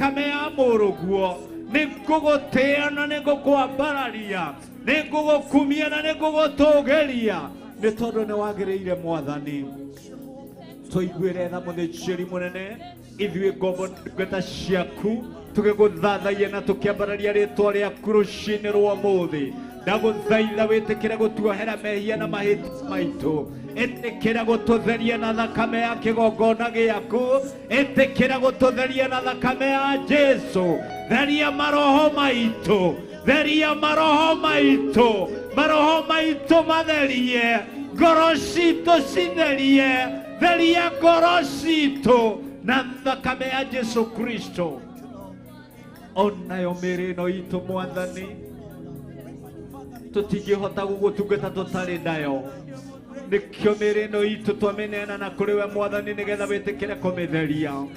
Thakame ya mũrũguo. Nĩ ngũgũtĩĩa na nĩ ngũkwambararia, nĩ ngũgũkumia na nĩ ngũgũtũgĩria, nĩ tondũ nĩ wagĩrĩire. Mwathani, tũiguĩre tha. Mũthĩnjĩri mũnene, ithuĩ ngombo ndungata ciaku tũgĩgũthathaia na tũkĩambararia rĩtwa rĩaku rũcinĩ rwa ũmũthĩ, ndagũthaitha wĩtĩkĩre gũtuohera mehia na mahĩtia maitũ. Ĩtĩkĩra gũtũtheria na thakame ya kĩgongona gĩaku. Ĩtĩkĩra gũtũtheria na thakame ya Jesu. Theria maroho maitũ, theria maroho maitũ, maroho maitũ matherie, ngoro citũ citherie. Theria ngoro citũ na thakame ya Jesu Kristo. Onayo mĩĩrĩ ĩno itũ, Mwathani, tũtingĩhota gũgũtungata tũtarĩ nayo. Nĩkĩo mĩĩrĩ ĩno itũ twamĩneana na kũrĩ we, Mwathani, nĩgetha wĩtĩkĩre kũmĩtheria,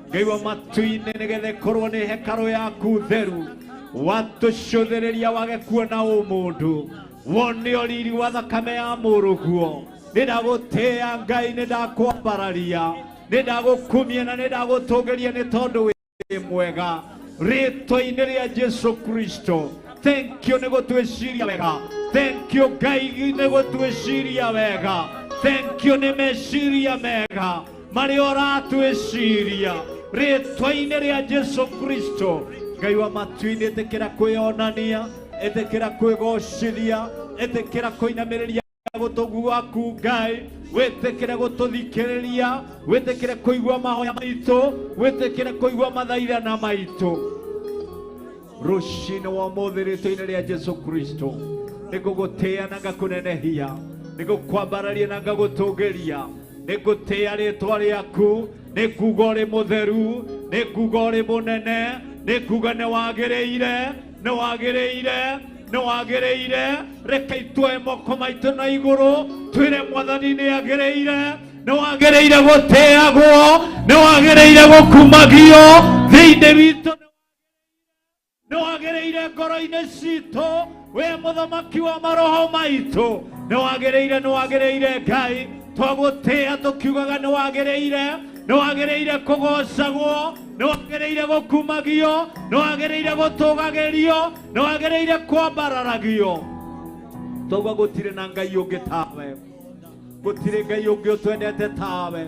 Ngai wa matu-inĩ, nĩgetha ĩkorwo nĩ hekarũ yaku theru. Watũcũthĩrĩria wage kuona ũmũndũ, wone ũriri wa thakame ya mũrũguo. Nĩ ndagũtĩĩa, Ngai, nĩ ndakwambararia, nĩ ndagũkumia na nĩ ndagũtũgĩria, nĩ tondũ wĩ mwega. Rĩtwa-inĩ rĩa Jesu Kristo, thank you nĩ gũtwĩciria wega. Thank you, Ngai, nĩ gũtwĩciria wega. Thank you nĩ meciria mega marĩa ũratwĩciria. Rĩtwa-inĩ rĩa Jesu Kristo, Ngai wa matu-inĩ, ĩtĩkĩra kwĩonania, ĩtĩkĩra kwĩgocithia, ĩtĩkĩra kũinamĩrĩria gũtũ gwaku. Ngai, wĩtĩkĩre gũtũthikĩrĩria, wĩtĩkĩre kũigua mahoya maitũ, wĩtĩkĩre kũigua mathaithana maitũ rũcinĩ wa ũmũthĩ. Rĩtwa-inĩ rĩa Jesu Kristo, nĩngũgũtĩĩa na ngakũnenehia, nĩngũkwambararia na ngagũtũgĩria. Nĩngũtĩĩa rĩtwa rĩaku, nĩnguga ũrĩ mũtheru, nĩnguga ũrĩ mũnene, nĩnguga nĩ wagĩrĩire, nĩ wagĩrĩire, nĩ wagĩrĩire. Reke itwoe moko maitũ na igũrũ, twĩre Mwathani nĩ agĩrĩire. Nĩ wagĩrĩire gũtĩagwo, nĩ wagĩrĩire gũkumagio thĩinĩ witũ, nĩ wagĩrĩire ngoro-inĩ citũ, we mũthamaki wa maroho maitũ. Nĩ wagĩrĩire, nĩ wagĩrĩire, Ngai. Twagũtĩĩa tũkiugaga nĩ wagĩrĩire, nĩ wagĩrĩire kũgocagwo, nĩ wagĩrĩire gũkumagio, nĩ wagĩrĩire gũtũgagĩrio, nĩ wagĩrĩire kwambararagio. Twauga gũtirĩ na Ngai ũngĩ tawe, gũtirĩ Ngai ũngĩ ũtwendete tawe,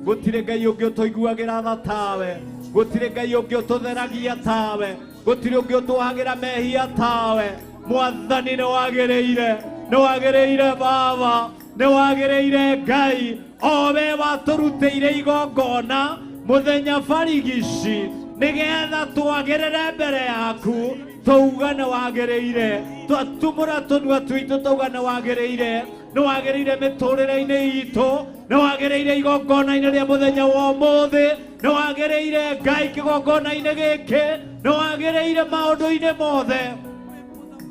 gũtirĩ Ngai ũngĩ ũtũiguagĩra tha tawe, gũtirĩ Ngai ũngĩ ũtũtheragia tawe, gũtirĩ ũngĩ ũtũhagĩra mehia tawe. Mwathani, nĩ wagĩrĩire, nĩ wagĩrĩire. Baba, nĩ wagĩrĩire. Ngai, o we watũrutĩire igongona mũthenya barigici nĩgetha twagĩrĩre mbere yaku, tauga nĩ wagĩrĩire. Twatumũra tũnua twitũ, tauga nĩ wagĩrĩire, nĩ wagĩrĩire mĩtũrĩre-inĩ itũ, nĩ wagĩrĩire igongona-inĩ rĩa mũthenya wa ũmũthĩ, nĩ wagĩrĩire, Ngai, kĩgongona-inĩ gĩkĩ, nĩ wagĩrĩire maũndũ-inĩ mothe.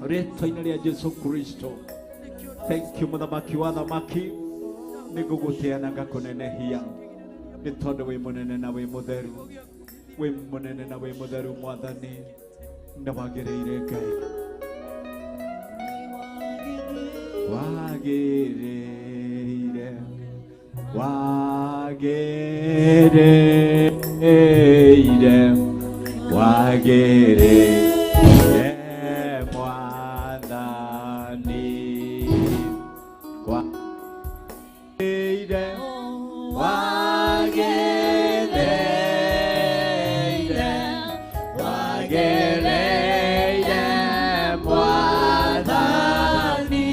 Rĩtwa-inĩ rĩa Jesu Kristo, thank you, mũthamaki wa thamaki. Nĩ ngũgũtĩa na ngakũnenehia, nĩ tondũ wĩ mũnene na wĩ mũtheru, wĩ mũnene na wĩ mũtheru. Mwathani, nĩ wagĩrĩire. Ngai, wagĩrĩire, wagĩrĩire, wagĩrĩire, Mwathani, wagĩrĩire, wagĩrĩire, wagĩrĩire, Mwathani,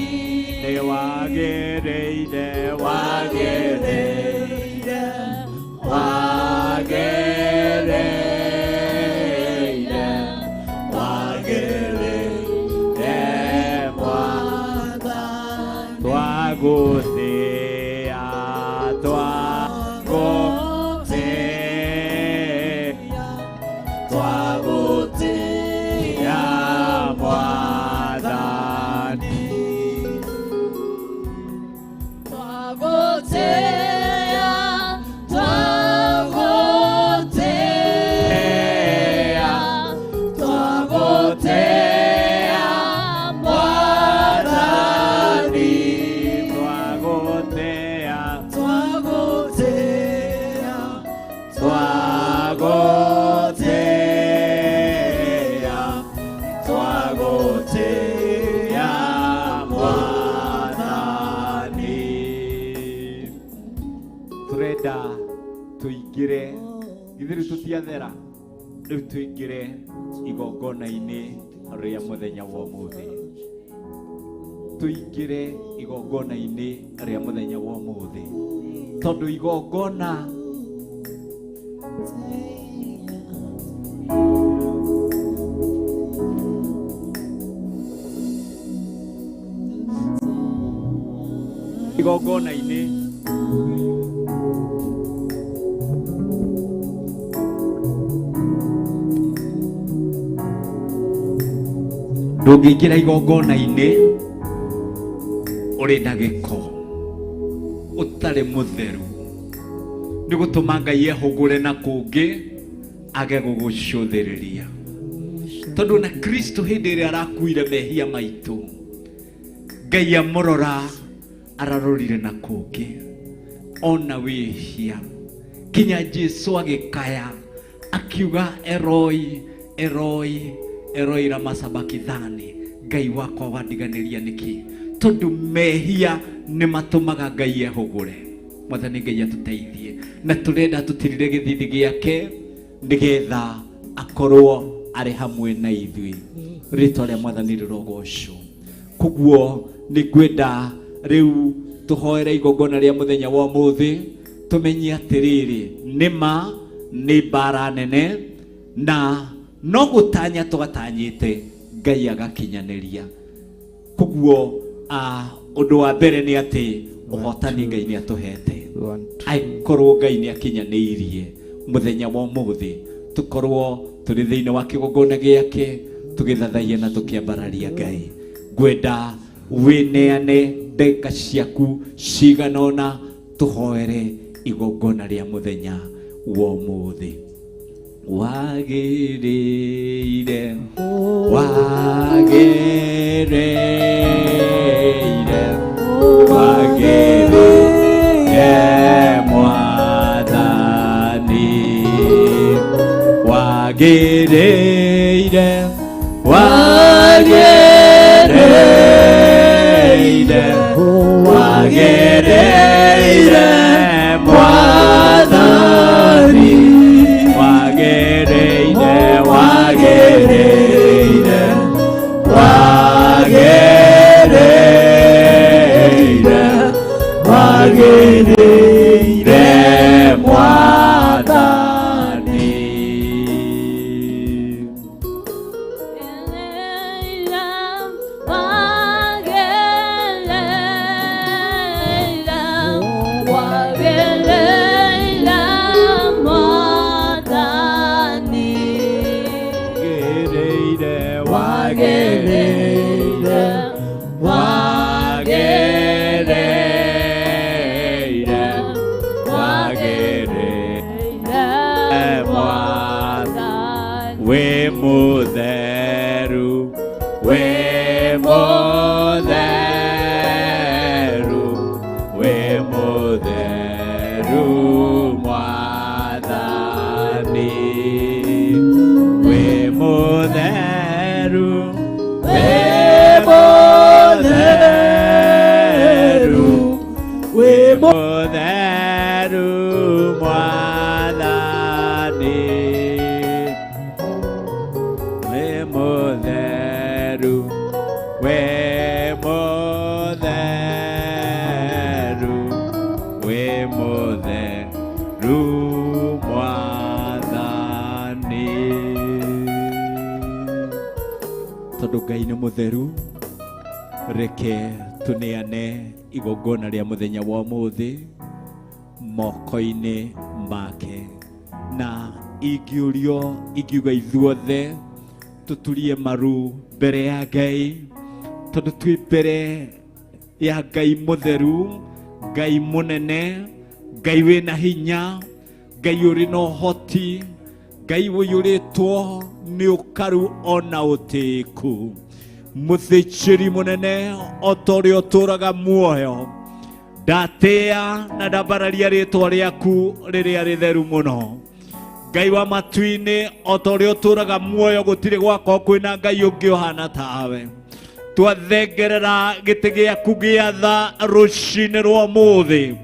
nĩ wagĩrĩire, wagĩrĩire, wagĩrĩire, wagĩrĩire, Mwathani. Twagũtĩĩa, twagũtĩĩa, twagũtĩĩa, Mwathani. Twagũtĩĩa, twagũtĩĩa, twagũtĩĩa, Mwathani. Twagũtĩĩa, Twagũtĩĩa, twagũtĩĩa. Ciathera rĩu tũingĩre igongona-inĩ rĩa mũthenya wa ũmũthĩ. Tũingĩre igongona-inĩ rĩa mũthenya wa ũmũthĩ tondũ igongona igongona-inĩ ndũngĩingĩra igongona-inĩ ũrĩ na gĩko ũtarĩ mũtheru nĩ gũtũma Ngai ehũgũre na kũngĩ age gũgũcũthĩrĩria tondũ na Kristo hĩndĩ ĩrĩa arakuire mehia maitũ Ngai amũrora ararorire na kũngĩ ona wĩhia kinya Jesu agĩkaya akiuga Eroi Eroi Eroi lama sabakithani Ngai wakwa wandiganĩria nĩkĩ tondũ mehia nĩ matũmaga Ngai ehũgũre. Mwathani Ngai atũteithie na tũrenda tũtirire gĩthithi gĩake nĩgetha akorwo arĩ hamwe na ithuĩ. Rĩtwa rĩa Mwathani rĩrogocwo. Koguo nĩ ngwenda rĩu tũhoere igongona rĩa mũthenya wa ũmũthĩ tũmenye atĩrĩrĩ nĩma nĩ mbara nene na no gũtanya tũgatanyĩte Ngai agakinyanĩria. Koguo ũndũ wa mbere nĩ atĩ ũhotani Ngai nĩ atũhete. Angĩkorwo Ngai nĩ akinyanĩirie mũthenya wa ũmũthĩ tũkorwo tũrĩ thĩinĩ wa kĩgongona gĩake tũgĩthathaiya na tũkĩambararia Ngai. Ngwenda wĩneane ndagĩka ciaku cigana ũna tũhoere igongona rĩa mũthenya wa ũmũthĩ. Wagĩrĩire wagĩrĩire wagĩrĩire Mwathani wagĩrĩire wagĩrĩire wagĩrĩire Mwathani wagĩrĩire wagĩrĩire wagĩrĩire wagĩrĩire Mwathani. Wagĩrĩire wagĩrĩire wagĩrĩire wagĩrĩire Mwathani. Wĩ mũtheru wĩ mũtheru wĩ mũtheru Mwathani wĩ mũtheru wĩ mũtheru wĩ mũtheru Mwathani wĩ mũtheru wĩ mũtheru wĩ mũtheru Mwathani. Tondũ Ngai nĩ mũtheru reke tũneane igongona rĩa mũthenya wa ũmũthĩ moko-inĩ make na ingĩũrio ingiuga ithuothe tũturie maru mbere ya Ngai tondũ twĩ mbere ya Ngai mũtheru Ngai mũnene Ngai wĩna hinya Ngai ũrĩ na ũhoti Ngai ũiyũrĩtwo nĩ ũkaru ona ũtĩĩku mũthĩnjĩri mũnene o ta ũrĩa ũtũũraga muoyo ndatĩĩa na ndambararia rĩtwa rĩaku rĩrĩa rĩtheru mũno. Ngai wa matu-inĩ o ta ũrĩa ũtũũraga muoyo gũtirĩ gwakorwo kwĩna Ngai ũngĩ ũhana tawe. Twathengerera gĩtĩ gĩaku gĩa tha rũcinĩ rwa ũmũthĩ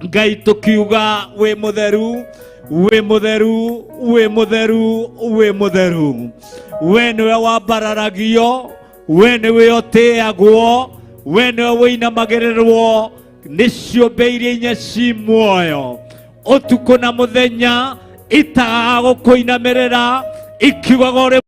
Ngai tũkiuga wĩ mũtheru Wĩ mũtheru, wĩ mũtheru, wĩ mũtheru. We nĩwe wambararagio, we nĩwe ũtĩagwo, we nĩwe wĩinamagĩrĩrwo nĩ ciũmbe iria inya ci muoyo ũtukũ na mũthenya itagaga gũkũinamĩrĩra ikiugaga ũrĩ.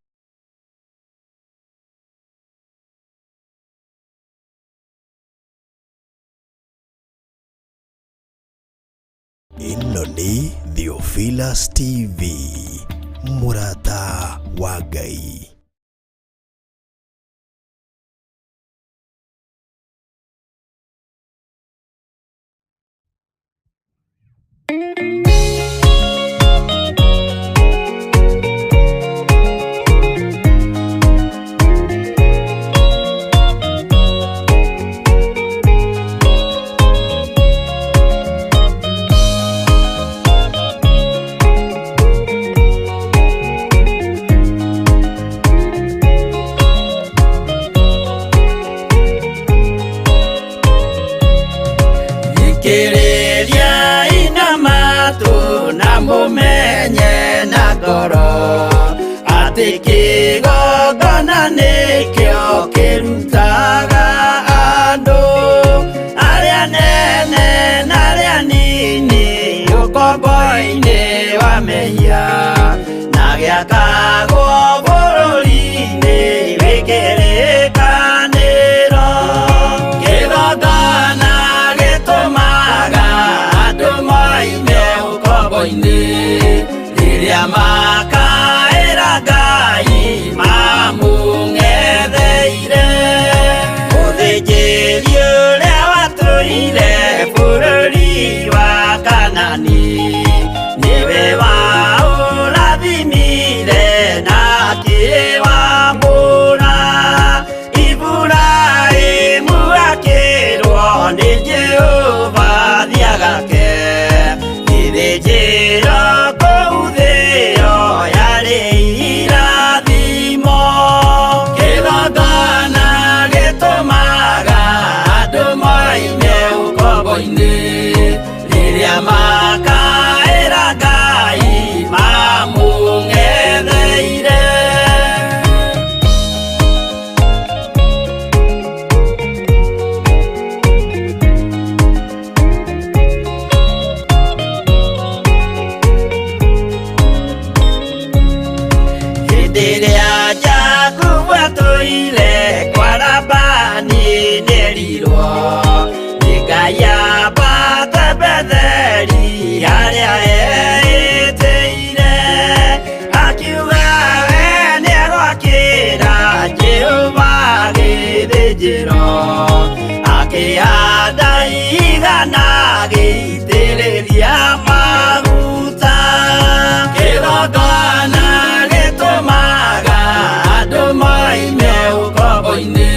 Ĩno nĩ Theophilus TV, mũrata wa Ngai. Thikĩrĩria inamatu na mũmenye na ngoro atĩ kĩgongona nĩkĩo kĩrutaga andũ arĩa nene na arĩa nini ũkombo-inĩ wa mehia na gĩakagwo bũrũri-inĩ wĩ kĩrĩkanĩro. Kĩgongona gĩtũmaga andũ moime ũkombo-inĩ rĩrĩa makaĩra Ngai mamũng'etheire. Mũthĩnjĩri ũrĩa watũire bũrũri wa Kanani nĩwe waũrathimire na akĩwamũra. Iburahĩmu akĩrwo nĩ Jehova thiagake gĩthĩnjĩro kũu thĩo yarĩ irathimo. Kĩgongona gĩtũmaga andũ moime ũkombo-inĩ rĩrĩa makaĩra Ngai mamũng'etheire. Hĩndĩ ĩrĩa Jakubu atũire kwa Labani nĩerirwo nĩ Ngai ambate Betheli harĩa eĩtĩire, akiuga we nĩegwakĩra Jehova gĩthĩnjĩro, akĩhanda igana agĩitĩrĩria maguta. Kĩgongona gĩtũmaga andũ moime ũkombo-inĩ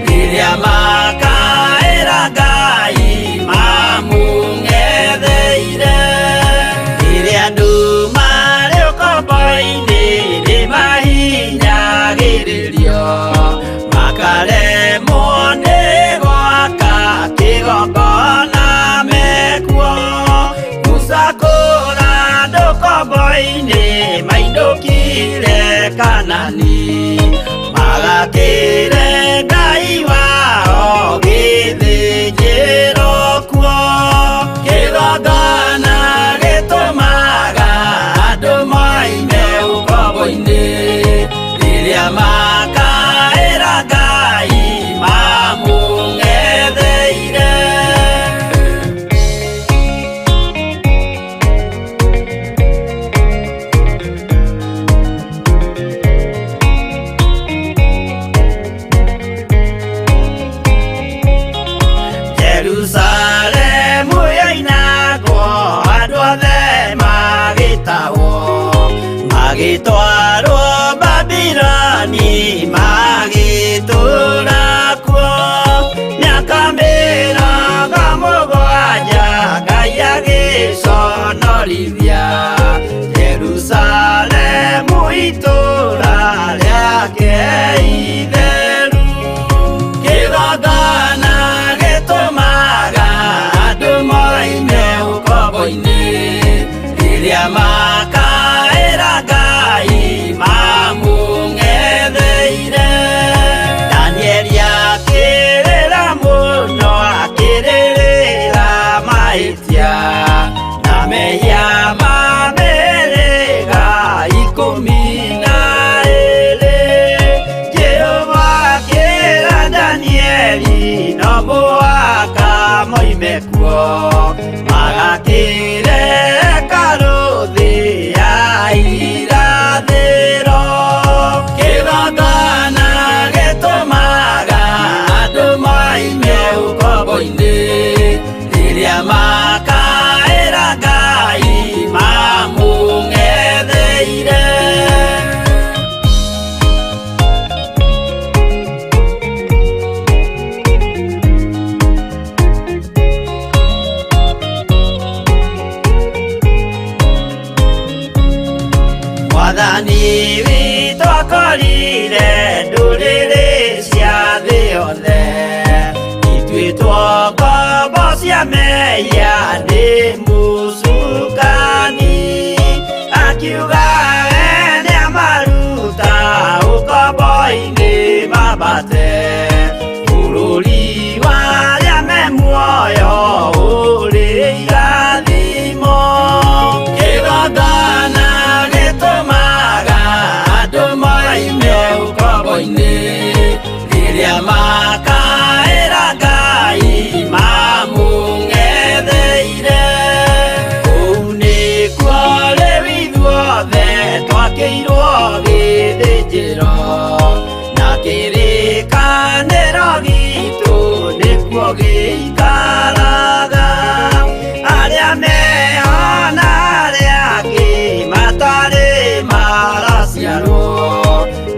rĩrĩa makaĩra Ngai mamũng'etheire. Rĩrĩa andũ marĩ ũkombo-inĩ nĩmahinyagĩrĩrio makaremwo nĩ gwaka kĩgongona mekuo. Musa kũra andũ ũkombo-inĩ mainũkire Kanani magakĩre Ngai wao gĩthĩnjĩro kuo. Kĩgongona gĩtũmaga andũ moime ũkombo-inĩ rĩrĩa makaĩra Ngai mamũng'etheire. Jerusalemu yoinagwo andũ othe magĩtahwo magĩtwarwo Babiloni magĩtũũra kuo mĩaka 70 Ngai agĩconorithia Jerusalemu itũũra rĩake itheru. Kĩgongona gĩtũmaga andũ moime ũkombo-inĩ rĩrĩa Mwathani witũ akorire ndũrĩrĩ cia thĩ yothe ituĩtwo ngombo cia mehia nĩ mũcukani akiuga we nĩamaruta ũkombo-inĩ mambate bũrũri wa arĩa me muoyo ũrĩ irathimo kĩgongona gĩtũmaga andũ moime ũkombo-inĩ rĩrĩa makaĩra Ngai mamũng'etheire kũu nĩkuo rĩu ithuothe twakĩirwo gĩthĩnjĩro na kĩrĩkanĩro gitũ nĩkuo gĩikaraga arĩa meho na arĩa angĩ matarĩ maraciarwo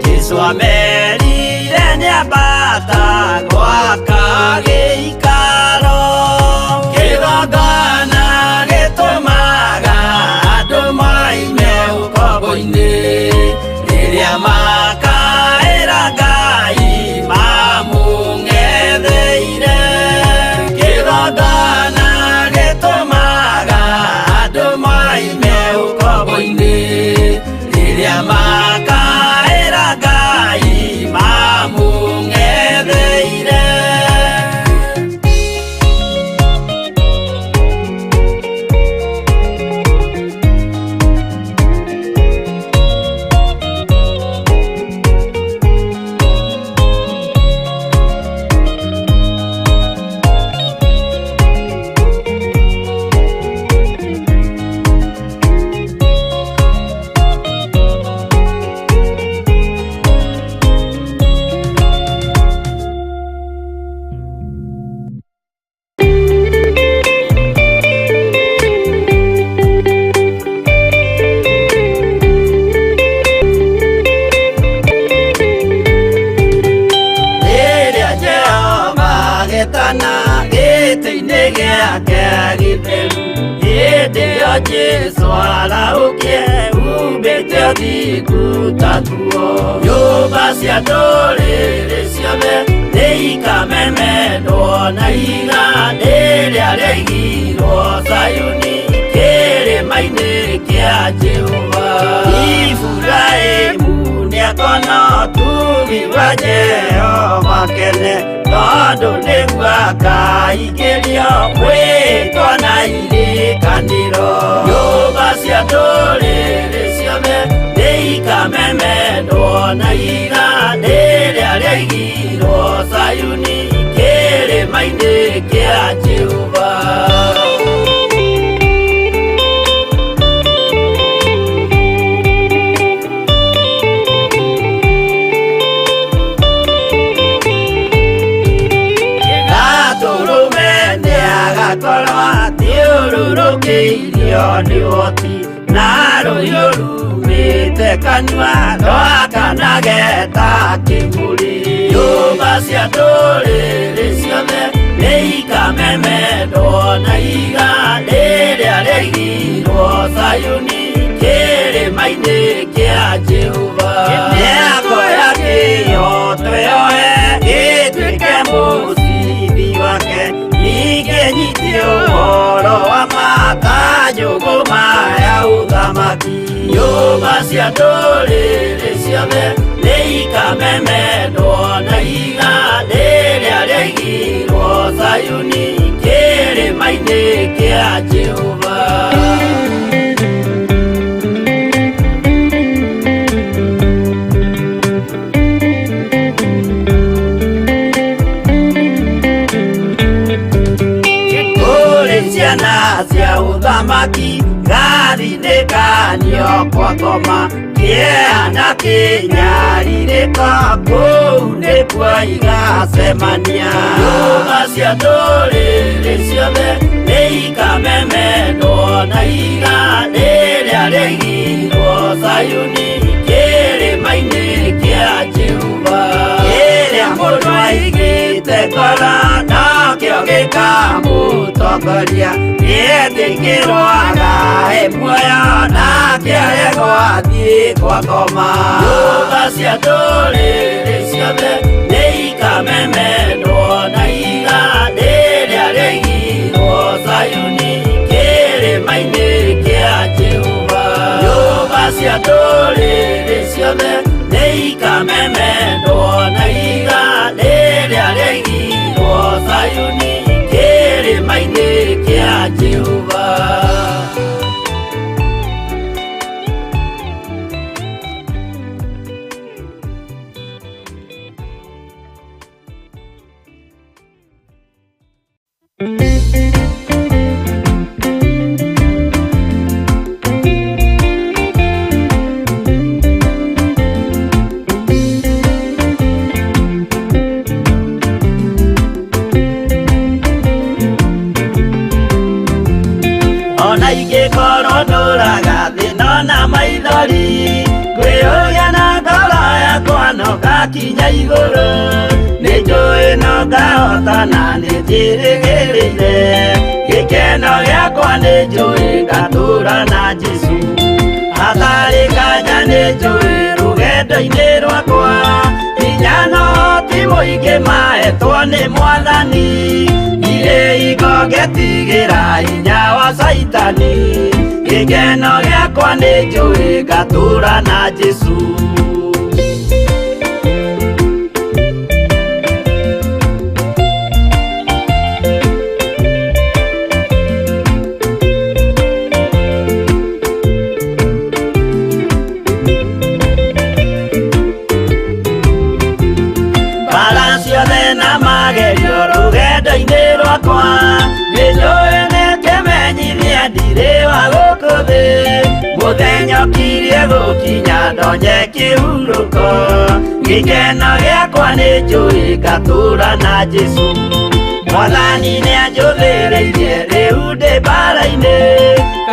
Jesũ amerire nĩambata gwaka gĩikaro kĩgongona gĩtũmaga andũ moime ũkombo-inĩ rĩrĩa makaĩra Ngai mamũng'etheire kĩgongona gĩtũmaga andũ moime ũkombo-inĩ rĩrĩa makaĩra Ngai mamũng'etheire. Rĩrĩa Jehova agetana gĩtĩ-inĩ gĩake gĩtheru hĩndĩ ĩyo Jesũ arahũkie umbĩte ũthingu ta nguo nyũmba cia ndũrĩrĩ ciothe nĩikamemendwo na ihiga rĩrĩa rĩaigirwo Zayuni kĩrĩma-inĩ kĩa Jehova Iburahĩmu nĩakona ũtugi wa Jehova kene tondũ nĩguo akaingĩrio mwĩtwa na irĩkanĩro nyũmba cia ndũrĩrĩ ciothe nĩikamemendwo na ihiga rĩrĩa rĩaigirwo Zayuni kĩrĩma-inĩ kĩa Jehova. Gatũrũme nĩagakorwo athiũrũrũkĩirio nĩ ũhoti na rũhiũ rumĩte kanua rwakanage ta kĩmũrĩ nyũmba cia ndũrĩrĩ ciothe nĩikamemendwo na ihiga rĩrĩa rĩaigirwo Zayuni kĩrĩma-inĩ kĩa Jehova nĩakoya kĩhooto yoe gĩtuĩke mũcibi wake ningĩ nyitie ũhoro wa ma ta njũgũma ya ũthamaki nyũmba cia ndũrĩrĩ ciothe nĩikamemendwo na ihiga rĩrĩa rĩaigirwo Zayuni kĩrĩma-inĩ kĩa Jehova. Kũrĩ ciana cia ũthamaki gathindĩkanio kwa ngoma kĩeha na kĩnyarirĩko kũu nĩkuo igacemania nyũmba cia ndũrĩrĩ ciothe nĩikamemendwo na ihiga rĩrĩa rĩaigirwo Zayuni kĩrĩma-inĩ kĩa Jehova kĩrĩa mũndũ aigĩte ngoro nokĩo gĩkamũtoria. Mũtongoria nĩetĩkĩrwo agae muoyo nake aregwo athiĩ kwa ngoma. Nyũmba cia ndũrĩrĩ ciothe nĩikamemendwo na ihiga rĩrĩa rĩigirwo Zayuni kĩrĩma-inĩ kĩa Jehova. Nyũmba cia ndũrĩrĩ ciothe nĩikamemendwo na ihiga rĩrĩa rĩigirwo Zayuni kĩrĩma-inĩ kĩa Jehova. Ona ingĩkorwo ndũraga thĩna na maithori, ngwĩyũria na ngoro yakwa no ngakinya igũrũ. Nĩnjũĩ no ngahotana nĩnjĩrĩgĩrĩire, gĩkeno gĩakwa nĩnjũĩ ngatũũra na Jesũ. Hatarĩ nganja nĩnjũĩ rũgendo-inĩ rwakwa, hinya no ti mũingĩ mahetwo nĩ Mwathani. Ndirĩ hingo ngetigĩra hinya wa Caitani, gĩkeno gĩakwa nĩnjũĩ ngatũũra na Jesũ. Mbara ciothe na magerio rũgendo-inĩ rwakwa, nĩnjũĩ nĩkĩmenyithia ndirĩ wa gũkũ thĩ. Mũthenya ũkirie gũkinya ndonye kĩhurũko, gĩkeno gĩakwa nĩnjũĩ ngatũũra na Jesũ. Mwathani nĩanjũthĩrĩirie rĩu ndĩ mbara-inĩ,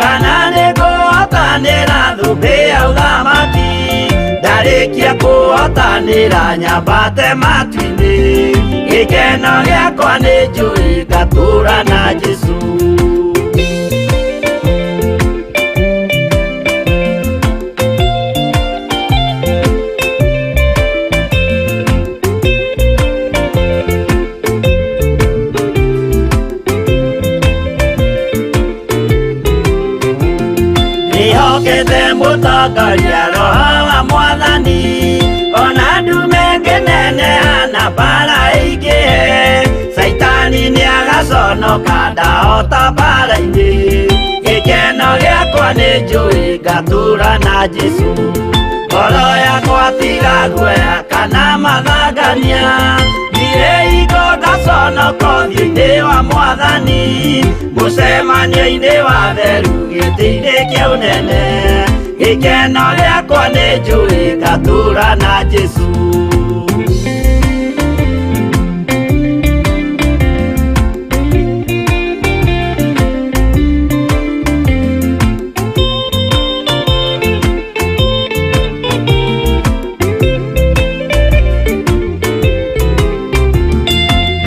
kana nĩngũhotanĩra thũmbĩ ya ũthamaki. Ndarĩkia kũhotanĩra nyambate matu-inĩ, gĩkeno gĩakwa nĩnjũĩ ngatũũra na Jesũ. Ndĩhokete mũtongoria Roho wa Mwathani, ona ndume ngĩneneha na mbara ĩingĩhe. Caitani nĩagaconoka ndahota mbara-inĩ, gĩkeno gĩakwa nĩnjũĩ ngatũũra na Jesũ. Ngoro yakwa tiga guoya kana mathangania, ndirĩ hingo ngaconoka ũthiũ-inĩ wa Mwathani. Mũcemanio-inĩ wa theru gĩtĩ-inĩ kĩa ũnene, gĩkeno gĩakwa nĩnjũĩ ngatũũra na Jesũ.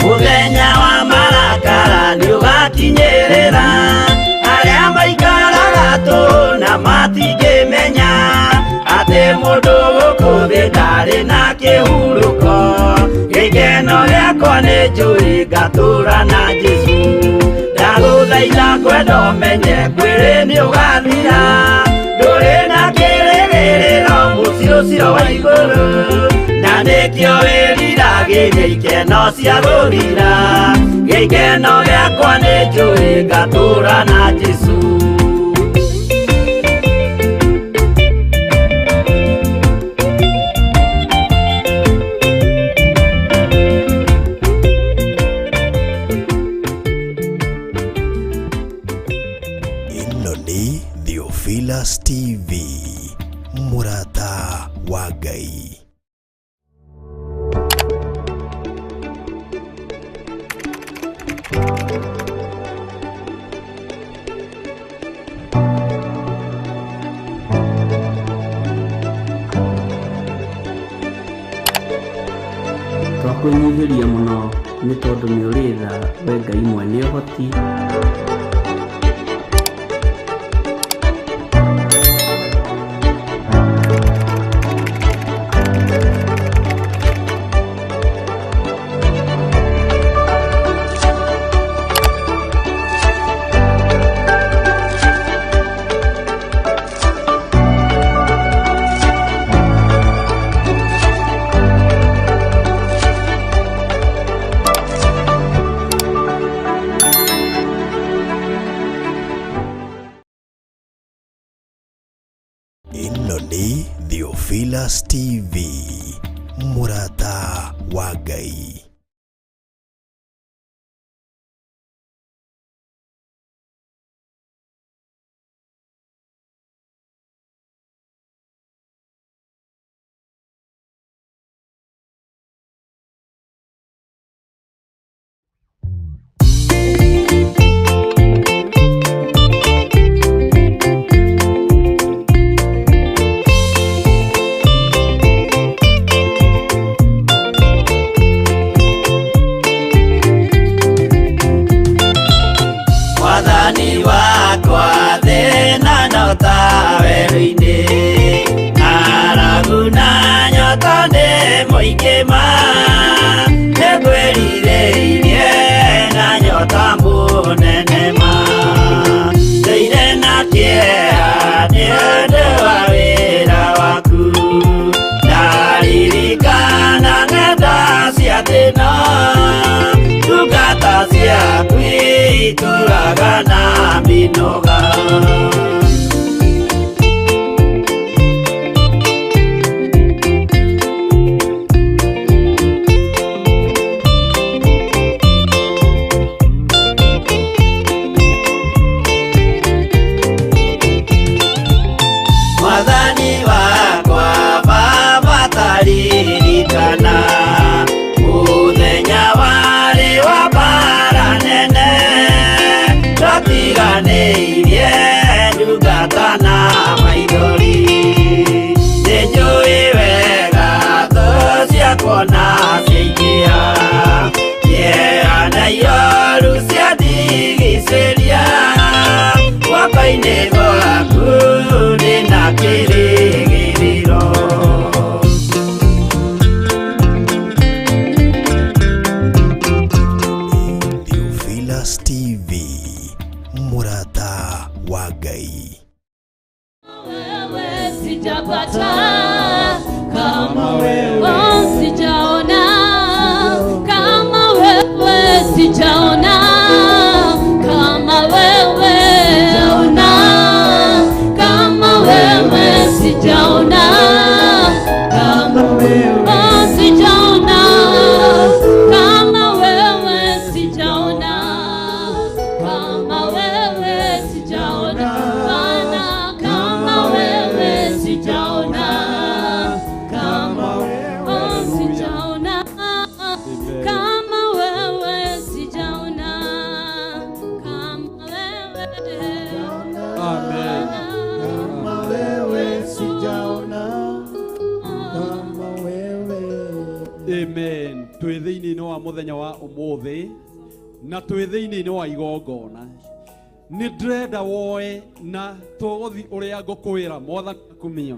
Mũthenya wa marakara nĩũgakinyĩrĩra, arĩa maikaraga tũhũ na matingĩmenya atĩ mũndũ gũkũ thĩ ndarĩ na kĩhurũko. Gĩkeno gĩakwa nĩnjũĩ ngatũũra na Jesũ. Ndagũthaitha ngwenda ũmenye mwĩrĩ nĩũgathira, ndũrĩ na kĩrĩgĩrĩro mũciĩ ũcio wa igũrũ. Na nĩkĩo wĩriragĩria ikeno cia gũthira, gĩkeno gĩakwa nĩnjũĩ ngatũũra na Jesũ. Ĩno nĩ Theophilus TV, mũrata wa Ngai. Twakwĩnyihĩria mũno Nĩ tondũ nĩ ũrĩ tha, we Ngai mwene ũhoti. Ĩno nĩ Theophilus TV, mũrata wa Ngai. Mwathani wakwa thĩna nyota werũ-inĩ, ng'aragu na nyota nĩ mũingĩ ma, nĩngwĩrirĩirie na nyota mũnene ma, ndũire na kĩeha nĩ ũndũ wa wĩra waku, ndaririkana ng'enda cia thĩna, ndungata ciaku itũraga na mĩnoga. Mwathani wakwa Baba taririkana mũthenya warĩ wa mbara nene, twatiganĩirie ndungata na maithori, nĩnjũĩ wega thũ ciakwa na ciaingĩha, kĩeha na ioru ciandigicĩria, guoko-inĩ gwaku ndĩna kĩrĩgĩrĩro. Theophilus TV, mũrata wa Ngai. Wewe sijapata kama wewe, oh, sijaona kama wewe, sijaona kama wewe, ona kama wewe, sijaona kama wewe, oh, sijaona kama wewe, sijaona kama wewe, sijaona Bwana kama wewe, sijaona kama wewe, sijaona kama wewe, sijaona kama wewe. Amen. Kama wewe sijaona, kama wewe. Amen. Twĩ thĩinĩ wa mũthenya wa ũmũthĩ na twĩ thĩinĩ wa igongona, nĩ ndĩrenda woe na tũgũthi ũrĩa ngũkwĩra mwathani akumio.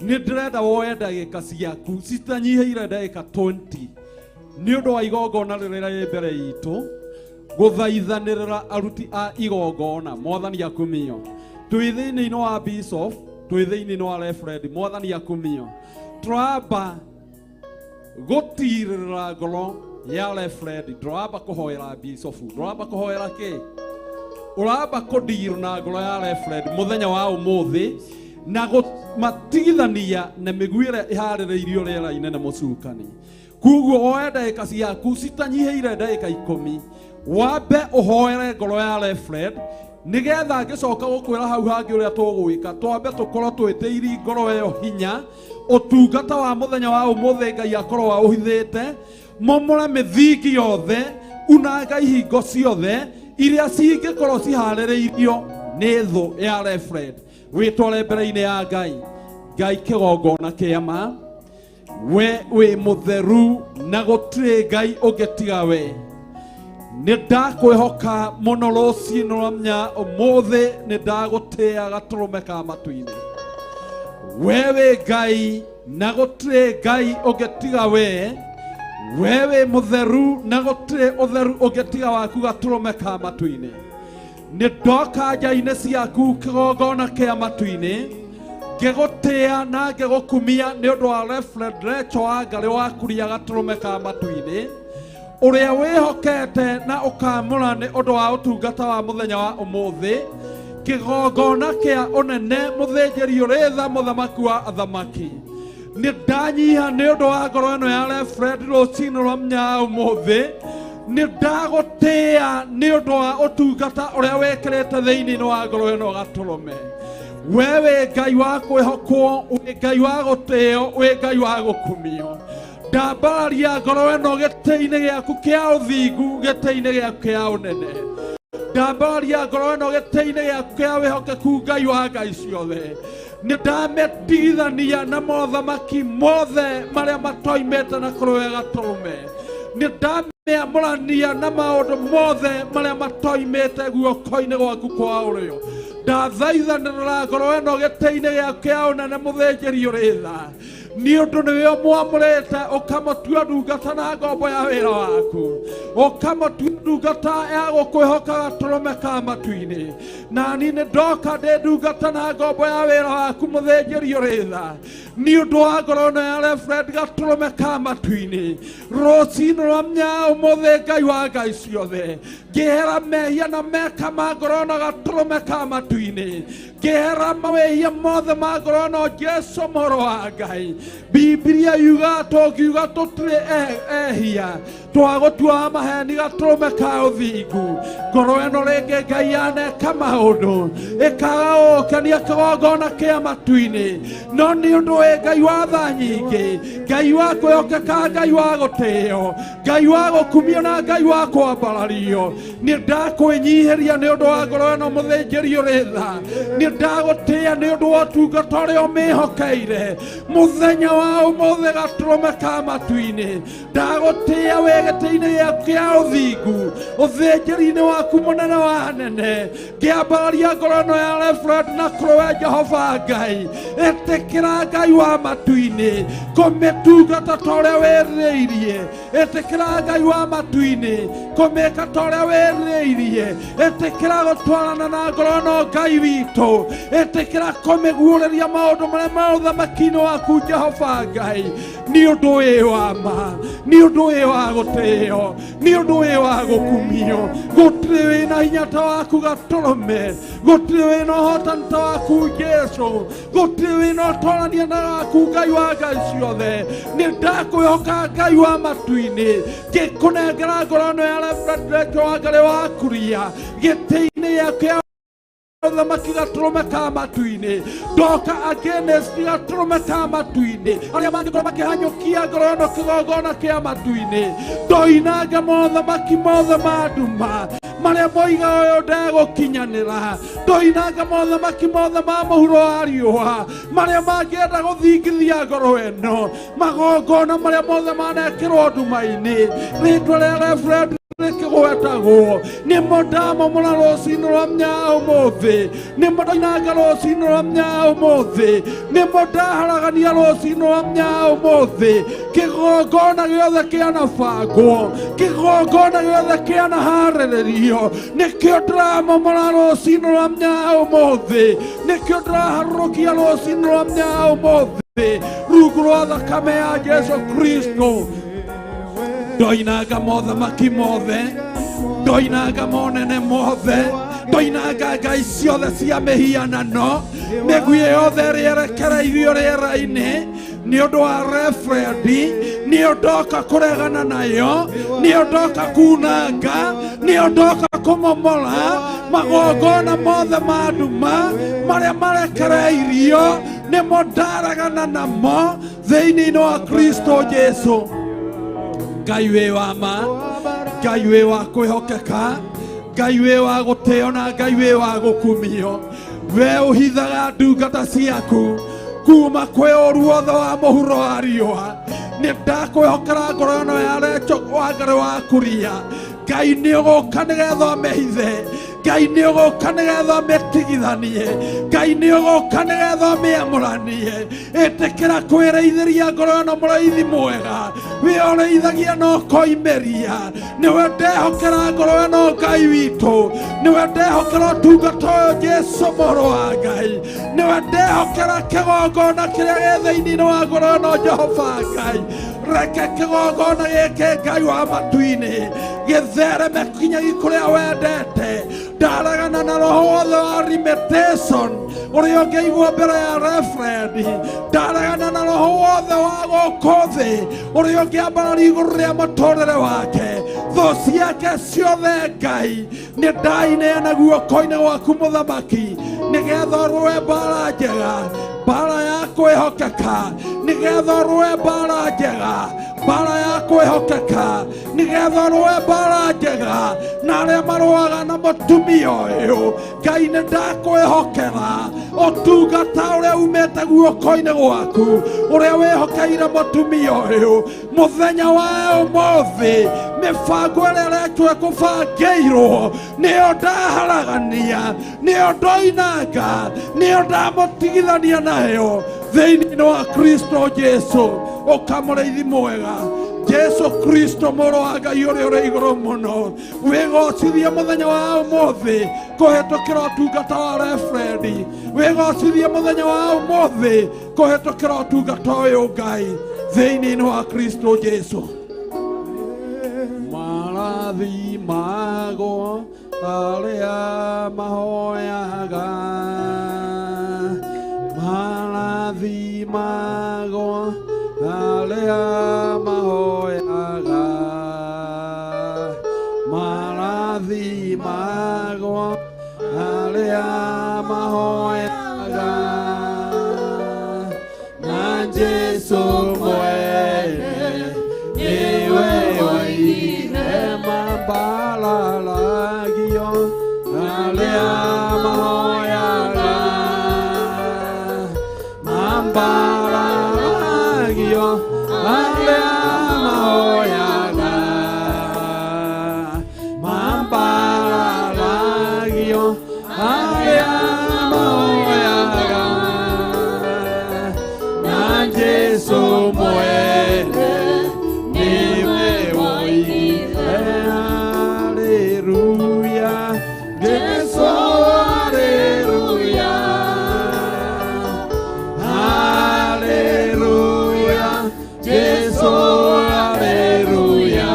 Nĩ ndĩrenda woe ndagĩka ciaku citanyihĩire ndagĩka 20 nĩ ũndũ wa igongona rĩrĩa rĩ mbere itũ, gũthaithanĩrĩra aruti a igongona mwathani akumio. Twĩ thĩinĩ wa bishop, twĩ thĩinĩ wa reverend, mwathani akumio. Tũramba gũtirĩrĩra ngoro ya reverend, ndũramba kũhoera bishop, ndũramba kũhoera kĩ, ũramba kũndirwo na ngoro ya reverend mũthenya wa ũmũthĩ na matigithania na mĩguĩ ĩrĩa ĩharĩrĩirio rĩera-inĩ nĩ mũcukani. Koguo woe ndagĩka ciaku citanyihĩire ndagĩka 10, wambe ũhoere ngoro ya reverend, nĩgetha ngĩcoka gũkwĩra hau hangĩ ũrĩa tũgwĩka, twambe tũkorwo twĩtĩirie ngoro ĩyo hinya, ũtungata wa mũthenya wa ũmũthĩ Ngai akorwo aũhithĩte, momore mĩthingi yothe, unanga ihingo ciothe iria cingĩkorwo ciharĩrĩirio nĩ thũ ya reverend. Wĩtware mbere-inĩ ya Ngai. Ngai kĩgongona kĩa ma, We wĩ mũtheru na gũtirĩ Ngai ũngĩ tiga we. Nĩ ndakwĩhoka mũno rũcinĩ rwa mũthenya ũmũthĩ, nĩ ndagũtĩĩa gatũrũme ka matu-inĩ. We wĩ Ngai na gũtirĩ Ngai ũngĩ tiga we. We wĩ mũtheru na gũtirĩ ũtheru ũngĩ tiga waku gatũrũme ka matu-inĩ. Nĩ ndoka nja-inĩ ciaku kĩgongona kĩa matu-inĩ, ngĩgũtĩĩa na ngĩgũkumia nĩ ũndũ wa Reverend Rachel Wangarĩ wa Kuria gatũrũme ka matu-inĩ, ũrĩa wĩhokete na ũkamũra nĩ ũndũ wa ũtungata wa mũthenya wa ũmũthĩ, kĩgongona kĩa ũnene, mũthĩnjĩri ũrĩ tha, mũthamaki wa athamaki. Nĩ ndanyiha nĩ ũndũ wa ngoro ĩno ya Reverend rũcinĩ rwa mũthenya wa ũmũthĩ. Nĩ ndagũtĩĩa nĩ ũndũ wa ũtungata ũrĩa wĩkĩrĩte thĩinĩ wa ngoro ĩno gatũrũme. We wĩ Ngai wa kwĩhokwo, wĩ Ngai wa gũtĩo, wĩ Ngai wa gũkumio. Ndambararia ngoro ĩno gĩtĩ-inĩ gĩaku kĩa ũthingu, gĩtĩ-inĩ gĩaku kĩa ũnene. Ndambararia ngoro ĩno gĩtĩ-inĩ gĩaku kĩa wĩhokeku, Ngai wa ngai ciothe. Nĩ ndamĩtigithania na mothamaki mothe marĩa matoimĩte na kũrĩ we gatũrũme. Nĩ ndamĩamũrania na maũndũ mothe marĩa matoimĩte guoko-inĩ gwaku kwa ũrĩo. Ndathaithanĩrĩra ngoro ĩno gĩtĩ-inĩ gĩaku kĩa ũnene, mũthĩnjĩri ũrĩ tha, nĩ ũndũ nĩwe ũmwamũrĩte ũkamũtua ndungata na ngombo ya wĩra waku, ũkamũtua ndungata ya gũkwĩhoka gatũrũme ka matu-inĩ. Na niĩ nĩ ndoka ndĩ ndungata na ngombo ya wĩra waku, mũthĩnjĩri ũrĩ tha, nĩ ũndũ wa ngoro ĩno ya Reverend gatũrũme ka matu-inĩ rũcinĩ rwa mũthenya ũmũthĩ. Ngai wa ngai ciothe, ngĩhera mehia na meka ma ngoro ĩno gatũrũme ka matu-inĩ, ngĩhera mawĩhia mothe ma ngoro ĩno. Jesu mũrũ wa Ngai, Bibilia yuga tũngiuga tũtirĩ ehia, twagũtua maheni gatũrũme ka ũthingu. Ngoro ĩno rĩngĩ, Ngai, yaneka maũndũ ĩkaga gũkenia kĩgongona kĩa matu-inĩ, no nĩ ũndũ wĩ Ngai wa tha nyingĩ, Ngai wa kwĩhokeka, Ngai wa gũtĩo, Ngai wa gũkumio na Ngai wa kwambarario, nĩ ndakwĩnyihĩria nĩ ũndũ wa ngoro ĩno, mũthĩnjĩri ũrĩ tha. Nĩ ndagũtĩĩa nĩ ũndũ wa ũtungata ũrĩa ũmĩhokeire mũthenya wa ũmũthĩ gatũrũme ka matu-inĩ. Ndagũtĩĩa wĩ gĩtĩ-inĩ gĩaku kĩa ũthingu, ũthĩnjĩri-inĩ waku mũnene wa anene, ngĩambararia ngoro ĩno ya Reverend na kũrĩ we Jehova Ngai. Ĩtĩkĩra, Ngai wa matu-inĩ, kũmĩtungata ta ũrĩa wĩrirĩirie. Ĩtĩkĩra, Ngai wa matu-inĩ, kũmĩka ta ũrĩa wĩrirĩirie. Ĩtĩkĩra gũtwarana na ngoro ĩno, Ngai witũ. Ĩtĩkĩra kũmĩguũrĩria maũndũ marĩa ma ũthamaki-inĩ waku, Jehova Ngai, nĩ ũndũ wĩ wa ma, nĩ ũndũ wĩ wa gũtĩo, nĩ ũndũ wĩ wa gũkumio. Gũtirĩ wĩna hinya ta waku gatũrũme, gũtirĩ wĩna ũhotani ta waku Jesu, gũtirĩ wĩna ũtorania na waku, Ngai wa ngai ciothe. Nĩ ndakwĩhoka, Ngai wa matu-inĩ, ngĩkũnengera ngoro ĩno ya Reverend Rachel Wangarĩ wa Kuria gĩtĩ-inĩ gĩaku kĩa ũthamaki gatũrũme ka matu-inĩ. Ndoka against gatũrũme ka matu-inĩ arĩa mangĩkorwo makĩhanyũkia ngoro ĩno kĩgongona kĩa matu-inĩ. Ndoinanga mothamaki mothe ma nduma marĩa moiga ũyũ ndegũkinyanĩra. Ndoinanga mothamaki mothe ma mũhuro wa riũa marĩa mangĩenda gũthingithia ngoro ĩno. Magongona marĩa mothe manekĩrwo nduma-inĩ, rĩtwa rĩa Reverend rĩkĩgwetagwo, nĩmo ndamomora rũcinĩ rwa mũthenya ũmũthĩ, nĩmo ndoinanga rũcinĩ rwa mũthenya ũmũthĩ, nĩmo ndaharagania rũcinĩ rwa mũthenya ũmũthĩ. Kĩgongona gĩothe kĩanabangwo, kĩgongona gĩothe kĩanaharĩrĩrio, nĩkĩo ndĩramomora rũcinĩ rwa mũthenya ũmũthĩ, nĩkĩo ndĩraharũrũkia rũcinĩ rwa mũthenya ũmũthĩ rungu rwa thakame ya Jesu Kristo. Ndoinanga mothamaki mothe, ndoinanga monene mothe, ndoinanga ngai ciothe cia mĩhianano, mĩguĩ yothe ĩrĩa ĩrekereirio rĩera-inĩ nĩ ũndũ wa Reverend, nĩ ndoka kũregana nayo, nĩ ndoka kunanga, nĩ ndoka kũmomora magongona mothe ma nduma marĩa marekereirio, nĩmo ndaregana namo thĩinĩ wa Kristo Jesu. Ngai wĩ wa ma, Ngai wĩ wa kwĩhokeka, Ngai wĩ wa gũtĩo na Ngai wĩ wa gũkumio, we ũhithaga ndungata ciaku. Kuma kwĩ ũru wothe wa mũhuro wa riũa. Nĩ ndakwĩhokera ngoro ĩno ya Rachel Wangari wa Kuria. Ngai nĩ ũgũka nĩgetha ũmĩhithe. Ngai nĩ ũgũka nĩgetha ũmĩtigithanie. Ngai nĩ ũgũka nĩgetha ũmĩamũranie. Ĩtĩkĩra kwĩrĩithĩria ngoro ĩno mũrĩithi mwega. Wĩ ũrĩithagia na ũkoimĩria. Nĩwe ndehokera ngoro ĩno Ngai witũ. Nĩwe ndehokera ũtungata ũyũ Jesu mũrũ wa Ngai. Nĩwe ndehokera kĩgongona kĩrĩa gĩ thĩinĩ wa ngoro ĩno Jehova Ngai. Reke kĩgongona gĩkĩ Ngai wa matu-inĩ gĩthereme kinyagia kũrĩa wendete. Ndaregana na roho wothe wa limitation ũrĩa ũngĩigwo mbere ya referendi. Ndaregana na roho wothe wa gũkũ thĩ ũrĩa ũngĩambararia igũrũ rĩa mũtũrĩre wake. Thũ ciake ciothe Ngai nĩ ndaineana guoko-inĩ gwaku mũthamaki nĩgetha ũrũe mbara njega, mbara ya kwĩhokeka, nĩgetha ũrũe mbara njega, mbara ya kwĩhokeka, nĩgetha ũrũe mbara njega na arĩa marũaga na mũtumia ũyũ. Ngai nĩ ndakwĩhokera ũtungata ũrĩa umĩte guoko-inĩ gwaku ũrĩa wĩhokeire mũtumia ũyũ mũthenya wa ũmũthĩ. Mĩbango ĩrĩa ĩrekwo ĩkũbangĩirwo nĩyo ndaharagania, nĩyo ndoinanga, nĩyo ndamũtigithania nayo thĩinĩ wa Kristo Jesu. Ũkamũrĩithi mwega Jesu Kristo mũrũ wa Ngai ũrĩa ũrĩ igũrũ mũno, wĩgocithie mũthenya wa ũmũthĩ kũhetũkĩra ũtungata wa referendi. Wĩgocithie mũthenya wa ũmũthĩ kũhetũkĩra ũtungata ũyũ Ngai thĩinĩ wa Kristo Jesu. Marathimagwo arĩa mahoyaga, marathimagwo arĩa mahoyaga, marathimagwo arĩa mahoyaga, na Jesu mwene niwe woigire mambararagio arĩa mahoyaga, mambararagio arĩa mahoyaga, mambararagio arĩa mahoyaga, na Jesu mwene niwe woigire haleluya, Jesu haleluya, haleluya, Jesu haleluya,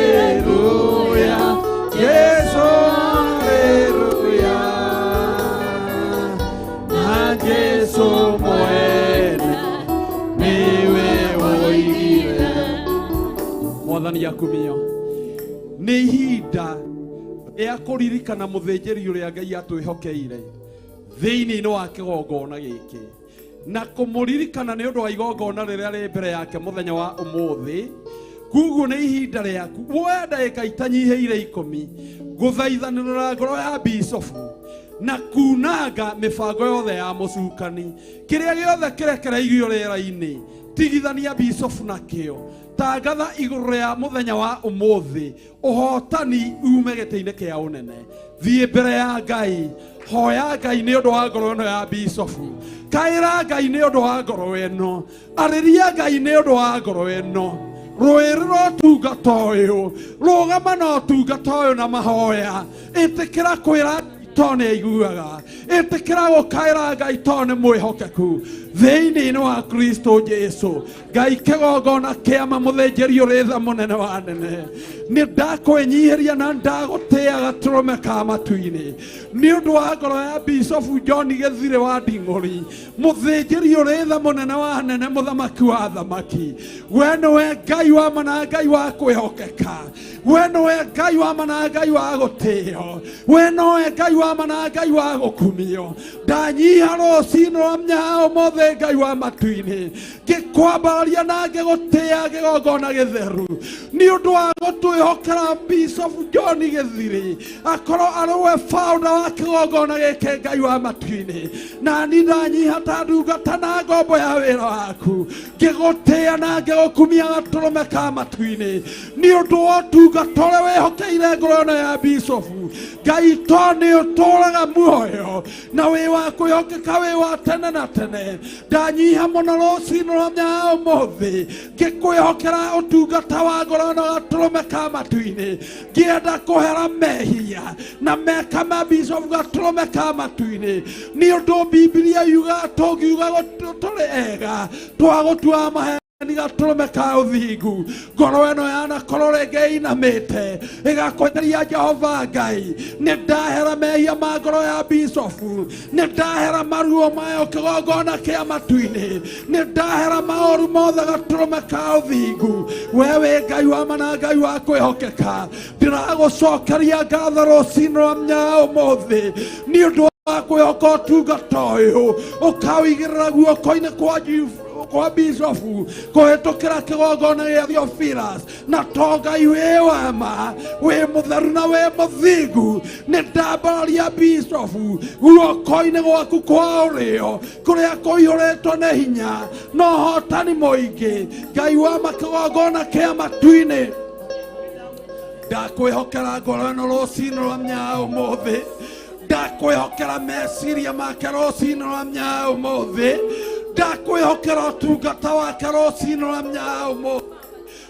haleluya, Jesu haleluya, na Jesu mwene niwe woigire. Mwathani akumio. Nĩ ihinda rĩa kũririkana mũthĩnjĩri ũrĩa Ngai atwĩhokeire thĩinĩ wa kĩgongona gĩkĩ na kũmũririkana nĩ ũndũ wa igongona rĩrĩa rĩ mbere yake mũthenya wa ũmũthĩ. Koguo nĩ ihinda rĩaku woe ndagĩka itanyihĩire 10 gũthaithanĩrĩra ngoro ya bicobu na kunanga mĩbango yothe ya mũcukani kĩrĩa gĩothe kĩrekereirio rĩera-inĩ tigithania bicobu nakĩo. Tangatha igũrũ rĩa mũthenya wa ũmũthĩ ũhotani ume gĩtĩ-inĩ kĩa ũnene. Thiĩ mbere ya Ngai, hoya Ngai nĩ ũndũ wa ngoro ĩno ya bicobu, kaĩra Ngai nĩ ũndũ wa ngoro ĩno, arĩria Ngai nĩ ũndũ wa ngoro ĩno. Rũĩrĩra ũtungata ũyũ, rũgama na ũtungata ũyũ na mahoya. Ĩtĩkĩra kwĩra to nĩ aiguaga, ĩtĩkĩra gũkaĩra Ngai to nĩ mwĩhokeku thĩinĩ wa Kristo Jesu. Ngai kĩgongona kĩama mũthĩnjĩri ũrĩ tha mũnene wa nene, nĩ ndakwĩnyihĩria na ndagũtĩĩa gatũrũme ka matu-inĩ nĩ ũndũ wa ngoro ya Bicobu John Gĩthirĩ wa Nding'ũri, mũthĩnjĩri ũrĩ tha mũnene wa nene, mũthamaki wa thamaki. We nĩwe Ngai wa ma na Ngai wa kwĩhokeka. We nowe Ngai wa ma na Ngai wa gũtĩo, we nowe Ngai wa ma na Ngai wa gũkumio. Ndanyiha rũcinĩ rwa mũthenya ũmũthĩ Ngai wa matu-inĩ, ngĩkwambararia na ngĩgũtĩa kĩgongona gĩtheru nĩ ũndũ wa gũtwĩhokera Bishop John Gĩthiri akorwo arĩ we founder wa kĩgongona gĩkĩ Ngai wa matu-inĩ. Na niĩ ndanyiha ta ndungata na ngombo ya wĩra waku, ngĩgũtĩa na ngĩgũkumia gatũrũme ka matu-inĩ nĩ ũndũ wa ũtungata ũrĩa wĩhokeire ngoro ĩno ya Bishop. Ngai to nĩ ũtũũraga muoyo na wĩ wa kwĩhokeka, wĩ wa tene na tene. Ndanyiha mũno rũcinĩ rwa mũthenya ũmũthĩ ngĩkwĩhokera ũtungata wa ngoro ĩno gatũrũme ka matu-inĩ, ngĩenda kũhera mehia na meka ma Bishop gatũrũme ka matu-inĩ nĩ ũndũ Bibilia yugaga tũngiuga tũrĩ ega twagũtua mahe ni gatũrũme ka ũthingu. Ngoro ĩno yanakorwo rĩngĩ ĩinamĩte ĩgakweteria Jehova Ngai, nĩ ndahera mehia ma ngoro ya Bishop, nĩ ndahera maruo mayo kĩgongona kĩa matu-inĩ, nĩ ndahera maũru mothe gatũrũme ka ũthingu. We wĩ Ngai wa ma na Ngai wa kwĩhokeka, ndĩragũcokeria ngatho rũcinĩ rwa mũthenya ũmũthĩ nĩ ũndũ wa kwĩhoka ũtungata ũyũ ũkawĩigĩrĩra guoko-inĩ kwa Bishop kũhĩtũkĩra kĩgongona gĩa Theophilus. Na to Ngai wĩ wa ma, wĩ mũtheru na wĩ mũthingu, nĩ ndambararia Bishop guoko-inĩ gwaku kwa ũrĩo kũrĩa kũihũrĩtwo nĩ hinya na ũhotani mũingĩ. Ngai wa ma kĩgongona kĩa matu-inĩ, ndakwĩhokera ngoro ĩno rũcinĩ rwa mũthenya ũmũthĩ, ndakwĩhokera meciria make rũcinĩ rwa mũthenya ũmũthĩ, ndakwĩhokera ũtungata wake rũcinĩ rwa mũthenya ũmũthĩ.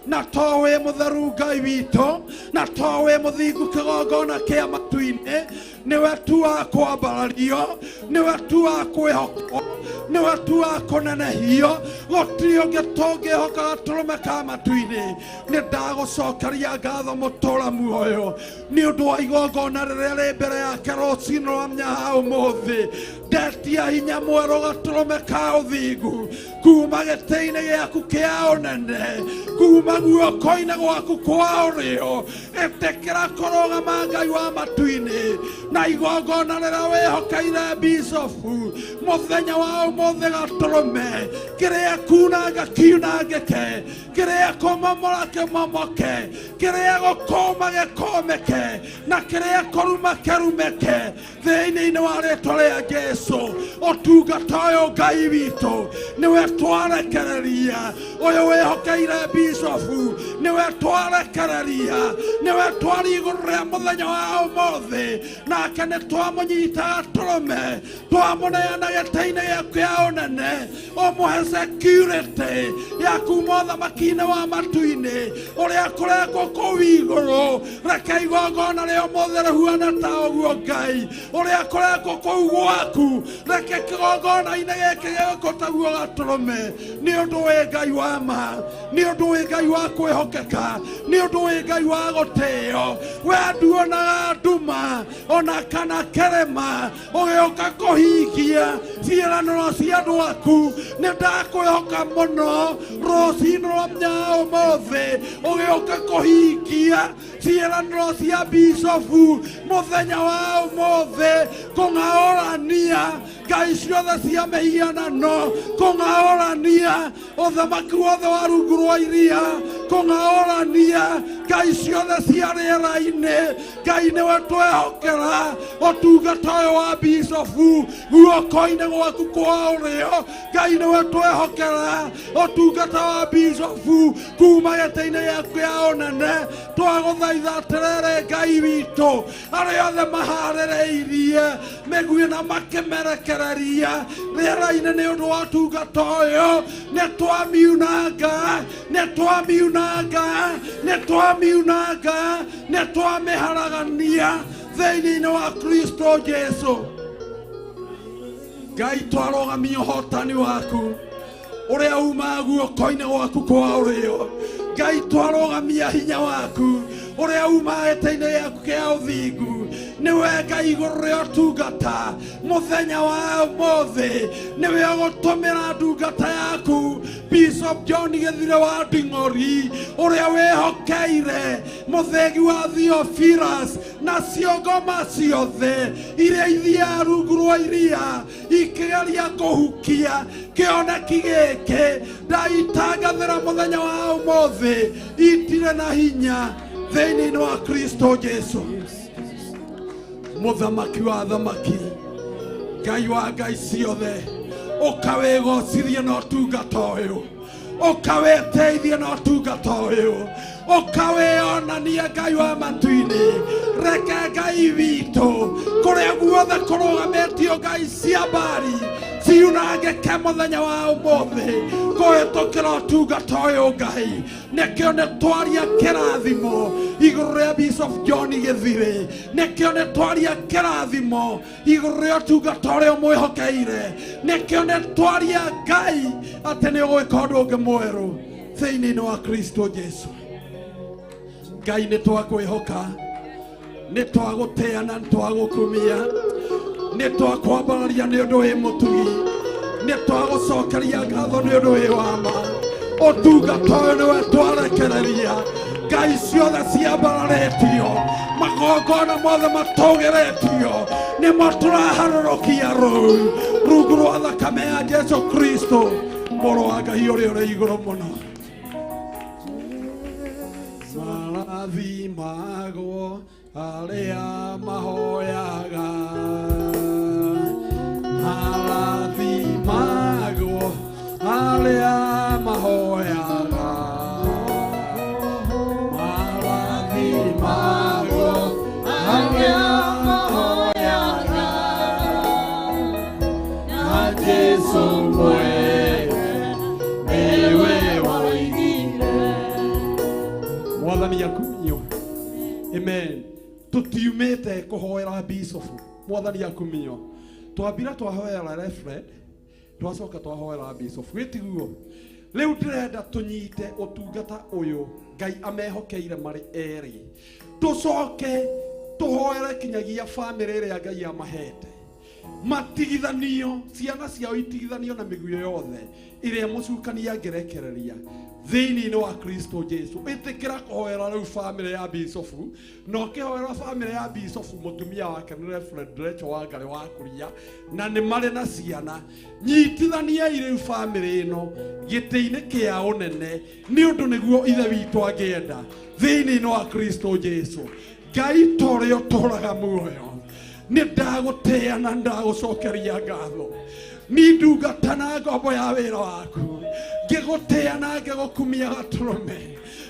Na to wĩ mũtheru Ngai witũ, na to wĩ mũthingu kĩgongona kĩa matu-inĩ, nĩwe tu wa kwambarario, nĩwe tu wa kwĩhokwo, nĩwe tu wa kũnenehio, gũtirĩ ũngĩ tũngĩhoka gatũrũme ka matu-inĩ. Nĩ ndagũcokeria ngatho mũtũra muoyo nĩ ũndũ wa igongona rĩrĩa rĩ mbere yake rũcinĩ rwa mũthenya ũmũthĩ. Ndetia hinya mwerũ gatũrũme ka ũthingu kuma gĩtĩ-inĩ gĩaku kĩa ũnene, kuma guoko-inĩ gwaku kwa ũrĩo. Ĩtĩkĩra kũrũgama Ngai wa matu-inĩ na igongona rĩrĩa wĩhokeire Bishop mũthenya wa ũmũthĩ gatũrũme, kĩrĩa kunanga kiunangĩke, kĩrĩa kũmomora kĩmomoke, kĩrĩa gũkũma gĩkũmĩke, na kĩrĩa kũruma kĩrumĩke thĩinĩ wa rĩtwa rĩa Jesu. Ũtungata ũyũ Ngai witũ nĩwe twarekereria, ũyũ wĩhokeire Bishop nĩwe twarekereria, nĩwe twari igũrũ rĩa mũthenya wa ũmũthĩ, nake nĩ twamũnyita gatũrũme, twamũneana gĩtĩ-inĩ gĩaku kĩa ũnene, ũmũhe security ya kuma ũthamaki-inĩ wa matu-inĩ ũrĩa kũrekwo kũu igũrũ. Reke igongona rĩa ũmũthĩ rĩhuane ta ũguo Ngai ũrĩa kũrekwo kũu gwaku, reke kĩgongona-inĩ gĩkĩ gĩgũkũ taguo gatũrũme. Nĩ ũndũ wĩ Ngai wa ma, nĩ ũndũ wĩ Ngai wa kwĩhokeka, nĩ ũndũ wĩ Ngai wa gũtĩo. We nduonaga nduma ona kana kĩrĩma ũgĩũka kũhingia ciĩranĩro cia andũ aku. Nĩ ndakwĩhoka mũno rũcinĩ rwa mũthenya ũmũthĩ ũgĩũka kũhingia ciĩranĩro cia Bishop mũthenya wa ũmũthĩ, kũng'aũrania ngai ciothe cia mĩhianano, kũng'aũrania ũthamaki wothe wa rungu rwa iria, kũng'aũrania ngai ciothe cia rĩera-inĩ. Ngai nĩwe twehokera ũtungata ũyũ wa Bishop guoko-inĩ gwaku kwa ũrĩo. Ngai nĩwe twehokera ũtungata wa Bishop kuma gĩtĩ-inĩ gĩaku kĩa ũnene. Twagũthaitha atĩrĩrĩ Ngai witũ, arĩa othe maharĩrĩirie mĩguĩ na makĩmerekereria rĩera-inĩ nĩ ũndũ wa ũtungata ũyũ, nĩ twamiunanga, nĩ twamiunanga, nĩ twamiunanga, nĩ twamĩharagania thĩinĩ wa Kristo Jesu. Ngai twarũgamia ũhotani waku ũrĩa umaga guoko-inĩ gwaku kwa ũrĩo. Ngai twarũgamia hinya waku Ũrĩa uma gĩtĩ-inĩ gĩaku kĩa ũthingu, nĩwe Ngai igũrũ rĩa ũtungata. Mũthenya wa ũmũthĩ nĩwe ũgũtũmĩra ndungata yaku Bishop John Gĩthire wa Nding'ori, ũrĩa wĩhokeire mũthĩgi wa Theophilus na ciongoma ciothe iria ithiaga rungu rwa iria ikĩgeria kũhukia kĩoneki gĩkĩ. Ndaitangathĩra mũthenya wa ũmũthĩ itirĩ na hinya thĩinĩ wa Kristo Jesu, mũthamaki wa athamaki, Ngai wa ngai ciothe. Ũkawĩgocithie na ũtungata ũyũ, ũkawĩteithie na ũtungata ũyũ, ũkawĩonania Ngai wa matu-inĩ. Reke Ngai witũ kũrĩa guothe kũrũgamĩtio ngai cia mbari ciunangĩke mũthenya wa ũmũthĩ kũhĩtũkĩra ũtungata ũyũ. Ngai, nĩkĩo nĩ twaria kĩrathimo igũrũ rĩa Bishop John Gĩthirĩ, nĩkĩo nĩ twaria kĩrathimo igũrũ rĩa ũtungata ũrĩa ũmwĩhokeire, nĩkĩo nĩ twaria Ngai atĩ nĩ ũgwĩka ũndũ ũngĩ mwerũ thĩinĩ wa Kristo Jesu. Ngai, nĩ twakwĩhoka, nĩ twagũtĩa na nĩ twagũkumia, nĩ twakwambararia nĩ ũndũ wĩ mũtugi, nĩ twagũcokeria ngatho nĩ ũndũ wĩ wa ma. Ũtungata ũyũ nĩwe twarekereria. Ngai ciothe ciambararĩtio, magongona mothe matũgĩrĩtio, nĩmo tũraharũrũkia rũu rungu rwa thakame ya Jesu Kristo, mũrũ wa Ngai ũrĩa ũrĩ igũrũ mũno. Marathimagwo arĩa mahoyaga, marathimagwo arĩa mahoyaga, marathimagwo arĩa mahoyaga, na Jesu mwene nĩwe woigire. Mwathani akumio. Amen. Tutiumĩte kũhoera bishop. Mwathani akumio. Twambira twahoera reverend, twacoka twahoera bishop, wĩtiguo. Rĩu ndĩrenda tũnyite ũtungata ũyũ Ngai amehokeire marĩ erĩ, tũcoke tũhoere kinyagia bamĩrĩ ĩrĩa Ngai amahete, matigithanio, ciana ciao itigithanio na mĩguĩ yothe ĩrĩa mũcukani angĩrekereria thĩinĩ wa Kristo Jesu. Ĩtĩkĩra kũhoera rĩu bamĩrĩ ya bishofu, na ũkĩhoera bamĩrĩ ya bishofu, mũtumia wake nĩ Reverend Rachel Wangari wa Kuria, na nĩ marĩ na ciana. Nyitithaniai rĩu bamĩrĩ ĩno gĩtĩ-inĩ kĩa ũnene, nĩ ũndũ nĩguo Ithe witũ angĩenda thĩinĩ wa Kristo Jesu. Ngai, ta ũrĩa ũtũraga muoyo, nĩ ndagũtĩa na ndagũcokeria ngatho. Ni ndungata na ngombo ya wĩra waku, ngĩgũtĩa na ngĩgũkumia gatũrũme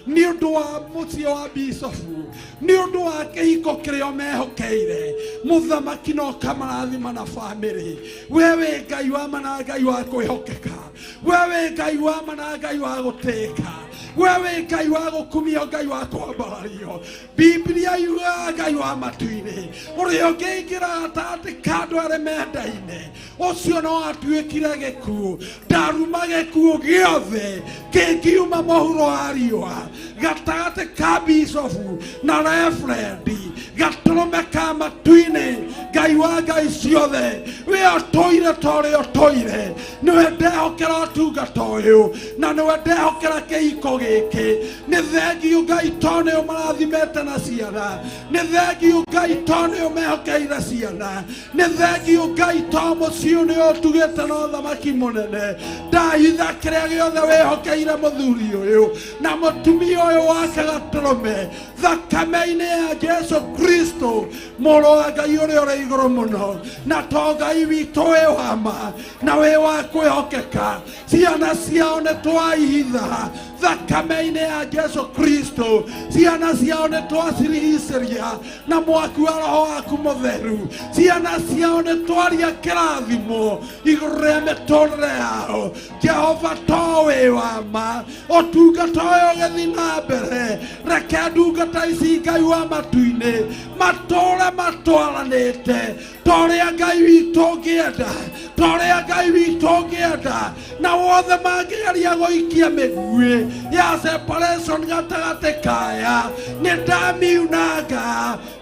nĩ ũndũ wa mũciĩ wa bishofu, nĩ ũndũ wa kĩhiko kĩrĩa ũmehokeire. Mũthamaki, no kamarathima na bamĩrĩ. We wĩ Ngai wa ma na Ngai wa kwĩhokeka. We wĩ Ngai wa ma na Ngai wa gũtĩĩka. We wĩ Ngai wa gũkumio, Ngai wa kwambarario. Biblia yugaga, Ngai wa matu-inĩ, ũrĩa ũngĩingĩra gatagatĩ ka andũ arĩa mendaine, ũcio no atuĩkire gĩkuũ. Ndaruma gĩkuũ gĩothe kĩngiuma mũhuro wa riũa gatagatĩ ka bishofu na referendi. Gatũrũme ka matu-inĩ, Ngai wa ngai ciothe, we ũtũire ta ũrĩa ũtũire, nĩwe ndehokera ũtungata ũyũ na nĩwe ndehokera kĩhiko gĩkĩ. Nĩ thengiũ Ngai to nĩ ũmarathimĩte na ciana. Nĩ thengiũ Ngai to nĩ ũmehokeire ciana. Nĩ thengiũ Ngai to mũciĩ nĩ ũtugĩte na ũthamaki mũnene. Ndahitha kĩrĩa gĩothe wĩhokeire mũthuri ũyũ na mũtumia ũyũ wake gatũrũme thakame-inĩ ya Jesu Kristo, mũrũ wa Ngai ũrĩa ũrĩ igũrũ mũno. Na to Ngai witũ wĩ wa ma na wĩ wa kwĩhokeka, ciana ciao nĩ twaihitha thakame-inĩ ya Jesu Kristo. Ciana ciao nĩ twacirigicĩria na mwaki wa Roho waku Mũtheru. Ciana ciao nĩ twaria kĩrathimo igũrũ rĩa mĩtũrĩre yao. Jehova, to wĩ wa ma, ũtungata ũyũ ũgĩthiĩ na mbere, reke ndungata ici, Ngai wa matu-inĩ, matũre matwaranĩte ta ũrĩa Ngai witũ ũngĩenda, ta ũrĩa Ngai witũ ũngĩenda. Na wothe mangĩgeria gũikia mĩguĩ ya separation gatagatĩ kaya, nĩ ndamiunanga,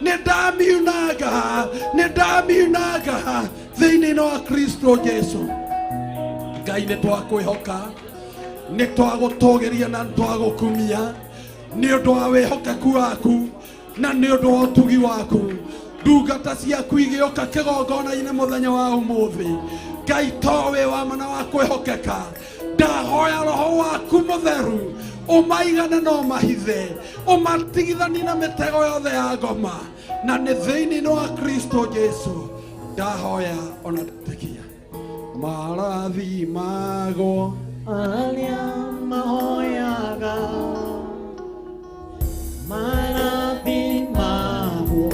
nĩ ndamiunanga, nĩ ndamiunanga thĩinĩ wa Kristo Jesu. Ngai, nĩ twakwĩhoka, nĩ twagũtũgĩria na nĩ twagũkumia nĩ ũndũ wa wĩhokeku waku na nĩ ũndũ wa ũtugi waku. Ndungata ciaku igĩũka kĩgongona-inĩ mũthenya wa ũmũthĩ, Ngai, to wĩ wa ma na wa kwĩhokeka, ndahoya roho waku mũtheru ũmaigane na ũmahithe, ũmatigithanie na mĩtego yothe ya ngoma, na nĩ thĩinĩ wa Kristo Jesu ndahoya ona ndetĩkia. Marathimagwo arĩa mahoyaga, marathimagwo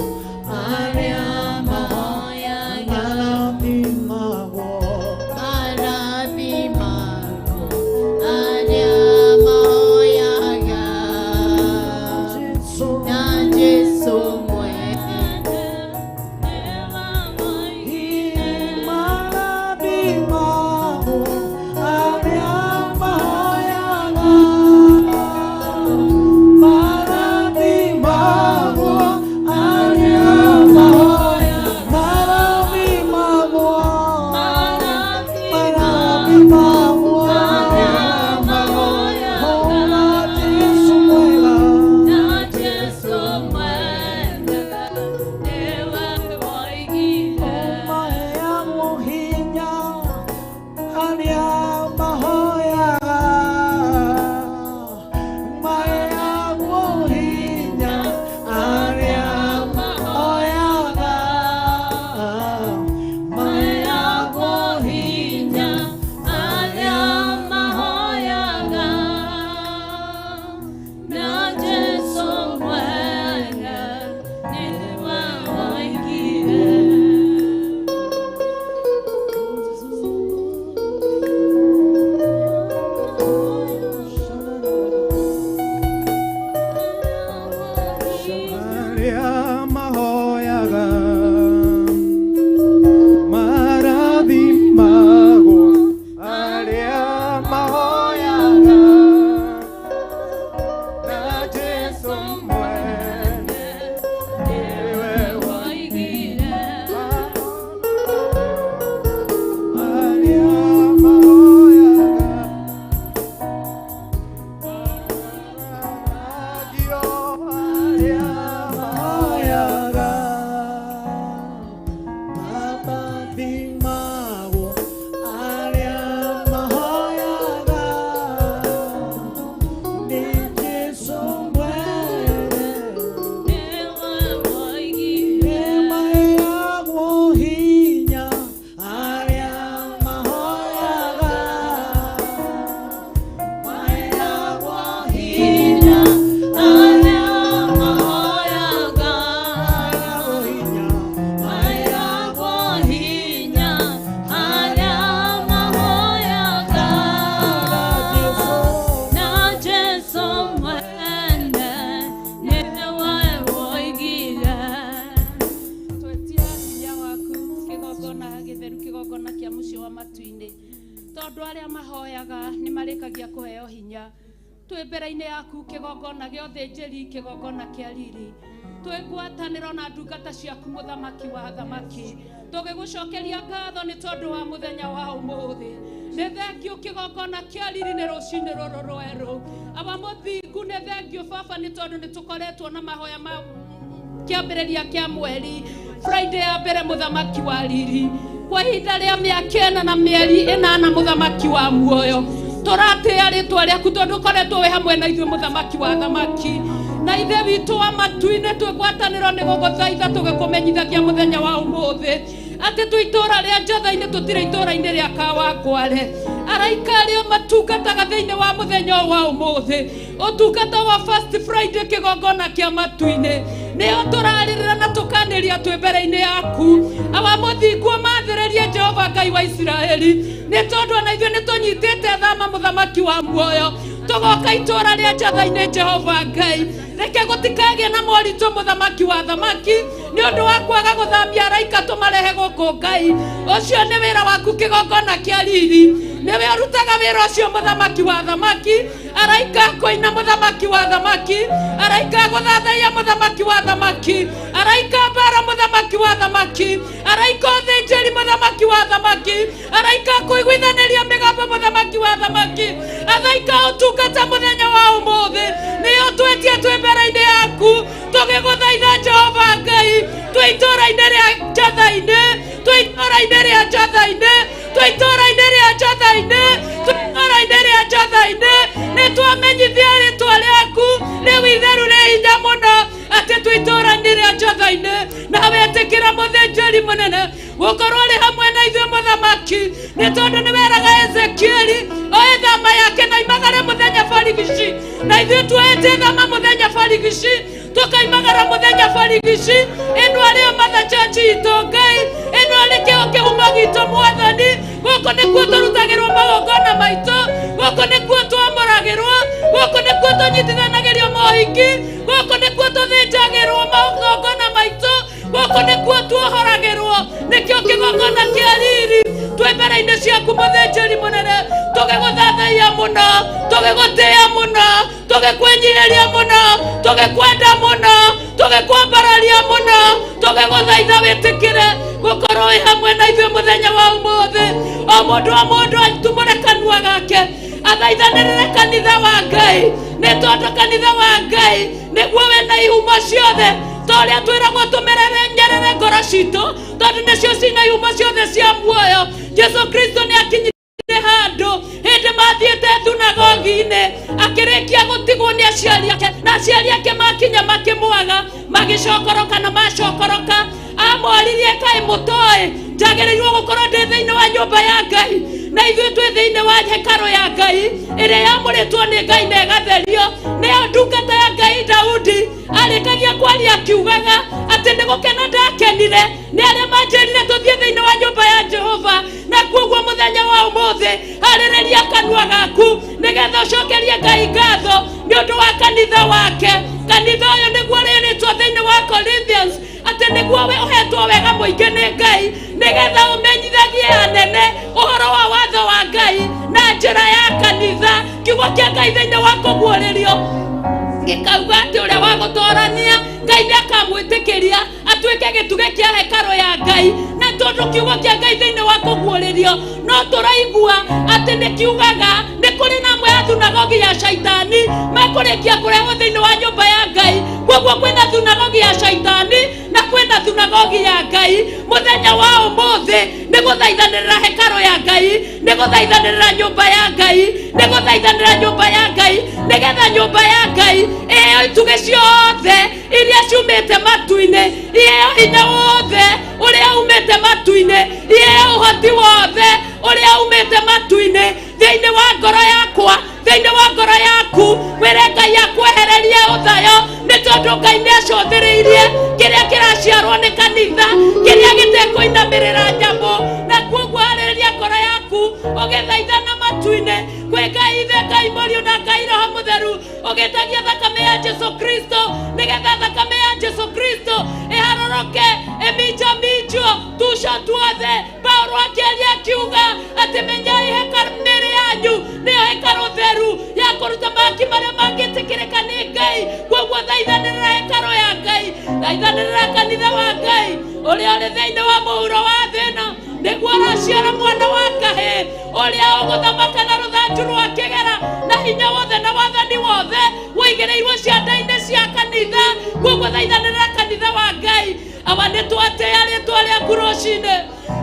arĩa Mahoyaga. Marathimagwo. Marathimagwo arĩa mahoyaga. Jesu. Na Jesu mwene. Marathimagwo arĩa mahoyaga, marathimagwo arĩa mahoyaga, marathimagwo, marathimagwo Arĩa mahoyaga. Ona Jesu mwega. Na Jesu mwene nĩwe woigire. Maheagwo hinya arĩa mahoyaga, maheagwo hinya arĩa mahoyaga, Maheagwo hinya arĩa mahoyaga. Na Jesu mwene nĩwe woigire. Arĩa mahoyaga marathimagwo, arĩa mahoyaga na Jesu mwene nĩwe Woigire. Arĩa mahoyaga arĩa mahoyaga, marathimagwo arĩa mahoyaga, nĩ Jesu mwene. Nĩwe woigire. Maheagwo hinya arĩa mahoyaga, maheagwo Hinya arĩa mahoyaga. hinya, Maheagwo hinya arĩa mahoyaga. Na Jesu mwene nĩwe woigire. Twetia hinya waku kĩgongona gĩtheru, kĩgongona kĩa mũciĩ wa matu-inĩ, tondũ arĩa mahoyaga nĩ marĩkagia kũheo hinya. Twĩ mbere-inĩ yaku kĩgongona gĩa ũthĩnjĩri, kĩgongona kĩa riri, twĩ ngwatanĩro na ndungata ciaku, mũthamaki wa thamaki, tũgĩgũcokeria ngatho nĩ tondũ wa mũthenya wa ũmũthĩ. Nĩ thengiũ kĩgongona kĩa riri nĩ rũcinĩ rũrũ rwerũ. Awa mũthingu, nĩ thengiũ baba nĩ tondũ nĩ tũkoretwo na mahoya ma kĩambĩrĩria kĩa mweri, Friday ya mbere, mũthamaki wa riri, kwa ihinda rĩa mĩaka 4 na mĩeri 8. Mũthamaki wa muoyo, tũratĩĩa rĩtwa rĩaku tondũ ũkoretwo wĩ hamwe na ithuĩ, mũthamaki wa thamaki na ithe witũ wa matu-inĩ. Twĩ ngwatanĩro nĩ gũgũthaitha tũgĩkũmenyithagia mũthenya wa ũmũthĩ atĩ twĩ itũũra rĩa Njatha-inĩ, tũtirĩ itũũra-inĩ rĩa Kawangware. Araika arĩa matungataga thĩinĩ wa mũthenya ũyũ wa ũmũthĩ, ũtungata wa First Friday, kĩgongona kĩa matu-inĩ, nĩo tũrarĩrĩra na tũkanĩria twĩ mbere-inĩ yaku. Awa mũthingu, mathĩrĩrie Jehova Ngai wa Isiraeli, nĩ tondũ ona ithuĩ nĩ tũnyitĩte thama, mũthamaki wa muoyo, tũgoka itũũra rĩa Njatha-inĩ. Jehova Ngai, reke gũtikagĩe na moritũ, mũthamaki wa thamaki, nĩ ũndũ wa kwaga gũthambia araika tũmarehe gũkũ. Ngai, ũcio nĩ wĩra waku, kĩgongona kĩa riri. Nĩwe ũrutaga wĩra ũcio mũthamaki wa thamaki, araika kũina mũthamaki wa thamaki, araika gũthathaiya mũthamaki wa thamaki, araika mbara mũthamaki wa thamaki, araika ũthĩnjĩri mũthamaki wa thamaki, araika kũiguithanĩria mĩgambo mũthamaki wa thamaki, araika ũtungata mũthenya wa ũmũthĩ. Nĩyo twĩtie twĩ mbere-inĩ yaku tũgĩgũthaitha Jehova Ngai, twĩ itũũra-inĩ rĩa Njatha-inĩ, twĩ itũũra-inĩ rĩa Njatha-inĩ, twĩ itũũra-inĩ rĩa Njatha-inĩ, twĩ itũũra-inĩ rĩa Njatha-inĩ. Nĩ twamenyithia rĩtwa rĩaku rĩu itheru rĩ hinya mũno, atĩ twĩ itũũra-inĩ rĩa Njatha-inĩ. Na wetĩkĩra mũthĩnjĩri mũnene gũkorwo arĩ hamwe na ithuĩ mũthamaki, nĩ tondũ nĩ weraga Ezekieli oe thama yake na imagare mũthenya barigici, na ithuĩ tuoete thama mũthenya barigici, tukaimagara mũthenya barigici. Ĩno arĩo Mother Church itũ Ngai, ĩno arĩ kĩo kĩhumo gitũ Mwathani. Gũkũ nĩkuo tũrutagĩrwo magongona maitũ, gũkũ nĩkuo twamũragĩrwo, gũkũ nĩkuo tũnyitithanagĩrio mohiki, gũkũ nĩkuo tũthĩnjagĩrwo magongona maitũ, gũkũ nĩkuo tuohoragĩrwo. Nĩkĩo kĩgongona kĩa riri twĩ mbere-inĩ ciaku mũthĩnjĩri mũnene, tũgĩgũthathaiya mũno, tũgĩgũtĩĩa mũno, tũgĩkwĩnyihĩria mũno, tũgĩkwenda mũno, tũgĩkwambararia mũno, tũgĩgũthaitha wĩtĩkĩre gũkorwo wĩ hamwe na ithuĩ mũthenya wa ũmũthĩ. O mũndũ o mũndũ atumũre kanua gake athaithanĩrĩre kanitha wa Ngai, nĩ tondũ kanitha wa Ngai nĩguo wĩna ihumo ciothe, ta ũrĩa twĩragwo tũmenyerere ngoro citũ, tondũ nĩcio cina ihumo ciothe cia muoyo. Jesu Kristo nĩ akinyire handũ hĩndĩ mathiĩte thunagogi-inĩ, akĩrĩkia gũtigwo nĩ aciari ake, na aciari ake makinya makĩmwaga, magĩcokoroka na macokoroka. Amoririe, kaĩ mũtoĩ njagĩrĩirwo gũkorwo ndĩ thĩinĩ wa nyũmba ya Ngai? Na ithuĩ twĩ thĩinĩ wa hekarũ ya Ngai ĩrĩa yamũrĩtwo nĩ Ngai na ĩgatherio. Nĩyo ndungata ya Ngai Daudi arĩkagia kwaria akiugaga atĩ nĩ gũkena ndakenire nĩ arĩa manjĩrire tũthiĩ thĩinĩ wa nyũmba ya Jehova. Na kuoguo mũthenya wa ũmũthĩ harĩrĩria kanua gaku nĩgetha ũcokerie Ngai ngatho nĩ ũndũ wa kanitha wake. Kanitha ũyũ nĩguo rĩrĩtwo thĩinĩ wa Corinthians atĩ nĩguo we ũhetwo wega mũingĩ nĩ Ngai, nĩgetha ũmenyithagie anene ũhoro wa watho wa Ngai na njĩra ya kanitha. Kiugo kĩa Ngai thĩinĩ wa kũguũrĩrio gĩkauga atĩ ũrĩa wa gũtorania Ngai nĩ akamwĩtĩkĩria atuĩke gĩtugĩ kĩa hekarũ ya Ngai. Na tondũ kiugo kĩa Ngai thĩinĩ wa kũguũrĩrio no tũraigua atĩ nĩ kiugaga nĩ kũrĩ na amwe a thunagogi ya shaitani mekũrĩkia kũrehwo thĩinĩ wa nyũmba ya Ngai. Koguo kwĩna thunagogi ya shaitani na kwĩna thunagogi ya Ngai. Mũthenya wa ũmũthĩ nĩ gũthaithanĩrĩra hekarũ ya Ngai, nĩ gũthaithanĩrĩra nyũmba ya Ngai, nĩ gũthaithanĩrĩra nyũmba ya Ngai, nĩgetha nyũmba ya Ngai ĩheo itugĩ ciothe iria ciumĩte matu-inĩ, iheo hinya wothe ũrĩa umĩte matu-inĩ, iheo ũhoti wothe ũrĩa umĩte matu-inĩ thĩinĩ wa ngoro yakwa, thĩinĩ wa ngoro yaku. Wĩre Ngai akwehererie ũthayo, nĩ tondũ Ngai nĩ acũthĩrĩirie kĩrĩa kĩraciarwo nĩ kanitha, kĩrĩa gĩtekũinamĩrĩra nyamũ. Na kuoguo harĩrĩria ngoro yaku ũgĩthaithana matu-inĩ kwĩ Ngai Ithe, Ngai Mũriũ na Ngai Roho Mũtheru, ũgĩtagia thakame ya Jesu Kristo, nĩgetha thakame ya Jesu Kristo ĩharũrũke ĩminjaminjwo tuca tuothe. Paulo akĩaria akiuga atĩ menyai hekarũ mĩĩrĩ yanyu nĩyo hekarũ theru ya kũruta mahaki marĩa mangĩtĩkĩrĩka nĩ Ngai. Koguo thaithanĩrĩra hekarũ ya Ngai, thaithanĩrĩra kanitha wa Ngai ũrĩa ũrĩ thĩinĩ wa mũhuro wa thĩ ĩno, nĩguo ũraciara mwana wa kahĩĩ ũrĩa ũgũthamaka na rũthanju rwa kĩgera na hinya wothe na wathani wothe wũigĩrĩirwo cianda-inĩ cia kanitha. Koguo thaithanĩrĩra kanitha wa Ngai. Awa nĩ twatĩĩa rĩtwa rĩaku rũcinĩ,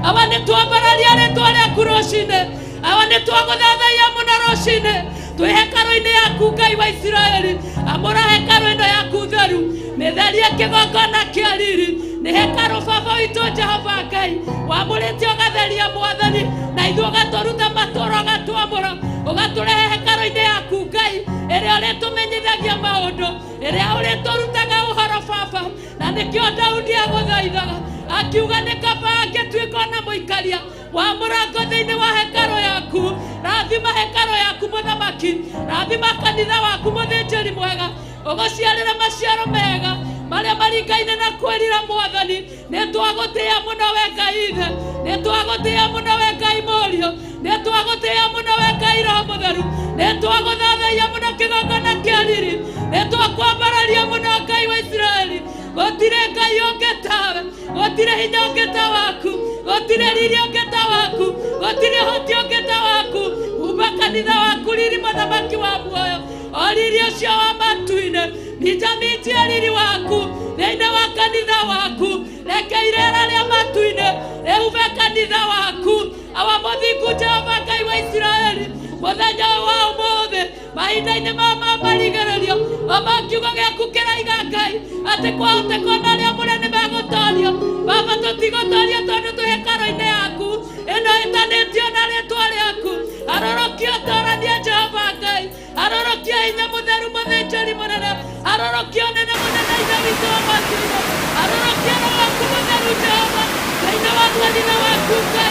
awa nĩ twambararia rĩtwa rĩaku rũcinĩ, awa nĩ twagũthathaiya mũno rũcinĩ. Twĩ hekarũ-inĩ yaku Ngai wa Isiraeli, amũra hekarũ ĩno yaku theru, mĩtherie kĩgongona kĩa riri. Nĩ hekarũ Baba witũ Jehova Ngai wamũrĩte ũgatheria Mwathani, na ithuĩ ũgatũruta matũũra ũgatwamũra ũgatũrehe hekarũ-inĩ yaku Ngai ĩrĩa ũrĩtũmenyithagia maũndũ, ĩrĩa ũrĩtũrutaga ũhoro Baba. Na nĩkĩo Daudi agũthaithaga akiuga nĩ kaba angĩtuĩka ona mũikaria wa mũrango thĩinĩ wa hekarũ yaku. Rathima hekarũ yaku mũthamaki, rathima kanitha waku mũthĩnjĩri mwega, ũgũciarĩre maciaro mega marĩa maringaine na kwĩrira Mwathani. Nĩ twagũtĩĩa mũno we Ngai Ithe, nĩ twagũtĩĩa mũno we Ngai Mũriũ, Nĩ twagũtĩĩa mũno we Ngai Roho Mũtheru, nĩ twagũthathaia mũno kĩgongona kĩa riri, nĩ twakwambararia mũno Ngai wa Isiraeli. Gũtirĩ Ngai ũngĩ tawe, gũtirĩ hinya ũngĩ ta waku, gũtirĩ riri ũngĩ ta waku, gũtirĩ ũhoti ũngĩ ta waku. Umba kanitha waku riri, mũthamaki wa muoyo, o riri ũcio wa matu-inĩ, minjaminjia riri waku thĩinĩ wa kanitha waku. Reke irera rĩa matu-inĩ rĩhume kanitha waku. Awa mũthingu Jehova Ngai wa Isiraeli, mũthenya ũyũ wa ũmũthĩ, mahinda-inĩ ma marigĩrĩrio, oma kiugo gĩaku kĩraiga Ngai atĩ kwahoteka ona arĩa amũre nĩ megũtorio. Baba, tũtigũtorio tondũ twĩ hekarũ-inĩ yaku ĩno ĩtanĩtio na rĩtwa rĩaku. Arorokio torania Jehova Ngai, arorokio hinya mũtheru mũthĩnjĩri mũnene, arorokio nene mũnene Ithe witũ wa matu-inĩ, arorokio Roho waku mũtheru Jehova thĩinĩ wa kanitha waku Ngai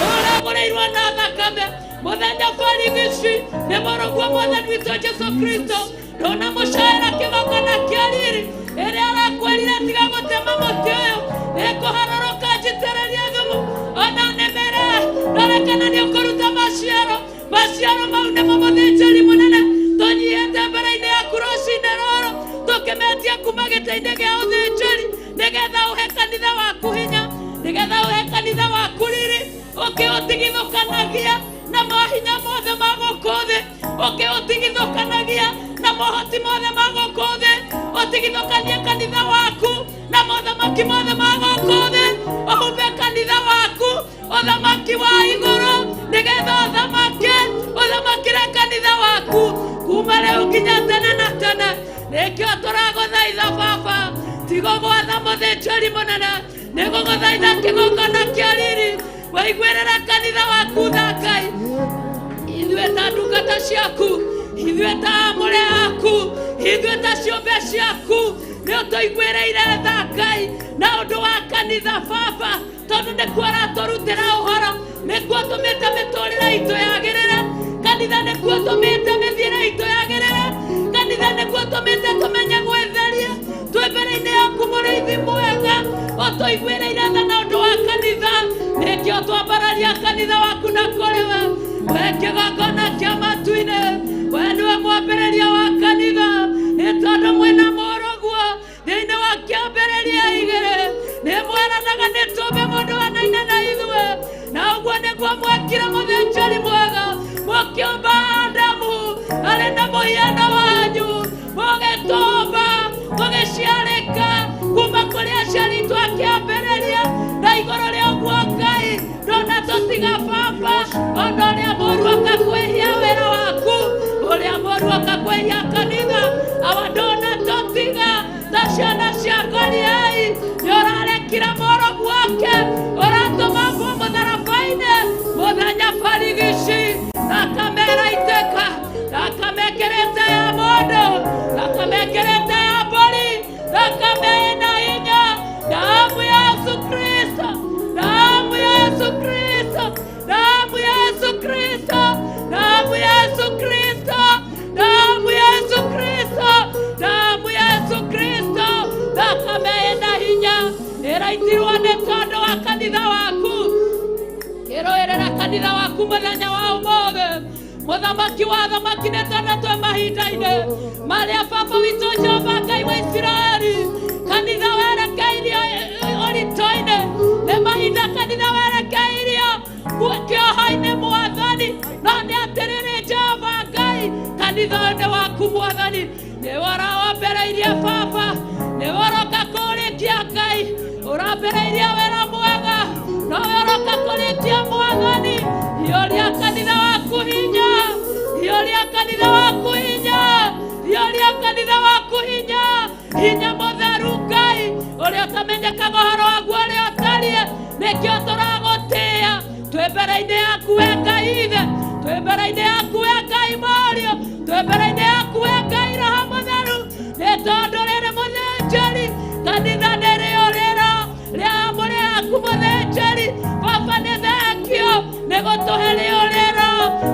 ũragũrĩirwo na thakame. Mũthenya barigici nĩ mũrũguo Mwathani witũ Jesu Kristo, ndũnamũcaĩra kĩgongona kĩa riri ĩrĩa arakwĩrire tiga gũtema mũtĩ ũyũ, nĩngũharũrũka njitĩrĩrie thumu ona nĩmere, rora kana nĩ ũkũruta maciaro. Maciaro mau nĩmo mũthĩnjĩri mũnene tũnyihĩte mbere-inĩ yaku rũcinĩ rũrũ, tũkĩmetia kuma gĩtĩ-inĩ gĩa ũthĩnjĩri, nĩgetha ũhe kanitha waku hinya, nĩgetha ũhe kanitha waku riri, ũkĩũtigithũkanagia na mahinya mothe ma gũkũ thĩ, ũkĩũtigithũkanagia na mohoti mothe ma gũkũ thĩ, ũtigithũkanie kanitha waku na mothamaki mothe ma gũkũ thĩ, ũhumbe kanitha waku ũthamaki wa igũrũ, nĩgetha ũthamake, ũthamakĩre kanitha waku kuma rĩu nginya tene na tene. Nĩkĩo tũragũthaitha Baba, tigũgwatha mũthĩnjĩri mũnene, nĩgũgũthaitha kĩgongona kĩa riri, waiguĩrĩra kanitha waku tha Ngai. Ithuĩ ta ndungata ciaku, ithuĩ ta amũre aku, ithuĩ ta ciũmbe ciaku, nĩ ũtũiguĩrĩire tha Ngai na ũndũ wa kanitha Baba, tondũ nĩkuo ũratũrutĩra ũhoro, nĩkuo tũmĩte mĩtũrĩre itũ yagĩrĩre, kanitha nĩkuo tũmĩte mĩthiĩre itũ yagĩrĩre, kanitha nĩkuo tũmĩte tũmenye gwĩtheria twĩ mbere-inĩ yaku mũrĩithi mwega, ũtũiguĩrĩire tha na ũndũ wa kanitha. Nĩkĩo twambararia kanitha waku na kũrĩ we, we kĩgongona kĩa matu-inĩ, we nĩwe mwambĩrĩria wa kanitha, nĩ tondũ mwĩna mũrũguo thĩinĩ wa kĩambĩrĩria igĩrĩ, nĩ mweranaga nĩ tũmbe mũndũ wanaine na ithuĩ, na ũguo nĩguo mwekire mũthĩnjĩri mwega, mũkĩũmba Adamu arĩ na mũhiano wanyu, mũgĩtũmba mũgĩciarĩka kuma kũrĩ aciari itũ a kĩambĩrĩria, na igũrũ rĩa ũguo Ngai ndũnatũtiga Baba, ona ũrĩa mũru akakwĩhia wĩra waku, ũrĩa mũru akakwĩhia kanitha, awa ndũnatũtiga ta ciana cia Goliai, nĩ ũrarekire mũrũguo wake, ũratũma mbũ mũtharaba-inĩ mũthenya barigici, thakame ĩraitĩka, thakame ĩkĩrĩte ya mũndũ, thakame ĩkĩrĩte ya mbũri, thakame ĩna hinya, damu ya Yesu Kristo, damu ya Yesu Kristo, damu ya Yesu Kristo, damu ya Yesu Kristo, damu ya Yesu Kristo, damu ya Yesu Kristo, thakame ĩna hinya ĩraitirwo nĩ tondũ wa kanitha waku. Kĩrũĩrĩra kanitha waku mũthenya wa ũmũthĩ, mũthamaki wa thamaki, nĩ tondũ twĩ mahinda-inĩ marĩa Baba witũ Jehova Ngai wa Isiraeli, kanitha werekeirio ũritũ-inĩ, nĩ mahinda kanitha werekeirio kĩoho-inĩ Mwathani, no nĩ atĩrĩrĩ Jehova Ngai, kanitha ũyũ nĩ waku Mwathani, nĩwe ũrawambĩrĩirie Baba, nĩwe ũroka kũrĩkia Ngai, ũrambĩrĩirie wĩra mwega, nowe ũroka kũrĩkia Mwathani. Hiũria kanitha waku hinya, hiũria kanitha waku hinya, hiũria kanitha waku hinya, hinya mũtheru Ngai ũrĩa ũtamenyekaga ũhoro waguo ũrĩa ũtariĩ, nĩkĩo tũragũtĩĩa twĩ mbere-inĩ yaku we Ngai Ithe, twĩ mbere-inĩ yaku we Ngai Mũriũ, twĩ mbere-inĩ yaku we Ngai Roho Mũtheru, nĩ tondũ rĩrĩ mũthĩnjĩri kanitha nĩ rĩũrĩro rĩa mũrĩ yaku mũthĩnjĩri. Baba nĩ thengio nĩ gũtũhe rĩũrĩro,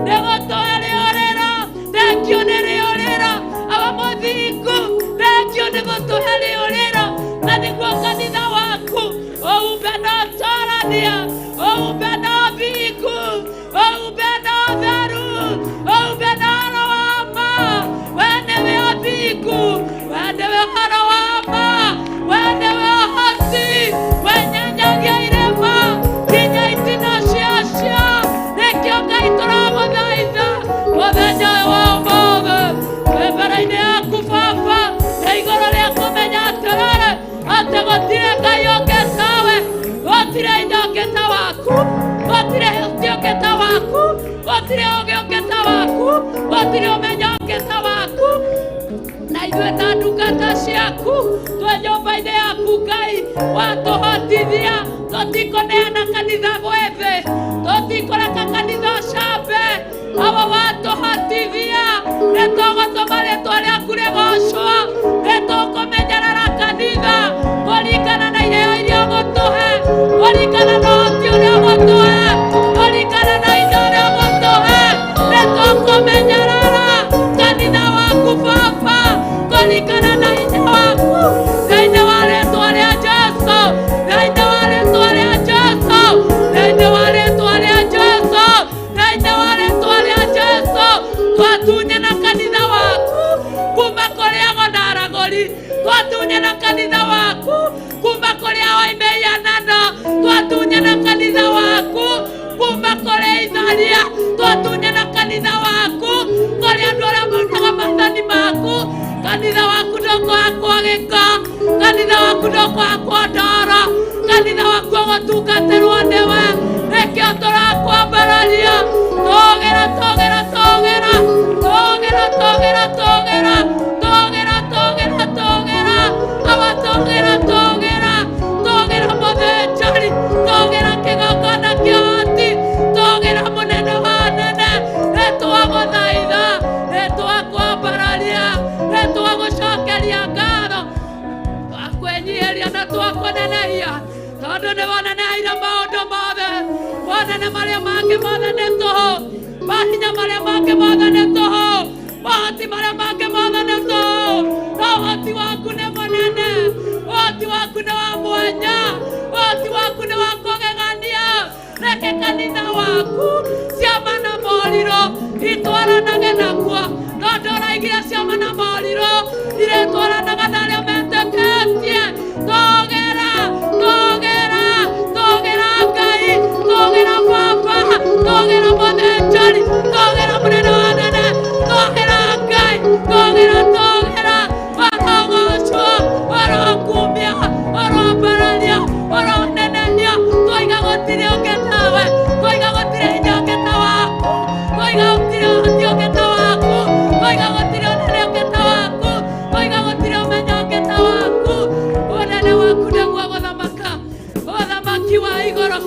nĩ gũtũhe rĩũrĩro, thengio nĩ rĩũrĩro, awa mũthingu, thengio nĩ gũtũhe rĩũrĩro, na nĩguo kanitha waku ũumbe na ũtorania, ũumbe na ũthingu, ũumbe Gũtirĩ ũmenyo ũngĩ ta waku. Na ithuĩ ta ndungata ciaku twĩ nyũmba-inĩ yaku Ngai, watũhotithia tũtikũneana kanitha gwĩthĩ, tũtikũreka kanitha ũcambe. Awa watũhotithia nĩ tũgũtũma rĩtwa rĩaku rĩgocwo, nĩ tũkũmenyerera kanitha kũringana na iheo iria ũgũtũhe, kũringana na ũhoti ũrĩa ũgũtũhe, kũringana na indo ũrĩa ũgũtũhe. Nĩ tũkũmenyerera kanitha waku Baba kũringana na hinya waku, thĩinĩ wa rĩtwa rĩa Jesũ, thĩinĩ wa rĩtwa rĩa Jesũ, thĩinĩ wa rĩtwa rĩa Jesũ, thĩinĩ wa rĩtwa rĩa Jesũ. Twatunyana kanitha waku kuma kũrĩ ago na aragũri, twatunyana kanitha waku kuma kũrĩ aoi mĩhianano, twatunyana kanitha waku kuma kũrĩ itharia, twatunyana kanitha waku kũrĩ andũ arĩa monaga maathani maku. Kanitha waku ndũkũhakwo gĩko, kanitha waku ndũkũhakwo ndoro, kanitha waku ũgũtungatĩrwo nĩwe. Nĩkĩo tũrakwambararia. Tũgĩra, tũgĩra, tũgĩra, tũgĩra, tũgĩra, tũgĩra, tũgĩra, tũgĩra, tũgĩra, awa tũgĩra, tũgĩra, tũgĩra mũthĩnjari, tũgĩra kĩgongona kĩa ũhoti, tũgĩra mũnene wa anene. Nĩtwagũthaitha, nĩtwakwambararia, nĩtwagũcokeria ngatho, twakwĩnyihĩria na twakũnenehia, tondũ nĩ woneneheire maũndũ mothe. Monene marĩa mangĩ mothe nĩ tũhũ, mahinya marĩa mangĩ mothe nĩ tũhũ, mohoti marĩa mangĩ mothe nĩ tũhũ, no ũhoti waku nĩ mũnene, ũhoti waku nĩ wa mwanya, ũhoti waku nĩ wa kũgegania. Reke kanitha waku ciama na morirũ itwaranage naguo, tondũ ũraigire ciama na morirũ irĩtwaranaga na arĩa metĩkĩtie. Tũgĩra, tũgĩra, tũgĩra Ngai, tũgĩra Baba, tũgĩra mũthĩnjari, tũgĩra mũnene wa anene, tũgĩra Ngai, tũgĩra, tũgĩra. Ũrogocwo, ũrokumia, ũroambararia, ũronenehia. Twaiga gũtirĩ ũngĩ tawe, twaiga gũtirĩ hinya ũngĩ ta waku, twaiga gũtirĩ ũhoti ũngĩ ta waku, twaiga gũtirĩ ũnene ũngĩ ta waku, twaiga gũtirĩ ũmenyo ũngĩ ta waku. Ũnene waku nĩguo gũthamaka, ũthamaki wa igũrũ.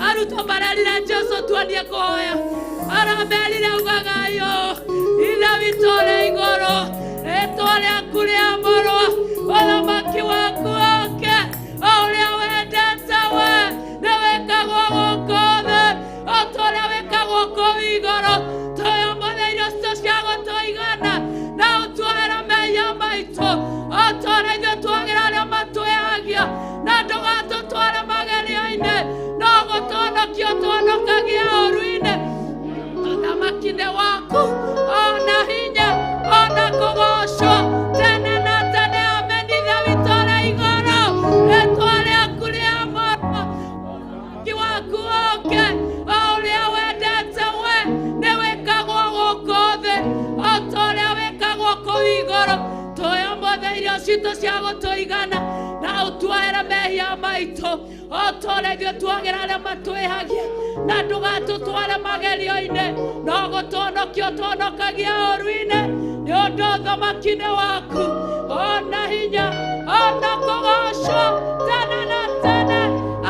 Arutwo marerire Jesũ tuonie kũhoya, aramerire ugagai ũũ: Ithe witũ ũrĩ igũrũ, rĩtwa rĩaku rĩamũrwo, ũthamaki waku ũke, o ũrĩa wendete we nĩ wĩkagwo gũkũ thĩ o ta ũrĩa wĩkagwo kũu igũrũ. Tũhe ũmũthĩ irio citũ cia gũtũigana, na ũtuohere mehia maitũ o ta ũrĩa ithuĩ tuagĩra arĩa matwĩhagia, na ndũgatũtware magerio-inĩ, no gũtũhonokia ũtũhonokagia ũũru-inĩ. Ũthamaki nĩ waku, ona hinya, ona kũgocwo tene na tene. Amen. Ithe witũ ũrĩ igũrũ, rĩtwa rĩaku rĩamũrwo, ũthamaki waku ũke, o ũrĩa wendete we nĩ wĩkagwo gũkũ thĩ o ta ũrĩa wĩkagwo kũu igũrũ. Tũhe ũmũthĩ irio citũ cia gũtũigana, na ũtuohere mehia maitũ o ta ũrĩa ithuĩ tuagĩra arĩa matwĩhagia, na ndũgatũtware magerio-inĩ, no gũtũhonokia ũtũhonokagia ũũru-inĩ. Nĩ ũndũ ũthamaki nĩ waku, ona hinya, ona kũgocwo tene na tene.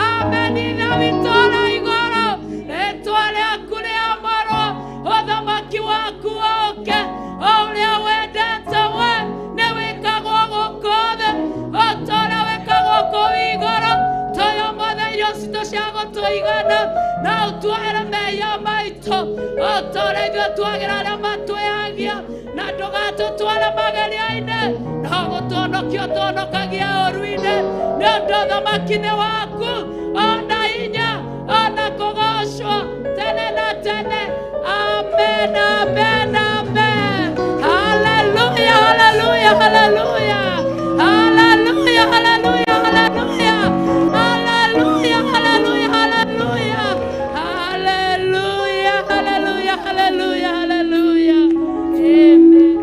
Amen. Ithe witũ ũrĩ igũrũ, rĩtwa rĩaku rĩamũrwo, ũthamaki waku ũke, o ũrĩa wendete we nĩ wĩkagwo gũkũ thĩ o ta ũrĩa wĩkagwo kũu igũrũ. Tũhe ũmũthĩ irio citũ cia gũtũigana, na ũtuohere mehia maitũ o ta ũrĩa ithuĩ tuagĩra arĩa matwĩhagia, na ndũgatũtware magerio-inĩ, no gũtũhonokia ũtũhonokagia ũũru-inĩ. Nĩ ũndũ ũthamaki nĩ waku, ona hinya, ona kũgocwo tene na tene. Amen, amen, amen. Hallelujah, hallelujah, hallelujah. Hallelujah, hallelujah, hallelujah. Hallelujah, hallelujah, hallelujah. Hallelujah, hallelujah, hallelujah, hallelujah. Amen.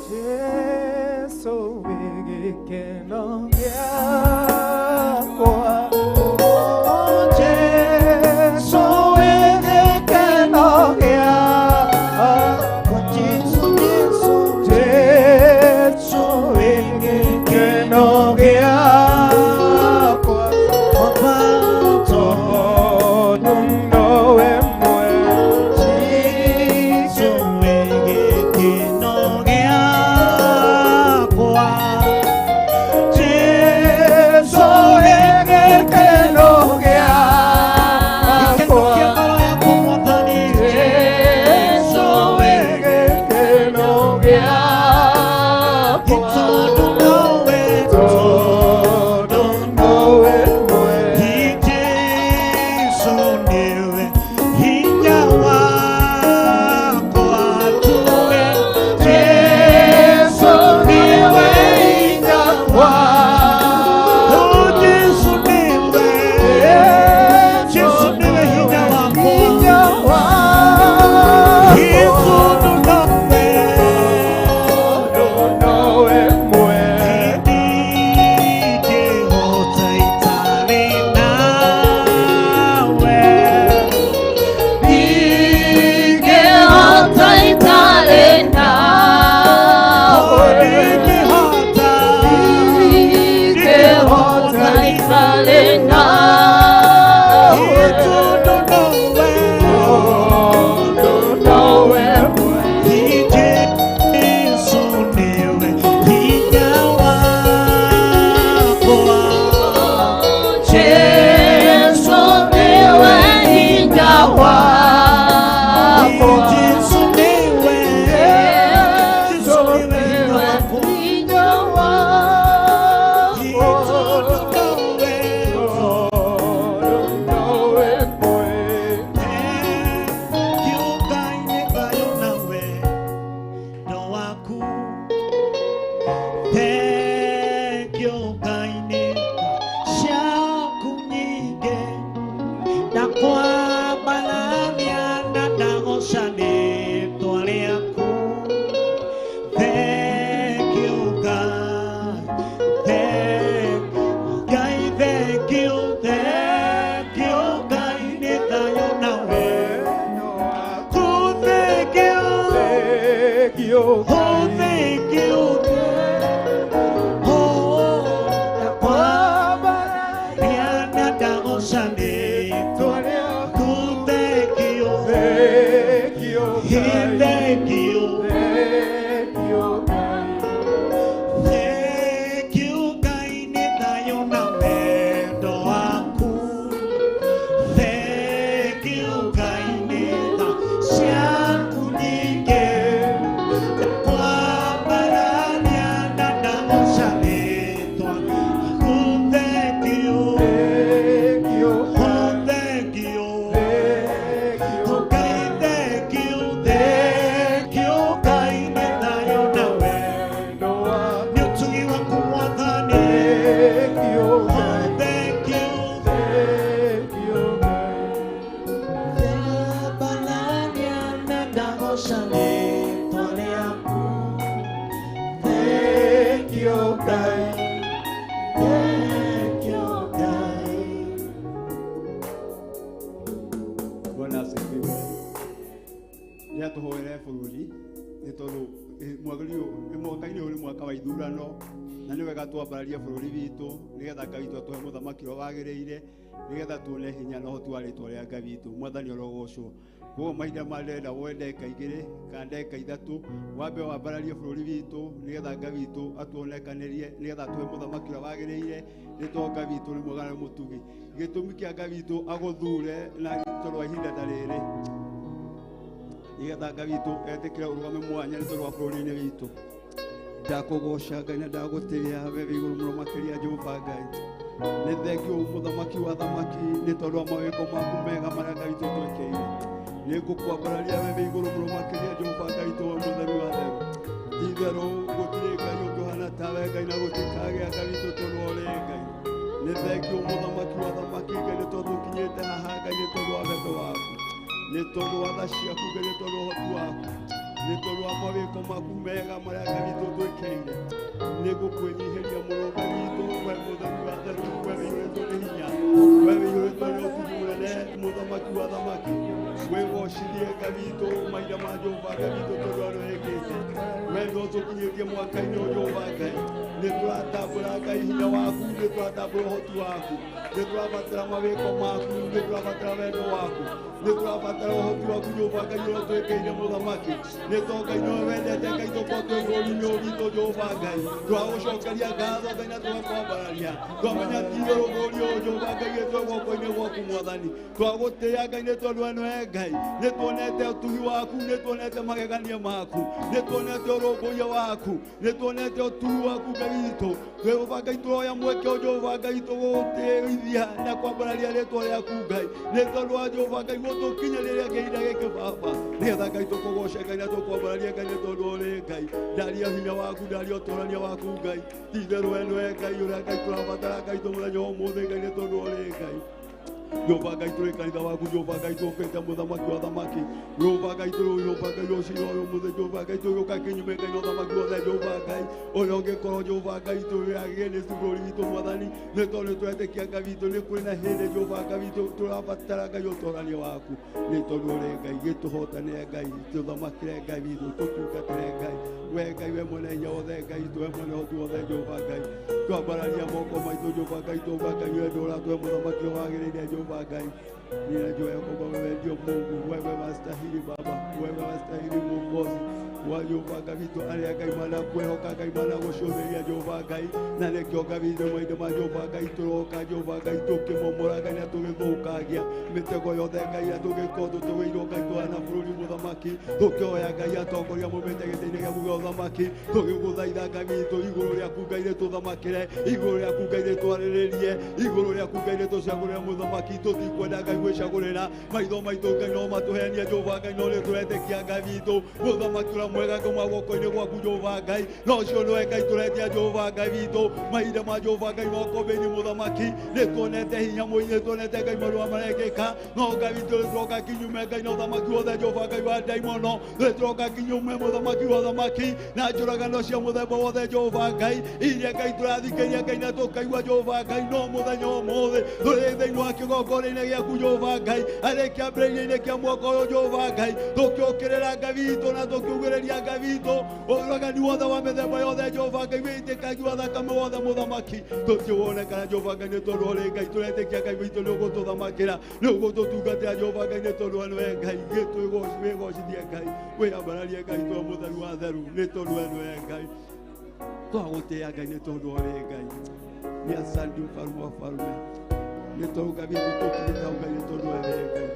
Jesu wĩ gĩkeno gĩakwa. Thank you. Oh, thank you. Oh, thank you. Thank you. Thank you. Thank you. Thank you, Ngai nĩ thayũ na wendo waku. Thank you, Ngai nĩ tha ciaku nyingĩ. Kwambararia na ndagoca rĩtwa rĩaku. Thank you. Thank you. Oh, thank you. Thank you. Oh, Ngai, thank you. Thank you, Ngai nĩ thayũ na wendo waku. Nĩ ũtugi waku Mwathani. Thank you. Oh, thank you. Thank you. Thank you, Ngai. Thank you, Ngai. Bwana asifiwe. Rĩrĩa tũhoere bũrũri nĩ tondũ mwaka-inĩ ũyũ nĩ mwaka wa ithurano na nĩ wega twambararie bũrũri witũ nĩgetha Ngai witũ atũhe mũthamaki ũrĩa wagĩrĩire nĩgetha tuone hinya na ũhoti wa rĩtwa rĩa Ngai witũ. Mwathani ũrogocwo. Koguo mahinda ma ndĩrenda woe ndagĩka igĩrĩ kana ndagĩka ithatũ wambe wambararie bũrũri witũ nĩgetha Ngai witũ atuonekanĩrie nĩgetha atũhe mũthamaki ũrĩa wagĩrĩire nĩ tondũ Ngai witũ nĩ mwega na nĩ mũtugi. Gĩtũmi kĩa Ngai witũ agũthure na tondũ wa ihinda ta rĩrĩ nĩgetha Ngai witũ etĩkĩre ũrũgame mwanya nĩ tondũ wa bũrũri-inĩ witũ. Ndakũgoca Ngai na ndagũtĩĩa we wĩ igũrũ mũno makĩria Jehova Ngai. Nĩ thengiũ mũthamaki wa thamaki nĩ tondũ wa mawĩko maku mega marĩa Ngai witũ twĩkĩire. Nĩ ngũkwambararia we wĩ igũrũ mũno makĩria Jehova Ngai witũ we mũtheru wa theru. Ti-itherũ gũtirĩ Ngai ũngĩ ũhana tawe Ngai na gũtikagĩa Ngai witũ tondũ wa ũrĩ Ngai. Nĩ thengiũ mũthamaki wa thamaki Ngai nĩ tondũ ũkinyĩte haha Ngai nĩ tondũ wa wendo waku. Nĩ tondũ wa tha ciaku Ngai nĩ tondũ wa ũhoti waku. Nĩ tondũ wa mawĩko maku mega marĩa Ngai witũ twĩkĩire. Nĩ ngũkwĩnyihĩria mũno Ngai witũ we mũtheru wa theru we wĩiyũrĩtwo nĩ hinya we wĩiyũrĩtwo nĩ ũtugi mũnene mũthamaki wa thamaki. Wĩgocithie Ngai witũ mahinda ma Jehova Ngai witũ tondũ wa ũrĩa wĩkĩte. We nĩwe ũtũkinyĩtie mwaka-inĩ ũyũ Jehova Ngai. Nĩ tũratambũra Ngai hinya waku, nĩ tũratambũra ũhoti waku, nĩ tũrabatara mawĩko maku, nĩ tũrabatara wendo waku, nĩ tũrabatara ũhoti waku Jehova Ngai ũrĩa ũtwĩkĩire mũthamaki. Nĩ tondũ Ngai nĩwe wendete Ngai tũkorwo twĩ bũrũri-inĩ ũyũ witũ Jehova Ngai. Twagũcokeria ngatho Ngai na tũgakwambararia. Twamenya ti itherũ bũrũri ũyũ Jehova Ngai wĩtwe guoko-inĩ gwaku Mwathani. Twagũtĩĩa Ngai nĩ tondũ we nĩwe Ngai. Nĩ tuonete ũtugi waku, nĩ tuonete magegania maku, nĩ tuonete ũrũmbũiya waku, nĩ tuonete ũtugi waku Ngai witũ. Jehova Ngai tũroya mweke ũyũ Jehova Ngai tũgũtĩithia na kwambararia rĩtwa rĩaku Ngai. Nĩ tondũ wa Jehova Ngai gũtũkinyĩrĩria kĩhinda gĩkĩ Baba. Nĩgetha Ngai tũkũgoce Ngai na tũkwambararia Ngai nĩ tondũ ũrĩ Ngai. Ndaria hinya waku, ndaria ũtũrania waku Ngai. Ti itherũ we nĩwe Ngai ũrĩa Ngai tũrabatara Ngai tũ mũthenya wa ũmũthĩ Ngai nĩ tondũ ũrĩ Ngai. Jehova Ngai tũrĩ kanitha waku Jehova Ngai tũkĩte mũthamaki wa thamaki Jehova Ngai tũrĩ Jehova Ngai rũciinĩ rwa ũmũthĩ Jehova Ngai tũgĩũka kĩnyume Ngai na ũthamaki wothe Jehova Ngai ũrĩa ũngĩkorwo Jehova Ngai tũrĩ against bũrũri witũ Mwathani nĩ tondũ nĩ tũretĩkia Ngai witũ nĩ kũrĩ na hĩndĩ Jehova Ngai witũ tũrabatara Ngai ũtorania waku nĩ tondũ ũrĩ Ngai gĩtũhotanĩre Ngai tũthamakĩre Ngai witũ tũtungatĩre Ngai we Ngai we mwene hinya wothe Ngai witũ we mwene ũhoti wothe Jehova Ngai twambararia moko maitũ Jehova Ngai tũga Ngai wendo ũratũhe mũthamaki ũrĩa wagĩrĩire Jehova Ngai. Ninajua ya kwamba wewe ndio Mungu, wewe wastahili Baba, wewe wastahili Mwokozi wa Jehova Ngai witũ arĩa Ngai manakwĩhoka Ngai managũcũthĩrĩria Jehova Ngai na nĩkĩo Ngai witũ maitho ma Jehova Ngai tũroka Jehova Ngai tũkĩmomora Ngai na tũgĩthũkangia mĩtego yothe Ngai na tũgĩkorwo tũtũgĩirwo Ngai tũhana bũrũri mũthamaki tũkĩoya Ngai atongoria maumĩte gĩtĩ-inĩ gĩaku gĩa ũthamaki tũgĩgũthaitha Ngai witũ igũrũ rĩaku Ngai rĩtũthamakĩre igũrũ rĩaku Ngai rĩtwarĩrĩrie igũrũ rĩaku Ngai rĩtũcagũrĩre mũthamaki tũtikwenda Ngai gwĩcagũrĩra maitho maitũ Ngai no matũhenie Jehova Ngai no nĩtũretĩkia Ngai witũ mũthamaki ũrĩa mwega kuma guoko-inĩ gwaku Jehova Ngai no ũcio nĩwe Ngai tũretia Jehova Ngai witũ mahinda ma Jehova Ngai mokombe-inĩ mũthamaki nĩtuonete hinya mũingĩ nĩtuonete Ngai marũa marekĩka no Ngai witũ nĩtũroka kinyume Ngai na ũthamaki wothe Jehova Ngai wa ndaimono nĩtũroka kinyume mũthamaki wa thamaki na njũragano cia mũthemba wothe Jehova Ngai iria Ngai tũrathikĩria Ngai na tũkaigua Jehova Ngai no mũthenya ũmũthĩ tũrĩ thĩinĩ wa kĩgongona-inĩ gĩaku Jehova Ngai arĩ kĩambĩrĩria-inĩ kĩa mwaka ũyũ Jehova Ngai tũkĩũkĩrĩra Ngai witũ na tũkiugĩrĩria Tũretĩkia Ngai witũ ũragani wothe wa mĩthemba yothe Jehova Ngai wĩtĩkangi wa thakame wothe mũthamaki tũtiwonekana Jehova Ngai nĩ tondũ ũrĩ Ngai tũretĩkia Ngai witũ nĩ ũgũtũthamakĩra nĩ ũgũtũtungatĩra Jehova Ngai nĩ tondũ we nĩwe Ngai wĩgocithie Ngai wĩambararie Ngai twa mũtheru wa theru nĩ tondũ we nĩwe Ngai twagũtĩĩa Ngai nĩ tondũ ũrĩ Ngai nĩ asandi mfalme wa falme nĩ tondũ Ngai witũ tũkinyĩte hau Ngai nĩ tondũ we nĩwe Ngai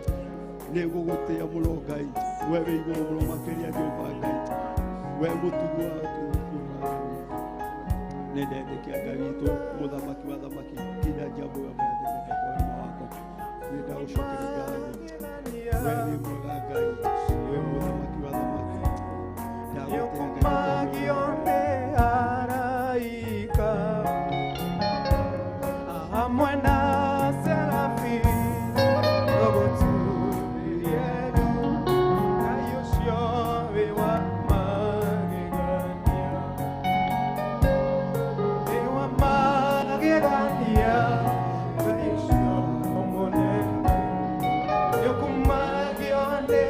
nĩ ngũgũtĩĩa mũno Ngai we wĩ igũrũ mũno makĩria Jehova Ngai we mũtugu wa Jehova Ngai nĩ ndetĩkia Ngai witũ mũthamaki wa thamaki nginya njambo ya mĩathĩrĩka kwa wema wako nĩ ndagũcokeria ngatho we wĩ mwega Ngai we mũthamaki wa thamaki ndagũtĩĩa Ngai nĩ tondũ wĩ mwega. Araika hamwe na Serafi tũgũturĩrie Ngai ũcio wĩ wa magegania wĩ wa magegania Ngai ũcio mũnene nĩũkumagio nĩ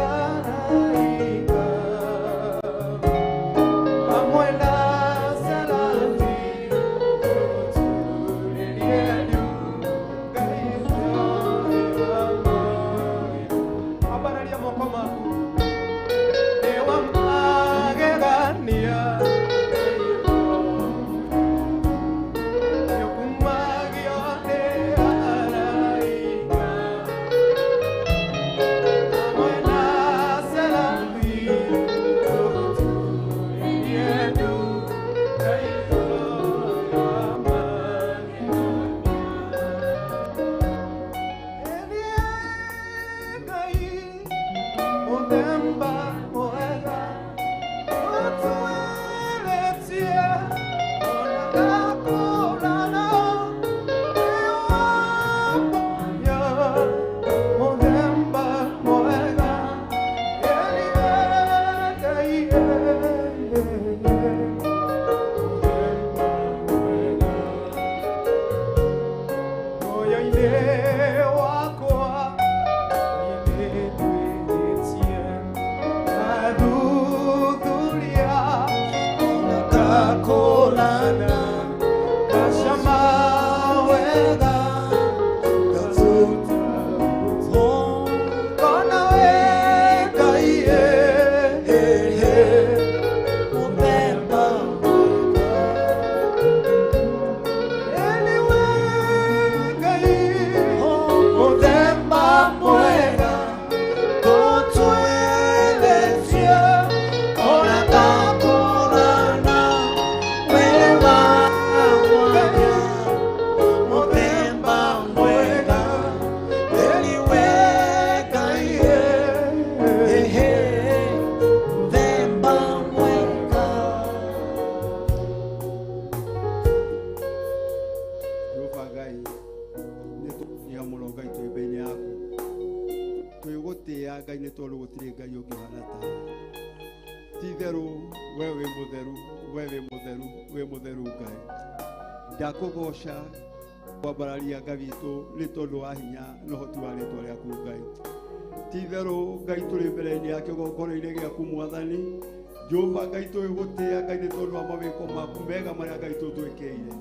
araika hamwe na Serafi tũgũturĩrie Ngai ũcio wĩ wa magegania. Ambararia moko maku nĩ wa magegania nĩũkumagio nĩ araika hamwe na Serafi tũgũturĩrie Ngai ũcio wĩ wa magegania. Ngai mũthemba mwega ũtũĩrĩtie ona ndakũrana nĩwaponya mũthemba mwega ĩniwe Ngai mũthemba mwega moyo-inĩ wakwa nĩndwĩrĩtie ngathuthuria ona ngakũrana ngacama wega ngatuta ngona we Ngai mũthemba mwega Eniwe Ngai mũthemba mwega tũtwĩrĩtie ona ngakũrana wĩ wa mwanya mũthemba mwega Eniwe Ngai mũthemba mwega. Jehova Ngai nĩ tũgũtĩĩa mũno Ngai twĩ mbere yaku twĩgũtĩĩa Ngai nĩ tondũ gũtirĩ Ngai ũngĩ ũhana tawe ti itherũ we wĩ mũtheru we wĩ mũtheru wĩ mũtheru Ngai ndakũgoca kwambararia Ngai witũ nĩ tondũ wa hinya na ũhoti wa rĩtwa rĩaku Ngai ti itherũ Ngai tũrĩ mbere-inĩ ya kĩgongona-inĩ gĩaku Mwathani Jehova Ngai tũgũtĩĩa Ngai nĩ tondũ wa mawĩko maku mega marĩa Ngai tũtwĩkĩire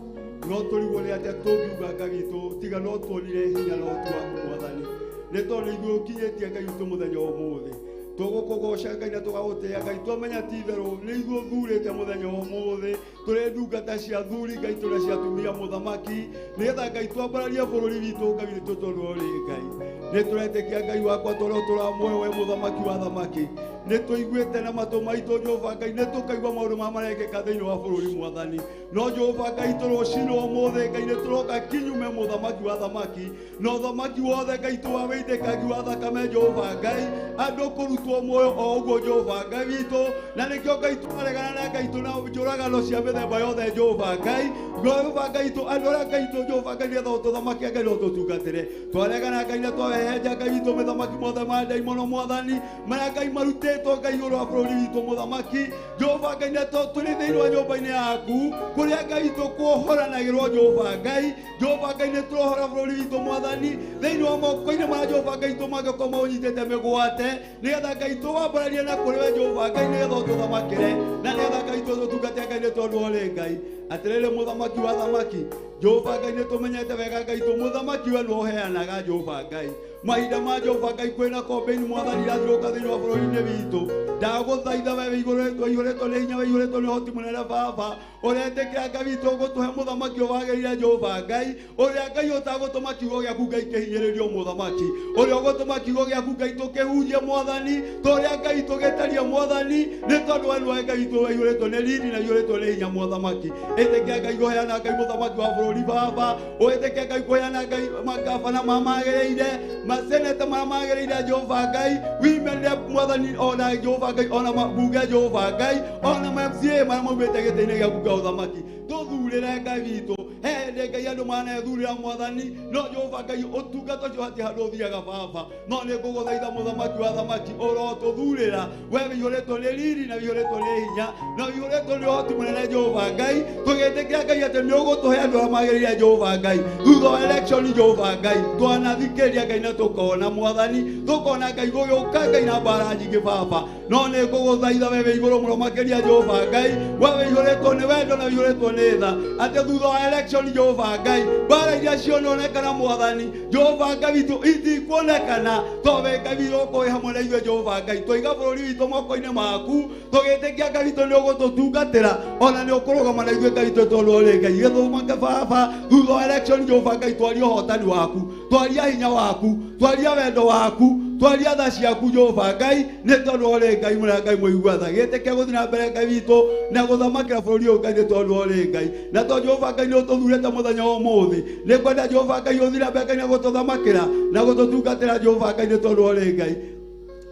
no tũrigwo nĩ atĩa tũngiuga Ngai witũ tiga no tuonire hinya na ũhoti waku Mwathani nĩ tondũ ithuĩ ũkinyĩtie Ngai witũ mũthenya wa ũmũthĩ tũgũkũgoca Ngai na tũgagũtĩĩa Ngai twamenya ti itherũ nĩ ithuĩ ũthurĩte mũthenya wa ũmũthĩ tũrĩ ndungata cia athuri Ngai tũrĩ cia atumia mũthamaki nĩgetha Ngai twambararie bũrũri witũ Ngai witũ tondũ ũrĩ Ngai nĩ tũretĩkia Ngai wakwa tondũ tũra muoyo we mũthamaki wa thamaki nĩ tũiguĩte na matũ maitũ Jehova Ngai nĩ tũkaigua maũndũ marĩa marekĩka thĩinĩ wa bũrũri Mwathani no Jehova Ngai tũrũcinĩ ũmũthĩ Ngai nĩ tũroka kinyume mũthamaki wa thamaki na ũthamaki wothe Ngai tũ wa wĩitĩkangi wa thakame Jehova Ngai andũ kũrutwo muoyo o ũguo Jehova Ngai witũ na nĩkĩo Ngai twaregana na Ngai tũ na njũragano cia mĩthemba yothe Jehova Ngai Jehova Ngai tũ andũ arĩa Ngai tũ Jehova Ngai nĩgetha ũtũthamakie Ngai no ũtũtungatĩre twaregana Ngai na twahehenja Ngai witũ mĩthamaki mothe ma ndaimono Mwathani marĩa Ngai marutĩtwo Wĩtĩkĩrĩtwo Ngai igũrũ wa bũrũri witũ mũthamaki Jehova Ngai na tũrĩ thĩinĩ wa nyũmba-inĩ yaku kũrĩa Ngai tũkuohoranagĩrwo Jehova Ngai Jehova Ngai nĩ tũrohora bũrũri witũ mwathani thĩinĩ wa moko-inĩ ma Jehova Ngai tũmangĩkorwo maũnyitĩte mĩgwate nĩgetha Ngai tũwambararie na kũrĩ we Jehova Ngai nĩgetha ũtũthamakĩre na nĩgetha Ngai tũtũtungate Ngai nĩ tondũ ũrĩ Ngai atĩrĩrĩ mũthamaki wa thamaki Jehova Ngai nĩ tũmenyete wega Ngai tũ mũthamaki we nĩwe ũheanaga Jehova Ngai mahinda ma Jehova Ngai kwĩna kombeini mwathani irathirũka thĩinĩ wa bũrũri-inĩ witũ ndagũthaitha we wĩihũrĩtwo nĩ hinya wĩihũrĩtwo nĩ ũhoti mũnene baba ũretĩkĩra Ngai witũ gũtũhe mũthamaki ũyũ wagĩrĩire Jehova Ngai ũrĩa Ngai ũtagũtũma kiugo gĩaku Ngai kĩhinyĩrĩrio mũthamaki ũrĩa ũgũtũma kiugo gĩaku Ngai tũkĩhunjie mwathani tũrĩa Ngai tũgĩtarie mwathani nĩ tondũ we nĩwe Ngai witũ waihũrĩtwo nĩ riri na ũihũrĩtwo nĩ hinya mũthamaki ĩtĩkia Ngai kũheana Ngai mũthamaki wa bũrũri baba ũĩtĩkia Ngai kũheana Ngai magabana marĩa magĩrĩire maseneta marĩa magĩrĩire Jehova Ngai women rep mwathani ona Jehova Ngai ona mabunge Jehova Ngai ona ma MCA marĩa maumĩte gĩtĩ-inĩ gĩaku kĩa ũthamaki tũthurĩre Ngai witũ he hĩndĩ Ngai andũ manethurĩra mwathani no Jehova Ngai ũtungata ũcio hatirĩ handũ ũthiaga baba no nĩ ngũgũthaitha mũthamaki wa thamaki ũrotũthurĩra we wĩihũrĩtwo nĩ riri na wĩihũrĩtwo nĩ hinya na wĩihũrĩtwo nĩ ũhoti mũnene Jehova Ngai tũgĩtĩkĩra Ngai atĩ nĩ ũgũtũhe andũ arĩa magĩrĩire Jehova Ngai thutha wa election Jehova Ngai twanathikĩrĩria Ngai na tũkona mwathani tũkona Ngai gũgĩũka Ngai na mbara nyingĩ baba no nĩ ngũgũthaitha we wĩ igũrũ mũno makĩria Jehova Ngai we wĩihũrĩtwo nĩ wendo na wĩihũrĩtwo nĩ tha atĩ thutha wa election Jehova Ngai mbara iria ciononekana mwathani Jehova Ngai witũ itikuonekana to we Ngai witũ ũkorwo wĩ hamwe na ithuĩ Jehova Ngai twaiga bũrũri witũ moko-inĩ maku tũgĩtĩkia Ngai witũ nĩ ũgũtũtungatĩra ona nĩ ũkũrũgama na ithuĩ Ngai witũ tondũ ũrĩ Ngai gĩthũmake baba thutha wa election Jehova Ngai twaria ũhotani waku twaria hinya waku twaria wendo waku twaria tha ciaku Jehova Ngai nĩ tondũ ũrĩ Ngai mũrĩa Ngai mũigua tha gĩtĩkia gũthiĩ na mbere Ngai witũ na gũthamakĩra bũrũri ũyũ Ngai nĩ tondũ ũrĩ Ngai na tondũ Jehova Ngai nĩ ũtũthurĩte mũthenya wa ũmũthĩ nĩ ngwenda Jehova Ngai ũthiĩ na mbere Ngai na gũtũthamakĩra na gũtũtungatĩra Jehova Ngai nĩ tondũ ũrĩ Ngai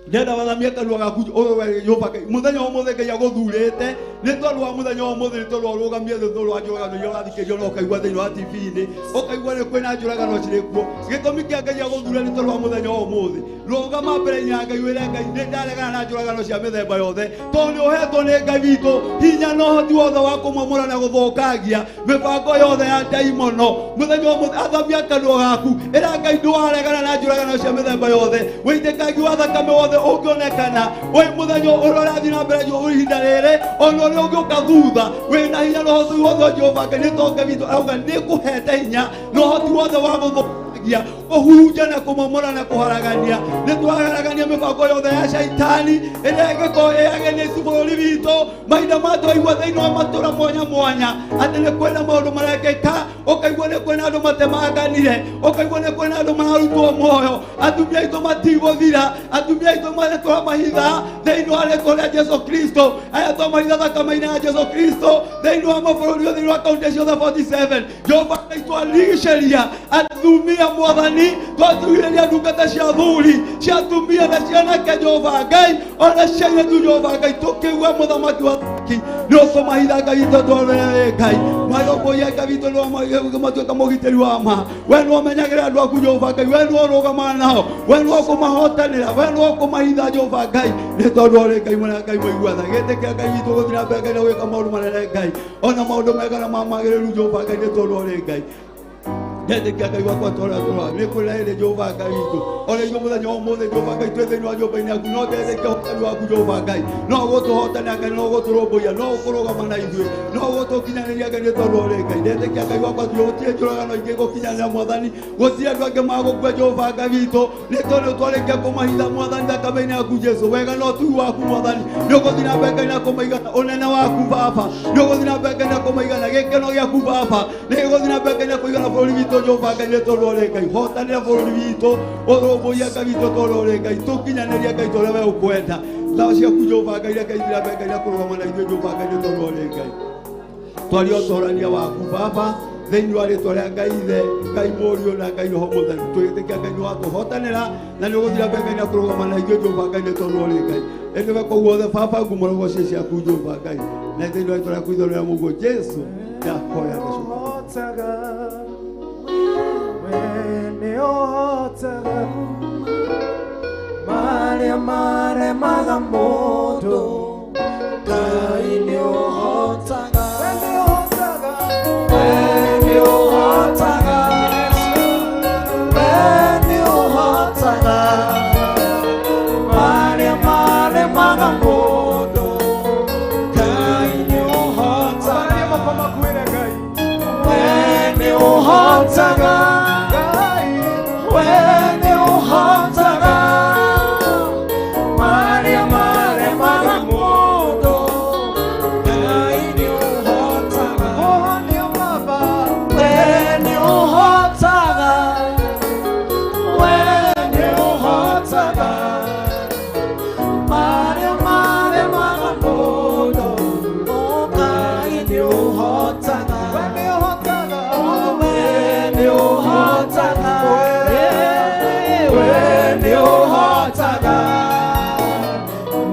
ndenda wathamie kanua gaku Jehova Ngai mũthenya wa ũmũthĩ Ngai agũthurĩte nĩ tondũ wa mũthenya wa ũmũthĩ nĩ tondũ ũrũgamie thĩ tondũ wa njũragano iria ũrathikĩrĩrio na ũkaigua thĩinĩ wa TV-inĩ ũkaigua nĩ kwĩna njũragano cirĩ kuo gĩtũmi kĩa Ngai agũthure nĩ tondũ wa mũthenya wa ũmũthĩ rũgama mbere-inĩ ya Ngai wĩre Ngai nĩ ndaregana na njũragano cia mĩthemba yothe tondũ nĩ ũhetwo nĩ Ngai witũ hinya na ũhoti wothe wa kũmomora na gũthũkangia mĩbango yothe ya ndaimono mũthenya wa ũmũthĩ athamia kanua gaku ĩra Ngai ndũraregana na njũragano cia mĩthemba yothe wĩitĩkangi wa thakame wothe ũngĩonekana wĩ mũthenya ũrĩa ũrathiĩ na mbere ihinda rĩrĩ ona ũrĩa ũngĩũka thutha wĩna hinya na ũhoti wothe wa Jehova Ngai nĩ tondũ Ngai witũ arauga nĩ ngũhete hinya na ũhoti wothe wa gũthũkangia kũhunja na kũmomora na kũharagania nĩ twaharagania mĩbango yothe ya shaitani ĩrĩa ĩngĩkorwo ĩyagenĩtie bũrũri witũ mahinda ma twaigua thĩinĩ wa matũra mwanya mwanya atĩ nĩ kwĩna maũndũ marekĩka ũkaigua nĩ kwĩna andũ matemanganire ũkaigua nĩ kwĩna andũ mararutwo muoyo atumia aitũ matigũthira atumia aitũ tũramahitha thĩinĩ wa rĩtwa rĩa Jesu Kristo aya twamahitha thakame-inĩ ya Jesu Kristo thĩinĩ wa mabũrũri thĩinĩ wa kaunti ciothe 47 Jehova Ngai twarigicĩria atumia mwathani twatugĩrĩria ndungata cia athuri cia atumia na cianake Jehova Ngai ona cia airĩtu Jehova Ngai tũkĩigua mũthamaki wa thamaki nĩ ũkũmahitha Ngai witũ twarĩ Ngai marũmbũiya Ngai witũ nĩwe matuĩka mũgitĩri wa ma we nĩwe ũmenyagĩrĩra andũ aku Jehova Ngai we nĩwe ũrũgamaga nao we nĩwe ũkũmahotanĩra we nĩwe ũkũmahitha Jehova Ngai nĩ tondũ ũrĩ Ngai mũnene Ngai mũigua tha gĩtĩkĩra Ngai witũ gũthiĩ na mbere Ngai na gwĩka maũndũ manene Ngai ona maũndũ mega na mamagĩrĩru Jehova Ngai nĩ tondũ ũrĩ Ngai ndetĩkia Ngai wakwa tũrĩa tũrora nĩ kwĩra hĩndĩ Jehova Ngai witũ ona ithuĩ mũthenya wa ũmũthĩ Jehova Ngai twĩ thĩinĩ wa nyũmba-inĩ yaku no ndetĩkia ũhotani waku Jehova Ngai no ũgũtũhotania Ngai no ũgũtũrũmbũiya no ũkũrũgama na ithuĩ no ũgũtũkinyanĩria Ngai nĩ tondũ ũrĩ Ngai ndetĩkia Ngai wakwa gũtirĩ njũragano ingĩ gũkinyanĩra mwathani gũtirĩ andũ angĩ magũkua Jehova Ngai witũ nĩ tondũ twarĩkia kũmahitha mwathani thakame-inĩ yaku Jesu wega no tu waku mwathani nĩ ũgũthiĩ na mbere Ngai na kũmaigana ũnene waku baba nĩ ũgũthiĩ na mbere Ngai na kũmaigana gĩkeno gĩaku baba nĩ ũgũthiĩ na mbere Ngai na kũigana bũrũri witũ Jehova Ngai nĩ tondũ ũrĩ Ngai hotanĩra bũrũri witũ ũrũmbũiye Ngai witũ tondũ ũrĩ Ngai tũkinyanĩrie Ngai ta ũrĩa we ũkwenda tha ciaku Jehova Ngai reke ithiĩ na mbere Ngai na kũrũgama na ithuĩ Jehova Ngai nĩ tondũ ũrĩ Ngai twaria ũtorania waku baba thĩinĩ wa rĩtwa rĩa Ngai Ithe Ngai Mũriũ na Ngai Roho Mũtheru tũgĩtĩkia Ngai nĩ watũhotanĩra na nĩ ũgũthiĩ na mbere Ngai na kũrũgama na ithuĩ Jehova Ngai nĩ tondũ ũrĩ Ngai ĩndĩ we kũu guothe baba ngumo na ũgoci ciaku Jehova Ngai na thĩinĩ wa rĩtwa rĩaku itheru rĩa Mũrũguo Jesu ndahoya ngacoka Ũhotaga, we nĩ ũhotaga, Marĩa maremaga mũndũ, Ngai nĩũhotaga. We nĩũhotaga. We nĩũhotaga. Marĩa maremaga mũndũ, Ngai nĩũhotaga. We nĩũhotaga. We nĩũhotaga. Marĩa maremaga mũndũ, Ngai nĩũhotaga. We nĩũhotaga. We nĩũhotaga. Marĩa maremaga mũndũ, Ngai nĩũhotaga. We nĩũhotaga. We nĩũhotaga.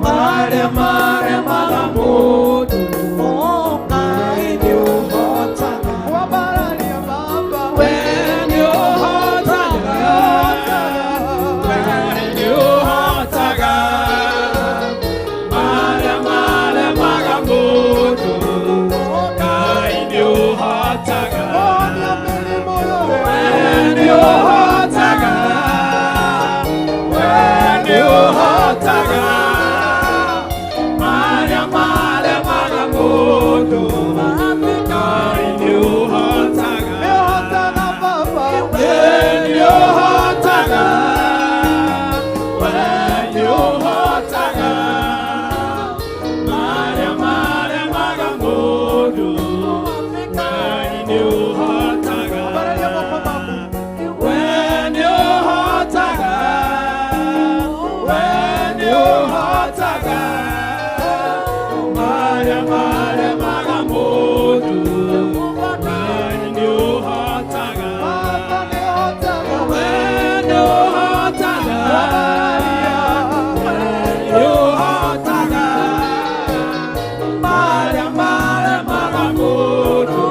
Marĩa maremaga mũndũ, Ngai nĩũhotaga. We nĩũhotaga. We nĩũhotaga. Marĩa maremaga mũndũ, Ngai nĩũhotaga. We nĩũhotaga. We nĩũhotaga. Marĩa maremaga mũndũ, Ngai nĩũhotaga. We nĩũhotaga. We nĩũhotaga. Marĩa maremaga mũndũ, Ngai nĩũhotaga. We nĩũhotaga. We nĩũhotaga. Marĩa maremaga mũndũ,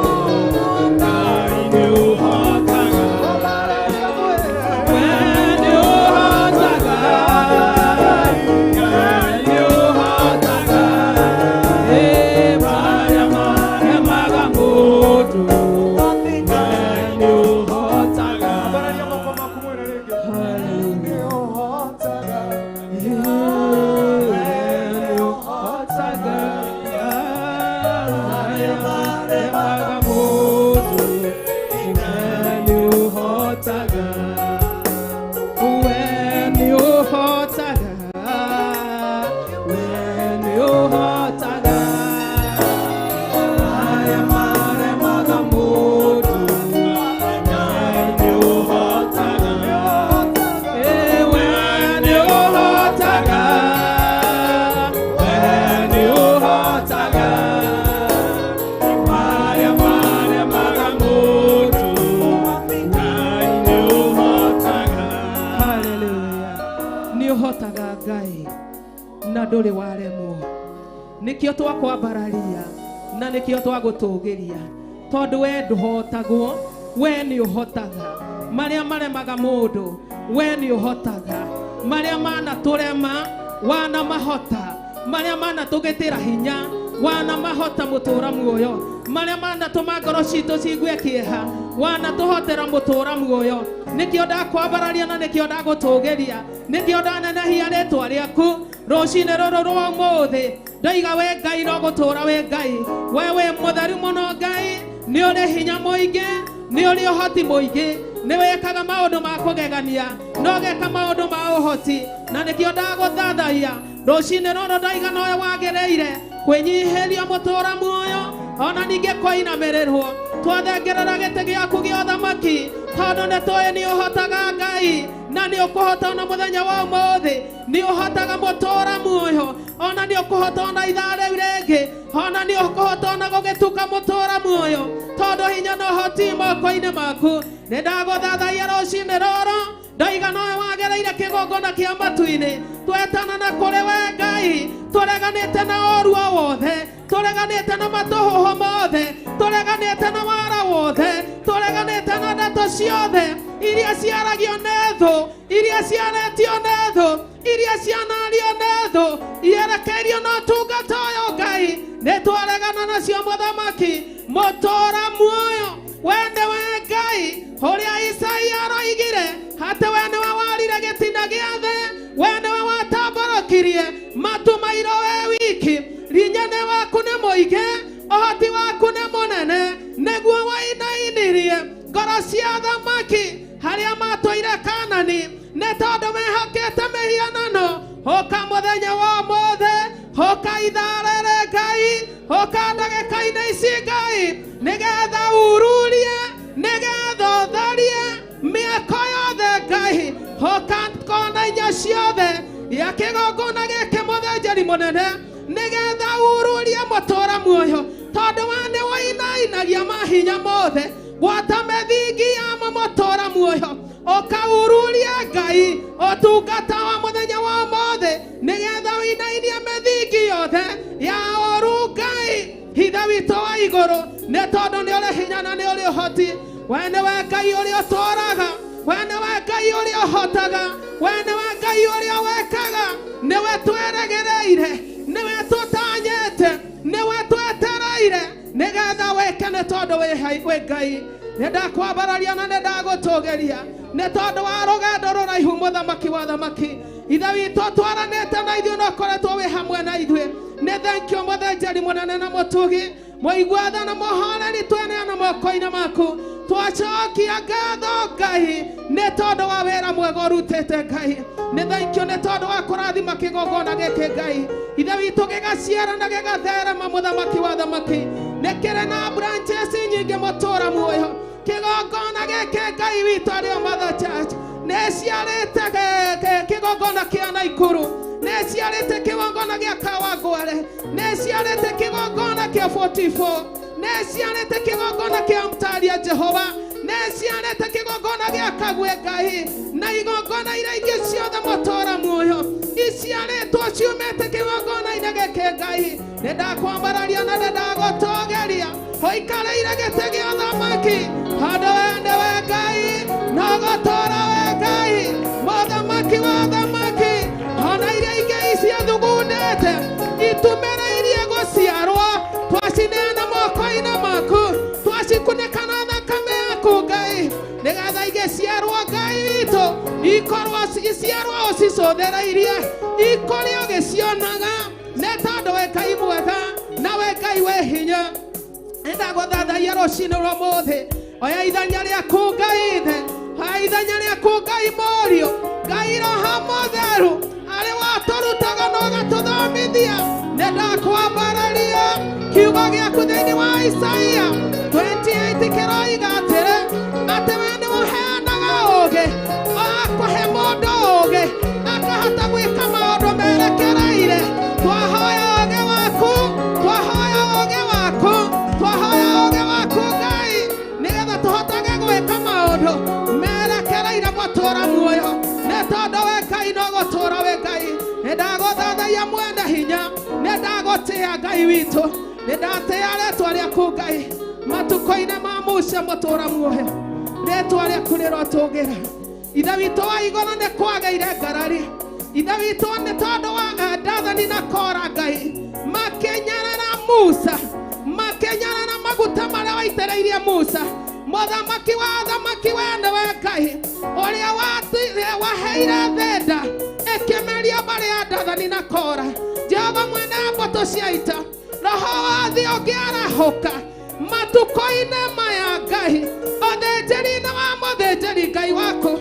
Ngai nĩũhotaga. We nĩũhotaga. We nĩũhotaga. Marĩa maremaga mũndũ, Ngai nĩũhotaga. We nĩũhotaga. Ngai nĩũhotaga. Marĩa maremaga mũndũ, Ngai nĩũhotaga. Hallelujah. Nĩ ũhotaga Ngai na ndũrĩ waremwo. Nĩkĩo twakwambararia na nĩkĩo twagũtũgĩria, tondũ we ndũhotagwo, we nĩ ũhotaga. Marĩa maremaga mũndũ, we nĩ ũhotaga. Marĩa manatũrema, wanamahota. Marĩa manatũgĩtĩra hinya, wanamahota mũtũra muoyo. Marĩa manatũma ngoro citũ ciigue kĩeha, wanatũhotera mũtũra muoyo. Nĩkĩo ndakwambararia na nĩkĩo ndagũtũgĩria, nĩkĩo ndanenehia rĩtwa rĩaku rũcinĩ rũrũ rwa ũmũthĩ. Ndoiga we Ngai no gũtũra wĩ Ngai, we wĩ mũtheru mũno Ngai, nĩ ũrĩ hinya mũingĩ, nĩ ũrĩ ũhoti mũingĩ, nĩ wĩkaga maũndũ ma kũgegania, no ũgeka maũndũ ma ũhoti, na nĩkĩo ndagũthathaia rũcinĩ rũrũ. Ndoiga nowe wagĩrĩire kwĩnyihĩrio mũtũra muoyo, ona ningĩ kũinamĩrĩrwo. Twathengerera gĩtĩ gĩaku gĩa ũthamaki, tondũ nĩ tũĩ nĩ ũhotaga Ngai, na nĩ ũkũhota ona mũthenya wa ũmũthĩ. Nĩ ũhotaga mũtũra muoyo, ona nĩ ũkũhota ona ithaa rĩu rĩngĩ, ona nĩ ũkũhota ona gũgĩtuka mũtũra muoyo, tondũ hinya na ũhoti moko-inĩ maku. Nĩ ndagũthathaia rũcinĩ rũrũ. Ndoiga nowe wagĩrĩire kĩgongona kĩa matu-inĩ. Twetana na kũrĩ we Ngai, tũreganĩte na ũru o wothe, tũreganĩte na matũhũhũ mothe, tũreganĩte na wara wothe, tũreganĩte na ndeto ciothe. Iria ciaragio nĩ thũ, iria ciarĩtio nĩ thũ, iria cianario nĩ thũ, ierekeirio na ũtungata ũyũ Ngai, nĩ twaregana nacio mũthamaki, mũtũra muoyo, we nĩwe Ngai, ũrĩa Isaia aroigire, atĩ we nĩwe warire gĩtina gĩa thĩ, we nĩwe watambũrũkirie matu mairũ we wiki, rinya nĩ waku nĩ mũingĩ, ũhoti waku nĩ mũnene, nĩguo wainainirie ngoro cia athamaki harĩa matũire Kanani, nĩ tondũ mehokete mĩhianano. Ũka mũthenya wa ũmũthĩ, ũka ithaa rĩrĩ Ngai, ũka ndagĩka-inĩ ici Ngai, nĩgetha ururie, nĩgetha ũtharie mĩako yothe Ngai, ũka kona inya ciothe ya kĩgongona gĩkĩ mũthĩnjĩri mũnene, nĩgetha ururie mũtũra muoyo, tondũ we nĩ wainainagia mahinya mothe, gwata mĩthingi yamo mũtũra muoyo, ũkaururia Ngai ũtungata wa mũthenya wa ũmũthĩ, nĩgetha ũinainie mĩthingi yothe ya ũru Ngai, hitha witũ wa igũrũ, nĩ tondũ nĩ ũrĩ hinya na nĩ ũrĩ ũhoti. We nĩwe Ngai ũrĩa ũtũũraga, we nĩwe Ngai ũrĩa ũhotaga, we nĩwe Ngai ũrĩa wekaga, nĩwe twĩrĩgĩrĩire, nĩwe tũtanyĩte, nĩwe twetereire, nĩgetha wĩke, nĩ tondũ wĩ Ngai. Nĩ ndakwambararia na nĩ ndagũtũgĩria, nĩ tondũ wa rũgendo rũraihu mũthamaki wa thamaki. Ithe witũ twaranĩte na ithuĩ na ũkoretwo wĩ hamwe na ithuĩ. Nĩ thank you mũthĩnjĩri mũnene na mũtugi, mũigua tha na mũhoreri, tweneana moko-inĩ maku. Twacokia ngatho Ngai nĩ tondũ wa wĩra mwega ũrutĩte Ngai. Nĩ thank you nĩ tondũ wa kũrathima kĩgongona gĩkĩ Ngai. Ithe witũ gĩgaciara na gĩgatherema mũthamaki wa thamaki. Nĩ kĩrĩ na branches nyingĩ mũtũra muoyo. Kĩgongona gĩkĩ Ngai witũ arĩ Mother Church nĩ ciarĩte kĩgongona kĩa Naikuru, nĩ ciarĩte kĩgongona gĩa Kawangware, nĩ ciarĩte kĩgongona kĩa 44, nĩ ciarĩte kĩgongona kĩa Mtaria Jehova, nĩ ciarĩte kĩgongona gĩa Kagwe Ngai, na igongona iria ingĩ ciothe mũtũra muoyo iciarĩtwo ciumĩte kĩgongona-inĩ gĩkĩ Ngai. Nĩ ndakwambararia na nĩ ndagũtũgĩria, ũikarĩire gĩtĩ gĩa thamaki, handũ we nĩwe Ngai, no gũtũũra we Ngai, mũthamaki wa thamaki. Ona iria ingĩ iciathugundĩte itumĩrĩirie gũciarwo, twacineana moko-inĩ maku, twacikunĩka na thakame yaku Ngai, nĩgetha igĩciarwo Ngai witũ, ikorwo iciarwo ũcicũthĩrĩirie, ikũrĩ ũgĩcionaga, nĩ tondũ wĩ Ngai mwega na wĩ Ngai wĩ hinya. Nĩndagũthathaia rũcinĩ rwa ũmũthĩ. Oya ithenya rĩaku Ngai Ithe, oya ithenya rĩaku Ngai Mũriũ, Ngai Roho Mũtheru, arĩ watũrutaga na ũgatũthomithia. Nĩndakwambararia kiugo gĩaku thĩinĩ wa Isaia 28 kĩroiga atĩrĩ, atĩ we nĩwe ũheanaga ũũgĩ, ũgakũhe mũndũ ũũgĩ akahota gwĩka maũndũ merekereire. Twahoya ũũgĩ waku, twahoya ũũgĩ waku, twahoya ũũgĩ waku Ngai, nĩgetha tũhotage gwĩka maũndũ merekereire mũtũra muoyo, nĩ tondũ we Ngai no gũtũũra wĩ Ngai. Nĩ ndagũthathaia mwene hinya, nĩ ndagũtĩĩa Ngai witũ, nĩ ndatĩĩa rĩtwa rĩaku Ngai. Matukũ-inĩ ma Musa mũtũra muoyo, rĩtwa rĩaku rĩrotũgĩra. Ithe witũ wa igũrũ nĩ kwagĩire ngarari. Ithe witũ nĩ tondũ wa Dathani na Kora Ngai makĩnyarara Musa, makĩnyarara maguta marĩa waitĩrĩirie Musa, mũthamaki wa athamaki, we nĩwe Ngai ũrĩa waheire thenda ĩkĩmeria mbarĩ ya Dathani na Kora. Jehova mwene mbũtũ cia ita, roho wa thĩ ũngĩarahũka matukũ-inĩ maya Ngai, ũthĩnjĩri-inĩ wa mũthĩnjĩri Ngai waku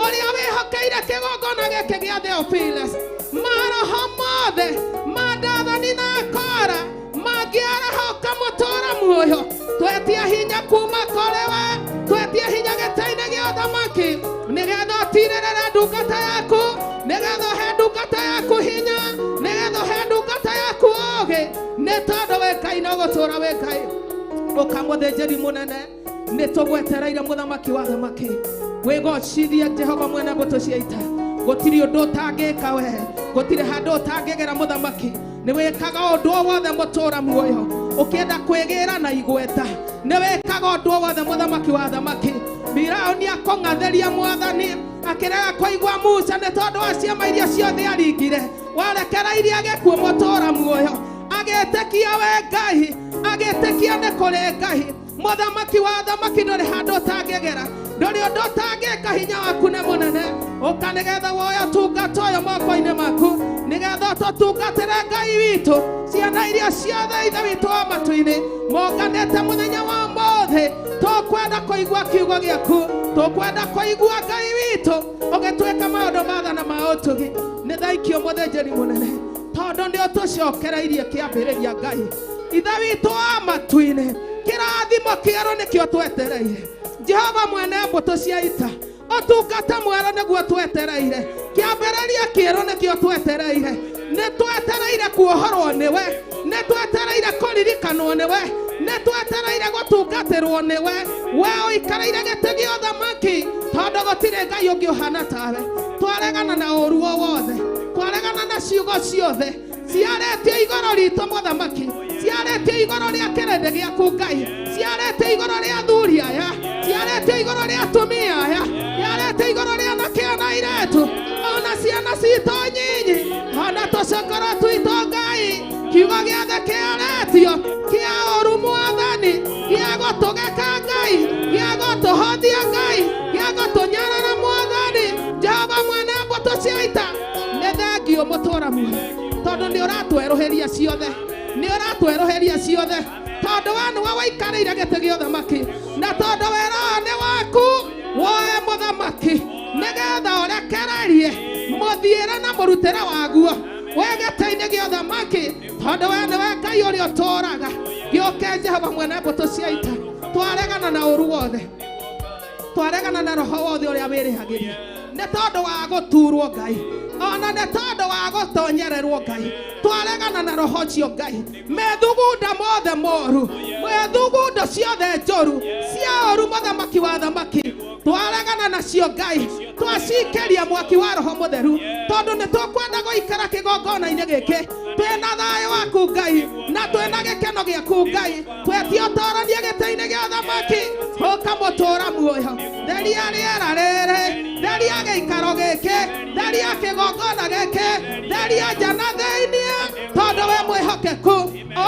ũrĩa wĩhokeire kĩgongona gĩkĩ gĩa Theophilus, maroho mothe ma Dathani na Kora mangĩarahũka mũtũra muoyo, twetie hinya kuma kũrĩ we, twetie hinya gĩtĩ-inĩ gĩa ũthamaki, nĩgetha ũtirĩrĩre ndungata yaku, nĩgetha ũhe ndungata yaku hinya, nĩgetha ũhe ndungata yaku ũũgĩ, nĩ tondũ wĩ Ngai no gũtũũra wĩ Ngai. Ũka mũthĩnjĩri mũnene, nĩ tũgwetereire mũthamaki wa thamaki. Wĩgocithie Jehova mwene mbũtũ cia ita. Gũtirĩ ũndũ ũtangĩka we, gũtirĩ handũ ũtangĩgera mũthamaki. Nĩ wĩkaga ũndũ o wothe mũtũra muoyo, ũkĩenda kwĩgĩra na igweta, nĩ wĩkaga ũndũ o wothe mũthamaki wa thamaki. Firaũni akũng'athĩria mwathani akĩrega kũigua Musa nĩ tondũ wa ciama iria ciothe aringire warekereirie gĩkuũ mũtũra muoyo agĩtĩkia we Ngai agĩtĩkia nĩ kũrĩ Ngai mũthamaki wa thamaki ndũrĩ handũ ũtangĩgera ndũrĩ ũndũ ũtangĩka hinya waku nĩ mũnene ũka nĩgetha woe ũtungata ũyũ moko-inĩ maku nĩgetha ũtũtungatĩre Ngai witũ ciana iria ciothe ithe witũ wa matu-inĩ monganĩte mũthenya wa ũmũthĩ tũkwenda kũigua kiugo gĩaku tũkwenda kũigua Ngai witũ ũgĩtwĩka maũndũ mathana ma ũtugi nĩ thaikio mũthĩnjĩri mũnene tondũ nĩ ũtũcokereirie kĩambĩrĩria Ngai ithe witũ wa matu-inĩ kĩrathimo kĩerũ nĩkĩo twetereire Jehova mwene mbũtũ cia ita ũtungata mwerũ nĩguo twetereire kĩambĩrĩria kĩerũ nĩkĩo twetereire nĩ twetereire kuohorwo nĩwe nĩ twetereire kũririkanwo nĩwe nĩ twetereire gũtungatĩrwo nĩwe we ũikarĩire gĩtĩ gĩa ũthamaki tondũ gũtirĩ Ngai ũngĩ ũhana tawe twaregana na ũru o wothe twaregana na ciugo ciothe ciarĩtio igũrũ ritũ mũthamaki ciarĩtio igũrũ rĩa kĩrĩndĩ gĩaku Ngai ciarĩtio igũrũ rĩa athuri aya ciarĩtio igũrũ rĩa atumia aya ciarĩtio igũrũ rĩa anake na airĩtu ona ciana citũ nyinyi ona tũcokoro twitũ Ngai kiugo gĩothe kĩarĩtio kĩa ũru mwathani gĩa gũtũgeka Ngai gĩa gũtũhothia Ngai gĩa gũtũnyarara mwathani Jehova mwene mbũtũ cia ita nĩ thengio mũtũra muoyo tondũ nĩ ũratwerũhĩria ciothe nĩ ũratwerũhĩria ciothe tondũ we nĩwe waikarĩire gĩtĩ gĩa ũthamaki na tondũ wĩra ũyũ nĩ waku woe mũthamaki nĩgetha ũrekererie mũthiĩre na mũrutĩre waguo we gĩtĩ-inĩ gĩa ũthamaki tondũ we nĩwe Ngai ũrĩa ũtũũraga gĩũke Jehova mwene mbũtũ cia ita twaregana na ũru wothe twaregana na roho wothe ũrĩa wĩrĩhagĩria nĩ tondũ wa gũturwo Ngai ona nĩ tondũ wa gũtonyererwo Ngai twaregana na roho ũcio Ngai methugunda mothe moru methugunda ciothe njũru cia ũru mũthamaki wa thamaki twaregana nacio Ngai twacikĩria mwaki wa roho mũtheru tondũ nĩ tũkwenda gũikara kĩgongona-inĩ gĩkĩ twĩna thayũ waku Ngai na twĩna gĩkeno gĩaku Ngai twetie ũtoranie gĩtĩ-inĩ gĩa thamaki ũka mũtũra muoyo theria rĩera rĩrĩ theria gĩikaro gĩkĩ theria kĩgongona gĩkĩ theria nja na thĩiniĩ tondũ we mwĩhokeku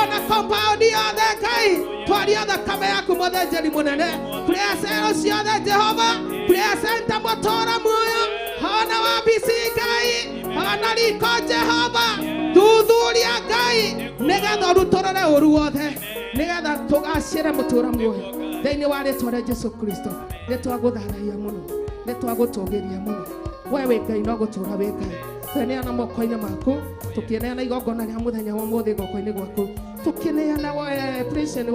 ona compound yothe Ngai twaria thakame yaku mũthĩnjĩri mũnene presero ciothe Jehova presenta mũtũra muoyo hona wabici Ngai hona riko Jehova thuthuria Ngai nĩgetha ũrutũrũre ũru wothe nĩgetha tũgacĩre mũtũra muoyo thĩinĩ wa rĩtwa rĩa Jesu Kristo nĩ twagũthathaiya mũno nĩ twagũtũgĩria mũno we wĩ Ngai no gũtũra wĩ Ngai tweneana moko-inĩ maku tũkĩneana igongona rĩa mũthenya wa ũmũthĩ guoko-inĩ gwaku tũkĩneana praise and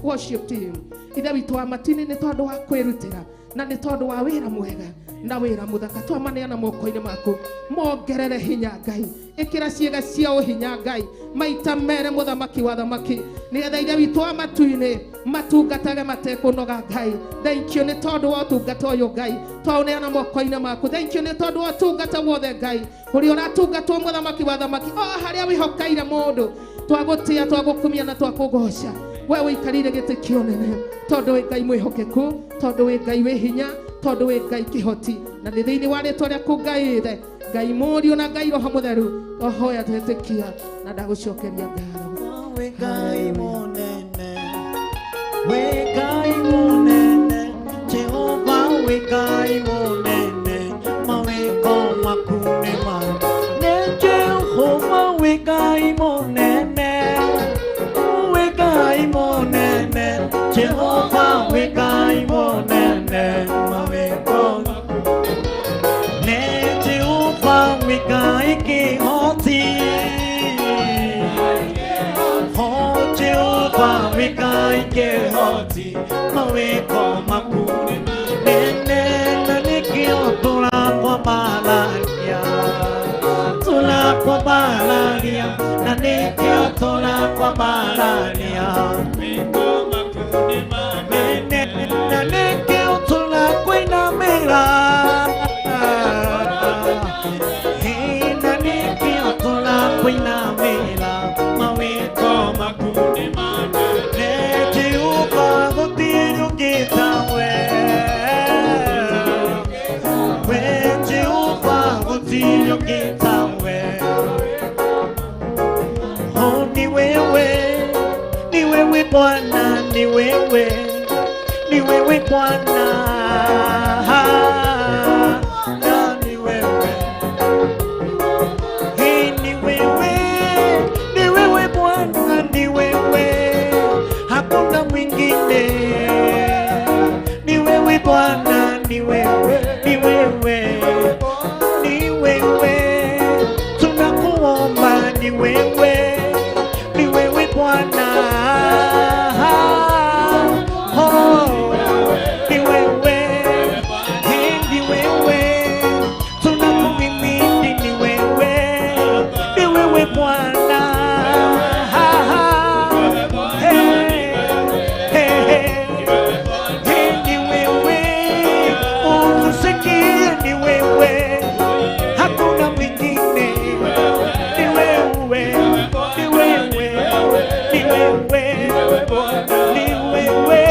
worship team ithe witũ wa matu-inĩ nĩ tondũ wa kwĩrutĩra na nĩ tondũ wa wĩra mwega na wĩra mũthaka twamaneana moko-inĩ maku mongerere hinya Ngai ĩkĩra ciĩga ciao hinya Ngai maita mere mũthamaki wa thamaki nĩgetha ithe witũ wa matu-inĩ matungatage matekũnoga Ngai thank you nĩ tondũ wa ũtungata ũyũ Ngai twaũneana moko-inĩ maku thank you nĩ tondũ wa ũtungata wothe Ngai ũrĩa ũratungatwo mũthamaki wa thamaki o harĩa wĩhokeire mũndũ twagũtĩa twagũkumia na twakũgoca we ũikarĩire gĩtĩ kĩa ũnene tondũ wĩ Ngai mwĩhokeku tondũ wĩ Ngai wĩ hinya tondũ wĩ Ngai kĩhoti na nĩ thĩinĩ wa rĩtwa rĩaku Ngai ithe Ngai Mũriũ na Ngai Roho Mũtheru twahoya twetĩkia na ndagũcokeria ngatho Wĩ Ngai mũnene wĩ Ngai mũnene Jehova wĩ Ngai mũnene mawĩko maku nĩ manene Jehova wĩ Ngai mũnene wĩ Ngai mũnene Jehova wĩ Ngai mũnene mawĩko nĩ Jehova wĩ Ngai kĩhoti Oh Jehova wĩ Ngai kĩhoti mawĩko maku nĩ manene na nĩkĩo tũrakwambararia tũrakwambararia na nĩkĩo tũrakwambararia manene na nĩkĩo tũrakwinamĩra na nĩkĩo tũrakwinamĩra mawĩko maku nĩ manene Jehova gũtirĩ ũngĩ tawe Bwana, ni wewe, ni wewe Bwana, na ni wewe. Hey, ni wewe, ni wewe Bwana, ni wewe, hakuna mwingine. Ni wewe Bwana, ni wewe, ni wewe, ni wewe, tunakuomba ni wewe, ni wewe Bwana. Oh, ni wewe, hey, ni wewe, tunakuhimidi ni wewe, ni wewe Bwana. Hey, hey, hey. Hey, ni wewe, utusikie ni wewe, hakuna mwingine. Ni wewe, ni wewe, ni wewe, ni wewe,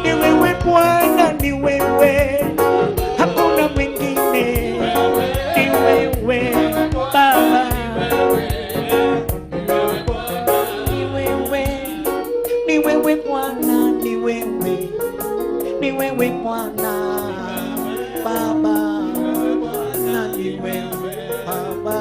ni wewe Bwana, ni wewe, hakuna mwingine. Ni wewe Baba, ni wewe, ni wewe Bwana, ni wewe, ni wewe Bwana Baba, na ni wewe Baba.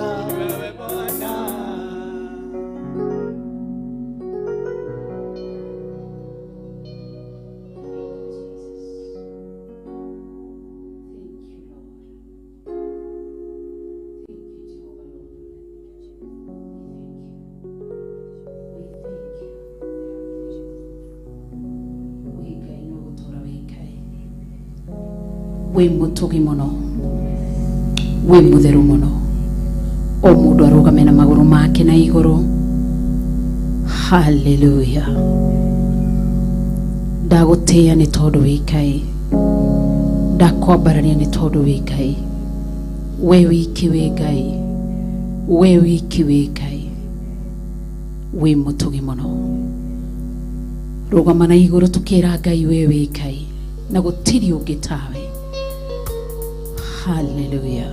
Wĩ Ngai no gũtũũra wĩ Ngai wĩ mũtugi mũno wĩ mũtheru mũno o mũndũ arũgame na magũrũ make na igũrũ haleluya ndagũtĩĩa nĩ tondũ wĩ Ngai ndakwambararia nĩ tondũ wĩ Ngai we wiki wĩ Ngai we wiki wĩ Ngai wĩ mũtugi mũno rũgama na igũrũ tũkĩra Ngai we wĩ Ngai na gũtirĩ ũngĩ tawe haleluya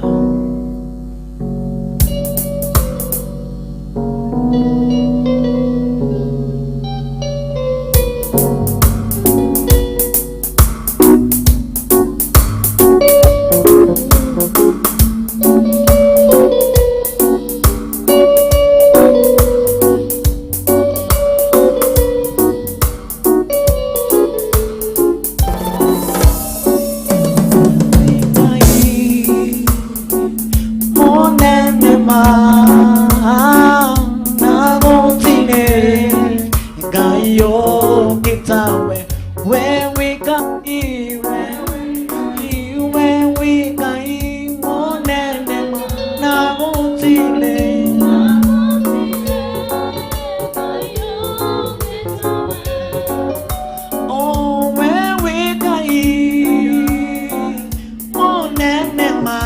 Monene ma na gũtirĩ Ngai ũngĩ tawe we wĩ Ngai we we wĩ Ngai mũnene ma na gũtirĩ Oh, we wĩ Ngai mũnene ma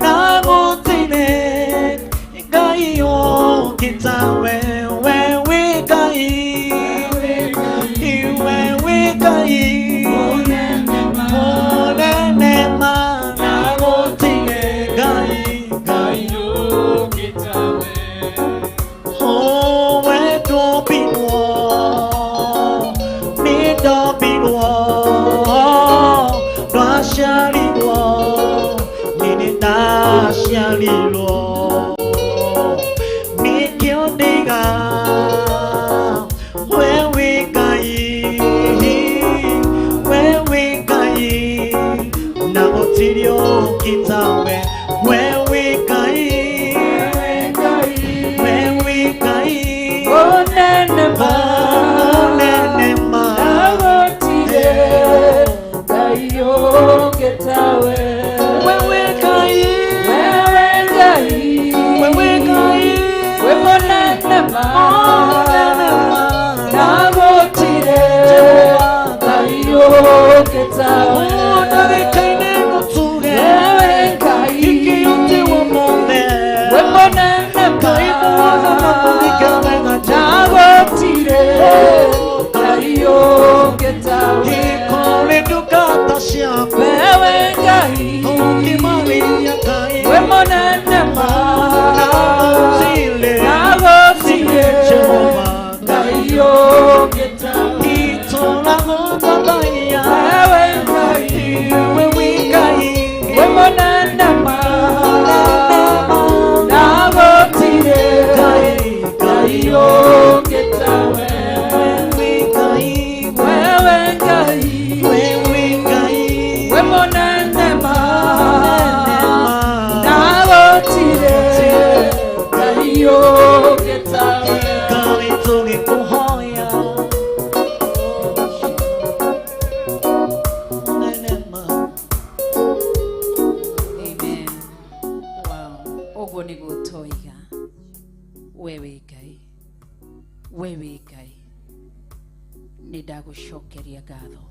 na gũtirĩ Ngai ũngĩ tawe we wĩ Ngai we wĩ Ngai mũnene ma na gũtirĩ Ngai Ngai Oh, we ndombirwo nĩ ndombirwo ndaciarirwo nĩ nĩ ndaciarirwo nĩkĩo ndĩga we wĩ Ngai we wĩ Ngai na gũtirĩ ũngĩ tawe we wĩ Ngai we wĩ Ngai Mũnene ma mũnene ma na gũtirĩ Ngai ũngĩ tawe we wĩ Ngai Wewe Ngai we wĩ Ngai wĩ mũnene ma mũnene ma na gũtirĩ Ngai ũngĩ tawe ndagĩka-inĩ ngũtuge Wewe Ngai ikĩũtiwo mothe wĩ mũnene ma Ngai muothe na mũthike wega na Jehova gũtirĩ Ngai ũngĩ tawe ikũrĩ ndungata ciaku Wewe Ngai ũkĩmarĩria Ngai wĩ mũnene ma na gũtirĩ na gũtirĩ Jehova Ngai We wĩ Ngai, nĩ ndagũcokeria ngatho,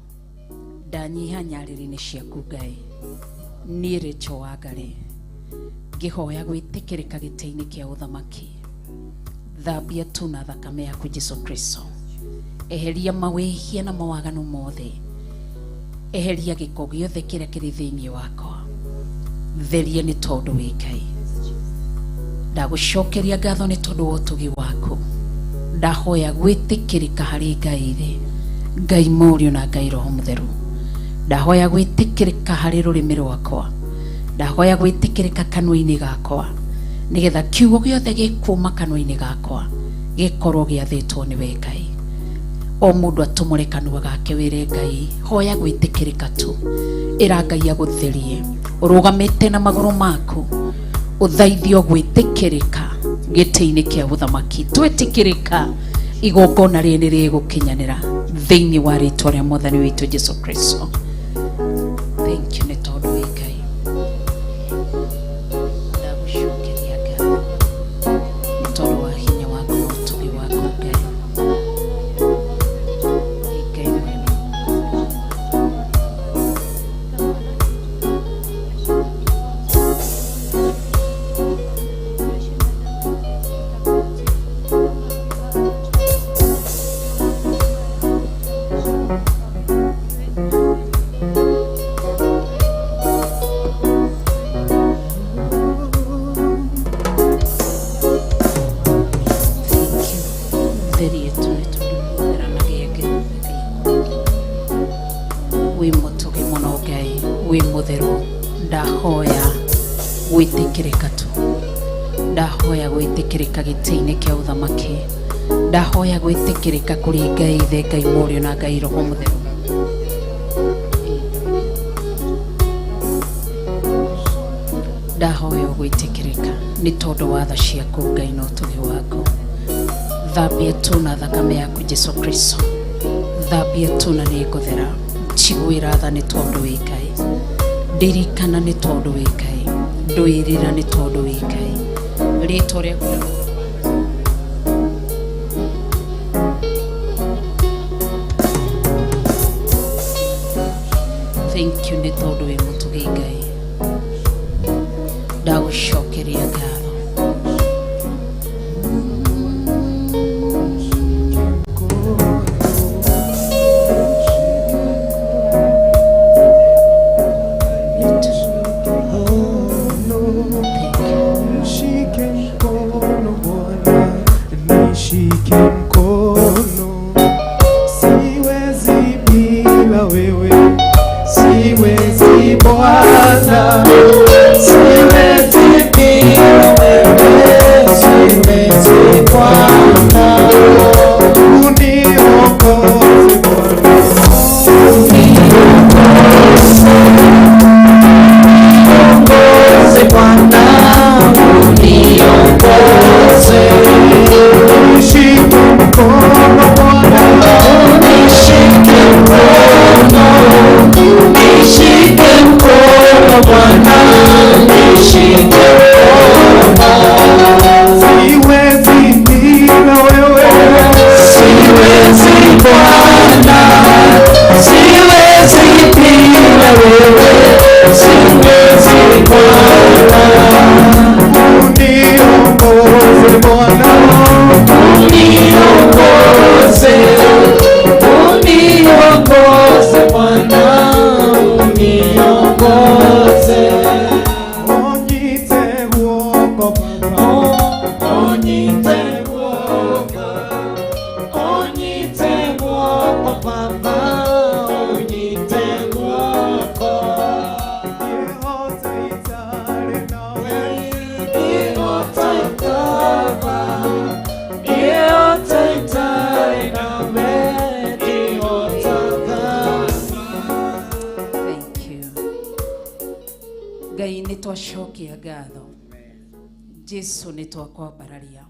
ndanyiha nyarĩrĩ-inĩ ciaku Ngai, niĩ Rachel Wangari ngĩhoya gwĩtĩkĩrĩka gĩtĩ-inĩ kĩa ũthamaki. Thambia tu na thakame yaku Jesu Kristo, eheria mawĩhia na mawaganu mothe, eheria gĩko gĩothe kĩrĩa kĩrĩ thĩinĩ wakwa, theria nĩ tondũ wĩ Ngai. Ndagũcokeria ngatho nĩ tondũ wa ũtugi waku, ndahoya gwĩtĩkĩrĩka harĩ Ngai thĩ, Ngai Mũriũ na Ngai Roho Mũtheru. Ndahoya gwĩtĩkĩrĩka harĩ rũrĩmĩ rwakwa, ndahoya gwĩtĩkĩrĩka kanua-inĩ gakwa, nĩgetha kiugo gĩothe gĩkuuma kanua-inĩ gakwa gĩkorwo gĩathĩtwo nĩ we Ngai. O mũndũ atũmũre kanua gake wĩre Ngai, hoya gwĩtĩkĩrĩka tu, ĩra Ngai agũtherie, ũrũgamĩte na magũrũ maku, ũthaithio gwĩtĩkĩrĩka gĩtĩ-inĩ kĩa ũthamaki. Twĩtĩkĩrĩka igongona rĩrĩ nĩ rĩgũkinyanĩra thĩinĩ wa rĩtwa rĩa Mwathani witũ Jesu Kristo. Thank you nĩ tondũ wĩ Ngai. Ndagũcokeria ngatho nĩ tondũ wa hinya waku na ũtugi waku Ngai. Wĩ Ngai mwema. Thank you. Theria tu nĩ tondũ nĩ na gĩake wĩ mũtugi mũno Ngai, wĩ mũtheru. Ndahoya gwĩtĩkĩrĩka tu, ndahoya gwĩtĩkĩrĩka gĩtĩ-inĩ kĩa ũthamaki, ndahoya gwĩtĩkĩrĩka kũrĩ Ngai Ithe, Ngai Mũriũ na Ngai Roho Mũtheru. Ndahoya gwĩtĩkĩrĩka nĩ tondũ wa tha ciaku Ngai na ũtugi waku. Thambia tu na thakame yaku Jesu Kristo, thambia tu na nĩ ngũthera. Njiguĩra tha nĩ tondũ wĩ Ngai, ndirikana nĩ tondũ wĩ Ngai, ndũĩrĩra nĩ tondũ wĩ Ngai. Rĩtwa rĩaku thank you nĩ tondũ wĩ mũtugi Ngai, ndagũcokeria ngatho. Nishike mkono Bwana, nishike mkono, siwezi bila wewe, siwezi Bwana, siwezi bila wewe, siwezi Bwana, uniongoze Bwana, uniongoze Bwana, uniongoze, nishike mkono Bwana, unishike mkono, nishike mkono Bwana, nishike mkono, siwezi bila wewe, siwezi Bwana, siwezi bila wewe, siwezi Bwana, uniongoze Bwana, uniongoze, uniongoze Bwana, uniongoze, onyite guoko Baba, onyite guoko, onyite guoko Baba, onyite guoko, Thank you. Ngai nĩ twacokia ngatho, Jesu nĩ twakwambararia,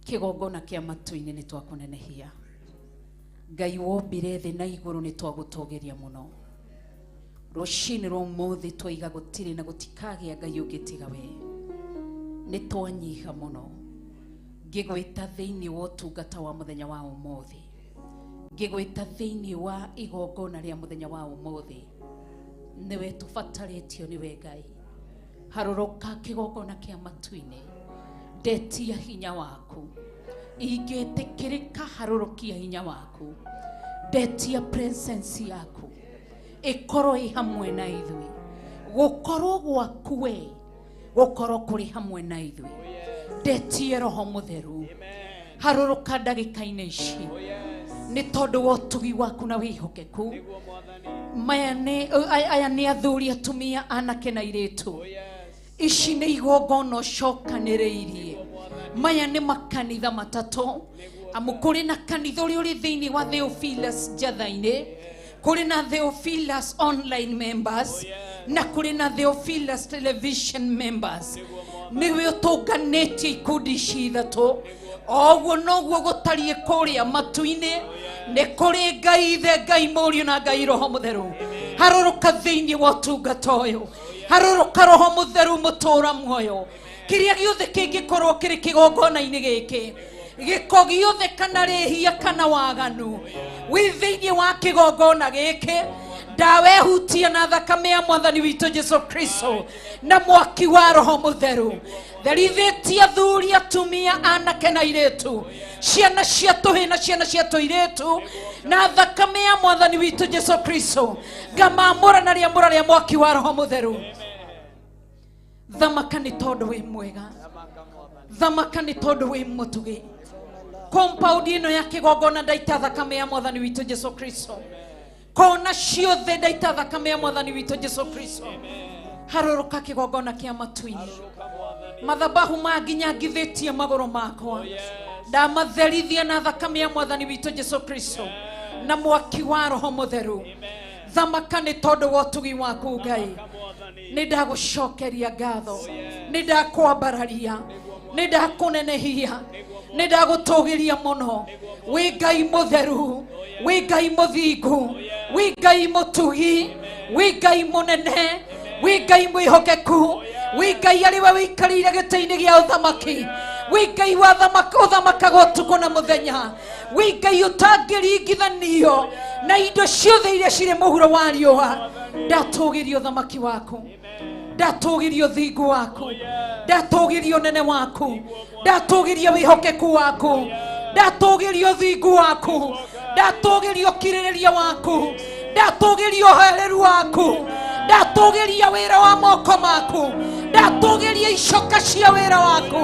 kĩgongona kĩa matu-inĩ nĩ twakũnenehia. Ngai wombire thĩ na igũrũ nĩ twagũtũgĩria mũno. Rũcinĩ rwa ũmũthĩ twaiga gũtirĩ na gũtikagĩa Ngai ũngĩ tiga we. Nĩ twanyiha mũno. Ngĩgwĩta thĩinĩ wa ũtungata wa mũthenya wa ũmũthĩ, ngĩgwĩta thĩinĩ wa igongona rĩa mũthenya wa ũmũthĩ, nĩwe tũbatarĩtio nĩwe Ngai. Harũrũka kĩgongona kĩa matu-inĩ, ndetia hinya waku, ingĩtĩkĩrĩka harũrũkia hinya waku, ndetia presence yaku ĩkorwo ĩ hamwe na ithuĩ, gũkorwo gwaku we gũkorwo kũrĩ hamwe na ithuĩ. Ndetie Roho Mũtheru, harũrũka ndagĩka-inĩ ici nĩ tondũ wa ũtugi waku na wĩhokeku. Maya nĩ aya nĩ athuri, atumia, anake na airĩtu. Ici nĩ igongona ũcokanĩrĩirie. Maya nĩ makanitha matatũ, amu kũrĩ na kanitha ũrĩa ũrĩ thĩinĩ wa Theophilus Njatha-inĩ, kũrĩ na Theophilus online members, na kũrĩ na Theophilus television members. Nĩwe ũtũnganĩtie ikundi ici ithatũ. Oguo noguo gũtariĩ kũrĩa matu-inĩ, nĩ kũrĩ Ngai Ithe, Ngai Mũriũ na Ngai Roho Mũtheru. Harũrũka thĩinĩ wa ũtungata ũyũ, harũrũka Roho Mũtheru mũtũra muoyo. Kĩrĩa gĩothe kĩngĩkorwo kĩrĩ kĩgongona-inĩ gĩkĩ, gĩko gĩothe kana rĩhia kana waganu wĩ thĩinĩ wa kĩgongona gĩkĩ, ndawehutia na thakame ya Mwathani witũ Jesu Kristo na mwaki wa Roho Mũtheru. Therithĩtie athuri, atumia, anake na airĩtu, ciana cia tũhĩ na ciana cia tũirĩtu na thakame ya Mwathani witũ Jesu Kristo. Ngamamũra na rĩamũra rĩa mwaki wa Roho Mũtheru. Thamaka nĩ tondũ wĩ mwega, thamaka nĩ tondũ wĩ mũtugi. Compound ĩno ya kĩgongona ndaita thakame ya Mwathani witũ Jesu Kristo. Kona ciothe ndaita thakame ya Mwathani witũ Jesu Kristo. Harũrũka kĩgongona kĩa matu-inĩ, mathabahu manginyangithĩtie magũrũ makwa, ndamatherithia na thakame ya Mwathani witũ Jesu Kristo na mwaki wa Roho Mũtheru. Thamaka nĩ tondũ wa ũtugi waku Ngai. Nĩ ndagũcokeria ngatho, nĩ ndakwambararia, nĩ ndakũnenehia, nĩ ndagũtũgĩria mũno. Wĩ Ngai mũtheru, wĩ Ngai mũthingu, wĩ Ngai mũtugi, wĩ Ngai mũnene, wĩ Ngai mwĩhokeku, wĩ Ngai arĩ we wĩikarĩire gĩtĩ-inĩ gĩa ũthamaki, wĩ Ngai ũthamakaga ũtukũ na mũthenya, wĩ Ngai ũtangĩringithanio na indo ciothe iria cirĩ mũhuro wa riũa. Ndatũgĩria ũthamaki waku, ndatũgĩria ũthingu waku, ndatũgĩria ũnene waku, ndatũgĩria wĩhokeku waku, ndatũgĩria ũthingu waku, ndatũgĩria ũkirĩrĩria waku, ndatũgĩria ũhereru waku, ndatũgĩria wĩra wa moko maku, ndatũgĩria icoka cia wĩra waku,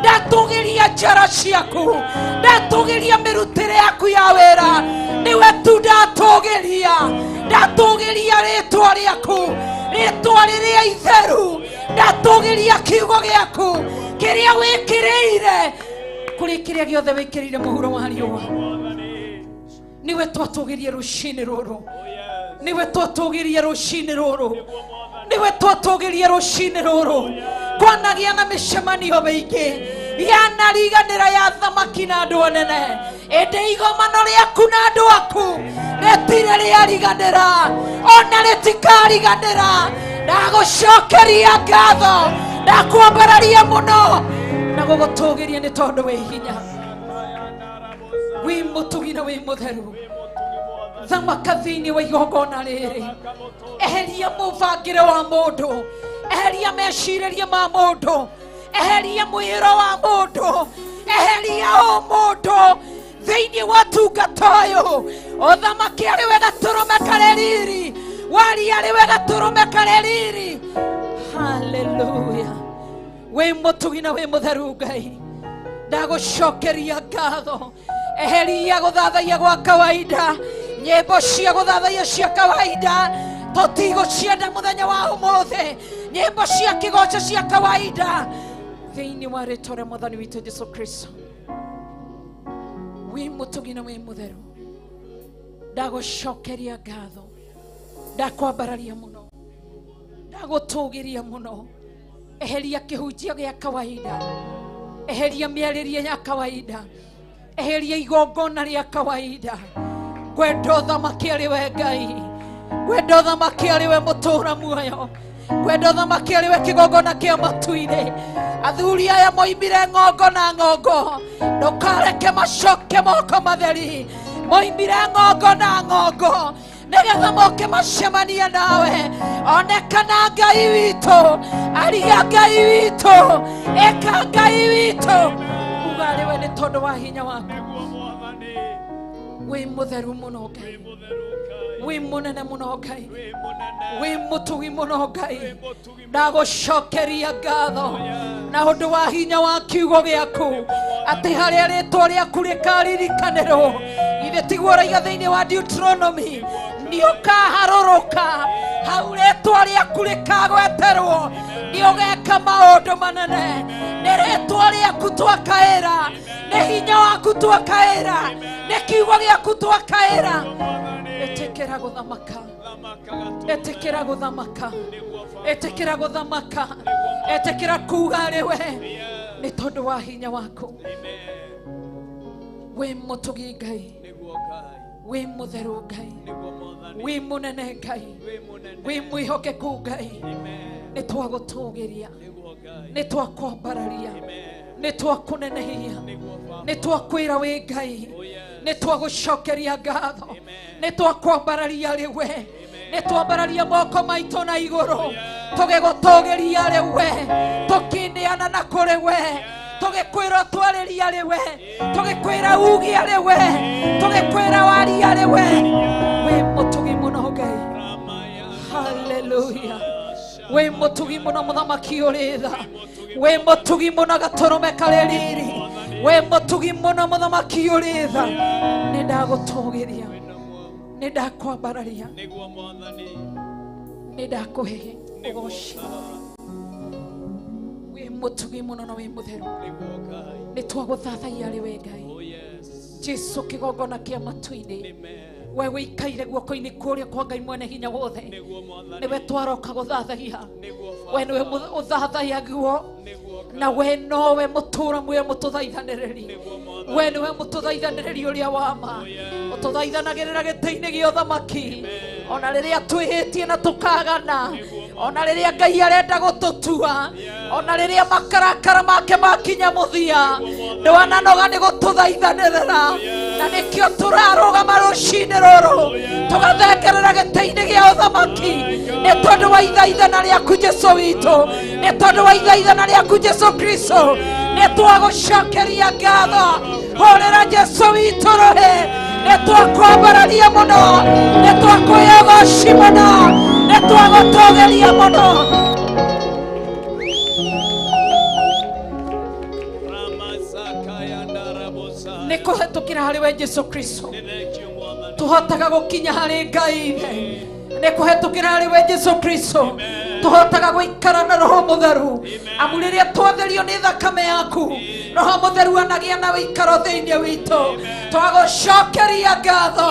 ndatũgĩria njara ciaku, ndatũgĩria mĩrutĩre yaku ya wĩra. Nĩwe tu ndatũgĩria, ndatũgĩria rĩtwa rĩaku, rĩtwa rĩrĩa itheru, ndatũgĩria kiugo gĩaku kĩrĩa wĩkĩrĩire kũrĩ kĩrĩa gĩothe wĩkĩrĩire mũhuro wa riũa. Nĩwe twatũgĩria rũcinĩ rũrũ, nĩwe twatũgĩria rũcinĩ rũrũ, nĩwe twatũgĩria rũcinĩ rũrũ. Kwanagĩa na mĩcemanio mĩingĩ yanariganĩra ya thamaki na andũ anene, ĩndĩ igomano rĩaku na andũ aku rĩtirĩ rĩariganĩra, ona rĩtikariganĩra. Ndagũcokeria ngatho, ndakwambararia mũno na gũgũtũgĩria nĩ tondũ wĩ hinya, wĩ mũtugi na wĩ mũtheru. Thamaka thĩinĩ wa igongona rĩrĩ, eheria mũbangĩre wa mũndũ, eheria mecirĩria ma mũndũ, eheria mwĩhĩro wa mũndũ, eheria ũmũndũ thĩinĩ wa tungata ũyũ. Ũthamaki arĩ we gatũrũme karĩ riri, waria arĩ we gatũrũme karĩ riri. Haleluya. Wĩ mũtugi na wĩ mũtheru Ngai, ndagũcokeria ngatho. Eheria gũthathaiya gwa kawaida, nyĩmbo cia gũthathaiya cia kawaida tũtigũcienda mũthenya wa ũmũthĩ, nyĩmbo cia kĩgoco cia kawaida thĩinĩ wa rĩtwa rĩa Mwathani witũ Jesu Kristo. Wĩ mũtugi na wĩ mũtheru, ndagũcokeria ngatho, ndakwambararia mũno, ndagũtũgĩria mũno. Eheria kĩhunjio gĩa kawaida, eheria mĩarĩrie ya kawaida, eheria igongona rĩa kawaida. Ngwenda ũthamaki arĩ we Ngai, ngwenda ũthamaki arĩ we mũtũra muoyo. Ngwenda ũthamaki arĩ we kĩgongona kĩa matu-inĩ. Athuri aya moimire ng'ongo na ng'ongo, ndũkareke macoke moko matheri. Moimire ng'ongo na ng'ongo nĩgetha moke macemanie nawe. Onekana Ngai witũ, aria Ngai witũ, ĩka Ngai witũ, uga arĩ we nĩ tondũ wa hinya waku. Wĩ mũtheru mũno Ngai, wĩ mũnene mũno Ngai, wĩ mũtugi mũno Ngai. Ndagũcokeria ngatho na ũndũ wa hinya wa kiugo gĩaku, atĩ harĩa rĩtwa rĩaku rĩkaririkanĩrwo, githĩ tiguo ũraiga thĩinĩ wa Deuteronomy, nĩ ũkaharũrũka hau rĩtwa rĩaku rĩkagweterwo, nĩ ũgeka maũndũ manene. Nĩ rĩtwa rĩaku twakaĩra, nĩ hinya waku twakaĩra, nĩ kiugo gĩaku twakaĩra. Ĩtĩkĩra gũthamaka, ĩtĩkĩra gũthamaka, ĩtĩkĩra gũthamaka, ĩtĩkĩra kuga arĩ we nĩ tondũ wa hinya waku. Wĩ mũtugi Ngai, wĩ mũtheru Ngai, wĩ mũnene Ngai, wĩ mwĩhokeku Ngai. Nĩ twagũtũgĩria, nĩ twakwambararia, nĩ twakũnenehia, nĩ twakwĩra wĩ Ngai, nĩ twagũcokeria ngatho, nĩ twakwambararia rĩ we, nĩ twambararia moko maitũ na igũrũ tũgĩgũtũgĩria rĩ we, tũkĩneana na kũrĩ we, tũgĩkwĩra ũtwarĩria rĩ we, tũgĩkwĩra ugia rĩ we, tũgĩkwĩra waria rĩ we. Wĩ mũtugi mũno Ngai, haleluya. Wĩ mũtugi mũno mũthamaki ũrĩ tha, wĩ mũtugi mũno gatũrũme karĩ riri, wĩ mũtugi mũno mũthamaki ũrĩ tha. Nĩ ndagũtũgĩria, nĩ ndakwambararia, nĩ ndakũhe ũgoci. Wĩ mũtugi mũno na wĩ mũtheru, nĩ twagũthathaiya arĩ we Ngai. Jesu kĩgongona kĩa matu-inĩ, we wĩikaire guoko-inĩ kũrĩa kwa Ngai mwene hinya wothe, nĩwe twaroka gũthathaiya, we nĩwe ũthathayaguo, na we nowe mũtũra muoyo mũtũthaithanĩrĩri, we nĩwe mũtũthaithanĩrĩri ũrĩa wa ma, ũtũthaithanagĩrĩra gĩtĩ-inĩ gĩa ũthamaki, ona rĩrĩa twĩhĩtie na tũkagana, ona rĩrĩa Ngai arenda gũtũtua, ona rĩrĩa makarakara make makinya mũthia, ndwananoga nĩ gũtũthaithanĩrĩra, na nĩkĩo tũrarũgama rũcinĩ rũrũ tũgathengerera gĩtĩ-inĩ gĩa ũthamaki, nĩ tondũ wa ithaithana rĩaku Jesu witũ, nĩ tondũ wa ithaithana rĩaku Jesu Kristo, nĩ twagũcokeria ngatho. Hũrĩra Jesu witũ rũhĩ, nĩ twakwambararia mũno, nĩ twakũhe ũgoci mũno, nĩ twagũtũgĩria mũno. Nĩ kũhetũkĩra harĩ we Jesu Kristo tũhotaga gũkinya harĩ Ngai Ithe, nĩ kũhetũkĩra harĩ we Jesu Kristo tũhotaga gũikara na Roho Mũtheru, amu rĩrĩa twatherio nĩ thakame yaku, Roho Mũtheru anagĩa na wĩikaro thĩinĩ witũ. Twagũcokeria ngatho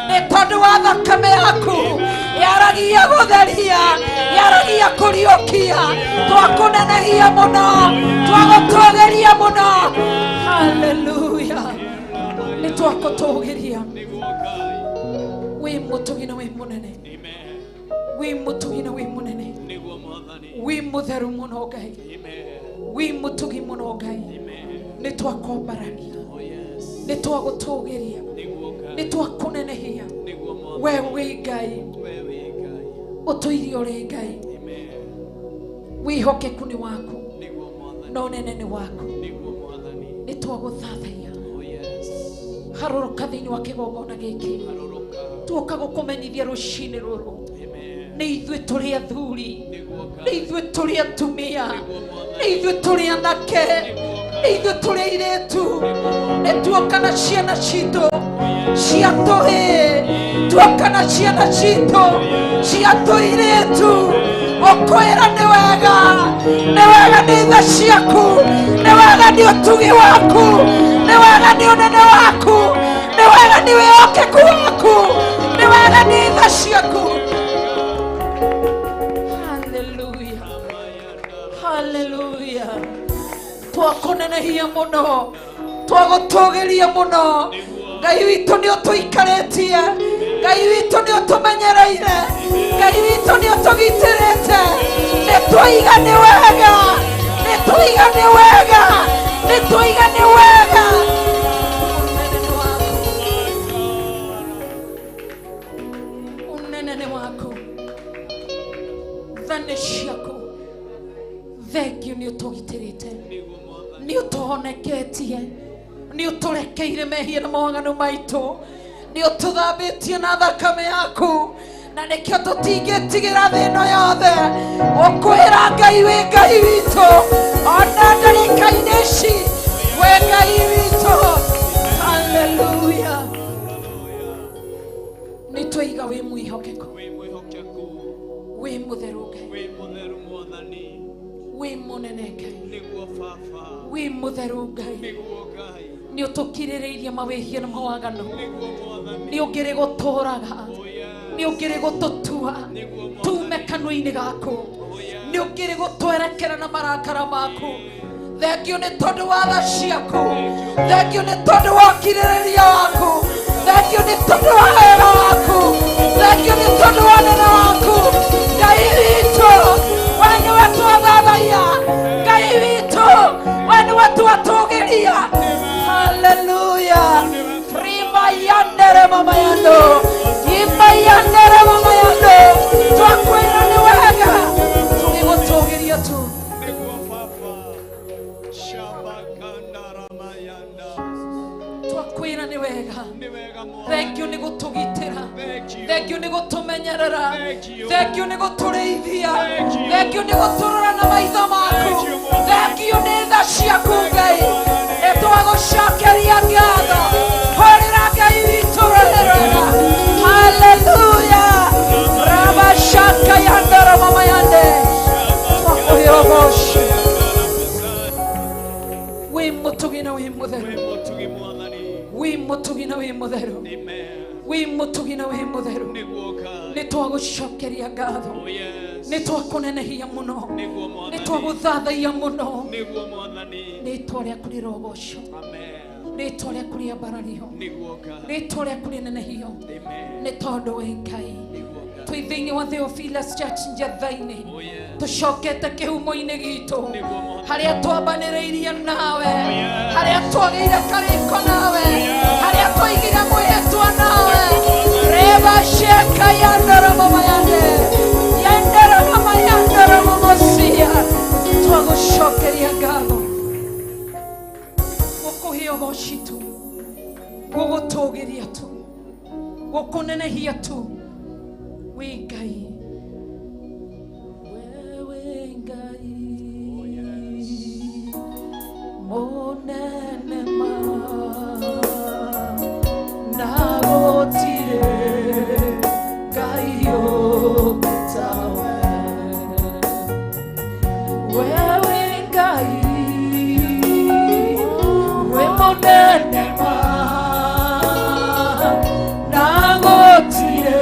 nĩ tondũ wa thakame yaku yaragia gũtheria, yaragia kũriũkia. Twakũnenehia mũno, twagũtũgĩria mũno. Haleluya, nĩ twakũtũgĩria. Wĩ mũtugi na wĩ mũnene, wĩ mũtugi na wĩ mũnene, wĩ mũtheru mũno Ngai, wĩ mũtugi mũno Ngai. Nĩ twakwambararia, nĩ twagũtũgĩria, nĩ twakũnenehia. We wĩ Ngai, ũtũire ũrĩ Ngai, wĩhokeku nĩ waku na ũnene nĩ waku. Nĩ twagũthathaiya. Harũrũka thĩinĩ wa kĩgongona gĩkĩ, tuoka gũkũmenyithia rũcinĩ rũrũ, nĩ ithuĩ tũrĩ athuri, nĩ ithuĩ tũrĩ atumia, nĩ ithuĩ tũrĩ anake, nĩ ithuĩ tũrĩ airĩtu, nĩ tuoka na ciana citũ cia tũhĩĩ, tuoka na ciana citũ cia tũirĩtu, ũkwĩra nĩ wega, nĩ wega nĩ tha ciaku, nĩ wega nĩ ũtugi waku, nĩ wega nĩ ũnene waku, nĩ wega nĩ wĩhokeku waku, nĩ wega nĩ tha ciaku. Haleluya, haleluya. Twakũnenehia mũno, twagũtũgĩria mũno. Ngai witũ nĩ ũtũikarĩtie, Ngai witũ nĩ ũtũmenyereire, Ngai witũ nĩ ũtũgitĩrĩte. Nĩ twaiga nĩ wega, nĩ twaiga nĩ wega, nĩ twaiga nĩ wega. Unene nĩ waku, tha nĩ ciaku. Thengio nĩ ũtũgitĩrĩte, nĩ ũtũhoneketie, nĩ ũtũrekeire mehia na mawaganu maitũ, nĩ ũtũthambĩtie na thakame yaku, na nĩkĩo tũtingĩtigĩra thĩ ĩno yothe. Ũkwĩra Ngai wĩ Ngai witũ ona ndarĩka-inĩ ici, wĩ Ngai witũ. Haleluya. Nĩ twaiga wĩ mwĩhokeku, wĩ mũtheru Ngai, wĩ mũnene Ngai, wĩ mũtheru Ngai. Nĩ ũtũkirĩrĩirie mawĩhia na mawaganu, nĩ ũngĩrĩ gũtũraga, nĩ ũngĩrĩ gũtũtua tume kanua-inĩ gaku, nĩ ũngĩrĩ gũtwerekera na marakara maku. Thengio nĩ tondũ wa tha ciaku, thengio nĩ tondũ wa ũkirĩrĩria waku, thengio nĩ tondũ wa wega waku, thengio nĩ tondũ wa nene waku. Ngai witũ, we nĩwe twathathaia. Ngai witũ, we nĩwe twatũgĩria. Haleluya. Rima yandere mama yando, ima yandere mama yando. Twakwĩra nĩ wega, tũgĩgũtũgĩria tu. Twakwĩra nĩ wega. Thengio nĩ gũtũgitĩra, thengio nĩ gũtũmenyerera, thengio nĩ gũtũrĩithia, thengio nĩ gũtũrora na maitho maku, thengio nĩ tha ciaku Ngai. Nĩ twagũcokeria ngatho. Hũrĩra Ngai witũ rũhĩ rwega. Haleluya. Rabashaka yandara mama yande. Twakũhe ũgoci. Wĩ mũtugi na wĩ mũtheru, wĩ mũtugi na wĩ mũtheru, wĩ mũtugi na wĩ mũtheru. Nĩ twagũcokeria ngatho, nĩ twakũnenehia mũno, nĩ twagũthathaia mũno. Rĩtwa rĩaku rĩrogocwo, rĩtwa rĩaku rĩambarario, rĩtwa rĩaku rĩnenehio, nĩ tondũ wĩ Ngai. Twĩ thĩinĩ wa Theophilus Church Njatha-inĩ, tũcokete kĩhumo-inĩ gitũ, harĩa twambanĩrĩirie nawe, harĩa twagĩire karĩko nawe, harĩa twaigire mwĩhĩtwa nawe. Reba sheka yandara mama yande, yandara mama yandara mama sia. Twagũcokeria ngatho, gũkũhe ũgoci tu, gũgũtũgĩria tu, gũkũnenehia tu. Wĩ Ngai, wewe Ngai mũnene ma, na gũtirĩ Ngai ũngĩ tawe. Wewe Ngai wĩ mũnene ma, na gũtirĩ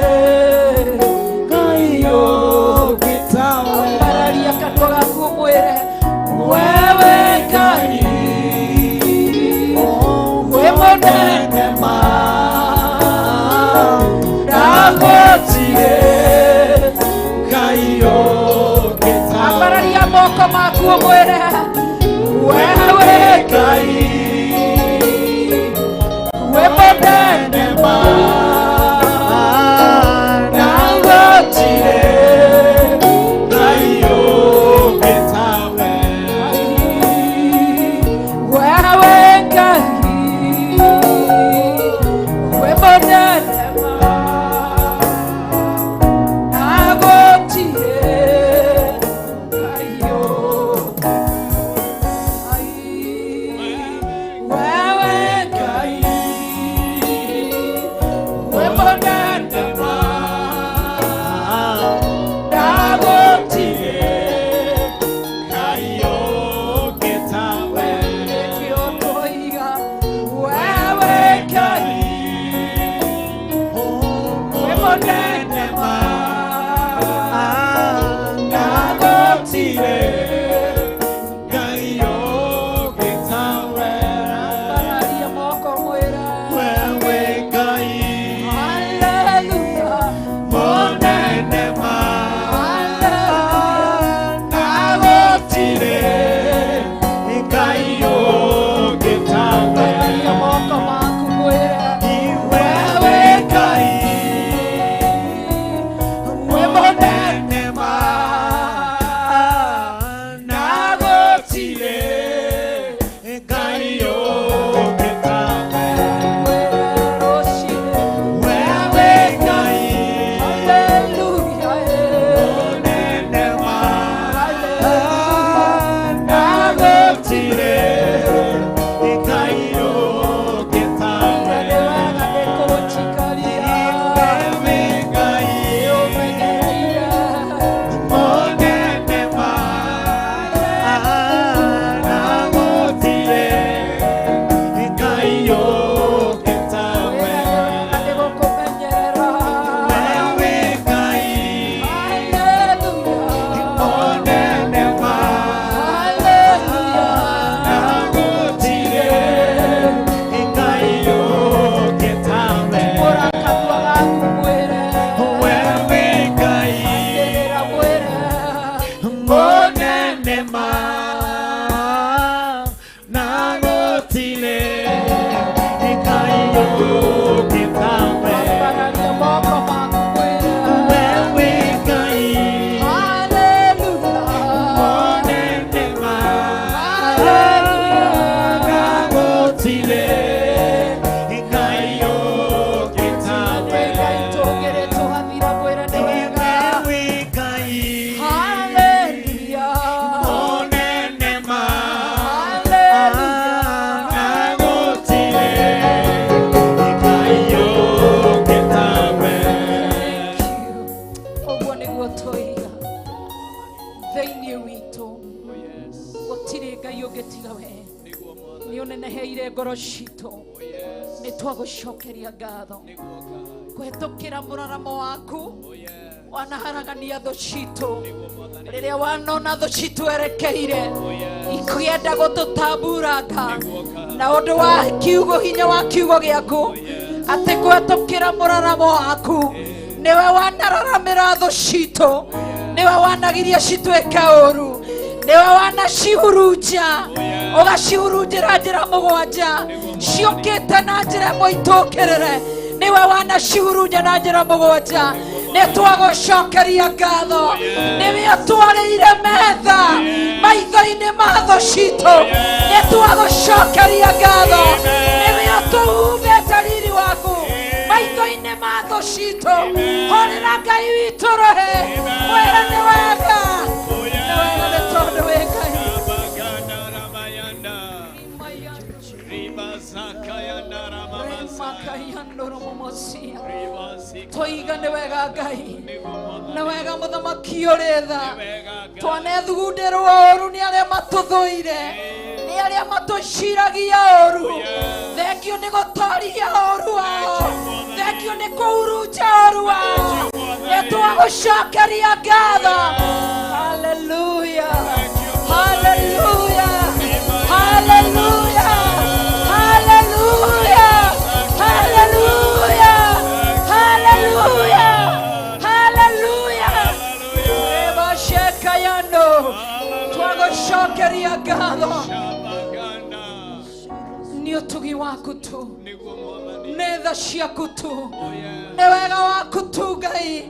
Ngai Citũ nĩ twagũcokeria ngatho kũhetũkĩra mũraramo waku wanaharagania thũ citũ rĩrĩa wanona thũ citũ erekeire ikĩenda gũtũtamburanga na ũndũ wa kiugo hinya wa kiugo gĩaku atĩ kũhetũkĩra mũraramo waku nĩwe wanararamĩra thũ citũ nĩwe wanagiria cituĩke ũru nĩwe wanacihurunja ũgacihurunjĩra njĩra mũgwanja ciũkĩte na njĩra ĩmwe itũkĩrĩre nĩwe wanacihurunja na njĩra mũgwanja nĩ twagũcokeria ngatho nĩwe ũtwarĩire metha maitho-inĩ ma thũ citũ nĩ twagũcokeria ngatho nĩwe ũtũhumbĩte riri waku maitho-inĩ ma thũ citũ horera Ngai witũ rohe mwĩre nĩ wega nĩ wega nĩ tondũ wĩ Ngai. Toiga nĩ wega Ngai nĩ wega mũthamaki ũrĩ tha twanethugundĩrwo ũru nĩ arĩa matũthũire nĩ arĩa matũciragia ũru thengio nĩ gũtoria ũru wao thengio nĩ kũhurunja ũru wao nĩ twagũcokeria ngatho. Haleluya, haleluya, haleluya, haleluya, haleluya, haleluya, haleluya. Rebashekayano twagũcokeria ngatho nĩ ũtugi waku tu nĩ tha ciaku tu nĩ wega waku tu Ngai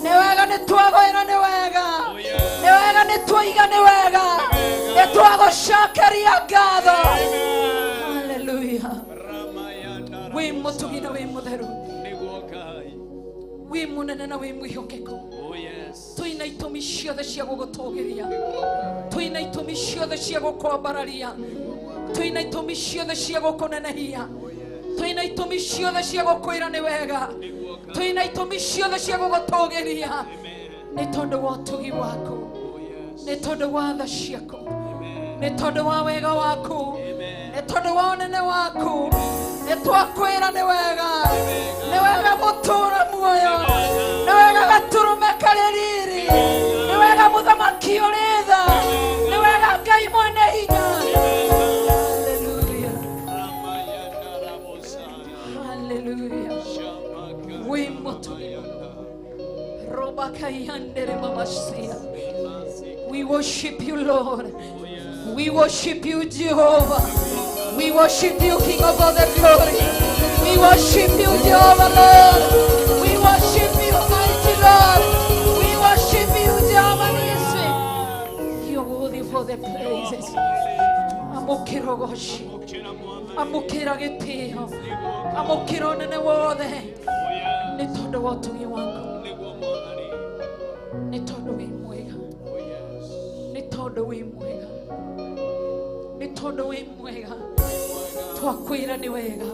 nĩ wega nĩ twagwĩra nĩ wega nĩ wega nĩ twaiga nĩ wega nĩ twagũcokeria ngatho. Haleluya. Wĩ mũtugi na wĩ mũtheru wĩ mũnene na wĩ mwĩhokeku twĩna itũmi ciothe cia gũgũtũgĩria twĩna itũmi ciothe cia gũkwambararia twĩna itũmi ciothe cia gũkũnenehia twĩna itũmi ciothe cia gũkwĩra nĩ wega twĩna itũmi ciothe cia gũgũtũgĩria nĩ tondũ wa ũtugi waku nĩ tondũ wa tha ciaku nĩ tondũ wa wega waku nĩ tondũ wa ũnene waku nĩ twakwĩra nĩ wega nĩ wega mũtũũra muoyo nĩ wega gatũrũme karĩ riri nĩ wega mũthamaki ũrĩ tha nĩ wega Ngai mwene hinya. Haleluya, haleluya. Wĩ mũtugi robakayandere mamasia. We worship you, Lord. We worship you, Jehovah. We worship you, King of all the glory. We worship you, Jehovah, Lord. We worship you, mighty Lord. We worship you, Jehovah Nisi. You're worthy for the praises. Amũkĩra ũgoci amũkĩra gĩtĩo amũkĩra ũnene wothe nĩ tondũ wa ũtugi waku nĩ tondũ wĩ mwega nĩ tondũ wĩ mwega nĩ tondũ wĩ mwega twakwĩra nĩ wega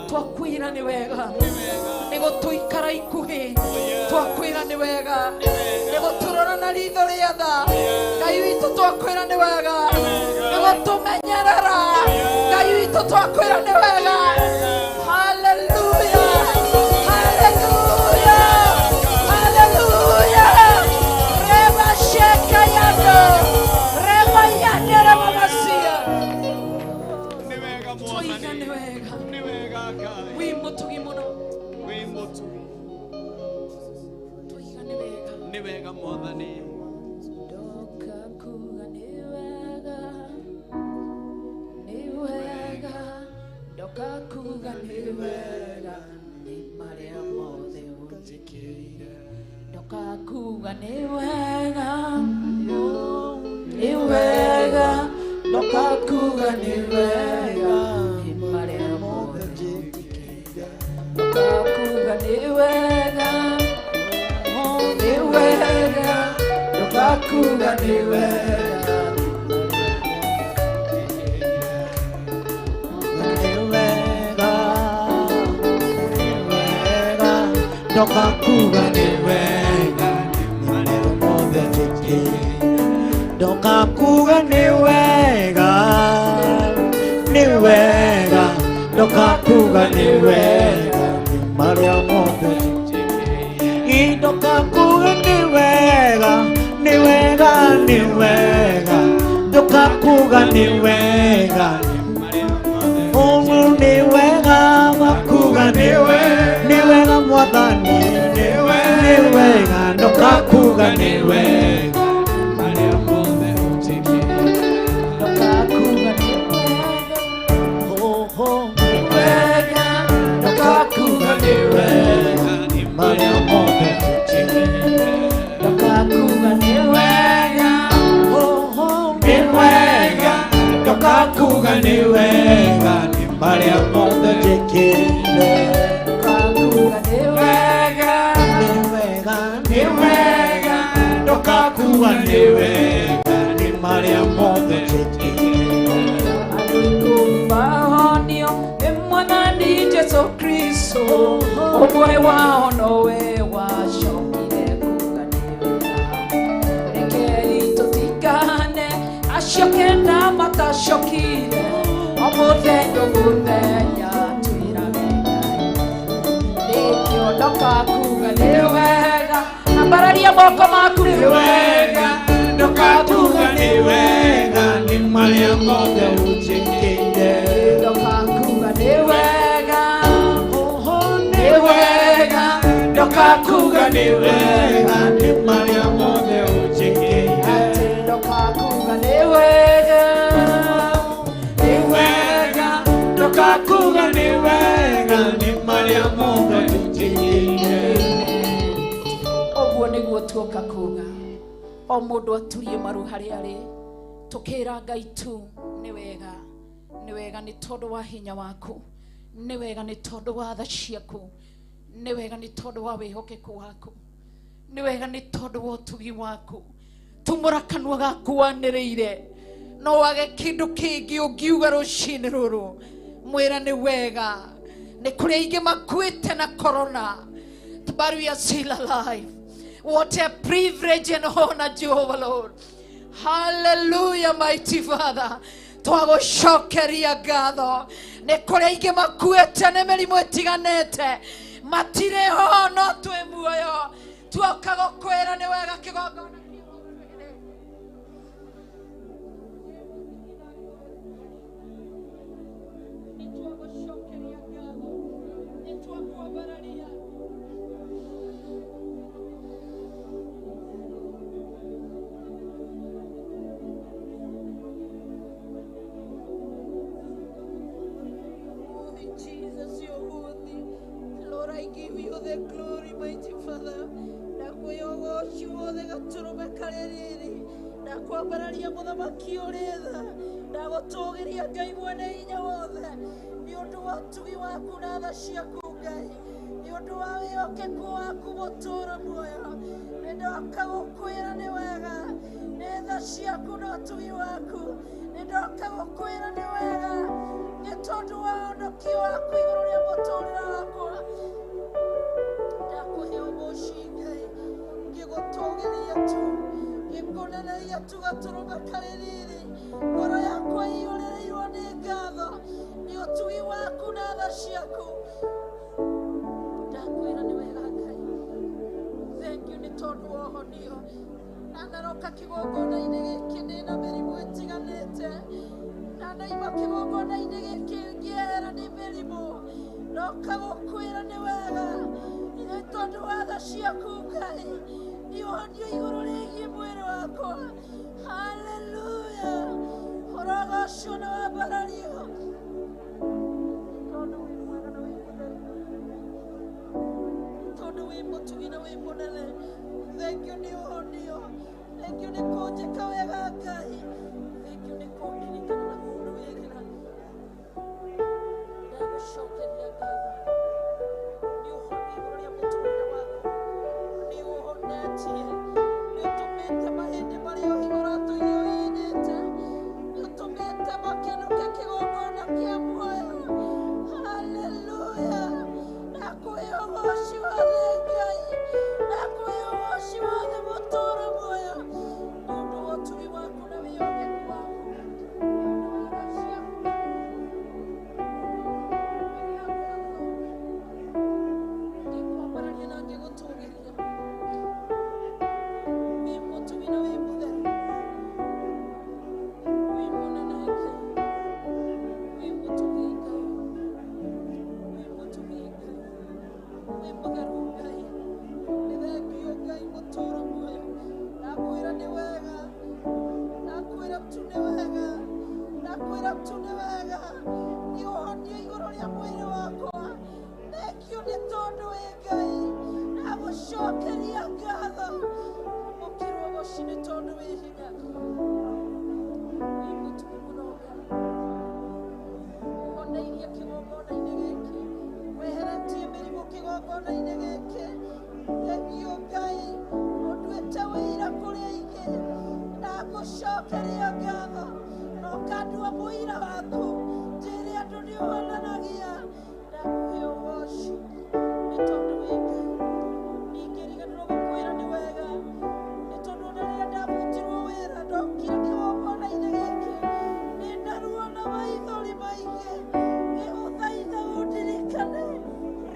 twakwĩra nĩ wega nĩ gũtũikara ikuhĩ twakwĩra nĩ wega nĩ gũtũrora na ritho rĩa tha Ngai witũ twakwĩra nĩ wega nĩ gũtũmenyerera Ngai witũ twakwĩra nĩ wega. Haleluya, haleluya, haleluya. Reba shekayando reba yandere mamasia twiga nĩ wega wĩ mũtugi mũno twiga nĩ wega nĩ wega mwathani ndoka kuga nĩ wega nĩ wega ndoka kuga nĩ wega nĩ marĩa mothe ũnjĩkĩire ndoka kuga nĩ wega nĩ wega ndoka kuga nĩ wega nĩ marĩa mothe ũnjĩkĩire ndoka kuga nĩ wega nĩ wega ndoka kuga nĩ wega Ndoka kuga nĩ wega nĩ marĩa mothe njĩkĩire ndoka kuga nĩ wega nĩ wega. Ndokakuga nĩ wega nĩ marĩa mothe Ndokakuga nĩ wega nĩ wega nĩ wega Ndokakuga nĩ wega nĩ wega makuga nĩ wega mwathani nĩ wega ndokakuga nĩ wega Ndokakuga nĩ wega Ndokakuga nĩ wega nĩ marĩa mothe Ndokakuga nĩ wega nĩ wega ndokakuga nĩ wega nĩ marĩa mothe njĩkĩire Ndokakuga nĩ wega nĩ wega nĩ wega ndokakuga nĩ wega nĩ marĩa mothe njĩkĩire Andũ ikũmi mahonio nĩ mwathani Jesũ Kristo ũmwe wao nowe wacokire kuga nĩ wega rekei tũtikane acio kenda matacokire o mũthenya o mũthenya twĩrage Ngai nĩkĩo ndokakuga nĩ wega ambararia moko maku nĩ wega ndokakuga nĩ wega nĩ marĩa mothe ũnjĩkĩire ndokakuga nĩ wega nĩ wega ndokakuga nĩ wega nĩ marĩa mothe ũnjĩkĩire ndokakuga nĩ wega nĩ wega ndokakuga nĩ wega nĩ marĩa mothe ũnjĩkĩire ũguo nĩguo tuoka kuga o mũndũ aturie maru harĩa arĩ tũkĩra Ngai tu nĩ wega nĩ wega nĩ tondũ wa hinya waku nĩ wega nĩ tondũ wa tha ciaku nĩ wega nĩ tondũ wa wĩhokeku waku nĩ wega nĩ tondũ wa ũtugi waku tumũra kanua gaku wanĩrĩire no wage kĩndũ kĩngĩ ũngiuga rũcinĩ rũrũ mwĩra nĩ wega nĩ kũrĩ aingĩ makuĩte na corona but we are still alive. What a privilege and honor, Jehovah Lord. Hallelujah, mighty Father. Twagũcokeria ngatho nĩ kũrĩ aingĩ makuĩte nĩ mĩrimũ ĩtiganĩte matirĩ ho no twĩ muoyo tuoka gũkwĩra nĩ wega kĩgongona nĩtwagũcokeria ngatho nĩtwakwambararia Worthy Jesus, you're worthy. Lord, I give you the glory, mighty Father. Ndakwĩyogoci wothe gatũrũme karĩ riri ndakwambararia mũthamaki ũrĩ tha ndagũtũgĩria Ngai mwene hinya wothe nĩ ũndũ wa ũtugi waku na tha ciaku Ngai nĩ ũndũ wa wĩhokeku waku gũtũũra muoyo nĩ ndoka gũkwĩra nĩ wega nĩ tha ciaku na ũtugi waku nĩ ndoka gũkwĩra nĩ wega nĩ tondũ wa ũhonokio waku igũrũ rĩa mũtũũrĩre wakwa ndakũhe ũgoci Ngai ngĩgũtũgĩria tu ngĩkũneneria tu gatũrũme karĩ riri ngoro yakwa iyũrĩrĩirwo nĩ ngatho nĩ ũtugi waku na tha ciaku ndakwĩra nĩ wega Ngai thengiũ nĩ tondũ wa ũhonio na ndaroka kĩgongona-inĩ gĩkĩ ndĩna mĩrimũ ĩtiganĩte na ndaima kĩgongona-inĩ gĩkĩ ngĩehera nĩ mĩrimũ ndoka gũkwĩra nĩ wega nĩ tondũ wa tha ciaku Ngai nĩ ũhonio igũrũ rĩgiĩ mwĩrĩ wakwa haleluya ũrogocwo na wambarario tondũ wĩ mwega na wĩ mũtheru tondũ wĩ mũtugi na wĩ mũnene thengiũ nĩ ũhonio thengiũ nĩ kũnjĩka wega Ngai thengiũ nĩ kũndirikana na kũndũĩrĩra ndagũcokeria ngatho nĩ ũhonio igũrũ rĩa mũtũũrĩre wakwa nĩ ũhonetie nĩ ũtũmĩte mahĩndĩ marĩa ũhigo ũratũire ũhihinyĩte nĩ ũtũmĩte makenũke kĩgongona kĩa muoyo haleluya ndakũhe ũgoci wothe Ngai ndakũhe ũgoci wothe mũtũũra muoyo nĩ ũndũ wa ũtugi waku na wĩhokeku. Kĩgongona-inĩ gĩkĩ, weheretie mĩrimũ kĩgongona-inĩ gĩkĩ. Thengiũ Ngai, ũnduĩte wĩira kũrĩ aingĩ. Ndagũcokeria ngatho na ũkandua mũira waku. Njĩre andũ nĩ ũhonanagia. Ndakũhe ũgoci nĩ tondũ wĩ Ngai. Ndingĩriganĩrwo gũkwĩra nĩ wega, nĩ tondũ ona rĩrĩa ndabutirwo wĩra ndokire kĩgongona-inĩ gĩkĩ nĩ ndaruo na maithori maingĩ ngĩgũthaitha ũndirikane.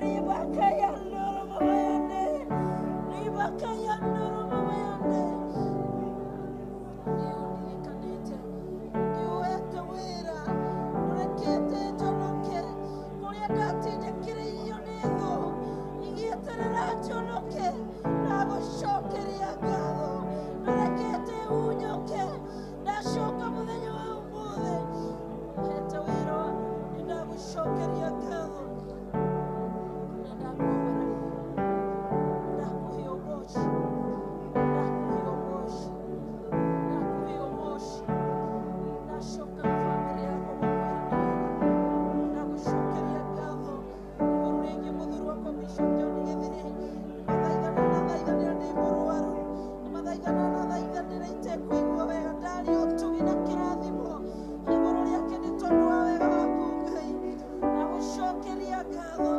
Ribakayandoro mamayande, ribakayandoro mamayande. Nĩ ũndirikanĩte, nĩ ũhete wĩra, ndũrekete njonoke kũrĩa ndatindĩkĩrĩirio nĩ thũ igĩeterera njonoke. Ndagũcokeria ngatho, ndũrekete hunyũke. Ndacoka mũthenya wa ũmũthĩ ũhete wĩra, nĩ ndagũcokeria ngatho na ndakwambararia, ndakũhe ũgoci, ndakũhe ũgoci, ndakũhe ũgoci. Ndacoka na bamĩrĩ yakwa gũkwĩra nĩ wega. Ndagũcokeria ngatho igũrũ rĩgiĩ mũthuri wakwa Bishop John Gĩthiri. Nĩmathaithana nathaithanĩra ndĩ mũrwaru, nĩmathaithana nathaithanĩra itekũigua wega. Ndarĩ ũtugi na kĩrathimo igũrũ rĩake nĩ tondũ wa wega waku Ngai. Ndagũcokeria ngatho,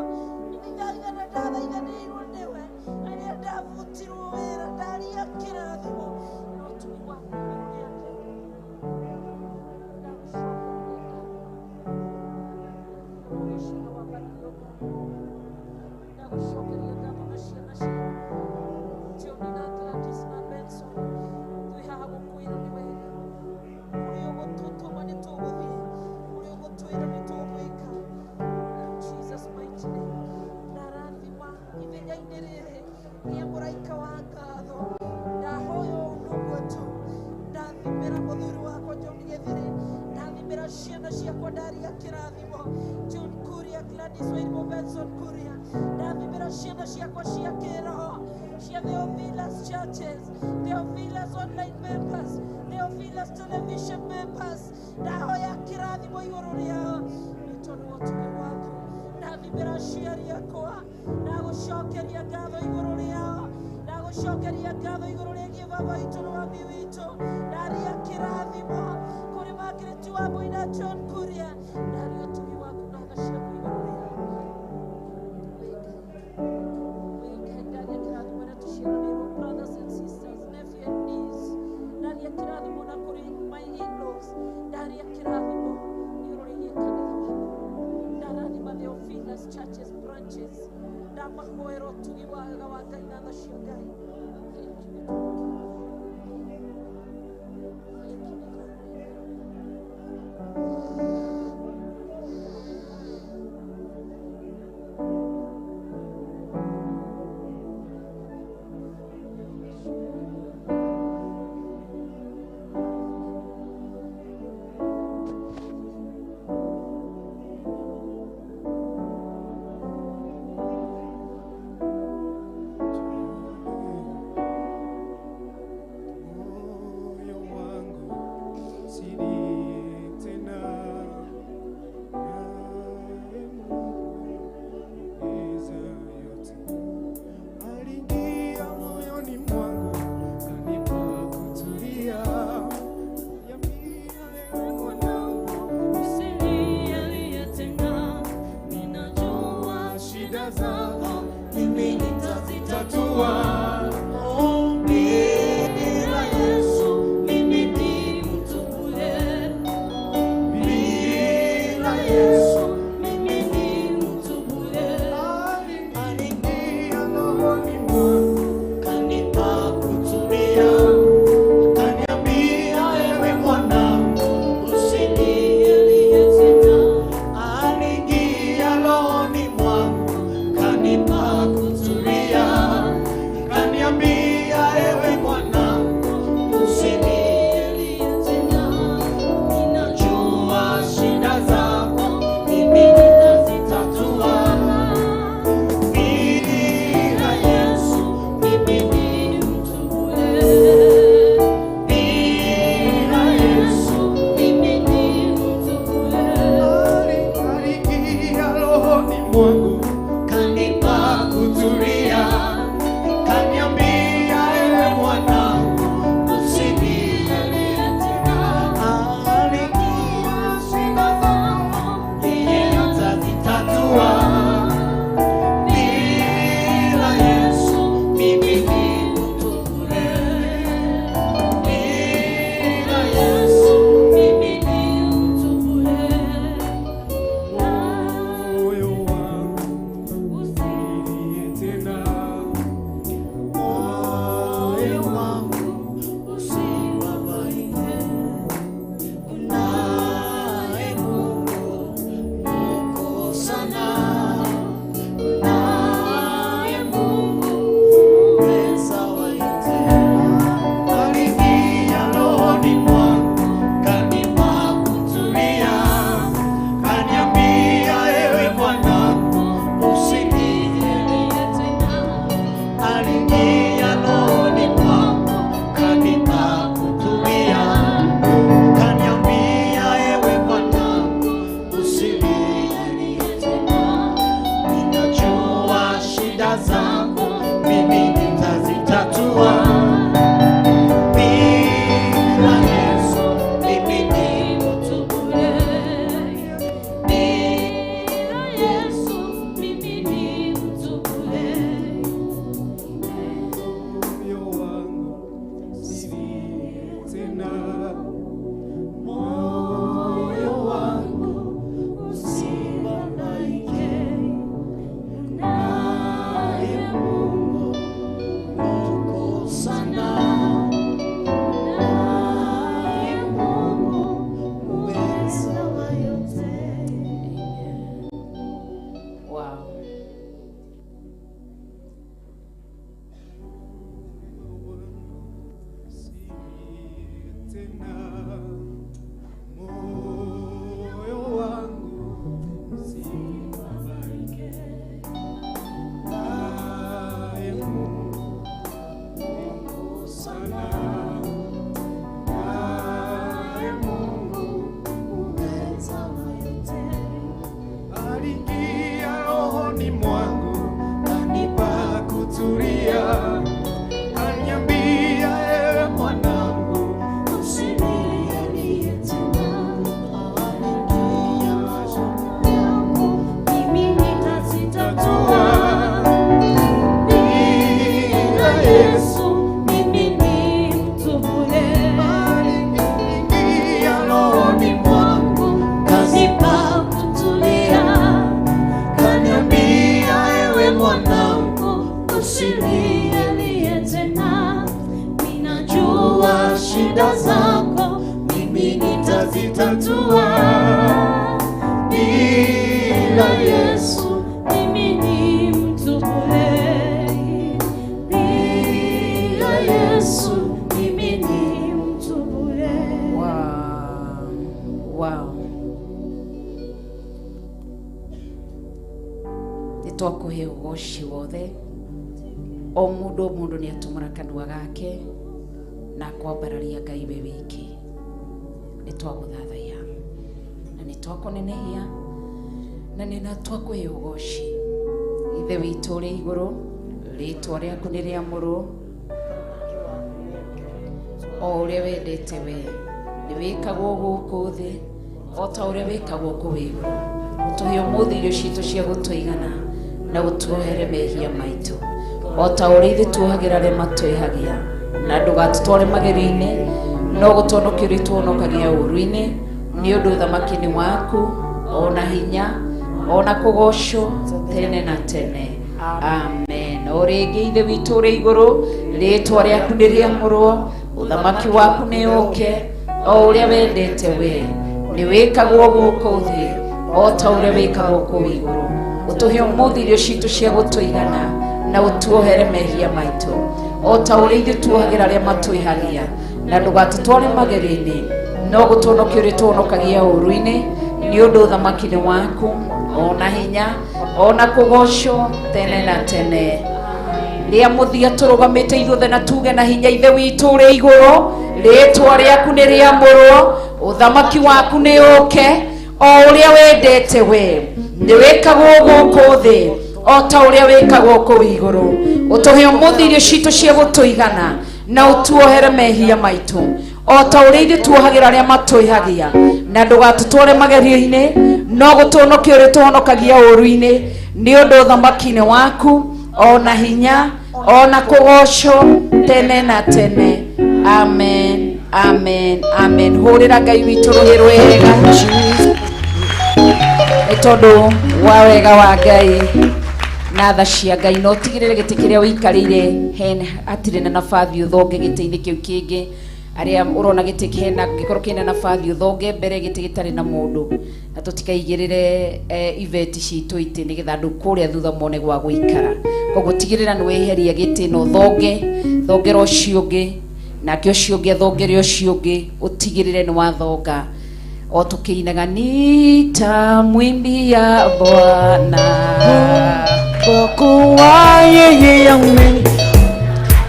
nĩthaithana ndathaithanĩirwo nĩwe rĩrĩa ndabutirwo wĩra. Ndaria kĩrathimo na ũtugi waku igũrũ rĩake. Ndagũcokeria ngatho, ũgocina wambarario Ngai. Ndagũcokeria ngatho na ciana ciaku Joni na Gladys na Benson. Twĩ haha gũkwĩra nĩ wega. Kũrĩa ũgũtũtũma nĩ tũgũthiĩ, kũrĩa ũgũtwĩra nĩ tũgwĩka. In Jesus mighty name. Ndarathima ithenya-inĩ rĩrĩ rĩa mũraika wa ngatho. Ndahoya ũndũ ũmwe tu. Ndathimĩra mũthuri wakwa John Gĩthiri, ndathimĩra ciana ciakwa, ndaria kĩrathimo John Kuria, Gladys Wairimu, Benson Kuria. Ndathimĩra ciana ciakwa cia kĩroho cia Theophilus Churches, Theophilus online members, Theophilus television members. Ndahoya kĩrathimo igũrũ rĩao nĩ tondũ wa ũtugi waku. Ndathimĩra aciari akwa, ndagũcokeria ngatho igũrũ rĩao. Ndagũcokeria ngatho igũrũ rĩgiĩ baba witũ na mami witũ. Ndaria kĩrathimo kũrĩ Margaret Wambui na John Kuria. Ndaria ũtugi waku na tha ciaku igũrũ rĩao. Wĩ Ngai, wĩ Ngai. Ndaria kĩrathimo na tũciaranĩirwo, brothers and sisters, nephew and niece. Ndaria kĩrathimo na kũrĩ my in-laws. Ndaria kĩrathimo igũrũ rĩgiĩ kanitha waku. Ndarathima Theophilus Churches branches. Ndamahoera ũtugi wega wa Ngai na tha cia Ngai. Thank you. Thank you. Moyo wangu silie tena, naye Mungu mweza yote aliingia moyoni mwangu, kanipa kutulia. Niambia leo mwanangu, Usilie tena, ninajua shida zako mimi nitazitatua. Oh, bila Yesu mimi ni mtu bure. Bila Yesu mimi ni mtu bure. Aliingia rohoni mwangu, Kanipa kutulia, kaniambia ewe mwanangu, Usinilie tena, aliingia rohoni mwangu, kanipa kutulia, mwangu, kanipa kutulia, kaniambia ewe mwanangu, usinilie tena. Alikia shida zangu, yeye atazitatua. Bila Yesu mimi ni mtu bure. Bila Yesu mimi ni mtu bure. Moyo wangu usilie tena, moyo wangu usibabaike. Unaye Mungu mkuu sana, unaye Mungu mweza wa yote. Aliingia rohoni mwangu, kanipa kutulia, kaniambia ewe mwanangu, usinilie tena. Aliingia rohoni mwangu, kanipa kutulia, kaniambia ewe mwanangu, usinilie tena. Ninajua shida zako, mimi nitazitatua. Bila Yesu mimi ni mtu bure. Bila Yesu mimi ni mtu bure. Moyo wangu usilie tena, moyo wangu usibabaike. Unaye Mungu mkuu sana, unaye Mungu muweza wa yote. Wow. Tena moyo wangu usibabaike, naye Mungu mkuu sana, naye Mungu muweza wa yote. Aliingia rohoni mwangu, kanipa kutulia, kaniambia ewe mwanangu, usinilie tena. Aliingia rohoni mwangu, mimi nitazitatua. Bila Yesu mimi ni mtu bure. Aliingia rohoni mwangu, kanipa kutulia, kaniambia ewe mwanangu, usinilie tena. Ninajua shida zako, mimi nitazitatua. Bila Yesu mimi ni mtu bure. Bila Yesu mimi ni mtu bure. Wow. Wow. Nĩ twakũhe ũgoci wothe o mũndũ o mũndũ nĩ atũmũra kanua gake na akwambararia Ngai we wiki. Nĩ twagũthathaiya na nĩ twakũnenehia na nĩ na twakũhe ũgoci. Ithe witũ ũrĩ igũrũ, rĩtwa rĩaku nĩ rĩamũrwo, o ũrĩa wendete we nĩ wĩkagwo gũkũ thĩ o ta ũrĩa wĩkagwo kũu igũrũ. Ũtũhe ũmũthĩ irio citũ cia gũtũigana na ũtuohere mehia maitũ o ta ũrĩa ithuĩ tuohagĩra arĩa matwĩhagia, na ndũgatũtware magerio-inĩ no gũtũhonokia ũrĩtũhonokagia ũũru-inĩ, nĩ ũndũ ũthamaki nĩ waku ona hinya ona kũgocwo tene na tene. Amen. O rĩngĩ Ithe witũ ũrĩ igũrũ, rĩtwa rĩaku nĩ rĩamũrwo, ũthamaki waku nĩ ũke, o ũrĩa wendete we nĩ wĩkagwo gũkũ thĩ o ta ũrĩa wĩkagwo kũu igũrũ. Ũtũhe ũmũthĩ irio citũ cia gũtũigana na ũtuohere mehia maitũ o ta ũrĩa ithuĩ tuohagĩra arĩa matwĩhagia, na ndũgatũtware magerio-inĩ no gũtũhonokia ũrĩtũhonokagia ũũru-inĩ, nĩ ũndũ ũthamaki nĩ waku ona hinya ona kũgocwo tene na tene. Rĩa mũthia tũrũgamĩte ithuothe na tuge na hinya, Ithe witũ ũrĩ igũrũ, rĩtwa rĩaku nĩ rĩamũrwo, ũthamaki waku nĩ ũke, O ũrĩa wendete we nĩ wĩkagwo gũkũ thĩ o ta ũrĩa wĩkagwo kũu igũrũ. Ũtũhe ũmũthĩ irio citũ cia gũtũigana na ũtuohere mehia maitũ o ta ũrĩa ithuĩ tuohagĩra arĩa matwĩhagia, na ndũgatũtware magerio-inĩ no gũtũhonokia ũrĩa ũtũhonokagia ũũru-inĩ, nĩ ũndũ ũthamaki-inĩ waku ona hinya ona kũgocwo tene na tene. Amen, amen, amen. Hũrĩra Ngai witũ rũhĩ rwega nĩ tondũ wa wega wa Ngai na tha cia Ngai. Na ũtigĩrĩre gĩtĩ kĩrĩa ũikarĩire hena hatirĩ na nabathi, ũthonge gĩtĩ-inĩ kĩu kĩngĩ. Arĩa ũrona gĩtĩ kĩna gĩkorwo kĩna nabathi, ũthonge mbere gĩtĩ gĩtarĩ na mũndũ, na tũtikaigĩrĩre ibeti citũ itĩ nĩgetha andũ kũrĩa thutha mone gwa gũikara. Koguo tigĩrĩra nĩ weheria gĩtĩ na ũthonge thongera ũcio ũngĩ, nake ũcio ũngĩ athongere ũcio ũngĩ, ũtigĩrĩre nĩ wathonga o tũkĩinaga nitamwimbia Bwana. Kwa kuwa yeye ameni,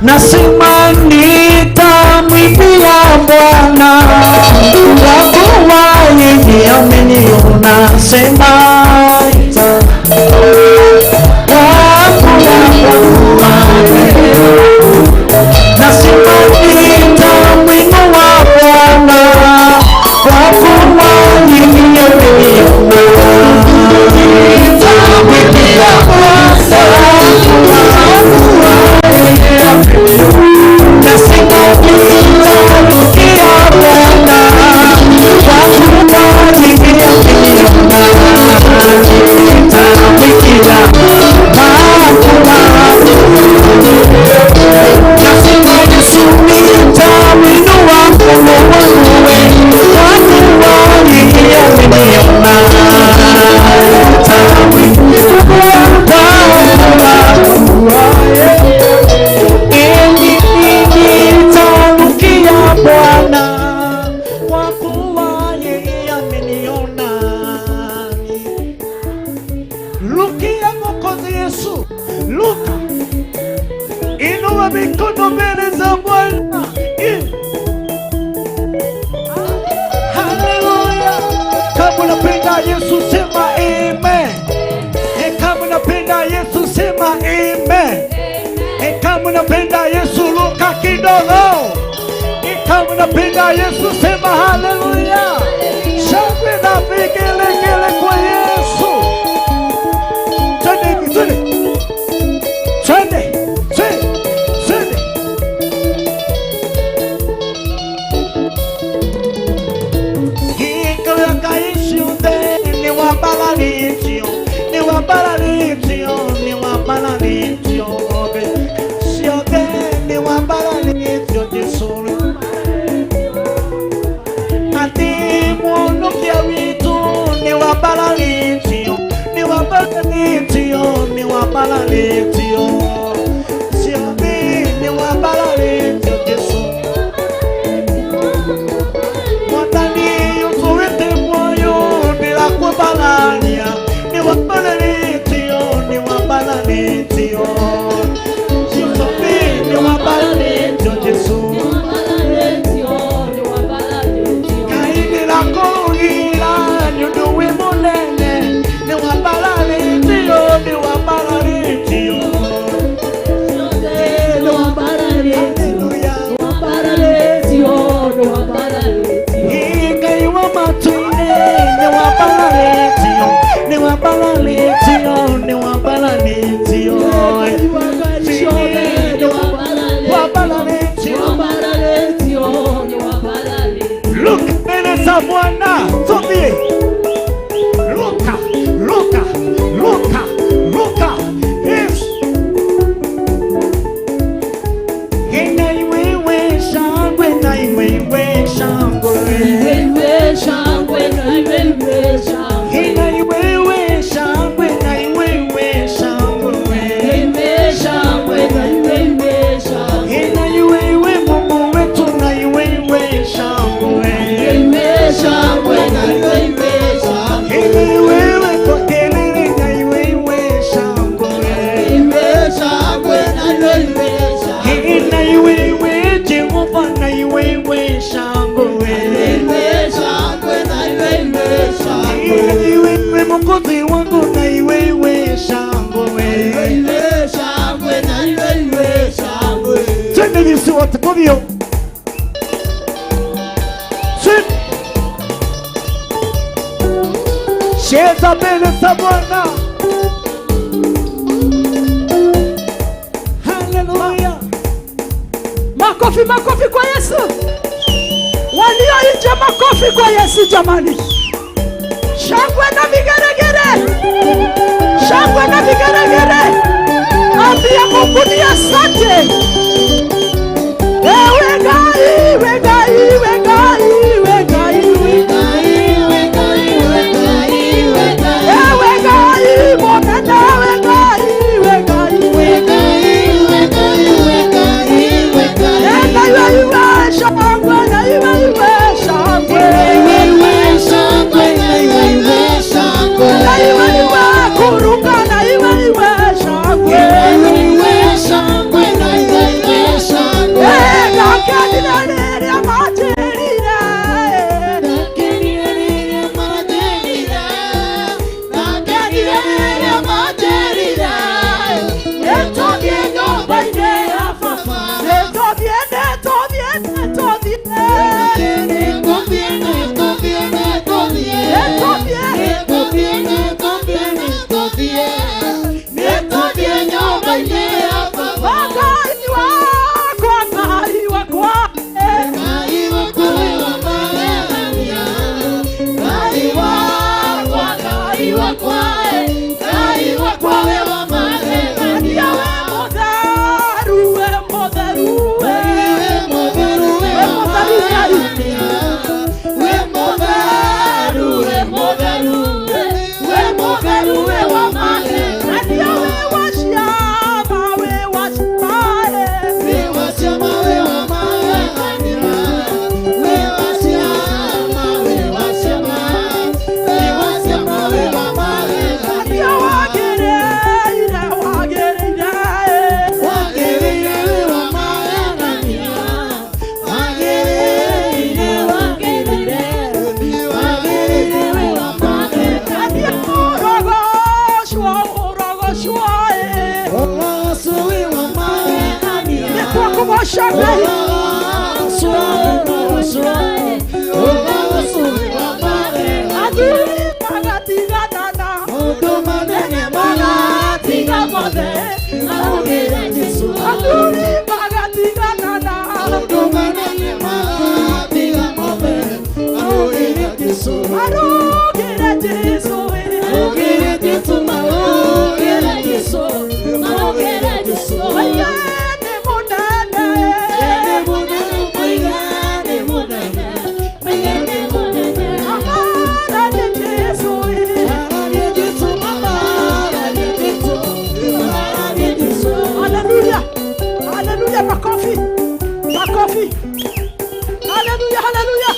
nasema nitamwimbia Bwana. Kwa kuwa yeye ameniona, sema nasema nitamwinua Bwana. Kwa kuwa yeye ameniona, nitamwimbia Bwana. Nasema nitamwimbia Bwana. Kwa kuwa yeye ameniona, nitamwimbia Bwana. Nasema Yesu nitamwinua mkono wangu, kwa kuwa yeye ameniona, nitamwimbia Bwana. Nitarukia Bwana, kwa kuwa yeye ameniona. Rukia Mwokozi Yesu, luka, inua mikono mbele za Bwana. Haleluya! Kama unapenda Yesu sema amen. Kama unapenda Yesu sema amen. Kama unapenda Yesu luka kidogo. Kama unapenda Yesu sema haleluya. Shangwe na vigelegele kwa Yesu. Twende hivi, twende. Twende, twende, twende. Look, mbele za Bwana, tulie. Luka, luka, luka, luka. Yes. Ina iwewe shangwe na iwewe shangwe. Iwewe shangwe na iwewe shangwe. Ina iwewe shangwe na iwewe shangwe. Iwewe shangwe na iwewe shangwe. Ina iwewe Mungu wetu na iwewe shangwe. Iwewe shangwe. Ũthiũ. Sit. Cheza mbele za Bwana. Haleluya. Makofi, makofi kwa Yesu. Walio nje, makofi kwa Yesu jamani. Shangwe na vigeregere, shangwe na vigeregere. Ambia Mungu ni asante. Ewe Ngai, we Ngai, we Ngai, we Ngai, we Ngai, we Ngai, we Ngai, we Ngai. Ewe Ngai, Munene, we Ngai, we Ngai, we Ngai, we Ngai, we Ngai, we Ngai. Na iwe iwe shangwe, na iwe iwe shangwe, iwe iwe shangwe, na iwe iwe shangwe, na iwe iwe kuruka, na iwe iwe shangwe, iwe iwe shangwe, na iwe iwe shangwe. Ndakenire rĩrĩa manjĩrire, ndakenire rĩrĩa manjĩrire, ndakenire rĩrĩa manjĩrire, nĩtũthiĩ nyũmba-inĩ ya baba, nĩtũthiĩ, nĩtũthiĩ, nĩtũthiĩ, nĩtũthiĩ, nĩtũthiĩ, nĩtũthiĩ, nĩtũthiĩ, nĩtũthiĩ, nĩtũthiĩ, nĩtũthiĩ nyũmba-inĩ ya baba. Ngai wakwa, Ngai wakwa, Ngai wakwa we wa magegania, Ngai wakwa, Ngai wakwa, Ngai wakwa we wa magegania, we mũtheru, we mũtheru, we mũtheru, we mũtheru Ngai, we mũtheru, we mũtheru, we mũtheru, we wa magegania, we wa ciama, we wa ciama, we wa ciama, we wa magegania, we wa ciama, we wa ciama, we wa ciama, we wa magegania, wagĩrĩire, wagĩrĩire, wagĩrĩire, we wa magegania, wagĩrĩire, wagĩrĩire, wagĩrĩire, we wa magegania, ũrogocwo, ũrogocwo, ũrogocwo, we wa magegania, nĩtwakũgoca Ngai, ũrogocwo, ũrogocwo, ũrogocwo, we wa magegania, athuri magatigana na maũndũ manene magatiga mothe, marũmĩrĩre Jesũ, athuri magatigana na maũndũ manene magatiga mothe, marũmĩrĩre Jesũ, marũmĩrĩre Jesũ, marũmĩrĩre Jesũ, marũmĩrĩre Jesũ, marũmĩrĩre Jesũ, Mũiga nĩ mũnene, nĩ mũnene, Mũiga nĩ mũnene, Mũiga nĩ mũnene, Amara nĩ Jesũ, Amara nĩ Jesũ, Amara nĩ Jesũ, Amara nĩ Jesũ. Haleluya, haleluya, makofi, makofi. Haleluya, haleluya.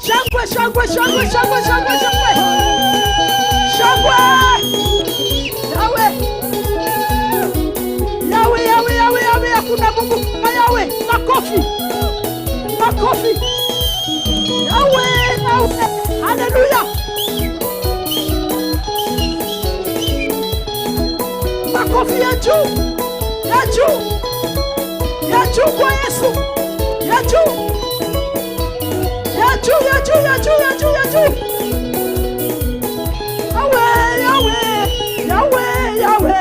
Shangwe, shangwe, shangwe, shangwe, shangwe, shangwe. Shangwe. Yawe. Yawe, Yawe, Yawe, Yawe, hakuna Mungu kama Yawe. Makofi. Makofi. Yawe, Yawe. Haleluya. Makofi ya juu. Ya juu. Ya juu kwa Yesu. Ya juu. Ya juu, ya juu, ya juu, ya juu, ya juu. Yawe, Yawe, Yawe, Yawe,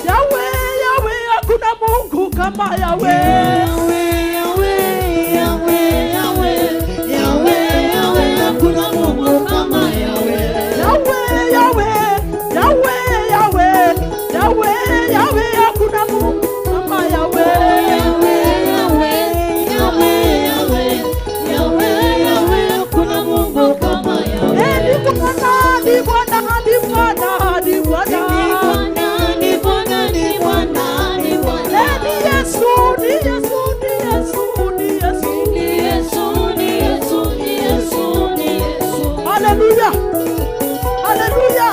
Yawe, Yawe, hakuna Mungu kama Yawe. Yawe, Yawe, Yawe, Yawe, Yawe, Yawe, hakuna Mungu kama Yawe. Yawe, Yawe, Yawe, Yawe, Yawe, Yawe, hakuna Mungu kama Yawe. Yawe, Yawe, Yawe, Yawe, Yawe, Yawe, hakuna Mungu kama Yawe. Ni Bwana, ni Bwana, ni Bwana, ni Bwana. Ni Bwana, ni Bwana, ni Bwana, ni Bwana. Ni Yesu, ni Yesu, ni Yesu, ni Yesu. Ni Yesu, ni Yesu, ni Yesu, ni Yesu. Haleluya. Haleluya.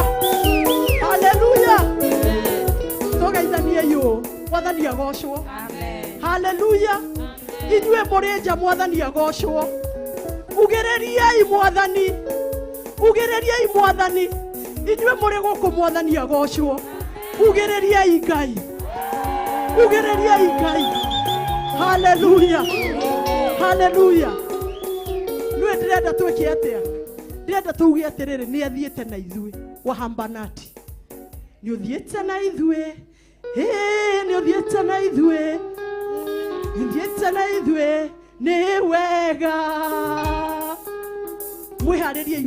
Haleluya. Tũgeithanie yũ. Mwathani agocwo. Haleluya. Inyuĩ mũrĩ nja Mwathani agocwo. Ugĩrĩriai Mwathani. Ugĩrĩriai Mwathani. Inyuĩ mũrĩ gũkũ Mwathani agocwo. Ugĩrĩriai Ngai. Ugĩrĩriai Ngai. Haleluya, haleluya. Nä ndĩrenda twĩke atĩa? Ndĩrenda tuge atĩrĩrĩ, nĩ athiĩte na ithuĩ wahambanati, nĩ ũthiĩte na ithuĩ, ĩĩ, nĩ ũthiĩte na ithuĩ, nĩ ũthiĩte na ithuĩ, nĩ wega. Mwĩharĩriei,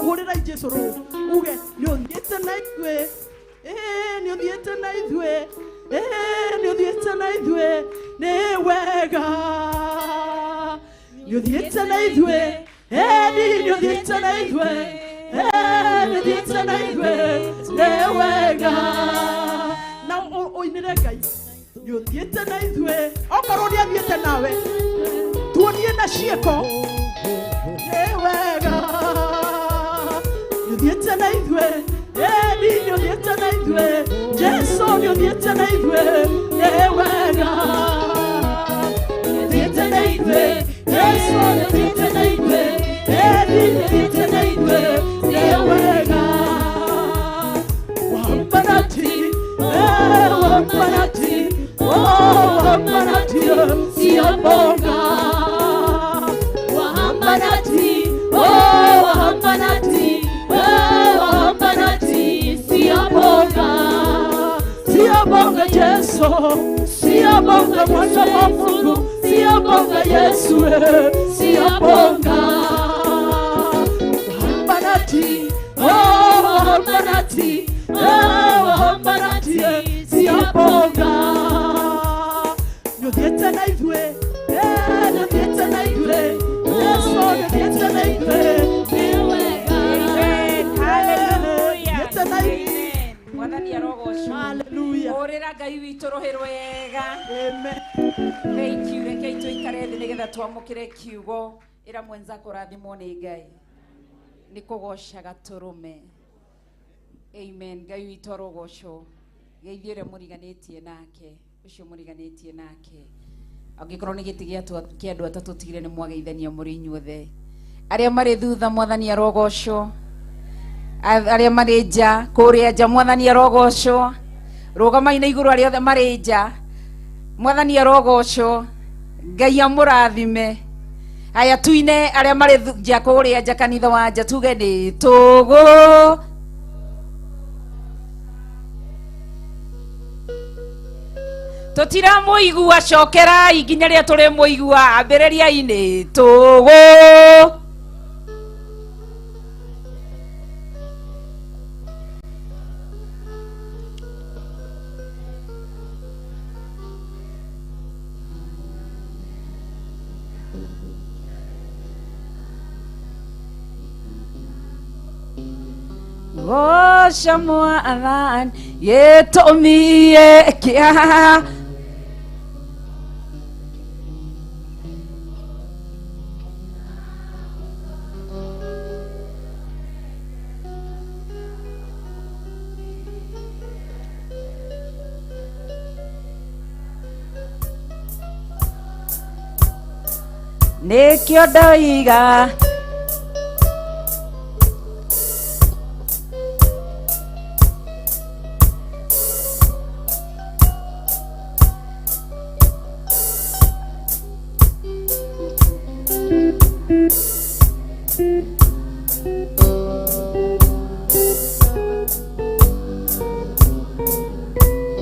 hũrĩrai Jesu rũũ, uge nĩ ũthiĩte na ithuĩ, ĩĩ, nĩ ũthiĩte na ithuĩ, ĩĩ, nĩ ũthiĩte na ithuĩ, nĩ wega. Nĩ ũthiĩte na ithuĩ, ĩĩ, nĩ ũthiĩte na ithuĩ, ĩĩ, nĩ ũthiĩte na ithuĩ, nĩ wega. Na ũinĩre Ngai, nĩ ũthiĩte na ithuĩ. Okorwo nĩ athiĩte nawe, tuonie na ciĩko, nĩ wega. Nĩ ũthiĩte na ithuĩ, ĩĩ, nĩ ũthiĩte na ithuĩ, Jesu nĩ ũthiĩte na ithuĩ, nĩ wega. Nĩ ũthiĩte na ithuĩ, Jesu nĩ ũthiĩte na ithuĩ, ĩĩ, nĩ ũthiĩte na ithuĩ, nĩ wega. Wambanati, wambanati, oh, wambanati, siyabonga. Wahambanati, oh, wahambanati, oh, wahambanati, siyabonga. Siyabonga Jesu, siyabonga mwana wa Mungu, siyabonga Yesu, siyabonga. Wahambanati, oh, wahambanati, oh, wahambanati, siyabonga. Nĩ ũthiĩte na ithuĩ, nĩ ũthiĩte na ithuĩ, Jesu nĩ ũthiĩte na ithuĩ, Amen. Hallelujah. Thiĩte na ithuĩ. Amen. Mwathani arogocwo. Hallelujah. Hũrĩra Ngai witũ rũhĩ rwega. Amen. Thank you. Rekei tũikare thĩ nĩgetha twamũkĩre kiugo. Ĩra mwenzako ũrathimwo nĩ Ngai. Nĩ kũgoca gatũrũme. Amen. Ngai witũ arogocwo. Geithie ũrĩa mũriganĩtie nake, ũcio mũriganĩtie nake. Angĩkorwo nĩ gĩtĩ kĩa andũ atatũ tigire nĩ mwageithania mũrĩ inyuothe. Arĩa marĩ thutha mwathani arogocwo. Arĩa marĩ nja, kũrĩa nja mwathani arogocwo. Rũgamai na igũrũ arĩa othe marĩ nja. Mwathani arogocwo. Ngai amũrathime. Aya tuine arĩa marĩ nja kũrĩa nja kanitha wa nja tuge nĩ tũgũ. Tũtiramũigua, cokerai nginya rĩrĩa tũrĩmũigua, ambĩrĩriai nĩ tũgũ. Goca mwathani gĩtũmi kĩa nĩkĩo ndoiga.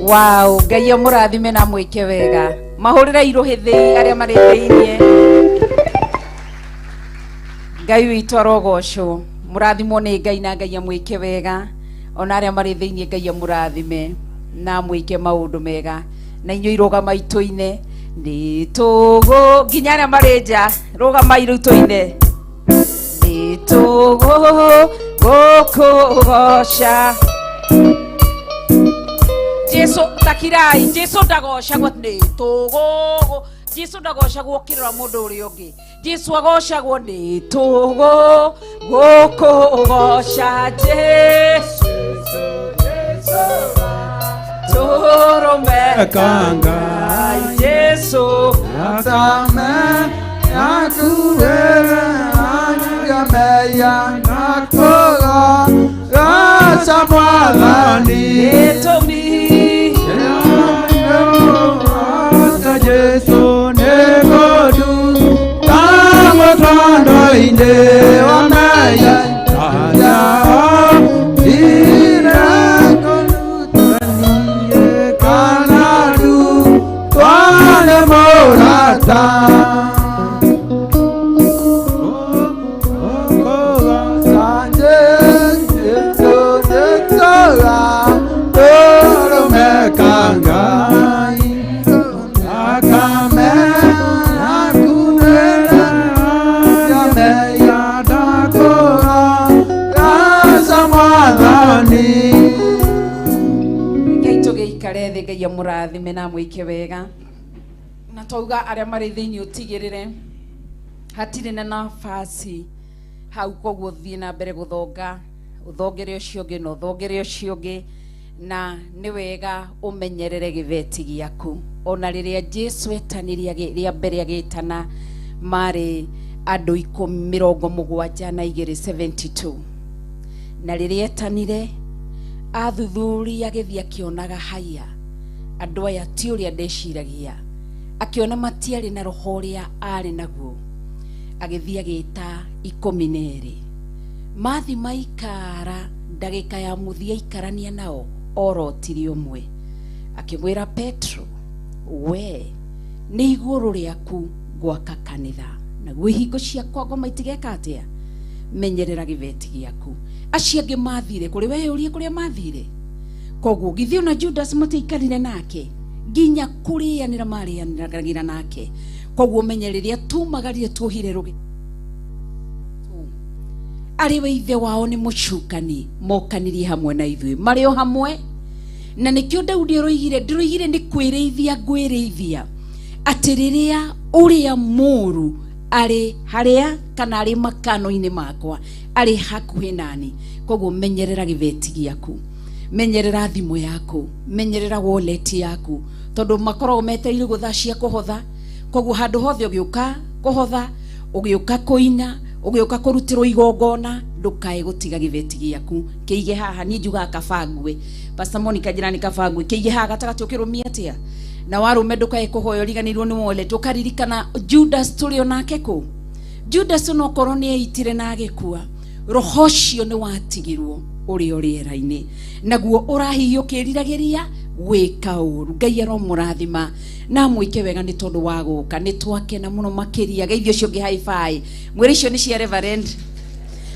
Wow, Ngai amũrathime na mwĩke wega. Mahũrĩre irũhĩ thĩ arĩa marĩ thĩiniĩ. Ngai witũ arogocwo. Mũrathimwo nĩ Ngai na Ngai amwĩke wega. Ona arĩa marĩ thĩiniĩ Ngai amũrathime na amwĩke maũndũ mega. Na inyuĩ irũgamai tũine. Nĩ tũgũ nginya arĩa marĩ nja, rũgamai rĩu tũine. Nĩ tũgũ gũkũgoca. Jesu takirai, Jesu ndagocagwo nĩ tũgũgũ. Jesu ndagocagwo ũkĩrora mũndũ ũrĩa ũngĩ. Jesu agocagwo nĩ tũgũ gũkũgoca. Jesu tũrũme Ngai. Jesu Atame yakuwele angameya nakoga gaca mwathani gĩtũmi Jesu Mũikare thĩ, Ngai amũrathime na amwĩke wega. Na twauga arĩa marĩ thĩinĩ ũtigĩrĩre hatirĩ na nafasi hau, koguo thiĩ na mbere gũthonga, ũthongere ũcio ũngĩ na ũthongere ũcio ũngĩ, na nĩ wega ũmenyerere gĩbeti gĩaku. Ona rĩrĩa Jesu etanirie rĩa mbere agĩtana marĩ andũ 72, 72, na rĩrĩa etanire athuthuria agĩthiĩ akĩonaga haya andũ aya ti ũrĩa ndeciragia, akĩona matiarĩ na roho ũrĩa arĩ naguo, agĩthiĩ agĩta 12. Mathi maikara ndagĩka ya mũthia aikarania nao orotire ũmwe, akĩmwĩra Petro, we nĩ igũrũ rĩaku gwaka kanitha, naguo ihingo ciakwa ngoma itigeka atĩa? Menyerera gĩbeti gĩaku. Acio angĩ mathire kũrĩ we, ũrie kũrĩa mathire. Koguo githĩ ona Judas matiaikarire nake nginya kũrĩanĩra marĩanĩra nake. Koguo menye rĩrĩa tumagarire tuohire rũgĩ arĩ we ithe wao nĩ mũcukani, mokanirie hamwe na ithuĩ marĩ o hamwe. Na nĩkĩo Daudi aroigire, ndĩroigire nĩ kwĩrĩithia ngwĩrĩithia, atĩ rĩrĩa ũrĩa mũũru arĩ harĩa kana arĩ makano-inĩ makwa, arĩ hakuhĩ nani. Koguo menyerera gĩbeti gĩaku, menyerera thimũ yaku, menyerera wallet yaku, tondũ makoragwo metereire gũthaa cia kũhotha. Koguo handũ hothe ũgĩũka kũhotha, ũgĩũka kũina, ũgĩũka kũrutĩrwo igongona, ndũkae gũtiga gĩbeti gĩaku kĩige haha. Niĩ njugaga kabangwe, Pastor Monica njĩra nĩ kabangwe, kĩige haha gatagatĩ ũkĩrũmia atĩa. Na warũme ndũkae kũhoya ũriganĩirwo nĩ wallet, ũkaririkana Judas tũrĩ onake kũ. Judas onokorwo nĩ eitire na agĩkua, roho ũcio nĩ watigirwo ũrĩ o rĩera-inĩ, naguo ũrahihi ũkĩriragĩria gwĩka ũru. Ngai aromũrathima na amwĩke wega nĩ tondũ wa gũka. Nĩ twakena mũno makĩria. Geithio ũcio ũngĩ high five, mwĩre icio nĩ cia Reverend,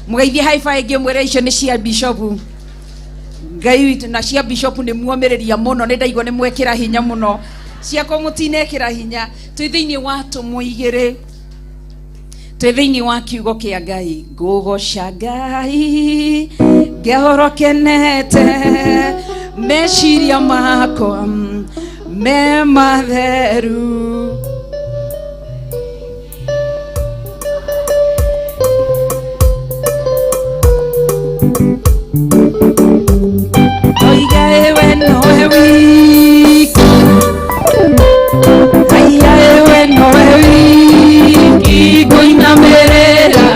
mũgeithie high five ĩngĩ, mwĩre icio nĩ cia Bishop. Ngai witũ na cia Bishop nĩ muomĩrĩria mũno, nĩ ndaigua nĩ mwekĩra hinya mũno, ciakwa mũtinekĩra hinya. Twĩ thĩinĩ wa tũmwe igĩrĩ, twĩ thĩinĩ wa kiugo kĩa Ngai. Ngũgoca Ngai ngehoro kenete, meciria makwa me matheru. Oiga ewe nowe wiki, aya ewe nowe wiki, ngũinamĩrĩra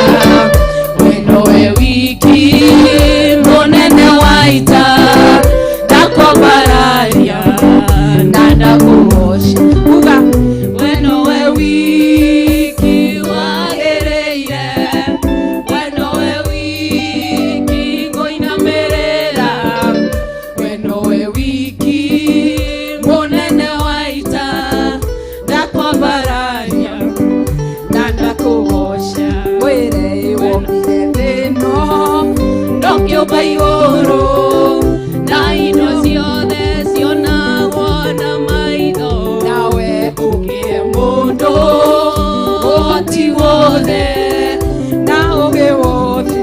we nowe wiki, mũnene wa ita, ndakwambararia na ndakũgoca. Uga we nowe wiki wagĩrĩire, we nowe wiki, ngũinamĩrĩra we nowe wiki, mũnene wa ita, ndakwambararia na ndakũgoca. Wĩre wombire thĩ ĩno ndũkĩũmba igũrũ, na indo ciothe cionagwo na maitho, nawe ũkĩhe mũndũ ũhoti wothe na ũũgĩ wothe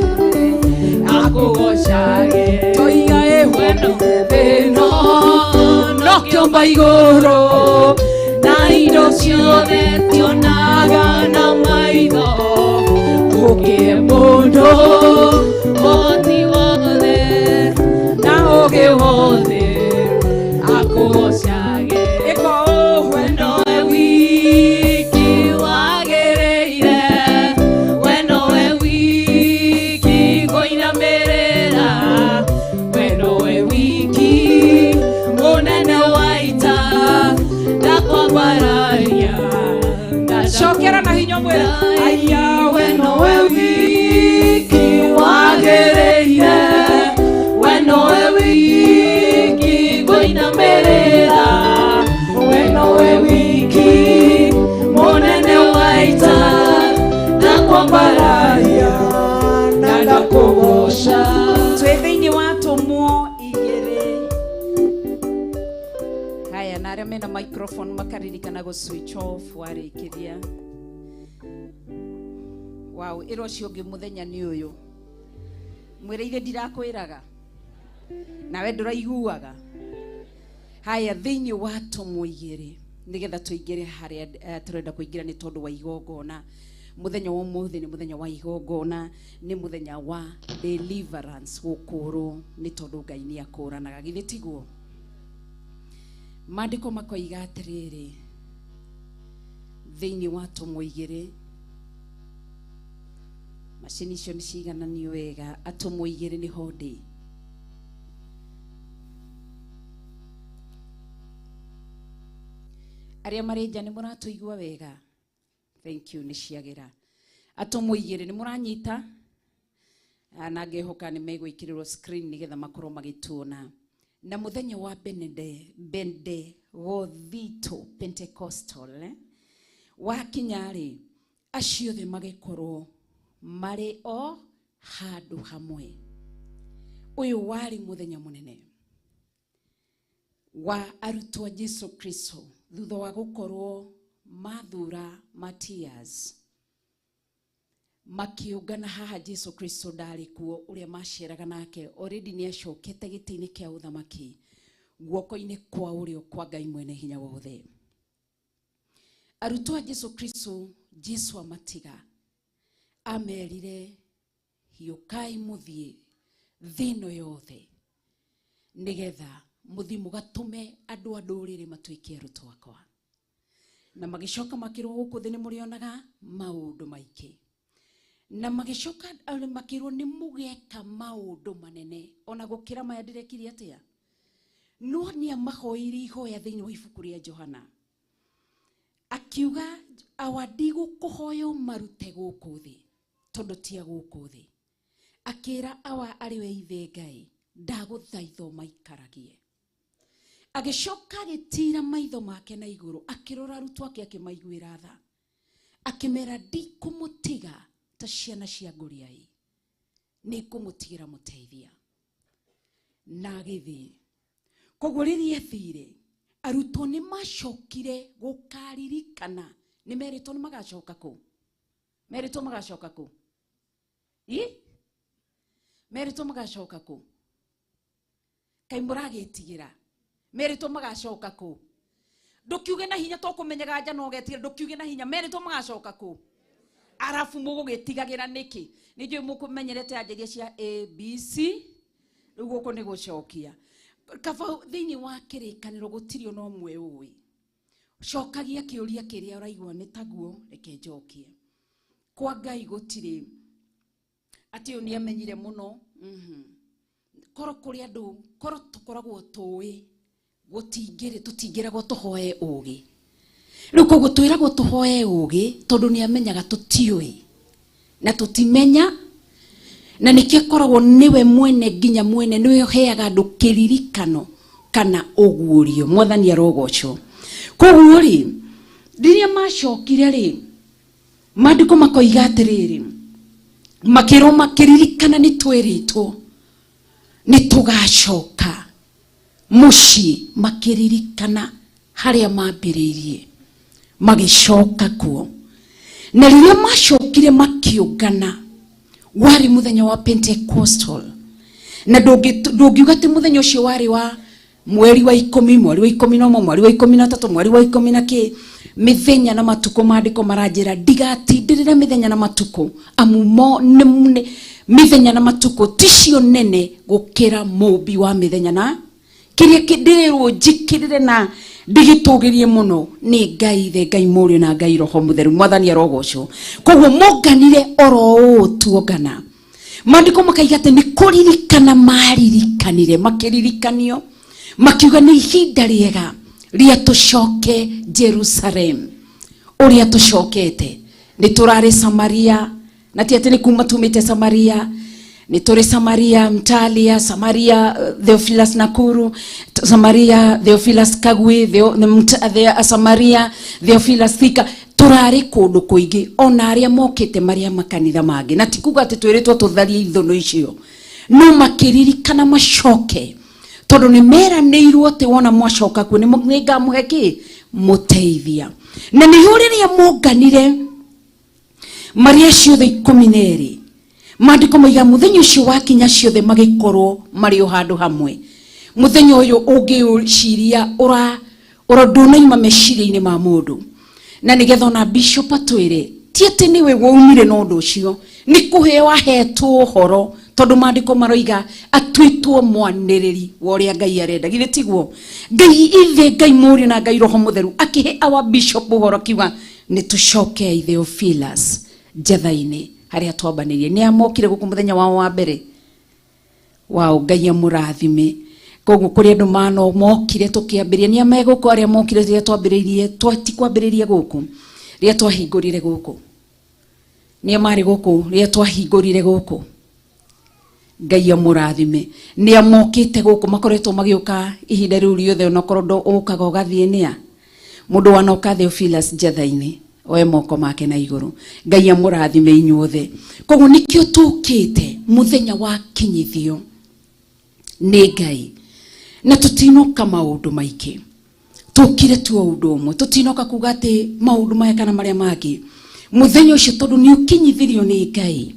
akũgocage. Toiga ĩwombire thĩ ĩno ndũkĩũmba igũrũ, na indo ciothe cionaga na maitho, ũkĩhe mũndũ ũhoti wothe na ũũgĩ wothe akũgocage. Ĩko we nowe wiki wagĩrĩire, we nowe wiki ngũinamĩrĩra, we nowe wiki mũnene wa ita, ndakwambararia. Cokera na hinya mwĩre aya, we nowe wiki wagĩrĩire, we nowe wiki ngũinamĩrĩra, we nowe wiki mũnene wa ita, ndakwambararia na ndakũgoca. Twĩ thĩinĩ wa tũmwo igĩrĩ. Haya, na arĩa mena microphone makaririkana gũ switch off warĩkĩria. Wow, ĩra ũcio ũngĩ mũthenya nĩ ũyũ. Mwĩrĩire ndirakwĩraga, nawe ndũraiguaga. Haya, thĩinĩ wa atũmwo igĩrĩ, nĩgetha tũingĩre harĩa tũrenda kũingĩra nĩ tondũ wa igongona. Mũthenya wa ũmũthĩ nĩ mũthenya wa igongona, nĩ mũthenya wa deliverance, gũkũrwo, nĩ tondũ Ngai nĩ akũranaga, githĩ tiguo? Maandĩko makoiga atĩrĩrĩ thĩinĩ wa atũmwo igĩrĩ, macini icio nĩ ciigananio wega, atũmwo igĩrĩ nĩho ndĩ. Arĩa marĩ nja nĩ mũratũigua wega? Thank you, nĩ ciagĩra. Atũmwo igĩrĩ nĩ mũranyita? Na ngehoka nĩ megwĩkĩrĩrwo screen nĩgetha makorwo magĩtuona. Na mũthenya wa Bendegothito, Pentecostal, eh? Wakinya rĩ, acio othe magĩkorwo marĩ o handũ hamwe. Ũyũ warĩ mũthenya mũnene wa arutwo a Jesu Kristo thutha wa gũkorwo mathura Matias makiũngana haha. Jesu Kristo ndarĩ kuo, ũrĩa maceraga nake already nĩ acokete gĩtĩ-inĩ kĩa ũthamaki guoko-inĩ kwa ũrĩo kwa Ngai mwene hinya wothe. Arutwo a Jesu Kristo, Jesu amatiga, amerire, hiũkai mũthiĩ thĩ ĩno yothe nĩgetha mũthiĩ mũgatũme andũ a ndũrĩrĩ matuĩke arutwo akwa. Na magĩcoka makĩrwo gũkũ thĩ nĩ mũrĩonaga maũndũ maingĩ, na magĩcoka makĩrwo nĩ mũgeka maũndũ manene ona gũkĩra maya ndĩrekire atĩa. No nĩ amahoeire ihoya thĩinĩ wa ibuku rĩa Johana, akiuga, awa, ndigũkũhoya ũmarute gũkũ thĩ tondũ ti a gũkũ thĩ. Akĩra awa arĩ we ithe Ngai, ndagũthaitha ũmaikaragie. Agĩcoka agĩtira maitho make na igũrũ, akĩrora arutwo ake, akĩmaiguĩra tha, akĩmera, ndikũmũtiga ta ciana cia ngũriai, nĩ ngũmũtigĩra mũteithia. Na agĩthiĩ. Koguo rĩrĩa athire, arutwo nĩ macokire gũkaririkana nĩ merĩtwo nĩ magacoka kũ, merĩtwo magacoka kũ, ĩ merĩtwo magacoka kũ? Kaĩ mũragĩtigĩra? Merĩtwo magacoka kũ? Ndũkiuge na hinya, tũkũmenyaga nja no ũgetigĩra. Ndũkiuge na hinya, merĩtwo magacoka kũ? Arabu mũgũgĩtigagĩra nĩkĩ? Nĩ njũĩ mũkũmenyerete anja iria cia A B C, rĩu gũkũ nĩ gũcokia. Kaba thĩinĩ wa kĩrĩkanĩro gũtirĩ ona ũmwe ũĩ. Cokagia kĩũria kĩrĩa ũraigua nĩ taguo, reke njokie. Kwa Ngai gũtirĩ atĩ ũyũ nĩ amenyire mũno. Korwo kũrĩ andũ, korwo tũkoragwo tũĩ gũtingĩrĩ, tũtingĩragwo tũhoe ũgĩ. Rĩu koguo twĩragwo tũhoe ũgĩ tondũ nĩ amenyaga tũtiũĩ na tũtimenya, na nĩkĩo akoragwo nĩwe mwene nginya mwene nĩwe ũheaga andũ kĩririkano kana ũguũrio. Mwathani arogocwo. Koguo rĩ, rĩrĩa macokire rĩ, maandĩko makoiga atĩrĩrĩ, makĩrwo makĩririkana nĩ twĩrĩtwo nĩ tũgacoka mũciĩ, makĩririkana harĩa mambĩrĩirie, magĩcoka kuo. Na rĩrĩa macokire makĩũngana, warĩ mũthenya wa Pentecostal, na ndũngiuga atĩ mũthenya ũcio warĩ wa mweri wa 10, mweri wa 11, mweri wa 13, mweri wa 10 na kĩ. Mĩthenya na matukũ, maandĩko maranjĩra ndigatindĩrĩre mĩthenya na matukũ, amu mo nĩ mĩthenya na matukũ ticio nene gũkĩra mũmbi wa mĩthenya, na kĩrĩa ndĩrĩrwo njĩkĩrĩre na ndĩgĩtũgĩrie mũno nĩ Ngai Ithe, Ngai Mũriũ na Ngai Roho Mũtheru. Mwathani arogocwo. Koguo monganire oro ũũ tuongana. Maandĩko makaiga atĩ nĩ kũririkana maririkanire, makĩririkanio, makiuga nĩ ihinda rĩega rĩa tũcoke Jerusalem ũrĩa tũcokete. Nĩ tũrarĩ Samaria, na ti atĩ nĩ kuma tumĩte Samaria, nĩ tũrĩ Samaria Mtalia, Samaria Theophilus Nakuru, Samaria Theophilus Kagwe, Samaria Theophilus Thika. Tũrarĩ kũndũ kũingĩ, ona arĩa mokĩte marĩa makanitha mangĩ, na ti kuga atĩ twĩrĩtwo tũtharie ithũnũ icio, no makĩririkana macoke tondũ nĩ meranĩirwo atĩ wona mwacoka kuo nĩ ngamũhe kĩ mũteithia. Na nĩho rĩrĩa monganire marĩa ciothe 12, maandĩko maiga mũthenya ũcio wakinya ciothe magĩkorwo marĩ o handũ hamwe. Muthenya uyu ungiuciria ura ura ndunaima meciria-inĩ ma mũndũ. Na nĩgetha ona bishop atwĩre ti atĩ nĩwe waumire na ũndũ ũcio, nĩ kũheo ahetwo ũhoro, tondũ maandĩko maroiga atuĩtwo mwanĩrĩri wa ũrĩa Ngai arenda. Githĩ tiguo? Ngai ithe, Ngai Mũriũ na Ngai Roho Mũtheru akĩhe our bishop ũhoro akiuga nĩ tũcokei Theophilus njetha-inĩ harĩa twambanĩirie. Nĩ amokire gũkũ mũthenya wao wa mbere wao, Ngai amũrathime. Koguo kũrĩ andũ mano mokire tũkĩambĩrĩria, nĩ amegũkũ arĩa mokire rĩrĩa twambĩrĩirie, ti kwambĩrĩria gũkũ, rĩrĩa twahingũrire gũkũ, nĩ marĩ gũkũ rĩrĩa twahingũrire gũkũ. Ngai amũrathime. Nĩ amokĩte gũkũ, makoretwo magĩũka ihinda rĩu rĩothe, onokorwo ndũ ũkaga ũgathiĩ nĩa mũndũ wanoka Theophilus njetha-inĩ oe moko make na igũrũ. Ngai amũrathime inyuothe. Koguo nĩkĩo tũkĩte mũthenya wa kinyithio nĩ Ngai, na tũtinoka maũndũ maingĩ, tũkire tu o ũndũ ũmwe, tũtinoka kuga atĩ maũndũ maya kana marĩa mangĩ. Mũthenya ũcio tondũ nĩ ũkinyithirio nĩ Ngai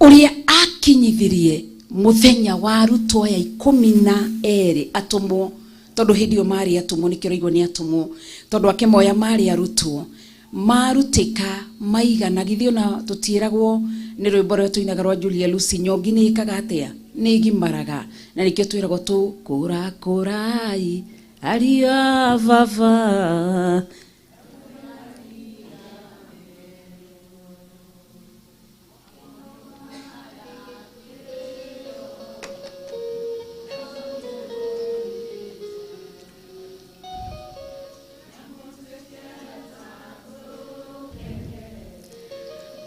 ũrĩa akinyithirie mũthenya wa arutwo aya 12 atũmwo, tondũ hĩndĩ ĩyo marĩ atũmwo, nĩkĩo ũraigua nĩ atũmwo, tondũ akĩmoya marĩ arutwo marutĩka maigana. Githĩ ona tũtiĩragwo nĩ rwĩmbo rũrĩa tũinaga rwa Julia Lucy, nyongi nĩ ĩkaga atĩa? Nĩ ĩgimaraga. Na nĩkĩo twĩragwo tũkũrakũrai ariũ a baba.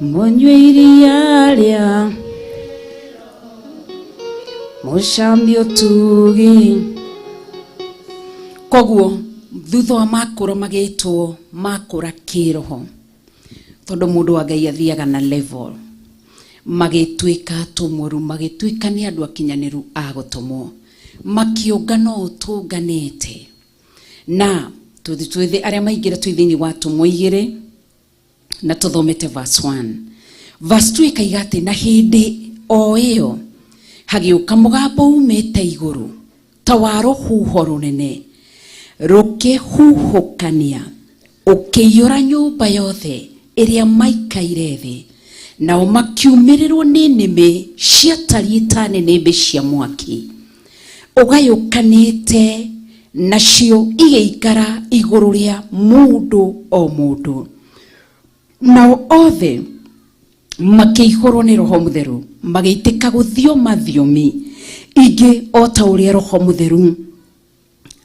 Mũnyue iria rĩa mũcambi ũtugi. Koguo thutha wa makũra magĩtwo makũra kĩroho, tondũ mũndũ wa Ngai athiaga na level, magĩtuĩka atũmwo rĩu, magĩtuĩka nĩ andũ akinyanĩru a gũtũmwo, makĩũngana ũũ tũnganĩte. Na twĩthĩ arĩa maingĩra twĩ thĩinĩ wa atũmwo 2 na tũthomete verse 1. Verse 2 ĩkaiga atĩ na hĩndĩ o ĩyo hagĩũka mũgambo umĩte igũrũ ta wa rũhuho rũnene rũkĩhuhũkania ũkĩiyũra nyũmba yothe ĩrĩa maikaire thĩ, nao makiumĩrĩrwo nĩ nĩmĩ ciatariĩ ta nĩnĩmbĩ cia mwaki ũgayũkanĩte, nacio igĩikara igũrũ rĩa mũndũ o mũndũ. Nao othe makĩihũrwo nĩ Roho Mũtheru, magĩitĩka gũthioma thiomi ingĩ o ta ũrĩa Roho Mũtheru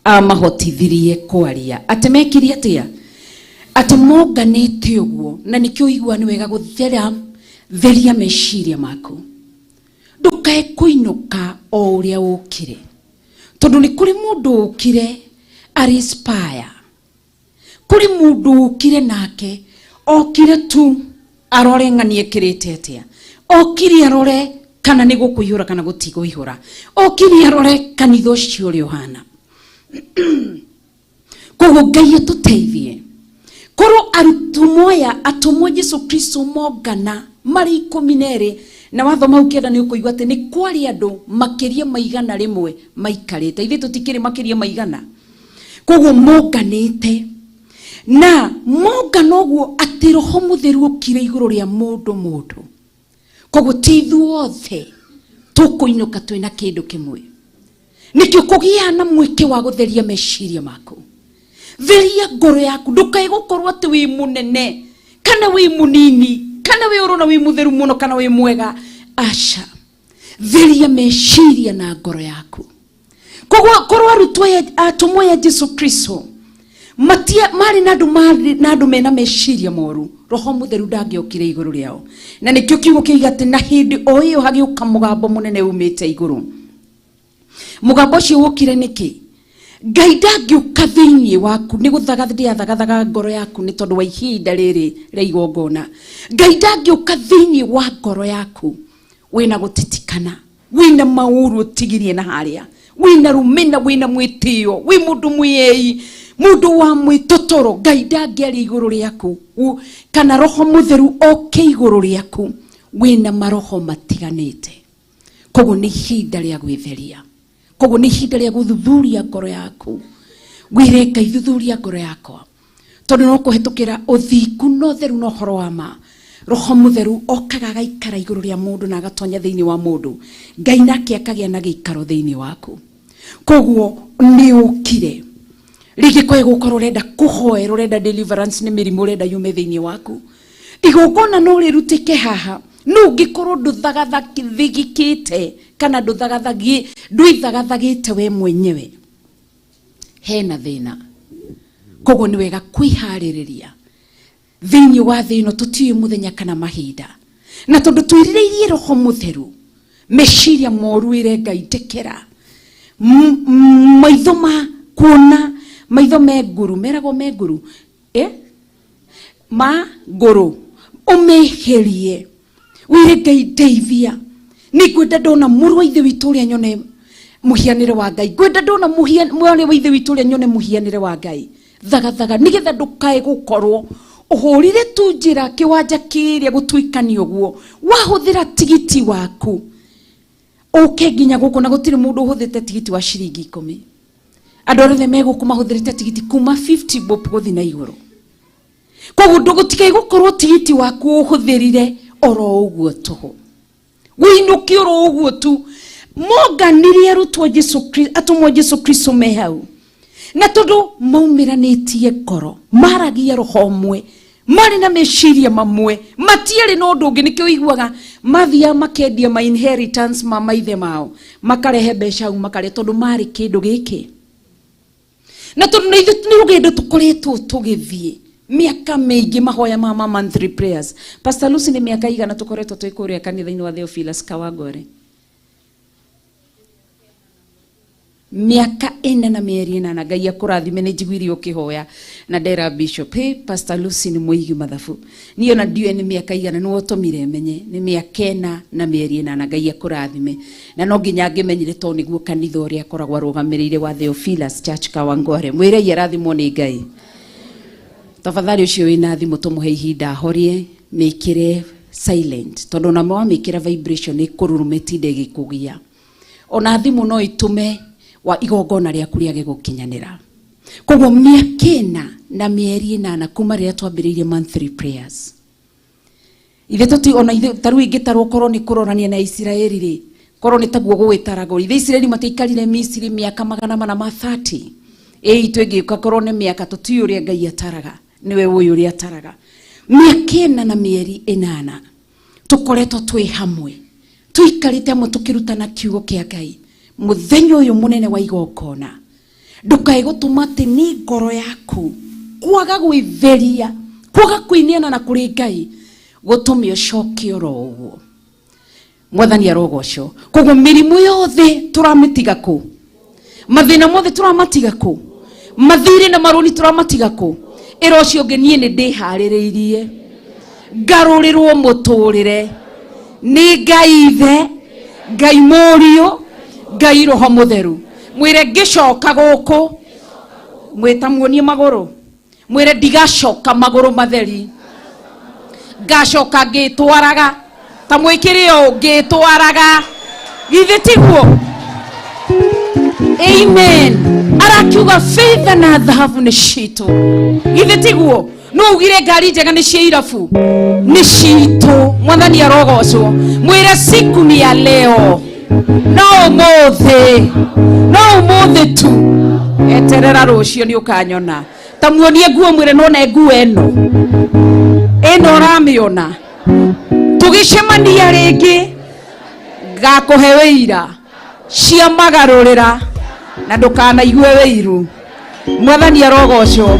amahotithirie kwaria. Atĩ mekire atĩa? Atĩ monganĩte ũguo, na nĩkĩo ũigua nĩ wega gũthera theria meciria maku, ndũkae kũinũka o ũrĩa ũkire, tondũ nĩ kũrĩ mũndũ ũkire arĩ spire, kũrĩ mũndũ ũkire nake okire tu arore ng'ani ekĩrĩte atĩa, okire arore kana nĩ gũkũihũra kana gũtigũihũra, okire arore kanitha ũcio ũrĩa ũhana. Koguo Ngai atũteithie korwo arutwo aya atũmwo Jesu Kristo mongana marĩ 12, na wathoma ũkĩenda nĩ ũkũigua atĩ nĩ kwarĩ andũ makĩria ma 100 maikarĩte. Ithuĩ tũtikĩrĩ makĩria ma 100. Koguo monganĩte, na mongana ũguo atĩ Roho Mũtheru okire igũrũ rĩa mũndũ mũndũ. Koguo ti ithuothe tũkũinũka twĩna kĩndũ kĩmwe. Nĩkĩo kũgĩa na mweke wa gũtheria meciria maku, theria ngoro yaku, ndũkae gũkorwo atĩ wĩ mũnene kana wĩ mũnini kana wĩ ũrona wĩ mũtheru mũno kana wĩ mwega. Aca, theria meciria na ngoro yaku. Koguo korwo arutwo aya atũmwo aya Jesu Kristo matia marĩ na andũ marĩ na andũ mena meciria moru, Roho Mũtheru ndangĩokire igũrũ rĩao. Na nĩkĩo kiugo kĩiga atĩ na hĩndĩ o ĩyo hagĩũka mũgambo mũnene umĩte igũrũ. Mũgambo ũcio wokire nĩkĩ? Ngai ndangĩũka thĩinĩ waku nĩ gũthagathia thagathaga ngoro yaku nĩ tondũ wa ihinda rĩrĩ rĩa igongona. Ngai ndangĩũka thĩinĩ wa ngoro yaku wĩna gũtitikana, wĩna maũru ũtigirie na harĩa, wĩna rũmena, wĩna mwĩtĩo, wĩ mũndũ mwĩei, mũndũ wa mwĩtotoro. Ngai ndangĩaria igũrũ rĩaku kana Roho Mũtheru oke igũrũ rĩaku wĩna maroho matiganĩte. Koguo nĩ ihinda rĩa gwĩtheria. Koguo nĩ ihinda rĩa gũthuthuria ngoro yaku, wĩre Ngai thuthuria ngoro yakwa, tondũ no kũhetũkĩra ũthingu na ũtheru na ũhoro wa ma. Roho Mũtheru okaga agaikara igũrũ rĩa mũndũ na agatonya thĩinĩ wa mũndũ, Ngai nake akagĩa na gĩikaro thĩinĩ waku. Koguo nĩ ũkire rĩngĩ kwae gũkorwo ũrenda kũhoera, ũrenda deliverance nĩ mĩrimũ ũrenda yume thĩinĩ waku, igongona no rĩrutĩke haha. No ũngĩkorwo ndũthagathagĩkĩte kana ndwĩthagathagĩte we mwenyewe, hena thĩna. Koguo nĩ wega kwĩharĩrĩria thĩinĩ wa thĩ ĩno, tũtiũĩ mũthenya kana mahinda, na tondũ twĩrirĩirie Roho Mũtheru, meciria moru ĩre Ngai ndekera, maitho ma kuona, maitho me nguru, meragwo me nguru, ma ngũrũ, ũmeherie, wĩre Ngai ndeithia, nĩngwenda ndona mũrũ wa ithe witũ ũrĩa nyone mũhianĩre wa Ngai, ngwenda ndona mwarĩ wa ithe witũ ũrĩa nyone mũhianĩre wa Ngai. Thagathaga nĩgetha ndũkae gũkorwo ũhũrire tu njĩra kĩwanja kĩrĩa gũtuĩkania ũguo, wahũthĩra tigiti waku ũke nginya gũkũ, na gũtirĩ mũndũ ũhũthĩte tigiti wa ciringi 10. Andũ arĩa othe me gũkũ mahũthĩrĩte tigiti kuma 50 bob gũthiĩ na igũrũ. Koguo ndũgũtigae gũkorwo tigiti waku ũhũthĩrire oro ũguo tũhũ, wĩinũke oro ũguo tu. Monganirie arutwo Jesu Kristo, atũmwo Jesu Kristo me hau, na tondũ maumĩranĩtie ngoro, maragia roho ũmwe, marĩ na meciria mamwe, matiarĩ na ũndũ ũngĩ. Nĩkĩo ũiguaga mathiaga makendia ma inheritance ma maithe mao, makarehe mbeca hau makarĩa, tondũ marĩ kĩndũ gĩkĩ. Na tondũ na ithuĩ nĩ rũgendo tũkoretwo tũgĩthiĩ mĩaka mĩingĩ, mahoya ma monthly prayers. Pastor Lucy, nĩ mĩaka igana tũkoretwo twĩ kũrĩa kanitha-inĩ wa Theophilus Kawangware? Mĩaka 4 na mĩeri 8. Ngai akũrathime, nĩ njiguire ũkĩhoya na ndera Bishop, hey, Pastor Lucy nĩ mũigi mathabu, niĩ ona ndiũĩ nĩ mĩaka igana, nĩwe ũtũmire menye nĩ mĩaka 4 na mĩeri 8. Ngai akũrathime, na no nginya ngĩmenyire tondũ nĩguo kanitha ũrĩa akoragwo arũgamĩrĩire wa Theophilus Church Kawangware. Mwĩrei arathimwo nĩ Ngai. Tafadhali ũcio wĩna thimũ tũmũhe ihinda ahorie, mĩkĩre silent, tondũ ona wamĩkĩra vibration ĩkũruruma ĩtinde ĩgĩkũgia. Ona thimũ no ĩtũme wa igongona rĩaku rĩage gũkinyanĩra. Koguo mĩaka 4 na mĩeri 8 kuma rĩrĩa twambĩrĩirie monthly prayers, ithe tũti ona ithe ta rĩu ingĩtarwo korwo nĩ kũrorania na Isiraeli rĩ, korwo nĩ taguo gũgĩtaragwo, ithe Isiraeli matiaikarire Misiri mĩaka 430. Ĩ itũ ĩngĩũka korwo nĩ mĩaka, tũtiũĩ ũrĩa Ngai ataraga, nĩwe ũĩ ũrĩa ataraga. Mĩaka 4 na mĩeri 8 tũkoretwo twĩ hamwe, tũikarĩte hamwe tũkĩrutana kiugo kĩa Ngai. Mũthenya ũyũ mũnene wa igongona, ndũkae gũtũma atĩ nĩ ngoro yaku kwaga gwĩtheria, kwaga kwĩneana na kũrĩ Ngai gũtũme ũcoke oro ũguo. Mwathani arogocwo. Koguo mĩrimũ yothe tũramĩtiga kũ? Mathĩna mothe tũramatiga kũ? Mathirĩ na marũni tũramatiga kũ? Ĩra ũcio ũngĩ, niĩ nĩ ndĩharĩrĩirie ngarũrĩrwo mũtũrĩre nĩ Ngai Ithe, Ngai Mũriũ, Ngai Roho Mũtheru. Mwĩre ngĩcoka gũkũ, mwĩta muonie magũrũ, mwĩre ndigacoka magũrũ matheri, ngacoka ngĩtwaraga ta mwĩkĩre ũũ, ngĩtwaraga. Githĩ tiguo? Amen. Arakiuga betha na thahabu nĩ citũ. Githĩ tiguo? No ugire ngari njega nĩ cia irabu, nĩ citũ. Mwathani arogocwo. Mwĩre siku ni ya leo, no ũmũthĩ, no ũmũthĩ tu, eterera rũciũ nĩ ũkanyona. Ta muonie nguo, mwĩre none nguo ĩno, ĩno ũramĩona, tũgĩcemania rĩngĩ ngakũhe wĩira cia magarũrĩra na ndũkanaigue wĩiru. Mwathani arogocwo.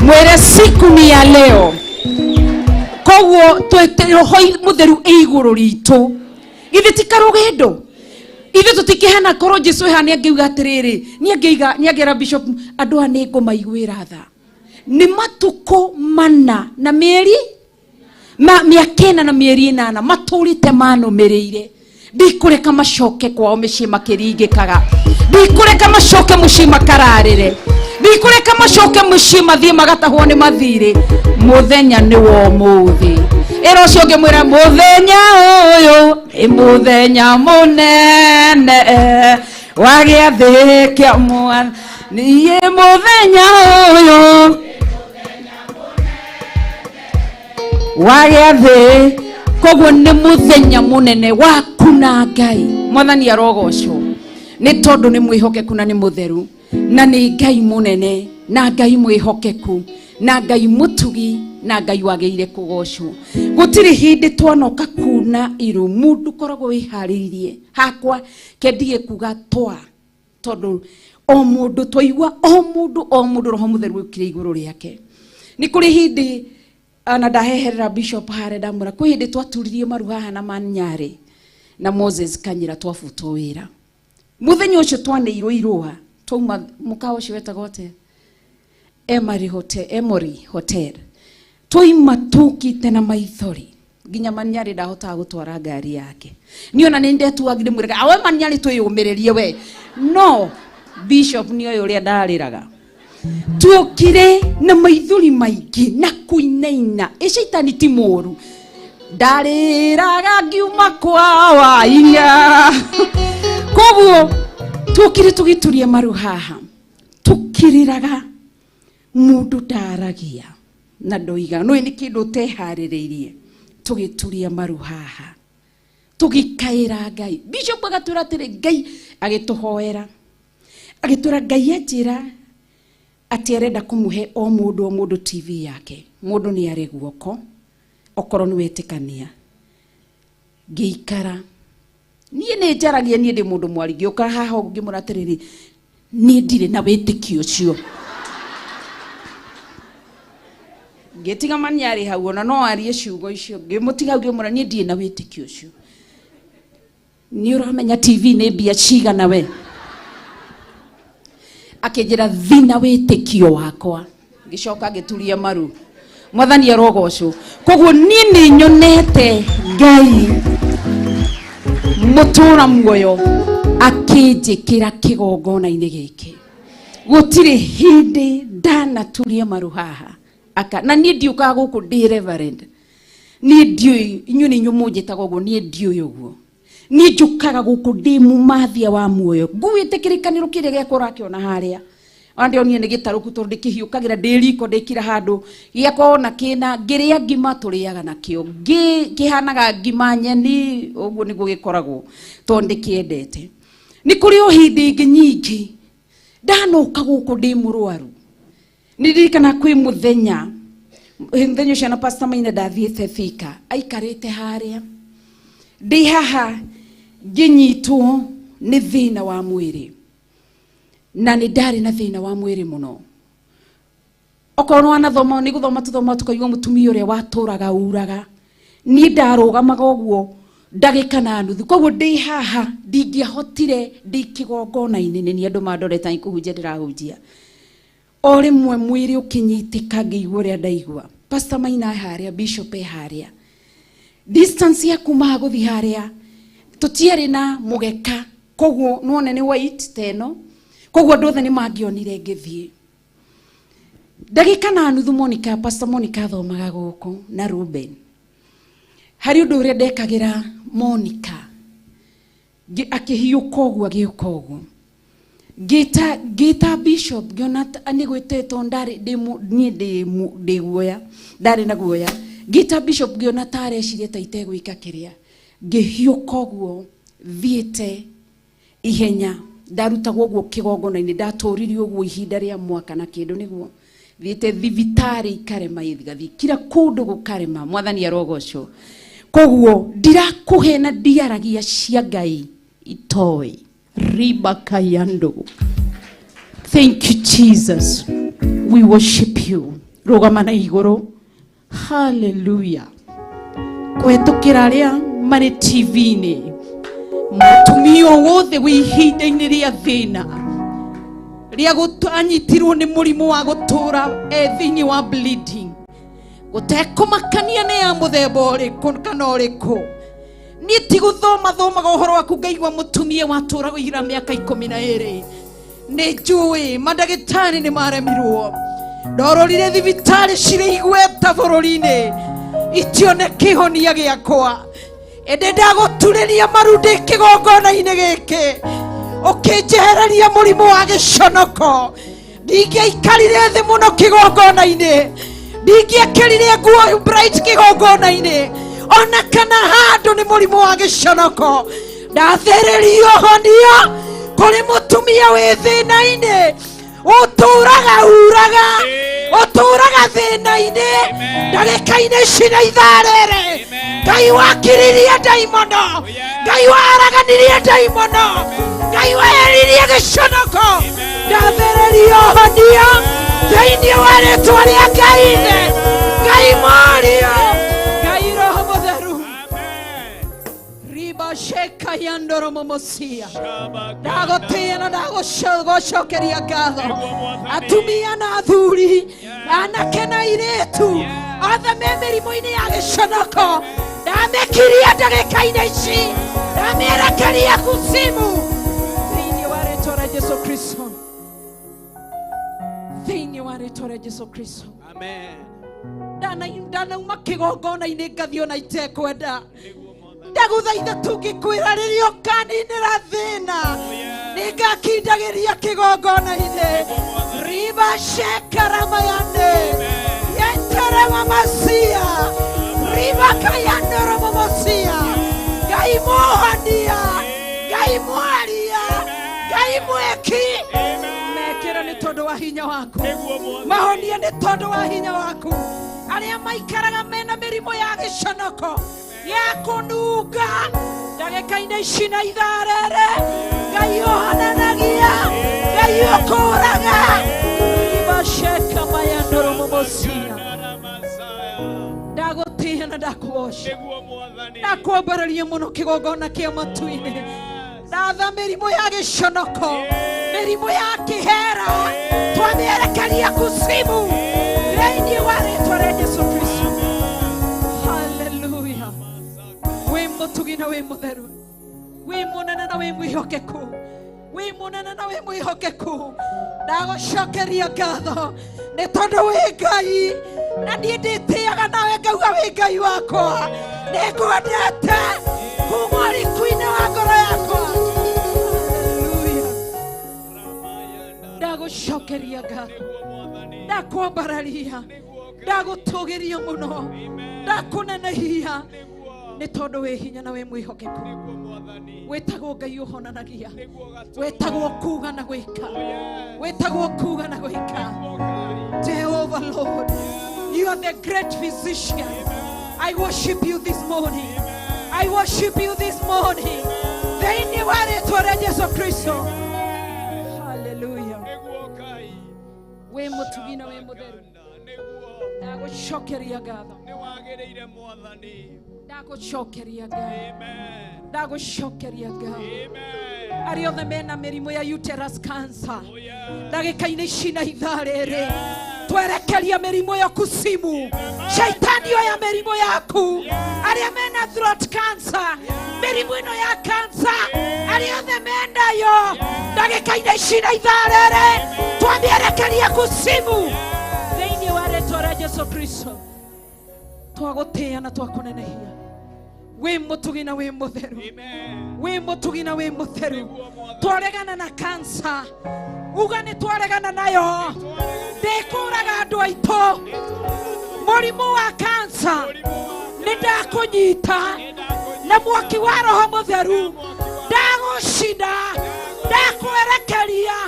Mwĩre siku ni ya leo. Koguo Roho Mũtheru ĩ igũrũ ritũ. Githĩ ti karũgendo? Ithuĩ tũtikĩhana korwo Jesu haha nĩangĩuga atĩrĩrĩ, nĩangĩiga, nĩangĩra bishop, andũ aya nĩngũmaiguĩra tha. Nĩ matukũ 4 na mĩeri ma mĩaka 4 na mĩeri 8 matũrĩte manũmĩrĩire. Ndikũreka macoke kwao mĩciĩ makĩringĩkaga, ndikũreka macoke mũciĩ makararĩre, ndikũreka macoke mũciĩ mathiĩ magatahwo nĩ mathirĩ. Mũthenya nĩ wa ũmũthĩ. Ĩra ũcio ũngĩ, mwĩre mũthenya ũyũ nĩ mũthenya mũnene. Wa gĩathĩ kĩa mwathani. Niĩ mũthenya ũyũ wa gĩathĩ. Koguo nĩ mũthenya mũnene waku na Ngai. Mwathani arogocwo nĩ tondũ nĩ mwĩhokeku na nĩ mũtheru na nĩ Ngai mũnene na Ngai mwĩhokeku na Ngai mũtugi na Ngai wagĩrĩire kũgocwo. Gũtirĩ hĩndĩ twanoka kuna iru mundu koragwo wĩharĩirie hakwa kendige kuga twa tondu o mundu twaigua o mundu o mundu roho mutheru ukire iguru riake. Ni kuri hindi ana ndaheherera bishop hare ndamwira kwi hindi twaturirie maru haha na Manyari na Moses Kanyira twabutwo wira muthenya ucio twaneirwo irua twauma mukawa ucio wetagwo atia? Emory Hotel, Emory Hotel. Twaima tukite na maithori nginya Manyari ndahotaga gutwara ngari yake. Ni ona ni ndetuagire mwiraga awe Manyari twiyumiririe we, no bishop ni oyo uria ndariraga. Tuokire na maithori maingi na kuinaina. Ĩ caitani ti mũru, ndarĩraga ngiuma kwa wainya. Koguo tuokire tũgĩturia maru haha tũkĩrĩraga, mũndũ ndaragia na ndoiga no nĩ kĩndũ ũteharĩrĩirie. Tũgĩturia maru haha tũgĩkaĩra Ngai. Bishop agatwĩra atĩrĩ, Ngai agĩtũhoera agĩtwĩra Ngai anjĩra atĩ arenda kũmũhe o mũndũ o mũndũ TV yake, mũndũ nĩ arĩ guoko okorwo nĩ wetĩkania. Ngĩikara niĩ nĩ njaragia, niĩ ndĩ mũndũ mwari, ngĩũka haha ũguo ngĩmwĩra atĩrĩrĩ, niĩ ndirĩ na wĩtĩkio ũcio. Ngĩtiga Manyari hau ona no arie ciugo icio, ngĩmũtiga hau ngĩmwĩra niĩ ndirĩ na wĩtĩkio ũcio. Nĩ ũramenya TV nĩ mbia cigana we? Akĩnjĩra thi na wĩtĩkio wakwa. Ngĩcoka ngĩturia maru. Mwathani arogocwo. Koguo niĩ nĩ nyonete Ngai mũtũra muoyo akĩnjĩkĩra kĩgongona-inĩ gĩkĩ. Gũtirĩ hĩndĩ ndanaturia maru haha. Aka na niĩ ndiũkaga gũkũ ndĩ reverend. Niĩ ndiũĩ, inyuĩ nĩ inyuĩ mũnjĩtaga ũguo, niĩ ndiũĩ ũguo. Niĩ njũkaga gũkũ ndĩ mũmathia wa muoyo, nguĩte kĩrĩkanĩro kĩrĩa gĩakwa ũrakĩona harĩa. Ona ndĩronire nĩ gĩtarũku tondũ ndĩkĩhiũkagĩra ndĩ riko ndĩkira handũ gĩakwa ona kĩna ngĩrĩa ngima tũrĩaga nakĩo, kĩhanaga ngima nyeni ũguo nĩguo gĩkoragwo tondũ ndĩkĩendete. Nĩ kũrĩ o hĩndĩ ĩngĩ nyingĩ ndanoka gũkũ ndĩ mũrwaru. Nĩ ndirikana kwĩ mũthenya, mũthenya ũcio na Pastor Maina ndathiĩte Thika, aikarĩte harĩa ndĩ haha ngĩnyitwo nĩ thĩna wa mwĩrĩ, na nĩ ndarĩ na thĩna wa mwĩrĩ mũno. Okorwo nĩ wanathoma, nĩ gũthoma tũthoma tũkaigua mũtumia ũrĩa watũraga uraga. Niĩ ndarũgamaga ũguo ndagĩka na nuthu, koguo ndĩ haha ndingĩahotire, ndĩ kĩgongona-inĩ nĩ niĩ andũ mandorete nĩ kũhunjia ndĩrahunjia. O rĩmwe mwĩrĩ ũkĩnyitĩka ngĩigua ũrĩa ndaigua. Pastor Maina e harĩa, Bishop e harĩa, distance ya kuma haha gũthiĩ harĩa tũtiarĩ na mũgeka, koguo nĩwone nĩ white ta ĩno, koguo andũ othe nĩ mangĩonire ngĩthiĩ. Ndagĩka na nuthu Monica, Pastor Monica athomaga gũkũ na Ruben. Harĩ ũndũ ũrĩa ndekagĩra Monica, akĩhiũka ũguo agĩũka ũguo. Ngĩta Bishop, ngĩona nĩ gwĩtĩtwo ndarĩ, ndĩ niĩ ndĩ guoya, ndarĩ na guoya. Ngĩta Bishop ngĩona ta areciria ta itegwĩka kĩrĩa. Ngĩhiũka ũguo thiĩte ihenya, ndarutagwo ũguo kĩgongona-inĩ, ndatũririe ũguo ihinda rĩa mwaka na kĩndũ nĩguo thiĩte thibitarĩ ikarema, ĩgathiĩ kila kũndũ gũkarema. Mwathani arogocwo. Koguo ndirakũhe na ndiaragia cia Ngai itoĩ. Ribakayando. Thank you Jesus. We worship you. Rũgama na igũrũ. Hallelujah. Kũhetũkĩra arĩa marĩ T V-inĩ, mũtumia o wothe wĩ ihinda-inĩ rĩa thĩna rĩa anyitirwo nĩ mũrimũ wa gũtũra e thĩinĩ wa bleeding, gũtekũmakania nĩ ya mũthemba ũrĩkũ kana ũrĩkũ. Niĩ ti gũthoma thomaga ũhoro waku ngaigua mũtumia watũraga ira mĩaka ikũmi na ĩrĩ. Nĩ njũĩ mandagĩtarĩ nĩ maremirwo, ndororire thibitarĩ cirĩ igweta bũrũri-inĩ itione kĩhonia gĩakwa, ĩndĩ ndagũturĩria maru ndĩ kĩgongona-inĩ gĩkĩ. Ũkĩnjehereria mũrimũ wa gĩconoko. Ndingĩaikarire thĩ mũno kĩgongona-inĩ, ndingĩekĩrire nguo bright kĩgongona-inĩ, ona kana handũ nĩ mũrimũ wa gĩconoko. Ndathĩrĩrio honio kũrĩ mũtumia wĩ thĩna-inĩ, ũtũraga uraga, ũtũraga thĩna-inĩ ndagĩka-inĩ ici na ithaa rĩrĩ. Ngai wakiririe ndaimono, Ngai waraganirie ndaimono, Ngai weheririe gĩconoko. Ndathĩrĩrio honio thĩinĩ wa rĩtwa rĩa Ngai Ithe, Ngai Mũriũ, Ngai Roho Mũtheru. Riba sheka yandoro momosia. Ndagũtĩĩa na ndagũcokeria ngatho. Atumia na athuri, anake na airĩtu, othe me mĩrimũ-inĩ ya gĩconoko, ndamĩkiria ndagĩka-inĩ ici, ndamĩerekeria kuzimu thĩinĩ wa rĩtwa rĩa Jesu Kristo, thĩinĩ wa rĩtwa rĩa Jesu Kristo. Amen. Ndanauma kĩgongona-inĩ ngathiĩ ona itekwenda. Ndagũthaitha tũngĩkwĩra rĩrĩa ũkaninĩra thĩna, nĩngakindagĩria kĩgongona-inĩ. Riba shekaramayane yeteremamasia riba kayandoromomosia. Ngai mũhonia, Ngai mwaria, Ngai mwĩki, mekĩra nĩ tondũ wa hinya waku, mahonie nĩ tondũ wa hinya waku. Arĩa maikaraga mena mĩrimũ ya gĩconoko ya kũnunga ndagĩka-inĩ ici na ithaa rĩrĩ, Ngai ũhonanagia, Ngai ũkũraga. Ribasheka mayandoromomosia. Ndagũtĩĩa na ndakũgoca, ndakwambararia mũno kĩgongona kĩa matu-inĩ. Ndatha mĩrimũ ya gĩconoko, mĩrimũ ya kĩhera, twamĩerekeria kuzimu thĩinĩ wa rĩtwa rĩa Jesu Kristo. Haleluya. Wĩ mũtugi na wĩ mũtheru, wĩ mũnene na wĩ mwĩhokeku, wĩ mũnene na wĩ mwĩhokeku. Ndagũcokeria ngatho nĩ tondũ wĩ Ngai, na niĩ ndĩtĩaga nawe ngauga wĩ Ngai wakwa. Nĩngwendete kuma ũriku-inĩ wa ngoro yakwa. Haleluya. Ndagũcokeria ngatho, ndakwambararia, ndagũtũgĩria mũno, ndakũnenehia nĩ tondũ wĩ hinya na wĩ mwĩhokeku. Wĩtagwo Ngai ũhonanagia, wĩtagwo kuga na gwĩka, wĩtagwo kuga na gwĩka. Jehovah Lord, you are the great physician. I worship you this morning. I worship you this morning. Thĩinĩ wa rĩtwa rĩa Jesu Kristo. Hallelujah. Wĩ mũtugi na wĩ mũtheru, ndagũcokeria ngatho, ndagũcokeria ngatho, ndagũcokeria ngatho. Arĩa othe mena mĩrimũ ya uterus cancer, ndagĩka-inĩ ici na ithaa rĩrĩ, twerekeria mĩrimũ ĩyo kuzimu. Shaitani oya mĩrimũ yaku. Arĩa mena throat cancer, mĩrimũ ĩno ya cancer, arĩa othe menayo ndagĩka-inĩ ici na ithaa rĩrĩ, twamĩerekeria kuzimu thĩinĩ wa rĩtwa rĩa Jesu Kristo. Twagũtĩĩa na twakũnenehia. Wĩ mũtugi na wĩ mũtheru, wĩ mũtugi na wĩ mũtheru. Twaregana na cancer, uga nĩ twaregana nayo. Ndĩkũraga andũ aitũ mũrimũ wa cancer, nĩ ndakũnyita na mwaki wa Roho Mũtheru, ndagũcina, ndakwerekeria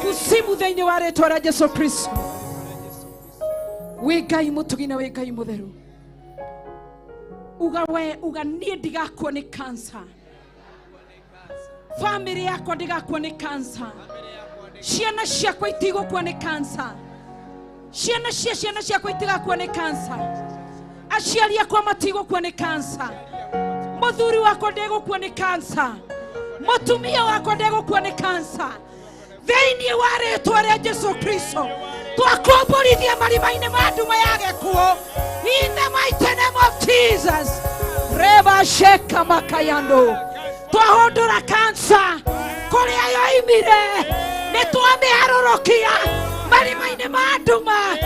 kuzimu thĩinĩ wa rĩtwa rĩa Jesu Kristo. Wĩ Ngai mũtugi na wĩ Ngai mũtheru. Uga we, uga niĩ ndigakua nĩ cancer, famĩlĩ yakwa ndigakua nĩ cancer, ciana ciakwa itigũkua nĩ cancer, ciana cia ciana ciakwa itigakua nĩ cancer, aciari akwa matigũkua nĩ cancer, mũthuri wakwa ndegũkua nĩ cancer, mũtumia wakwa ndegũkua nĩ cancer. Thĩinĩ wa rĩtwa rĩa Jesu Kristo, twakomborithia marima-inĩ ma nduma ya gĩkuũ in the mighty name of Jesus. Reba sheka makayando. Twahũndũra cancer kũrĩa yoimire, nĩ twamĩharũrũkia marima-inĩ ma nduma.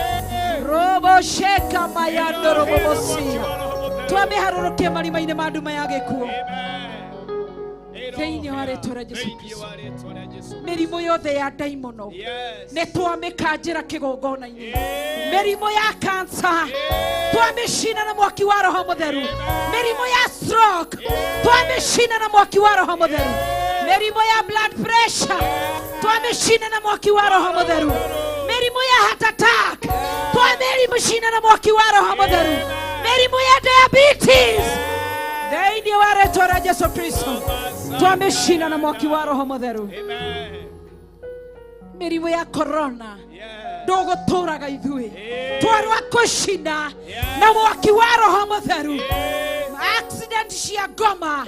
Robo sheka mayando robobosia. Twamĩharũrũkia marima-inĩ ma nduma ya gĩkuũ. Thĩinĩ wa rĩtwa rĩa Jesu Kristo, mĩrimũ yothe ya ndaimono nĩ twamĩkanjĩra kĩgongona-inĩ. Mĩrimũ ya kansa twamĩcina na mwaki wa Roho Mũtheru. Mĩrimũ ya stroke twamĩcina na mwaki wa Roho Mũtheru. Mĩrimũ ya blood pressure twamĩcina na mwaki wa Roho Mũtheru. Mĩrimũ ya heart attack twamĩcina na mwaki wa Roho Mũtheru. Mĩrimũ ya diabetes, thĩinĩ wa rĩtwa rĩa Jesu Kristo, twamĩcina na mwaki wa Roho Mũtheru. Mĩrimũ ya corona ndũgũtũraga ithuĩ, twarwa kũcina na mwaki wa Roho Mũtheru. Accident cia ngoma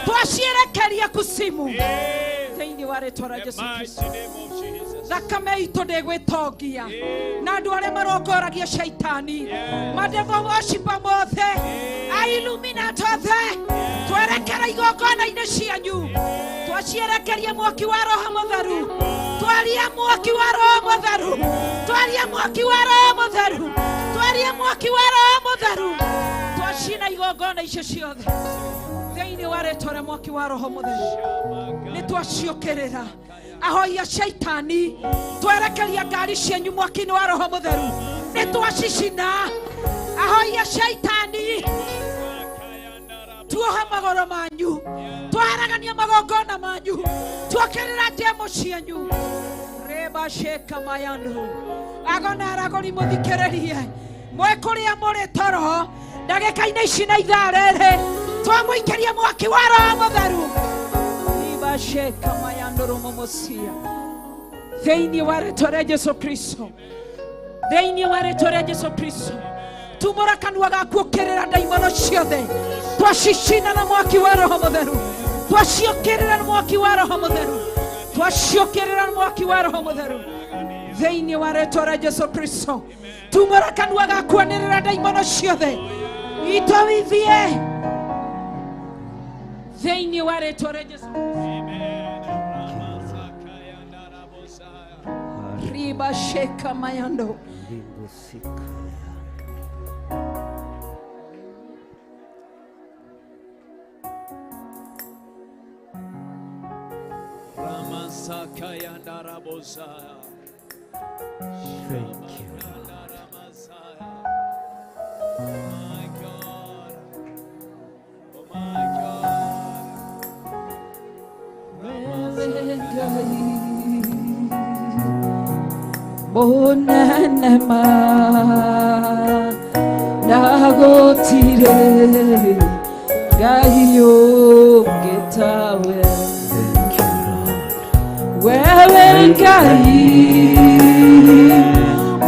twacierekeria kusimu, thĩinĩ wa rĩtwa rĩa Jesu Kristo. Thakame itũ ndĩgwĩtongia na andũ arĩa marongoragia shaitani, madevil worshiper mothe, ailuminati othe, twerekera igongona-inĩ cianyu, twacierekeria mwaki wa Roho Mũtheru. Twaria mwaki wa Roho Mũtheru, twaria mwaki wa Roho Mũtheru, twaria mwaki wa Roho Mũtheru. Twacina igongona icio ciothe thĩinĩ wa rĩtwa rĩa mwaki wa Roho Mũtheru. Nĩ twaciũkĩrĩra ahoi a shaitani, twerekeria ngari cianyu mwaki-inĩ wa Roho Mũtheru, nĩ twacicina. Ahoi a shaitani, tuoha magũrũ manyu, twaharagania magongona manyu, tuokĩrĩra njemo cianyu. Reba sheka mayandu agona aragũri, mũthikĩrĩrie mwĩ kũrĩa mũrĩ toro ndagĩka-inĩ ici na ithaa rĩrĩ, twamũikĩria mwaki wa Roho Mũtheru. Riba sheka mayandu rũmũmũcia, thĩinĩ wa rĩtwa rĩa Jesu Kristo, thĩinĩ wa rĩtwa rĩa Jesu Kristo. Tumũra kanua gaku, ũkĩrĩra ndaimono ciothe, twacicina na mwaki wa Roho Mũtheru, twaciũkĩrĩra na mwaki wa Roho Mũtheru, twaciũkĩrĩra na mwaki wa Roho Mũtheru, thĩinĩ wa rĩtwa rĩa Jesu Kristo. Tumũra kanua gaku, anĩrĩra ndaimono ciothe itowithie, thĩinĩ wa rĩtwa rĩa Jesu. Riba sheka mayando. Thank you, Lord. My God. Oh my God. Wewe Ngai mũnene ma, na gũtirĩ Ngai ũngĩ tawe. Thank you, Lord. Wewe Ngai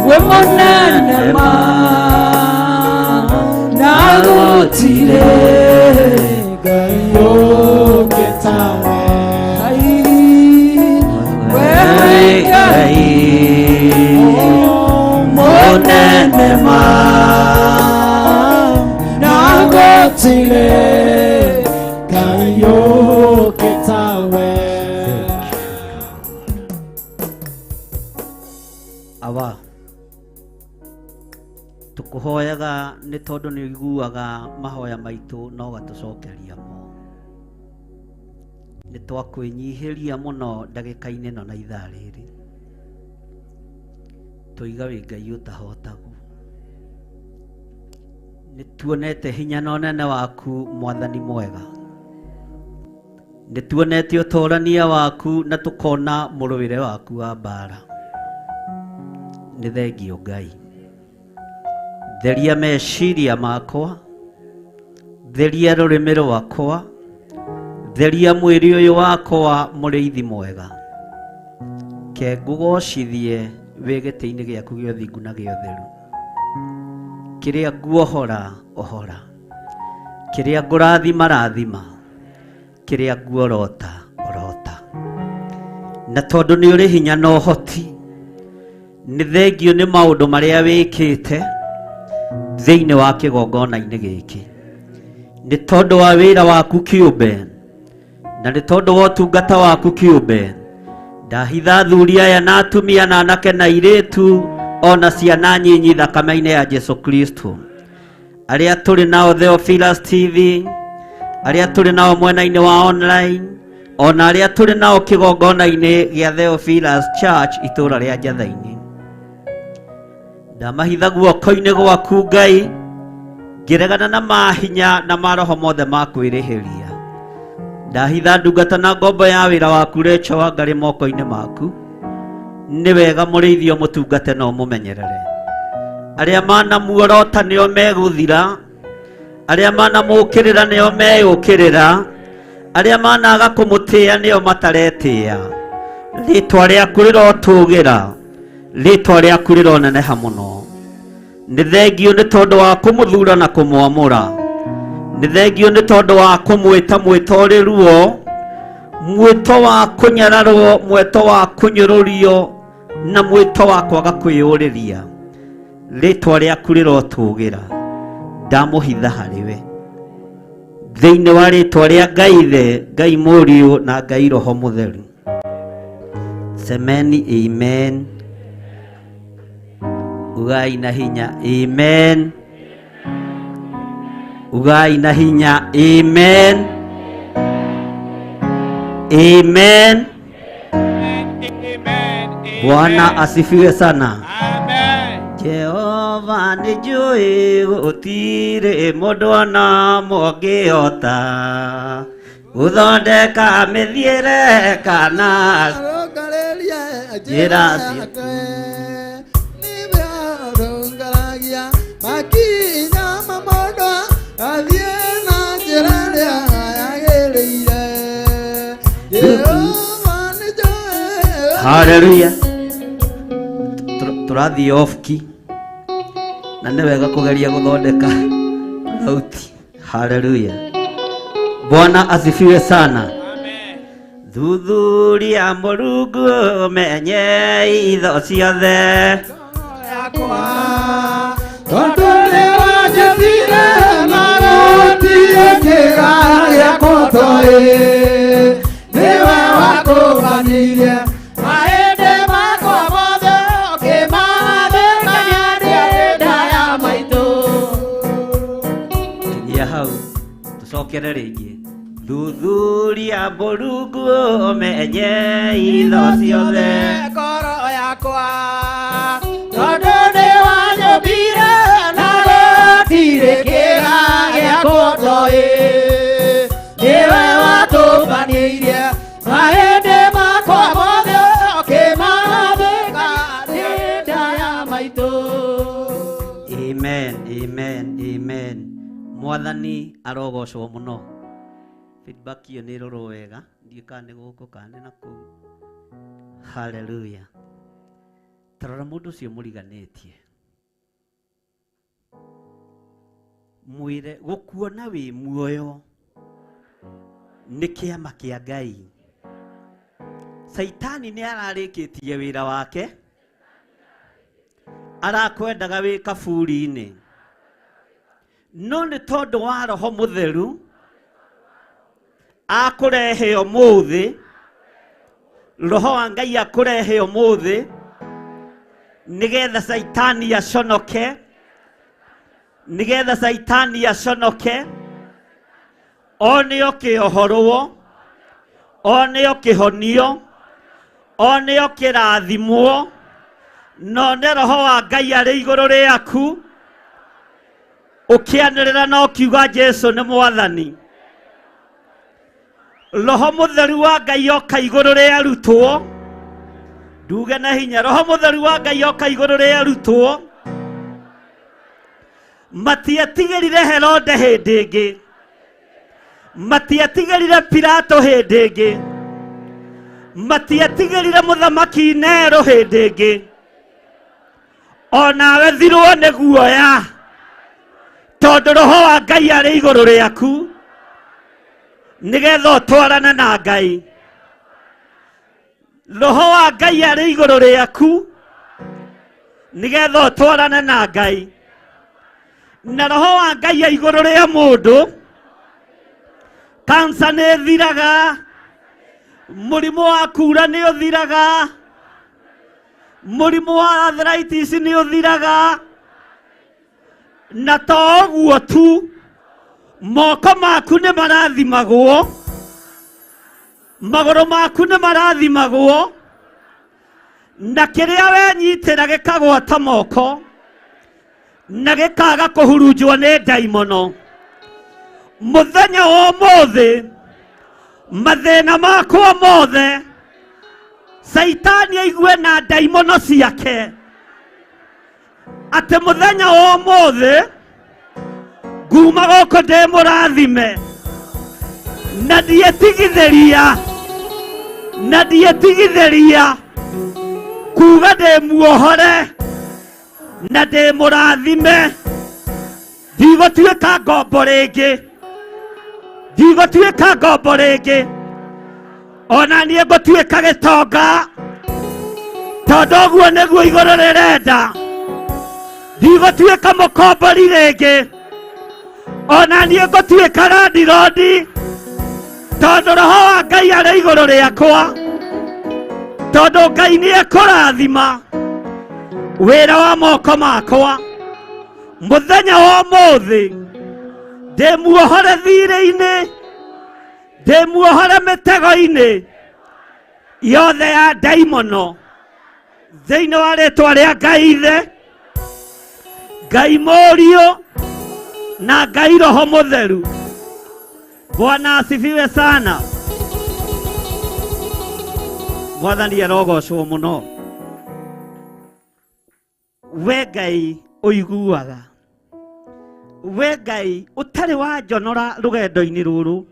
we mũnene ma, na gũtirĩ Ngai ũngĩ tawe. Ngai, wewe Ngai Mũnene ma, na gũtirĩ Ngai ũngĩ tawe. Awa, tũkũhoyaga nĩ tondũ nĩ ũiguaga mahoya maitũ na ũgatũcokeria mo. Nĩ twakwĩnyihĩria mũno ndagĩka-inĩ ĩno na ithaa rĩrĩ, tũiga wĩ Ngai ũtahotagwo. Nĩ tuonete hinya na ũnene waku, Mwathani mwega. Nĩ tuonete ũtorania waku na tũkona mũrũĩre waku wa mbara. Nĩ thengio Ngai. Theria meciria makwa, theria rũrĩmĩ rwakwa, theria mwĩrĩ ũyũ wakwa, mũrĩithi mwega. Ke ngũgocithie wĩ gĩtĩ-inĩ gĩaku gĩa ũthingu na gĩa ũtheru. Kĩrĩa nguohora ohora, kĩrĩa ngũrathima rathima, kĩrĩa nguorota orota. Na tondũ nĩ ũrĩ hinya na ũhoti, nĩ thengio nĩ maũndũ marĩa wĩkĩte thĩinĩ wa kĩgongona-inĩ gĩkĩ, nĩ tondũ wa wĩra waku kĩũmbe na nĩ tondũ wa ũtungata waku kĩũmbe. Ndahitha athuri aya na atumia na anake na airĩtu ona ciana nyinyi thakame-inĩ ya Jesu Kristo. Arĩa tũrĩ nao Theophilus TV, arĩa tũrĩ nao mwena-inĩ wa online, Ona arĩa tũrĩ nao kĩgongona-inĩ gĩa Theophilus Church itũũra rĩa Njatha-inĩ. Ndamahitha guoko-inĩ gwaku Ngai, ngĩregana na mahinya na maroho mothe ma kwĩrĩhĩria. Ndahitha ndungata na ngombo ya wĩra waku Rachel Wangari moko-inĩ maku. Nĩ wega mũrĩithi ũmũtungate na ũmũmenyerere. Arĩa manamuorota nĩo megũthira, arĩa manamũkĩrĩra nĩo meyũkĩrĩra, arĩa managa kũmũtĩĩa nĩo mataretĩĩa. Rĩtwa rĩaku rĩrotũgĩra, rĩtwa rĩaku rĩroneneha mũno. Nĩ thengio nĩ tondũ wa kũmũthura na kũmwamũra. Nĩ thengio nĩ tondũ wa kũmwĩta mwĩto ũrĩ ruo, mwĩto wa kũnyararwo, mwĩto wa kũnyũrũrio na mwĩto wa kwaga kwĩyũrĩria. Rĩtwa rĩaku rĩrotũgĩra, ndamũhitha harĩ we thĩinĩ wa rĩtwa rĩa Ngai Ithe, Ngai Mũriũ na Ngai Roho Mũtheru. Semeni amen. Ugai na hinya amen. Ugai na hinya amen. Amen. Bwana asifiwe sana. Jehova nĩ njũĩ gũtirĩ mũndũ ona ũngĩhota gũthondeka mĩthiĩre kana njĩra ciaku. Makinya ma mũndũ athiĩ na njĩra ĩrĩa yagĩrĩire. Jehova nĩ njũĩ. Haleluya. Tũrathiĩ off key na nĩ wega kũgeria gũthondeka thauti. Haleluya. Bwana asifiwe sana. Thuthuria Mũrungu menye itho ciothe. Tondũ nĩ wanjĩtire na gũtirĩ kĩga gĩa kũndoĩ. Nĩwe wakũmanirie mahĩndĩ makwa mothe ũkĩmathĩkania ndĩ nda ya maitũ. Kinyia hau tũcokere rĩngĩ. Thuthuria Mũrungu menye itho ciothe. Ngoro yakwa tondũ nĩ wanyũmbire na gũtirĩ kĩga gĩa kũndoĩ. Nĩwe watũmbanĩirie mahĩndĩ makwa mothe ũkĩmathĩka ndĩ nda ya maitũ. Amen, amen, amen. Mwathani arogocwo mũno. Feedback iyo nĩ ĩrorwo wega, ndiũĩ kana nĩ gũkũ kana nĩ na kũu. Hallelujah. Tarora mũndũ ũcio mũriganĩtie. Mwĩre gũkuona wĩ muoyo nĩ kĩama kĩa Ngai. Saitani nĩ ararĩkĩtie wĩra wake, arakwendaga wĩ kaburi-inĩ, no nĩ tondũ wa Roho Mũtheru akũrehe ũmũthĩ, Roho wa Ngai akũrehe ũmũthĩ nĩgetha Saitani aconoke, nĩgetha Saitani aconoke, one ũkĩohorwo, one ũkĩhonio, one ũkĩrathimwo, na one Roho wa Ngai arĩ igũrũ rĩaku ũkĩanĩrĩra na ũkiuga Jesu nĩ Mwathani. Roho Mũtheru wa Ngai oka igũrũ rĩa arutwo, nduge na hinya, Roho Mũtheru wa Ngai oka igũrũ rĩa arutwo, matietigĩrire Herode hĩndĩ ĩngĩ, matietigĩrire Pilato hĩndĩ ĩngĩ, matietigĩrire mũthamaki Nero hĩndĩ ĩngĩ. Onawe thirwo nĩ guoya, tondũ Roho wa Ngai arĩ igũrũ rĩaku nĩgetha ũtwarane na Ngai. Roho wa Ngai arĩ igũrũ rĩaku nĩgetha ũtwarane na Ngai. Na Roho wa Ngai arĩ igũrũ rĩa mũndũ, kansa nĩ ĩthiraga, mũrimũ wa kura nĩ ũthiraga, mũrimũ wa arthritis nĩ ũthiraga. Na to ũguo tu, moko maku nĩ marathimagwo. Magũrũ maku nĩ marathimagwo na kĩrĩa wenyitĩra gĩkagwata moko na gĩkaga kũhurunjwo nĩ ndaimono. Mũthenya wa ũmũthĩ mathĩna makwa mothe Caitani aigue na ndaimono ciake atĩ mũthenya wa ũmũthĩ nguma gũkũ ndĩ mũrathime na ndietigithĩria na ndietigithĩria kuga ndĩ muohore na ndĩ mũrathime. Ndigũtuĩka ngombo rĩngĩ, ndigũtuĩka ngombo rĩngĩ, ona niĩ ngũtuĩka gĩtonga tondũ ũguo nĩguo igũrũ rĩrenda. Ndigũtuĩka mũkombori rĩngĩ, ona niĩ ngũtuĩka randirondi tondũ roho wa Ngai arĩ igũrũ rĩakwa, tondũ Ngai nĩ ekũrathima wĩra wa moko makwa. Mũthenya wa ũmũthĩ ndĩ muohore thirĩ-inĩ, ndĩ muohore mĩtego-inĩ yothe ya ndaimono thĩinĩ wa rĩtwa rĩa Ngai Ithe, Ngai Mũriũ na Ngai Roho Mũtheru. Bwana asifiwe sana. Mwathani arogocwo mũno. We Ngai ũiguaga, we Ngai ũtarĩ wanjonora rũgendo-inĩ rũrũ,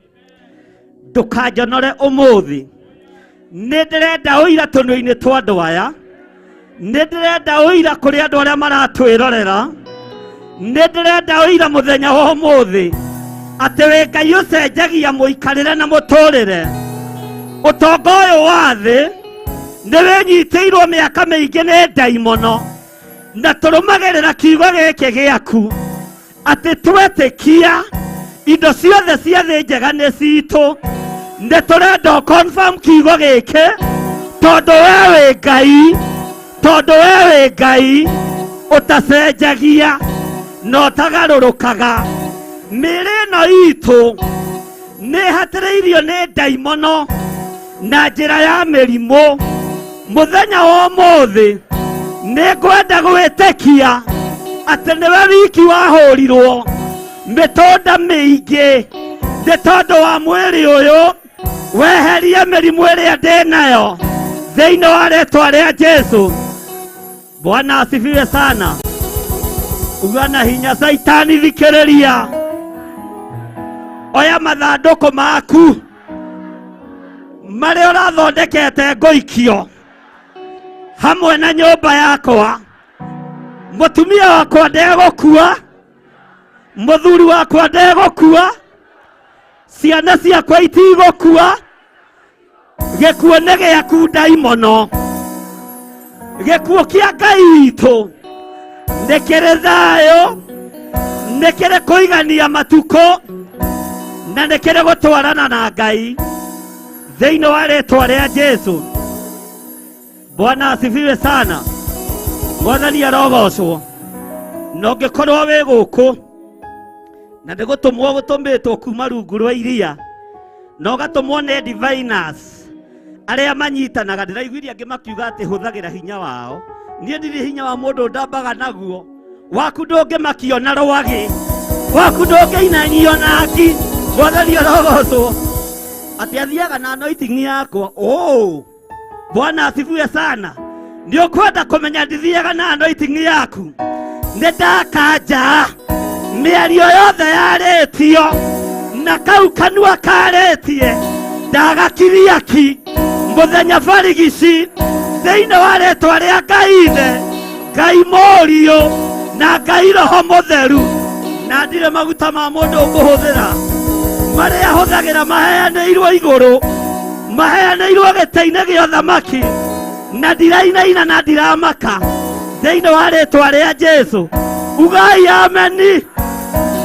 ndũkanjonore ũmũthĩ. Nĩ ndĩrenda ũira tũnua-inĩ twa andũ aya, nĩ ndĩrenda ũira kũrĩ andũ arĩa maratwĩrorera, nĩ ndĩrenda ũira mũthenya wa ũmũthĩ atĩ wĩ Ngai ũcenjagia mũikarĩre na mũtũrĩre. Ũtonga ũyũ wa thĩ nĩ wĩnyitĩirwo mĩaka mĩingĩ nĩ ndaimono, na tũrũmagĩrĩra kiugo gĩkĩ gĩaku atĩ twetĩkia indo ciothe cia thĩ njega nĩ citũ. Nĩ tũrenda ũ confirm kiugo gĩkĩ tondũ we wĩ Ngai, tondũ we wĩ Ngai ũtacenjagia na ũtagarũrũkaga. Mĩĩrĩ ĩno itũ nĩ ĩhatĩrĩirio nĩ ndaimono na njĩra ya mĩrimũ. Mũthenya wa ũmũthĩ nĩ ngwenda gwĩtĩkia atĩ nĩwe wiki wahũrirwo mĩtũnda mĩingĩ nĩ tondũ wa mwĩrĩ ũyũ, weherie mĩrimũ ĩrĩa ndĩ nayo thĩinĩ wa rĩtwa rĩa Jesu. Bwana asifiwe sana. Uga na hinya Saitani, thikĩrĩria, oya mathandũkũ maku marĩa ũrathondekete ngũikio hamwe na nyũmba yakwa. Mũtumia wakwa ndegũkua, mũthuri wakwa ndegũkua, ciana ciakwa itigũkua. Gĩkuũ nĩ gĩaku ndaimono, gĩkuũ kĩa Ngai witũ nĩ kĩrĩ thayũ, nĩ kĩrĩ kũigania matukũ, na nĩ kĩrĩ gũtwarana na Ngai thĩinĩ wa rĩtwa rĩa Jesu. Bwana asifiwe sana. Mwathani arogocwo. Na ũngĩkorwo wĩ gũkũ na nĩ gũtũmwo gũtũmĩtwo kuma rungu rwa iria na ũgatũmwo nĩ diviners arĩa manyitanaga, ndĩraiguire angĩ makiuga atĩ hũthagĩra hinya wao. Niĩ ndirĩ hinya wa mũndũ ndambaga naguo. Waku ndũngĩmakio na rwagĩ, waku ndũngĩinanio na ngi. Mwathani arogocwo. Atĩ athiaga na anointing yakwa. Oh, Bwana asifiwe sana. Nĩ ũkwenda kũmenya ndithiaga na anointing yaku? Nĩ ndakanja mĩario yothe yarĩtio na kau kanua karĩtie ndagakiria ki mũthenya barigici thĩinĩ wa rĩtwa rĩa Ngai Ithe, Ngai Mũriũ na Ngai Roho Mũtheru. Na ndirĩ maguta ma mũndũ ngũhũthĩra, marĩa hũthagĩra maheanĩirwo igũrũ, maheanĩirwo gĩtĩ-inĩ gĩa ũthamaki, na ndirainaina na ndiramaka thĩinĩ wa rĩtwa rĩa Jesu. Ugai ameni.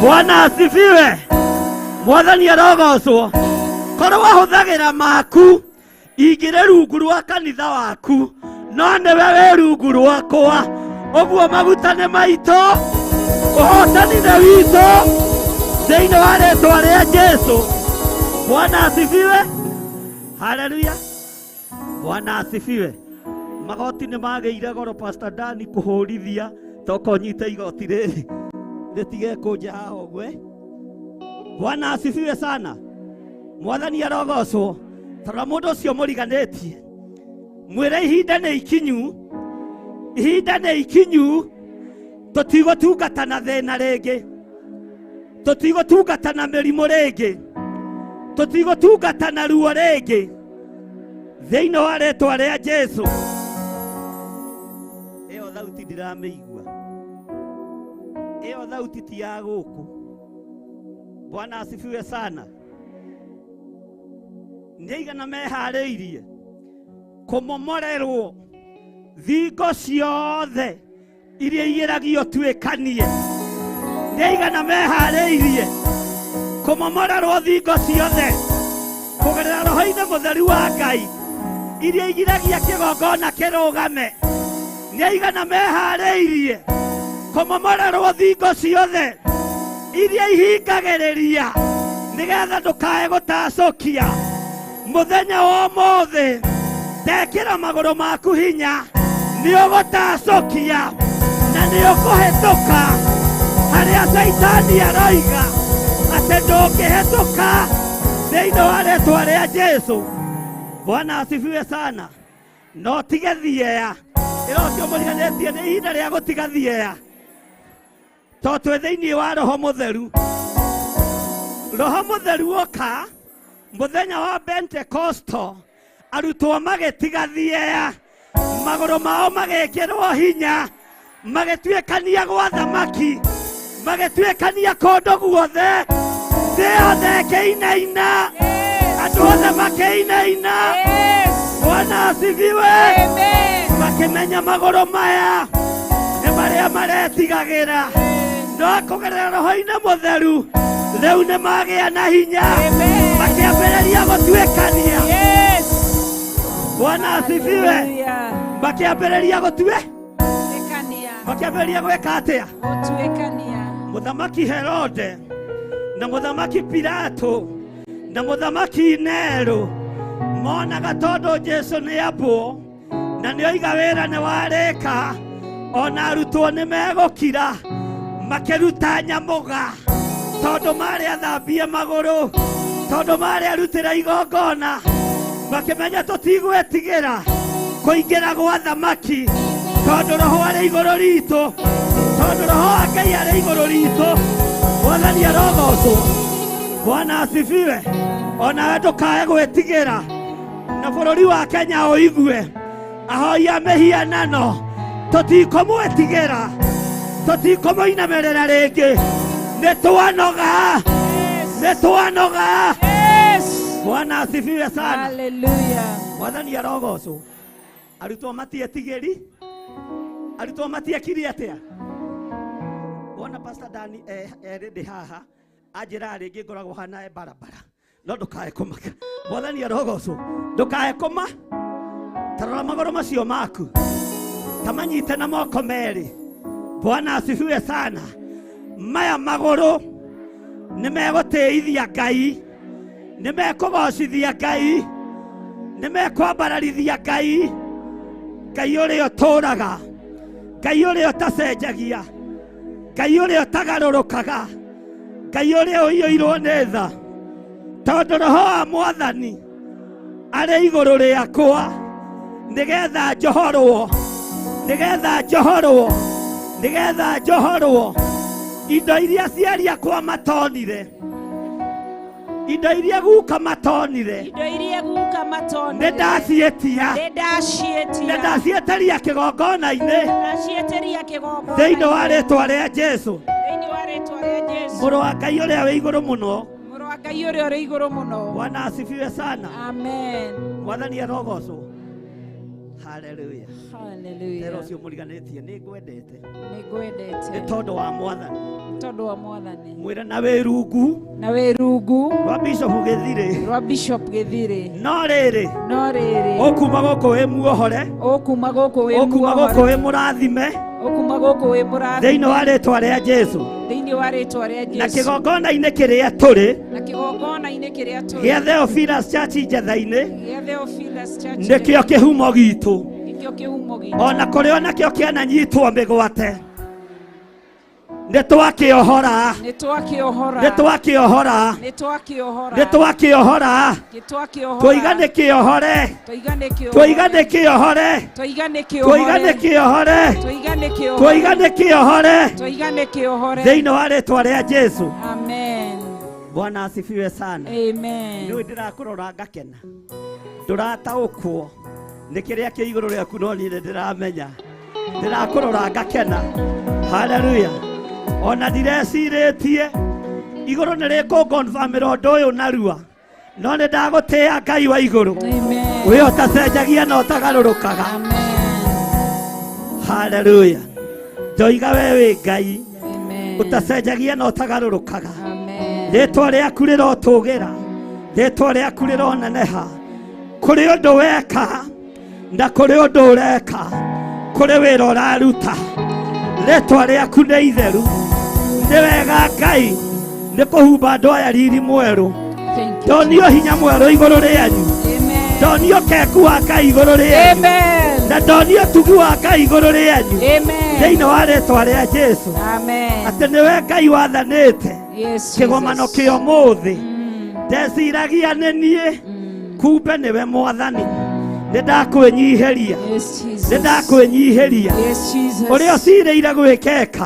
Bwana asifiwe. Mwathani arogocwo. Korwo wahũthagĩra maku ingĩrĩ rungu rwa kanitha waku, no nĩwe wĩ rungu rwakwa. Ũguo maguta nĩ maitũ, ũhotani nĩ witũ thĩinĩ wa rĩtwa rĩa Jesu. Bwana asifiwe. Haleluya, Bwana asifiwe. Magoti nĩ magĩire goro, Pastor Dani kũhũrithia toka ũnyite igoti rĩrĩ rĩtige kũnja haha ũguo eh? Bwana asifiwe sana. Mwathani arogocwo. Tarora mũndũ ũcio mũriganĩtie, mwĩre ihinda nĩ ikinyu, ihinda nĩ ikinyu, tũtigũtungata na thĩna rĩngĩ, tũtigũtungata na mĩrimũ rĩngĩ, tũtigũtungata na ruo rĩngĩ, thĩinĩ wa rĩtwa rĩa Jesu. Ĩyo thauti ndiramĩigua, ĩyo thauti ti ya gũkũ. Bwana asifiwe sana. Nĩ aigana meharĩirie kũmomorerwo thingo ciothe iria igĩragio tuĩkanie? Nĩ aigana meharĩirie kũmomorerwo thingo ciothe kũgerera roho-inĩ mũtheru wa Ngai iria igiragia kĩgongona kĩrũgame? Nĩ aigana meharĩirie kũmomorerwo thingo ciothe iria ihingagĩrĩria nĩgetha ndũkae gũtacũkia mũthenya wa ũmũthĩ? Ndekĩra magũrũ maku hinya, nĩ ũgũtacũkia na nĩ ũkũhĩtũka harĩa Caitani aroiga atĩ ndũngĩhĩtũka, thĩinĩ wa rĩtwa rĩa Jesu. Bwana asifiwe sana. No tige thieya, ĩra ũcio mũriganĩtie nĩ ihinda rĩa gũtiga thieya, to twĩ thĩinĩ wa Roho Mũtheru. Roho Mũtheru oka mũthenya wa Pentekosto, arutwo magĩtiga thieya, magũrũ mao magĩkĩrwo hinya, magĩtuĩkania gwa thamaki, magĩtuĩkania kũndũ guothe, thĩ yothe ĩkĩinaina, andũ othe makĩinaina. Bwana asifiwe. Makĩmenya magũrũ maya nĩ marĩa maretigagĩra, no kũgerera roho-inĩ mũtheru rĩu nĩ magĩa na hinya, makĩambĩrĩria gũtuĩkania. Bwana asifiwe. Makĩambĩrĩria gũtue Tuĩkania. Makĩambĩrĩria gwĩka atĩa? Gũtuĩkania. Mũthamaki Herode na mũthamaki Pilato na mũthamaki Nero monaga tondũ Jesu nĩ ambwo na nĩ oiga wĩra nĩ warĩka, ona arutwo nĩ megũkira. Makĩruta nyamũga tondũ marĩ athambie magũrũ, tondũ marĩ arutĩra igongona, makĩmenya tũtigwĩtigĩra kũingĩra gwa thamaki tondũ roho arĩ igũrũ ritũ, tondũ roho wa Ngai arĩ igũrũ ritũ. Mwathani arogocwo. Bwana asifiwe. Onawe ndũkae gwĩtigĩra, na bũrũri wa Kenya ũigue ahoi a mĩhianano tũtikũmwĩtigĩra, tũtikũmũinamĩrĩra rĩngĩ. Nĩ twanoga, nĩ twanoga. Bwana asifiwe sana. Hallelujah. Mwathani arogocwo. Arutwo matietigĩri, arutwo matiekire atĩa? Wona Pastor Dani erĩ ndĩ haha anjĩraga rĩngĩ ngoragwo hana e barabara, no ndũkae kũmaka. Mwathani arogocwo. Ndũkae kũma. Tarora magũrũ macio maku, tamanyite na moko merĩ. Bwana asifiwe sana. Maya magũrũ nĩ megũtĩithia Ngai, nĩ mekũgocithia Ngai, nĩ mekwambararithia Ngai, Ngai ũrĩa ũtũũraga, Ngai ũrĩa ũtacenjagia, Ngai ũrĩa ũtagarũrũkaga, Ngai ũrĩa ũiyũirwo nĩ tha, tondũ roho wa Mwathani arĩ igũrũ rĩakwa nĩgetha njohorwo, nĩgetha njohorwo, nĩgetha njohorwo indo iria aciari akwa matonire, indo iria guka matonire, Indo iria guka matonire. Nĩ ndaciĩtia. Nĩ ndaciĩtia. Nĩ ndaciĩtĩria kĩgongona-inĩ. Ndaciĩtĩria kĩgongona. Thĩinĩ wa rĩtwa rĩa Jesu, Thĩinĩ wa rĩtwa rĩa Jesu. Mũrũ wa Ngai ũrĩa wĩ igũrũ mũno. Mũrũ wa Ngai ũrĩa ũrĩ igũrũ mũno. Bwana asifiwe sana. Amen. Mwathani arogocwo. Haleluya. Hallelujah. Tera ũcio mũriganĩtie, nĩ ngwendete. Nĩ ngwendete. Nĩ tondũ wa Mwathani. Nĩ tondũ wa Mwathani. Mwĩre na wĩ rungu. Na wĩ rungu. Rwa Bishop Gĩthirĩ. Rwa Bishop Gĩthirĩ. No rĩrĩ. No rĩrĩ. Ũkuma gũkũ wĩ muohore. Ũkuma gũkũ wĩ Ũkuma muohore. gũkũ wĩ mũrathime. Ũkuma gũkũ wĩ mũrathime. Thĩinĩ wa rĩtwa rĩa Jesu. Thĩinĩ wa rĩtwa rĩa Na Jesu. kĩgongona-inĩ kĩrĩa tũrĩ Na kĩgongona-inĩ kĩrĩa tũrĩ. gĩa Theophilus Church Njetha-inĩ, Gĩa Theophilus Church. nĩkĩo kĩhumo gitũ. Nĩkĩo kĩhumo gitũ. Ona kũrĩ onakĩo kĩananyitwo mĩgwate, nĩ twakĩohora. Nĩ twakĩohora. Nĩ twakĩohora. Nĩ twakĩohora. Nĩ twakĩohora. Nĩ twakĩohora. Twoiga nĩ kĩohore. Twoiga nĩ kĩohore. Twoiga nĩ kĩohore. Twoiga nĩ kĩohore. Twoiga nĩ kĩohore. Twoiga nĩ kĩohore. Twoiga nĩ kĩohore. Twoiga nĩ kĩohore. Thĩinĩ wa rĩtwa rĩa Jesu. Amen. Bwana asifiwe sana. Amen. Nĩ ndĩrakũrora ngakena. Ndũrataũkwo nĩ kĩrĩa kĩ igũrũ rĩaku, no niĩ nĩ ndĩramenya. Ndĩrakũrora ngakena. Haleluya. Ona ndirecirĩtie igũrũ nĩ rĩkũngonfamĩra ũndũ ũyũ narua, no nĩ ndagũtĩĩa Ngai wa igũrũ, wĩ ũtacenjagia na ũtagarũrũkaga. Haleluya. Ndoiga we wĩ Ngai ũtacenjagia na ũtagarũrũkaga. Rĩtwa rĩaku rĩrotũgĩra, rĩtwa rĩaku rĩroneneha. Kũrĩ ũndũ weka na kũrĩ ũndũ ũreka, kũrĩ wĩra ũraruta. Rĩtwa rĩaku nĩ itheru. Nĩ wega Ngai nĩ kũhumba andũ aya riri mwerũ. Ndonio hinya mwerũ igũrũ rĩanyu. Ndonio keku wa Ngai igũrũ rĩanyu. Na ndonio tugi wa Ngai igũrũ rĩanyu. Thĩinĩ wa rĩtwa rĩa Jesu. Atĩ nĩwe Ngai wathanĩte kĩgomano kĩa ũmũthĩ. Ndeciragia nĩ niĩ, kumbe nĩwe Mwathani. Nĩ ndakwĩnyihĩria. Nĩ ndakwĩnyihĩria. Ũrĩa ũcirĩire gwĩkeka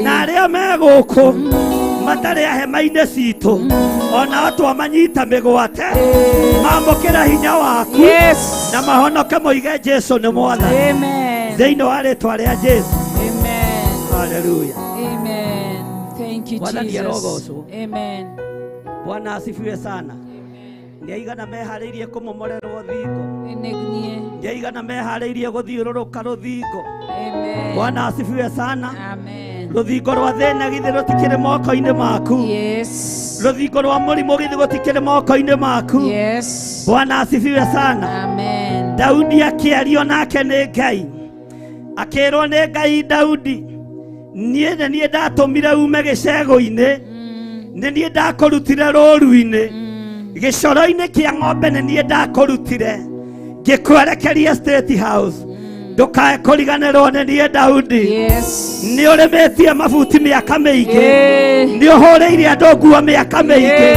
na arĩa me gũkũ matarĩ a hema-inĩ citũ, onao twamanyita mĩgwate, mamũkĩra hinya waku na mahonoke moige Jesu nĩ Mwathani. Thĩinĩ wa rĩtwa rĩa Jesu. Haleluya. Amen. Thank you, Mwathani Jesus. arogocwo. Amen. Bwana asifiwe sana. Nĩ aigana meharĩirie kũmomorerwo thingo? Nĩ niĩ. Nĩ aigana meharĩirie gũthiũrũrũka rũthingo? Amen. Bwana asifiwe sana. Amen. Rũthingo rwa thĩna githĩ rũtikĩrĩ moko-inĩ maku? Yes. Rũthingo rwa mũrimũ githĩ gũtikĩrĩ moko-inĩ maku? Yes. Bwana asifiwe sana. Amen. Daudi akĩario nake nĩ Ngai, akĩrwo nĩ Ngai, Daudi, niĩ nĩ niĩ ndatũmire ume gĩcegũ-inĩ, nĩ niĩ ndakũrutire rũru-inĩ, gĩcoro-inĩ kĩa ng'ombe nĩ niĩ ndakũrutire ngĩkwerekeria State House. Ndũkae kũriganĩrwo nĩ niĩ Daudi. Nĩ ũrĩmĩtie mabuti mĩaka mĩingĩ, nĩ ũhũrĩire andũ nguo mĩaka mĩingĩ,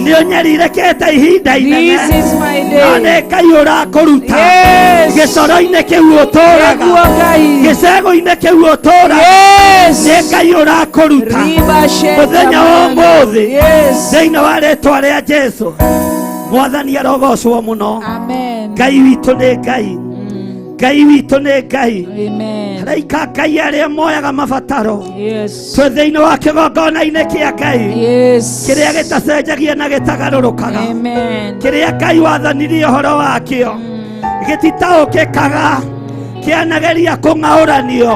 nĩ ũnyarirĩkĩte ihinda inene, This is my day. no nĩ Ngai ũrakũruta gĩcoro-inĩ kĩu ũtũraga, Nĩguo Ngai. gĩcegũ-inĩ kĩu ũtũraga, nĩ Ngai ũrakũruta Riba sheta mũthenya wa mano. ũmũthĩ. Thĩinĩ wa rĩtwa rĩa Jesu. Mwathani arogocwo mũno. Amen. Ngai witũ nĩ Ngai. Ngai witũ nĩ Ngai. Amen. Araika Ngai arĩa moyaga mabataro. Yes. Twĩ thĩinĩ wa kĩgongona-inĩ kĩa Ngai. Yes. Kĩrĩa gĩtacenjagia na gĩtagarũrũkaga. Amen. Kĩrĩa Ngai wathanirie ũhoro wakĩo gĩtitaũkĩkaga, kĩanageria kũng'aũranio,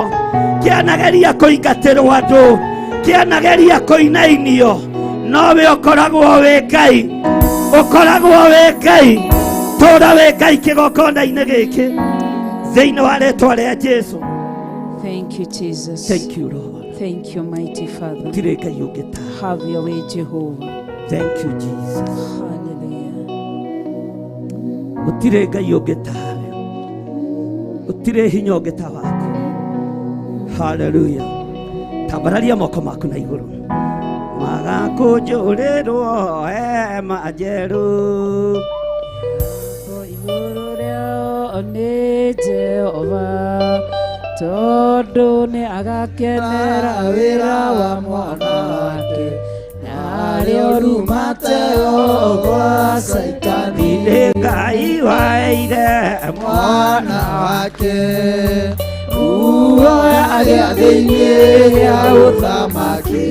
kĩanageria kũingatĩrwo andũ, kĩanageria kũinainio, nowe ũkoragwo wĩ Ngai, ũkoragwo wĩ Ngai. Tũra wĩ Ngai kĩgongona-inĩ gĩkĩ thĩinĩ wa rĩtwa rĩa Jesu. Thank you, Jesus. Thank you, Lord. Thank you, mighty Father. Gũtirĩ Ngai ũngĩ ta. Have your way, Jehovah. Thank you, Jesus. Hallelujah. Gũtirĩ Ngai ũngĩ tawe, gũtirĩ hinya ũngĩ ta waku. Haleluya. Tambararia moko maku na igũrũ. Magakũnjũrĩrwo hema njerũ. Igũrũ rĩao nĩ Jehova, tondũ nĩ agakenera wĩra wa mwana wake, na arĩa Mateo kwa Saitani. Nĩ Ngai waeire mwana wake muoya gĩathĩ-inĩ gĩa ũthamaki,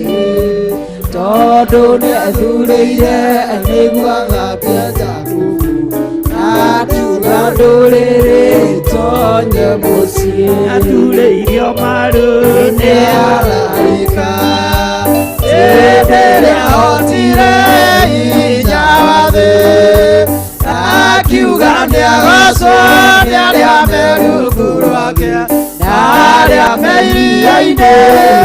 tondũ nĩethurĩire nĩguo athambie Jakubu, na akiuga ndũrĩrĩ itonye mũciĩ. Aturĩirio maru nĩ araika hĩndĩ ĩrĩa ahotire hinya wa thĩ, akiuga nĩagocwo nĩ arĩa me rungu rwake na arĩa me Kĩrĩma-inĩ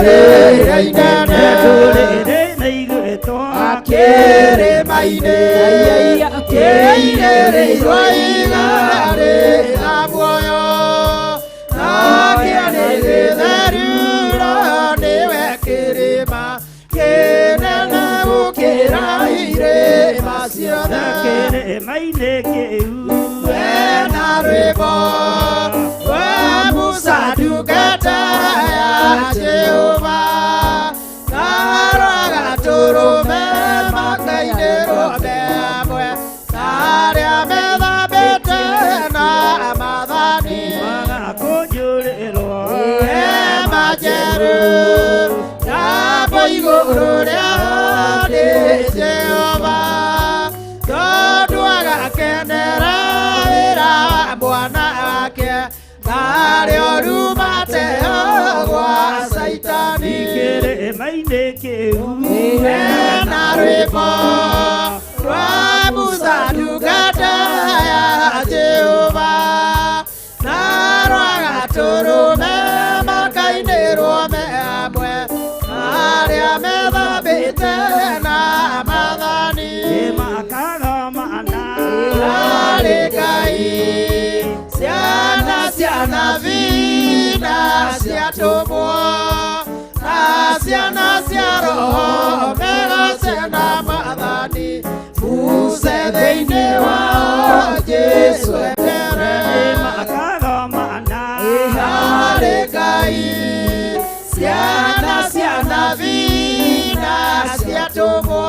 rĩrĩa inene ndũrĩrĩ nĩigwĩtwo Kĩrĩma-inĩ kĩigĩrĩirwo ihiga rĩna muoyo nakĩo nĩ gĩtheru Roho nĩwe kĩrĩma kĩnene gũkĩra irĩma ciothe kĩrĩma-inĩ kĩu wena rwĩmbo rwa Musa ndungata ya Jehova na rwa Gatũrũme makainĩrwo me hamwe na arĩa methambĩte na maathani magakũnjũrĩrwo hema njerũ nyambo igũrũ rĩa nĩ Jehova tondũ agakenera wĩra wa mwana wake narĩo rumateo gwa Caitani kĩrĩma-inĩ kĩu wena rwĩmbo rwa Musa ndungata ya Jehova na rwa Gatũrũme makainĩrwo me hamwe na arĩa methambĩte na maathani makagomana harĩ Ngai ciana cia nabii na cia atũmwo na ciana cia Roho megace na maathani Muse thĩinĩ wao Jesũ embere makagomana harĩ Ngai ciana cia nabii na cia atũmwo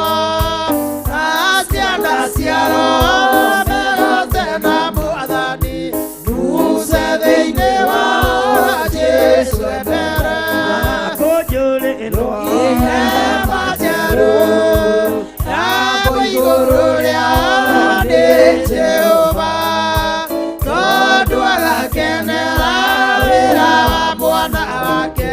na ciana cia Roho megace na mwathani Muse thĩinĩ wao Jesũ embere kũnjũrĩrwo hema njerũ nyambo igũrũ rĩa nĩ Jehova tondũ agakenera wĩra wa mwana wake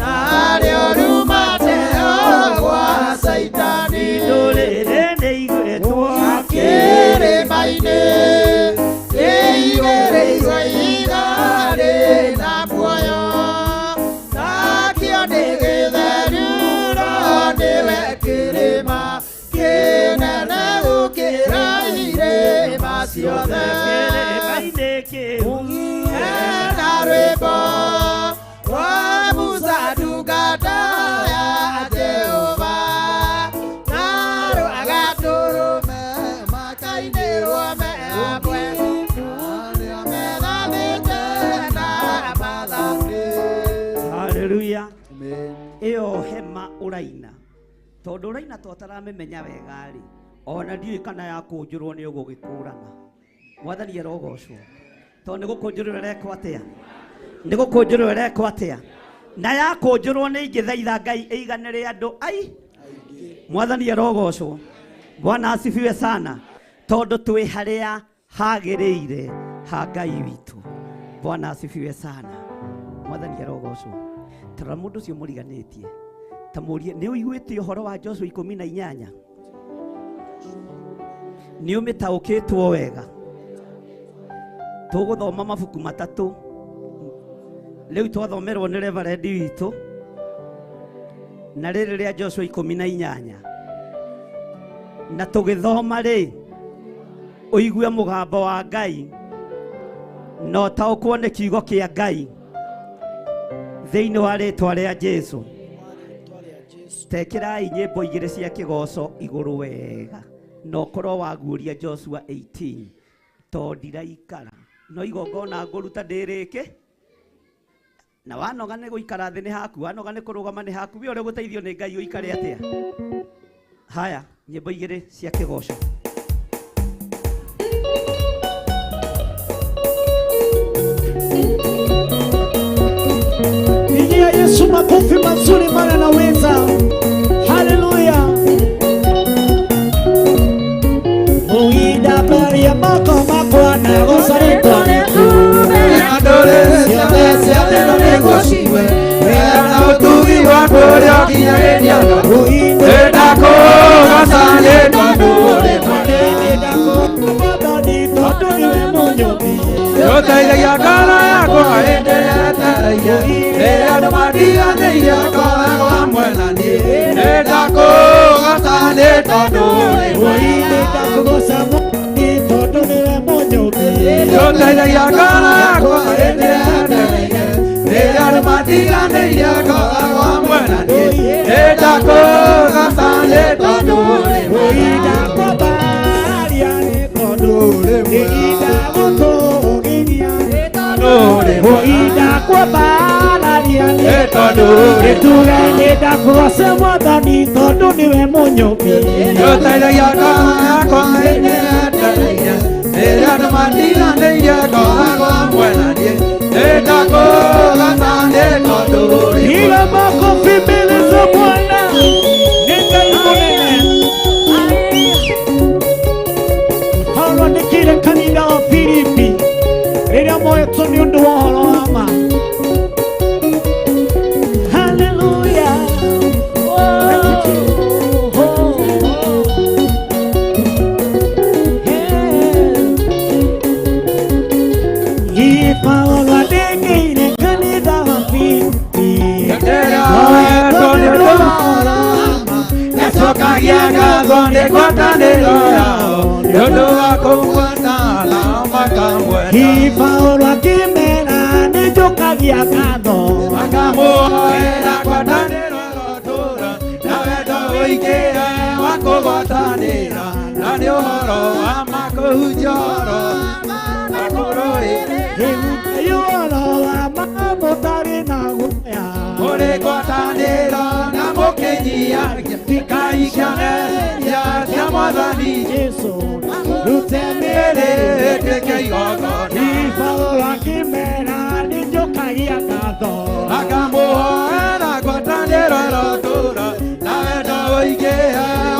narĩo rumateo gwa Caitani ndũrĩrĩ nĩigwĩtwo kĩrĩma-inĩ kĩigĩrĩirwo ihiga rĩna muoyo nakĩo nĩ gĩtheru Roho nĩwe kĩrĩma kĩnene gũkĩra irĩma ciothe kĩrĩma-inĩ kĩu hena rwĩmbo rwa Musa ndungata ya Jehova na rwa Gatũrũme makainĩrwo me hamwe arĩa methambĩte na maathani haleluya ĩyo hema ũraina tondũ ũraina twataramĩmenya wega rĩ ona ndiũĩ kana yakũnjũrwo nĩ ũgũgĩkũrana mwathani arogocwo tondũ nĩ gũkũnjũrwo ĩrekwo atĩa nĩ gũkũnjũrwo ĩrekwo atĩa na yakũnjũrwo nĩ ingĩthaitha Ngai ĩiganĩre andũ ai mwathani arogocwo Bwana asifiwe sana tondũ twĩ harĩa hagĩrĩire ha Ngai witũ Bwana asifiwe sana mwathani arogocwo tarora mũndũ ũcio mũriganĩtie ta mũrie nĩ ũiguĩte ũhoro wa Joshua 18 nĩ ũmĩtaũkĩtwo wega tũgũthoma mabuku matatũ rĩu twathomerwo nĩ reverendi witũ na rĩrĩ rĩa Joshua 18 na tũgĩthoma rĩ ũigue mũgambo wa Ngai na ũtaũkwo nĩ kiugo kĩa Ngai thĩinĩ wa rĩtwa rĩa Jesũ tekĩrai nyĩmbo igĩrĩ cia kĩgoco igũrũ wega na ũkorwo waguũria Joshua 18 tondũ ndiraikara no igongona ngũruta ndĩrĩke na wanoga nĩ gũikara thĩ nĩ haku wanoga nĩ kũrũgama nĩ haku we ũrĩa ũgũteithio nĩ Ngai ũikare atĩa haya nyĩmbo igĩrĩ cia kĩgoco Pigia Yesu makofi mazuri maana anaweza. Haleluya. Muida bari mako makwa na gosarito Andore ciothe ciothe no nĩngũciwe wena ũtugi waku ũrĩa ũkinyanĩria ndakũgoca nĩ tondũ ũrĩ mũnene tondũ nĩwe mũnyũmbi ũteithagia ngoro yakwa hĩndĩ ĩrĩa ĩtereirie rĩrĩa andũ matiganĩirie ngoragwo hamwe na niĩ nĩ ndakũgoca nĩ tondũ ũrĩ Nĩ ndakũgoca Mwathani tondũ nĩwe mũnyũmbi Nĩũteithagia ngoro yakwa hĩndĩ ĩrĩa ndemeire rĩrĩa andũ matiganĩirie ngoragwo hamwe na niĩ nĩ ndakũgoca nĩ tondũ ũrĩ Oi ndakwambararia nĩ tondũ ũrĩ mwega Nĩ ndagũtũũgĩria nĩ tondũ ũrĩ mwega Oi ndakwambararia nĩ tondũ ũrĩ Nĩtuge nĩ ndakũgoca Mwathani tondũ nĩwe mũnyũmbi Nĩũteithagia ngoro yakwa hĩndĩ ĩrĩa ndemeire rĩrĩa andũ matiganĩirie ngoragwo hamwe na niĩ nĩ ndakũgoca nĩ tondũ ũrĩ Piga makofi mbele za Bwana. Ni Ngai mũnene. Paulo andĩkĩire kanitha wa Filipi rĩrĩa moetwo nĩ ũndũ wa ũhoro wa ma. Hallelujah. Oh, oh, oh. Yeah. Paulo andĩkĩire kanitha wa Filipi Moetwo nĩ ũndũ wa ũhoro wa ma nĩcokagia ngatho nĩ ngwatanĩro yao nĩ ũndũ wa kũbuata nao makamwenda Paulo akĩmera nĩ njũkagia ngatho makamũhoera ngwatanĩro ĩrotũũra na wendo ũingĩre wa kũgwatanĩra na nĩ ũhoro wa ma kũhunjia ũhoro na kũrũĩrĩra Nĩ ũhoro wa ma mũtarĩ na guoya mũrĩ ngwatanĩro na mũkĩnyihagia tikaikianeria cia mwathani Jesũ rute mĩĩrĩ mĩĩrĩ ĩtuĩke igongona Paulo akĩmera nĩ njũkagia ngatho akamũhoera ngwatanĩro ĩrotũũra na wendo ũingĩhe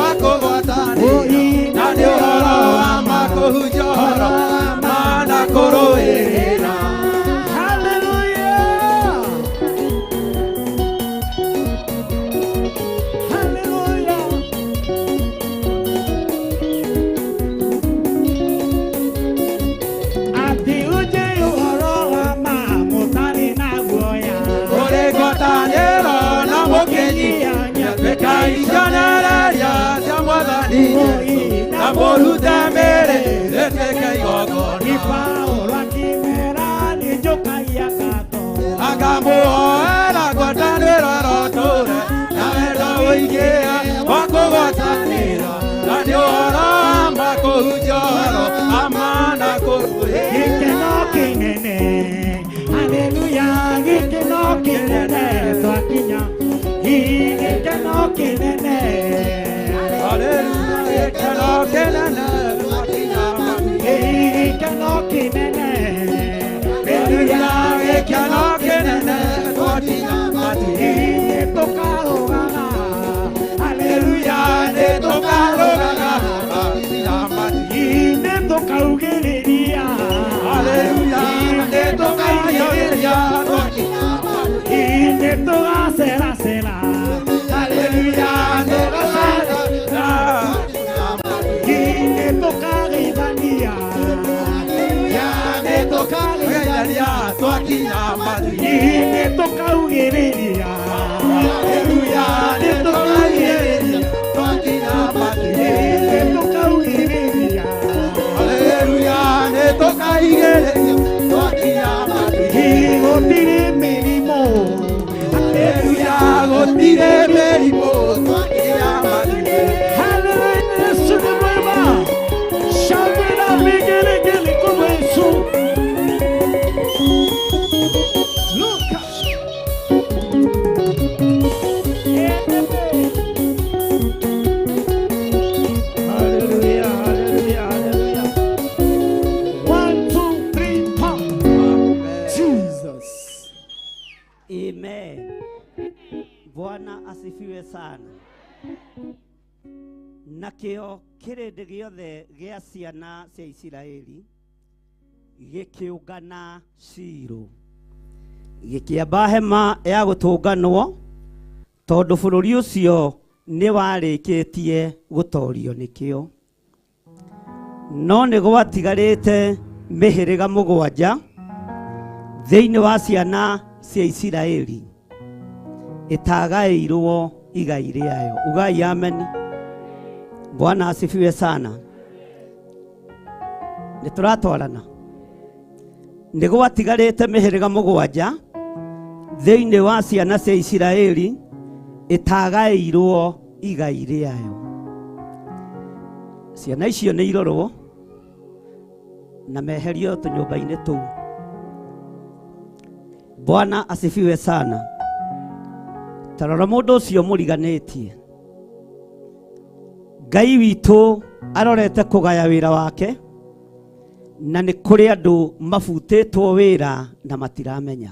wa kũgwatanĩra na nĩ ũhoro wa ma kũhunjia ũhoro wa ma na kũrũĩrĩra Hallelujah. Hallelujah. Atĩ ũnjĩe ũhoro wa ma mũtarĩ na guoya. Ũrĩ ngwatanĩro na mũkĩnyihagia tuĩkai cionereria cia mwathani Jesũ na mũrute mĩĩrĩ ĩtuĩke igongona Paulo akĩmera nĩ njũkagia ngatho. akamũhoera ngwatanĩro ĩrotũũre na wendo ũingĩhe wa kũgwatanĩra na nĩ ũhoro wa ma kũhunjia ũhoro wa ma na kũrũĩrĩra Gĩkeno kĩnene, haleluya, gĩkeno kĩnene twakinya. Gĩkeno kĩnene, Haleluya, gĩkeno kĩnene twakinya gĩkeno kĩnene, Haleluya, gĩkeno kĩnene twakinya matu-inĩ. nĩ tũkarũgaga, Haleluya, nĩ tũkarũgaga twakinya matu-inĩ. nĩ tũkaugĩrĩria, Haleluya, nĩ tũkaiyũrĩria twakinya matu-inĩ. nĩ tũgaceracera, Haleluya, nĩ tũgaceracera twakinya matu-inĩ. nĩ tũkageithania, Haleluya, nĩ tũkageithania twakinya matu-inĩ. nĩ tũkaugĩrĩria, Haleluya, nĩ tũkaiyũrĩria twakinya matu-inĩ. nĩ tũkaugĩrĩria, Haleluya, nĩ tũkaigĩrĩria twakinya matu-inĩ. gũtirĩ mĩrimũ, Haleluya, gũtirĩ mĩrimũ twakinya matu-inĩ. Haleluya, Yesu ni mwema. Shangwe na vigelegele kwa Yesu. Luka. Haleluya, haleluya, haleluya. One, two, three, four. Jesus. Amen. Bwana asifiwe sana. Nakĩo kĩrĩndĩ gĩothe gĩa ciana cia Isiraeli gĩkĩũngana Shilo, gĩkĩamba hema ya gũtũnganwo, tondũ bũrũri ũcio nĩ warĩkĩtie gũtorio nĩkĩo. No nĩ gwatigarĩte mĩhĩrĩga mũgwanja thĩinĩ wa ciana cia Isiraeli. Ĩtagaĩirwo igai rĩayo. Ugai ameni. Bwana asifiwe sana. Nĩ tũratwarana. Nĩ gwatigarĩte mĩhĩrĩga 7 thĩinĩ wa ciana cia Isiraeli ĩtagaĩirwo igai rĩayo. Ciana icio nĩ irorwo na meherio tũnyũmba-inĩ tũu. Bwana asifiwe sana. Tarora mũndũ ũcio mũriganĩtie. Ngai witũ arorete kũgaya wĩra wake na nĩ kũrĩ andũ mabutĩtwo wĩra na matiramenya.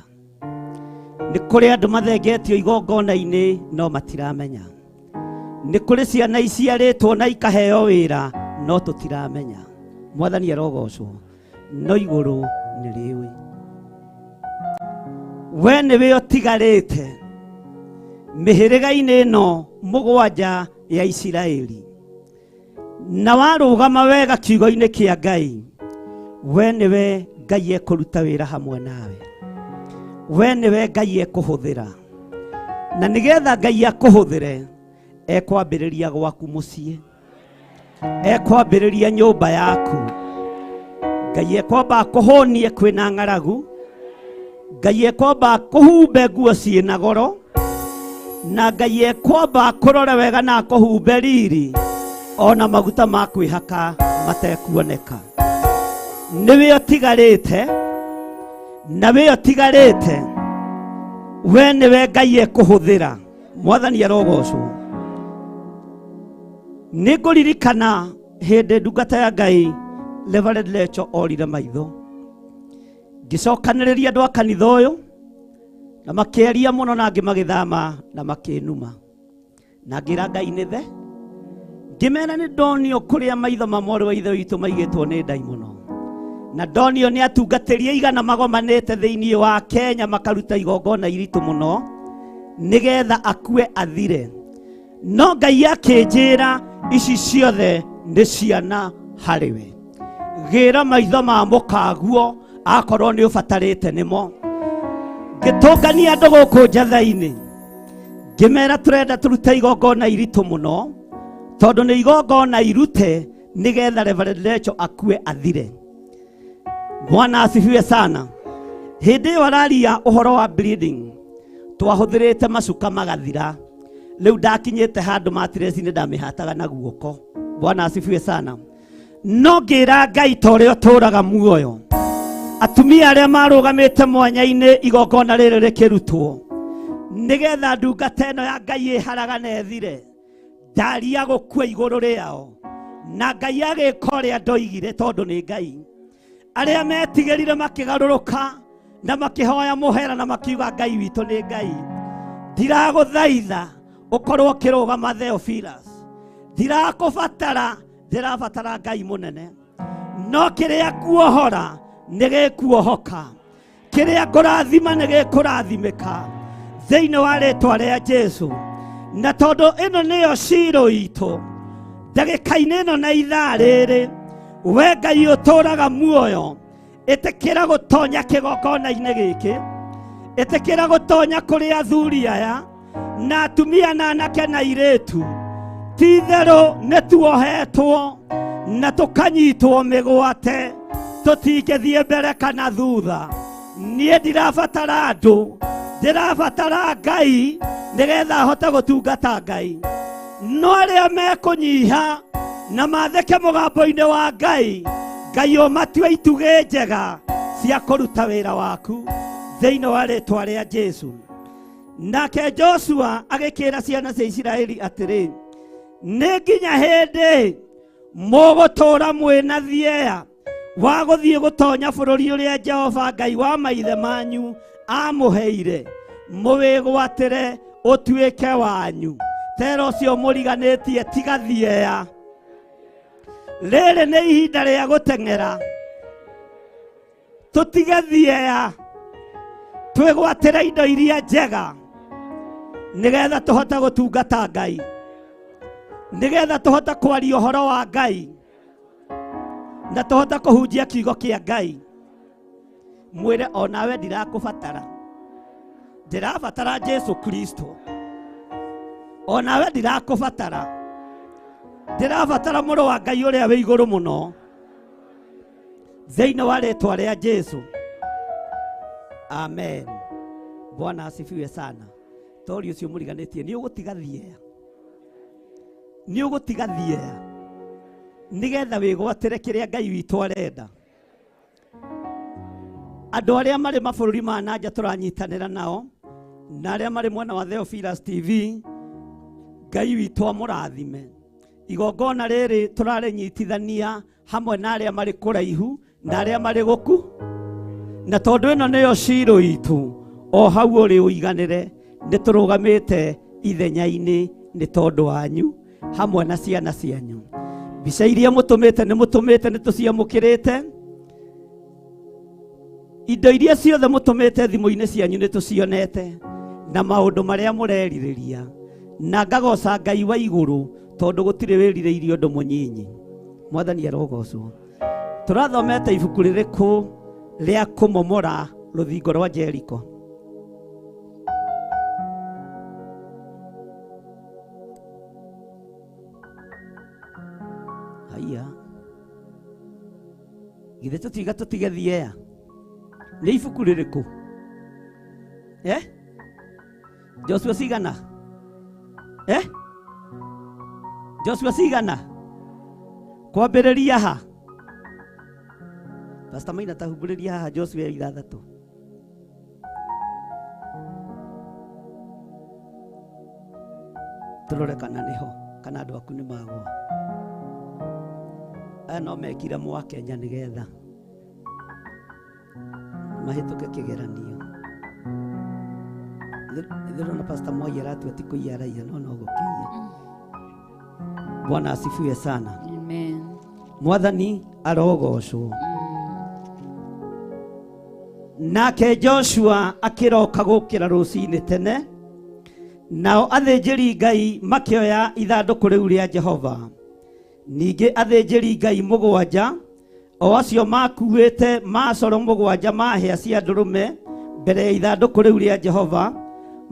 Nĩ kũrĩ andũ mathengetio igongona-inĩ no matiramenya. Nĩ kũrĩ ciana iciarĩtwo na ikaheo wĩra no tũtiramenya. Mwathani arogocwo, no igũrũ nĩ rĩũĩ. We nĩwe ũtigarĩte mĩhĩrĩga-inĩ ĩno 7 ya Isiraeli, na warũgama wega kiugo-inĩ kĩa Ngai, we nĩwe Ngai ekũruta wĩra hamwe nawe. We nĩwe Ngai ekũhũthĩra, na nĩgetha Ngai akũhũthĩre ekwambĩrĩria gwaku mũciĩ, ekwambĩrĩria nyũmba yaku. Ngai ekwamba akũhũnie kwĩna ng'aragu, Ngai ekwamba akũhumbe nguo ciĩna goro, na Ngai ekwamba akũrore wega na akũhumbe riri ona maguta ma kwĩhaka matekuoneka. Nĩwe ũtigarĩte, na we ũtigarĩte, we nĩwe Ngai ekũhũthĩra. Mwathani arogocwo. Nĩ ngũririkana hĩndĩ ndungata ya Ngai Reverend Lecho orire maitho, ngĩcokanĩrĩria andũ a kanitha ũyũ na makĩaria mũno na angĩ magĩthama na makĩnuma, na ngĩra Ngai nĩ the, ngĩmera nĩ ndonio kũrĩa maitho ma mwarĩ wa ithe witũ maigĩtwo nĩ ndaimono, na ndonio nĩ atungatĩri aigana magomanĩte thĩinĩ wa Kenya makaruta igongona iritũ mũno nĩgetha akue athire. No Ngai akĩnjĩra ici ciothe nĩ ciana harĩ we. Gĩra maitho ma mũkaguo akorwo nĩ ũbatarĩte nĩmo. Ngĩtũngania andũ gũkũ njatha-inĩ, ngĩmera tũrenda tũrute igongona iritũ mũno, tondũ nĩ igongona irute nĩgetha Reverend Lecho akue athire. Bwana asifiwe sana. Hĩndĩ ĩyo araria ũhoro wa bleeding, twahũthĩrĩte macuka magathira. Rĩu ndakinyĩte handũ matireci nĩ ndamĩhataga na guoko. Bwana asifiwe sana. No ngĩra Ngai ta ũrĩa ũtũũraga muoyo, atumia arĩa marũgamĩte mwanya-inĩ igongona rĩrĩ rĩkĩrutwo nĩgetha ndungata ĩno ya Ngai ĩharaga na ĩthire, ndaria gũkua igũrũ rĩao, na Ngai agĩka ũrĩa ndoigire tondũ nĩ Ngai. Arĩa metigĩrire makĩgarũrũka na makĩhoya mũhera na makiuga Ngai witũ nĩ Ngai. Ndiragũthaitha ũkorwo ũkĩrũgama Theophilus, ndirakũbatara, ndĩrabatara Ngai mũnene. No kĩrĩa kuohora nĩ gĩkuohoka, kĩrĩa kũrathima nĩ gĩkũrathimĩka thĩinĩ wa rĩtwa rĩa Jesu. Na tondũ ĩno nĩyo ciro itũ ndagĩka-inĩ ĩno na ithaa rĩrĩ, we Ngai ũtũũraga muoyo, ĩtĩkĩra gũtonya kĩgongona-inĩ gĩkĩ, ĩtĩkĩra gũtonya kũrĩ athuri aya na atumia na anake na airĩtu. Ti itherũ nĩ tuohetwo na tũkanyitwo mĩgwate, tũtingĩthiĩ mbere kana thutha. Niĩ ndirabatara andũ, ndĩrabatara Ngai nĩgetha hote gũtungata Ngai. No arĩa mekũnyiha na mathĩke mũgambo-inĩ wa Ngai, Ngai ũmatue itugĩ njega cia kũruta wĩra waku thĩinĩ wa rĩtwa rĩa Jesu. Nake Joshua agĩkĩra ciana cia Isiraeli atĩrĩ, nĩ nginya hĩndĩ mũgũtũũra mwĩna thieya wa gũthiĩ gũtonya bũrũri ũrĩa Jehova Ngai wa maithe manyu amũheire, mũwĩgwatĩre ũtuĩke wanyu. Tera ũcio mũriganĩtie tiga thieya. Rĩrĩ nĩ ihinda rĩa gũteng'era, tũtige thieya, twĩgwatĩre indo iria njega nĩgetha tũhote gũtungata Ngai, nĩgetha tũhote kwaria ũhoro wa Ngai na tũhote kũhunjia kiugo kĩa Ngai. Mwĩre onawe ndirakũbatara, Ndĩrabatara Jesu Kristo. Onawe ndirakũbatara. Ndĩrabatara mũrũ wa Ngai ũrĩa wĩ igũrũ mũno. Thĩinĩ wa rĩtwa rĩa Jesu. Amen. Bwana asifiwe sana. Tori ũcio mũriganĩtie nĩ ũgũtiga thiea. Nĩ ũgũtiga thiea. Nĩgetha wĩgwatĩre kĩrĩa Ngai witũ arenda. Andũ arĩa marĩ mabũrũri ma na nja tũranyitanĩra nao na arĩa marĩ mwena wa Theophilus TV, Ngai witũ amũrathime. Igongona rĩrĩ tũrarĩnyitithania hamwe na arĩa marĩ kũraihu na arĩa marĩ gũku, na tondũ ĩno nĩyo ciro itũ, o hau ũrĩ ũiganĩre, nĩ tũrũgamĩte ithenya-inĩ nĩ tondũ wanyu hamwe na ciana cianyu. Mbica iria mũtũmĩte nĩ mũtũmĩte, nĩ tũciamũkĩrĩte. Indo iria ciothe mũtũmĩte thimũ-inĩ cianyu nĩ tũcionete, na maũndũ marĩa mũrerirĩria. Na ngagoca Ngai wa igũrũ tondũ gũtirĩ wĩrirĩirie ũndũ mũnyinyi. Mwathani arogocwo. Tũrathomete ibuku rĩrĩkũ rĩa kũmomora rũthingo rwa Jeriko? Haiya, githĩ tũtiga tũtige thiea? Nĩ ibuku rĩrĩkũ? Joshua cigana? Joshua cigana? Kwambĩrĩria ha? Pastor Maina tahumbũrĩria haha Joshua 6. Tũrore kana nĩho kana andũ aku nĩ magũa. Aya no mekire mwa Kenya nĩgetha mahĩtũke kĩgeranio. Ndĩrona Pastor Mwai aratua ti kũiya araiya, no no gũkĩiya. Bwana asifiwe sana. Amen. Mwathani arogocwo. Nake Joshua akĩroka gũkĩra rũcinĩ tene, nao athĩnjĩri Ngai makĩoya ithandũkũ rĩu rĩa Jehova. Ningĩ athĩnjĩri Ngai mũgwanja, o acio makuĩte macoro mũgwanja ma hĩa cia ndũrũme mbere ya ithandũkũ rĩu rĩa Jehova,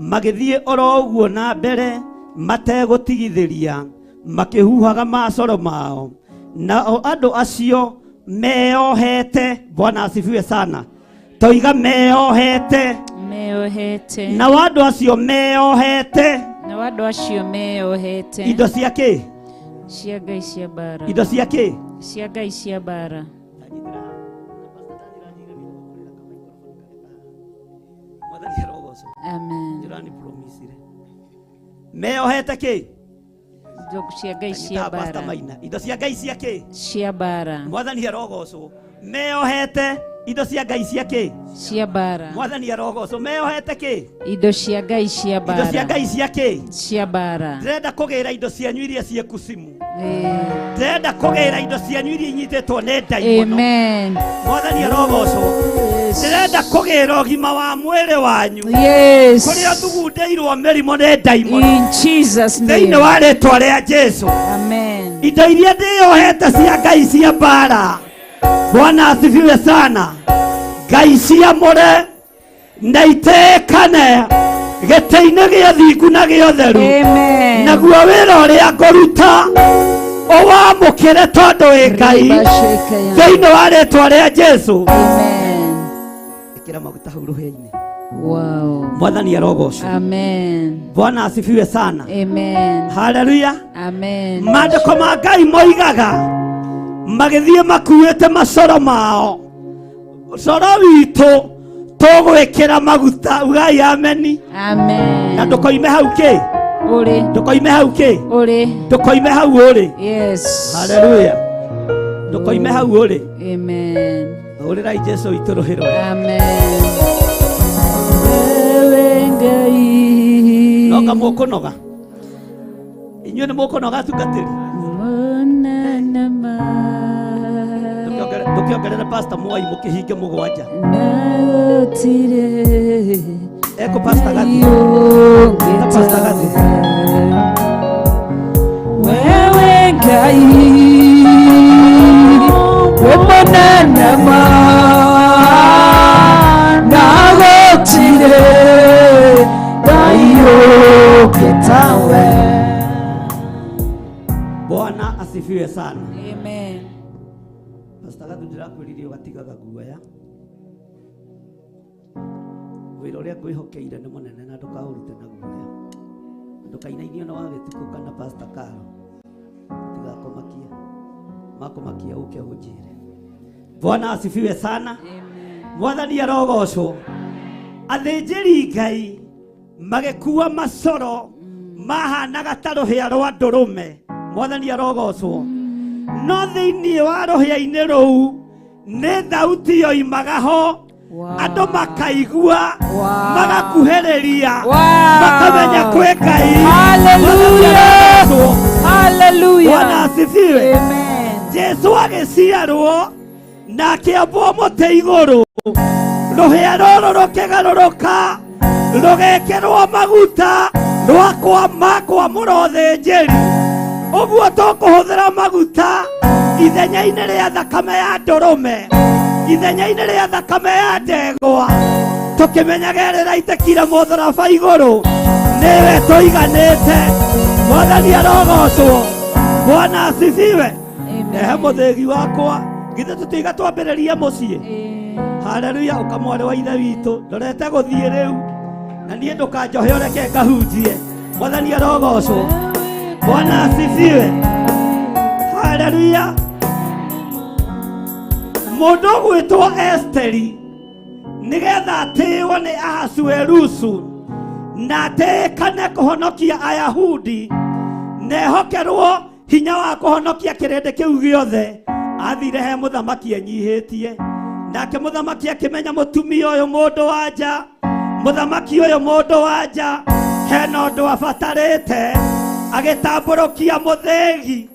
magĩthiĩ oro ũguo na mbere mategũtigithĩria, makĩhuhaga macoro mao. Nao andũ acio meohete. Bwana asifiwe sana. Toiga meohete. Meohete. Nao andũ acio meohete. Nao andũ acio meohete. Indo cia kĩ? Cia Ngai cia mbara. Indo cia kĩ? Cia Ngai cia mbara. Amen. Meohete kĩ? Indo cia Ngai cia mbara. Indo cia Ngai cia kĩ? Cia mbara. Mwathani arogocwo. Meohete indo cia Ngai cia kĩ? Cia mbara. Mwathani arogocwo. Meohete kĩ? Indo cia Ngai cia mbara. Indo cia Ngai cia kĩ? Cia mbara. Ndĩrenda kũgĩra indo cianyu iria ciĩ kucimu. Ndĩrenda kũgĩra indo cianyu iria inyitĩtwo nĩ ndaimono. Amen. Mwathani arogocwo. Ndĩrenda kũgĩra ũgima wa mwĩrĩ wanyu. Yes. Kũrĩa thugundĩirwo mĩrimũ nĩ ndaimono. In Jesus name. Thĩinĩ wa rĩtwa rĩa Jesu. Amen. Indo iria ndĩyohete cia Ngai cia mbara. Bwana asifiwe sana. Ngai ciamũre na iteekane gĩtĩ-inĩ gĩa thingu na gĩa ũtheru. Amen. Naguo wĩra ũrĩa ngũruta ũwamũkĩre tondũ wĩ Ngai. Thĩinĩ wa rĩtwa rĩa Jesu. Amen. Ĩkĩra maguta hau rũhĩa-inĩ. Wow. Mwathani arogocwo. Amen. Bwana asifiwe sana. Amen. Haleluya. Amen. Maandĩko ma Ngai moigaga magĩthiĩ makuĩte macoro mao. Coro witũ tũgwĩkĩra maguta. Ugai ameni. Amen. Na ndũkoime hau kĩ? Ũrĩ. Ndũkoime hau kĩ? Ũrĩ. Ndũkoime hau ũrĩ. Yes. Haleluya. Ndũkoime hau ũrĩ. Amen. Hũrĩrai Jesu witũ rũhĩ rwega. Amen. Wewe Ngai. Noga mũkũnoga. Inyuĩ nĩ mũkũnoga atungatĩri. Ndũkĩongerere Pastor Mwai mũkĩhinge mũgwanja. Eko Pastor Gathi. Pastor Gathi. Wewe Ngai wĩ mũnene ma na gũtirĩ tawe. Bwana asifiwe sana. Amen. Pastor Gathu ndĩrakwĩrire ũgatigaga guoya. Wĩra ũrĩa ngwĩhokeire nĩ mũnene na ndũkaũrute na guoya. Ndũkainainio nĩ wagĩtukũ kana Pastor Karo. Tigakomakia. Makomakia ũke ũnjĩre. Bwana asifiwe sana. Mwathani arogocwo. Athĩnjĩri Ngai magĩkua macoro mahanaga ta rũhĩa rwa ndũrũme. Mwathani arogocwo. No thĩinĩ wa rũhĩa-inĩ rũu nĩ thauti yoimaga ho andũ makaigua magakuhĩrĩria makamenya kwĩ Ngai. Hallelujah. Hallelujah. Bwana asifiwe. Amen. Jesu agĩciarwo na akĩambwo mũtĩ igũrũ rũhĩa rũrũ rũkĩgarũrũka rũgekĩrwo maguta rwakwa makwamũra ũthĩnjĩri ũguo tũkũhũthĩra maguta ithenya-inĩ rĩa thakame ya ndũrũme ithenya-inĩ rĩa thakame ya ndegwa tũkĩmenyaga ĩrĩra mũtharaba igũrũ nĩwe tũiganĩte. Mwathani arogocwo. Bwana asifiwe. Ehe mũthĩgi wakwa githĩ tũtiga twambĩrĩrie mũciĩ. Haleluya. Ũkamwarĩ wa ithe witũ ndorete gũthiĩ rĩu na niĩ ndũkanjohe ũreke ngahunjie. Mwathani arogocwo. Bwana asifiwe. Haleluya. Mũndũ ũgwĩtwo Esteri nĩgetha atĩĩo nĩ Ahasuerusu na atĩĩkane kũhonokia Ayahudi na ehokerwo hinya wa kũhonokia kĩrĩndĩ kĩu gĩothe athire he mũthamaki enyihĩtie nake mũthamaki akĩmenya mũtumia ũyũ mũndũ wa nja mũthamaki ũyũ mũndũ wa nja hena ũndũ abatarĩte agĩtambũrũkia mũthĩgi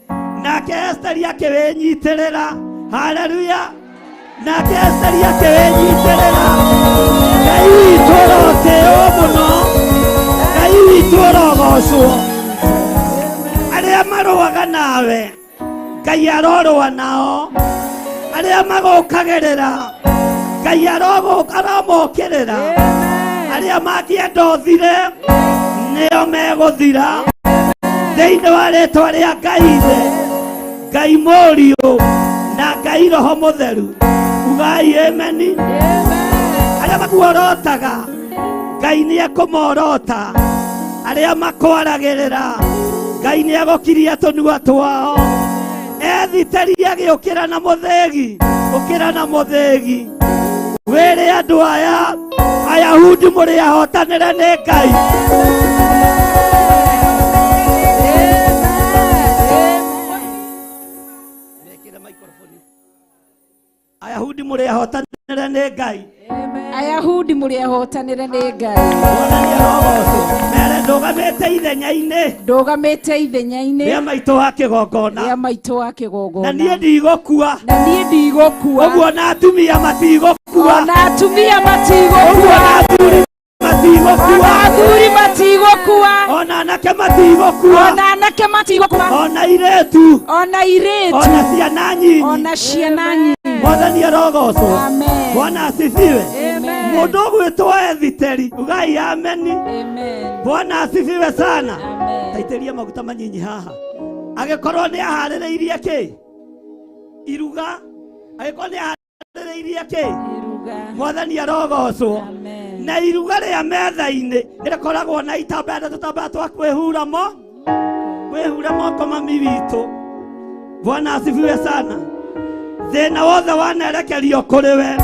nake Esteri akĩwĩnyitĩrĩra. Haleluya. Nake Esteri akĩwĩnyitĩrĩra. Ngai witũ ũrotĩĩo mũno. Ngai witũ ũrogocwo. Arĩa marũaga nawe Ngai arorũa nao. Arĩa magũkagĩrĩra Ngai aromokĩrĩra. Arĩa mangĩenda ũthire nĩo megũthira thĩinĩ wa rĩtwa rĩa Ngai Ithe, Ngai Mũriũ na Ngai Roho Mũtheru. Ugai ameni. Arĩa makuorotaga Ngai nĩekũmorota. Arĩa makwaragĩrĩra Ngai nĩegũkiria tũnua twao. Ethiteri agĩũkĩra na mũthĩgi, ũkĩra na mũthĩgi wĩre andũ aya Ayahudi mũrĩ ahotanĩre nĩ Ngai. Ayahudi mũrĩ ahotanĩre nĩ Ngai. Ayahudi mũrĩ ahotanĩre nĩ Ngai. Mere ndũgamĩte ithenya-inĩ. Ndũgamĩte ithenya-inĩ. Rĩa maitũ wa kĩgongona. Rĩa maitũ wa kĩgongona. Na niĩ ndigũkua. Na niĩ ndigũkua. Ũguo na atumia matigũkua. Ona atumia matigũkua. Ũguo na athuri matigũkua. Ona athuri matigũkua. Ona anake matigũkua. Ona anake matigũkua. Ona airĩtu. Ona airĩtu. Ona ciana nyinyi. Ona ciana nyinyi. Mwathani arogocwo. Amen. Bwana asifiwe. Amen. Mũndũ ũgwĩtwo Ethiteri ugai ameni. Amen. Bwana asifiwe sana. Amen. Taitĩria maguta manyinyi haha. Agĩkorwo nĩ aharĩrĩirie kĩ? Iruga. Agĩkorwo nĩ aharĩrĩirie kĩ? Iruga. Mwathani arogocwo. Amen. Na iruga rĩa metha-inĩ nĩrĩkoragwo na itambaya na tũtambaya twa kwĩhura mo kwĩhura moko mami witũ. Bwana asifiwe sana. Thĩna wothe wanerekerio kũrĩ we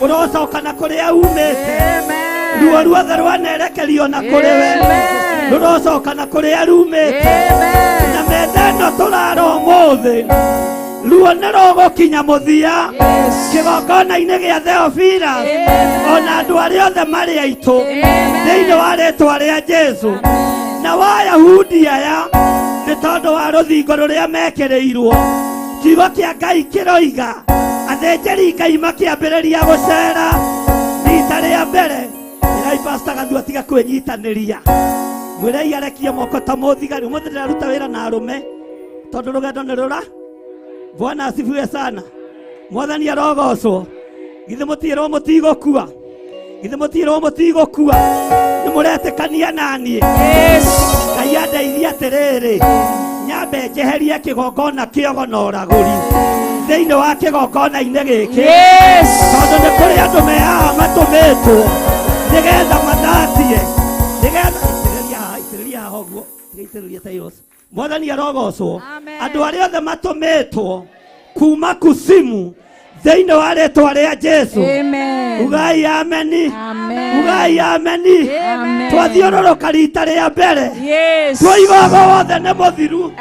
ũrocoka na kũrĩa umĩte. Ruo ruothe rwanerekerio na kũrĩ we rũrocoka na kũrĩa rumĩte. Na metha ĩno tũrara ũmũthĩ ruo nĩ rũgũkinya mũthia kĩgongona-inĩ gĩa Theophilus ona andũ arĩa othe marĩ aitũ thĩinĩ wa rĩtwa rĩa Jesu. Na Wayahudi aya nĩ tondũ wa rũthingo rũrĩa mekĩrĩirwo kiugo kĩa Ngai kĩroiga athĩnjĩri Ngai makĩambĩrĩria gũcera rita rĩa mbere. Ĩrai Pastor Gathu atiga kwĩnyitanĩria. Mwĩrei arekie moko ta mũthigari. Ũmũthĩ ndĩraruta wĩra na arũme tondũ rũgendo nĩ rũra. Bwana asifiwe sana. Mwathani arogocwo. Githĩ mũtiĩrwo mũtigũkua. Githĩ mũtirwo mũtigũkua nĩ mũretĩkania naniĩ. Ngai andeithie atĩrĩrĩ, nyambe njeherie kĩgongona kĩogo na ũragũri thĩinĩ wa kĩgongona-inĩ gĩkĩ. Tondũ nĩ kũrĩ andũ me haha matũmĩtwo nĩgetha mathatie, nĩgetha itĩrĩria haha, itĩrĩria haha ũguo, itĩrĩria tiles. Mwathani arogocwo. Andũ arĩa othe matũmĩtwo kuma kusimu thĩinĩ wa rĩtwa rĩa Jesu. Ugai ameni. Ugai ameni. Twathiũrũrũka rita rĩa mbere. Twoiga ũgo wothe nĩ mũthiru.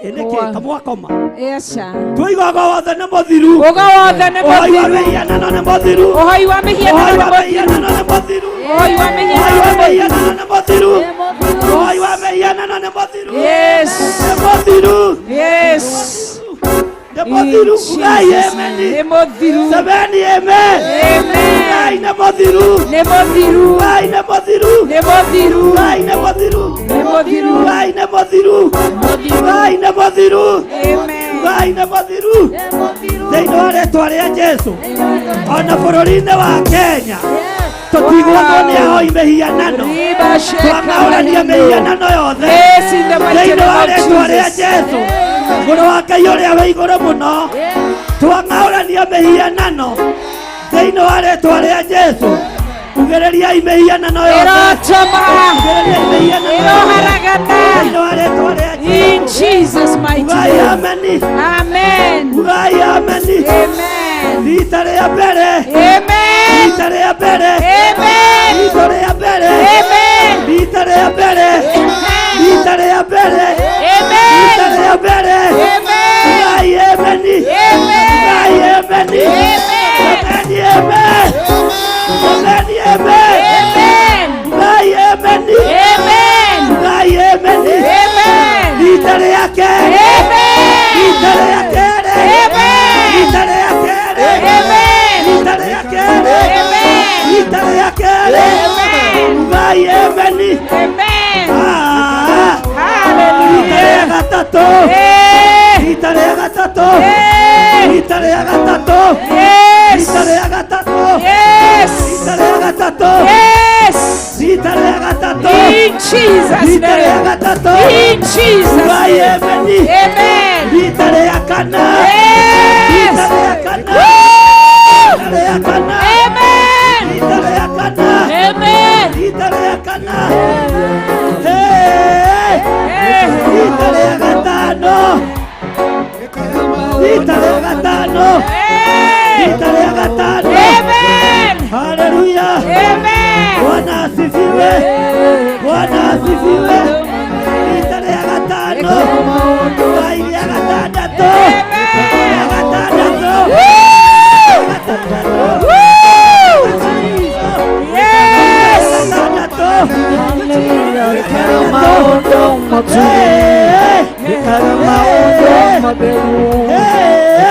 Nĩkĩ kamwakoma? Twoiga ũgo wothe nĩ mũthiru. Ũgo wothe nĩ Ũhoi wa mũthiru. mĩhianano nĩ mũthiru. Ũhoi wa mĩhianano Ũhoi nĩ wa mũthiru. mĩhianano nĩ mũthiru. Ũhoi wa Ũhoi wa mĩhianano nĩ mĩhianano nĩ mũthiru. Ũhoi wa mĩhianano nĩ mũthiru. Yes. Nĩ mũthiru. Yes. Nĩ mũthiru. Ugai ameni. Nĩ mũthiru. Semeni amen. Amen. Ugai nĩ mũthiru. Nĩ mũthiru. Ugai nĩ mũthiru. Nĩ mũthiru. Ugai nĩ mũthiru. Nĩ mũthiru. Ugai nĩ mũthiru. Ugai nĩ mũthiru. Amen. Ugai nĩ mũthiru. Thĩinĩ wa rĩtwa rĩa Jesu ona bũrũri-inĩ wa Kenya tũtigwatwo nĩ ahoi mĩhianano, twang'aũrania mĩhianano yothe Yes, in the mighty thĩinĩ name wa of rĩtwa rĩa Jesus. Jesu mũrũ wa Ngai ũrĩa wĩ igũrũ mũno, twang'aũrania mĩhianano thĩinĩ wa rĩtwa rĩa Jesu. Ugĩrĩriai mĩhianano yothe. Ĩrotoma. Ugĩrĩriai mĩhianano yothe. Ĩroharagana. Thĩinĩ wa rĩtwa rĩa In Jesu. Jesus' mighty Ugai name. ameni. Amen. Ugai ameni. Amen. Rita rĩa mbere. Amen. Rita rĩa mbere. Amen. Rita rĩa mbere. Amen. Rita rĩa mbere. Rita rĩa mbere. Amen. Rita rĩa mbere. Amen. Ugai ameni. Amen. Ugai ameni. Amen. Ameni amen. Ameni amen. Amen. Ugai ameni. Amen. Ugai ameni. Amen. Rita rĩa kerĩ. Amen. Rita rĩa kerĩ. Amen. Rita rĩa kerĩ. Amen. Rita rĩa kerĩ. Amen. Rita rĩa kerĩ. Amen. Ugai ameni. Amen. Ah. Rita Hallelujah. rĩa gatatũ. Eh. Rita rĩa gatatũ. Eh. Rita rĩa gatatũ. Yes. Rita rĩa gatatũ. Yes. Rita rĩa gatatũ. Yes. Rita rĩa gatatũ. In Jesus' Rita rĩa name. gatatũ. In Jesus' Ugai name. ameni. Amen. Rita rĩa kana. Yes. Rita rĩa kana. Woo! Rita rĩa kana. Amen. Rita rĩa kana. Amen. Rita rĩa kana. Hey! Rita rĩa gatano. Rita rĩa gatano. Rita rĩa gatano. Amen. Haleluya. Amen. Bwana asifiwe. Bwana asifiwe. Rita rĩa gatano. Ngai rĩa gatandatũ. Rĩa gatandatũ. Woo! Gatandatũ. Woo! Yes. Gatandatũ. Wĩkaga maũndũ matugi, wĩkaga maũndũ matheru.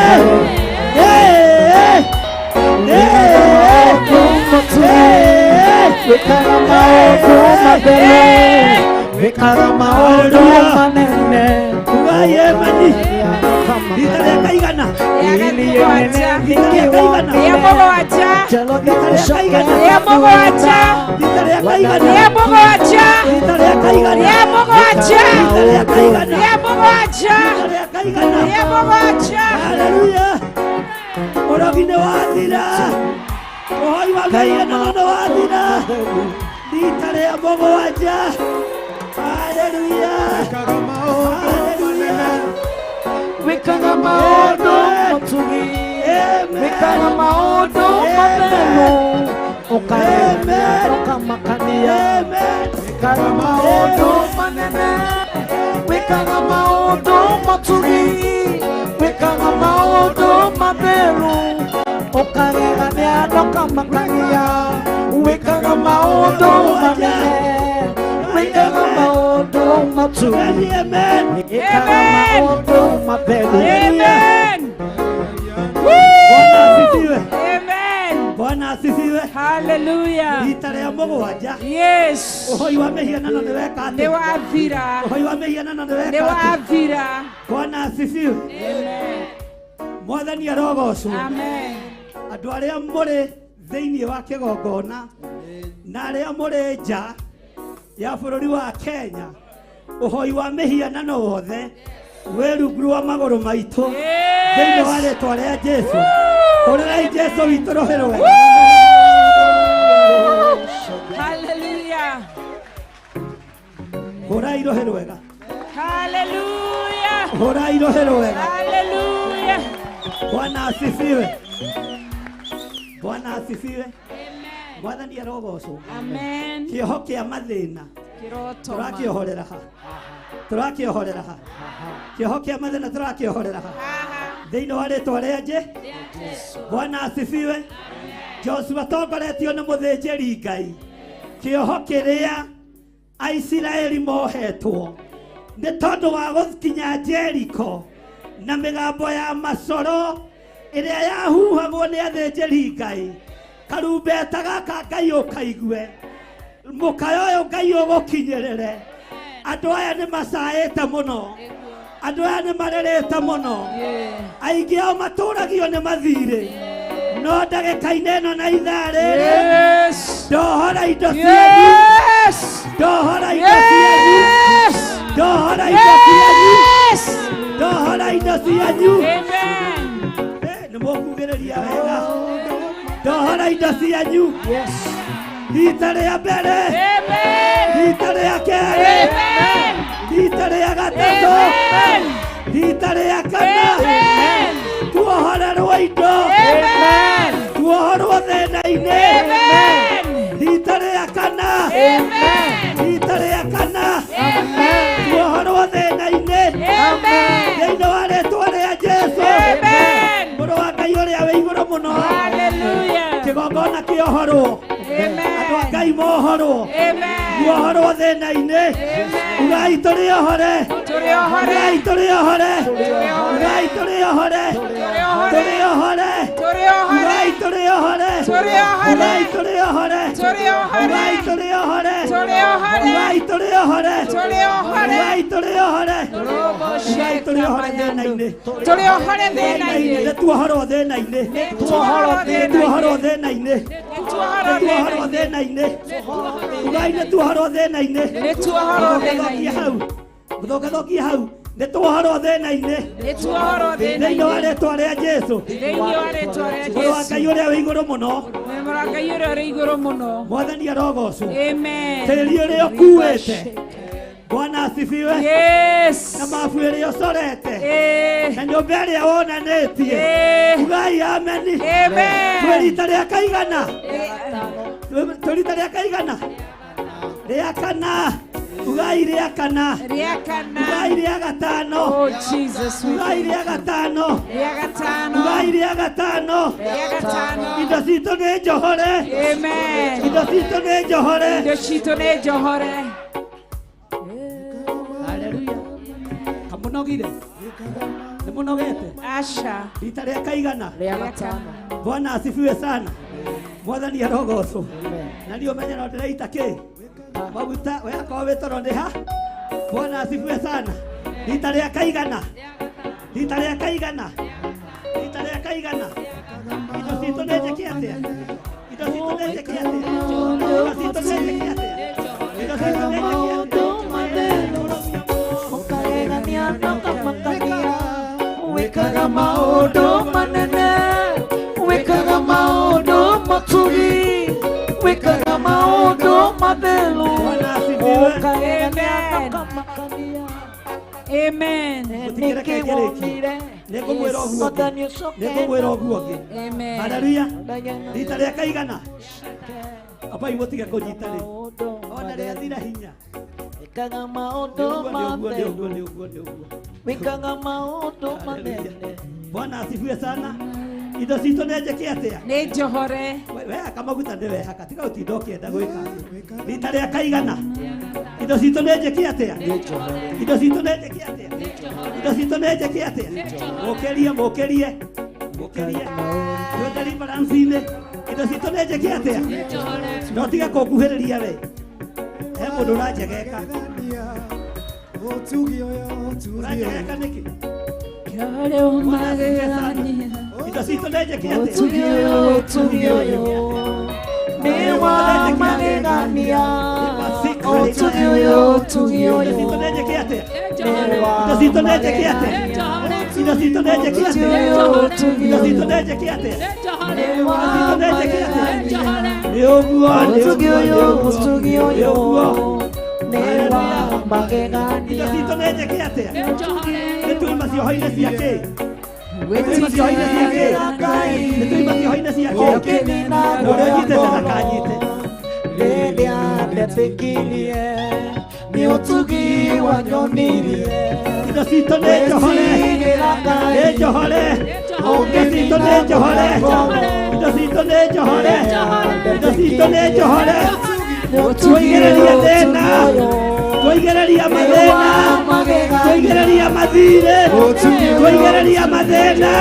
Maũndũ matugi, wĩkaga maũndũ matheru, wĩkaga maũndũ manene. Ugai ameni. Rita rĩa kaigana. Rita rĩa kaigana. Rĩa mũgwanja. Rita rĩa kaigana. Rĩa mũgwanja. Rita rĩa kaigana. Rĩa mũgwanja. Rita rĩa kaigana. Rĩa mũgwanja. Rita rĩa kaigana. Rĩa mũgwanja. Rita rĩa kaigana. Rĩa mũgwanja. Haleluya. Ũrogi nĩ wathira. Ũhoi wa mĩhianano nĩ wathira. Rita rĩa mũgwanja. Haleluya. Haleluya. Wĩkaga maũndũ matugi, wĩkaga maũndũ matheru, ũkagemia ũkamakania. Wĩkaga maũndũ manene, wĩkaga maũndũ matugi, wĩkaga maũndũ matheru, ũkagegania ndũkamakania. Wĩkaga maũndũ manene, wĩkaga maũndũ matugi, wĩkaga maũndũ matheru. Amen. Bwana asifiwe. Amen. Bwana asifiwe. Hallelujah. Rita rĩa mũgwanja. Yes. Ũhoi wa mĩhianano nĩ weka atĩa? Nĩ wathira. Ũhoi wa mĩhianano nĩ weka Nĩ atĩa? wathira. Bwana asifiwe. Amen. Mwathani arogocwo. Amen. Andũ arĩa mũrĩ Thĩinĩ wa kĩgongona na arĩa mũrĩ nja ya bũrũri wa Kenya, ũhoi wa mĩhianano wothe wĩ rungu rwa magũrũ maitũ thĩinĩ wa rĩtwa rĩa Jesu. Hũrĩrai Jesu witũ rũhĩ rwega. Hallelujah. Hũrai rũhĩ rwega. Hallelujah. Hũrai rũhĩ rwega. Hallelujah. Bwana asifiwe. Bwana asifiwe. Mwathani arogocwo. Amen. Kĩoho kĩa mathĩna Kĩrotoma. tũrakĩohorera ha, tũrakĩohorera ha, kĩoho kĩa mathĩna tũrakĩohorera ha thĩinĩ wa rĩtwa rĩa Jesu. Bwana asifiwe. Joshua tongoretio nĩ mũthĩnjĩri Ngai, kĩoho kĩrĩa Aisiraeli mohetwo nĩ tondũ wa gũkinya Jeriko na mĩgambo ya macoro ĩrĩa yahuhagwo nĩ athĩnjĩri Ngai, karumbeta gaka Ngai ũkaigue, mũkayo ũyũ Ngai ũgũkinyĩrĩre. Andũ aya nĩ macaĩte mũno, andũ aya nĩ marĩrĩte mũno, aingĩ ao matũragio nĩ mathirĩ, no ndagĩka-inĩ ĩno na ithaa rĩrĩ ndohora indo cianyu, ndohora indo cianyu, ndohora indo cianyu, ndohora indo cianyu. Nĩ mũkugĩrĩria wega. Ndohora indo cianyu rita rĩa mbere, rita rĩa kerĩ, rita rĩa gatatũ, rita rĩa kana. Tuohorerwo indo, tuohorwo thĩna-inĩ, rita rĩa kana, rita rĩa kana, tuohorwo thĩna-inĩ thĩinĩ wa rĩtwa rĩa Jesu, mũrũ wa Ngai ũrĩa wĩ igũrũ mũno. Kĩgongona kĩohorwo, andũ a Ngai mohorwo, muohorwo thĩna-inĩ. Ugai tũrĩ ohore, ugai tũrĩ ohore, ugai tũrĩ ohore, tũrĩ ohore, ugai tũrĩ ohore, ugai tũrĩ ohore, ugai tũrĩ ohore, ugai tũrĩ ohore, ugai tũrĩ ohore, ugai tũrĩ ohore thĩna-inĩ, Tũrĩ ohore thĩna-inĩ. nĩ tuohorwo thĩna-inĩ, nĩ tuohorwo thĩna-inĩ, nĩ tuohorwo thĩna-inĩ, ugai nĩ tuohorwo thĩna-inĩ, Nĩ tuohorwo thĩna-inĩ. hau mũthũkathũkie hau, nĩ tuohorwo thĩna-inĩ Nĩ tuohorwo thĩinĩ wa thĩna-inĩ. rĩtwa rĩa Jesu, Thĩinĩ wa rĩtwa rĩa mũrũ wa Jesu. Ngai ũrĩa wĩ igũrũ mũno. Mũrũ wa Ngai ũrĩa ũrĩ igũrũ mũno. Mwathani arogocwo. Amen. Tĩri ũrĩa ũkuĩte, Bwana asifiwe. Yes. Na mabu ĩrĩa ũcorete, na nyũmba ĩrĩa wonanĩtie, ugai ameni. Amen. Twĩ rita rĩa kaigana, twĩ rita rĩa kaigana, rĩa kana, ugai rĩa kana, Rĩa kana. ugai rĩa gatano, Oh Jesus. we ugai rĩa gatano, Rĩa gatano. ugai rĩa gatano. Rĩa gatano. Indo citũ nĩ njohore, Amen. indo citũ nĩ njohore. Indo citũ nĩ njohore. Haleluya. Kamũnogire? Nĩ mũnogete? Aca. Rita rĩa kaigana? Rĩa gatano. Bwana asifiwe sana. Mwathani arogocwo. Na niĩ ũmenye no ndĩraita kĩ? Maguta we akorwo wĩ toro nĩ ha? Bwana asifiwe sana. Rita rĩa kaigana? Rita rĩa kaigana? Rita rĩa kaigana? Indo citũ nĩ njĩke atĩa? Indo citũ nĩ njĩke atĩa? Indo citũ nĩ njĩke atĩa? Indo citũ nĩ njĩke atĩa? Wĩkaga maũndũ manene, wĩkaga maũndũ matugi, wĩkaga maũndũ matheru, ũkagegania na ũkamakania. Amen. Mũtikĩreke ngĩrĩkie. Nĩngũmwĩra ũguo ũngĩ. Nĩngũmwĩra ũguo ũngĩ. Amen. Haleluya. Rita rĩa kaigana? Abai mũtige kũnyita rĩ. Ona rĩathira hinya. Wĩkaga maũndũ Nĩ ũguo, nĩ ũguo, matheru, nĩ ũguo, nĩ ũguo. wĩkaga maũndũ manene. Bwana asifiwe sana. Indo citũ nĩ njĩke atĩa? Nĩ njohore. Wehaka maguta nĩ wehaka, tiga gũtinda ũkĩenda gwĩka. Rita rĩa kaigana? Indo citũ nĩ njĩke atĩa? Indo citũ nĩ njĩke atĩa? Indo citũ nĩ njĩke atĩa? Mũkĩrie, mũkĩrie, mũkĩrie. Twĩ deliverance-inĩ. Indo citũ nĩ njĩke atĩa? No tiga kũnguhĩrĩria we. He mũndũ ũranjegeka. Ũranjegeka nĩkĩ? Kĩrĩ ũmagegania. Indo Indo citũ nĩ njĩke atĩa? Ũtugi ũyũ, ũtugi ũyũ nĩ wa magegania. Ũtugi ũyũ, ũtugi ũyũ Indo citũ nĩ njĩke atĩa? nĩ wa Indo citũ nĩ njĩke atĩa? Indo citũ nĩ njĩke atĩa? Indo citũ nĩ njĩke atĩa? Indo citũ nĩ njĩke atĩa? Nĩ ũguo, nĩ Ũtugi ũguo, ũyũ, nĩ ũguo. ũtugi Nĩ ũyũ ũguo. nĩ wa magegania. Indo citũ nĩ njĩke atĩa? Nĩ tuima cioho-inĩ cia kĩ? Nĩ tuima cioho-inĩ cia kĩ? Nĩ tuima cioho-inĩ cia kĩ? Na ũrĩa ũnyitĩte ndakanyite. Rĩrĩa ndetĩkirie nĩ ũtugi wanyonirie. Indo citũ nĩ njohore. Gwĩtigĩra Ngai. Nĩ njohore. Indo citũ nĩ njohore. Indo citũ nĩ njohore. Indo citũ nĩ njohore. Twaigĩrĩria thĩna. Twaigĩrĩria mathĩna. Twaigĩrĩria mathirĩ. Twaigĩrĩria mathĩna.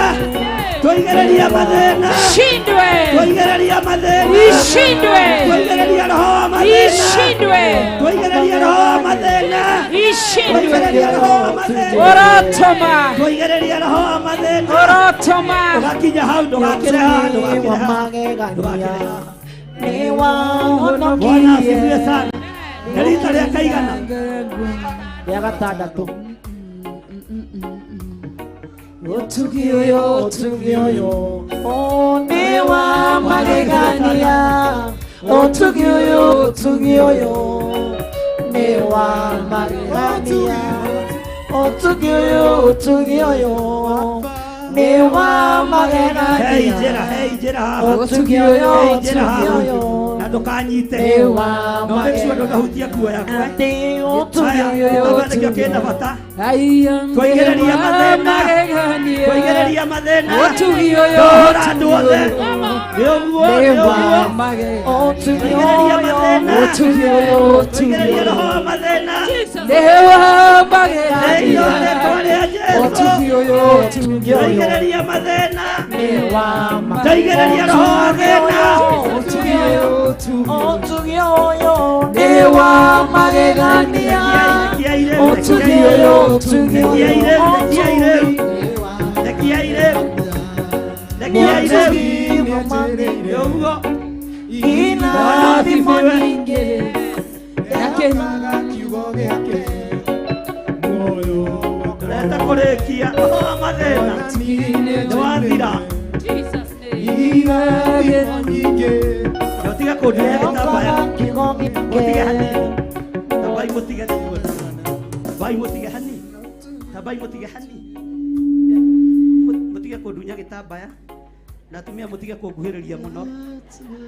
Twaigĩrĩria mathĩna. Shindwe. Twaigĩrĩria mathĩna. Ishindwe. Twaigĩrĩria roho wa mathĩna. Ishindwe. Twaigĩrĩria roho wa mathĩna. Ishindwe. Twaigĩrĩria roho wa mathĩna. Orotoma. Twaigĩrĩria roho wa mathĩna. Orotoma. Ndũgakinye hau, ndũgakĩre haha, ndũgakĩre haha. Magegania nĩ Bwana asifiwe wahonokirie. sana. Nĩ rita rĩa kaigana? Rĩa gatandatũ. Ũtugi ũyũ, ũtugi ũyũ nĩ wa magegania. Ũtugi ũyũ, ũtugi ũyũ nĩ wa magegania. Ũtugi ũyũ, ũtugi ũyũ nĩ wa magegania. Hei njĩra, hei njĩra haha. Ũtugi ũyũ, Hei njĩra ũtugi haha. ũyũ Na ndũkanyite. nĩ wa Na make sure ndũkahutie nguo yaku. eh. Atĩ ũtugi Haya, ũyũ, gĩtambaya nĩkĩo ũtugi kĩna ũyũ bata. Aya Twaigĩrĩria mathĩna. magegania. Twaigĩrĩria mathĩna. Ũtugi ũyũ, Ndohora andũ ũtugi othe. ũyũ. Nĩ ũguo, Nĩ nĩ wa ũguo. magegania. Ũtugi Twaigĩrĩria ũyũ, mathĩna. Ũtugi ũyũ, ũtugi Twaigĩrĩria ũyũ. roho wa mathĩna. Nĩ wa Thĩinĩ wa magegania. rĩĩtwa rĩa Jesũ. Ũtugi ũyũ, ũtugi ũyũ. Twaigĩrĩria mathĩna. nĩ wa Twaigĩrĩria roho wa thĩna. Ũtugi ũyũ, ũtugi ũyũ. Ũtugi ũyũ nĩ wa magegania. Ũtugi ũyũ, ũtugi ũyũ, Rekia irĩu. Rekia irĩu. ũtugi wa Nĩ ũguo. Irathimo nyingĩ. Kiugo gĩake muoyo Tũrenda kũrĩkia roho wa mathĩna. Nĩ wathira. Irathimo nyingĩ Ũtige kũndunya gĩtambaya. Mũtige hanini. Tambai mũtige Tambai mũtige hanini. Tambai mũtige hanini. Mũtige kũndunya gĩtambaya. Na atumia mũtige kũnguhĩrĩria mũno.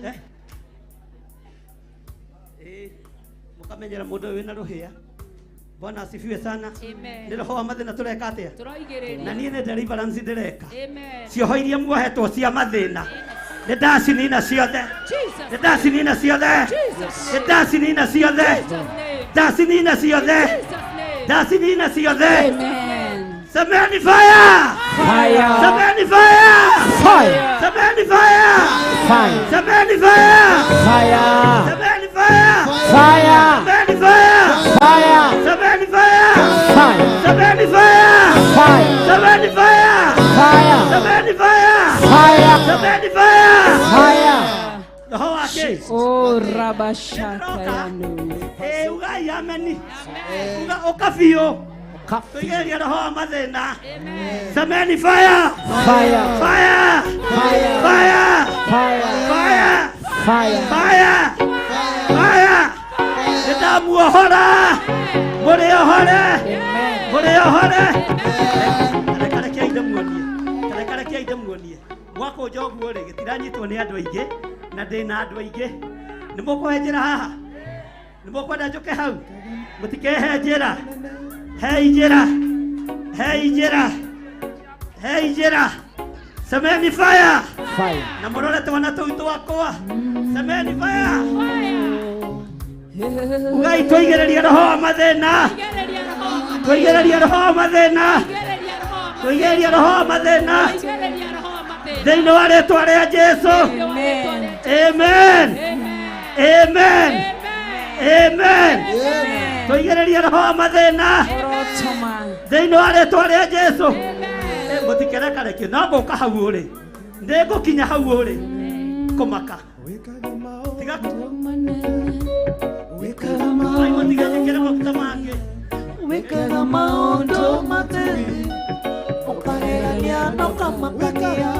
Eh? Ĩĩ. Mũkamenyera mũndũ ũyũ wĩna rũhĩa. Bwana asifiwe sana. Amen. Nĩ roho wa mathĩna tũreka atĩa? Tũroigĩrĩria. Na niĩ nĩ deliverance ndĩreka. Amen. Cioho iria muohetwo cia mathĩna. Nĩ ndacinina ciothe. Jesus. Nĩ ndacinina ciothe. Jesus. Nĩ ndacinina ciothe. Jesus name. Ndacinina ciothe. Jesus name. Ndacinina ciothe. Amen. Semeni fire! Fire. Semeni fire! Fire. Semeni fire! Fire. Semeni fire! Fire. Semeni fire! Fire. Semeni fire! Fire. Semeni fire! Fire. Semeni fire! Fire. Semeni fire! Fire. Semeni fire! Fire. Semeni fire! Fire. Roho wa kĩ? Oh, rabashaka yanu. Ĩ, ugai ameni. Uga ũka biũ. Tũigĩrĩrie roho wa mathĩna. Semeni fire! Fire. Fire! Fire. Fire! Fire. Fire! Fire. Fire! Fire! Nĩndamuohora! Mũrĩohore! Mũrĩohore! Reka rekei ndĩmuonie. Reka rekei ndĩmuonie. Mwakũnja ũguo rĩ, gĩtiranyitwo nĩ andũ aingĩ na ndĩna andũ aingĩ. Nĩ mũkũhe njĩra haha? Nĩ mũkwenda njũke hau? Mũtikehe njĩra. Hei njĩra. Hei njĩra. Hei njĩra. Semeni fire! Fire. Na mũrore twana tũu twakwa. Semeni fire! Ugai tũigĩrĩrie roho wa mathĩna. Tũigĩrĩrie roho wa mathĩna. Tũigĩrĩrie roho wa mathĩna. Thĩinĩ wa rĩtwa rĩa Jesũ. Amen. Amen. Amen. Tũigĩrĩrie roho wa mathĩna. Orotoma. Thĩinĩ wa rĩtwa rĩa Jesũ. Mũtikerekarekio no ngũka hau ũrĩ. Nĩngũkinya hau ũrĩ kũmaka. Tiga Ai, mũtigenyekere maguta mangĩ. Wĩkaga maũndũ matheru, ũkagegania na ũkamakania.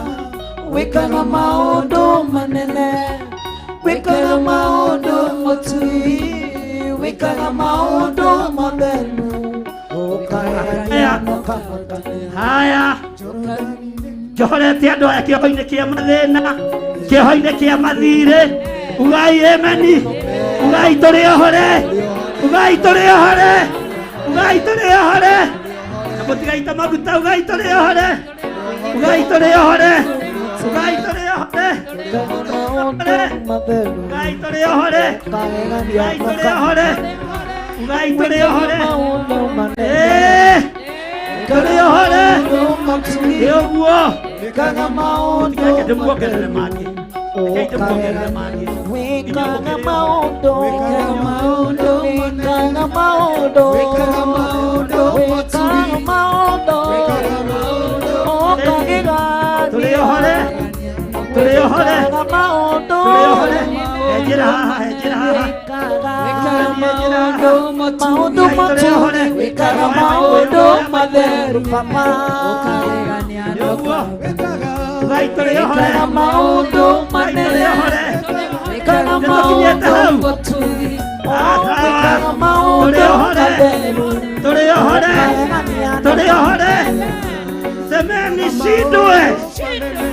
Wĩkaga maũndũ manene, wĩkaga maũndũ matugi, wĩkaga maũndũ matheru, ũkagegania na ũkamakania. Haya, njohorete andũ aya kĩoho-inĩ kĩa mathĩna, kĩoho-inĩ kĩa mathirĩ. Ugai emeni, ugai tũrĩ ohore, ugai tũrĩ ohore, ugai tũrĩ ohore. Na mũtigaita maguta, ugai tũrĩ ohore, ugai tũrĩ ohore, ugai tũrĩ ohore, ugai tũrĩ ohore, ugai tũrĩ ohore, ugai tũrĩ ohore. Tũrĩ ohore, nĩ ũguo. Wĩkaga maũndũ Reke ndĩmuongerere mangĩ. Reke ndĩmuongerere mangĩ. Wĩkaga maũndũ, wĩkaga maũndũ, wĩkaga maũndũ, wĩkaga maũndũ, wĩkaga maũndũ, ũkagegania. Tũrĩ ohore, tũrĩ ohore, Wĩkaga maũndũ, tũrĩ ohore. Enjĩra haha, enjĩra haha. wĩkaga maũndũ maũndũ matune, wĩkaga maũndũ matheru, Baba. Nĩ ũguo. Ugai tũrĩ ohore. Wĩkaga maũndũ Ugai tũrĩ manene, ohore. wĩkaga Nĩtũkinyĩte maũndũ hau. matugi, Aha. wĩkaga Tũrĩ maũndũ ohore, matheru, tũrĩ ohore, tũrĩ ohore. Semeni shindwe.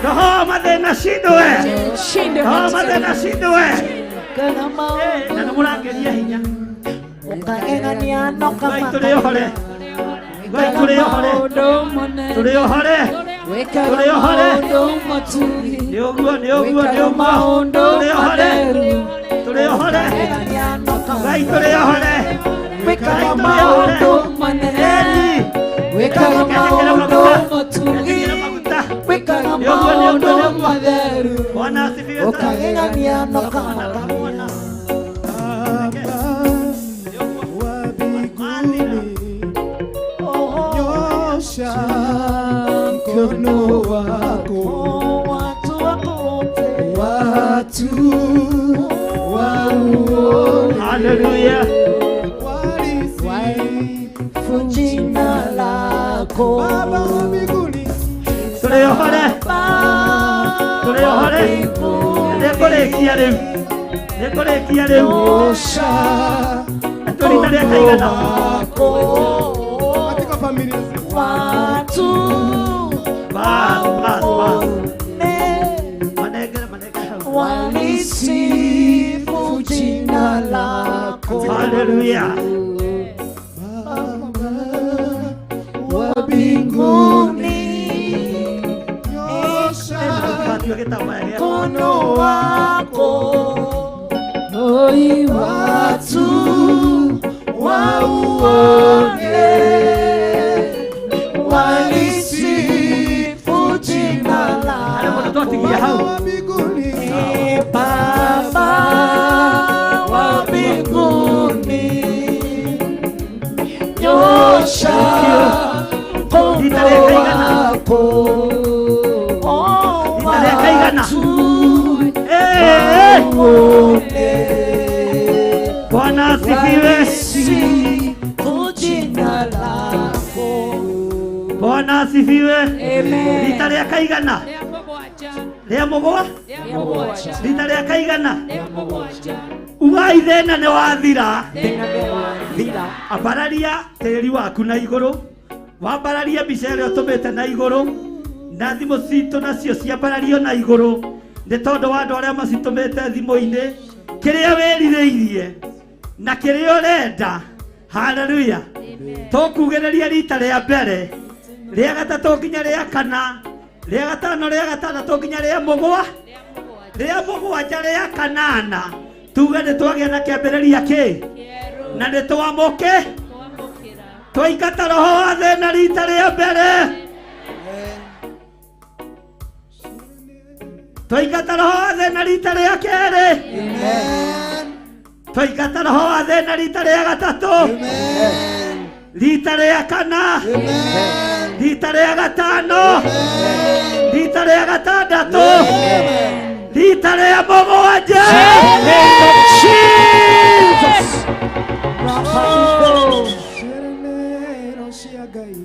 Roho wa mathĩna shindwe. Shindwe Roho wa katika mathĩna shindwe. wĩkaga maũndũ Na nĩmũrangeria hinya. ũkagegania na Ugai tũrĩ ohore. ũkamakania. Ugai tũrĩ ohore. Maũndũ manene, Tũrĩ ohore. wĩkaga Tũrĩ ohore. maũndũ matugi, Nĩ ũguo, nĩ ũguo, nĩ wĩkaga ũguo. maũndũ Tũrĩ ohore. matheru, Tũrĩ ohore. Ũkagegania na Ugai tũrĩ ohore. wĩkaga Ugai tũrĩ ohore. maũndũ manene, Eni. wĩkaga Ngenyekere maũndũ maguta. matugi, Ngenyekere maguta. wĩkaga Nĩ ũguo, nĩ ũguo, maũndũ nĩ ũguo. matheru. Bwana asifiwe sana. ũkagegania na ũkamakania. Nyosha mkono wako, Watu wako wote watu wauone. Hallelujah. walisifu jina lako Baba wa mbinguni, Tũrĩ ohore. Tũrĩ ohore. Nĩngũrĩkia rĩu. Nĩngũrĩkia rĩu. nyosha Tũrita rĩa kaigana. wako katika familia zetu. watu Bas, bas, bas. waone Manengere, manengere hau. walisifu jina lako Hallelujah. Baba wa mbinguni, nyosha Gwatua gĩtambaya gĩaku. mkono wako Oi, watu wauone walisifu jina Harĩa mũndũ lako twatigia hau. wa mbinguni, Baba wa mbinguni, nyosha mkono Rita rĩa kaigana. wako Oh, Rita rĩa kaigana. watu Eh, eh. wauone Bwana asifiwe. walisifu jina lako. Bwana asifiwe. Amen. Rita rĩa kaigana. Rĩa mũgwanja. Rĩa mũgwa. Rĩa mũgwanja. Rita rĩa kaigana. Rĩa mũgwanja. Ugai thĩna nĩ wathira. Thĩna nĩ wathira. Ambararia tĩri waku na igũrũ. Wambararie mbica ĩrĩa ũtũmĩte na igũrũ. Na thimũ citũ nacio ciambarario na igũrũ. Nĩ tondũ wa andũ arĩa macitũmĩte thimũ-inĩ. Kĩrĩa wĩrirĩirie na kĩrĩa ũrenda. Haleluya. Tũkugĩrĩria rita rĩa mbere, rĩa gatatũ nginya rĩa kana, rĩa gatano, rĩa gatandatũ nginya rĩa mũgwa, rĩa mũgwanja, rĩa kanana. Tuge nĩ twagĩa na kĩambĩrĩria kĩ na nĩ twamũke twaingata roho wa thĩna rita rĩa mbere, twaingata roho wa thĩna rita rĩa kerĩ, twaingata roho wa thĩna rita rĩa gatatũ, rita rĩa kana, rita rĩa gatano, rita rĩa gatano. gatandatũ, rita rĩa mũgwanja. Jesus. Ciĩranĩro cia Ngai.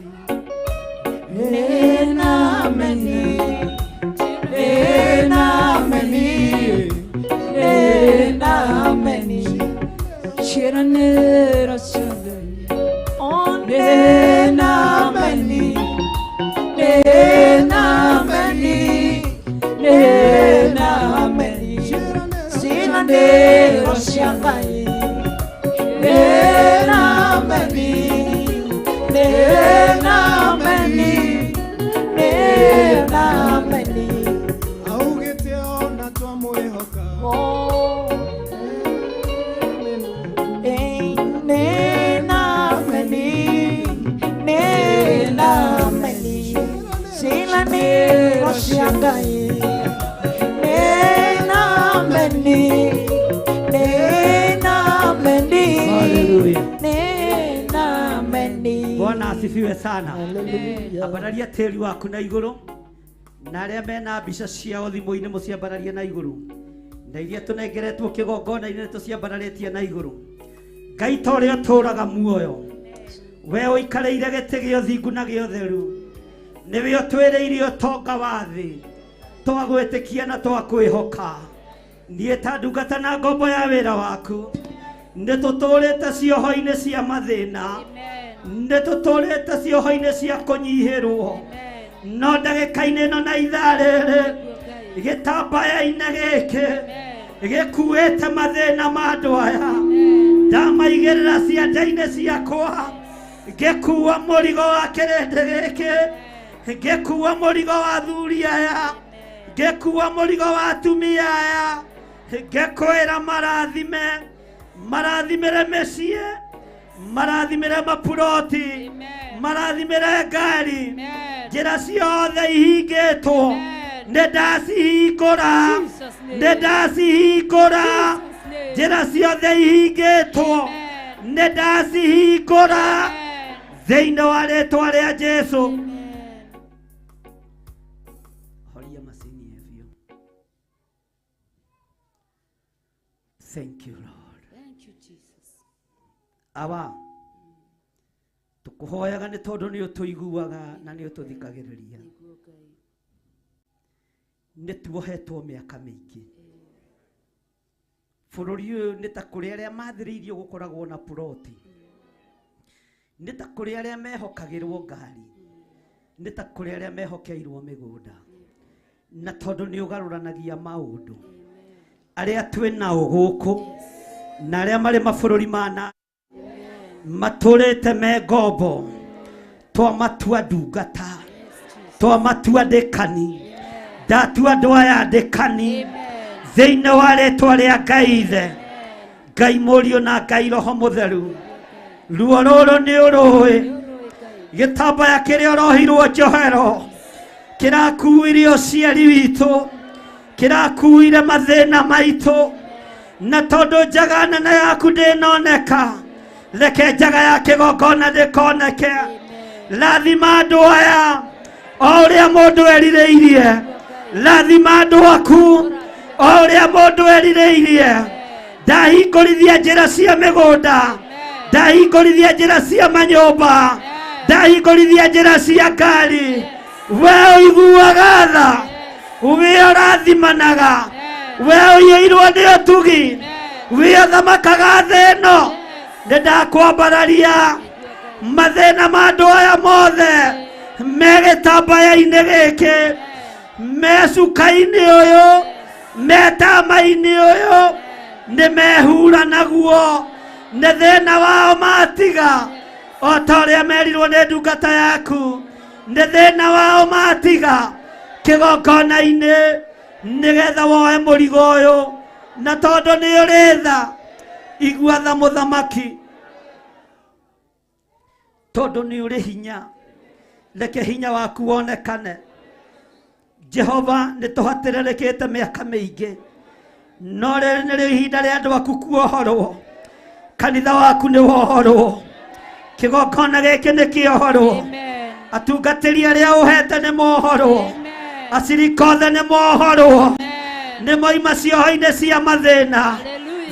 Nena meni, ciĩranĩro cia Ngai. Nena meni, nena meni, nena meni, ciĩranĩro cia Ngai. Nena meni, nena meni, nena meni. Augĩte ona twamwĩhoka. Nena meni, nena meni, ciĩranĩro cia Ngai. Nena meni, nena meni, Hallelujah. nena meni. Bwana asifiwe sana. Ambararia tĩri waku na igũrũ, na arĩa mena mbica ciao thimũ-inĩ mũciambararie na igũrũ, na iria tũnengeretwo kĩgongona-inĩ nĩ tũciambararĩtie na igũrũ. Ngai ta ũrĩa ũtũũraga muoyo, we ũikarĩire gĩtĩ gĩa ũthingu na gĩa ũtheru, nĩwe ũtwĩrĩire ũtonga wa thĩ, twagwĩtĩkia na twakwĩhoka. Niĩ ta ndungata na ngombo ya wĩra waku, nĩ tũtũũrĩte cioho-inĩ cia mathĩna, nĩ tũtũũrĩte cioho-inĩ cia kũnyihĩrwo, no ndagĩka-inĩ ĩno na ithaa rĩrĩ, gĩtambaya-inĩ gĩkĩ gĩkuĩte mathĩna ma andũ aya, ndamaigĩrĩra ciande-inĩ ciakwa, ngĩkua mũrigo wa kĩrĩndĩ gĩkĩ, ngĩkua mũrigo wa athuri aya, ngĩkua mũrigo wa atumia aya, ngĩkwĩra marathime, marathimĩre mĩciĩ, marathimĩre mapuroti, marathimĩre ngari, njĩra ciothe ihingĩtwo nĩ ndacihingũra, nĩ ndacihingũra, njĩra ciothe ihingĩtwo nĩ ndacihingũra thĩinĩ wa rĩtwa rĩa Jesũ. Horia macini ĩyo biũ. Thank you, Lord. Thank you, Jesus. Awa, tũkũhoyaga nĩ tondũ nĩ ũtũiguaga na nĩ ũtũthikagĩrĩria. Nĩ tuohetwo mĩaka mĩingĩ. Bũrũri ũyũ nĩ ta kũrĩ arĩa mathĩrĩirio gũkoragwo na puroti, nĩ ta kũrĩ arĩa mehokagĩrwo ngari, nĩ ta kũrĩ arĩa mehokeirwo mĩgũnda. Na tondũ nĩ ũgarũranagia maũndũ, arĩa twĩ nao gũkũ na arĩa marĩ mabũrũri ma na matũrĩte me ngombo, twamatua ndungata, twamatua ndĩkani, ndatua andũ aya ndĩkani thĩinĩ wa rĩtwa rĩa Ngai Ithe, Ngai Mũriũ na Ngai Roho Mũtheru. Ruo rũrũ nĩ ũrũĩ, gĩtambaya kĩrĩa ũrohirwo njohero kĩrakuire ũciari witũ, kĩrakuire mathĩna maitũ, na tondũ njaga nene yaku ndĩnoneka, reke njaga ya kĩgongona ndĩkoneke. Rathima andũ aya o ũrĩa mũndũ erirĩirie, rathima andũ aku o ũrĩa mũndũ erirĩirie. Ndahingũrithia njĩra cia mĩgũnda, ndahingũrithia njĩra cia manyũmba, ndahingũrithia njĩra cia ngari. We ũiguaga tha, we ũrathimanaga, we ũiyũirwo nĩ ũtugi, we ũthamakaga thĩ ĩno. Nĩ ndakwambararia mathĩna ma andũ aya mothe me gĩtambaya-inĩ gĩkĩ, me cuka-inĩ ũyũ, me tama-inĩ ũyũ, nĩ mehura naguo, nĩ thĩna wao matiga o ta ũrĩa merirwo nĩ ndungata yaku, nĩ thĩna wao matiga kĩgongona-inĩ nĩgetha woe mũrigo ũyũ, na tondũ nĩ ũrĩ tha, igua tha mũthamaki, tondũ nĩ ũrĩ hinya, reke hinya waku wonekane. Jehova, nĩ tũhatĩrĩrĩkĩte mĩaka mĩingĩ, no rĩrĩ nĩrĩo ihinda rĩa andũ aku kuohorwo. Kanitha waku nĩ wohorwo, kĩgongona gĩkĩ nĩ kĩohorwo, atungatĩri arĩa ũhete nĩ mohorwo. Acirika othe nĩ mohorwo, nĩ moima cioho-inĩ cia mathĩna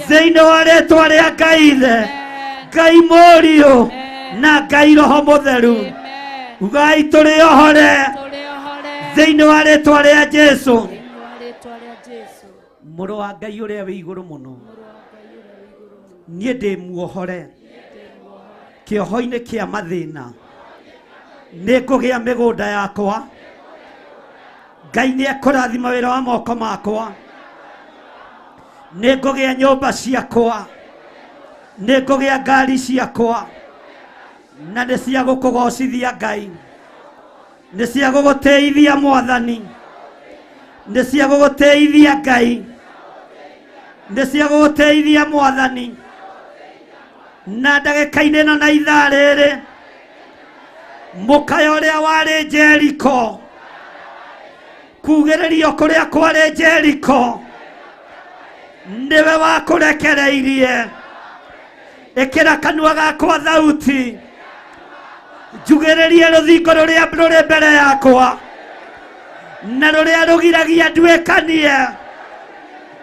thĩinĩ wa rĩtwa rĩa Ngai Ithe, Ngai Mũriũ na Ngai Roho Mũtheru. Ugai tũrĩ ohore thĩinĩ wa rĩtwa rĩa Jesu. Mũrũ wa Ngai ũrĩa wĩ igũrũ mũno, niĩ ndĩ muohore kĩoho-inĩ kĩa mathĩna, nĩ ngũgĩa mĩgũnda yakwa, Ngai nĩ ekũrathima wĩra wa moko makwa, nĩ ngũgĩa nyũmba ciakwa, nĩ ngũgĩa ngari ciakwa, na nĩ cia gũkũgocithia Ngai, nĩ cia gũgũtĩithia Mwathani, nĩ cia gũgũtĩithia Ngai, nĩ cia gũgũtĩithia Mwathani. Na ndagĩka-inĩ ĩno na ithaa rĩrĩ, mũkayo ũrĩa warĩ Jeriko, kugĩrĩrio kũrĩa kwarĩ Jeriko, nĩwe wakũrekereirie. Ĩkĩra kanua gakwa thauti, njugĩrĩrie rũthingo rũrĩa rũrĩ mbere yakwa na rũrĩa rũgiragia nduĩkanie,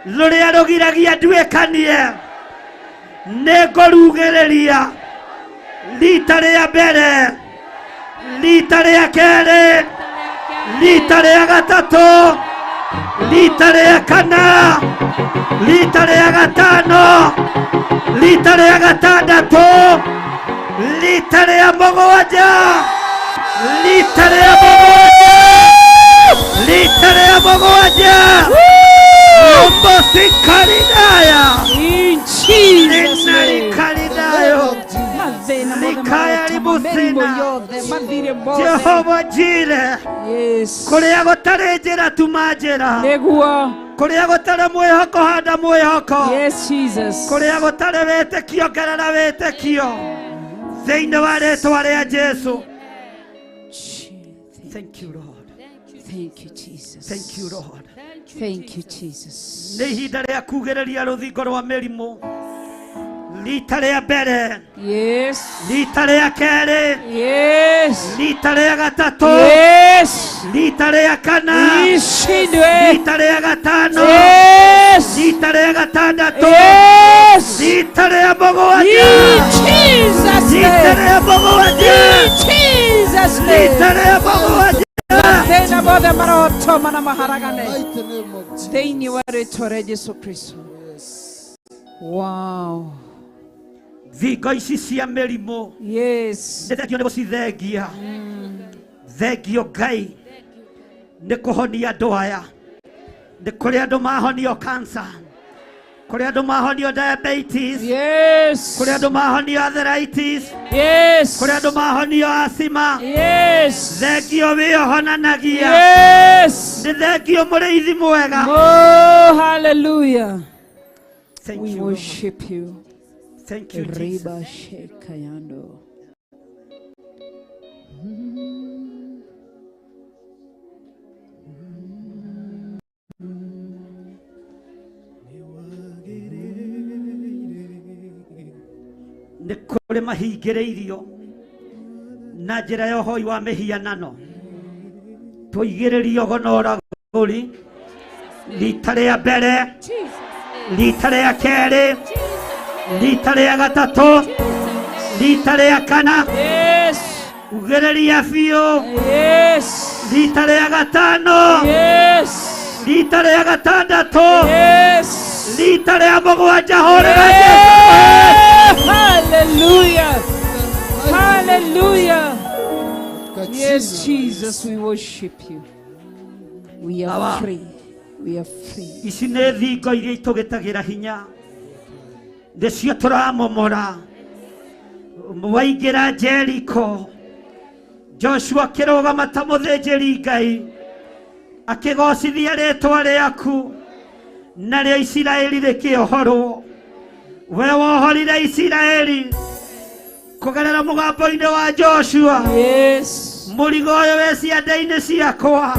rũrĩa rũgiragia nduĩkanie, nĩ ngũrugĩrĩria rita rĩa mbere, rita rĩa kerĩ, rita rĩa gatatũ, rita rĩa kana, rita rĩa gatano, rita rĩa gatandatũ, rita rĩa mũgwanja, rita rĩa mũgwanja, rita rĩa mũgwanja. Lombosikaridaya. In Jesus' name. Inarikaridayo. Mathĩna mothe Likaya marotoma, mĩrimũ ribusina. yothe, mathirĩ mothe. Jehova Jire. Yes. Kũrĩa gũtarĩ njĩra tuma njĩra. Nĩguo. Kũrĩa gũtarĩ mwĩhoko handa mwĩhoko. Yes, Jesus. Kũrĩa gũtarĩ wĩtĩkio ngerera wĩtĩkio. Thĩinĩ wa rĩtwa rĩa Jesu. Thank you, Lord. Thank you, Jesus. Thank you, Lord. Thank you, Jesus. Nĩ ihinda rĩa kugĩrĩria rũthingo rwa mĩrimũ. Rita rĩa mbere. Yes. Rita rĩa kerĩ. Yes. Rita rĩa gatatũ. Yes. Rita rĩa kana. Ishindwe. Rita rĩa gatano. Yes. Rita rĩa gatandatũ. Yes. Rita rĩa mũgwanja. In Jesus' Rita name. rĩa mũgwanja. In Jesus' name. Rita rĩa mũgwanja. Mathĩna mothe marotoma na maharagane thĩinĩ wa rĩtwa rĩa Jesu Kristo. Wow. Thingo ici cia mĩrimũ. Yes. Nĩ thengio nĩ gũcithengia. Thengio Ngai nĩ kũhonia andũ aya. Nĩ kũrĩ andũ mahonio cancer, kũrĩ andũ mahonio diabetes. Yes. Kũrĩ andũ mahonio arthritis. Yes. Kũrĩ andũ mahonio asthma. Yes. Thengio wĩohonanagia. Yes. Nĩ thengio mũrĩithi mwega. Oh, hallelujah. Thank We you, Lord. worship you. Thank you, Jesus. Riba shekayando. Nĩ kũrĩ mahingĩrĩirio na njĩra ya ũhoi wa mĩhianano, tũigĩrĩrio ogo na ũragũri rita rĩa mbere, rita rĩa kerĩ, rita rĩa gatatũ, rita rĩa kana. Yes. Ugĩrĩria biũ. Yes. Rita rĩa gatano. Yes. Rita rĩa gatandatũ. Yes. Rita rĩa mũgwanja. Hũrĩra Jesũ. Hallelujah. Hallelujah. Yes, Jesus, we worship you. We are Awa. free. We are free. Ici nĩ thingo iria itũgĩtagĩra hinya, nĩcio tũramomora. Waingĩra Jeriko, Joshua akĩrũgama ta mũthĩnjĩri Ngai akĩgocithia rĩtwa rĩaku, narĩo Isiraeli rĩkĩohorwo. We wohorire Isiraeli kũgerera mũgambo-inĩ wa Joshua. Yes. Mũrigo ũyũ wĩ ciande-inĩ ciakwa,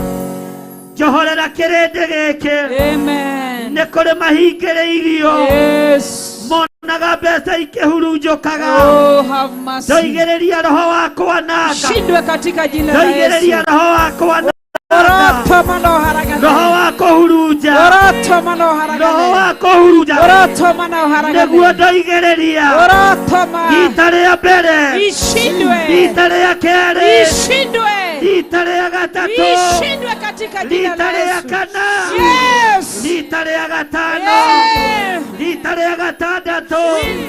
njohorera kĩrĩndĩ gĩkĩ. Amen. Nĩ kũrĩ mahingĩrĩirio. Yes. Monaga mbeca ikĩhurunjũkaga. Oh, have mercy. Ndoigĩrĩria roho wa kwananga. Shindwe katika jina la Ndoigĩrĩria Yesu. roho wa kwananga. Ũrotũma na ũharagane. Roho wa kũhurunja. Ũrotũma na ũharagane. Roho wa kũhurunja. Ũrotũma na ũharagane. Nĩguo ndoigĩrĩria. Ũrotũma. Rita rĩa mbere. Ishindwe. Rita rĩa kerĩ. Ishindwe. Rita rĩa gatatũ. Ishindwe katika jina Rita la rĩa Yesu. kana. Yes. Rita rĩa gatano. Yeah. Rita rĩa gatandatũ.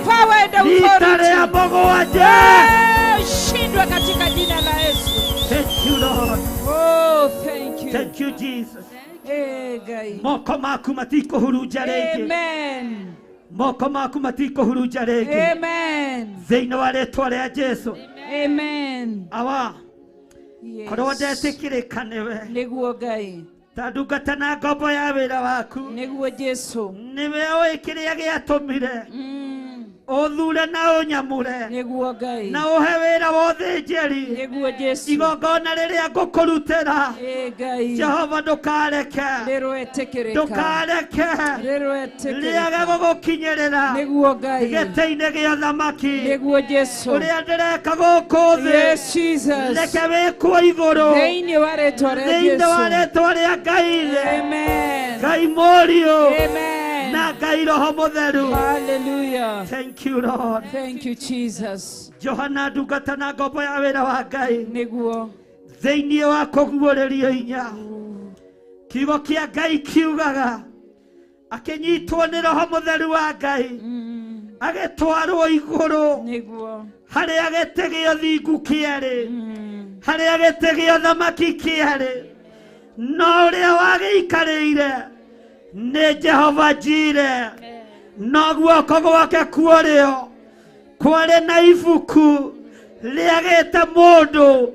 Power and Rita authority. rĩa mũgwanja. Yeah. Ishindwe katika jina la Yesu. Thank you, Lord. Oh, thank you. Thank you, Jesus. Eh, Ngai. Moko maku matikũhurunja rĩngĩ. Amen. Moko maku matikũhurunja rĩngĩ. Amen. Thĩinĩ wa rĩtwa rĩa Jesu. Amen. Awa, Yes. korwo ndetĩkĩrĩka nĩwe. Nĩguo Ngai. Ta ndungata na ngombo ya wĩra waku. Nĩguo Jesu. Nĩwe ũĩ kĩrĩa gĩatũmire. Ũthure na ũnyamũre. Nĩguo Ngai. Na ũhe wĩra wa ũthĩnjĩri. Nĩguo Jesu. Igongona rĩrĩa ngũkũrutĩra. Eh, Ngai. Jehova ndũkareke. Rĩroetĩkĩrĩka. Ndũkareke. Rĩroetĩkĩrĩka. Rĩage gũgũkinyĩrĩra. Nĩguo Ngai. Gĩtĩ-inĩ gĩa thamaki. Nĩguo Jesu. Ũrĩa ndĩreka gũkũ thĩ. Yes, Jesus. Reke wĩkwo igũrũ. Thĩinĩ wa rĩtwa rĩa Thĩinĩ wa Jesu. rĩtwa rĩa Ngai Ithe. Amen. Ngai Mũriũ. Amen. Na Ngai Roho Mũtheru. Hallelujah. Thank you, Lord. Thank you, Jesus. Johana ndungata na ngombo ya wĩra wa Ngai. Nĩguo. Thĩinĩ wa kũguũrĩrio hinya. Kiugo kĩa Ngai kiugaga akĩnyitwo nĩ Roho Mũtheru wa Ngai agĩtwarwo igũrũ Nĩguo. harĩa gĩtĩ gĩa ũthingu kĩarĩ harĩa gĩtĩ gĩa ũthamaki kĩarĩ no ũrĩa wagĩikarĩire nĩ Jehova Jire no guoko gwake kuorĩo kwarĩ na ibuku rĩagĩte mũndũ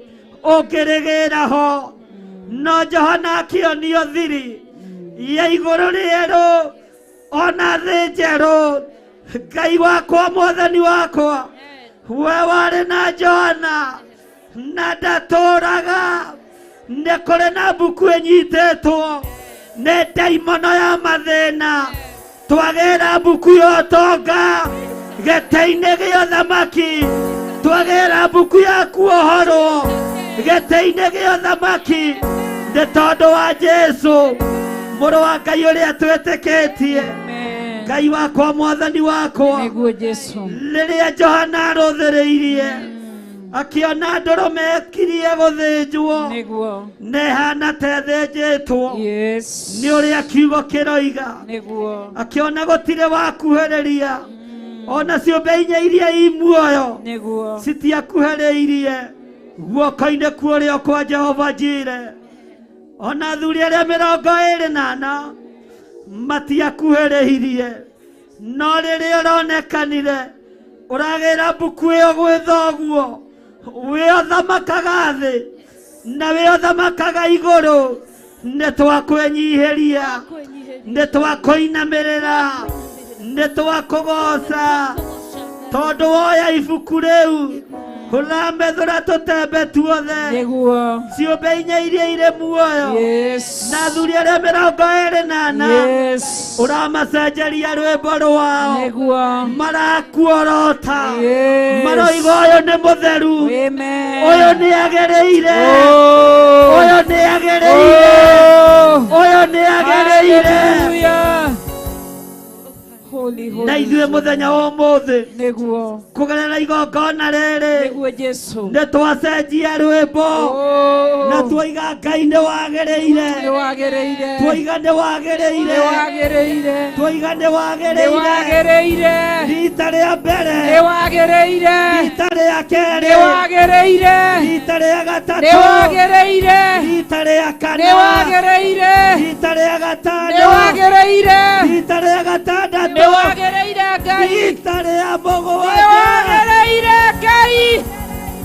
ũngĩrĩgĩra ho no Johana akĩonio thiri ya igũrũ rĩerũ ona thĩ njerũ. Ngai wakwa mwathani wakwa we warĩ na Johana na ndatũraga nĩ kũrĩ na mbuku ĩnyitĩtwo nĩ ndaimono ya mathĩna twagĩra mbuku ya ũtonga gĩtĩ-inĩ gĩa ũthamaki twagĩra mbuku ya kuohorwo gĩtĩ-inĩ gĩa ũthamaki nĩ tondũ wa Jesu mũrũ wa Ngai ũrĩa twĩtĩkĩtie. Ngai wakwa mwathani wakwa Nĩguo Jesu. rĩrĩa Johana arũthĩrĩirie akĩona ndũrũme ĩkirie gũthĩnjwo Nĩguo. nĩ ĩhana ta ĩthĩnjĩtwo Yes. nĩ ũrĩa kiugo kĩroiga Nĩguo. akĩona gũtirĩ wakuhĩrĩria ona ciũmbe inya iria i muoyo Nĩguo. citiakuhĩrĩirie guoko-inĩ kuorĩo kwa Jehova Jire ona athuri arĩa 24 matiakuhĩrĩirie no rĩrĩa ũronekanire ũragĩra mbuku ĩyo gwĩ thoguo wĩ ũthamakaga thĩ na wĩ ũthamakaga igũrũ nĩ twakwĩnyihĩria nĩ twakũinamĩrĩra nĩ twakũgoca tondũ woya ibuku rĩu ũramethũra tũtembe tuothe Nĩguo. ciũmbe inya iria irĩ muoyo Yes. na athuri arĩa 24 Yes. ũramacenjeria rwĩmbo rwao Nĩguo. marakuorota Yes. maroiga ũyũ nĩ mũtheru Amen. ũyũ nĩ agĩrĩire Oh. ũyũ nĩ agĩrĩire Oh. ũyũ nĩ agĩrĩire Hallelujah. Holy, holy. na ithuĩ mũthenya wa ũmũthĩ Nĩguo. kũgerera igongona rĩrĩ Nĩguo Jesu. nĩ twacenjia rwĩmbo Oh. na tuoiga Ngai nĩ wagĩrĩire Nĩ wagĩrĩire. tuoiga nĩ wagĩrĩire Nĩ wagĩrĩire. tuoiga nĩ Nĩ wagĩrĩire wagĩrĩire. rita rĩa mbere Nĩ wagĩrĩire. rita rĩa kerĩ Nĩ wagĩrĩire. rita rĩa gatatũ Nĩ wagĩrĩire. rita rĩa kana Nĩ wagĩrĩire. rita rĩa gatano Nĩ wagĩrĩire. rita rĩa gatandatũ Nĩ wagĩrĩire Ngai. rita rĩa Nĩ mũgwanja wagĩrĩire Ngai.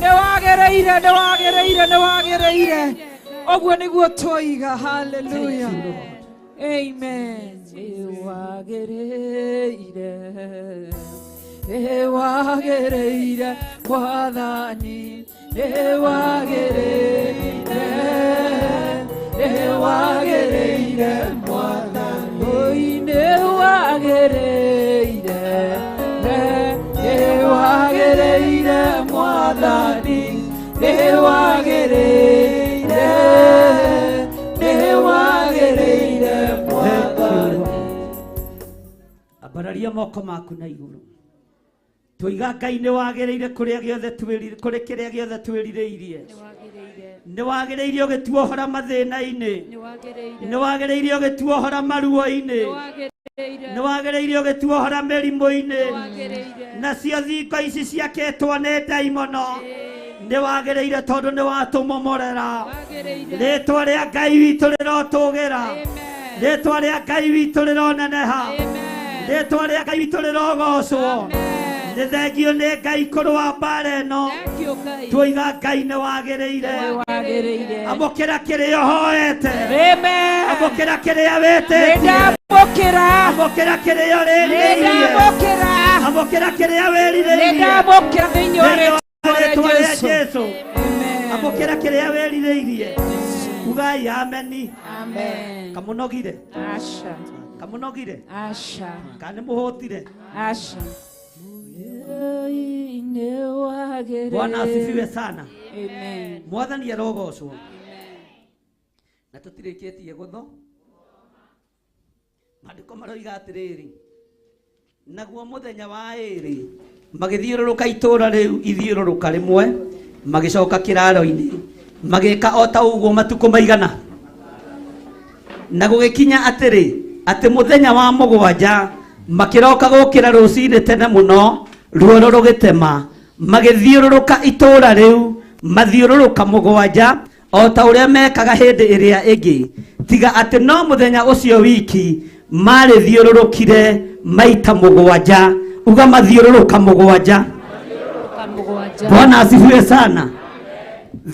Nĩ wagĩrĩire, nĩ wagĩrĩire, nĩ wagĩrĩire. Ũguo nĩguo twoiga. Hallelujah. Amen. Nĩ wagĩrĩire. Nĩ wagĩrĩire Mwathani. Nĩ wagĩrĩire. Nĩ wagĩrĩire Mwathani. Oi, nĩ wagĩrĩire. Nĩ wagĩrĩire Mwathani. Nĩ wagĩrĩire. Ambararia moko maku na igũrũ. Tũiga Ngai nĩ wagĩrĩire kũrĩa gĩothe twĩrire kũrĩ kĩrĩa gĩothe twĩrirĩirie. Nĩ wagĩrĩire ũgĩtuohora mathĩna-inĩ. Nĩ wagĩrĩire ũgĩtuohora maruo-inĩ. Nĩ wagĩrĩire ũgĩtuohora mĩrimũ-inĩ. Nacio thingo ici ciakĩtwo nĩ ndaimono. Nĩ wagĩrĩire tondũ nĩ watũmomorera. Rĩtwa rĩa Ngai witũ rĩrotũgĩra. Rĩtwa rĩa Ngai witũ rĩroneneha. Rĩtwa rĩa Ngai witũ rĩrogocwo. Nĩ thengio nĩ Ngai kũrũa mbara ĩno. Tuoiga Ngai nĩ wagĩrĩire. Amũkĩra kĩrĩa ũhoete. Amũkĩra kĩrĩa wĩtĩtie. Nĩndamũkĩra. Amũkĩra kĩrĩa ũrĩrirĩirie. Nĩndamũkĩra. Amũkĩra kĩrĩa wĩrirĩirie. Nĩndamũkĩra thĩinĩ wa Thĩinĩ wa rĩtwa rĩtwa rĩa rĩa Jesũ. Jesũ. Amũkĩra kĩrĩa wĩrirĩirie. Ugai ameni. Amen. Kamũnogire. Asha. Kamũnogire. Asha. Kana nĩ mũhũtire. Asha. Bwana asifiwe sana. Amen. Mwathani arogocwo. Na tũtirĩkĩtie gũtho. Maandĩko maroiga atĩrĩrĩ, naguo mũthenya wa ĩrĩ magĩthiũrũrũka itũũra rĩu ithiũrũrũka rĩmwe, magĩcoka kĩraro-inĩ, magĩka o ta ũguo matukũ maigana. Na gũgĩkinya atĩrĩ, atĩ mũthenya wa mũgwanja makĩroka gũkĩra rũcinĩ tene mũno, ruoro rũgĩtema, magĩthiũrũrũka itũũra rĩu mathiũrũrũka mũgwanja o ta ũrĩa mekaga hĩndĩ ĩrĩa ĩngĩ, tiga atĩ no mũthenya ũcio wiki marĩthiũrũrũkire maita mũgwanja. Uga mathiũrũrũka mũgwanja. Bwana asifiwe sana.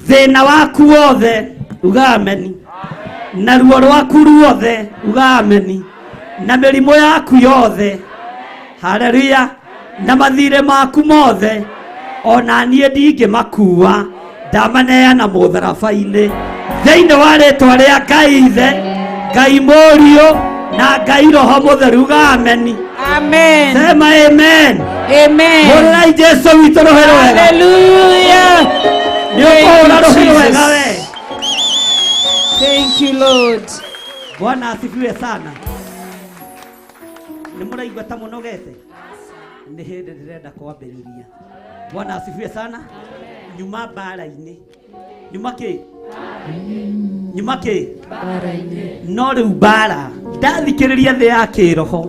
Thĩna waku wothe uga ameni, na ruo rwaku ruothe uga ameni, na mĩrimũ yaku yothe, haleluya, na mathirĩ maku mothe, ona niĩ ndingĩmakua, ndamaneana mũtharaba-inĩ thĩinĩ wa rĩtwa rĩa Ngai Ithe, Ngai Mũriũ na Ngai Roho Mũtheru. Uga ameni. Amen. Sema amen. Amen. Hũrĩrai Jesũ witũ rũhĩ rwega. Hallelujah. Nĩ ũkũhũra Thank rũhĩ you, rwega Jesus. we. Thank you, Lord. Bwana asifiwe sana. Nĩ mũraigua ta mũnogete? Nĩ hĩndĩ ndĩrenda kwambĩrĩria. Bwana asifiwe sana. Nyuma mbara-inĩ. Nyuma kĩ? Nyuma kĩ? No rĩu mbara ndathikĩrĩria thĩ ya kĩroho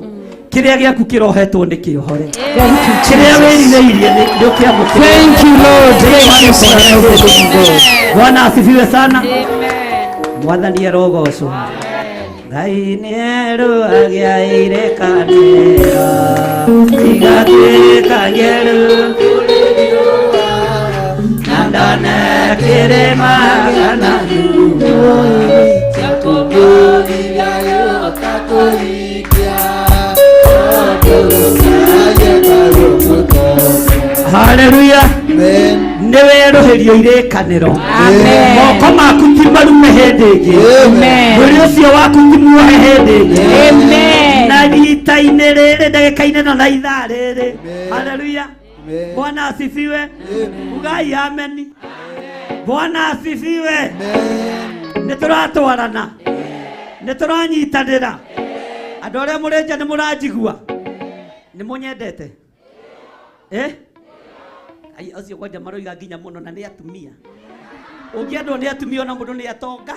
kĩrĩa gĩaku kĩrohetwo nĩ kĩohore. Thank you, Kĩrĩa Jesus. wĩrirĩirie nĩ ũkĩamũkĩra. Thank you, Lord. Thank you, Son of the living God. Bwana asifiwe sana. Mwathani arogocwo. Ngai nĩ erũagĩaire kanĩra igatuĩka njerũ na ndone kĩrĩma kana Haleluya. Nĩ werũhĩrio irĩkanĩro. Moko maku ti marume hĩndĩ ĩngĩ. Mwĩrĩ ũcio waku ti muohe hĩndĩ ĩngĩ. Na rita-inĩ rĩrĩ ndagĩka-inĩ ĩno na ithaa rĩrĩ. Haleluya. Bwana asifiwe. Ugai ameni. Bwana asifiwe. Nĩ tũratwarana. Nĩ tũranyitanĩra. Andũ arĩa mũrĩ nja nĩ mũranjigua. Nĩ mũnyendete? Eh? Ai, acio kwanja maroiga nginya mũno na nĩ atumia. Ũngĩendwo nĩ atumia ona mũndũ nĩ atonga.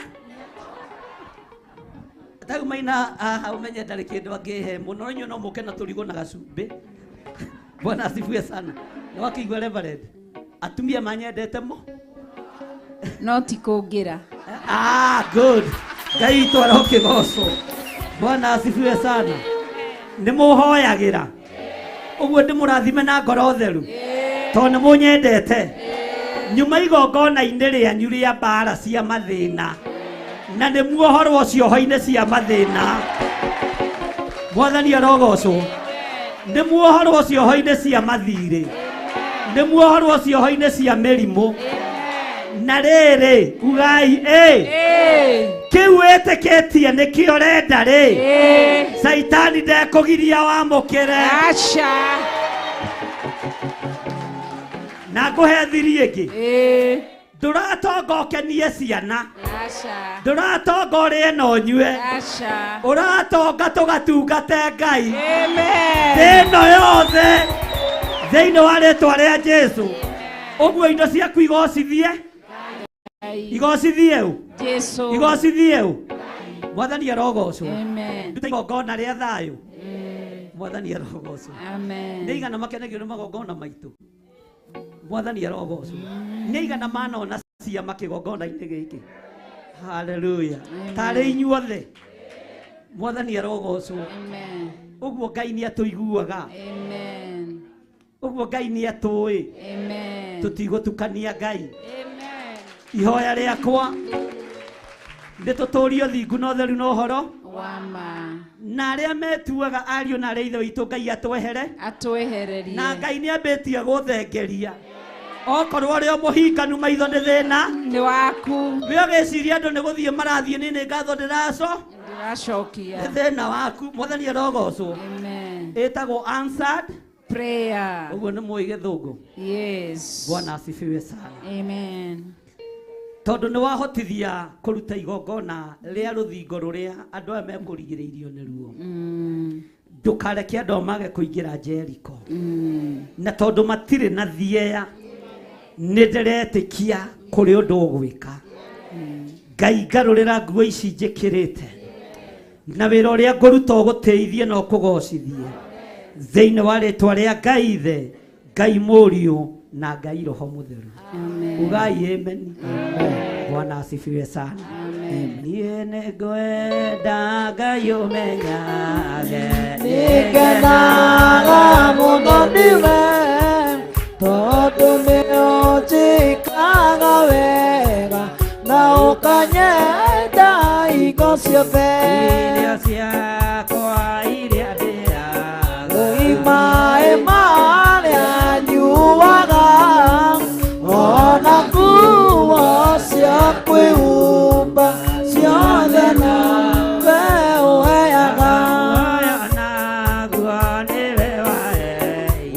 Tau maina haha ũmenye ndarĩ kĩndũ angĩhe mũno, inyuĩ no mũke na tũrigũ na gacumbĩ. Bwana asifiwe sana. Nĩ wakĩigua Reverend? Atumia manyendete mo? No ti kũngĩra. Ah, good. Ngai witũ arokĩgocwo. Bwana asifiwe sana. Nĩ mũhoyagĩra. Ũguo ndĩmũrathime na ngoro theru. Tondũ nĩ mũnyendete. Nyuma igongona-inĩ rĩanyu rĩa mbara cia mathĩna. Na nĩ muohorwo cioho-inĩ cia mathĩna. Mwathani arogocwo. Nĩ muohorwo cioho-inĩ cia mathirĩ. Nĩ muohorwo cioho-inĩ cia mĩrimũ. Na rĩrĩ, ugai ĩ. Kĩu wĩtĩkĩtie nĩkĩo ũrenda rĩ. Caitani ndekũgiria wamũkĩre. Aca. Na ngũhe thiri ĩngĩ. Ndũratonga ũkenie ciana. Aca. Ndũratonga ũrĩe na ũnyue. Aca. Ũratonga tũgatungate Ngai. Amen. Thĩ ĩno yothe thĩinĩ wa rĩtwa rĩa Jesu. Ũguo indo ciaku igocithie, igocithie ũ, Jesu. igocithie ũ. Mwathani arogocwo. Amen. Nduta igongona rĩa thayũ. Mwathani arogocwo. Amen. Nĩ igana makenagio nĩ magongona maitũ. Mwathani arogocwo. Nĩ igana manona ciama kĩgongona-inĩ gĩkĩ. Haleluya. Tarĩ inyuothe. Mwathani arogocwo. Amen. Ũguo Ngai nĩ atũiguaga. Amen. Ũguo Ngai nĩ atũĩ. Amen. Tũtigũtukania Ngai. Amen. Ihoya rĩakwa nĩ tũtũrie ũthingu na ũtheru na ũhoro Wama. na arĩa metuaga ariũ na arĩa ithe witũ Ngai atwehere Atwehererie. na Ngai nĩ ambĩtie gũthengeria okorwo ũrĩ o mũhinganu maitho nĩ thĩna nĩ waku we ũgĩciria andũ nĩ gũthiĩ marathiĩ nĩ nĩ ngatho ndĩraco Ndĩracokia. nĩ thĩna waku. Mwathani arogocwo. Amen. Ĩtagwo answered prayer. Ũguo nĩ mũĩ gĩthũngũ. Yes. Bwana asifiwe sana. Amen. Tondũ nĩ wahotithia kũruta igongona rĩa rũthingo rũrĩa andũ aya mekũrigĩrĩirio nĩruo. Ndũkareke andũ mage kũingĩra Jericho. Na tondũ matirĩ na thieya, nĩ ndĩretĩkia kũrĩ ũndũ ũgwĩka. Ngai ngarũrĩra nguo ici njĩkĩrĩte na wĩra ũrĩa ngũruta ũgũtĩithie na ũkũgocithie thĩinĩ wa rĩtwa rĩa Ngai Ithe, Ngai Mũriũ na Ngai Roho Mũtheru. Ugai amen. Bwana asifiwe sana. Niĩ nĩngwenda Ngai ũmenyage. Nĩngenaga mũno nĩwe tondũ nĩũnjĩkaga wega na ũkanyenda hingo ciothe. Irio ciakwa iria ndĩaga. Oi maĩ marĩa nyuaga ona nguo cia kwĩhumba ciothe nawe ũheaga.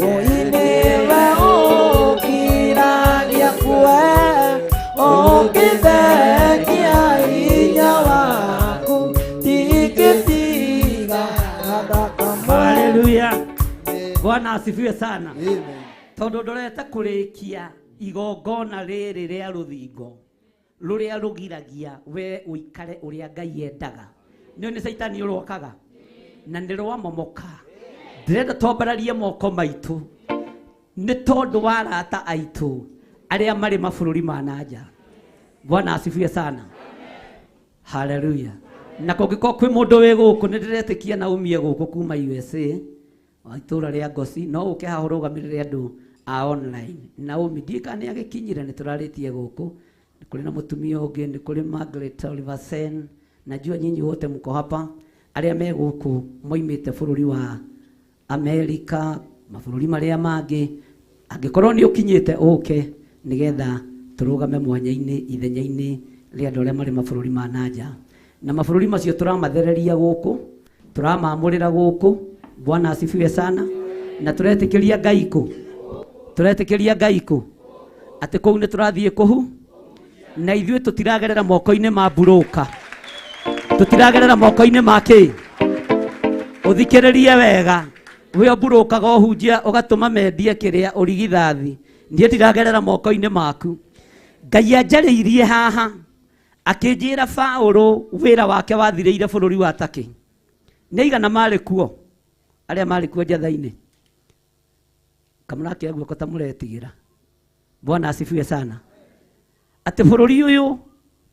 Oi nĩwe ũkiragia kue ũngĩthengia hinya waku ndingĩtiga thakame. Haleluya. Bwana asifiwe sana. Tondũ ndorete kũrĩkia igongona rĩrĩ rĩa rũthingo rũrĩa rũgiragia we ũikare ũrĩa Ngai endaga. Nĩo nĩ Caitani ũrwakaga na nĩ rwamomoka. Ndĩrenda twambararie moko maitũ nĩ tondũ wa arata aitũ arĩa marĩ mabũrũri ma na nja. Bwana asifiwe sana. Haleluya. Na kũngĩkorwo kwĩ mũndũ wĩ gũkũ nĩ ndĩretĩkia na umie gũkũ kuma USA wa itũra rĩa Ngoci no ũke haha ũrũgamĩrĩre andũ a online. Naomi ndiũĩ kana nĩ agĩkinyire nĩ tũrarĩtie gũkũ. Nĩ kũrĩ na mũtumia ũngĩ, nĩ kũrĩ Margaret Oliver Sen. Najua nyinyi wote mko hapa arĩa me gũkũ moimĩte bũrũri wa Amerika, mabũrũri marĩa mangĩ. Angĩkorwo nĩ ũkinyĩte ũke nĩgetha tũrũgame mwanya-inĩ ithenya-inĩ rĩa andũ arĩa marĩ mabũrũri ma na nja. Na mabũrũri macio tũramathereria gũkũ, tũramamũrĩra gũkũ. Bwana asifiwe sana. Na tũretĩkĩria Ngai kũ? Tũretĩkĩria Ngai kũ? Atĩ kũu nĩ tũrathiĩ kũhu na ithuĩ tũtiragerera moko-inĩ ma mburũka. Tũtiragerera moko-inĩ ma kĩ? Ũthikĩrĩrie wega. We ũmburũkaga ũhunjia ũgatũma mendie kĩrĩa ũrigithathi. Niĩ ndiragerera moko-inĩ maku. Ngai anjarĩirie haha akĩnjĩra Paũlũ wĩra wake wathirĩire bũrũri wa Turkey. Nĩ aigana marĩ kuo? Arĩa marĩ kuo njatha-inĩ. Kamũrakĩoya guoko ta mũretigĩra. Bwana asifiwe sana. Atĩ bũrũri ũyũ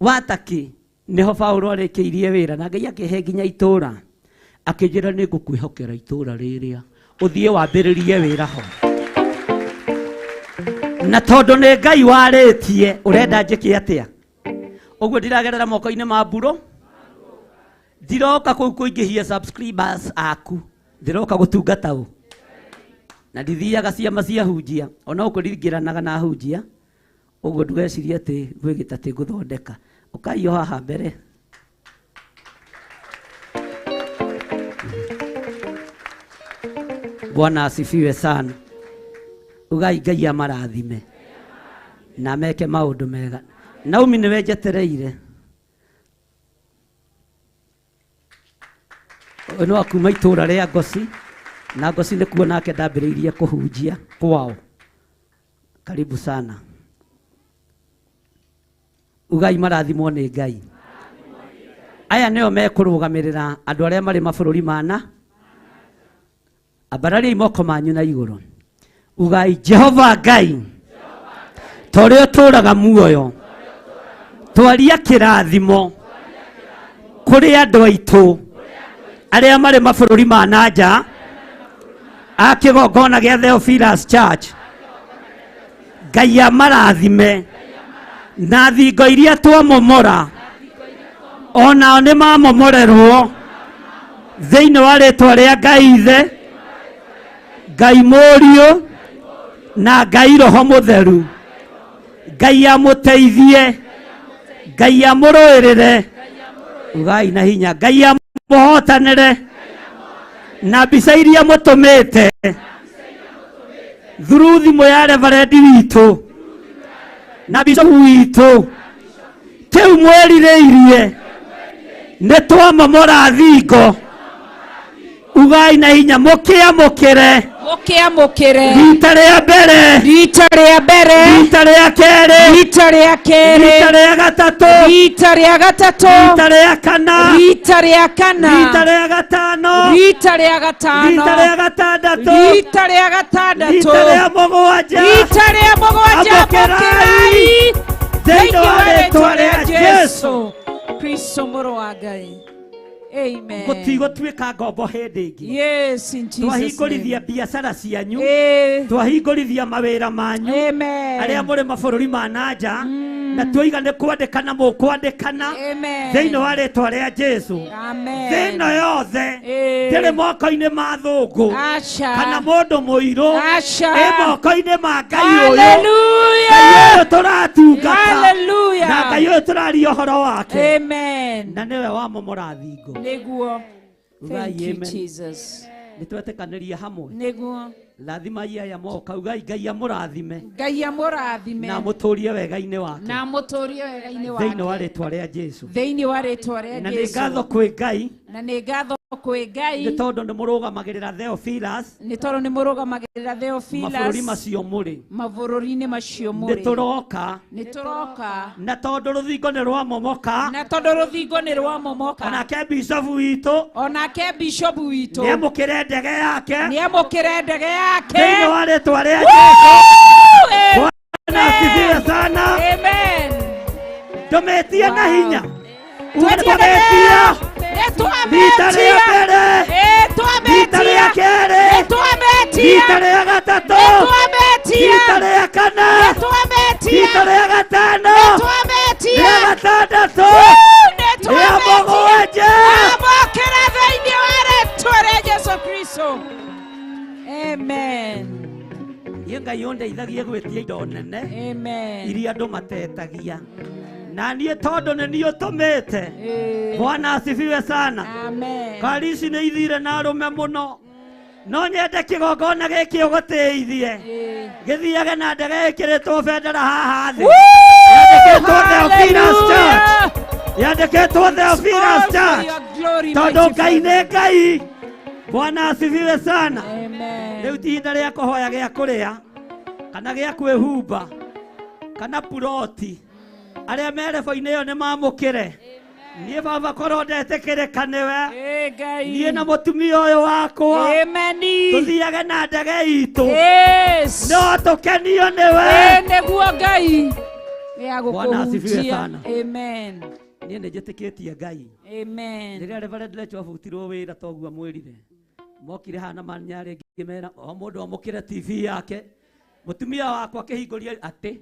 wa Turkey nĩho Paũlũ arĩkĩirie wĩra na Ngai akĩhe nginya itũra. Akĩnjĩra nĩ ngũkwĩhokera itũra rĩrĩa ũthiĩ wambĩrĩrie wĩra ho. Na tondũ nĩ Ngai warĩtie ũrenda njĩke atĩa? Ũguo ndiragerera moko-inĩ ma mburo. Ndiroka kũu kũingĩhia subscribers aku. Ndiroka gũtungata ũ. Na ndithiaga ciama cia hunjia. Ona gũkũ ndingĩranaga na hunjia. Ũguo ndũgecirie atĩ gwĩ gĩtatĩ ngũthondeka. Ũkai o haha mbere. Bwana asifiwe sana. Ugai Ngai amarathime na meke maũndũ mega. Naomi nĩwe njetereire. Ũyũ nĩ wa kuma itũũra rĩa Ngoci, na Ngoci nĩkuo nake ndambĩrĩirie kũhunjia kwao. Karibu sana. Ugai marathimwo nĩ Ngai. Aya nĩo mekũrũgamĩrĩra andũ arĩa marĩ mabũrũri mana. Ambarariai moko manyu na igũrũ. Ugai Jehova Ngai, ta ũrĩa ũtũũraga muoyo, twaria kĩrathimo kũrĩ andũ aitũ arĩa marĩ mabũrũri ma na nja a kĩgongona gĩa Theophilus Church. Ngai amarathime na thingo iria twamomora onao nĩ mamomorerwo thĩinĩ wa rĩtwa rĩa Ngai Ithe, Ngai Mũriũ na Ngai Roho Mũtheru. Ngai amũteithie, Ngai amũrũĩrĩre, ugai na hinya, Ngai amũhotanĩre na mbica iria mũtũmĩte through thimũ ya reverendi witũ na bishopu witũ, kĩu mwerirĩirie nĩ twamomora thingo. Ugai na hinya, mũkĩamũkĩre, Mũkĩamũkĩre rita rĩa mbere, rita rĩa mbere, rita rĩa kerĩ, rita rĩa kerĩ, rita rĩa gatatũ, rita rĩa gatatũ, rita rĩa kana, rita rĩa kana, rita rĩa gatano, rita rĩa gatano, rita rĩa gatandatũ, rita rĩa gatandatũ, rita rĩa mũgwanja, rita rĩa mũgwanja. Amũkĩrai Amũkĩrai thĩinĩ wa rĩtwa rĩa Jesũ Kristo mũrũ wa Ngai. Amen. Gũtigũtuĩka ngombo hĩndĩ ĩngĩ. Yes, in Jesus' Twahingũrithia name. biacara cianyu, Eh. twahingũrithia mawĩra manyu, Amen. arĩa mũrĩ mabũrũri ma na nja, na tuoiga nĩ kwandĩkana mũkwandĩkana Amen. thĩinĩ wa rĩtwa rĩa Jesũ. Amen. Thĩ ĩno yothe Eh. ndĩrĩ moko-inĩ ma thũngũ Aca. kana mũndũ mũirũ, Aca. ĩ moko-inĩ ma Ngai ũyũ. Hallelujah. Ngai ũyũ tũratungata Hallelujah. na Ngai ũyũ tũraria ũhoro wake. Amen. Na nĩwe wamomora thingo. Nĩguo. Ugai Thank you, amen. Jesus. Nĩtwetĩkanĩria hamwe. Nĩguo. Rathimai aya moka, ugai Ngai amũrathime Ngai amũrathime na amũtũrie wega-inĩ wake na amũtũrie wega-inĩ thĩinĩ wa wake rĩtwa rĩa Jesũ. thĩinĩ wa rĩtwa rĩa Na nĩ Jesũ. ngatho kwĩ Ngai Na nĩ ngatho kwĩ Ngai nĩ tondũ nĩ mũrũgamagĩrĩra Theophilus nĩ tondũ nĩ mũrũgamagĩrĩra Theophilus mabũrũri macio mũrĩ. mabũrũri-inĩ macio Nĩ mũrĩ. tũroka Nĩ tũroka na tondũ rũthingo nĩ rwamomoka, na tondũ rũthingo nĩ rwamomoka, onake bishopu witũ onake bishopu witũ nĩamũkĩre ndege yake nĩamũkĩre ndege yake thĩinĩ wa rĩtwa rĩa Woo! Jesũ. Bwana asifiwe sana. Amen. Ndũmĩtie na hinya. Twetie Twametia rita rĩa mbere, rita rĩa kerĩ, rita rĩa gatatũ, rita rĩa kana, rita rĩa gatano, rĩa gatandatũ, rĩa mũgwanja. Amũkĩra thĩinĩ wa rĩtwa rĩa Jesũ Kristo. Amen. Niĩ Ngai ũndeithagie gwĩtia indo nene Amen. iria andũ matetagia, na niĩ tondũ nĩ niĩ ũtũmĩte. Bwana asifiwe sana. Amen. Ngari ici nĩ ithire na arũme mũno, no nyende kĩgongona gĩkĩ ũgũtĩithie gĩthiage na ndege ĩkĩrĩtwo bendera haha thĩ yandĩkĩtwo Theophilus Church, yandĩkĩtwo Theophilus Church, tondũ Ngai nĩ Ngai. Bwana asifiwe sana. Rĩu ti ihinda rĩa kũhoya gĩa kũrĩa kana gĩa kwĩhumba kana puroti. Arĩa merebo-inĩ ĩyo nĩ mamũkĩre. Niĩ baba korwo ndetĩkĩrĩka nĩwe, niĩ na mũtumia ũyũ wakwa tũthiage na ndege itũ, no tũkenio nĩwe. Nĩguo Ngai ya Bwana asifiwe gũkũhunjia. sana. Amen. Niĩ nĩ njĩtĩkĩtie Ngai. Amen. Rĩrĩa Reverend Lecho abutirwo wĩra toguo amwĩrire, mokire haha na manyarĩ ngĩmera o mũndũ amũkĩre TV yake. Mũtumia wakwa akĩhingũria atĩ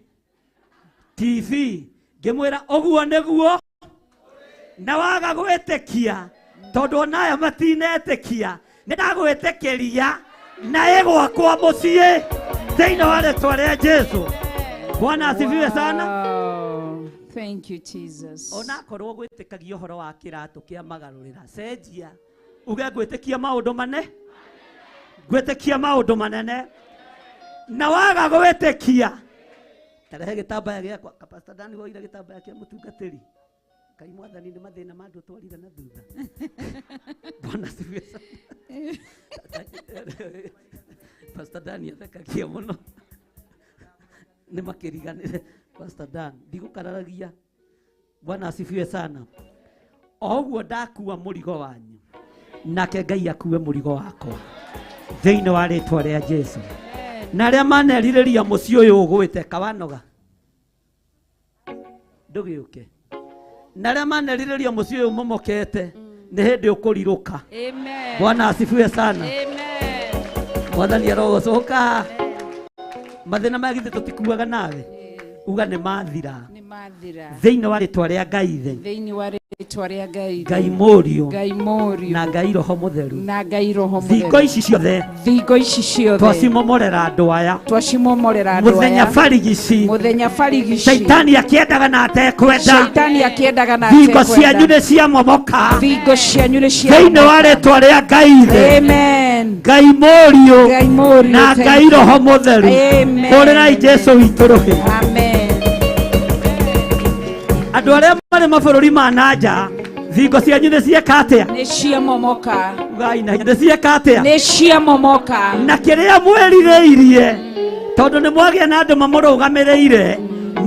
TV, ngĩmwĩra ũguo nĩguo, na waga gwĩtĩkia tondũ onaya matinetĩkia, nĩ ndagwĩtĩkĩria na ĩgwakwa mũciĩ thĩinĩ wa rĩtwa rĩa Jesũ. Bwana asifiwe sana. Wow. Thank you, Jesus. Onakorwo gwĩtĩkagia ũhoro wa kĩratũ kĩa magarũrĩra, cenjia uge ngwĩtĩkia maũndũ mane, ngwĩtĩkia maũndũ manene, na waga gwĩtĩkia tarehe gĩtambaya gĩakwa. Pastor Dani woire gĩtambaya kĩa mũtungatĩri. Ngai mwathani nĩ mathĩna ma andũ twarire na thutha. Bwana asifiwe sana. Pastor Dan athekagia mũno nĩ makĩriganĩre. Pastor Dan ndigũkararagia. Bwana asifiwe sana. O ũguo ndakua mũrigo wanyu, nake Ngai akue mũrigo wakwa thĩinĩ wa rĩtwa rĩa Jesu. Na arĩa manerirĩria mũciĩ ũyũ ũgwĩte kawanoga ndũgĩũke, na arĩa manerirĩria mũciĩ ũyũ ũmomokete nĩ hĩndĩ ũkũrirũka. Amen. Bwana asifiwe sana. Amen. Mwathani arogocoka. Mathĩna maya githĩ tũtikuaga nawe, uga nĩ mathira Nĩ mathira. thĩinĩ wa rĩtwa rĩa Ngai ithe, Thĩinĩ wa rĩtwa rĩa Ngai ithe. Ngai Mũriũ, Ngai Mũriũ, na Ngai Roho Mũtheru, na Ngai Roho Mũtheru. Thingo ici ciothe, thingo ici ciothe twacimomorera andũ aya, twacimomorera andũ mũthenya aya. barigici, Mũthenya barigici, Shaitani akĩendaga na atekwenda, Shaitani akĩendaga na thingo atekwenda. cianyu nĩ ciamomoka Thingo cianyu nĩ thĩinĩ wa rĩtwa rĩa Ngai ithe, Amen. Ngai Mũriũ, Ngai Mũriũ, na thank Ngai you. Roho Mũtheru. Amen. Hũrĩrai Jesu witũ rũhĩ. Amen. Andũ arĩa marĩ mabũrũri ma na nja, thingo cianyu nĩ cieka atĩa? Nĩ ciamomoka. Ugai na hinya, nĩ cieka atĩa? Nĩ ciamomoka. Na kĩrĩa mwĩrirĩirie, tondũ nĩ mwagĩa na andũ mamũrũgamĩrĩire,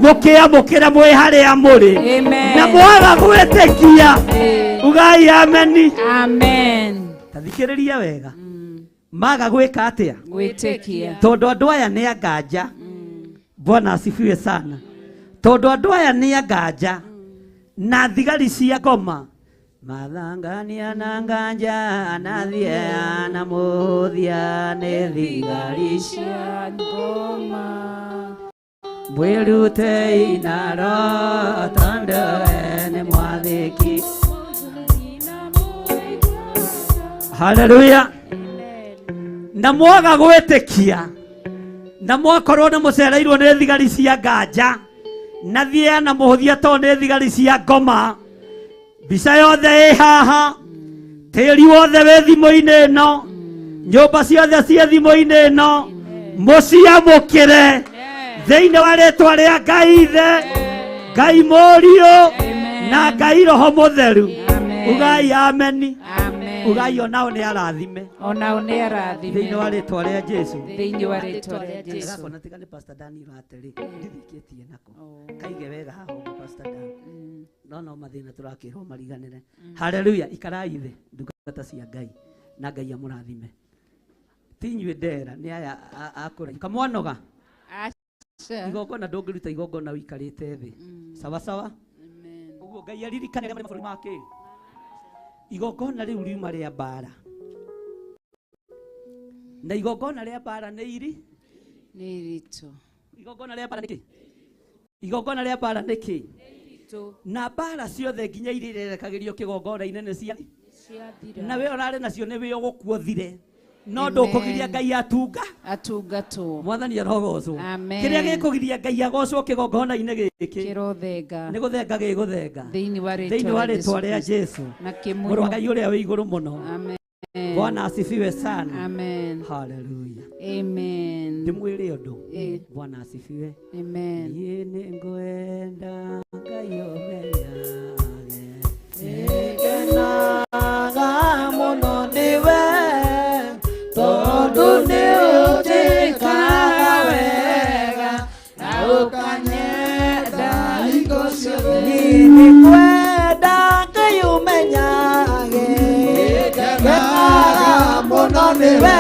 mũkĩamũkĩra mwĩ harĩa mũrĩ. Amen. Na mwaga gwĩtĩkia, ugai ameni. Amen. Ta thikĩrĩria wega, maga gwĩka atĩa? Gwĩtĩkia. Tondũ andũ aya nĩ anganja. Bwana asifiwe sana. Tondũ andũ aya nĩ anganja na thigari cia ngoma mathangania na nganja na thia na mũthia nĩ thigari cia ngoma. Mwĩrutei naro tondũ we nĩ mwathĩki. Haleluya. Na mwaga gwĩtĩkia, na mwakorwo nĩ mũcereirwo nĩ thigari cia nganja na thia na mũhũthia tondũ nĩ thigari cia ngoma, mbica yothe ĩ haha, tĩri wothe wĩ thimũ-inĩ ĩno, nyũmba ciothe ciĩ thimũ-inĩ ĩno, mũciamũkĩre thĩinĩ wa rĩtwa rĩa Ngai ithe, Ngai Mũriũ, na Ngai Roho Mũtheru. Ugai ameni. Ugai onao nĩ arathime. Onao nĩ arathime. Thĩinĩ wa rĩtwa rĩa Jesu. Thĩinĩ wa rĩtwa rĩa Jesu. Gakona tiga nĩ Pastor Daniel atĩrĩ, ndirĩkĩtie nako. Kaige wega haha ũguo Pastor Dan. No no mathĩna tũrakĩrwo mariganĩre. Haleluya, ikarai thĩ ndungata cia Ngai na Ngai amũrathime. Ti inyuĩ ndera, nĩ aya akũra. Kamwanoga. Aca. Igongona ndũngĩruta igongona ũikarĩte thĩ. Sawa sawa? Ũguo Ngai aririkane arĩa marĩ mabũrũri ma kĩ? Igongona rĩu riuma rĩa mbara. Na igongona rĩa mbara nĩ iri? Nĩ iritũ. Igongona rĩa mbara nĩ kĩ? Igongona rĩa mbara nĩ kĩ? Na mbara ciothe nginya iria irerekagĩrio kĩgongona-inĩ nĩ cia? Ciathira. Na we ũrarĩ nacio nĩ we ũgũkua ũthire. No Amen. ndũkũgiria Ngai atunga. Atungatwo. Mwathani arogocwo. Amen. Kĩrĩa gĩkũgiria Ngai agocwo kĩgongona-inĩ gĩkĩ? Kĩrothenga. Nĩ gũthenga gĩgũthenga. Thĩinĩ wa rĩtwa Thĩinĩ wa rĩa rĩtwa rĩa Jesu. Jesu. Na kĩmunyo. Mũrũ wa Ngai ũrĩa wĩ igũrũ mũno. Amen. Bwana asifiwe sana. Amen. Haleluya. Amen. Ndĩmwĩre ũndũ. Bwana asifiwe. Amen. Niĩ nĩngwenda Ngai ũmenyage. Nĩngenaga mũno nĩwe, tondũ nĩ ũnjĩkaga wega na ũkanyenda hingo ciothe. Niĩ nĩngwenda Ngai ũmenyage. Nĩngenaga mũno nĩwe,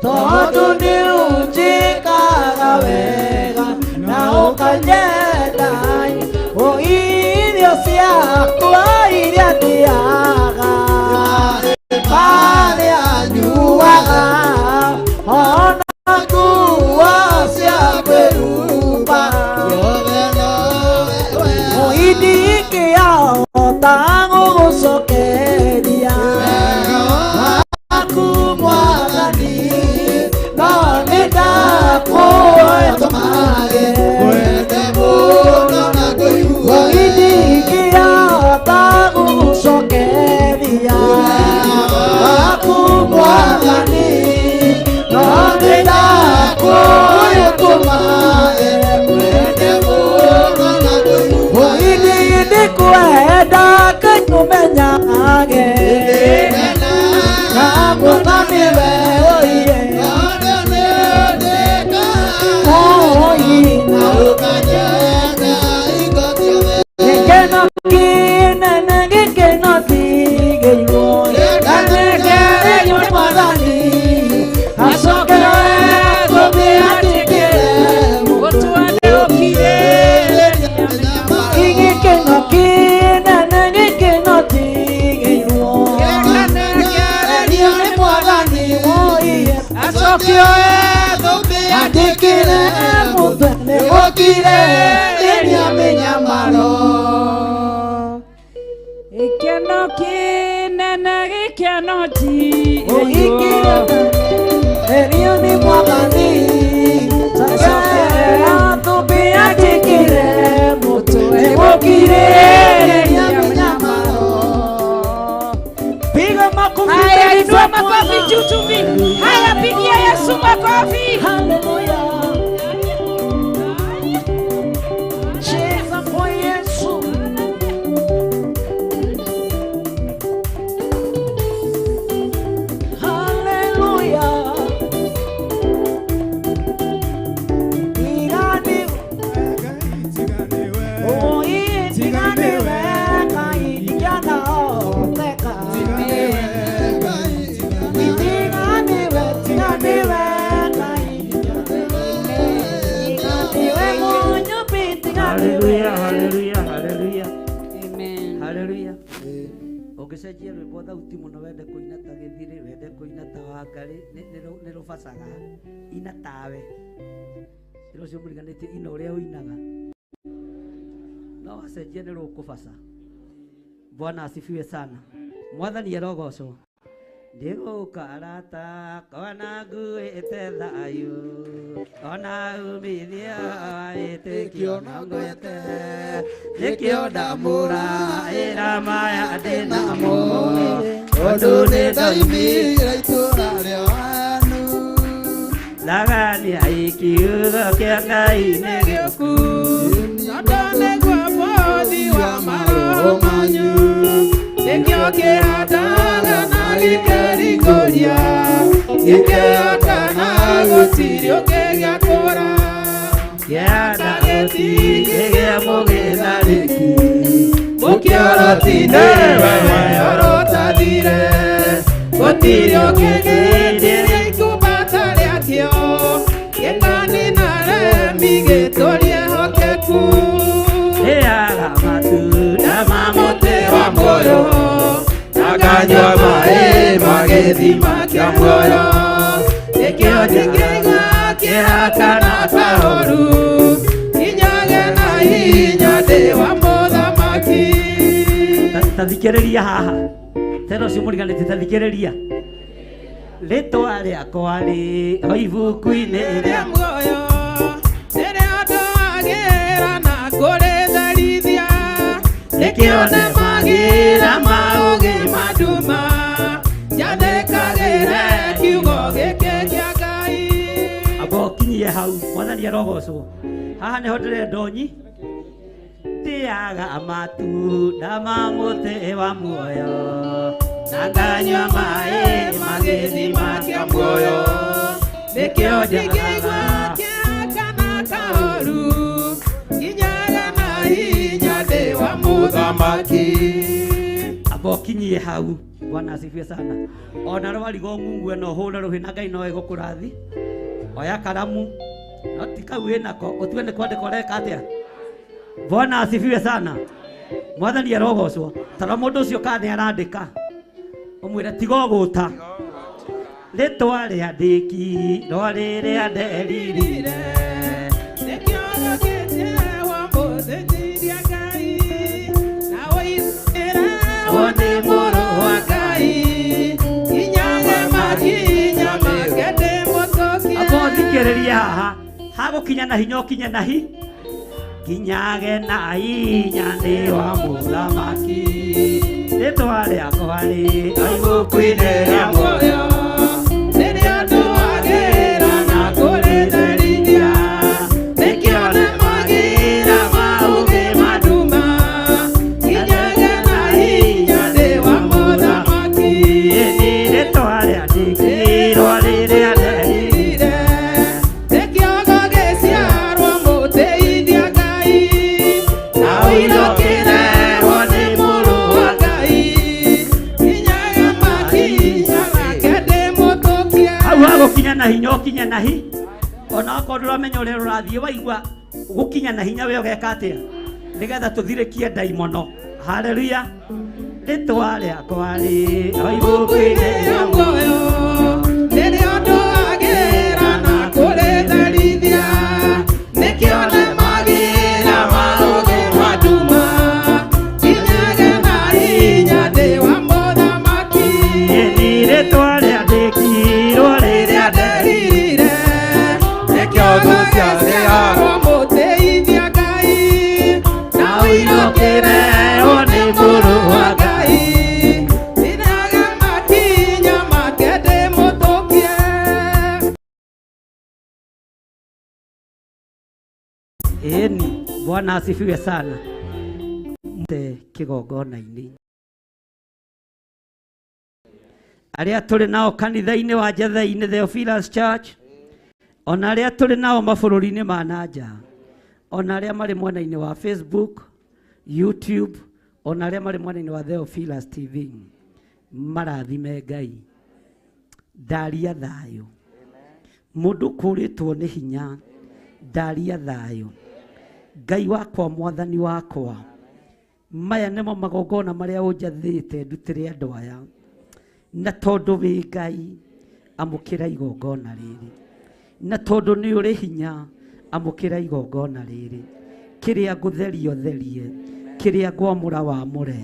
tondũ nĩ ũnjĩkaga wega na ũkanyenda. O irio ciakwa iria ndĩaga, marĩa nyuaga, ona nguo cia kwĩhumba, o indingĩahota gũgũcokeria. Waku Mwathani, no nĩndakũhoya tũmage. O indingĩahota Kĩnene gĩkeno ti Erio ni mwathani Tacokerea thũmbĩ anjĩkĩre mũtwe gũkirĩrĩria mĩnyamaro. Piga makofi Haya, mbele inua za makofi Bwana. juu chumvi. Haya, pigia Yesu makofi. Haleluya. Cheza kwa Yesu. Haleluya. Tigani Oi, tigani weka ijana oteka. Tigani we, tigani weka ijana. We munyo tigani we. Haleluya, haleluya, haleluya. Amen. Haleluya. Ũngĩcenjia rwĩmbo thauti mũno wende kũina ta gĩthirĩ wende kũina ta wangarĩ nĩ rũbacaga ina tawe ĩra ũcio mũriganĩtie ina ũrĩa ũinaga no wacenjia nĩ rũkũbaca. Bwana asifiwe sana. Mwathani arogocwo. Ndigũkarata kona nguĩte thayũ ona umithio wa wĩtĩkio no ngwete nĩkĩo ndamũra ĩra maya ndĩnamo Tondũ nĩ ndaumire itũũra rĩa wanu Thagania ikiugo kĩa Ngai nĩ gĩũku Tondũ nĩguo bũthi wa maroho manyu nĩkĩo kĩhandaga na gĩkerikũria gĩkĩhotana gũtirĩ ũngĩgĩakũra kĩanda gĩtingĩgĩa mũgĩtharĩki mũkĩorotine weweorotathire gũtirĩ ũngĩgĩtiria ikumbata rĩakĩo gĩkanina remi gĩtũrie hokeku rĩaga matunda ma mũtĩ wa muoyo na nganyua maĩ ma gĩthima kĩa muoyo nĩkĩo ndingĩigua kĩeha kana kahoru nginyage na hinya ndĩ wa mũthamaki. Ta thikĩrĩria haha tena ũcio mũriganĩtie ta thikĩrĩria rĩtwa rĩakwa rĩ o ibuku-inĩ rĩa muoyo rĩrĩa ndwagĩra na kũrĩtherithia nĩkĩo nemagĩra maũgĩ manduma njathĩkagĩre kiugo gĩkĩ kĩa Ngai. Amba ũkinyie hau mwathani arogocwo haha nĩho ndĩrenda ũnyi ndĩaga matunda ma mũtĩ wa muoyo na nganyua maĩ ma gĩthima kĩa muoyo nĩkĩo ndingĩigua kĩeha kana kahoru nginyaga na hinya ndĩ wa mũthamaki. Amba ũkinyie hau bwana asifiwe sana ona rwarigwo ng'ung'ue no ũhũre rũhĩ na Ngai no egũkũrathi oya karamu no ti kau wĩnako ũtue nĩ kwandĩka ũreka atĩa bwana asifiwe sana mwathani arogocwo tara mũndũ ũcio kana nĩ arandĩka ũmwĩre tiga ũgũta rĩtwa rĩandĩki no rĩrĩa nderirire nĩkĩo gũkĩtewa mũthĩnjĩria Ngai na ũitĩre wo nĩ mũrũ wa Ngai nginyage makinya make ndĩ mũtũkie. Amba ũthikĩrĩrie haha hagũkinya na hinya ũkinye na hi kinyage na hinya nĩ wa mũthamaki rĩtwa rĩakwa rĩ o ibuku-inĩ rĩa muoyo rĩrĩa ndwagĩra na kũrĩtherithia nĩkĩo nemagĩra maũgĩ manduma nginyage na hinya ndĩ wa mũthamaki. Ĩni rĩtwa rĩandĩkirwo rĩrĩa nderirire nĩkĩo gũgĩciarwo mũtĩithia Ngai na ũirũkĩrerwo nĩ mũrũ wa Ngai nginyaga makinya make ndĩ mũtũkie. Hau hagũkinya na hinya ũkinye na hi ona okorwo ndũramenya ũrĩa rũrathiĩ waigua gũkinya na hinya we ũgeka atĩa nĩgetha tũthirĩkie ndaimono haleluya rĩtwa rĩakwa rĩ o ibuku-inĩ rĩa muoyo rĩrĩa ndwagĩra na kũrĩtherithia nĩkĩo nemagĩra maũgĩ manduma nginyage na hinya ndĩ wa Ĩni, Bwana asifiwe sana. Te kĩgongona-inĩ arĩa tũrĩ nao kanitha-inĩ wa Njathei-inĩ Theophilus Church, ona arĩa tũrĩ nao mabũrũri-inĩ ma na nja, ona arĩa marĩ mwena-inĩ wa Facebook, YouTube, ona arĩa marĩ mwena-inĩ wa Theophilus TV, marathime Ngai. Ndaria thayũ. Mũndũ kũrĩtwo nĩ hinya, ndaria thayũ. Ngai wakwa, mwathani wakwa, maya nĩmo magongona marĩa ũnjathĩte ndutĩre andũ aya, na tondũ wĩ Ngai, amũkĩra igongona rĩrĩ, na tondũ nĩ ũrĩ hinya, amũkĩra igongona rĩrĩ. Kĩrĩa ngũtheria ũtherie, kĩrĩa ngwamũra wamũre,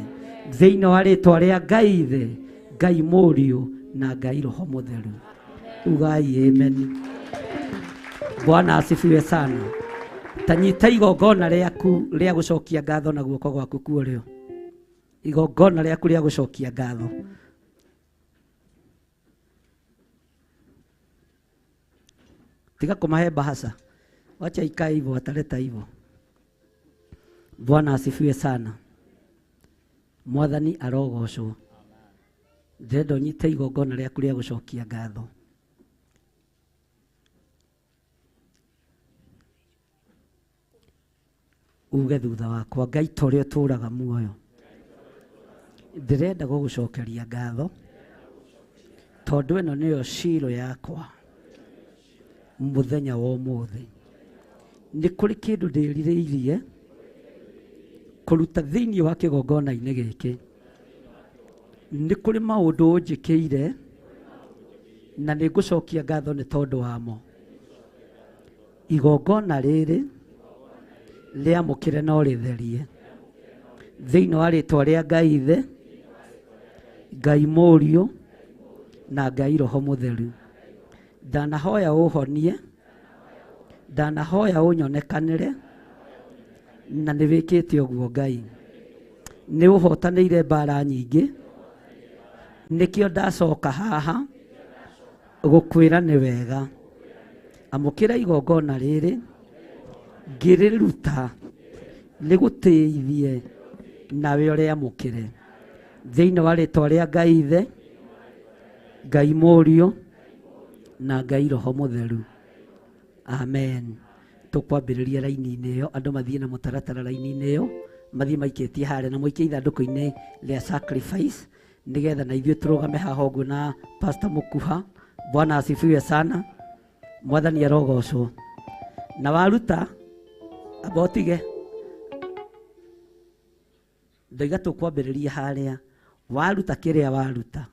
thĩinĩ wa rĩtwa rĩa Ngai Ithe, Ngai Mũriũ na Ngai Roho Mũtheru. Ugai amen. Bwana asifiwe sana. Ta nyita igongona rĩaku rĩa gũcokia ngatho na guoko gwaku kwa ũrĩo. Igongona rĩaku rĩa gũcokia ngatho. Tiga kũmahe bahasa. Wacha ikae hivyo, wataleta hivyo. Bwana asifiwe sana. Mwathani arogocwo. Ndĩrenda ũnyite igongona rĩaku rĩa gũcokia ngatho. Uge thutha wakwa, Ngai ta ũrĩa ũtũũraga muoyo, ndĩrenda gũgũcokeria ngatho tondũ ĩno nĩyo ciro yakwa mũthenya wa ũmũthĩ. Nĩ kũrĩ kĩndũ ndĩrirĩirie kũruta thĩinĩ wa kĩgongona-inĩ gĩkĩ. Nĩ kũrĩ maũndũ ũnjĩkĩire na nĩ ngũcokia ngatho nĩ tondũ wamo. Igongona rĩrĩ rĩamũkĩre na ũrĩtherie thĩinĩ wa rĩtwa rĩa Ngai Ithe, Ngai Mũriũ na Ngai Roho Mũtheru. Ndanahoya ũhonie, ndanahoya ũnyonekanĩre, na nĩ wĩkĩte ũguo Ngai. Nĩ ũhotanĩire mbara nyingĩ, nĩkĩo ndacoka haha gũkwĩra nĩ wega. Amũkĩra igongona rĩrĩ, ngĩrĩruta rĩgũtĩithie nawe ũrĩamũkĩre thĩinĩ wa rĩtwa rĩa Ngai Ithe, Ngai Mũriũ na Ngai Roho Mũtheru. Amen. Tũkwambĩrĩria raini-inĩ ĩyo, andũ mathiĩ na mũtaratara raini-inĩ ĩyo, mathiĩ maikĩtie harĩa na mũikie ithandũkũ-inĩ rĩa sacrifice, nĩgetha na ithuĩ tũrũgame haha ũguo na Pastor Mũkuha. Bwana asifiwe sana. Mwathani arogocwo. Na waruta amba ũtige, ndoiga tũkwambĩrĩria harĩa. Waruta kĩrĩa waruta,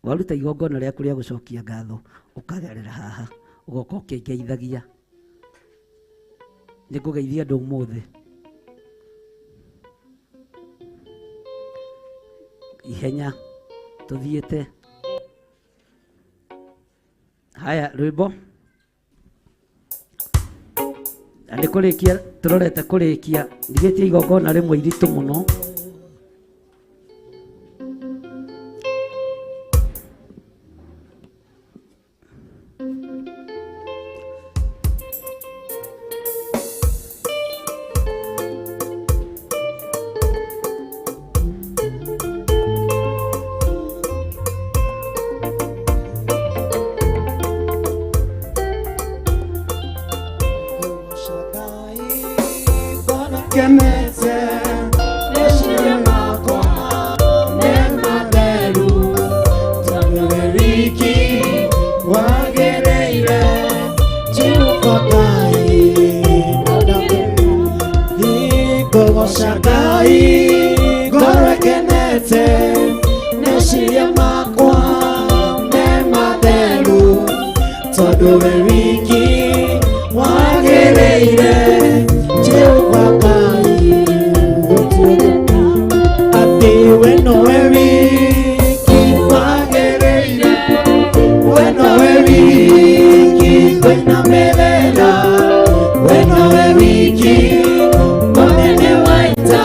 waruta igongona rĩaku rĩa gũcokia ngatho, ũkagerera haha ũgoka ũkĩngeithagia. Nĩ ngũgeithia andũ ũmũthĩ. Ihenya tũthiĩte. Haya, rwĩmbo na nĩ kũrĩkia tũrorete kũrĩkia, ndigĩtie igongona rĩmwe iritũ mũno. Kenete, meciria makwa nĩ matheru, tondũ we wiki wagĩrĩire. Jehova Ngai, ngũgoca Ngai, ngoro ĩkenete, meciria makwa nĩ matheru, tondũ we wiki wagĩrĩire. Jehova Ngai, atĩ we nowe wiki wagĩrĩire, we nowe wiki kũinamĩrĩra, we nowe wiki mũnene wa ita,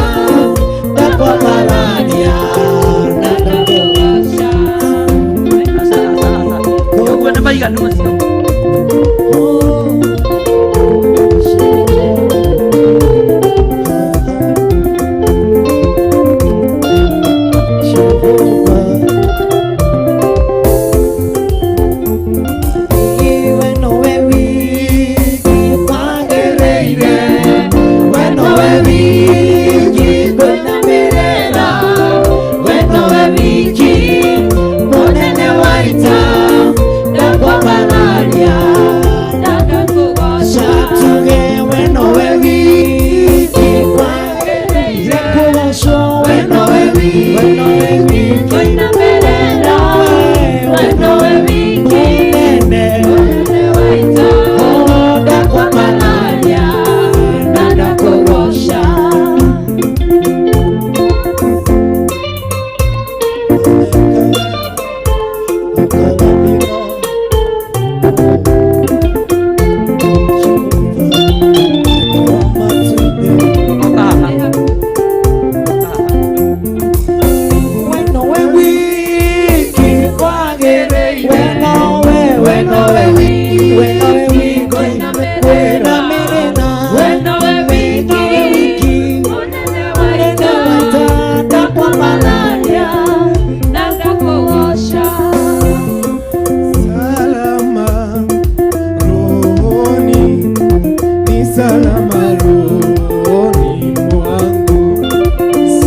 Salama rohoni mwangu,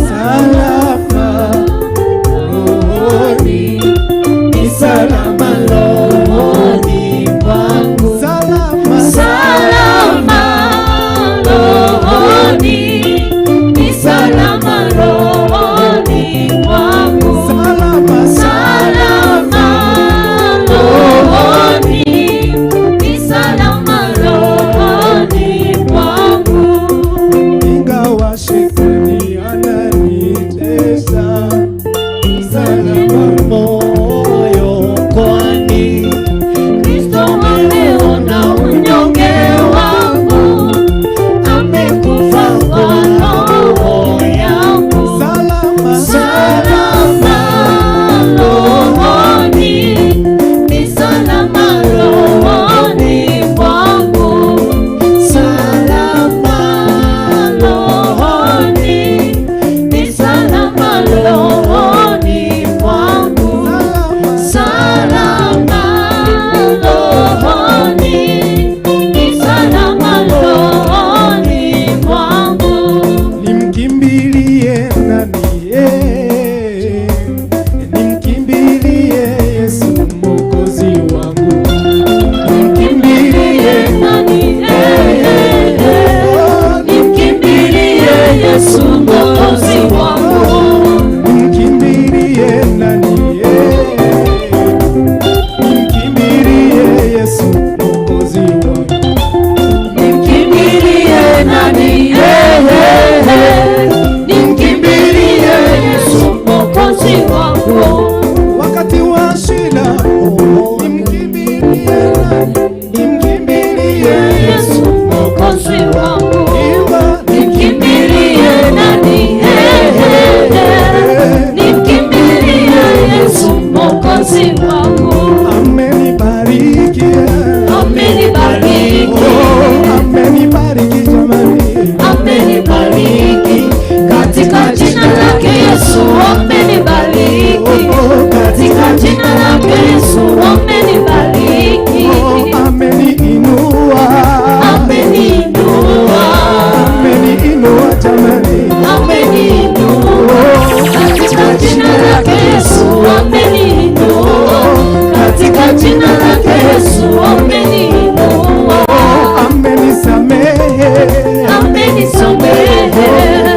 salama rohoni, ni salama rohoni mwangu, salama, Salama rohoni, ni salama rohoni mwangu. Salama, Salama rohoni, ni salama rohoni mwangu. Ingawa shetani ananitesa, salama moyo kwani Kristo ameona unyonge wangu, amekufa kwa roho yangu. Salama, Salama rohoni, ni salama rohoni mwangu. Salama rohoni, ni salama rohoni mwangu. Salama rohoni, ni salama rohoni mwangu. Nimkimbilie nani? Nimkimbilie Yesu Mwokozi wangu. Nimkimbilie nani? Nimkimbilie Yesu Mwokozi wangu. Nimkimbilie nani? Nimkimbilie Yesu Mwokozi wangu. Nimkimbilie nani? Nimkimbilie Yesu Mwokozi wangu. Wakati wa shida, nimkimbilie nani? Nimkimbilie Yesu Mwokozi wangu. Imba, Nimkimbilie nani? Nimkimbilie Yesu Mwokozi wangu. Amenibariki, Amenibariki, oh, amenibariki jamani. amenibariki katika jina lake Yesu, amenibariki katika jina lake Yesu, amenibariki, Oh, ameniinua, ameniinua, ameniinua jamani. ameniinua katika jina lake Yesu, ameniinua katika jina lake Yesu, ameniinua, Amenisamehe amenisamehe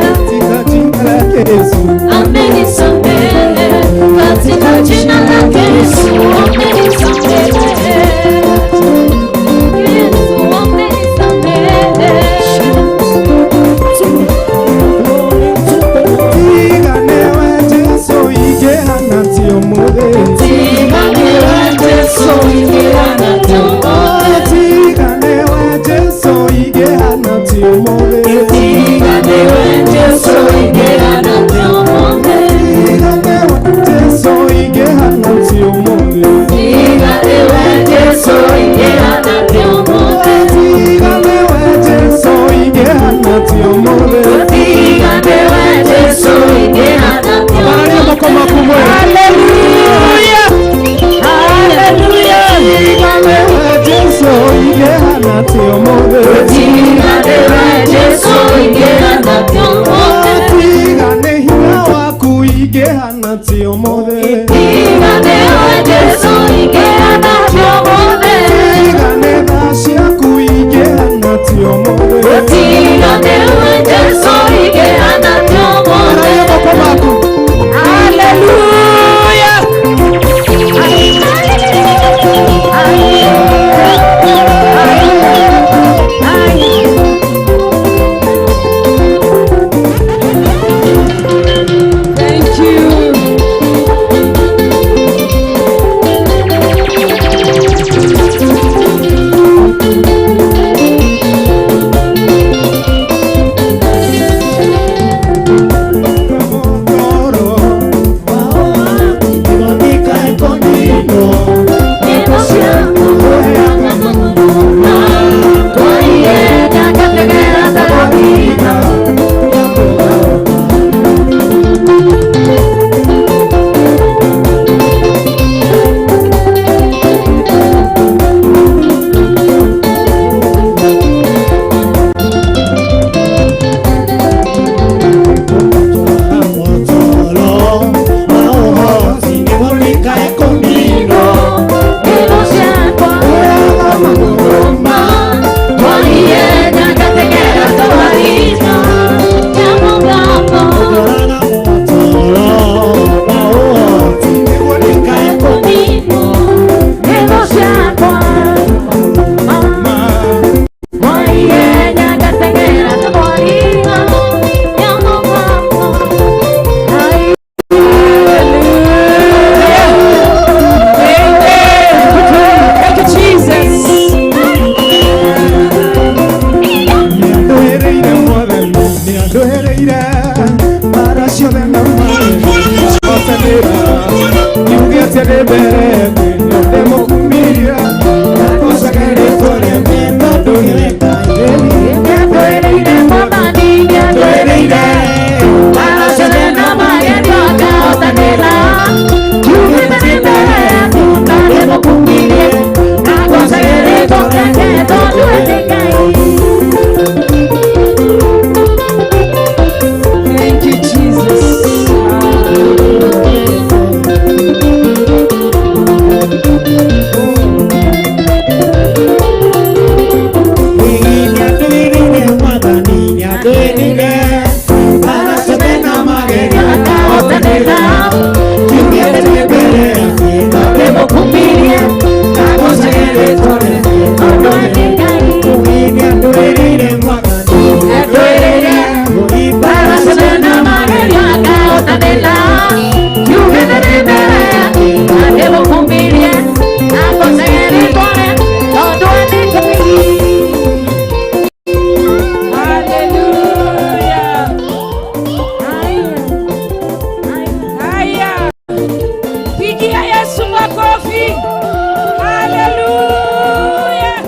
katika jina lake Yesu. amenisamehe katika jina lake Yesu, amenisamehe Yesu, amenisamehe. Tiganewe Jesu ingehana ti ũmũthĩ. Tiganewe Jesu ingehana ti ũmũthĩ. Tiganewe Jesu ingehana ti ũmũthĩ. Tiganewe Jesu ingehana ti ũmũthĩ. Tiganewe Jesu ingehana ti ũmũthĩ. Tiganewe Jesu ingehana ti ũmũthĩ. Tiganewe Jesu ingehana ti ũmũthĩ. Tiganewe Jesu ingehana ti Ambararia moko maku ũmũthĩ. mwena. Hallelujah. Hallelujah. Tiganewe Jesu ingehana ti ũmũthĩ. Tiganewe Jesu ingehana ti ũmũthĩ. Tigane hinya waku ingehana ti ũmũthĩ. Tiganewe Jesu ingehana ti ũmũthĩ. Tigane tha ciaku ingehana ti ũmũthĩ. Tiganewe Jesu ingehana ti ũmũthĩ. Ambararia moko maku. Hallelujah. Thank you. Nĩatwĩrire mbaara ciothe na magerio akahotanĩra kiugĩte twĩ mbere yake no ndĩmũkumirie ngagocage rĩtwa rĩake tondũ nĩ Ngai nĩatwĩrĩire Mwathani nĩatwĩrĩire mbaara ciothe na magerio akahotanĩra kiugĩte twĩ mbere yake no ndĩmũkumirie ngagocage rĩtwa rĩake tondũ nĩ Ngai. Hallelujah. Haya. Pigia Yesu makofi. Hallelujah.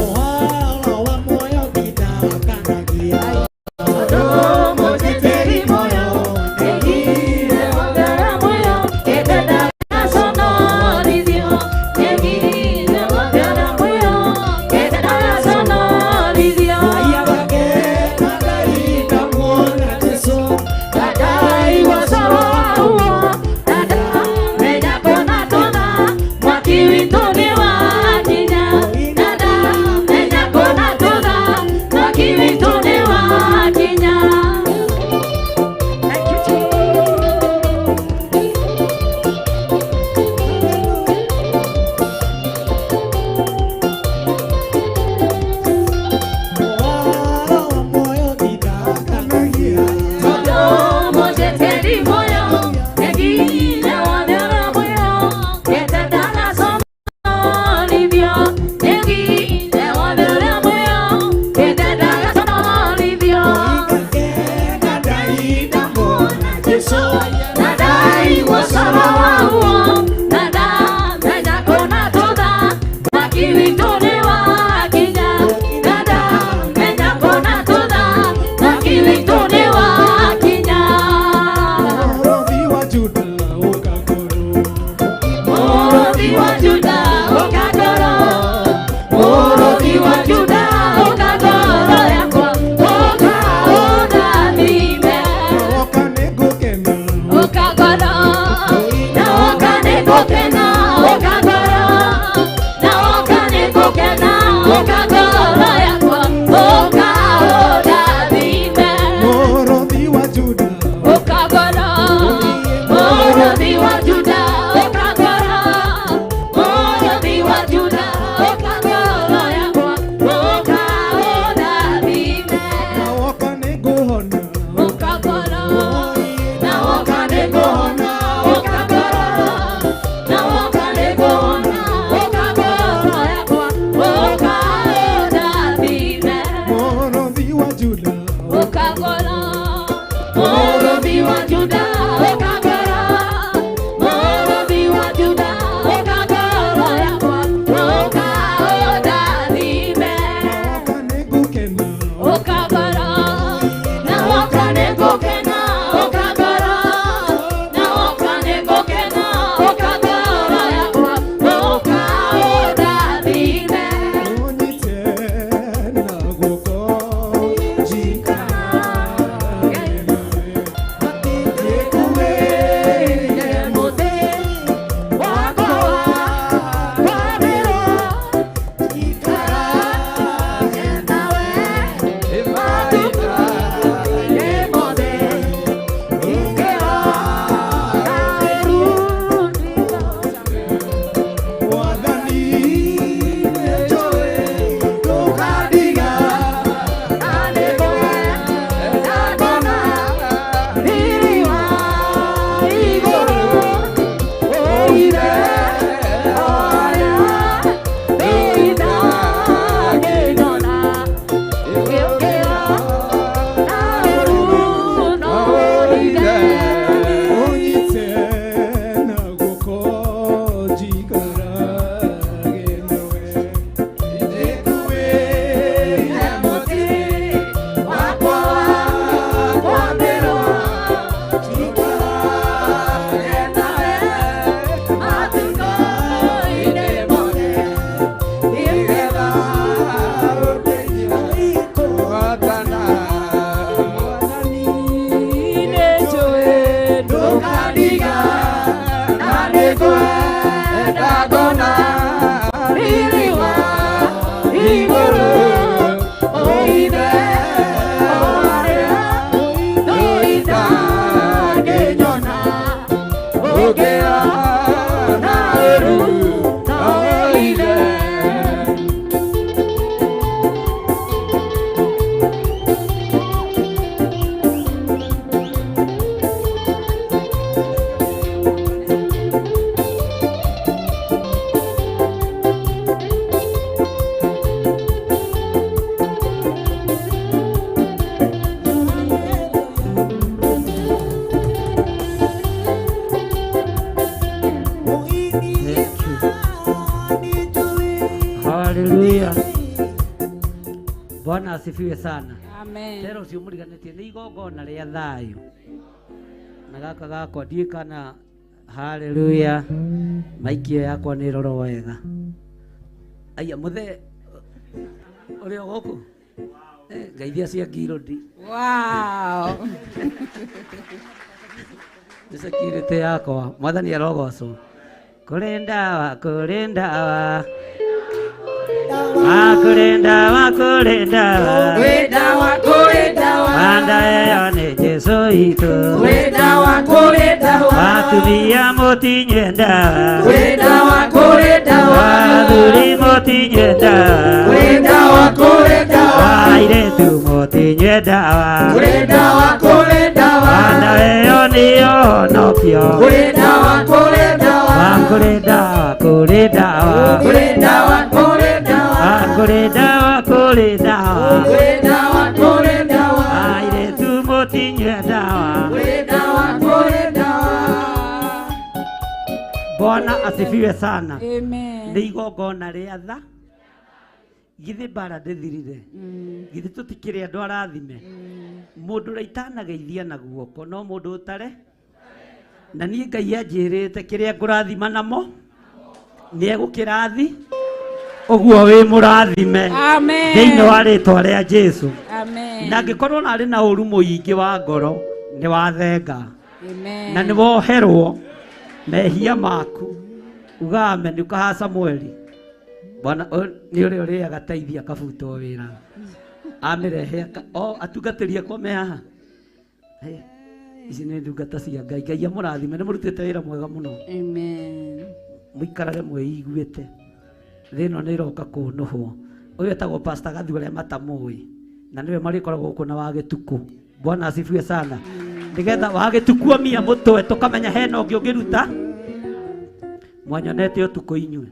Ũhoro wa muoyo ndindakanagia Ũhoro wa muoyo ndindakanagia Mũrũthi wa Juda ũkagũrũ Mũrũthi wa Juda ũkagoro, mũrũthi wa Juda ũkagoro yakwa, ũka ũndathime. Woka nĩngũkena Ũkagoro, na ũka nĩngũkena, ũkagoro, na ũka nĩngũkena, ũkagoro yakwa, ũka ũndathime. Mũrũthi wa Juda Ũkagoro, mũrũthi wa Juda ũkagoro, mũrũthi wa Juda ũkagoro yakwa, ũka ũndathime. Woka nĩngũhona Ũkagoro, na ũka nĩngũhona, Ndũkandiga na nĩngwenda ngona riri wa igũrũ ũithe warĩa ndũitangĩnyona ũngĩona ũru no ũithe. Haleluya. Bwana asifiwe sana. Amen. Tero ũcio mũriganĩtie nĩ igongona rĩa thayũ. Na gaka gakwa ndiũĩ kana haleluya. Maiki ĩyo yakwa nĩ ĩrorwo wega. Aya mũthee ũrĩ o gũkũ? Ngeithia cia ngirũndi. Wow. Nĩ security yakwa. Mwathani arogocwo. Kũrĩ ndawa, kũrĩ ndawa. Ah, kũrĩ ndawa, kũrĩ ndawa. Kwĩ ndawa, kwĩ ndawa. Banda ĩyo nĩ Jesũ witũ. Kwĩ ndawa, kwĩ ndawa. Atumia mũtinyue ndawa. Kwĩ ndawa, kwĩ ndawa. Athuri mũtinyue ndawa. Kwĩ ndawa, kwĩ ndawa. Airĩtu mũtinyue ndawa. Kwĩ ndawa, kwĩ ndawa. Banda ĩyo nĩyo honokio. Kwĩ ndawa, kwĩ ndawa. Kũrĩ ndawa, kũrĩ ndawa. Kwĩ ndawa, kwĩ ndawa. Kũrĩ ndawa, kũrĩ ndawa. Kwĩ ndawa, kwĩ ndawa. Airĩtu mũtinyue ndawa. Kwĩ ndawa, kwĩ ndawa. Bwana asifiwe sana. Amen. Nĩ igongona rĩa tha. Githĩ mbara ndĩthirire. Githĩ tũtikĩrĩ andũ arathime. Mũndũ ũrĩa itanageithia na guoko no mũndũ ũtare. Na niĩ Ngai anjĩrĩte kĩrĩa ngũrathima namo nĩ egũkĩrathi ũguo wĩ mũrathime. Amen. Thĩinĩ wa rĩtwa rĩa Jesũ. Amen. Na angĩkorwo narĩ na ũru mũingĩ wa ngoro nĩ wathenga. Amen. Na nĩ woherwo mehia maku ugame nĩ ũkaha Samueli. Bwana nĩ ũrĩa ũrĩaga teithia akabutwo wĩra. Amĩrehe o atungatĩri akwa me haha. Ici nĩ ndungata cia Ngai. Ngai amũrathime nĩ mũrutĩte wĩra mwega mũno. Amen. Mũikarage mwĩiguĩte. Thĩ ĩno nĩ ĩroka kũnũhwo. Ũyũ etagwo Pastor Gathu arĩa matamũĩ. Na nĩwe marĩkoragwo gũkũ na wagĩtukũ. Bwana asifiwe sana. Nĩgetha wagĩtukũ amia mũtwe tũkamenya hena ũngĩ ũngĩruta. Mwanyonete ũtukũ inyuĩ.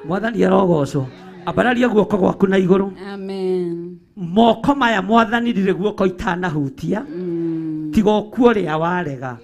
Mwathani arogocwo. Ambararia guoko gwaku na igũrũ. Amen. Moko maya mwathani ndirĩ guoko itanahutia. Tiga ũkuo ũrĩa warega.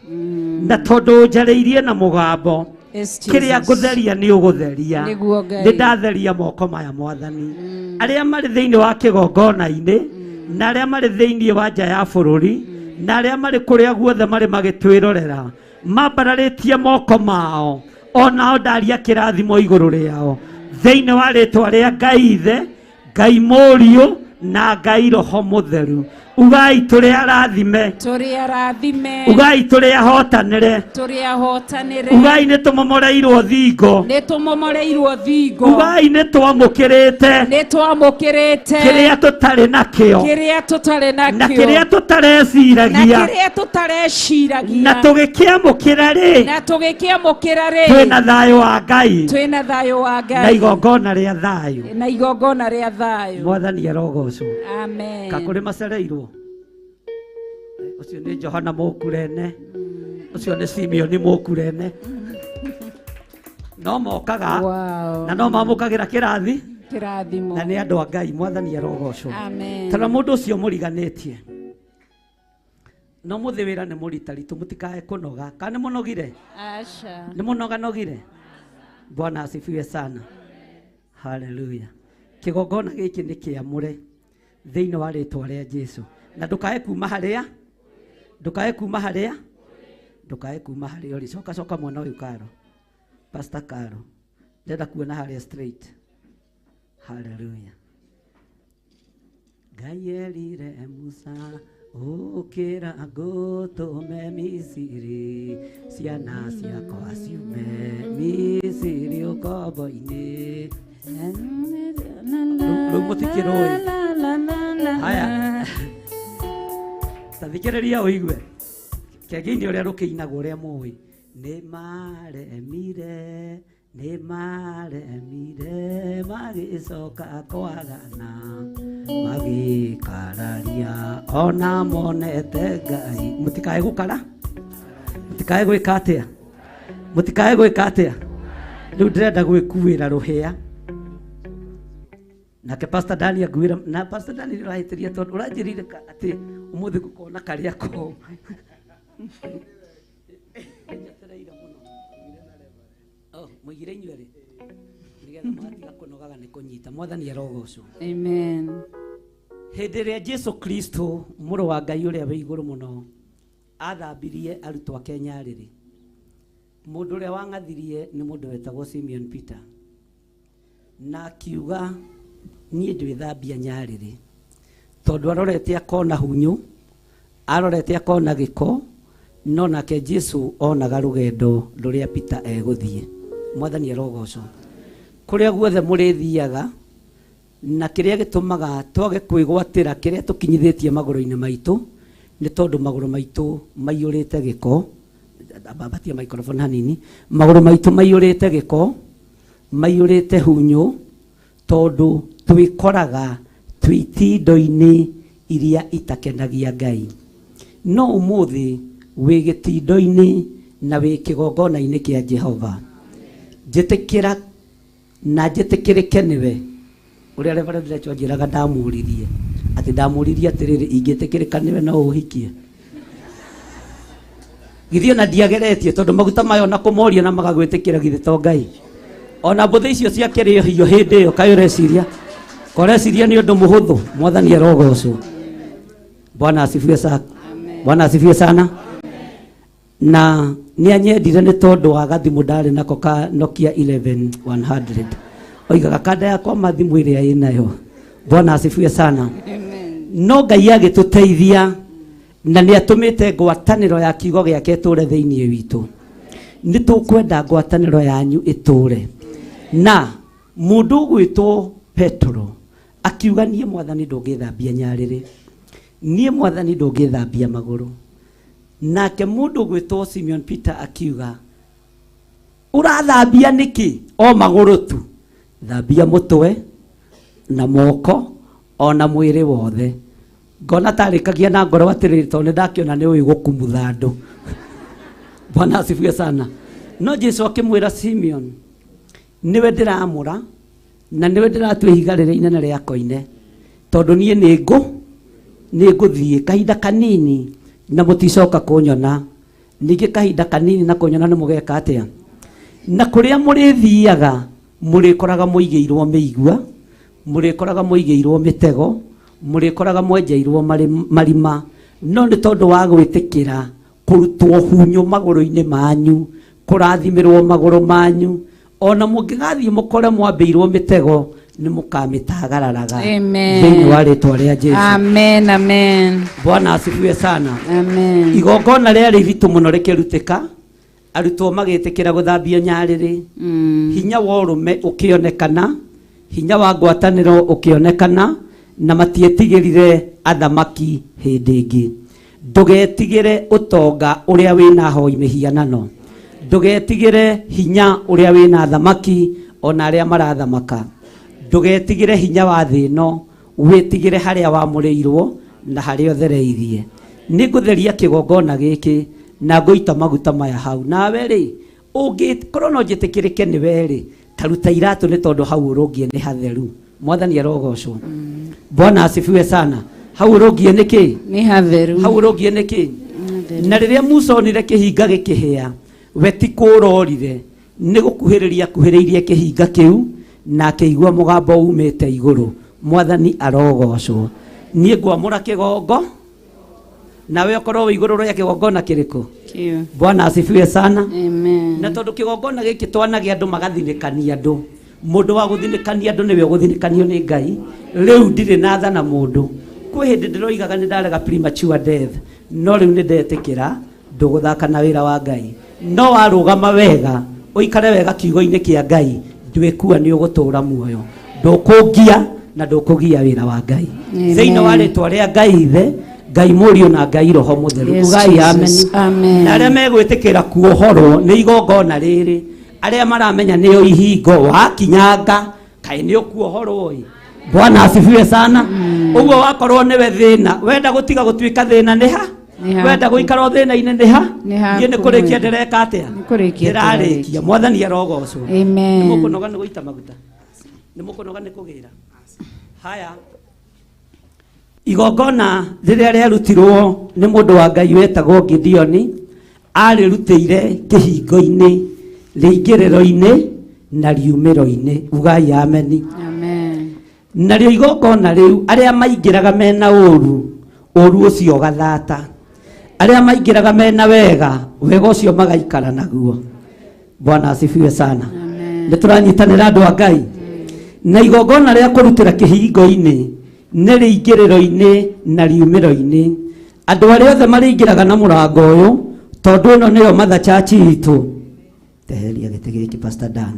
Na tondũ ũnjarĩirie na mũgambo. Kĩrĩa ngũtheria nĩ ũgũtheria. Nĩguo Ngai. Nĩ ndatheria moko maya mwathani. Arĩa marĩ thĩinĩ wa kĩgongona-inĩ na arĩa marĩ thĩinĩ wa nja ya bũrũri na arĩa marĩ kũrĩa guothe marĩ magĩtwĩrorera mambararĩtie moko mao onao ndaria kĩrathimo igũrũ rĩao thĩinĩ wa rĩtwa rĩa Ngai Ithe, Ngai Mũriũ na Ngai Roho Mũtheru. Ugai tũrĩ arathime. Tũrĩ arathime. Ugai tũrĩ ahotanĩre. Tũrĩ ahotanĩre. Ugai nĩ tũmomoreirwo thingo. Nĩ tũmomoreirwo thingo. Ugai nĩ twamũkĩrĩte. Nĩ twamũkĩrĩte. Kĩrĩa tũtarĩ nakĩo. Kĩrĩa tũtarĩ nakĩo. Na kĩrĩa tũtareciragia. Na kĩrĩa tũtareciragia. Na tũgĩkĩamũkĩra rĩ. Na tũgĩkĩamũkĩra rĩ. Twĩna thayũ wa Ngai. Twĩna thayũ wa Ngai. Na igongona rĩa thayũ. Na igongona rĩa thayũ. Mwathani arogocwo. Amen. Kakũrĩ macereirwo. Ũcio nĩ Johana Mũkurene. Ũcio nĩ Simeoni Mũkurene. No mokaga. Na no mamũkagĩra kĩrathi. Kĩrathimo. Na nĩ andũ a Ngai. Mwathani arogocwo. Amen. Tondũ mũndũ ũcio mũriganĩtie. No mũthĩ wĩra nĩ mũritaritũ mũtikae kũnoga. Kana nĩ mũnogire? Aca. Nĩ mũnoganogire? Bwana asifiwe sana. Haleluya. Kĩgongona gĩkĩ nĩ kĩamũre thĩinĩ wa rĩtwa rĩa Jesũ. Na ndũkae kuma harĩa. Ndũkae kuma harĩa. Ndũkae kuma harĩa ũrĩ. Coka coka mwana ũyũ Karo. Pastor Karo. Ndĩrenda kuona harĩa straight. Haleluya. Ngai erire Musa Ũkĩra ngũtũme Misiri, ciana ciakwa ciume Misiri ũkombo-inĩ. Rĩu mũtikĩrũĩ. Haya. Ta thikĩrĩria ũigue. Kĩengeinĩ ũrĩa rũkĩinagwo ũrĩa mũĩ. Nĩ maremire, nĩ maremire, magĩcoka kwagana, magĩkararia ona monete Ngai. Mũtikae gũkara, mũtikae gwĩka atĩa, mũtikae gwĩka atĩa. Rĩu ndĩrenda gwĩkuĩra rũhĩa. Nake Pastor Dani anguĩra, na Pastor Dani nĩ ũrahĩtĩria tondũ ũranjĩrire atĩ ũmũthĩ ngũkona karĩa ko. Njetereire mũno. Oh, mũigire inyuerĩ nĩgetha mũgatiga kũnogaga nĩ kũnyita. Mwathani arogocwo. Amen. Hĩndĩ ĩrĩa Jesu Kristo mũrũ wa Ngai ũrĩa wĩ igũrũ mũno athambirie arutwo ake nyarĩrĩ, mũndũ ũrĩa wang'athirie nĩ mũndũ wetagwo Simeon Peter, na akiuga niĩ ndwĩthambia nyarĩrĩ, tondũ arorete akona hunyũ, arorete akona gĩko, no nake Jesu onaga rũgendo rũrĩa Peter egũthiĩ. Mwathani arogocwo. Kũrĩa guothe mũrĩthiaga, na kĩrĩa gĩtũmaga twage kwĩgwatĩra kĩrĩa tũkinyithĩtie magũrũ-inĩ maitũ nĩ tondũ magũrũ maitũ maiyũrĩte gĩko. Ambatia microphone hanini. Magũrũ maitũ maiyũrĩte gĩko, maiyũrĩte hunyũ, tondũ twĩkoraga twĩ itindo-inĩ iria itakenagia Ngai. No ũmũthĩ wĩ gĩtindo-inĩ na wĩ kĩgongona-inĩ kĩa Jehova. Njĩtĩkĩra na njĩtĩkĩrĩke nĩwe. Ũrĩa Reverend Rachel anjĩraga ndamũririe, atĩ ndamũririe atĩrĩrĩ, ingĩtĩkĩrĩka nĩwe no ũhikie. Githĩ ona ndiageretie, tondũ maguta maya ona kũmoria na magagwĩtĩkĩra githĩ to Ngai. Ona mbũthĩ icio ciakĩrĩ hiũ hĩndĩ ĩyo, kaĩ ũreciria? Koreciria nĩ ũndũ mũhũthũ. Mwathani arogocwo. Bwana asifiwe sana. Bwana asifiwe sana. Na nĩ anyendire nĩ tondũ wa gathimũ ndarĩ nako ka Nokia 11100. Oigaga kanda yakwa ma thimũ ĩrĩa ĩnayo. Bwana asifiwe sana. No Ngai agĩtũteithia na nĩ atũmĩte ngwatanĩro ya kiugo gĩake ĩtũre thĩinĩ witũ. Nĩ tũkwenda ngwatanĩro yanyu ĩtũre. Na mũndũ ũgwĩtwo Petro akiuga niĩ Mwathani ndũngĩthambia nyarĩrĩ, niĩ Mwathani ndũngĩthambia magũrũ. Nake mũndũ ũgwĩtwo Simeon Peter akiuga ũrathambia nĩkĩ o magũrũ tu, thambia mũtwe na moko ona mwĩrĩ wothe. Ngona tarĩkagia na ngoro atĩrĩrĩ, tondũ nĩ ndakĩona nĩ ũĩ gũkumutha andũ. Bwana asifiwe sana. No Jesu akĩmwĩra Simeon, nĩwe ndĩramũra na nĩwe ndĩratua ihiga rĩrĩa inene rĩa koine, tondũ niĩ nĩ ngũthiĩ kahinda kanini na mũticoka kũnyona, ningĩ kahinda kanini na kũnyona nĩ mũgeka atĩa? Na kũrĩa mũrĩthiaga mũrĩkoraga mũigĩirwo mĩigua, mũrĩkoraga mũigĩirwo mĩtego, mũrĩkoraga mwenjeirwo marima, no nĩ tondũ wa gwĩtĩkĩra kũrutwo hunyũ magũrũ-inĩ manyu, kũrathimĩrwo magũrũ manyu, ona mũngĩgathiĩ mũkore mwambĩirwo mĩtego nĩ mũkamĩtagararaga. Amen. Thĩinĩ wa rĩtwa rĩa Jesu. Amen, amen. Bwana asifiwe sana. Amen. Igongona rĩarĩ iritũ mũno rĩkĩrutĩka, arutwo magĩtĩkĩra gũthambio nyarĩrĩ, hinya wa ũrũme ũkĩonekana, hinya wa ngwatanĩro ũkĩonekana, na matietigĩrire athamaki hĩndĩ ĩngĩ. Ndũgetigĩre ũtonga ũrĩa wĩna hoi mĩhianano, ndũgetigĩre hinya ũrĩa wĩna athamaki ona arĩa marathamaka, ndũgetigĩre hinya wa thĩ ĩno, wĩtigĩre harĩa wamũrĩirwo na harĩa ũthereirie. Nĩ ngũtheria kĩgongona gĩkĩ na ngũita maguta maya hau, nawe rĩ ũngĩkorwo no njĩtĩkĩrĩke nĩwe rĩ, taruta iratũ nĩ tondũ hau ũrũngiĩ nĩ hatheru. Mwathani arogocwo. Bwana asifiwe sana. Hau ũrũngiĩ nĩ kĩ? Nĩ hatheru. Hau ũrũngiĩ nĩ kĩ? Na rĩrĩa Musa onire kĩhinga gĩkĩhĩa, we ti kũrorire, nĩ gũkuhĩrĩria akuhĩrĩirie kĩhinga kĩu, na akĩigua mũgambo umĩte igũrũ. Mwathani arogocwo. Niĩ ngwamũra kĩgongo, nawe ũkorwo wĩ igũrũ rĩa kĩgongona kĩrĩkũ? Kĩu. Bwana asifiwe sana. Amen. Na tondũ kĩgongona gĩkĩ twanagĩa andũ magathinĩkania andũ, mũndũ wa gũthinĩkania andũ nĩwe ũgũthinĩkanio nĩ Ngai. Rĩu ndirĩ na tha na mũndũ. Kwĩ hĩndĩ ndĩroigaga nĩ ndarega premature death, no rĩu nĩ ndetĩkĩra ndũgũthaka na wĩra wa Ngai. No warũgama wega, ũikare wega kiugo-inĩ kĩa Ngai, ndwĩkua nĩ ũgũtũra muoyo, ndũkũngia na ndũkũgia wĩra wa Ngai. Amen. Thĩinĩ wa rĩtwa rĩa Ngai Ithe, Ngai Mũriũ na Ngai Roho Mũtheru. Yes, Ugai amen. Jesus. Amen. Na arĩa megwĩtĩkĩra kuohorwo nĩ igongona rĩrĩ, arĩa maramenya nĩo ihingo wakinyanga, kaĩ nĩ ũkuohorwo ĩ. Bwana asifiwe sana. Ũguo wakorwo nĩwe thĩna, wenda gũtiga gũtuĩka thĩna nĩ ha? Nĩ haku. Wenda gũikara o thĩna-inĩ nĩ ha? Nĩ haku Niĩ nĩ kũrĩkia mwene. ndĩreka atĩa? Nĩ kũrĩkia Ndĩrarĩkia. Mwathani arogocwo. Amen. Nĩ mũkũnoga nĩ gũita maguta? Nĩ mũkũnoga nĩ kũgĩra? Haya. Igongona rĩrĩa rĩarutirwo nĩ mũndũ wa Ngai wetagwo Gideoni, arĩrutĩire kĩhingo-inĩ, rĩingĩrĩro-inĩ na riumĩro-inĩ. Ugai ameni. Amen. Narĩo igongona rĩu arĩa maingĩraga mena ũru, ũru ũcio ũgathata. Arĩa maingĩraga mena wega, wega ũcio magaikara naguo. Bwana asifiwe sana. Nĩ tũranyitanĩra andũ a Ngai. Na igongona rĩa kũrutĩra kĩhingo-inĩ nĩ rĩingĩrĩro-inĩ na riumĩro-inĩ. Andũ arĩa othe marĩingĩraga na mũrango ũyũ, tondũ ĩno nĩyo Mother Church itũ. Teheria gĩtĩ gĩkĩ Pastor Dan.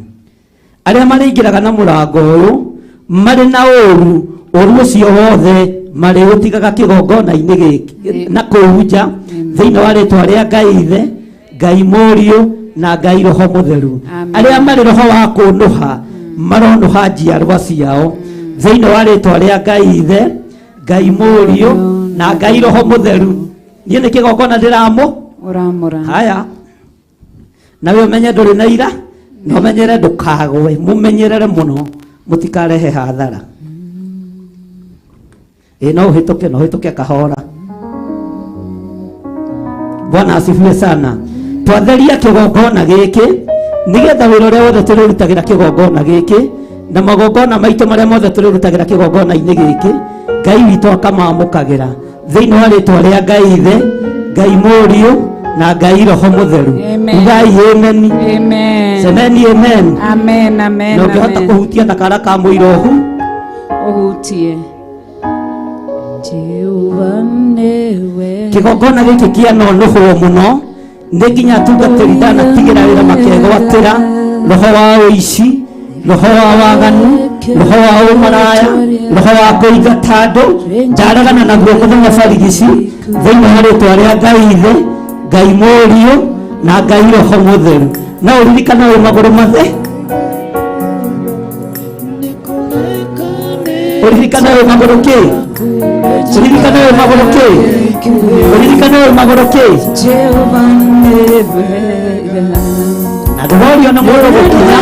Arĩa marĩingĩraga na mũrango ũyũ marĩ na ũru, ũru ũcio wothe marĩũtigaga kĩgongona-inĩ gĩkĩ na kũu nja, thĩinĩ wa rĩtwa rĩa Ngai Ithe, Ngai Mũriũ na Ngai Roho Mũtheru. Amen. Arĩa marĩ roho wa kũnũha maronũha njiarwa ciao thĩinĩ wa rĩtwa rĩa Ngai Ithe, Ngai Mũriũ na Ngai Roho Mũtheru. Niĩ nĩ kĩgongona ndĩramũ Ũramũra. haya, nawe ũmenye ndũrĩ na ira, na ũmenyere ndũkagwe, mũmenyerere mũno mũtikarehe hathara. Ĩ no ũhĩtũke, no ũhĩtũke kahora. Bwana asifiwe sana. Twatheria kĩgongona gĩkĩ nĩgetha wĩra ũrĩa wothe tũrĩrutagĩra kĩgongona gĩkĩ na magongona maitũ marĩa mothe tũrĩrutagĩra kĩgongona-inĩ gĩkĩ, Ngai witũ akamamũkagĩra thĩinĩ wa rĩtwa rĩa Ngai Ithe, Ngai Mũriũ na Ngai Roho Mũtheru. Amen. Ugai amen. Amen. Semeni amen. Amen, amen, Na ũngĩhota amen. kũhutia na kara ka mũira ũhu, Ũhutie. Jehova nĩwe. Kĩgongona gĩkĩ kĩanonũhwo mũno nĩ nginya atungatĩri ndanatigĩra wĩra makegwatĩra roho wa ũici, roho wa waganu, roho wa ũmaraya, roho wa kũingata andũ. Njaregana naguo mũthenya barigici thĩinĩ wa rĩtwa rĩa Ngai Ithe, Ngai Mũriũ na Ngai Roho Mũtheru. No ũririkane wĩ magũrũ mathe, ũririkane wĩ magũrũ kĩ, ũririkane wĩ magũrũ kĩ, ũririkane wĩ magũrũ kĩ. Jehova nĩwe. Na ndũrorio nĩ mũndũ gũkinya.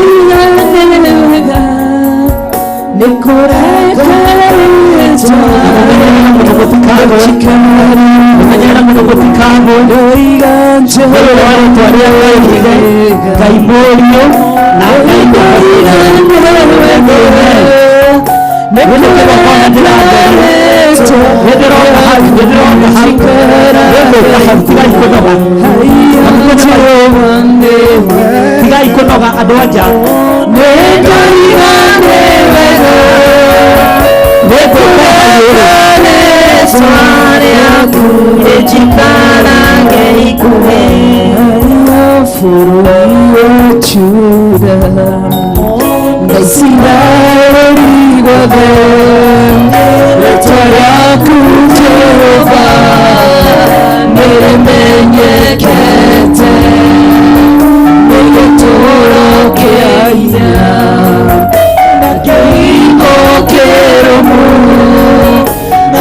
Menyerera mũndũ gũtikagwe. Thĩinĩ wa rĩtwa rĩa Ngai Ithe, Ngai Mũriũ na Ngai Roho Mũtheru. Nĩ kĩgongona ndĩratheria. Nĩ ndĩroka hau, nĩ ndĩroka hau. Nĩ ngũka hau, tigai kũnoga. Tigai kũnoga andũ a nja. Nĩ ngũka hau. Bũrũri wa Juda na Isiraeli guothe, rĩtwa rĩaku Jehova nĩrĩmenyekete, nĩ gĩtũũro kĩa hinya na kĩhingo kĩrũmu,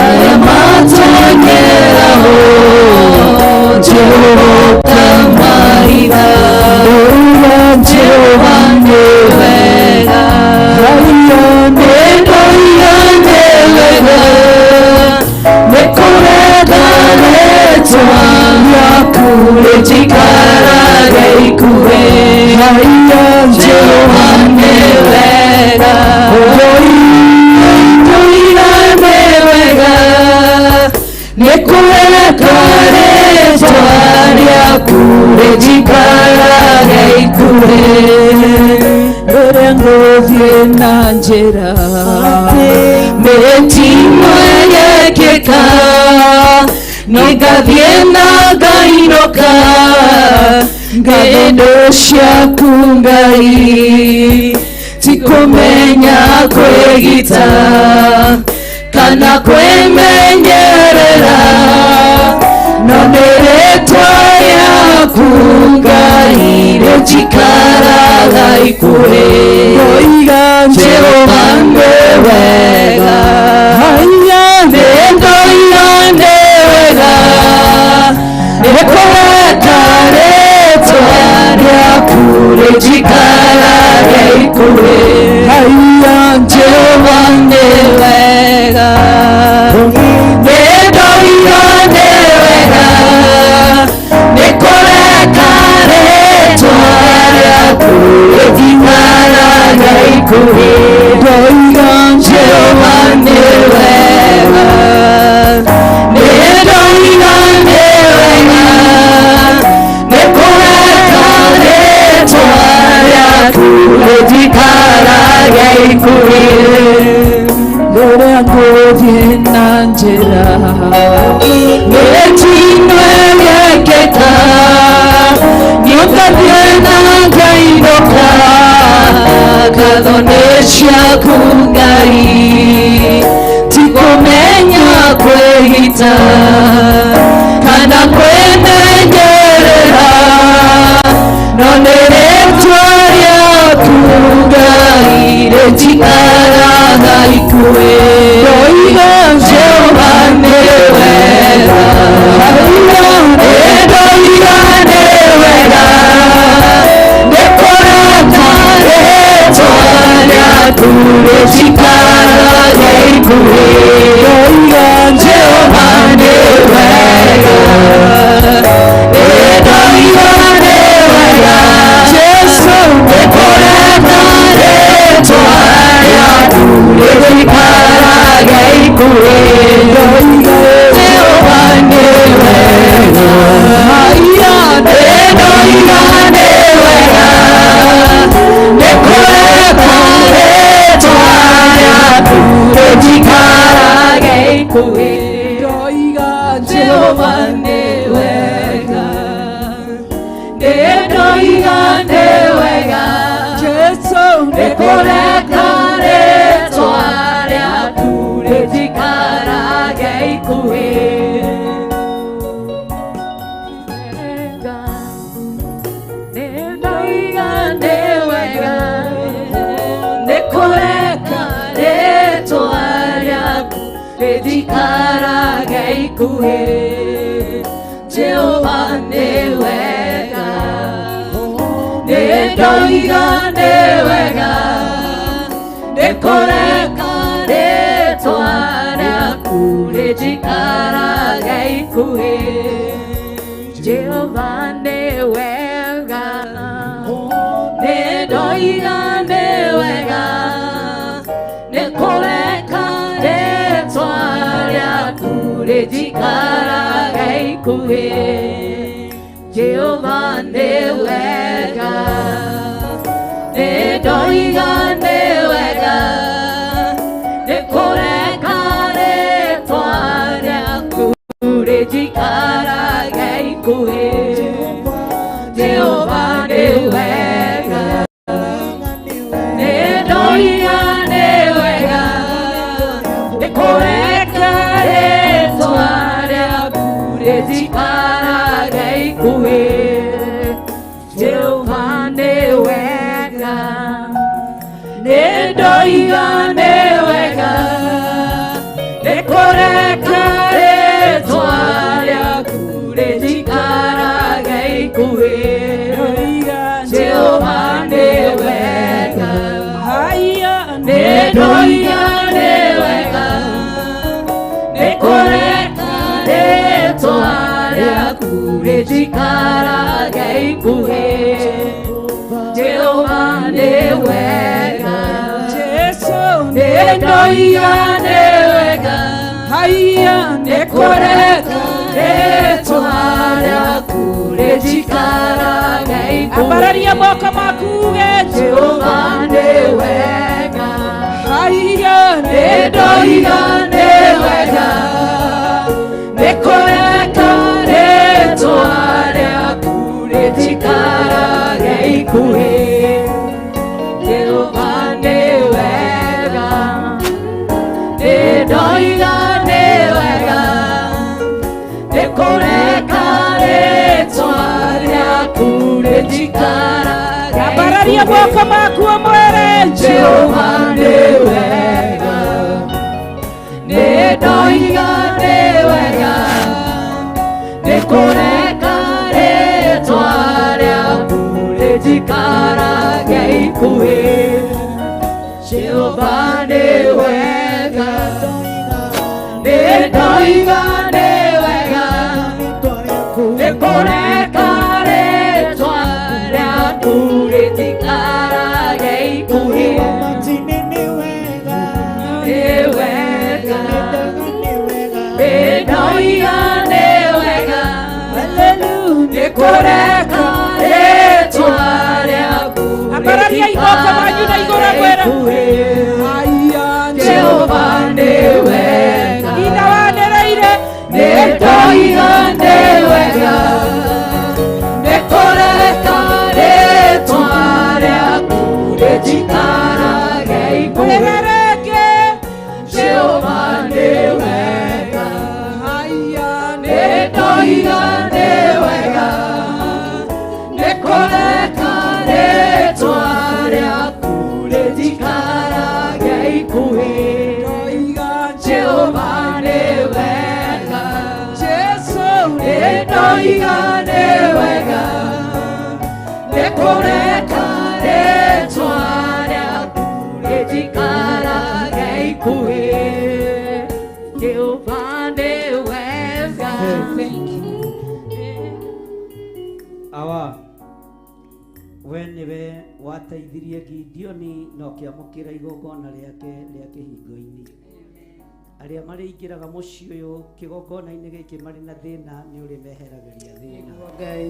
arĩa matonyeraho Jehova ũkamahiga. Jehova nĩ wega, nĩ wega, nĩ kũrenda rĩtwa rĩaku rĩnjikarage ikuhĩ. Jehova nĩ wega, nĩ wega, nĩ kũreka rĩtwa rĩaku rĩnjikarage ikuhĩ. Rĩrĩa ngũthiĩ na njĩra mĩtino ĩgekĩke, Ngĩtangĩka nĩngathiĩ na ngainũka ng'endo ciaku Ngai ti kũmenya kwĩgita kana kwĩmenyerera no nĩ rĩtwa rĩaku Ngai rĩnjikaraga ikuhĩ. Ndoiga Jehova nĩ wega, nĩndoiga nĩ wega, nĩkũreka rĩtwa rĩaku rĩnjikarage ikuhĩ. Jehova nĩ wega, nĩndoiga nĩ wega, nĩkũreka rĩtwa rĩaku rĩnjikarage ikuhĩ. Ndoiga Jehova nĩ wega, nĩndoiga nĩ wega, nĩkũreka rĩtwa rĩaku rĩnjikarage ikuhĩ. Rĩrĩa ngũthiĩ na njĩra mĩtino ĩgekĩka, nĩũngathiĩ na ngainũka, ngatho nĩ ciaku Ngai ti kũmenya kwĩgita kana kwĩmenyerera no nĩ rĩtwa rĩaku Ngai rĩnjikaraga ikuhĩ. Ndoiga Jehova nĩ wega, nĩndoiga nĩ wega, nĩkũreka rĩtwa rĩaku rĩnjikaraga ikuhĩ. Ndoiga Jehova nĩ wega, nĩndoiga nĩ wega, Jesu nĩkũreka rĩtwa rĩaku rĩnjikaraga ikuhĩ. Ndoiga Jehova nĩ wega, nĩndoiga nĩ wega, nĩkũreka rĩtwa rĩaku rĩnjikaraga ikuhĩ. Ndoiga Jehova nĩ wega, nĩndoiga nĩ wega, Jesu nĩkũreka rĩtwa rĩaku rĩnjikaraga ikuhĩ. Wega, nĩndoiga nĩ wega, nĩkũreka rĩtwa rĩaku rĩnjikaraga ikuhĩ. Jehova nĩ wega, nĩndoiga nĩ wega, nĩkũreka rĩtwa rĩaku rĩnjikaraga ikuhĩ. Jehova nĩ wega, nĩndoiga nĩ wega, nĩkũreka rĩtwa rĩaku rĩnjikaraga ikuhĩ. Jehova nĩ wega, nĩndoiga nĩ wega, nĩkũreka rĩtwa rĩaku rĩnjikaraga ikuhĩ. Jehova nĩ wega, nĩndoiga nĩ wega, nĩkũreka rĩtwa rĩaku rĩnjikaraga ikuhĩ. Jehova nĩ wega, nĩndoiga nĩ wega, nĩkũreka rĩtwa rĩaku rĩnjikaraga ikuhĩ. Jehova nĩ wega, nĩndoiga nĩ wega, nĩkũreka rĩtwa rĩaku rĩnjikaraga ikuhĩ. Jehova nĩ wega, Jesu nĩndoiga nĩ wega, nĩkũreka rĩtwa rĩaku rĩnjikaraga ikuhĩ. Ambararia moko maku uge Jehova nĩ wega, Haiya nĩndoiga nĩ wega, ikuhĩ. Jehova nĩ wega, nĩ ndoiga nĩ wega, nĩ kũreka rĩtwa rĩaku rĩnjikarage Ambararia moko maku ũmwĩre Jehova nĩ wega, nĩ ndoiga nĩ wega, nĩ kũreka rĩtwa rĩaku rĩnjikarage ikuhĩ. Jehova nĩ wega, nĩ ndoiga nĩ wega, nĩ kũreka rĩtwa rĩaku rĩnjikarage ikuhĩ. Nĩ wega, nĩ ndoiga nĩ wega, nĩ kũreka rĩtwa rĩaku Ambararia moko manyu na igũrũ mwĩre Jehova nĩ wega, Ina wanĩrĩire nĩ ndoiga nĩ wega, nĩ kũreka rĩtwa rĩaku rĩnjikarage ikuhĩ. Ũrĩre rĩngĩ Jehova nĩ wega, nĩ ndoiga nĩ wega, nĩ kũreka rĩtwa rĩaku rĩnjikarage ikuhĩ. Jehova nĩ wega, nĩ ndoiga nĩ wega, nĩ kũreka rĩtwa rĩaku rĩnjikarage ikuhĩ. Jehova nĩ wega. Awa, we nĩwe wateithirie Gideoni na ũkĩamũkĩra igongona rĩake rĩa kĩhingo-inĩ. Arĩa marĩingĩraga mũciĩ ũyũ kĩgongona-inĩ gĩkĩ marĩ na thĩna nĩ ũrĩmeheragĩria thĩna. Ngai.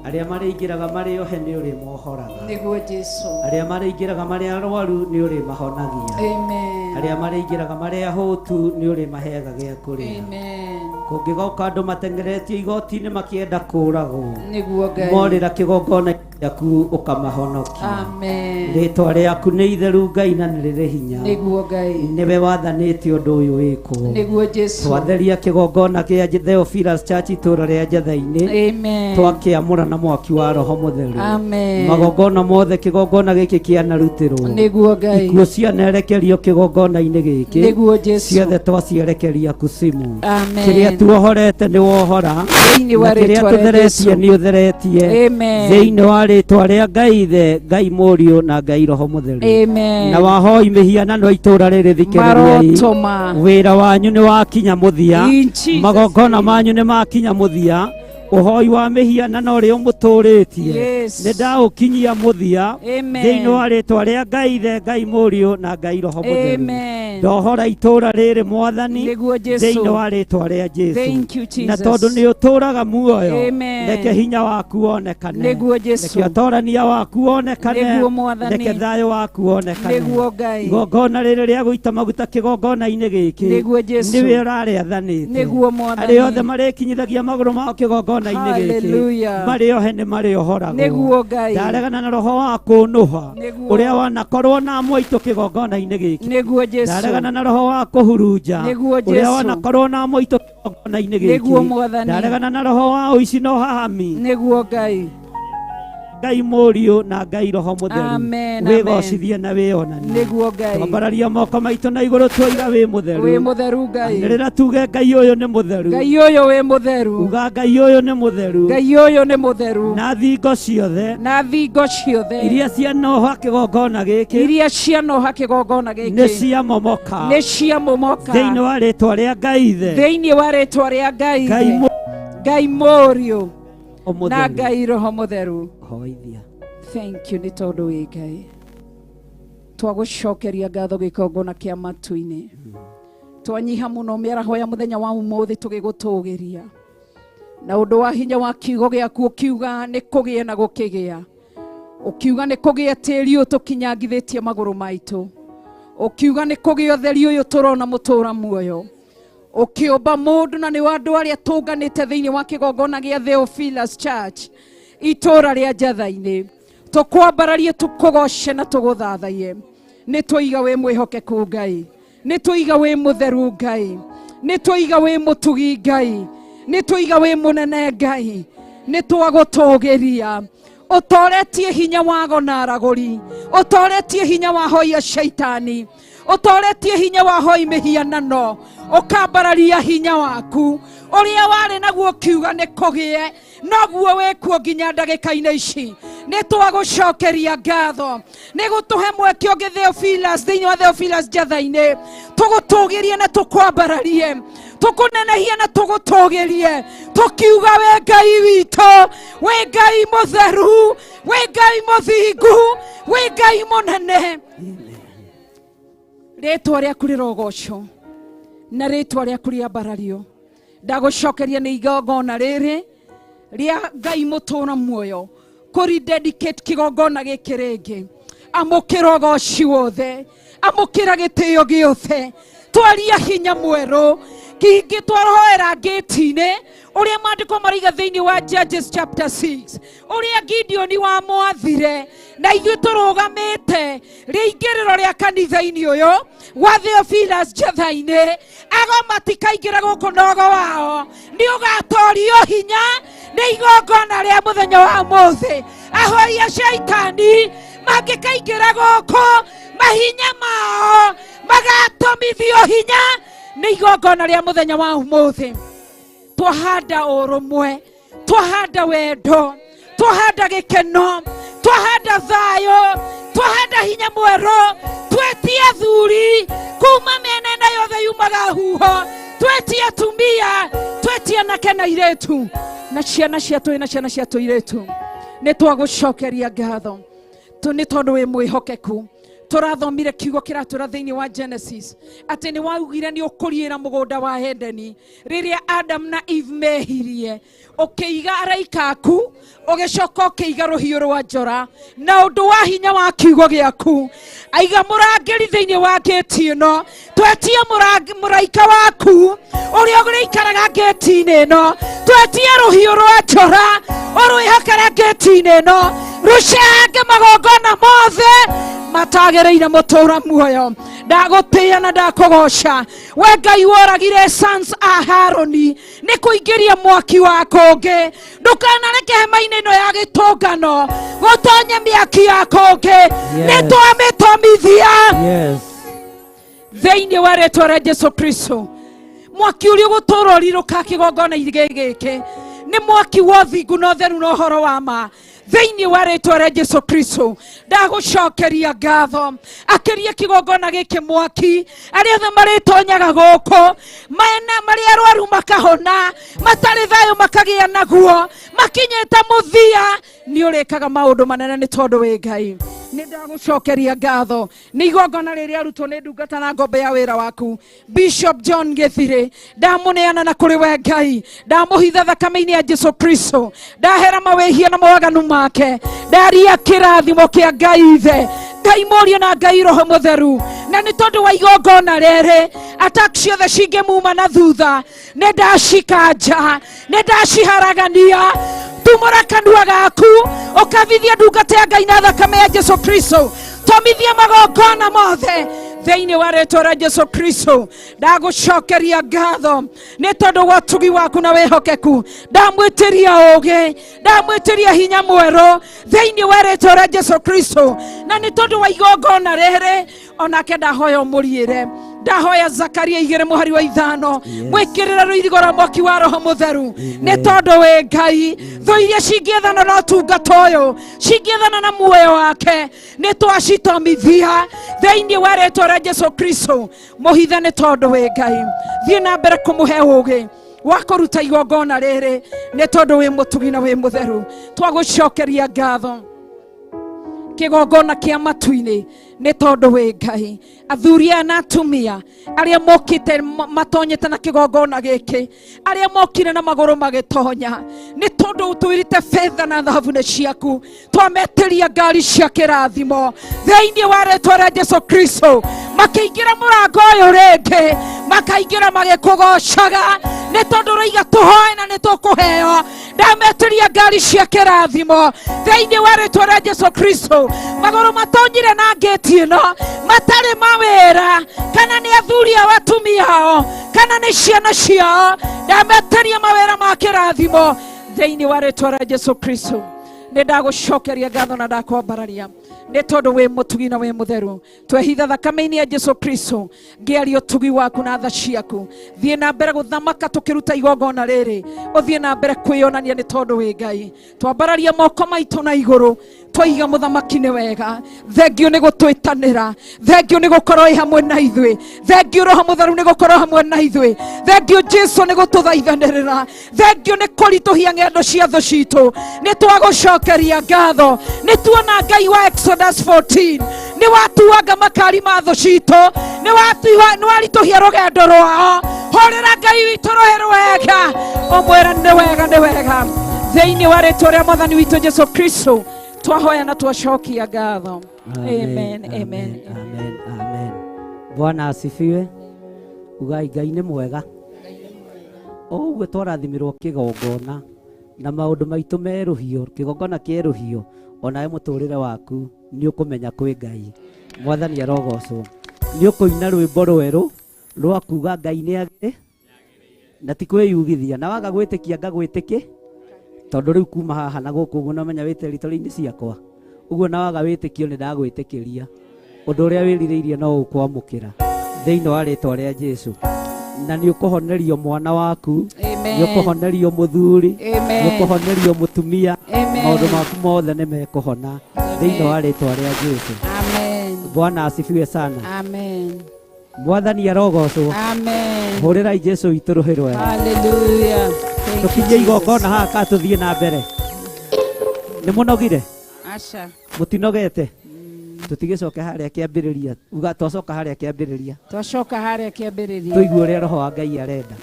Arĩa marĩingĩraga marĩ ohe nĩ ũrĩmohoraga. Nĩguo Jesu. Arĩa marĩingĩraga marĩ arwaru nĩ ũrĩmahonagia. Amen. Arĩa marĩingĩraga marĩ ahũtu nĩ ũrĩmaheaga gĩa kũrĩa. Amen. Kũngĩgoka andũ mateng'eretio igoti-inĩ makĩenda kũũragwo, Nĩguo Ngai. morĩra kĩgongona gĩaku ũkamahonokia. Amen. Rĩtwa rĩaku nĩ itheru Ngai na nĩ rĩrĩ hinya. Nĩguo Ngai. Nĩwe wathanĩte ũndũ ũyũ wĩkwo. Nĩguo Jesu. Twatheria kĩgongona kĩa Theophilus Church itũũra rĩa Njathai-inĩ. Amen. Twakĩamũra na mwaki wa Roho Mũtheru. Amen. Magongona mothe kĩgongona gĩkĩ kĩanarutĩrwo. Nĩguo Ngai. Ikuũ cianerekerio kĩgongona-inĩ gĩkĩ. Nĩguo Jesu. Ciothe twacierekeria kusimu. Amen. Kĩrĩa tuohorete nĩ wohora. Thĩinĩ wa Na kĩrĩa rĩtwa rĩa tũtheretie Jesu. nĩ ũtheretie. Amen. Thĩinĩ wa rĩtwa rĩa Ngai Ithe, Ngai Mũriũ na Ngai Roho Mũtheru. Amen. Na wahoi mĩhianano itũũra rĩrĩ thikĩrĩriai. Marotoma. Wĩra wanyu nĩ wakinya mũthia. In Jesus' Magongona manyu nĩ makinya mũthia. Ũhoi wa mĩhianano ũrĩa ũmũtũrĩtie. Yes. Nĩ ndaũkinyia mũthia. Amen. Thĩinĩ wa rĩtwa rĩa Ngai Ithe, Ngai Mũriũ na Ngai Roho Mũtheru. Amen. Ndohora itũũra rĩrĩ Mwathani. Nĩguo Jesu. Thĩinĩ wa rĩtwa rĩa Jesu. Thank you, Jesus. Na tondũ nĩ ũtũũraga muoyo. Amen. Reke hinya waku wonekane. Nĩguo Jesu. Reke ũtorania waku wonekane. Nĩguo Mwathani. Reke thayũ waku wonekane. Nĩguo Ngai. Igongona rĩrĩ rĩa gũita maguta kĩgongona-inĩ gĩkĩ. Nĩguo Jesu. Nĩwe ũrarĩathanĩte. Nĩguo Mwathani. Arĩa othe marĩkinyithagia magũrũ mao kĩgongona-inĩ gĩkĩ. Hallelujah. Marĩ ohe nĩ marĩohoragwo. Nĩguo Ngai. Ndaregana na roho wa kũnũha. Nĩguo. Ũrĩa wanakorwo na amwe aitũ kĩgongona-inĩ gĩkĩ. Nĩguo Jesu. Ndaregana na roho wa kũhurunja. Nĩguo Ũrĩa Jesu. wanakorwo na amwe aitũ kĩgongona-inĩ gĩkĩ. Nĩguo Mwathani. Ndaregana na roho wa ũici na ũhahami. Nĩguo Ngai. Ngai Mũriũ na Ngai Roho Mũtheru. Amen, Wĩgocithie na wĩonanie. Nĩguo Ngai. Twambararia moko maitũ na igũrũ twoiga wĩ mũtheru. Wĩ mũtheru Ngai. Anĩrĩra tuge Ngai ũyũ nĩ mũtheru. Ngai ũyũ wĩ mũtheru. Uga Ngai ũyũ nĩ mũtheru. Ngai ũyũ nĩ mũtheru. Na thingo ciothe. Na thingo ciothe. Iria cianoha kĩgongona gĩkĩ. Iria cianoha kĩgongona gĩkĩ. Nĩ ciamomoka. Nĩ ciamomoka. Thĩinĩ wa rĩtwa rĩa Ngai Ithe. Thĩinĩ wa rĩtwa rĩa Ngai Ngai Ithe. Ngai Mũriũ. Mũtheru. Na Ngai Roho Mũtheru. Hoithia. Thank you nĩ tondũ wĩ Ngai. Twagũcokeria ngatho gĩkongona kĩa matu-inĩ. Twanyiha mũno mĩaraho ya mũthenya wa ũmũthĩ tũgĩgũtũgĩria. Na ũndũ wa hinya wa kiugo gĩaku ũkiuga nĩ kũgĩe na gũkĩgĩa. Ũkiuga nĩ kũgĩe tĩri ũyũ tũkinyangithĩtie magũrũ maitũ. Ũkiuga nĩ kũgĩe ũtheri ũyũ tũrona mũtũra muoyo. Ũkĩũmba mũndũ na nĩ wa andũ arĩa tũnganĩte thĩinĩ wa kĩgongona gĩa Theophilus Church itũũra rĩa Njathai-inĩ. Tũkwambararie, tũkũgoce na tũgũthathaiye. Nĩ twaiga wĩ mwĩhokeku Ngai, nĩ twaiga wĩ mũtheru Ngai, nĩ twaiga wĩ mũtugi Ngai, nĩ twaiga wĩ mũnene Ngai, nĩ twagũtũgĩria. Ũtoretie hinya wa na aragũri, ũtoretie hinya wa hoi a shaitani, ũtoretie hinya wa hoi mĩhianano, ũkambararia hinya waku ũrĩa warĩ naguo ũkiuga nĩ kũgĩe, noguo wĩkuo nginya ndagĩka-inĩ ici. Nĩ twagũcokeria ngatho nĩ gũtũhe mweke ũngĩ Theophilus, thĩinĩ wa Theophilus Njatha-inĩ, tũgũtũgĩrie na tũkwambararie, tũkũnenehie na tũgũtũgĩrie, tũkiuga we Ngai witũ, wĩ Ngai mũtheru, wĩ Ngai mũthingu, wĩ Ngai mũnene. Rĩtwa rĩaku rĩrogocwo na rĩtwa rĩaku rĩambarario. Ndagũcokeria nĩ igongona rĩrĩ rĩa Ngai mũtũra muoyo, kũri dedicate kĩgongona gĩkĩ rĩngĩ. Amũkĩra ũgoci wothe, amũkĩra gĩtĩo gĩothe, twaria hinya mwerũ kingĩ twaroera ngĩti-inĩ ũrĩa maandĩko maraiga thĩinĩ wa Judges chapter 6, ũrĩa Gideoni wamwathire, na ithuĩ tũrũgamĩte rĩingĩrĩro rĩa kanitha-inĩ ũyũ wa Theophilus Njatha-inĩ. Ago matikaingĩra gũkũ nogo wao, nĩ ũgatorio hinya nĩ igongona rĩa mũthenya wa ũmũthĩ. Ahoi a shaitani mangĩkaingĩra gũkũ, mahinya mao magatũmithio hinya nĩ igongona rĩa mũthenya wa ũmũthĩ. Twahanda ũrũmwe, twahanda wendo, twahanda gĩkeno, twahanda thayũ, twahanda hinya mwerũ. Twetie athuri kuma mĩena ĩno yothe yumaga huho, twetie atumia, twetie anake na airĩtu na ciana cia tũĩ na ciana cia tũirĩtu. Nĩ twagũcokeria ngatho nĩ tondũ wĩ mwĩhokeku. Tũrathomire kiugo kĩratũra thĩinĩ wa Genesis atĩ nĩ waugire nĩ ũkũriĩra mũgũnda wa Edeni rĩrĩa Adam na Eve mehirie, ũkĩiga araika aku, ũgĩcoka ũkĩiga rũhiũ rwa njora na ũndũ wa hinya wa kiugo gĩaku. Aiga mũrangĩri thĩinĩ wa ngĩti ĩno, twetie mũraika waku ũrĩa ũrĩikaraga ngĩti-inĩ ĩno, twetie rũhiũ rwa njora ũrwĩhokere ngĩti-inĩ ĩno, rũcange magongona mothe matagĩrĩire mũtũra muoyo. Ndagũtĩĩa na ndakũgoca we Ngai woragire sons a Haroni nĩ kũingĩria mwaki wa kũngĩ. Ndũkanareke hema-inĩ ĩno ya gĩtũngano gũtonye mĩaki ya kũngĩ. Nĩ twamĩtomithia thĩinĩ wa rĩtwa rĩa Jesu Kristo. Mwaki ũrĩa ũgũtũũra ũrirũka kĩgongona-inĩ gĩkĩ nĩ mwaki wa ũthingu na ũtheru na ũhoro wa ma thĩinĩ wa rĩtwa rĩa Jesu Kristo. Ndagũcokeria ngatho akĩria kĩgongona gĩkĩ mwaki, arĩa othe marĩtonyaga gũkũ mena marĩ arwaru makahona, matarĩ thayũ makagĩa naguo, makinyĩte mũthia, nĩ ũrĩkaga maũndũ manene nĩ tondũ wĩ Ngai. Nĩ ndagũcokeria ngatho nĩ igongona rĩrĩa arutwo nĩ ndungata na ngombe ya wĩra waku Bishop John Githire, ndamũneana na kũrĩ we Ngai, ndamũhitha thakame-inĩ ya Jesu Kristo, ndahera mawĩhia na mawaganu make, ndaria kĩrathimo kĩa Ngai Ithe, Ngai Mũriũ na Ngai Roho Mũtheru. Na nĩ tondũ wa igongona rĩrĩ, attack ciothe cingĩmuma na thutha nĩ ndacikanja, nĩ ndaciharagania. Tumũra kanua gaku ũkabithia ndungata ya Ngai na thakame ya Jesu Kristo, tomithia magongona mothe thĩinĩ wa rĩtwa rĩa Jesu Kristo. Ndagũcokeria ngatho nĩ tondũ wa ũtugi waku na wĩhokeku. Ndamwĩtĩria ũũgĩ, ndamwĩtĩria hinya mwerũ thĩinĩ wa rĩtwa rĩa Jesu Kristo. Na nĩ tondũ wa igongona rĩrĩ, onake ndahoya ũmũriĩre. Ndahoya Zakaria 2 mũhari wa 5, mwĩkĩrĩre rũirigo rwa mwaki wa Roho Mũtheru, nĩ tondũ wĩ Ngai. Thũ iria cingĩethana na ũtungata ũyũ, cingĩethana na muoyo wake, nĩ twacitomithia thĩinĩ wa rĩtwa rĩa Jesu Kristo. Mũhithe nĩ tondũ wĩ Ngai. Thiĩ na mbere kũmũhe ũũgĩ wa kũruta igongona rĩrĩ, nĩ tondũ wĩ mũtugi na wĩ mũtheru. Twagũcokeria ngatho kĩgongona kĩa matu-inĩ nĩ tondũ wĩ Ngai. Athuri aya na atumia arĩa mokĩte matonyete na kĩgongona gĩkĩ, arĩa mokire na magũrũ magĩtonya, nĩ tondũ ũtwĩrĩte betha na thahabu nĩ ciaku, twametĩria ngari cia kĩrathimo thĩinĩ wa rĩtwa rĩa Jesu Kristo. Makĩingĩra mũrango ũyũ rĩngĩ, makaingĩra magĩkũgocaga, nĩ tondũ ũroiga tũhoe na nĩ tũkũheo. Ndametĩria ngari cia kĩrathimo thĩinĩ wa rĩtwa rĩa Jesu Kristo. Magũrũ matonyire na ngĩti ĩno matarĩ mawĩra, kana nĩ athuri ao atumia ao, kana nĩ ciana ciao, ndametĩria mawĩra ma kĩrathimo thĩinĩ wa rĩtwa rĩa Jesu Kristo. Nĩ ndagũcokeria ngatho na ndakwambararia nĩ tondũ wĩ mũtugi na wĩ mũtheru. Twehitha thakame-inĩ ya Jesu Kristo, ngĩaria ũtugi waku na tha ciaku. Thiĩ na mbere gũthamaka tũkĩruta igongona rĩrĩ, ũthiĩ na mbere kwĩyonania nĩ tondũ wĩ Ngai. Twambararia moko maitũ na igũrũ, twaiga mũthamaki nĩ wega. Thengio nĩ gũtwĩtanĩra, thengio nĩ gũkorwo ĩ hamwe na ithuĩ, thengio Roho Mũtheru nĩ gũkorwo hamwe na ithuĩ, thengio Jesu nĩ gũtũthaithanĩrĩra, thengio nĩ kũritũhia ng'endo cia thũ citũ. Nĩ twagũcokeria ngatho, nĩ tuona Ngai wa Exodus 14 nĩ watuanga makari ma thũ citũ, nĩ waritũhia rũgendo rwao. Hũrĩra Ngai witũ rũhĩ rwega, ũmwĩre nĩ wega, nĩ wega. Thĩinĩ wa rĩtwa rĩa Mwathani witũ Jesu Kristo twahoya na twacokia ngatho. Amen, amen, amen, amen. Bwana asifiwe. Ugai Ngai nĩ mwega. O ũguo twarathimirwo kĩgongona na maũndũ maitũ merũhio, kĩgongona kĩerũhio, onawe mũtũrĩre waku nĩ ũkũmenya kwĩ Ngai. Mwathani arogocwo. Nĩ ũkũina rwĩmbo rwerũ rwa kuga Ngai nĩ agĩrĩ na ti kwĩyugithia, na waga gwĩtĩkia ngagwĩtĩkĩ, tondũ rĩu kuma haha na gũkũ ũguo nomenya wĩ territory-inĩ ciakwa ũguo, na waga wĩtĩkio nĩ ndagwĩtĩkĩria ũndũ ũrĩa wĩrirĩirie no ũkwamũkĩra thĩinĩ wa rĩtwa rĩa Jesu. Na nĩ ũkũhonerio mwana waku, Amen. nĩ ũkũhonerio mũthuri, Amen. nĩ ũkũhonerio mũtumia, Amen. maũndũ maku mothe nĩ mekũhona thĩinĩ wa rĩtwa rĩa Jesu. Amen. Bwana asifiwe sana. Amen. Mwathani arogocwo. Amen. Hũrĩrai Jesu witũ rũhĩ rwega. Hallelujah. Thank you, Tũkinyie igongona Jesus. haha kana tũthiĩ na mbere? Nĩ mũnogire? Aca. Mũtinogete? Tũtigĩcoke harĩa kĩambĩrĩria. Uga twacoka harĩa kĩambĩrĩria. Twacoka harĩa kĩambĩrĩria. Tũigue ũrĩa Roho wa Ngai arenda.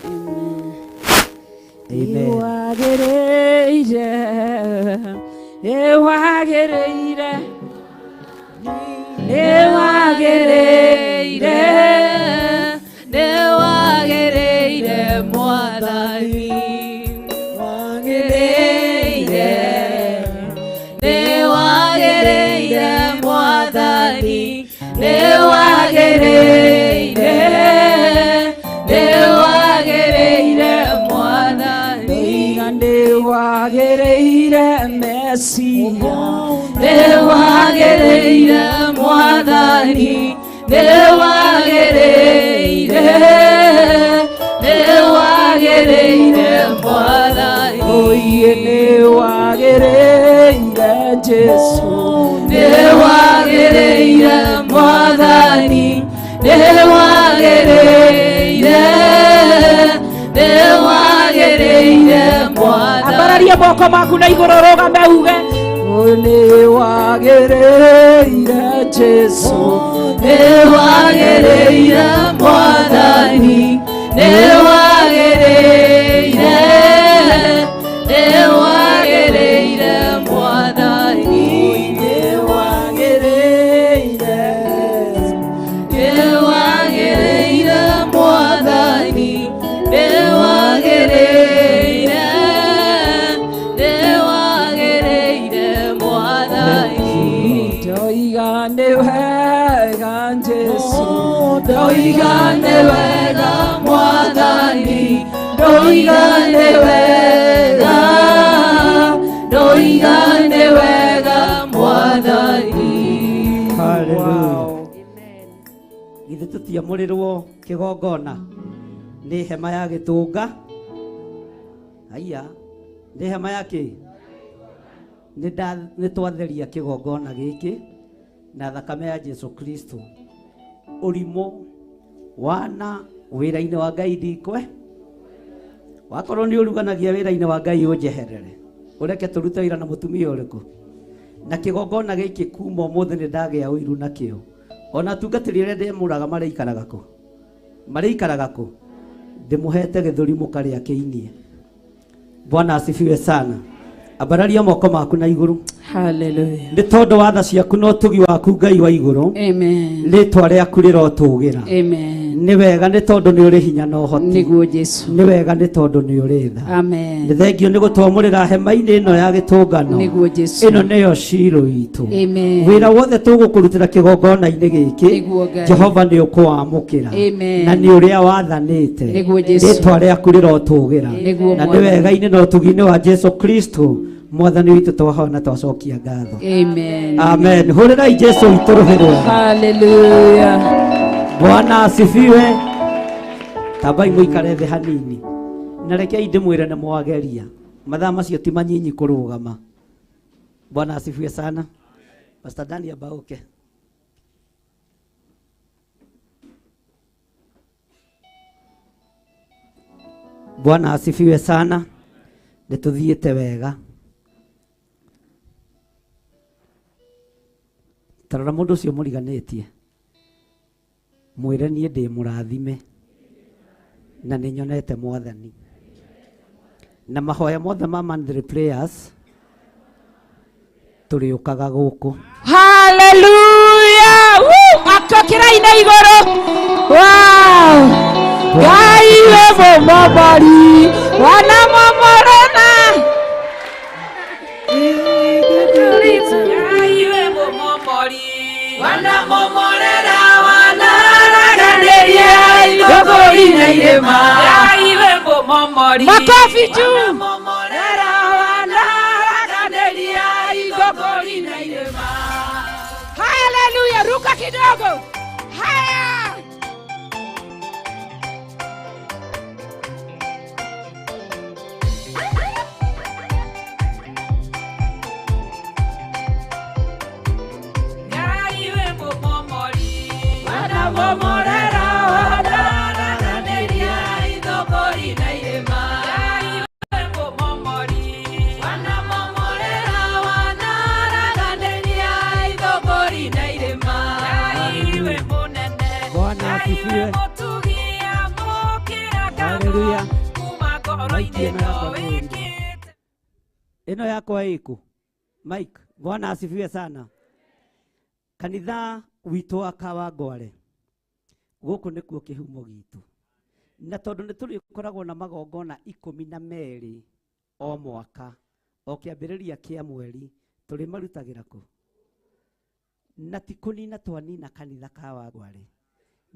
Amen. Nĩwagĩrĩire, nĩwagĩrĩire, nĩwagĩrĩire, nĩwagĩrĩire Mwathani, wagĩrĩire, nĩwagĩrĩire Mwathani, nĩwagĩrĩire, nĩwagĩrĩire Mwathani, nĩwagĩrĩire Mesia, nĩwagĩrĩire Mwathani, nĩwagĩrĩire, nĩwagĩrĩire Mwathani, oiye nĩwagĩrĩire Jesu, nĩwagĩrĩire Mwathani, nĩwagĩrĩire, nĩwagĩrĩire Mwathani. Ambararia moko maku na igũrũ rũgame uge nĩwagĩrĩire Jesu, nĩwagĩrĩire Mwathani, nĩwagĩrĩire, nĩwagĩrĩire Mwathani, nĩwagĩrĩire, nĩwagĩrĩire Mwathani, nĩwagĩrĩire, nĩwagĩrĩire Mwathani. Ndoiga nĩ wega Jesu, Ndoiga nĩ wega Mwathani, ndoiga nĩ wega, ndoiga nĩ wega Mwathani. Hallelujah. Githĩ tũtiamũrĩrwo kĩgongona nĩ hema ya gĩtũnga? Haiya, nĩ hema ya kĩ? Nĩ twatheria kĩgongona gĩkĩ na thakame ya Jesu Kristo. Ũrimũ wana wĩra-inĩ wa Ngai ndikwe, wakorwo nĩ ũruganagia wĩra-inĩ wa Ngai ũnjeherere, ũreke tũrute wĩra na mũtumia ũrĩkũ? Na kĩgongona gĩkĩ kuma ũmũthĩ nĩ ndagĩa ũiru nakĩo. Ona atungatĩri arĩa ndemũraga marĩikaraga kũ? Marĩikaraga kũ? Ndĩmũhete gĩthũri mũkarĩa kĩinie. Bwana asifiwe sana. Ambararia moko maku na igũrũ. Hallelujah. Nĩ tondũ wa tha ciaku na ũtugi waku Ngai wa igũrũ. Amen. Rĩtwa rĩaku rĩrotũgĩra. Amen. Nĩ wega nĩ tondũ nĩ ũrĩ hinya na ũhoti. Nĩguo Jesu. Nĩ wega nĩ tondũ nĩ ũrĩ tha. Amen. Nĩ thengio nĩ gũtwamũrĩra hema-inĩ ĩno ya gĩtũngano. Nĩguo Jesu. Ĩno nĩyo Shilo itũ. Amen. Wĩra wothe tũgũkũrutĩra kĩgongona-inĩ gĩkĩ. Nĩguo Ngai. Jehova nĩ ũkũwamũkĩra. Amen. Na nĩ ũrĩa wathanĩte. Nĩguo Jesu. Rĩtwa rĩaku rĩrotũgĩra. Nĩguo Na nĩ Mwathani. wega-inĩ na ũtugi-inĩ wa Jesu Kristo mwathani witũ twahoya na twacokia ngatho. Amen. Amen. Hũrĩrai Jesu witũ rũhĩ rwega. Hallelujah. Bwana asifiwe. Tambai mũikare thĩ hanini. Na rekei ndĩmwĩre nĩ mwageria. Mathaa macio ti manyinyi kũrũgama. Bwana asifiwe sana. Pastor Daniel Bauke. Bwana asifiwe sana. Nĩ tũthiĩte wega. Tarora mũndũ ũcio mũriganĩtie. Mwĩre niĩ ndĩ mũrathime na nĩ nyonete mwathani. Na mahoya mothe ma monthly prayers tũrĩũkaga gũkũ. Hallelujah. Woo! Akokĩrai na igũrũ. Wow. Ngai we mũmomori wanamomorana. Ngai we mũmomori wanamomorera wanaraganĩria ithũngũri na irĩma. Ngai we mũmomori Makofi juu. wanamomorera wanaraganĩria ithũngũri na irĩma. Hallelujah. Ruka kidogo. Haya. Ngai we mũmomori wanamomorera wanaraganĩria ithũngũri na irĩma. Ngai we mũmomori wanamomorera wanaraganĩria ithũngũri na irĩma. Ngai we mũnene Bwana asifiwe. mũtugi amũkĩra ngatho Hallelujah. kuma ngoro-inĩ Mike ĩno yakwa no nĩ wĩkĩte. Ĩno yakwa ĩkũ? Mike, Bwana asifiwe sana. Kanitha witũ wa Kawangware gũkũ nĩkuo kĩhumo gitũ, na tondũ nĩ tũrĩkoragwo na magongona 12 o mwaka, o kĩambĩrĩria kĩa mweri tũrĩmarutagĩra kũ? Na ti kũnina twanina kanitha Kawangware,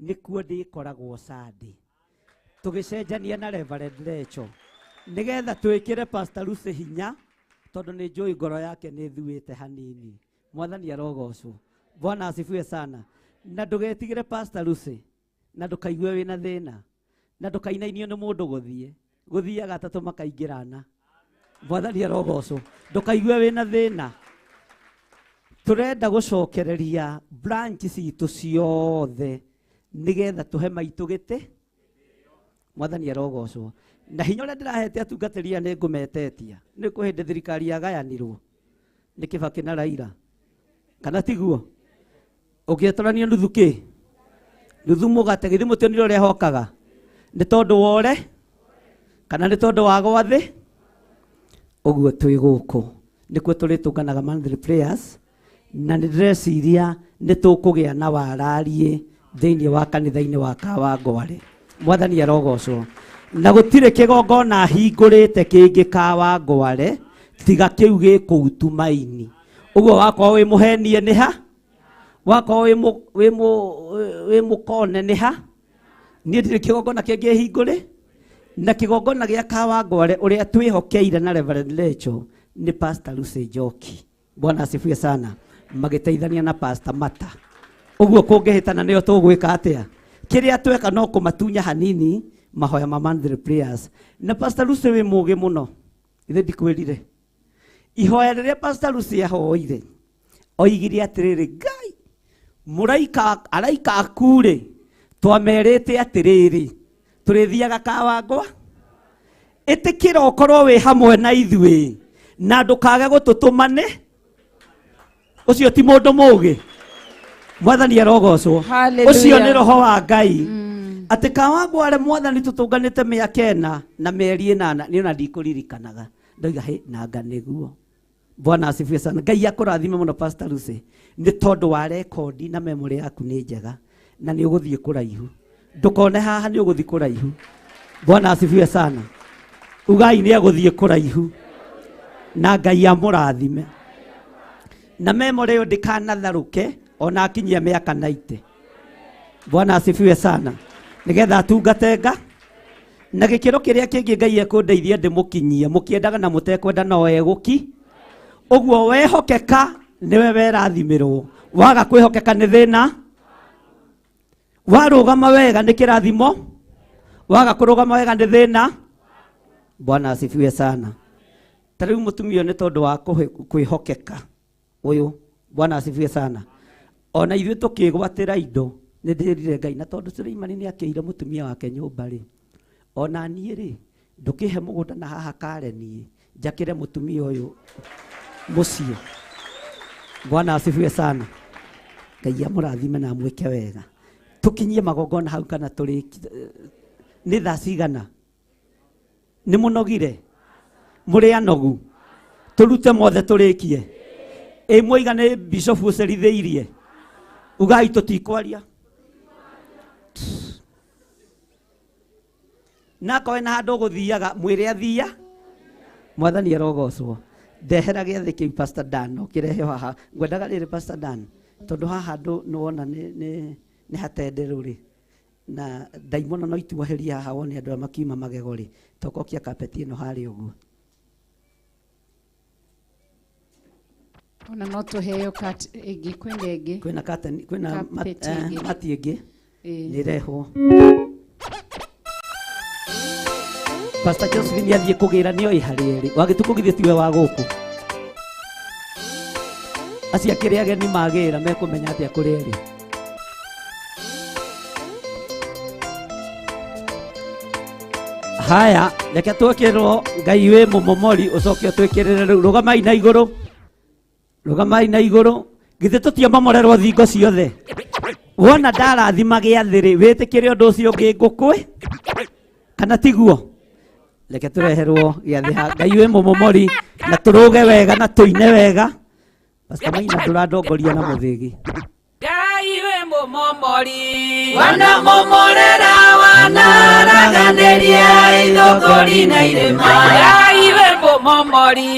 nĩkuo ndĩkoragwo Sunday tũgĩcenjania na Reverend Lecho nĩgetha twĩkĩre Pastor Lucy hinya tondũ nĩ njũĩ ngoro yake nĩ thuĩte hanini. Mwathani arogocwo. Bwana asifiwe sana. Na ndũgetigĩre Pastor Lucy, na ndũkaigue wĩna thĩna, na ndũkainainio nĩ mũndũ gũthiĩ gũthiaga atatũ makaingĩrana. Mwathani arogocwo. Ndũkaigue wĩna thĩna. Tũrenda gũcokereria branch citũ ciothe nĩgetha tũhe maitũ gĩtĩ. Mwathani arogocwo. Na hinya ũrĩa ndĩrahete atungatĩri aya nĩ ngũmetetia. Nĩ kwĩ hĩndĩ thirikari yagayanirwo nĩ Kibaki na Raila, kana tiguo? Ũngĩeteranio nuthu kĩ? Nuthu mũgate, githĩ mũtionire ũrĩa hokaga? Nĩ tondũ wa ũre kana nĩ tondũ wa gwathĩ? Ũguo twĩ gũkũ nĩkuo tũrĩtũnganaga monthly prayers, na nĩ ndĩreciria nĩ tũkũgĩa na warariĩ thĩinĩ wa kanitha-inĩ wa Kawangware. Mwathani arogocwo. Na gũtirĩ kĩgongona hingũrĩte kĩngĩ Kawangware tiga kĩu gĩ kũu Tumaini. Ũguo wakorwo wĩ mũhenie nĩ ha? Wakorwo wĩ mũkone nĩ ha? Niĩ ndirĩ kĩgongona kĩngĩ hingũrĩ. Na kĩgongona gĩa Kawangware ũrĩa twĩhokeire na Reverend Lecho nĩ Pastor Lucy Njoki. Bwana asifiwe sana. Magĩteithania na Pastor Mata. Ũguo kũngĩhĩtana nĩo tũgwĩka atĩa? Kĩrĩa tweka no kũmatunya hanini mahoya ma monthly prayers. Na Pastor Lucy wĩ mũũgĩ mũno. Ithe ndikwĩrire. Ihoya rĩrĩa Pastor Lucy ahoire, oigire atĩrĩrĩ, Ngai, mũraika, araika aku rĩ, twamerĩte atĩrĩrĩ, tũrĩthiaga Kawangwa. Ĩtĩkĩra ũkorwo wĩ hamwe na ithuĩ, na ndũkage gũtũtũmane. Ũcio ti mũndũ mũũgĩ. Mwathani arogocwo. Hallelujah. Ũcio nĩ roho wa Ngai. Atĩ Kawangware mwathani tũtũnganĩte mĩaka ĩna na mĩeri ĩnana, niĩ ona ndikũririkanaga. Ndoiga, hĩ, nanga nĩguo. Bwana asifiwe sana. Ngai akũrathime mũno Pastor Lucy nĩ tondũ wa rekondi na memory yaku nĩ njega na nĩ ũgũthiĩ kũraihu. Ndũkone haha nĩ ũgũthiĩ kũraihu. Bwana asifiwe sana. Ugai nĩ egũthiĩ kũraihu na Ngai amũrathime. Na memory ĩyo ndĩkanatharũke ona akinyia mĩaka 90. Bwana asifiwe sana. Nĩgetha atungate nga na gĩkĩro kĩrĩa kĩngĩ Ngai ekũndeithia ndĩmũkinyie mũkĩendaga na mũtekwenda no egũki ũguo wehokeka nĩwe werathimirwo waga kwĩhokeka nĩ thĩna warũgama wega nĩ kĩrathimo waga kũrũgama wega nĩ thĩna. Bwana asifiwe sana. Ta rĩu mũtumia nĩ tondũ wa kwĩhokeka ũyũ. Bwana asifiwe sana. Ona ithuĩ tũkĩgwatĩra indo nĩ ndĩrire Ngai na tondũ Suleimani nĩ akĩire mũtumia wake nyũmba rĩ ona niĩ rĩ ndũkĩhe mũgũnda na haha Karen njakĩre mũtumia ũyũ mũciĩ. Bwana asifiwe sana. Ngai amũrathime na amwĩke wega. Tũkinyie magongona hau kana tũrĩ nĩ thaa cigana? Nĩ mũnogire? Mũrĩ anogu? Tũrute mothe tũrĩkie. Ĩ mwaiga nĩ bishop ũcerithĩirie? Ugai tũtikwaria. Na akorwo na handũ ũgũthiaga mwĩre athia. Mwathani arogocwo. Ndehera gĩathĩ kĩu Pastor Dan ũkĩrehe haha. Ngwendaga rĩrĩ Pastor Dan tondũ haha andũ nĩwona nĩ hatenderũ rĩ na ndaimono no ituoherie haha wone andũ arĩa makiuma magego rĩ tokokia kapeti ĩno harĩa ũguo. Ona no tũheo kat ĩngĩ kwĩna ĩngĩ. Kwĩna curtain, kwĩna Carpet ĩngĩ. mati ĩngĩ nĩrehwo. Pastor Josephine nĩathiĩ kũgĩra nĩoĩ harĩa ĩrĩ. Wagĩtukũ githĩ tiwe wa gũkũ. Acio akĩrĩ ageni magĩra mekũmenya atĩa kũrĩa ĩrĩ. Haya, reke twĩkĩrwo Ngai wĩ mũmomori ũcoke ũtwĩkĩrĩre rĩu. Rũgamai na igũrũ. Rũgamai na igũrũ. Githĩ tũtiamomorerwo thingo ciothe. Wona ndarathima gĩathĩ rĩ, wĩtĩkĩre ũndũ ũcio ũngĩ ngũkũĩ kana tiguo? Reke tũreherwo gĩathĩ ha Ngai wĩ mũmomori na tũrũge wega na tũine wega. Pastor Maina ndũrandongoria na mũthĩgi. Ngai wĩ mũmomori Wanamomorera wanaraganĩria ithogori na irĩma. Ngai wĩ mũmomori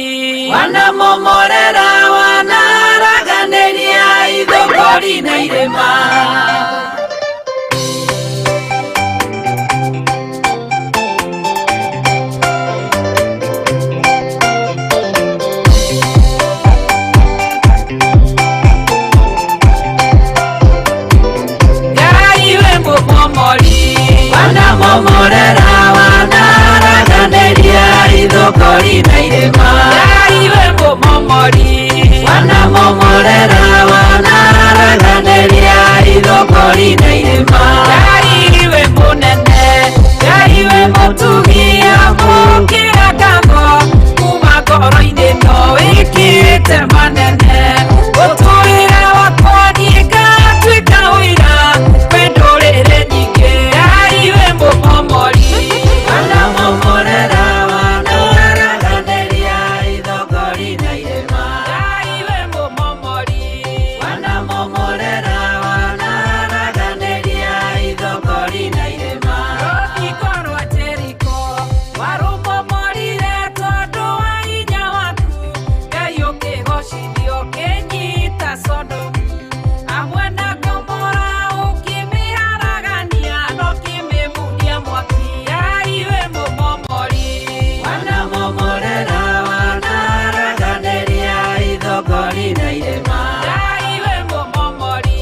Wanamomorera wanaraganĩria ithogori na irĩma. Ngai wĩ mũmomori Wanamomorera wanaraganĩria ithogori na irĩma. Ngai wĩ mũmomori Wanamomorera wanaraganĩria ithogori na irĩma. Ngai wĩ mũnene Ngai wĩ mũtugi amũkĩra ngatho kuma ngoro-inĩ no wĩkĩte manene ũtũrĩre wakwa niĩ ngatuĩka ũira kwĩ ndũrĩrĩ nyingĩ. Ngai wĩ mũmomori Wanamomorera wanaraganĩria ithogori na irĩma. Ngai wĩ mũmomori Wanamomorera wanaraganĩria ithogori na irĩma. Rũthingo rwa Jeriko warũmomorire tondũ wa hinya waku Ngai ũkĩgocithio ũkĩnyita Sodomu hamwe na Gomora ũkĩmĩharagania na ũkĩmĩmundia mwaki. Ngai wĩ mũmomori Wanamomorera wanaraganĩria ithogori na irĩma. Ngai wĩ mũmomori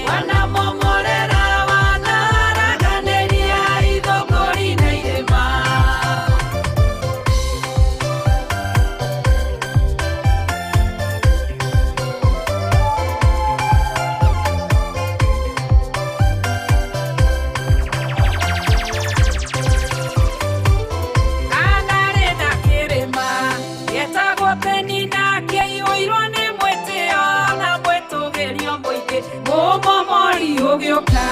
Wanamomorera wanaraganĩria ithogori na irĩma. Anarĩ na kĩrĩma gĩtagwo Penina kĩiyũirwo nĩ mwĩtĩo na mwĩtũgĩrio mũingĩ. Mũmomori ũgĩũka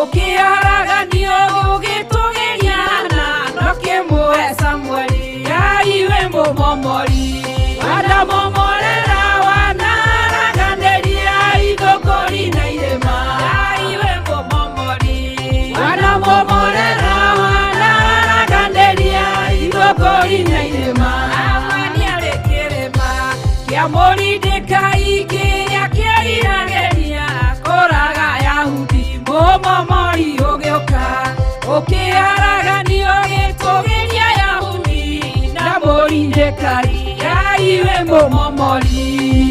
ũkĩharaganio ũgĩtũgĩria Hana na ũkĩmũhe Samueli. Ngai wĩ mũmomori Wanamomorera Ũkĩharaganio gĩtũgĩria Yahudi na Moridekai Ngai wĩ mũmomori.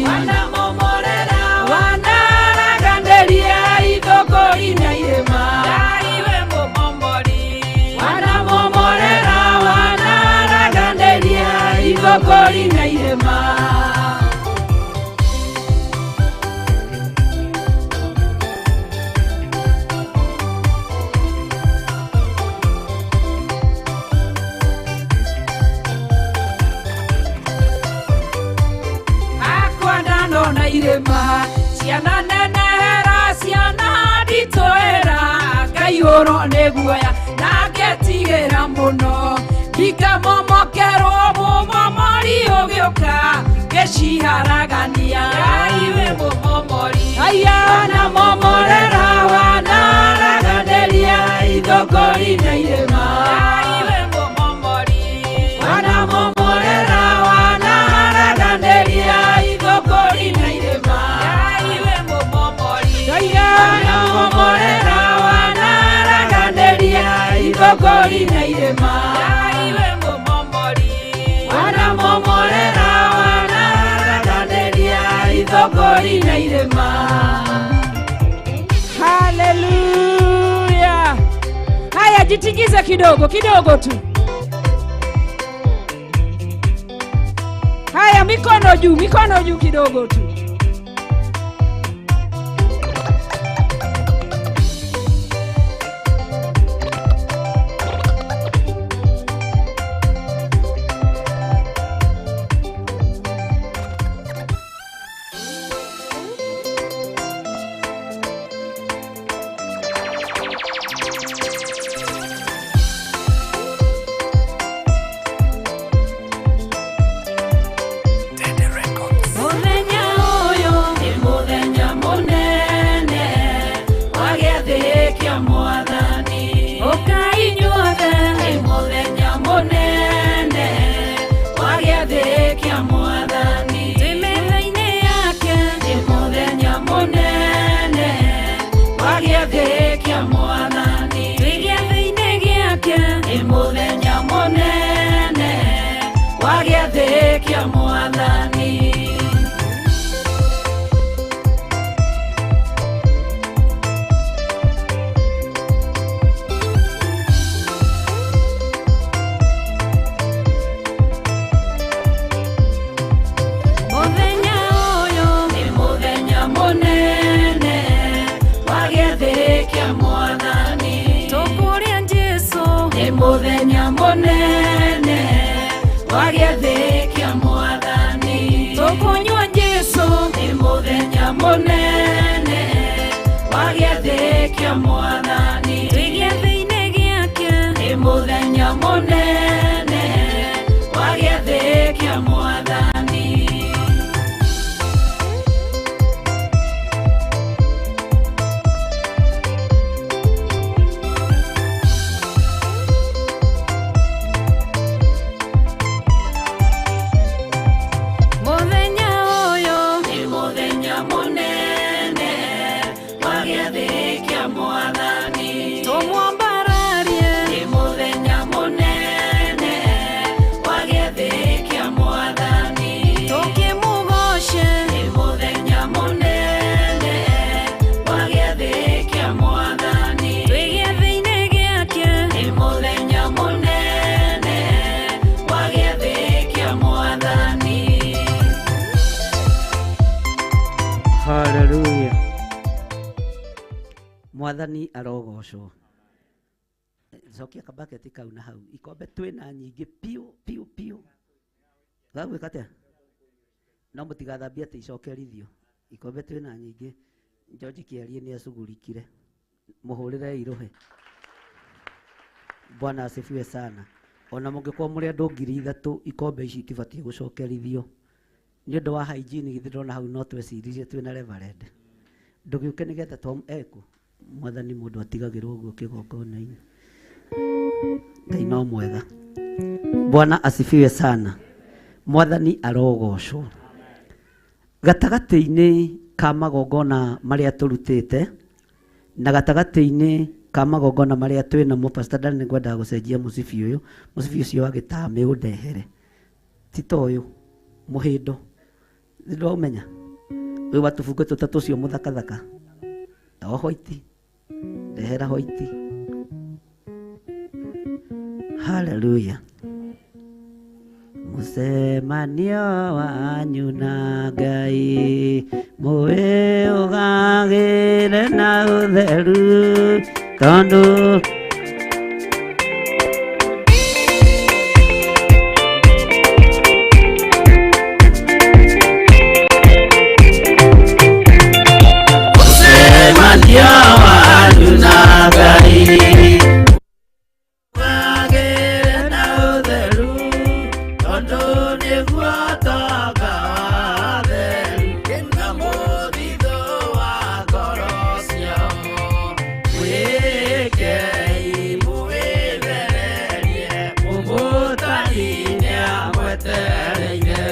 Wanamomorera wanaraganĩria ithũngũri na irĩma Ngai wĩ mũmomori. Wanamomorera wanaraganĩria ithũngũri na irĩma. Akwa ndanona irĩma ciana nenehera ciana nditũĩra ngaihũrwo nĩ guoya na ngetigĩra mũno ndikamomokerwo mũmomori ũgĩũka ngĩciharagania Ngai wĩ mũmomori. Aya wanamomorera wanaraganĩria ithũngũri na irĩma Ngai wĩ mũmomori. Wanamomorera wanaraganĩria ithũngũri na irĩma Ngai wĩ mũmomori. Wanamomorera wanaraganĩria ithũngũri na irĩma Ngai wĩ mũmomori. Wanamomorera wanaraganĩria ithũngũri na irĩma. Haleluya! Haya, jitingize kidogo kidogo tu. Haya, mikono juu, mikono juu kidogo tu. Mũthenya ũyũ nĩ mũthenya mũnene wa gĩathĩ kĩa Mwathani. Ũkai inyuothe nĩ mũthenya mũnene wa gĩathĩ kĩa Mwathani. Twĩ metha-inĩ yake nĩ mũthenya mũnene wa gĩathĩ kĩa Mwathani. Twĩ gĩathĩ-inĩ gĩake nĩ mũthenya mũnene wa gĩathĩ kĩa Mwathani. Mũthenya ũyũ nĩ mũthenya mũnene wa gĩathĩ kĩa Mwathani. Tũkũrĩa Jesũ nĩ mũthenya mũnene wa gĩathĩ kĩa Mwathani. Tũkũnyua Jesũ nĩ mũthenya mũnene wa gĩathĩ kĩa Mwathani. Twĩ gĩathĩ-inĩ gĩake nĩ mũthenya mũnene wa gĩathĩ kĩa Mwathani. Mũthenya ũyũ nĩ mũthenya mũnene wa gĩathĩ kĩa Mwathani. Tũmwambararie nĩ mũthenya mũnene wa gĩathĩ kĩa Mwathani. Tũkĩmũgoce nĩ mũthenya mũnene wa gĩathĩ kĩa Mwathani. Twĩ gĩathĩ-inĩ gĩake nĩ mũthenya mũnene wa gĩathĩ kĩa Mwathani. Haleluya. Mwathani arogocwo. Cokia kabaketi kau na hau ikombe twĩna nyingĩ piũ piũ piũ. Gagwĩka atĩa? No mũtigathambie atĩ icokerithio. Ikombe twĩna nyingĩ. George Kĩarie nĩ acugurikire. Mũhũrĩre irũhĩ. Bwana asifiwe sana. Ona mũngĩkorwo mũrĩ andũ 3,000 ikombe ici itibatiĩ gũcokerithio. Nĩ ũndũ wa hygiene githĩ ndona hau no tweciririe twĩna reverend. Ndũgĩũke nĩgetha Tom eku. Mwathani mũndũ atigagĩrwo ũguo kĩgongona-inĩ. Ngai no mwega. Bwana asifiwe sana. Mwathani arogocwo. Gatagatĩ-inĩ ka magongona marĩa tũrutĩte na gatagatĩ-inĩ Ka magongona marĩa twĩ namo Pastor Dan nĩ ngwendaga gũcenjia mũcibi ũyũ, mũcibi ũcio wa gĩtame ũndehere. Ti ta ũyũ mũhĩndo. Nĩndĩraũmenya. Ũyũ wa tũbungo tũtatũ ũcio mũthakathaka. Ta wa white. Ndehera white. Hallelujah. Mũcemanio wanyu na Ngai mũwĩũgagĩre na ũtheru tondũ mũcemanio wanyu na Ngai ũgagĩre na ũtheru tondũ nĩguo ũtonga wa atheru na mũthithũ wa ngoro ciao. Mwĩkei mũwĩthererie mũmũtari nĩamwetereire.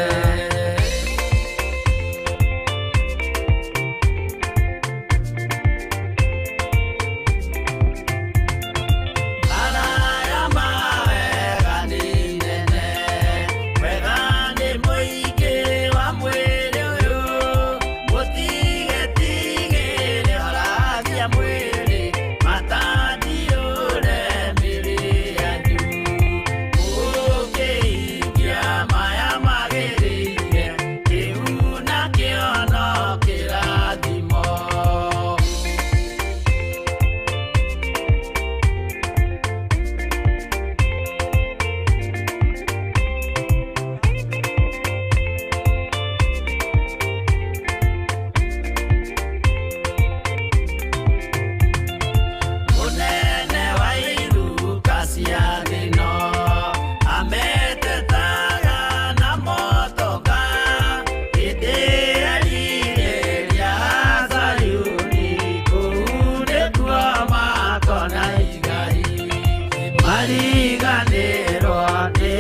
Maraya mawega nĩ nene, wega nĩ mũingĩ wa mwĩrĩ ũyũ, mũtigetigĩre ũragia mwĩrĩ, matandiũre mĩrĩ yanyu. Mũkĩhingia maya magĩrĩire, kĩu nakĩo no kĩrathimo. Mũnene wa iruka cia thĩno ametetaga na motoka hĩndĩ erirĩria Zayuni kũu nĩkuo makona igai mariganĩrwo nĩ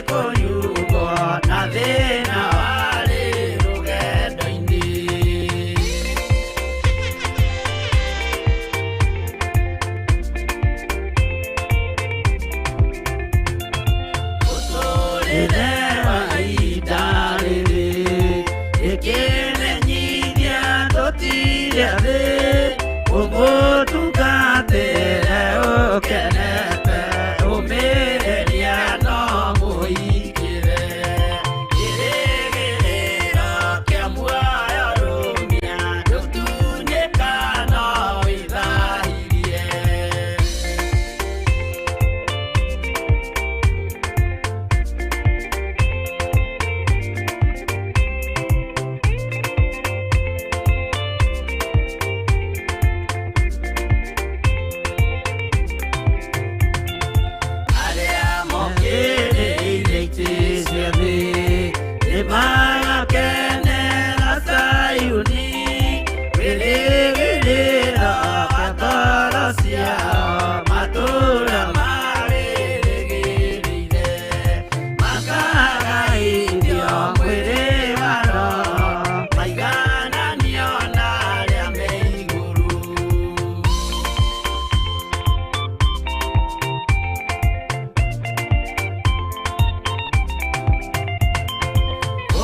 kũnyugwo na thĩna warĩ rũgendo-inĩ. Mũtũrĩre wa ihinda rĩrĩ ĩkĩmenyithia tũtirĩ thĩ ũmũtungatĩre ũkenete ũmĩrĩria no mũhingĩre kĩrĩgĩrĩro kĩa muoyo rũmia ndũtunyĩka no wĩthahirie. Arĩa mokĩrĩire itĩ cia thĩ nĩmagakenera Zayuni kĩrĩgĩrĩro kĩa ngoro ciao matũũra marĩrĩgĩrĩire makagaithio mwĩrĩ wa roho maigananio na arĩa me igũrũ.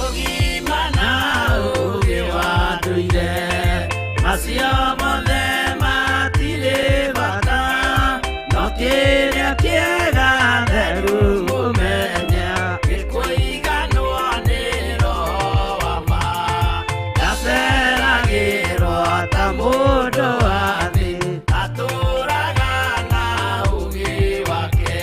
Ũgima na ũũgĩ wa ndũire macio mothe matirĩ bata no kĩrĩa kĩega theru kũmenya nĩ kũiganwo nĩ roho wa ma ndaceragĩrwo ta mũndũ wa thĩ atũraga na ũũgĩ wake.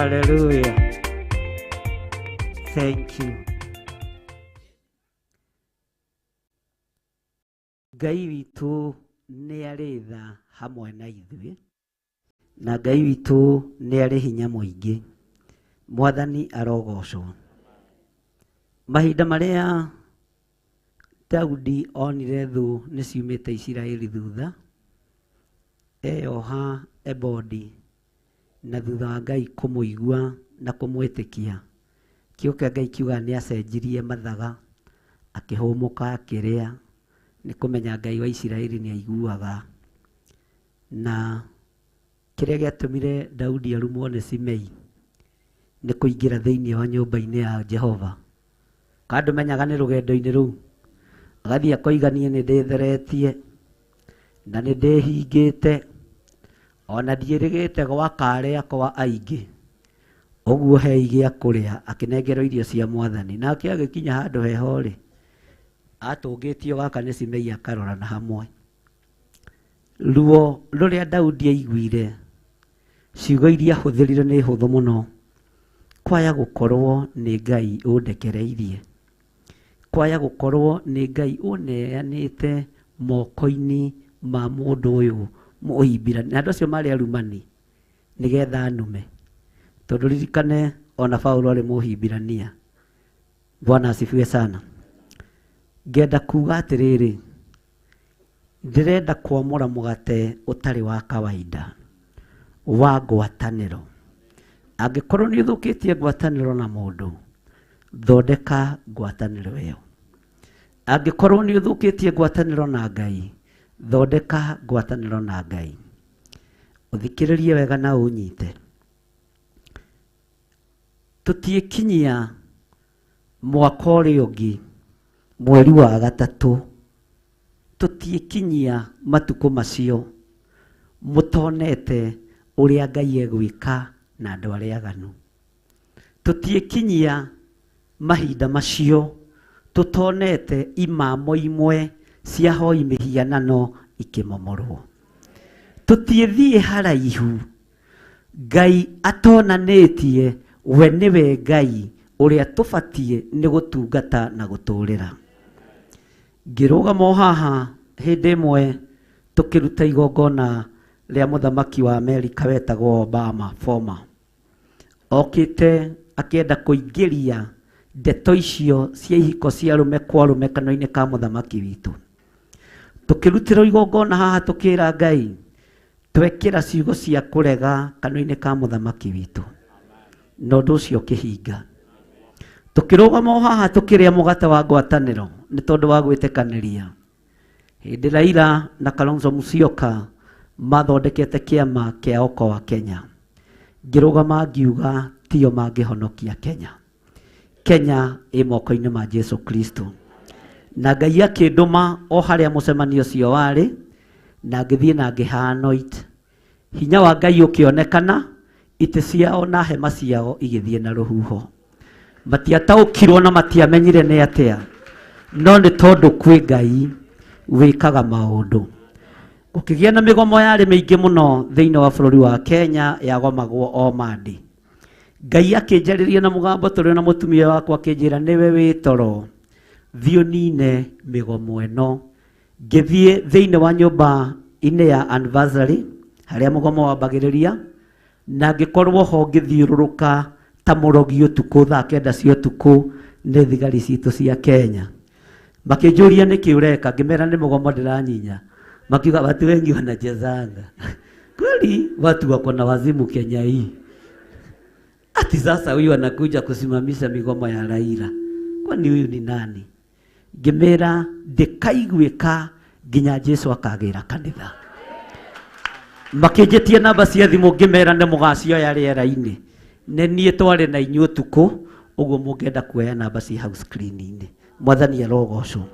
Hallelujah. Thank you. Ngai witũ nĩ arĩ tha hamwe na ithuĩ, na Ngai witũ nĩ arĩ hinya mũingĩ. Mwathani arogocwo. Mahinda marĩa Daudi onire thũ nĩ ciumĩte Isiraeli thutha, eyoha ebodi, na thutha wa Ngai kũmũigua na kũmwĩtĩkia, kiugo kĩa Ngai kiugaga nĩ acenjirie mathaga, akĩhũmũka akĩrĩa, nĩ kũmenya Ngai wa Isiraeli nĩ aiguaga. Na kĩrĩa gĩatũmire Daudi arumwo nĩ Simei nĩ kũingĩra thĩinĩ wa nyũmba-inĩ ya Jehova. Ka ndũmenyaga nĩ rũgendo-inĩ rũu, agathiĩ akoiga niĩ nĩ ndĩtheretie na nĩ ndĩhingĩte, ona ndiĩrĩgĩte gwaka arĩa akwa aingĩ, ũguo hei gĩa kũrĩa, akĩnengerwo irio cia Mwathani. Nake agĩkinya handũ heho rĩ, atũngĩtio gaka nĩ Simei akarora na hamwe. Ruo rũrĩa Daudi aiguire, ciugo iria ahũthĩrire nĩ hũthũ mũno, kwaya gũkorwo nĩ Ngai ũndekereirie, kwaya gũkorwo nĩ Ngai ũneanĩte moko-inĩ ma mũndũ ũyũ mũhimbirani. Na andũ acio marĩ arumani nĩgetha anume, tondũ ririkane ona Paulo arĩ mũhimbirania. Bwana asifiwe sana. Ngenda kuga atĩrĩrĩ, ndĩrenda kwamũra mũgate ũtarĩ wa kawaida wa ngwatanĩro. Angĩkorwo nĩ ũthũkĩtie ngwatanĩro na mũndũ, thondeka ngwatanĩro ĩyo. Angĩkorwo nĩ ũthũkĩtie ngwatanĩro na Ngai, thondeka ngwatanĩro na Ngai. Ũthikĩrĩrie wega na ũnyite. Tũtiĩkinyia mwaka ũrĩa ũngĩ, mweri wa gatatũ, tũtiĩkinyia matukũ macio mũtonete ũrĩa Ngai egwĩka na andũ arĩa aganu. Tũtiĩkinyia mahinda macio tũtonete imamo imwe cia hoi mĩhianano ikĩmomorwo. Tũtiĩthiĩ haraihu Ngai atonanĩtie we nĩwe Ngai ũrĩa tũbatiĩ nĩ gũtungata na gũtũrĩra. Ngĩrũgama o haha hĩndĩ ĩmwe tũkĩruta igongona rĩa mũthamaki wa Amerika wetagwo Obama former. Okĩte akĩenda kũingĩria ndeto icio cia ihiko cia arũme kwa arũme kanua-inĩ ka mũthamaki witũ. Tũkĩrutĩrwo igongona haha tũkĩra Ngai twekĩra ciugo cia kũrega kanua-inĩ ka mũthamaki witũ, na ũndũ ũcio ũkĩhinga. Tũkĩrũgama o haha tũkĩrĩa mũgate wa ngwatanĩro nĩ tondũ wa gwĩtĩkanĩria. Hĩndĩ Raila na Kalonzo Musyoka mathondekete kĩama kĩa Okoa Kenya, ngĩrũgama ngiuga tio mangĩhonokia Kenya. Kenya ĩ moko-inĩ ma Jesu Kristo. Na Ngai akĩndũma o harĩa mũcemanio ũcio warĩ, na ngĩthiĩ na ngĩhanoit. Hinya wa Ngai ũkĩonekana, itĩ ciao na hema ciao igĩthiĩ na rũhuho. Matiataũkirwo na matiamenyire nĩ atĩa, no nĩ tondũ kwĩ Ngai wĩkaga maũndũ. Gũkĩgĩa na mĩgomo yarĩ mĩingĩ mũno thĩinĩ wa bũrũri wa Kenya yagomagwo o Mandi. Ngai akĩnjarĩria na mũgambo tũrĩ na mũtumia wakwa akĩnjĩra nĩwe wĩ toro, thiĩ ũnine mĩgomo ĩno. Ngĩthiĩ thĩinĩ wa nyũmba-inĩ ya anniversary harĩa mũgomo wambagĩrĩria, na ngĩkorwo ho ngĩthiũrũrũka ta mũrogi ũtukũ thaa kenda cia ũtukũ nĩ thigari citũ cia Kenya. Makĩnjũria nĩkĩ ũreka, ngĩmera nĩ mũgomo ndĩranyinya. Makiuga watu wengi wanachezanga. Kweli watu wako na wazimu Kenya hii. Ati sasa huyu anakuja kusimamisha migomo ya Raila. Kwani huyu ni nani? Ngĩmera ndĩkaiguĩka nginya Jesu akagĩra kanitha. Makĩnjĩtia namba cia thimũ ngĩmera nĩ mũgacioya rĩera-inĩ. Nĩ niĩ twarĩ na inyuĩ ũtukũ, ũguo mũngĩenda kuoya namba ci hau screen-inĩ. Mwathani arogocwo.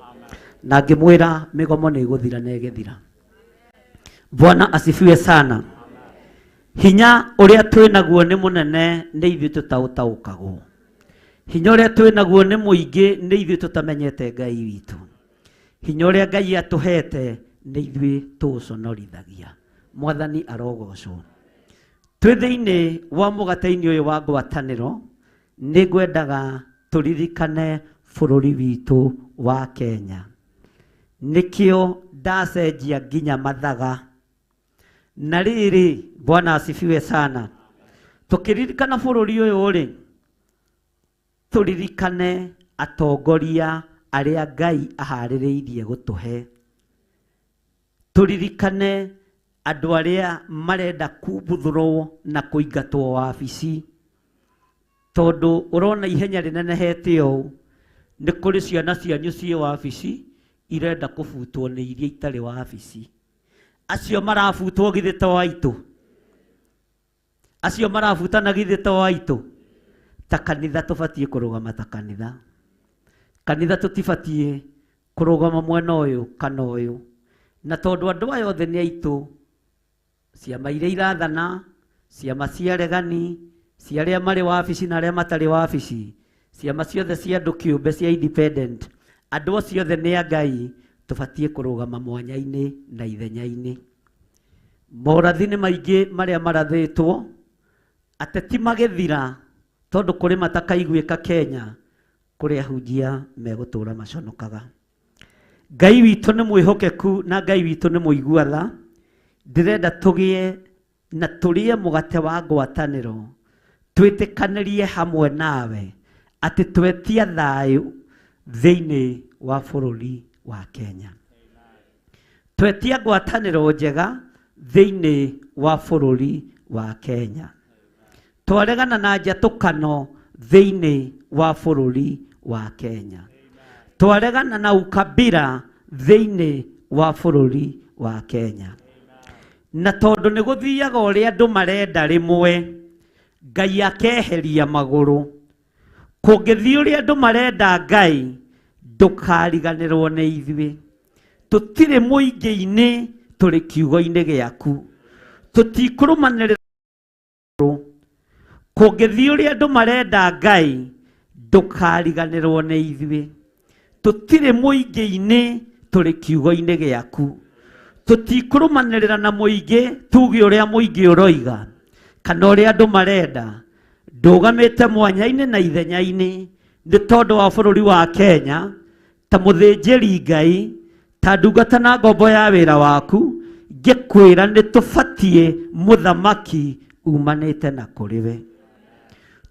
Na ngĩmwĩra mĩgomo nĩ ĩgũthira na ĩgĩthira. Bwana asifiwe sana. Hinya ũrĩa twĩ naguo nĩ mũnene nĩ ithuĩ tũtaũtaũkagwo. Hinya ũrĩa twĩ naguo nĩ mũingĩ nĩ ithuĩ tũtamenyete Ngai witũ. Hinya ũrĩa Ngai atũhete nĩ ithuĩ tũũconorithagia. Mwathani arogocwo. Twĩ thĩinĩ wa mũgate-inĩ ũyũ wa ngwatanĩro, nĩ ngwendaga tũririkane bũrũri witũ wa Kenya. Nĩkĩo ndacenjia nginya mathaga. Na rĩrĩ, Bwana asifiwe sana. Tũkĩririkana bũrũri ũyũ rĩ, tũririkane atongoria arĩa Ngai aharĩrĩirie gũtũhe. Tũririkane andũ arĩa marenda kumbuthũrwo na kũingatwo wabici. Tondũ ũrona ihenya rĩnenehete ũũ, nĩ kũrĩ ciana cianyu ciĩ wabici irenda kũbutwo nĩ iria itarĩ wabici. Acio marabutwo githĩ to aitũ? Acio marabutana githĩ to aitũ? Ta kanitha tũbatiĩ kũrũgama ta kanitha. Kanitha tũtibatiĩ kũrũgama mwena ũyũ kana ũyũ. Na tondũ andũ aya othe nĩ aitũ, ciama iria irathana, ciama cia regani, cia arĩa marĩ wabici na arĩa matarĩ wabici, ciama ciothe cia andũ kĩũmbe cia independent, andũ acio othe nĩ a Ngai, tũbatiĩ kũrũgama mwanya-inĩ na ithenya-inĩ. Morathi nĩ maingĩ marĩa marathĩtwo, ateti magĩthira, tondũ kũrĩ matakaiguĩka Kenya, kũrĩ ahunjia megũtũra maconokaga. Ngai witũ nĩ mwĩhokeku na Ngai witũ nĩ mũigua tha. Ndĩrenda tũgĩe na tũrĩe mũgate wa ngwatanĩro, twĩtĩkanĩrie hamwe nawe atĩ twetia thayũ thĩinĩ wa bũrũri wa Kenya. Twetia ngwatanĩro njega thĩinĩ wa bũrũri wa Kenya. Twaregana na njatũkano thĩinĩ wa bũrũri wa Kenya. Twaregana na ukabila thĩinĩ wa bũrũri wa Kenya. Na tondũ nĩ gũthiaga ũrĩa andũ marenda rĩmwe, Ngai akeheria magũrũ. Kũngĩthiĩ ũrĩa andũ marenda Ngai, ndũkariganĩrwo nĩ ithuĩ. Tũtirĩ mũingĩ-inĩ, tũrĩ kiugo-inĩ gĩaku. Tũtikũrũmanĩrĩra. Kũngĩthiĩ ũrĩa andũ marenda Ngai, ndũkariganĩrwo nĩ ithuĩ. Tũtirĩ mũingĩ-inĩ, tũrĩ kiugo-inĩ gĩaku. Tũtikũrũmanĩrĩra na mũingĩ, tuge ũrĩa mũingĩ ũroiga kana ũrĩa andũ marenda. Ndũgamĩte mwanya-inĩ na ithenya-inĩ nĩ tondũ wa bũrũri wa Kenya, ta mũthĩnjĩri Ngai, ta ndungata na ngombo ya wĩra waku, ngĩkwĩra nĩ tũbatiĩ mũthamaki umanĩte na kũrĩ we.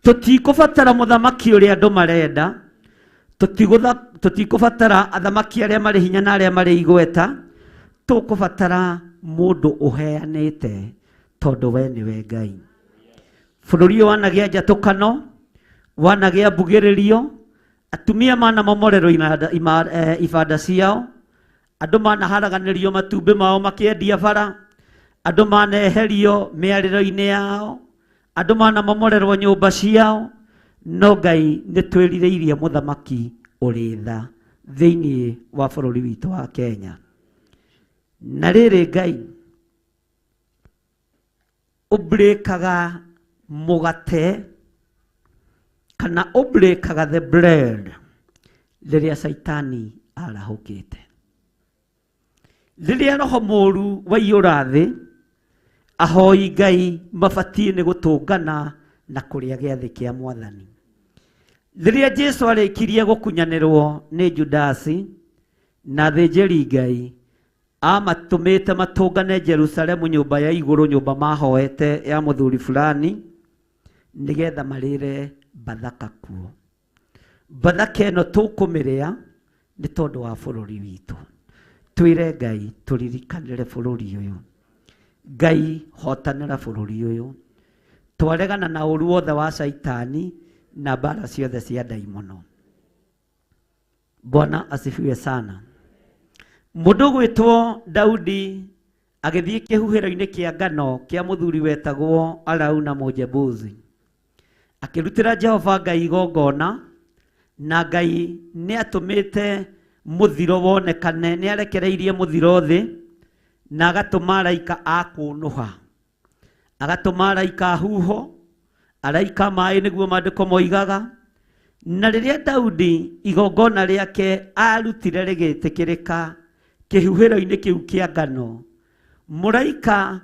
Tũtikũbatara mũthamaki ũrĩa andũ marenda, tũtikũbatara athamaki arĩa marĩ hinya na arĩa marĩ igweta, tũkũbatara mũndũ ũheanĩte tondũ we nĩwe Ngai. Bũrũri ũyũ wanagĩa njatũkano, wanagĩa mbugĩrĩrio, atumia manamomorerwo ibanda ciao, andũ manaharaganĩrio matumbĩ mao makĩendia bara, andũ maneherio mĩarĩro-inĩ yao, andũ manamomorerwo nyũmba ciao, no Ngai nĩ twĩrirĩirie mũthamaki ũrĩ tha thĩinĩ wa bũrũri witũ wa Kenya. Na rĩrĩ Ngai, ũbrĩkaga mũgate kana ũbrĩkaga the bread rĩrĩa Caitani arahũkĩte. Rĩrĩa roho mũru waiyũra thĩ, ahoi Ngai mabatiĩ nĩ gũtũngana na kũrĩa gĩathĩ kĩa Mwathani. Rĩrĩa Jesu arĩkirie gũkunyanĩrwo nĩ Judasi na athĩnjĩri Ngai, amatũmĩte matũngane Jerusalemu nyũmba ya igũrũ, nyũmba mahoete ya mũthuri fulani, nĩgetha marĩre Bathaka kuo. Bathaka ĩno tũkũmĩrĩa nĩ tondũ wa bũrũri witũ. Twĩre Ngai tũririkanĩre bũrũri ũyũ. Ngai hotanĩra bũrũri ũyũ. Twaregana na ũru wothe wa Caitani na mbara ciothe cia ndaimono. Bwana asifiwe sana. Mũndũ ũgwĩtwo Daudi agĩthiĩ kĩhuhĩro-inĩ kĩa ngano kĩa mũthuri wetagwo Arauna Mũjebusi. Akĩrutĩra Jehova Ngai igongona, na Ngai nĩ atũmĩte mũthiro wonekane, nĩ arekereirie mũthiro thĩ, na agatũma araika a kũnũha, agatũma araika a huho, araika a maĩ nĩguo maandĩko moigaga. Na rĩrĩa Daudi igongona rĩake arutire rĩgĩtĩkĩrĩka kĩhuhĩro-inĩ kĩu kĩa ngano, mũraika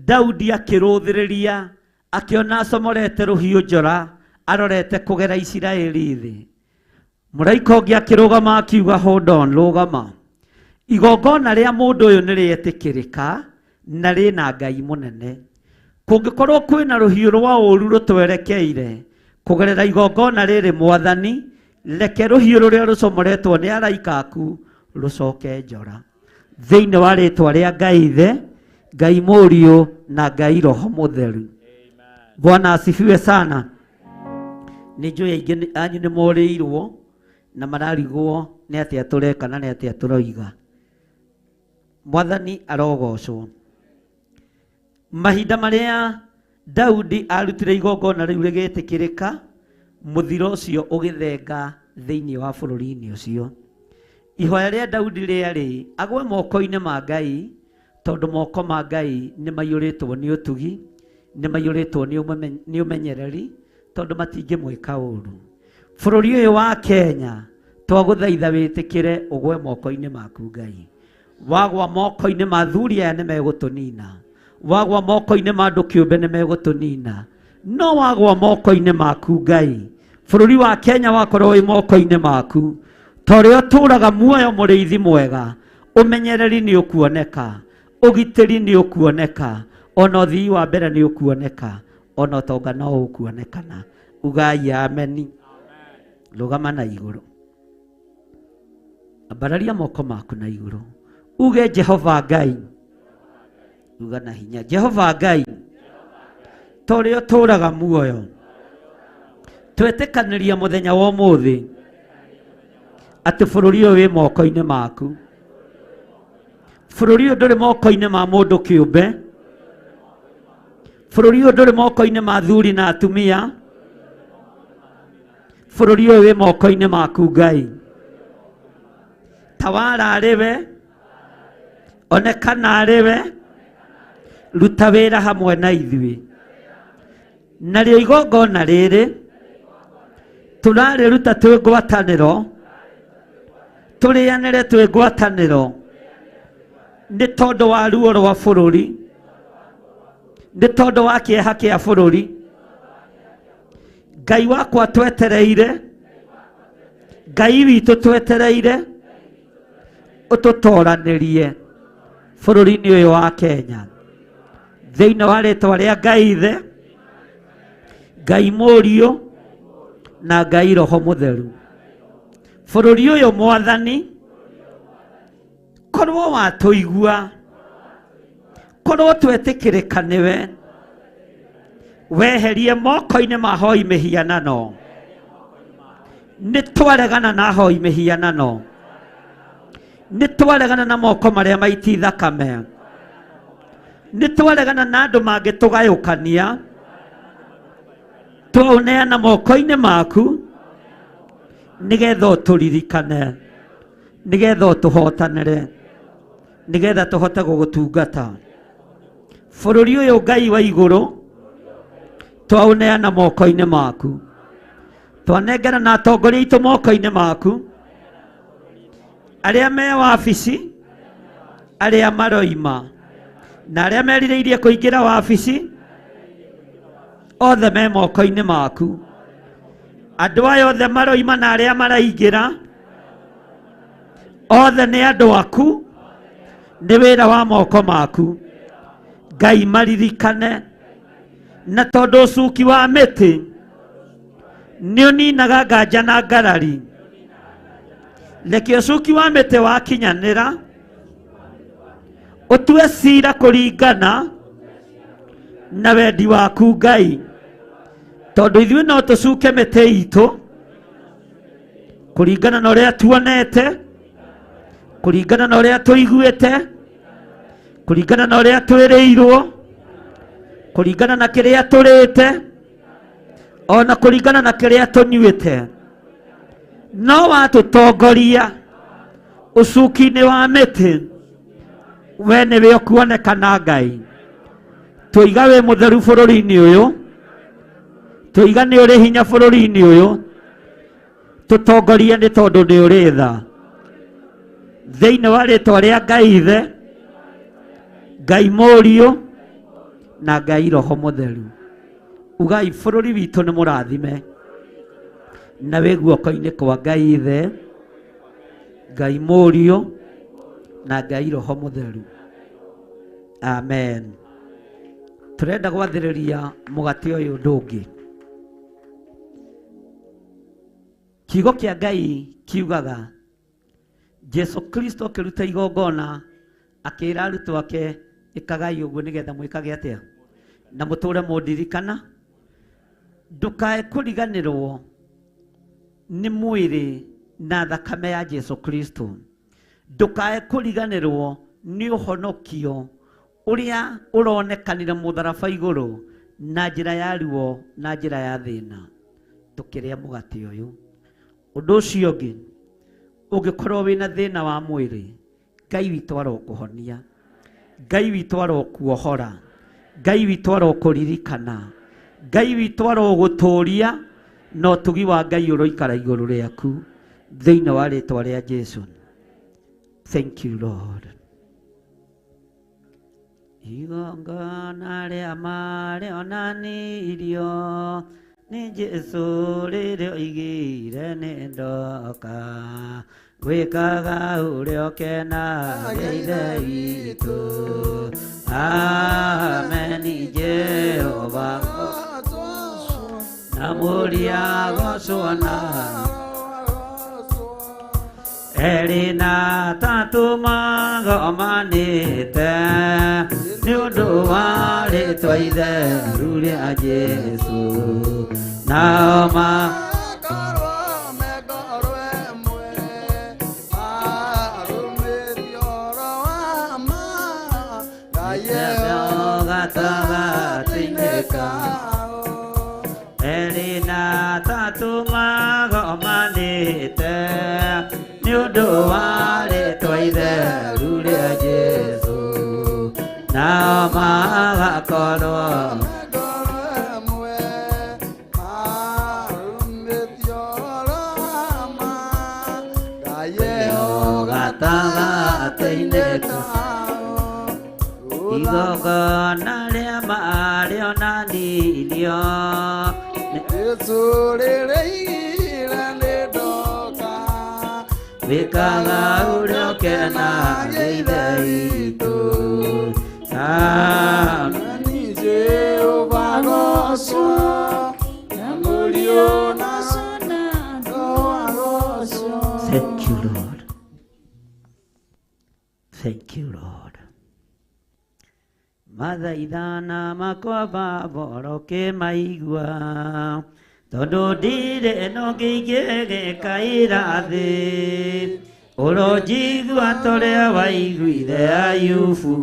Daudi akĩrũthĩrĩria Akĩona acomorete rũhiũ njora arorete kũgera Isiraeli thĩ. Mũraika ũngĩ akĩrũgama akiuga hold on, rũgama. Igongona rĩa mũndũ ũyũ nĩ rĩetĩkĩrĩka na rĩna Ngai mũnene. Kũngĩkorwo kwĩna rũhiũ rwa ũũru rũtwerekeire kũgerera igongona rĩrĩ mwathani, reke rũhiũ rũrĩa rũcomoretwo nĩ araika aku rũcoke njora. Thĩinĩ wa rĩtwa rĩa Ngai Ithe, Ngai Mũriũ na Ngai Roho Mũtheru. Bwana asifiwe sana. Nĩ njũĩ aingĩ anyu nĩ morĩirwo na mararigwo nĩ atĩa tũreka na nĩ atĩa tũroiga. Mwathani arogocwo. Mahinda marĩa Daudi arutire igongona rĩu rĩgĩtĩkĩrĩka, mũthiro ũcio ũgĩthenga thĩinĩ wa bũrũri-inĩ ũcio. Ihoya rĩa Daudi rĩarĩ agwe moko-inĩ ma Ngai, tondũ moko ma Ngai nĩ maiyũrĩtwo nĩ ũtugi, nĩ maiyũrĩtwo nĩ ũmenyereri, tondũ matingĩmwĩka ũru. Bũrũri ũyũ wa Kenya, twagũthaitha wĩtĩkĩre ũgwe moko-inĩ maku Ngai. Wagwa moko-inĩ ma athuri aya nĩ megũtũnina, wagwa moko-inĩ ma andũ kĩũmbe nĩ megũtũnina, no wagwa moko-inĩ maku Ngai, bũrũri wa Kenya wakorwo wĩ moko-inĩ maku, ta ũrĩa ũtũũraga muoyo mũrĩithi mwega, ũmenyereri nĩ ũkuoneka, ũgitĩri nĩ ũkuoneka, ona ũthii wa mbere nĩ ũkuoneka, ona ũtonga no ũkuonekana. Ugai ameni. Rũgama na igũrũ, ambararia moko maku na igũrũ, uge Jehova Ngai, uga na hinya, Jehova Ngai, ta ũrĩa ũtũũraga muoyo, twetĩkanĩria mũthenya wa ũmũthĩ atĩ bũrũri ũyũ wĩ moko-inĩ maku. Bũrũri ũyũ ndũrĩ moko-inĩ ma mũndũ kĩũmbe, bũrũri ũyũ ndũrĩ moko-inĩ ma athuri na atumia, bũrũri ũyũ wĩ moko-inĩ maku Ngai. Tawara arĩ we, onekana arĩ we, ruta wĩra hamwe na ithuĩ. Narĩo igongona rĩrĩ tũrarĩruta twĩ ngwatanĩro, tũrĩanĩre twĩ ngwatanĩro, nĩ tondũ wa ruo rwa bũrũri, nĩ tondũ wa kĩeha kĩa bũrũri. Ngai wakwa twetereire, Ngai witũ twetereire, ũtũtoranĩrie bũrũri-inĩ ũyũ wa Kenya. Thĩinĩ wa rĩtwa rĩa Ngai Ithe, Ngai Mũriũ na Ngai Roho Mũtheru. Bũrũri ũyũ Mwathani, korwo watũigua, korwo twetĩkĩrĩka nĩwe, weherie moko-inĩ ma hoi mĩhianano. Nĩ twaregana na hoi mĩhianano, nĩ twaregana na moko marĩa maiti thakame, nĩ twaregana na andũ mangĩtũgayũkania. Twaũneana moko-inĩ maku nĩgetha ũtũririkane, nĩgetha ũtũhotanĩre, nĩgetha tũhote gũgũtungata. Bũrũri ũyũ Ngai wa igũrũ twaũneana moko-inĩ maku, twanengera na atongoria aitũ moko-inĩ maku, arĩa me wabici, arĩa maroima na arĩa merirĩirie kũingĩra wabici, othe me moko-inĩ maku. Andũ aya othe maroima na arĩa maraingĩra, othe nĩ andũ aku, nĩ wĩra wa moko maku. Ngai maririkane, na tondũ ũcuki wa mĩtĩ nĩ ũninaga nganja na ngarari, reke ũcuki wa mĩtĩ wakinyanĩra ũtue cira kũringana na wendi waku Ngai, tondũ ithuĩ no tũcuke mĩtĩ itũ kũringana na ũrĩa tuonete, kũringana na ũrĩa tũiguĩte, kũringana na ũrĩa twĩrĩirwo, kũringana na kĩrĩa tũrĩte, ona kũringana na kĩrĩa tũnyuĩte. No watũtongoria ũcuki-inĩ wa mĩtĩ, we nĩwe ũkuonekana Ngai. Tũiga wĩ mũtheru bũrũri-inĩ ũyũ, tũiga nĩ ũrĩ hinya bũrũri-inĩ ũyũ, tũtongorie nĩ tondũ nĩ ũrĩ tha. Thĩinĩ wa rĩtwa rĩa Ngai Ithe, Ngai Mũriũ na Ngai Roho Mũtheru. Ugai bũrũri witũ nĩ mũrathime na wĩ guoko-inĩ kwa Ngai Ithe, Ngai Mũriũ na Ngai Roho Mũtheru. Amen. Tũrenda gwathĩrĩria mũgate ũyũ ũndũ ũngĩ. Kiugo kĩa Ngai kiugaga Jesu Kristo akĩruta igongona akĩra arutwo ake ĩkagai ũguo nĩgetha mwĩkage atĩa na mũtũre mũndirikana. Ndũkae kũriganĩrwo nĩ mwĩrĩ na thakame ya Jesu Kristo. Ndũkae kũriganĩrwo nĩ ũhonokio ũrĩa ũronekanire mũtharaba igũrũ na njĩra ya ruo na njĩra ya thĩna tũkĩrĩa mũgate ũyũ. Ũndũ ũcio ũngĩ, ũngĩkorwo wĩna thĩna wa mwĩrĩ, Ngai witũ arokũhonia, Ngai witũ arokuohora, Ngai witũ arokũririkana, Ngai witũ arogũtũria, na ũtugi wa Ngai ũroikara igũrũ rĩaku thĩinĩ wa rĩtwa rĩa Jesu. Thank you Lord. Igongona rĩa marĩonanirio nĩ Jesu rĩrĩa oigire nĩ ndoka gwĩkaga ũrĩa ũkenagia Ithe witũ. Ameni Jehova na Mũriũ agocwo na erĩ na atatũ magomanĩte nĩ ũndũ wa rĩtwa itheru rĩa Jesu. Nao makorwo me ngoro ĩmwe, marũmĩtie ũhoro wa ma, Ngai gatagatĩ-inĩ kao. Erĩ na atatũ magomanĩte nĩ ũndũ wa rĩtwa itheru rĩa Jesu. Nao magakorwo me ngoro ĩmwe, marũmĩtie ũhoro wa ma, Ngai gatagatĩ-inĩ kao. Igongona rĩa marĩonanirio Jesu rĩrĩa oigire nĩ ndoka, wĩkaga ũrĩa ũkenagia Ithe witũ. Amen. Jehova agocwo, na Mũriũ na Roho agocwo. Thank you Lord. Thank you Lord. Mathaithana makwa baba ũrokĩmaigua, tondũ ndirĩ no ngĩingĩgĩkaĩra thĩ. Ũronjigua torĩa waiguire Ayubu,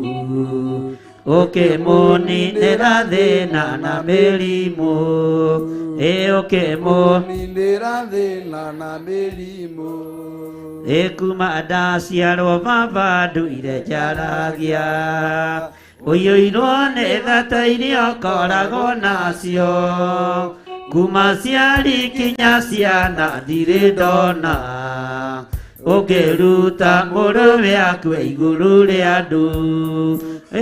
ũkĩmũninĩra thĩna na mĩrimũ. Ĩ ũkĩmũninĩra thĩna na mĩrimũ. Ĩ kuma ndaciarwo baba nduire njaragia, ũiyũirwo nĩ thata iria ũkoragwo nacio. Kuma ciari kinya ciana ndirĩ ndona, ũngĩruta mũrũwe akue igũrũ rĩa andũ.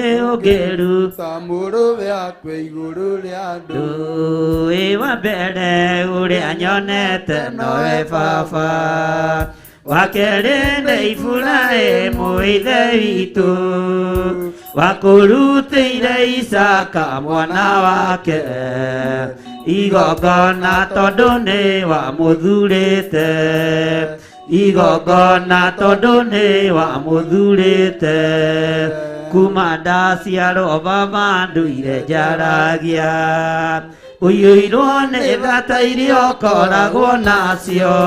Ĩ ũngĩruta mũrũwe akue igũrũ rĩa andũ. Ĩ wa mbere ũrĩa nyonete nowe baba, wa kerĩ nĩ Iburahĩmu ithe witũ, wakũrutĩire Isaka mwana wake igongona tondũ nĩ wamũthurĩte, igongona tondũ nĩ wamũthurĩte. Kuma ndaciarwo baba nduire njaragia, ũiyũirwo nĩ thata iria ũkoragwo nacio.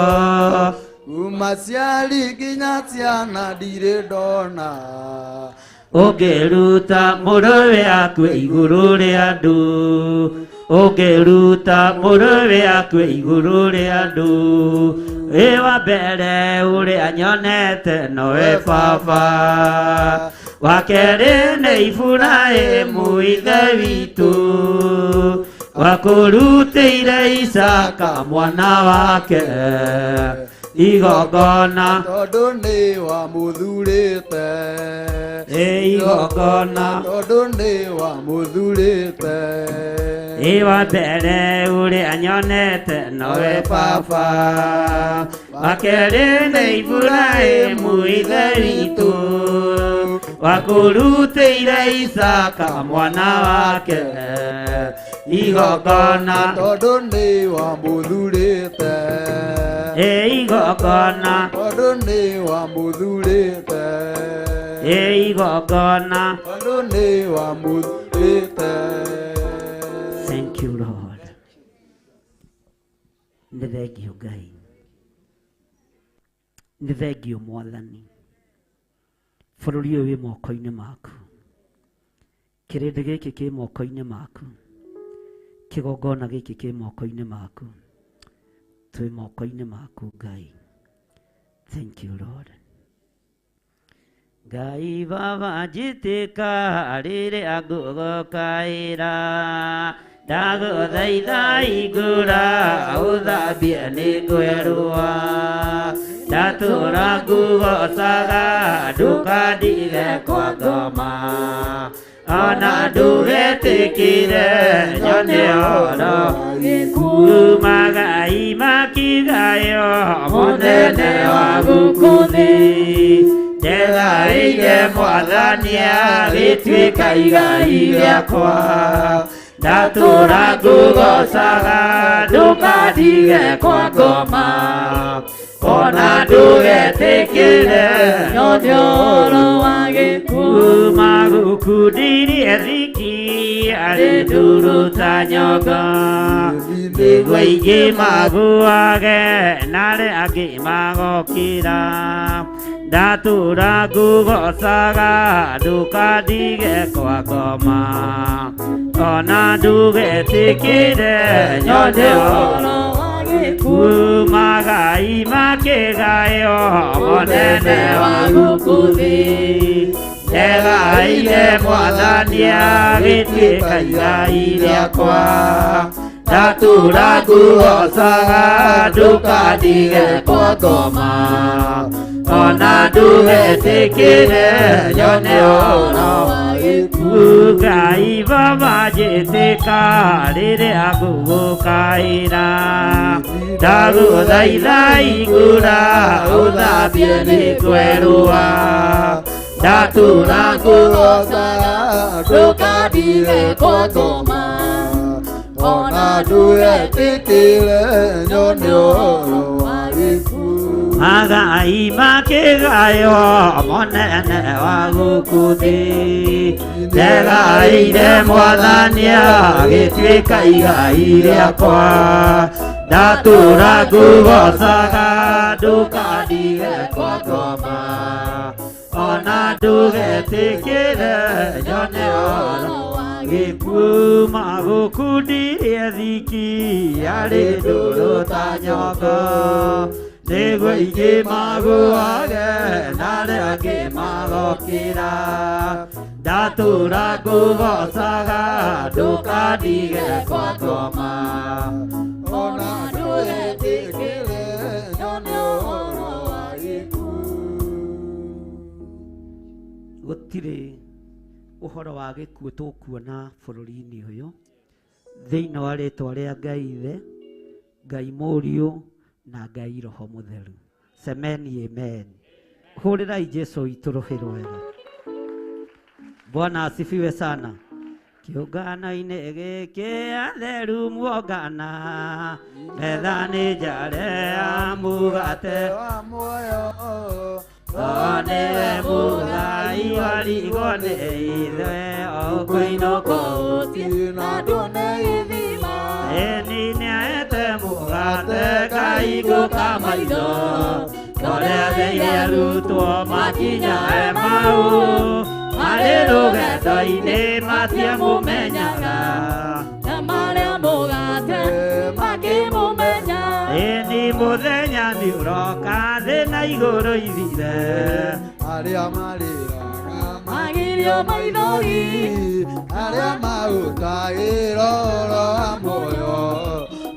Kuma ciari nginya ciana ndirĩ ndona, ũngĩruta mũrũwe akue igũrũ rĩa andũ. Ũngĩruta mũrũwe akue igũrũ rĩa andũ. Ĩ wa mbere ũrĩa nyonete nowe baba, wa kerĩ nĩ Iburahĩmu ithe witũ, wakũrutĩire Isaka mwana wake igongona tondũ nĩ wamũthurĩte. Ĩ igongona tondũ nĩ wamũthurĩte. Iwa mbere ũrĩa nyonete nowe baba wa kerĩ nĩ Iburahĩmu ithe witũ wakũrutĩire Isaka mwana wake igongona tondũ nĩ wamũthurĩte ĩ igongona tondũ nĩ wamũthurĩte ĩ igongona tondũ nĩ wamũthurĩte. Thank you Lord. Nĩ thengio Ngai, nĩ thengio Mwathani. Bũrũri ũyũ wĩ moko-inĩ maku, kĩrĩndĩ gĩkĩ kĩ moko-inĩ maku, kĩgongona gĩkĩ kĩ moko-inĩ maku, twĩ moko-inĩ maku Ngai. Thank you Lord. Ngai baba njĩtĩka rĩrĩa ngũgũkaĩra, ndagũthaitha igũra ũthambie nĩ ngwerũa, ndatũra ngũgocaga ndũkandige kwa ngoma, ona ndũgetĩkĩre nyone ũhoro kumagai makigayo mũnene wa gũkũ thĩ. Ndethaĩire Mwathani agĩtuĩka igai rĩakwa, ndatũra ngũgocaga ndũkandige kwa ngoma, ona ndũgetĩkĩre nyone ũhoro wa gĩkuũ. Magũkundirie thiki arĩ ndũrũ ta nyongo, nĩguo aingĩ magũage na arĩa angĩ magokĩra, ndatũra ngũgocaga ndũkandige kwa ngoma, ona ndũgetĩkĩre nyone ũhoro wa gĩkuũ. Magai makĩgayo mũnene wa gũkũ thĩ, ndethaĩire Mwathani agĩtuĩka igai rĩakwa, ndatũra ngũgocaga ndũkandige kwa ngoma, ona ndũgetĩkĩre nyone ũhoro wa gĩkuũ. Ngai baba njĩtĩka rĩrĩa ngũgũkaĩra, ndagũthaitha igũra ũthambie nĩ ngwerũa, ndatũra ngũgocaga ndũkandige kwa ngoma, ona ndũgetĩkĩre nyone ũhoro wa gĩkuũ. Magai makĩgayo mũnene wa gũkũ thĩ, ndethaĩire Mwathani agĩtuĩka igai rĩakwa, ndatũra ngũgocaga ndũkandige kwa ngoma, ona ndũgetĩkĩre nyone ũhoro wa gĩkuũ. Magũkundirie thiki arĩ ndũrũ ta nyongo, nĩguo aingĩ magũage na arĩa angĩ magokĩra, ndatũra ngũgocaga ndũkandige kwa ngoma, ona ndũgetĩkĩre nyone ũhoro wa gĩkuũ. Gũtirĩ ũhoro wa gĩkuũ tũkuona bũrũri-inĩ ũyũ thĩinĩ wa rĩtwa rĩa Ngai Ithe, Ngai Mũriũ na Ngai Roho Mũtheru. Semeni amen. Hũrĩrai Jesu witũ rũhĩ rwega. Bwana asifiwe sana. Kĩũngano-inĩ gĩkĩ atheru muongana, metha nĩ njare ya mũgate wa muoyo, o nĩwe mũgai warigwo nĩ ithuĩ o kũinũka ũthiĩ na nduone gĩthima. Ĩni nĩaete mũgate kaigũka maitho, ũrĩa thĩire arutwo makinya Emau, marĩ rũgendo-inĩ matiamũmenyaga, na marĩa mũgate makĩmũmenya. Ĩni mũthenya nĩũroka thĩ na igũrũ ithire, arĩa marĩraga magirio maithori, arĩa mahũtagĩra ũhoro wa muoyo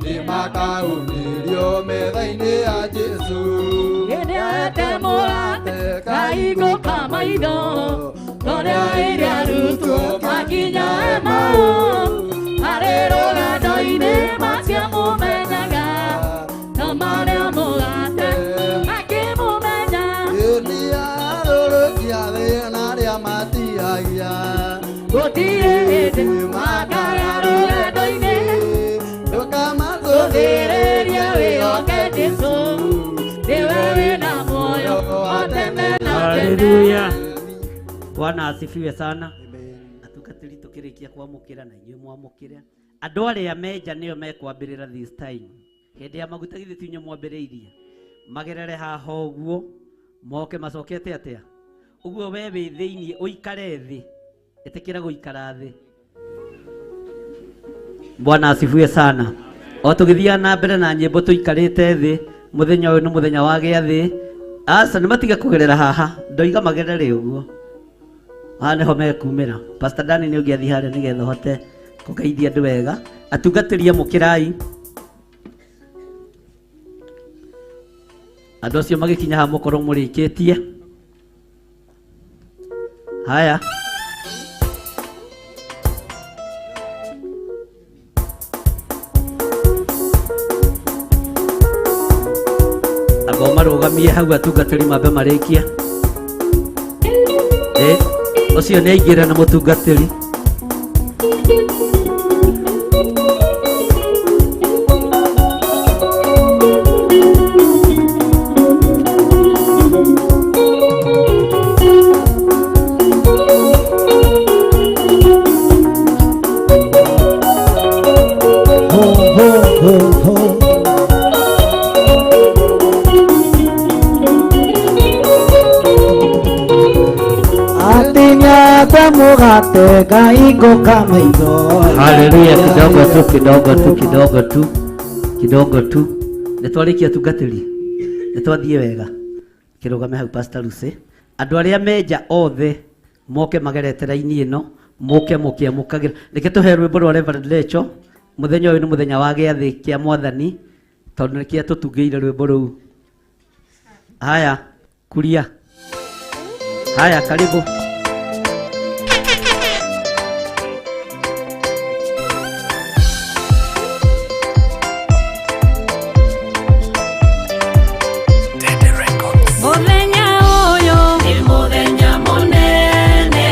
nĩmakaunĩrio metha-inĩ ya Jesũ. Hĩndĩ aete mũgate kaigũka maitho, ũrĩa ĩrĩa arutwo makinya Emau, marĩ rũgendo rũgendo-inĩ matiamũmenyaga, no marĩa mũgate makĩmũmenya. Nĩarũrũkia thĩ na arĩa matihagia. Gũtirĩ hĩndĩ makara rũgendo-inĩ, Ndũkamatũthĩrĩrie tũthĩrĩrie wĩhoke Jesũ, nĩwe wĩna muoyo wa tene na tene. Haleluya. Bwana asifiwe sana. Atungatĩri tũkĩrĩkia kwamũkĩra na inyuĩ mwamũkĩre. Andũ arĩa menja nĩo mekwambĩrĩra this time. Hĩndĩ ya maguta githĩ ti inyuĩ mwambĩrĩirie. Magerere haha ũguo moke macokete atĩa? Ũguo we wĩ thĩiniĩ ũikare thĩ. Ĩtĩkĩra gũikara thĩ. Bwana asifiwe sana. O tũgĩthiaga na mbere na nyĩmbo tũikarĩte thĩ, mũthenya ũyũ nĩ mũthenya wa gĩathĩ. Aca nĩ matige kũgerera haha, ndoiga magerere ũguo. Haha nĩho mekumĩra. Pastor Dani nĩ ũngĩathiĩ harĩa nĩgetha ũhote kũgeithia andũ wega. Atungatĩri amũkĩrai. Andũ acio magĩkinya haha mũkorwo mũrĩkĩtie. Haya. Amba ũmarũgamie hau atungatĩri mambe marĩkie. Ũcio nĩ aingĩra na mũtungatĩri. Ho, ho, ho, ho. Atinya kwa mugate Ngai ngũka maitho. Haleluya, kidogo tu, kidogo tu, kidogo tu, kidogo tu. Nĩ twarĩkia tungatĩri, nĩ twathiĩ wega. Kĩrũgame hau Pastor Lucy. Andũ arĩa menja othe moke magerete raini ĩno, moke mũkĩamũkagĩra. Reke tũhe rwĩmbo rwa Reverend Lecho. Mũthenya ũyũ nĩ mũthenya wa gĩathĩ kĩa Mwathani, tondũ nĩkĩo tũtungĩire rwĩmbo rũu. Haya, kuria. Haya, karibu. Mũthenya ũyũ nĩ mũthenya mũnene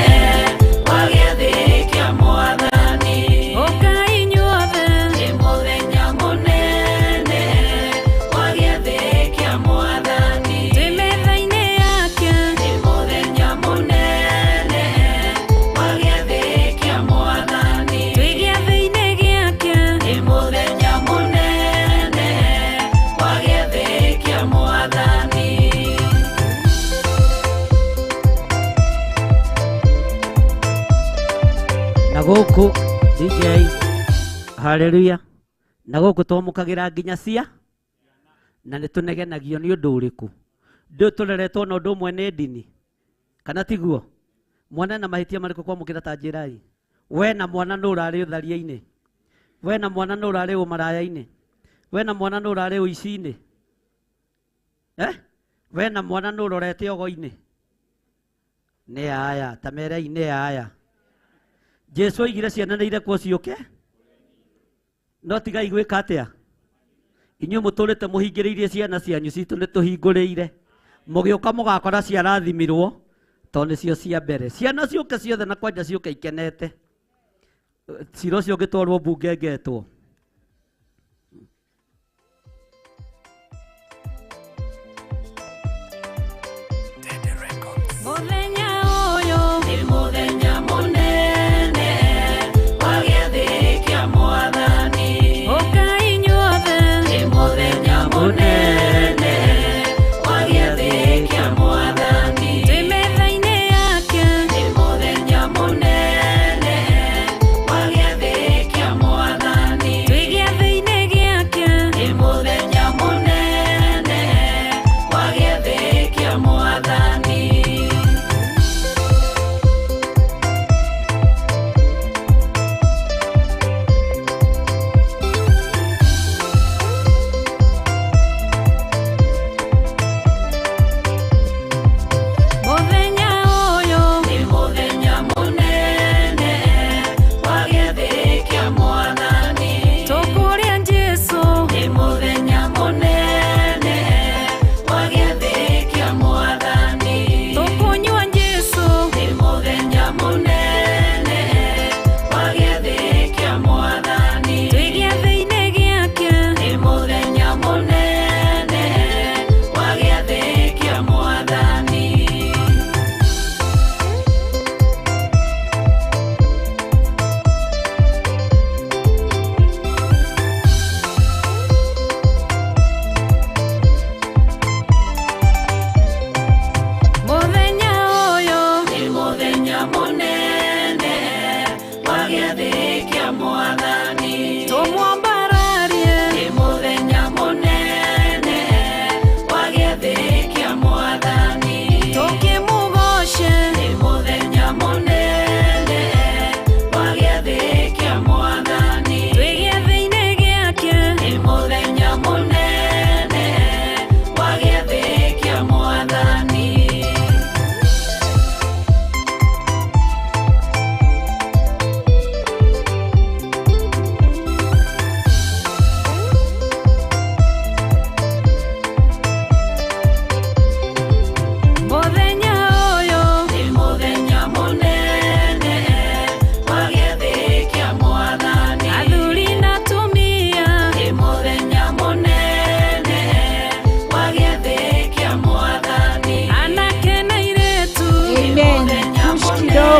wa gĩathĩ kĩa Mwathani. Ũkai inyuothe, nĩ mũthenya mũnene wa gĩathĩ kĩa Mwathani. Twĩ metha-inĩ yake, nĩ mũthenya mũnene wa gĩathĩ kĩa Mwathani. Twĩ gĩathĩ-inĩ gĩake, nĩ mũthenya mũnene wa gĩathĩ kĩa Mwathani. Na gũkũ DJ, haleluya. Na gũkũ twamũkagĩra nginya cia na nĩ tũnegenagio nĩ ũndũ ũrĩkũ? Ndũ tũreretwo na ũndũ ũmwe nĩ ndini kana tiguo? Mwana na mahĩtia marĩkũ kwamũkĩra ta njĩrai? We na mwana nũ ũrarĩ ũtharia-inĩ? We na mwana nũ ũrarĩ ũmaraya-inĩ? We na mwana nũ ũrarĩ ũici-inĩ? We na mwana nũ ũrorete ogo-inĩ? Nĩ aya, ta merei nĩ aya. Jesu oigire ciana nĩ irekwo ciũke, no tigai gwĩka atĩa? Inyuĩ mũtũrĩte mũhingĩrĩirie ciana cianyu, citũ nĩ tũhingũrĩire. Mũgĩũka mũgakora ciarathimirwo tondũ nĩcio cia mbere. Ciana ciũke ciothe na kwanja ciũke ikenete. Cira ũcio ũngĩtwarwo mbunge ngetwo. Mũthenya ũyũ nĩ mũthenya mũnene wa gĩathĩ kĩa Mwathani. Ũkai inyuothe, nĩ mũthenya mũnene wa gĩathĩ kĩa Mwathani. Twĩ metha-inĩ yake, nĩ mũthenya mũnene wa gĩathĩ kĩa Mwathani.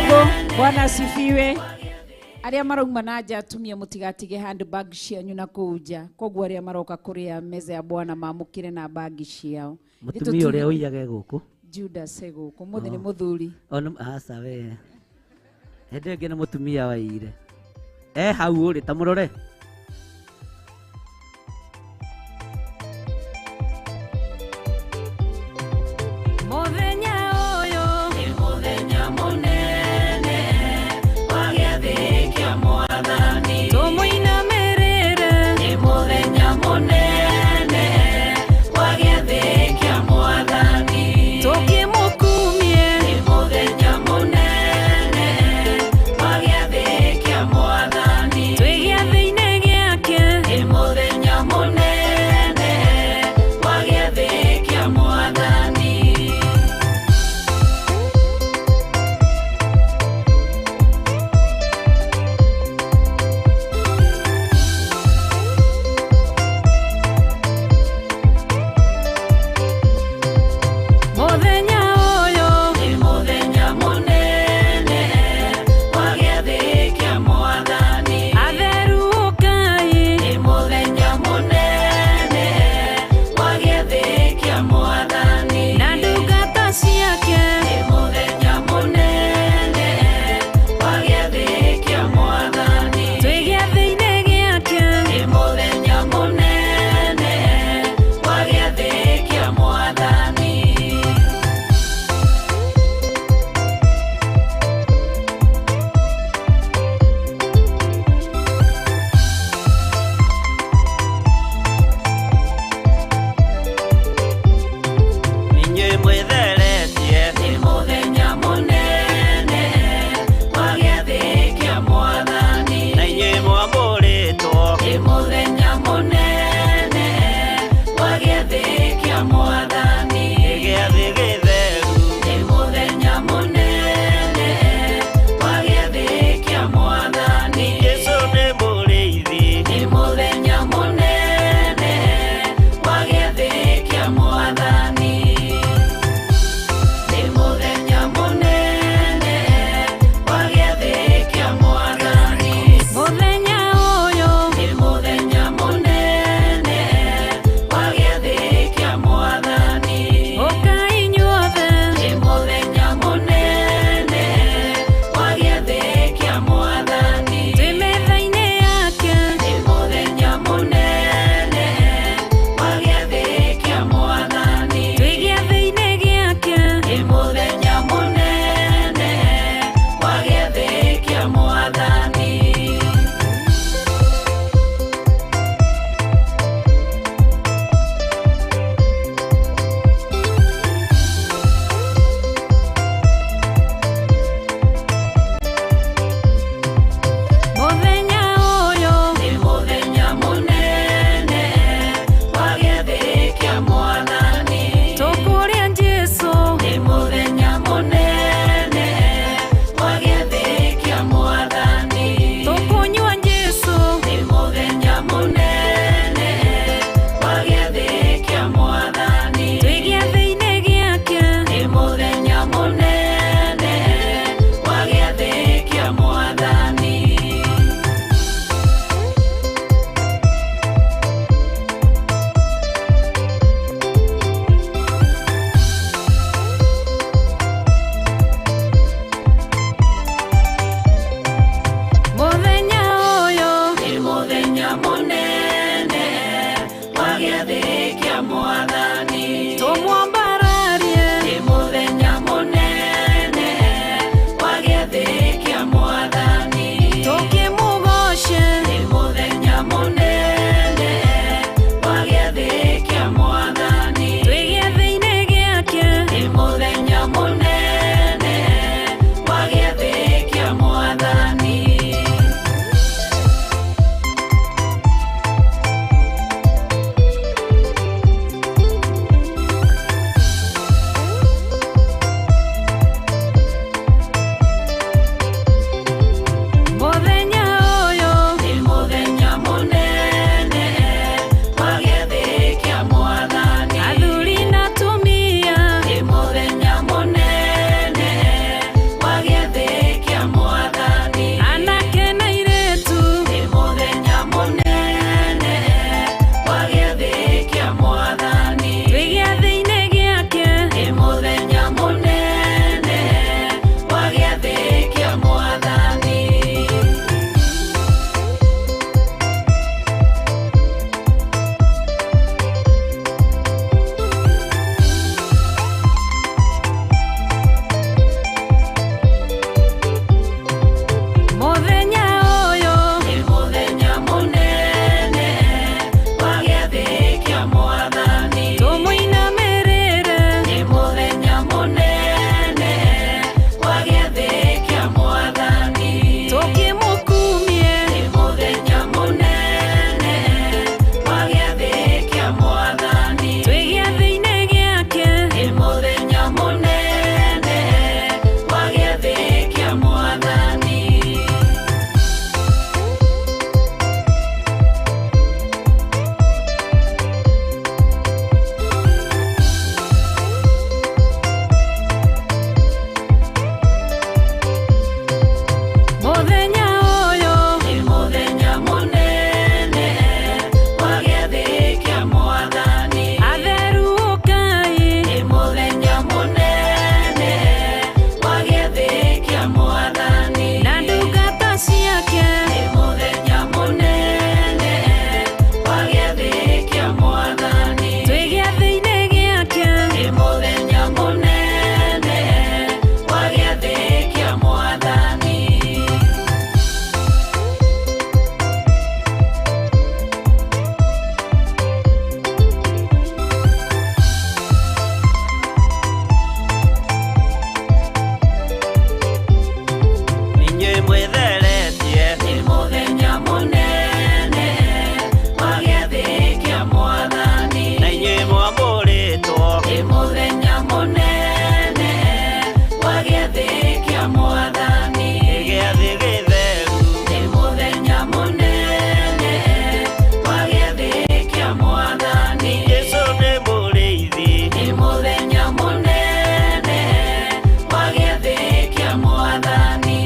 Hamjambo, Bwana asifiwe. Arĩa marauma na nja atumia mũtigatige handbag cianyu na kũu nja. Koguo arĩa maroka kũrĩa meza ya Bwana mamũkĩre na bagi ciao. Mũtumia ũrĩa ũiyage gũkũ. Judas e gũkũ. Mũthĩ nĩ mũthuri. Ona aca we. Hĩndĩ ĩngĩ nĩ mũtumia waiyire. E hau ũrĩ ta mũrore. Mũthenya ũyũ nĩ mũthenya mũnene wa gĩathĩ kĩa Mwathani. Tũmũinamĩrĩre nĩ mũthenya mũnene wa gĩathĩ kĩa Mwathani. Tũkĩmũkumie nĩ mũthenya mũnene wa gĩathĩ kĩa Mwathani. Twĩ gĩathĩ-inĩ mwĩtheretie. Nĩ mũthenya mũnene wa gĩathĩ kĩa Mwathani. Na inyuĩ mwamũrĩtwo. Nĩ mũthenya mũnene wa gĩathĩ kĩa Mwathani. Nĩ gĩathĩ gĩtheru. Nĩ mũthenya mũnene wa gĩathĩ kĩa Mwathani. Jesũ nĩ mũrĩithi. Nĩ mũthenya mũnene wa gĩathĩ kĩa Mwathani.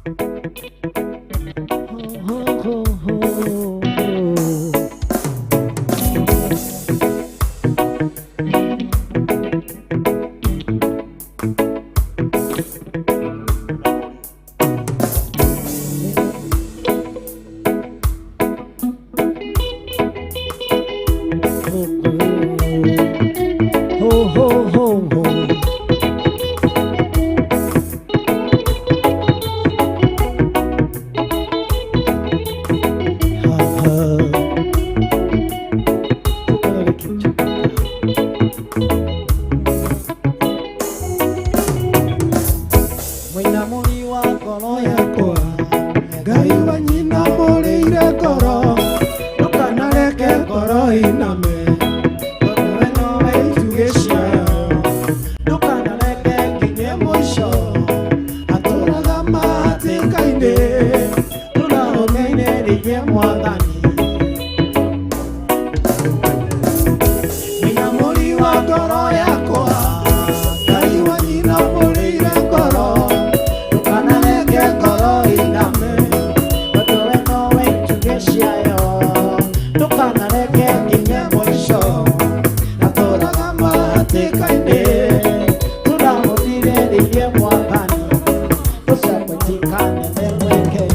Ho, ho, ho, ho. Mũinamũri wa ngoro yakwa, Ngai wa nyina mũrĩire ngoro, ndũkanareke ngoro iname, tondũ we nowe itugĩ ciayo. Ndũkanareke nginye mũico, atũraga mahatĩka-inĩ, tũrahũthĩrĩrie Mwathani. Mũinamũri wa ngoro yakwa, Ngai wa nyina mũrĩire ngoro, ndũkanareke ngoro iname, tondũ we nowe itugĩ ciayo. Ndũkanareke nginye mũico, atũraga mahatĩka-inĩ, tũrahũthĩrĩrie Mwathani. Tũcagũtikane mweke.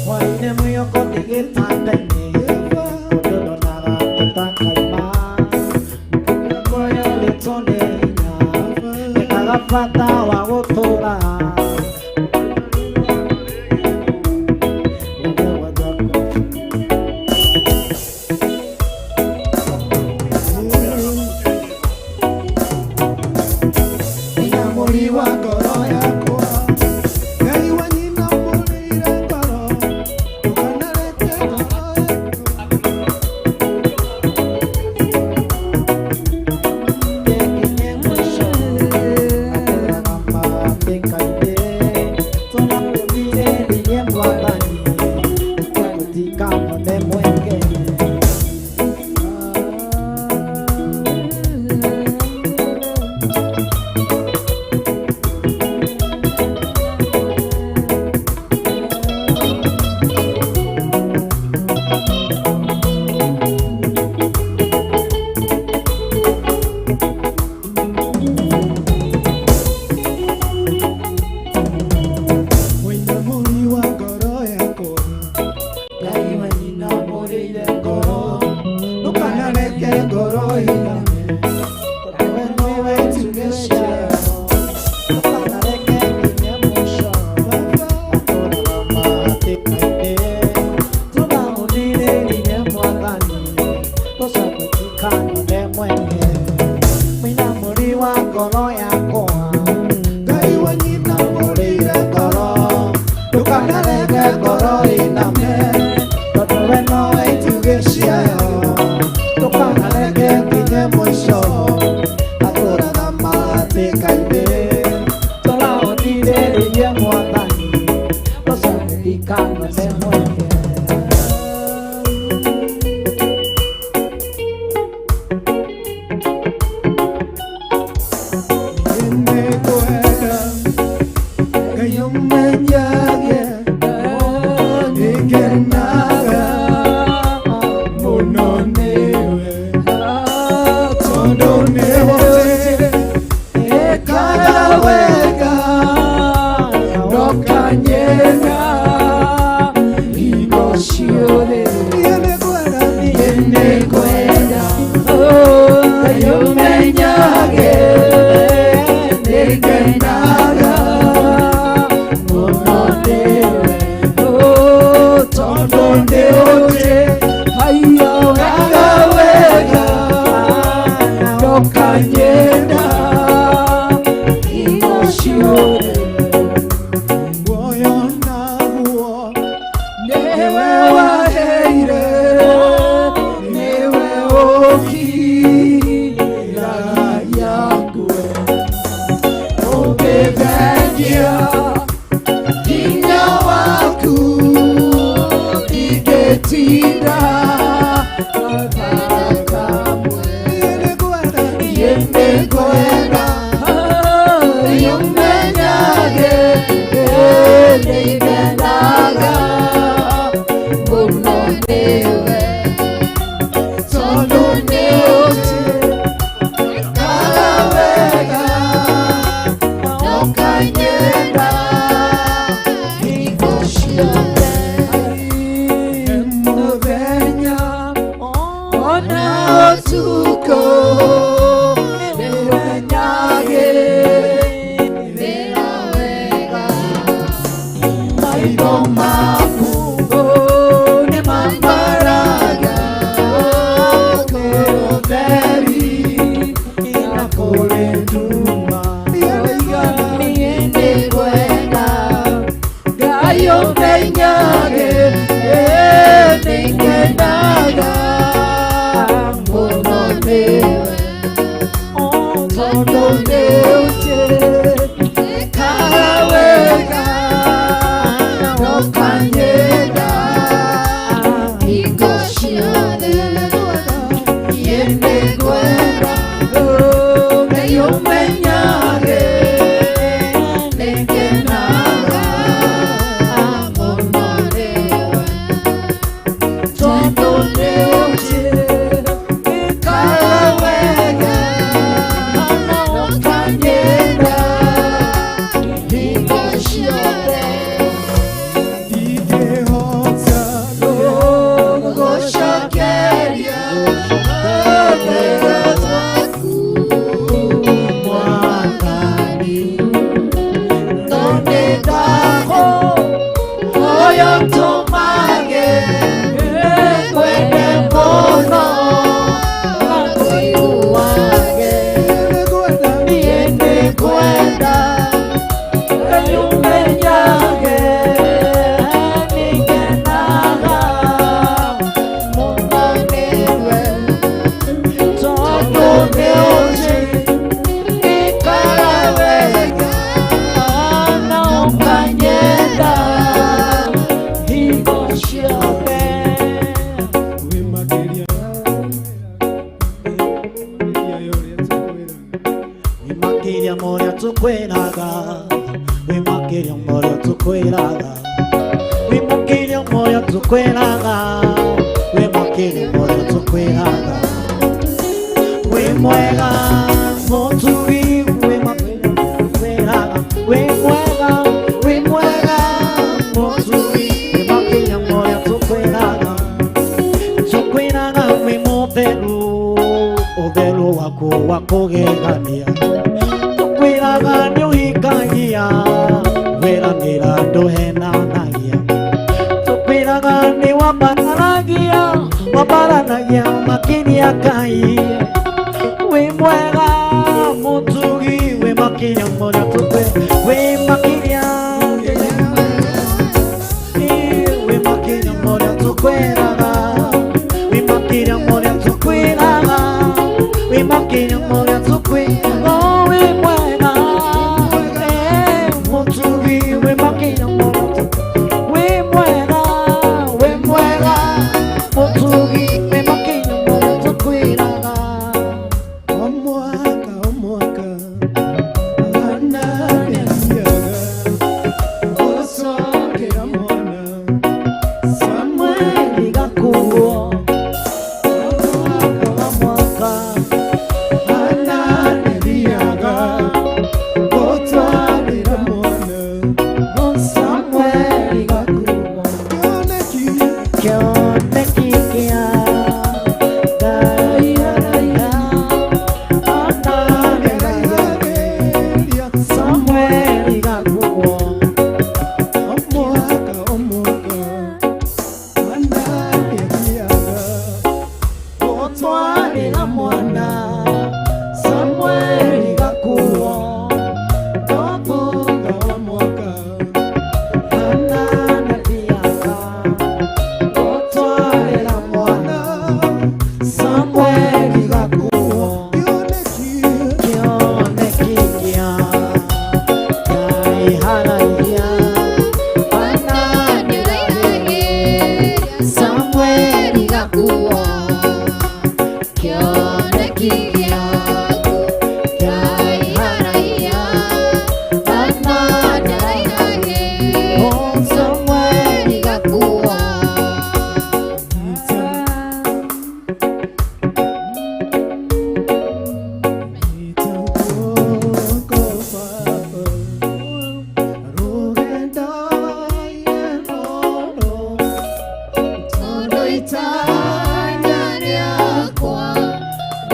Hwaĩ-inĩ mwĩhoko ndĩ gĩtanda-inĩ, ũndũ ndonaga tũtakaima. Ngoro ũrĩtwo nĩ hinya, nĩkaga bata wa gũtũũra. Mũinamũri wa ngoro yakwa, Ngai wa nyina mũrĩire ngoro, ndũkanareke ngoro Tũrahũthĩrĩrie Mwathani, tũtikanone mweke. Mũinamũri wa ngoro yakwa, Ngai wa nyina mũrĩire ngoro, ndũkanareke ngoro iname, tondũ we nowe itugĩ ciayo. Ndũkanareke nginye mũico, atũraga mahatĩka-inĩ. Tũrahũthĩrĩrie Mwathani, tũcagũtikanone mweke. Mũinamũri wa ngoro yakwa, Ngai wa nyina mũrĩire ngoro, ndũkanareke ngoro iname, tondũ we nowe itugĩ ciayo. Ndũkanareke nginye mũico, atũraga mahatĩka-inĩ, tũrahũthĩrĩrie Mwathani, tũcagũtikanone mweke. Nĩngwenda Ngai ũmenyage, nĩngenaga mũno nĩwe, tondũ nĩũnjĩkaga wega, ndũkanyenda hingo ciothe. Niĩ nĩngwenda Ngai ũmenyage, nĩngenaga mũno nĩwe, tondũ nĩũnjĩkaga wega, ndũkanyenda hingo ciothe. Muoyo naguo nĩwe waheire, nĩ Ndingĩtinda na kamwe. Niĩ nĩngwenda ũmenyage nĩngenaga mũno nĩwe tondũ nĩũnjĩkaga wega na ũkanyenda hingo ciothe. Mũthenya ona ũtukũ nĩũmenyage wega maitho maku nĩmambaraga kũrĩ ũtheri na kũrĩ nduma. Niĩ nĩngwenda Ngai ũmenyage nĩngenaga mũno nĩwe tondũ nĩũnjĩkaga wega na ũkanyenda hingo ciothe. Niĩ nĩngwenda Ngai ũmenyage nĩngenaga mũno nĩwe tondũ nĩũnjĩkaga wega na ũkanyenda hingo ciothe. Ndingĩhota Gũgũcokeria wega waku Mwathani, no nĩndakũhoya ũtũmage ngwende mũno na ngũiguage. Niĩ nĩngwenda Ngai ũmenyage nĩngenaga mũno nĩwe tondũ nĩũnjĩkaga wega na ũkanyenda hingo ciothe. Wĩ makĩria ya ũrĩa tũkwĩraga. Wĩ makĩria ma ũrĩa tũkwĩraga, wĩ makĩria ma ũrĩa tũkwĩraga, wĩ makĩria ma ũrĩa tũkwĩraga, wĩ makĩria ma ũrĩa tũkwĩraga. Wĩ mwega mũtugi, wĩ makĩria ma ũrĩa tũkwĩraga, wĩ mwega, wĩ mwega mũtugi, wĩ makĩria ma ũrĩa tũkwĩraga. Tũkwĩraga wĩ mũtheru, ũtheru waku wa kũgegania. Tũkwĩraga nĩũhingagia, wĩranĩra ndũhenanagia. Tũkwĩraga nĩwambararagia, wambaranagia makĩria Ngai. Wĩ mwega mũtugi, wĩ makĩria ma ũrĩa wĩ makĩria, wĩ makĩria ma ũrĩa tũkwĩraga, wĩ makĩria ma ũrĩa tũkwĩraga, wĩ makĩria ma ũrĩa tũkwĩraga. Oh, wĩ mwega, mũtugi, wĩ makĩria ma ũrĩa wĩ mwega, wĩ mwega mũtugi, wĩ makĩria ma ũrĩa tũkwĩraga. O mwaka o mwaka Hana nĩathiaga gũcokera mwana Samueli. gakuo kĩoneki gĩaku kĩraiharaiha ona ndaraihahĩ Samueli gakuo. Tondũ itanya rĩakwa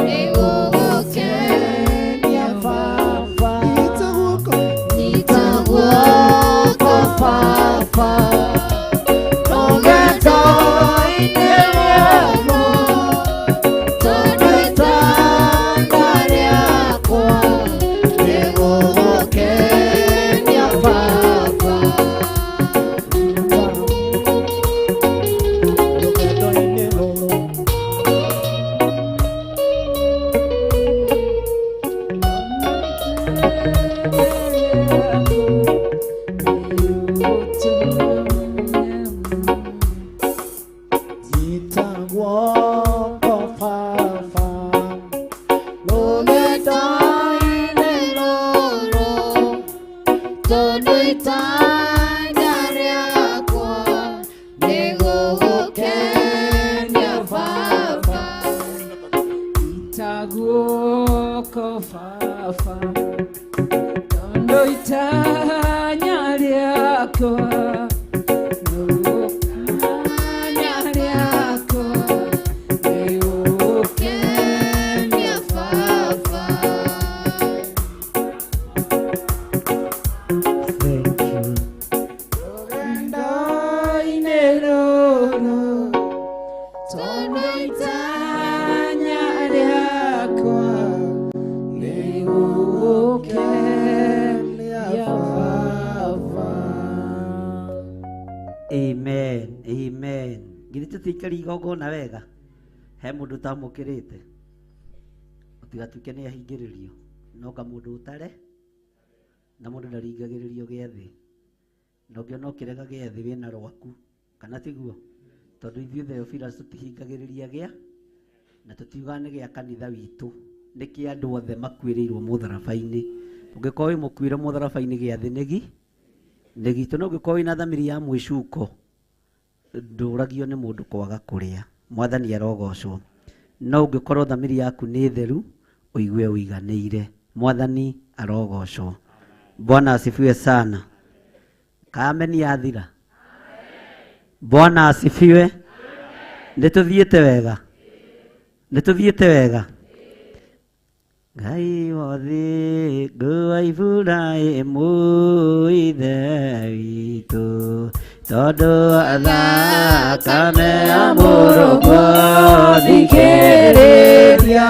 nĩ gũgũkenia Baba. Nyita guoko Baba, rũgendo-inĩ rũrũ. Tondũ itanya rĩakwa nĩ gũgũkenia Baba. Rũgendo-inĩ rũrũ, tondũ itanya rĩakwa nĩ gũgũkenia Baba. Itaguoko Baba, tondũ itanya rĩakwa itanya rĩakwa nĩ Kenya Baba. Rũgendo-inĩ rũrũ, Tondũ itanya rĩakwa nĩ gũgũkenia Baba. Amen, amen. Githĩ tũtiikari igongona wega? He mũndũ ũtamũkĩrĩte? Ũtigatuĩke nĩ ahingĩrĩrio. No nga mũndũ ũtare na mũndũ ndaringagĩrĩrio gĩathĩ. Na ũngĩona ũkĩrega gĩathĩ wĩna rwaku, kana tiguo? Tondũ ithuĩ Theophilus tũtihingagĩrĩria gĩa na tũtiugaga nĩ gĩa kanitha witũ, nĩ kĩa andũ othe makuĩrĩirwo mũtharaba-inĩ. Ũngĩkorwo wĩ mũkuĩre mũtharaba-inĩ gĩathĩ nĩ gi nĩ gitũ, no ũngĩkorwo wĩna thamiri ya mwĩcuko ndũragio nĩ mũndũ kwaga kũrĩa. Mwathani arogocwo. No ũngĩkorwo thamiri yaku nĩ theru ũigue ũiganĩire. Mwathani arogocwo. Bwana asifiwe sana. Kaameni yathira. Bwana asifiwe. Nĩ tũthiĩte wega, nĩ tũthiĩte wega. Ngai wothe ngũa Iburahĩmu ithe witũ, tondũ thakame ya mũrũguo thikĩrĩria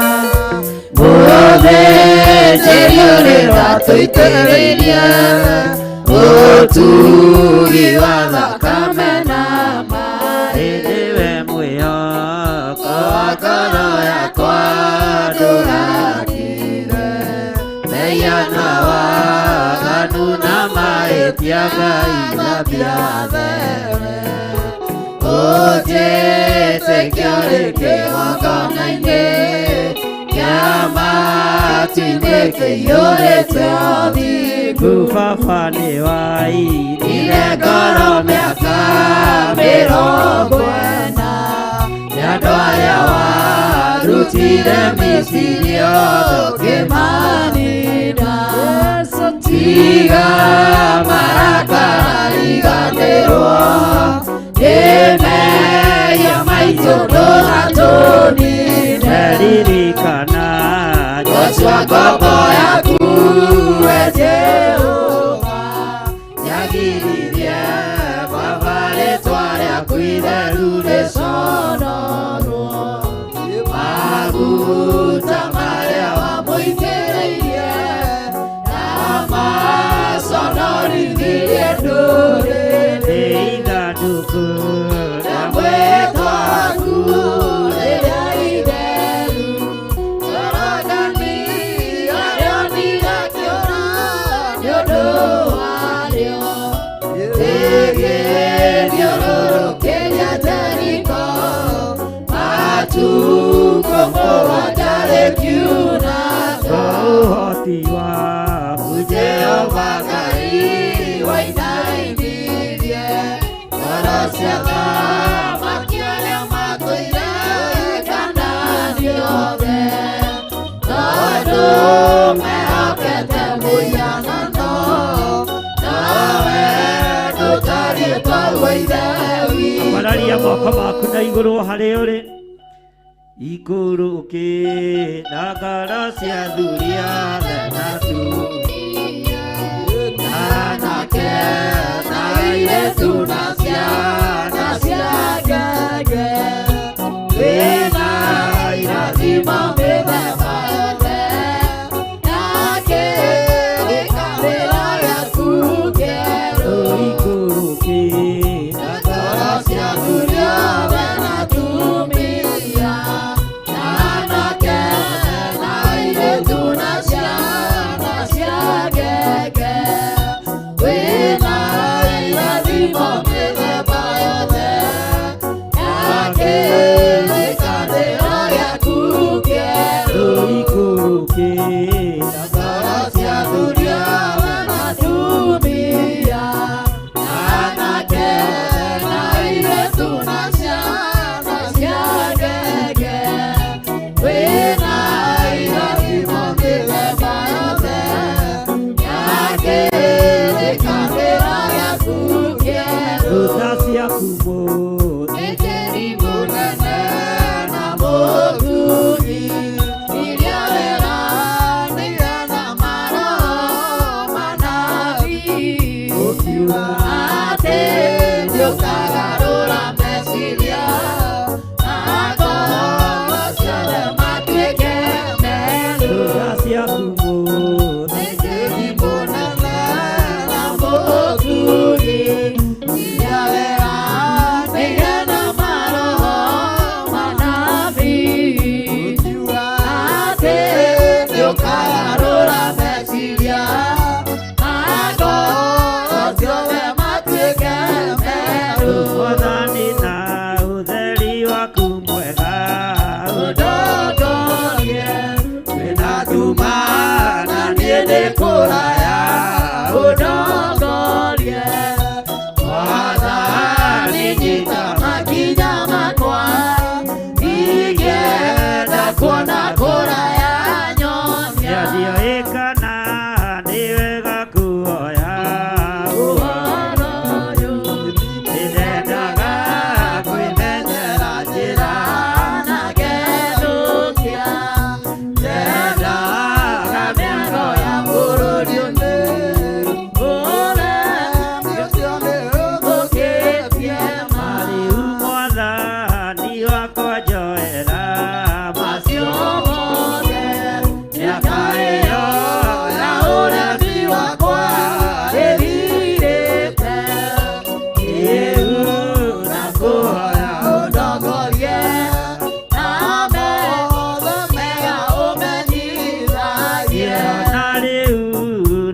Mũthĩnjĩri ũrĩa tũitĩrĩrie ũtugi wa thakame na maĩ. Ĩndĩwe mwĩhoko Wa ngoro yakwa ndũgakire mehia na waganu na mahĩtia Ngai thambia there. Ũnjĩtĩkie ũrĩ kĩgongona-inĩ kĩa matu-inĩ kĩiyũrĩte ũthingu. Baba nĩ wairire Ire ngoro mĩaka 40 nĩ andũ arĩa warutire Misiri othe ũkĩmanina. Tiga marakara riganĩrwo nĩ mehia maitũ ndũgatũnine. Ririkana Joshua ngombo yaku we Jehova nĩagiririe Baba rĩtwa rĩaku itheru rĩconorwo. Maguta marĩa wamũitĩrĩirie na maconorithirie ndũrĩrĩ. Ithandũkũ Na mwĩtwa Matukũ mũgwanja rĩkiura Ũhoti waku Jehova Ngai wainainirie ngoro cia athamaki arĩa matũire Kanaani othe, tondũ mehokete mũhianano, nawe ndũtariĩ taguo Ithe witũ. Ambararia moko maku na igũrũ harĩa ũrĩ ikũrũkĩ na ngoro cia athuri othe na atumia Anake na airĩtu na ciana cia ngenge, wĩna irathimo mĩthemba yothe, na kĩrĩkanĩro gĩaku kĩerũ. Ikũrũkĩ Na ngoro cia athuri othe na atumia, anake na airĩtu na ciana cia ngenge, wĩna irathimo mĩthemba yothe, na kĩrĩkanĩro gĩaku kĩerũ. Ikũrũkĩ Na ngoro cia athuri othe na atumia, anake na airĩtu na ciana cia ngenge, wĩna irathimo mĩthemba yothe, na kĩrĩkanĩro gĩaku kĩerũ. Thutha ciaku mũthĩ Nĩ mũnene na mũtugi, iria wĩranĩire na maroho manabii, ũkiuga atĩ nĩũkagarũra meciria na ngoro ciothe matuĩke merũ. Thutha ciaku mũthĩ Nĩ mũnene na mũtugi, iria wĩranĩire na maroho manabii, ũkiuga atĩ nĩũkagarũra meciria na ngoro ciothe matuĩke merũ. Mwathani na ũtheri waku mwega Ũndongorie kwĩna nduma na niĩ nĩ kũraya, ũndongorie Mwathani, nyita makinya makwa, ingĩenda kuona kũraya nyonia. Ndiũĩ kana nĩ wega kuoya Ũhoro ũyũ nĩndendaga kwĩmenyera njĩra na ngenũkia, ndendaga mĩago ya bũrũri ũyũ, ũremi ũcio nĩũthũkĩtie ma. Rĩu Mwathani wakwa njoera Macio mothe mĩaka ĩyo ya ũremi wakwa ĩthirĩte, rĩu ndakũhoya ũndongorie na mothe mega ũmenyithagie. Na rĩu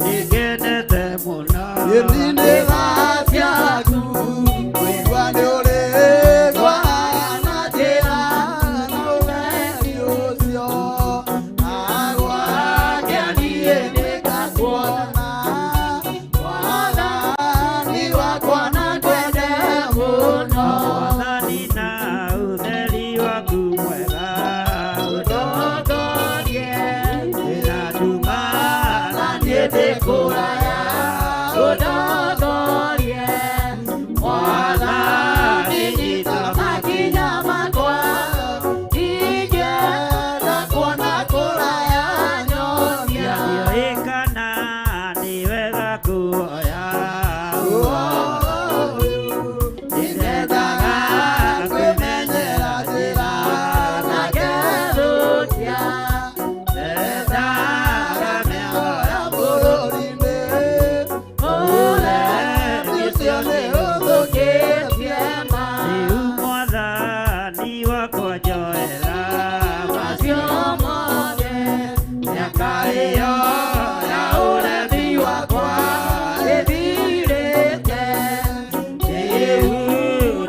nĩngenete mũno Nĩ tha ciaku kũigua nĩ ũrĩtwaraga na njĩra na ũtheri ũcio, na gwakĩa niĩ nĩngakuona Mwathani wakwa na ngwende mũno. Mwathani na ũtheri waku mwega Ũndongorie Kwĩna nduma na niĩ ndĩ kũraya, ũndongorie Mwathani, nyita makinya makwa, ingĩenda kuona kũraya nyonia. Ndiũĩ kana nĩ wega kuoya Ũhoro ũyũ nĩndendaga kwĩmenyera njĩra na ngenũkia, ndendaga mĩago ya bũrũri-inĩ, ũremi ũcio nĩũthũkĩtie ma. Rĩu Mwathani wakwa njoera Macio mothe mĩaka ĩyo ya ũremi wakwa ĩthirĩte, rĩu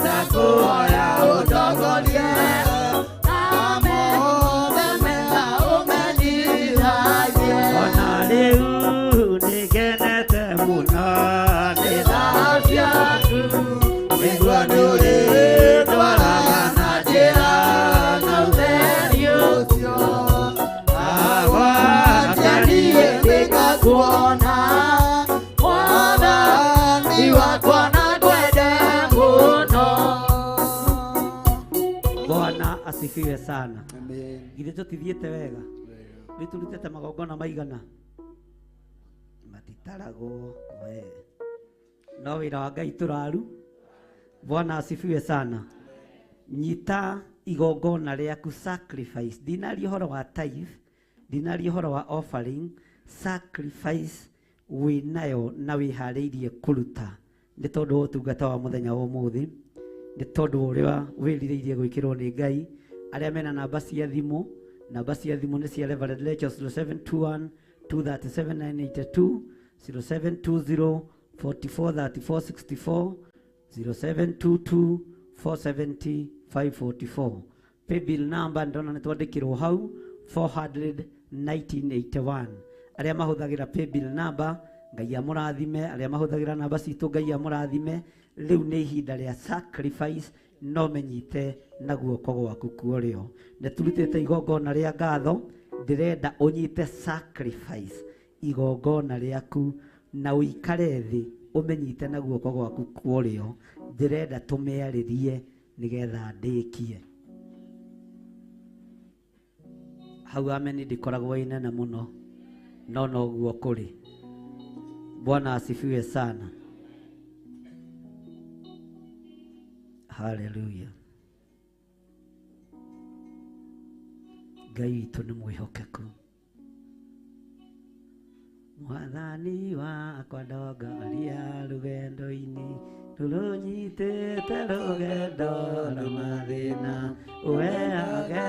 ndakũhoya ũndongorie na Bwana asifiwe sana. Githĩ tũtithiĩte wega? Nĩ tũrutĩte magongona maigana? Matitaragwo we. No wĩra wa Ngai tũraru. Bwana asifiwe sana. Nyita igongona rĩaku sacrifice. Ndinaria ũhoro wa tithe, ndinaria ũhoro wa offering, sacrifice wĩ nayo na wĩharĩirie kũruta nĩ tondũ wa ũtungata wa mũthenya wa ũmũthĩ, nĩ tondũ wa ũrĩa wĩrirĩirie gwĩkĩrwo nĩ Ngai. Arĩa mena namba cia thimũ, namba cia thimũ nĩ cia Reverend Lectures 0721 237 982, 0720 44 34 64, 0722 470 544. Paybill number ndona nĩ twandĩkĩrwo hau 400 1981. Arĩa mahũthagĩra paybill number, Ngai amũrathime. Arĩa mahũthagĩra namba citũ, Ngai amũrathime. Rĩu nĩ ihinda rĩa sacrifice, no menyite na guoko gwaku kuorĩo. Nĩ turutĩte igongona rĩa ngatho, ndĩrenda ũnyite sacrifice, igongona rĩaku, na ũikare thĩ ũmenyite na guoko gwaku kuorĩo. Ndĩrenda tũmĩarĩrie nĩgetha ndĩkie hau. Ameni ndĩkoragwo ĩ nene mũno, no noguo kũrĩ. Bwana asifiwe sana. Haleluya. Ngai witũ nĩ mwĩhokeku. Mwathani wakwa ndongoria rũgendo-inĩ rũrũnyitĩte, rũgendo rwa mathĩna, ũheage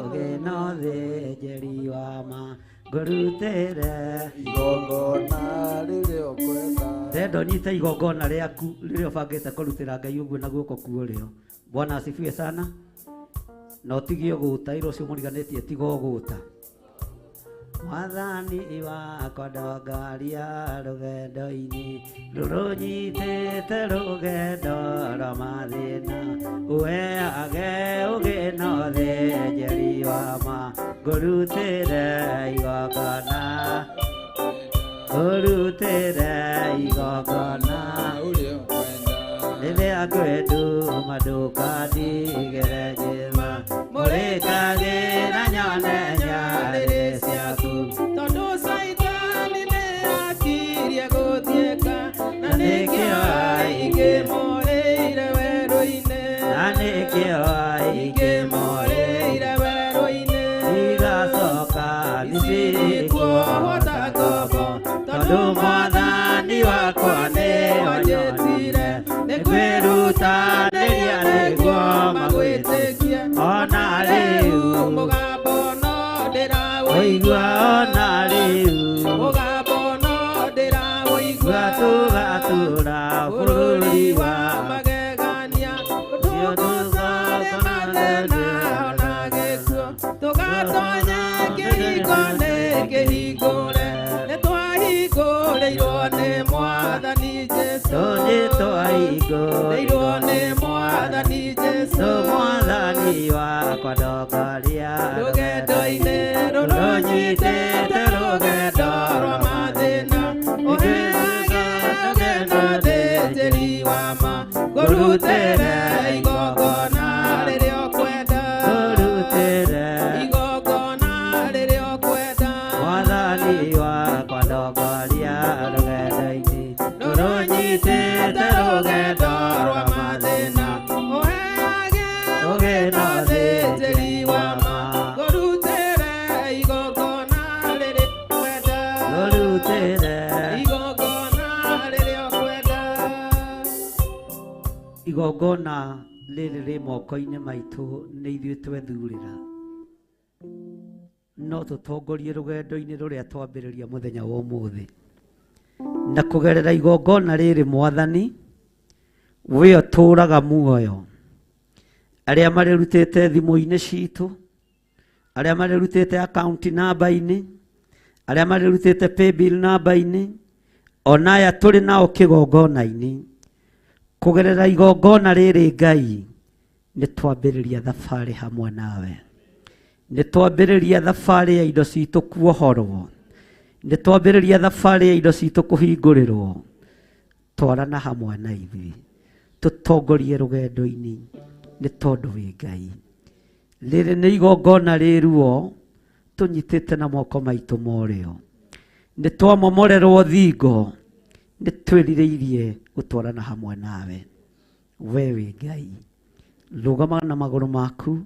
ũgĩ na ũthĩnjĩri wa ma, ngũrutĩre igongona rĩrĩa ũkwenda. Ndenda ũnyite igongona rĩaku rĩrĩa ũbangĩte kũrutĩra Ngai ũguo na guoko kuorĩo. Bwana asifiwe sana. Na ũtige ũgũta ira ũcio mũriganĩtie, tiga ũgũta. Mwathani wakwa ndongoria rũgendo-inĩ rũrũnyitĩte, rũgendo rwa mathĩna, ũheage ũgĩ na ũthĩnjĩri wa ma, ngũrutĩre igongona, ngũrutĩre igongona rĩrĩa ngwĩnduma, ndũkandigĩre njĩra, mũrĩkagĩra nyone nyarĩrĩ ciaku. Tondũ Caitani nĩ akirie gũthiĩka, na nĩkĩo aingĩ morĩire werũ-inĩ, na nĩkĩo aingĩ morĩire werũ-inĩ. Igacoka Misiri kuohwo ta ngombo, tondũ mwathani wakwa nĩ wanjĩtire nĩ kwĩrutanĩria nĩguo magwĩtĩkie. Ona rĩu mũgambo no ndĩraũigua, ũigua, ona rĩu mũgambo no ndĩraũigua, tũgatũra bũrũri wa magegania, tũgũcare mathĩna ona gĩkuũ, tũgatonya kĩhingo nĩ kĩhingũre, nĩ twahingũrĩirwo nĩ Mwathani Jesũ, nĩ twahingũrĩirwo nĩ Mwathani Jesũ. Mwathani wakwa ndongoria rũgendo-inĩ rũrũnyitĩte, rũgendo rwa mathĩna, ũheage rũgendo thĩnjĩri wa ma, ngũrutĩre igongona rĩrĩa ũkwenda, ngũrutĩre igongona rĩrĩa ũkwenda. Mwathani wakwa ndongoria rũgendo-inĩ rũrũnyitĩte, rũgendo rwa mathĩna, ũheage rũgendo thĩnjĩri wa ma, ngũrutĩre igongona rĩrĩa ũkwenda, ngũrutĩre igongona rĩrĩa ũkwenda. Igongona rĩrĩ rĩ moko-inĩ maitũ, nĩ ithuĩ twethurĩra, no tũtongorie rũgendo-inĩ rũrĩa twambĩrĩria mũthenya wa ũmũthĩ na kũgerera igongona rĩrĩ. Mwathani we ũtũraga muoyo, arĩa marĩrutĩte thimũ-inĩ citũ, arĩa marĩrutĩte account namba-inĩ, arĩa marĩrutĩte paybill namba-inĩ, ona aya tũrĩ nao kĩgongona-inĩ, kũgerera igongona rĩrĩ, Ngai, nĩ twambĩrĩria thabarĩ hamwe nawe, nĩ twambĩrĩria thabarĩ ya indo citũ kuohorwo, nĩ twambĩrĩria thabarĩ ya indo citũ kũhingũrĩrwo. Twarana hamwe na ithuĩ, tũtongorie rũgendo-inĩ, nĩ tondũ wĩ Ngai. Rĩrĩ nĩ igongona rĩ ruo tũnyitĩte na moko maitũ morĩo. Nĩ twamomorerwo thingo, nĩ twĩrirĩirie gũtwarana hamwe nawe. We wĩ Ngai, rũgama na magũrũ maku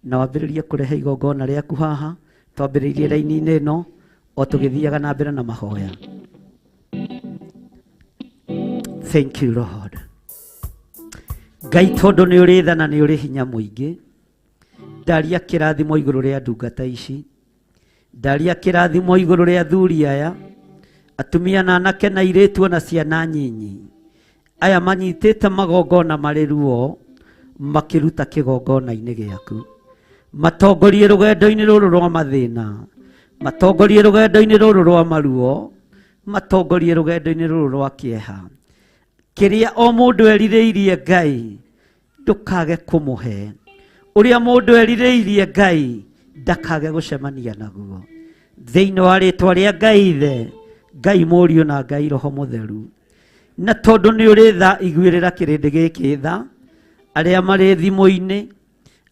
na wambĩrĩrie kũrehe igongona rĩaku haha. Twambĩrĩirie raini-inĩ ĩno o tũgĩthiaga na mbere na mahoya. Thank you Lord. Ngai, tondũ nĩ ũrĩ tha na nĩ ũrĩ hinya mũingĩ, ndaria kĩrathimo igũrũ rĩa ndungata ici, ndaria kĩrathimo igũrũ rĩa athuri aya, atumia na anake na airĩtu ona ciana nyinyi, aya manyitĩte magongona marĩ ruo makĩruta kĩgongona-inĩ gĩaku. Matongorie rũgendo-inĩ rũrũ rwa mathĩna, matongorie rũgendo-inĩ rũrũ rwa maruo, matongorie rũgendo-inĩ rũrũ rwa kĩeha. Kĩrĩa o mũndũ erirĩirie Ngai ndũkage kũmũhe, ũrĩa mũndũ erirĩirie Ngai ndakage gũcemania naguo. Thĩinĩ wa rĩtwa rĩa Ngai Ithe, Ngai Mũriũ na Ngai Roho Mũtheru. Na tondũ nĩ ũrĩ tha, iguĩrĩra kĩrĩndĩ gĩkĩ tha, arĩa marĩ thimũ-inĩ,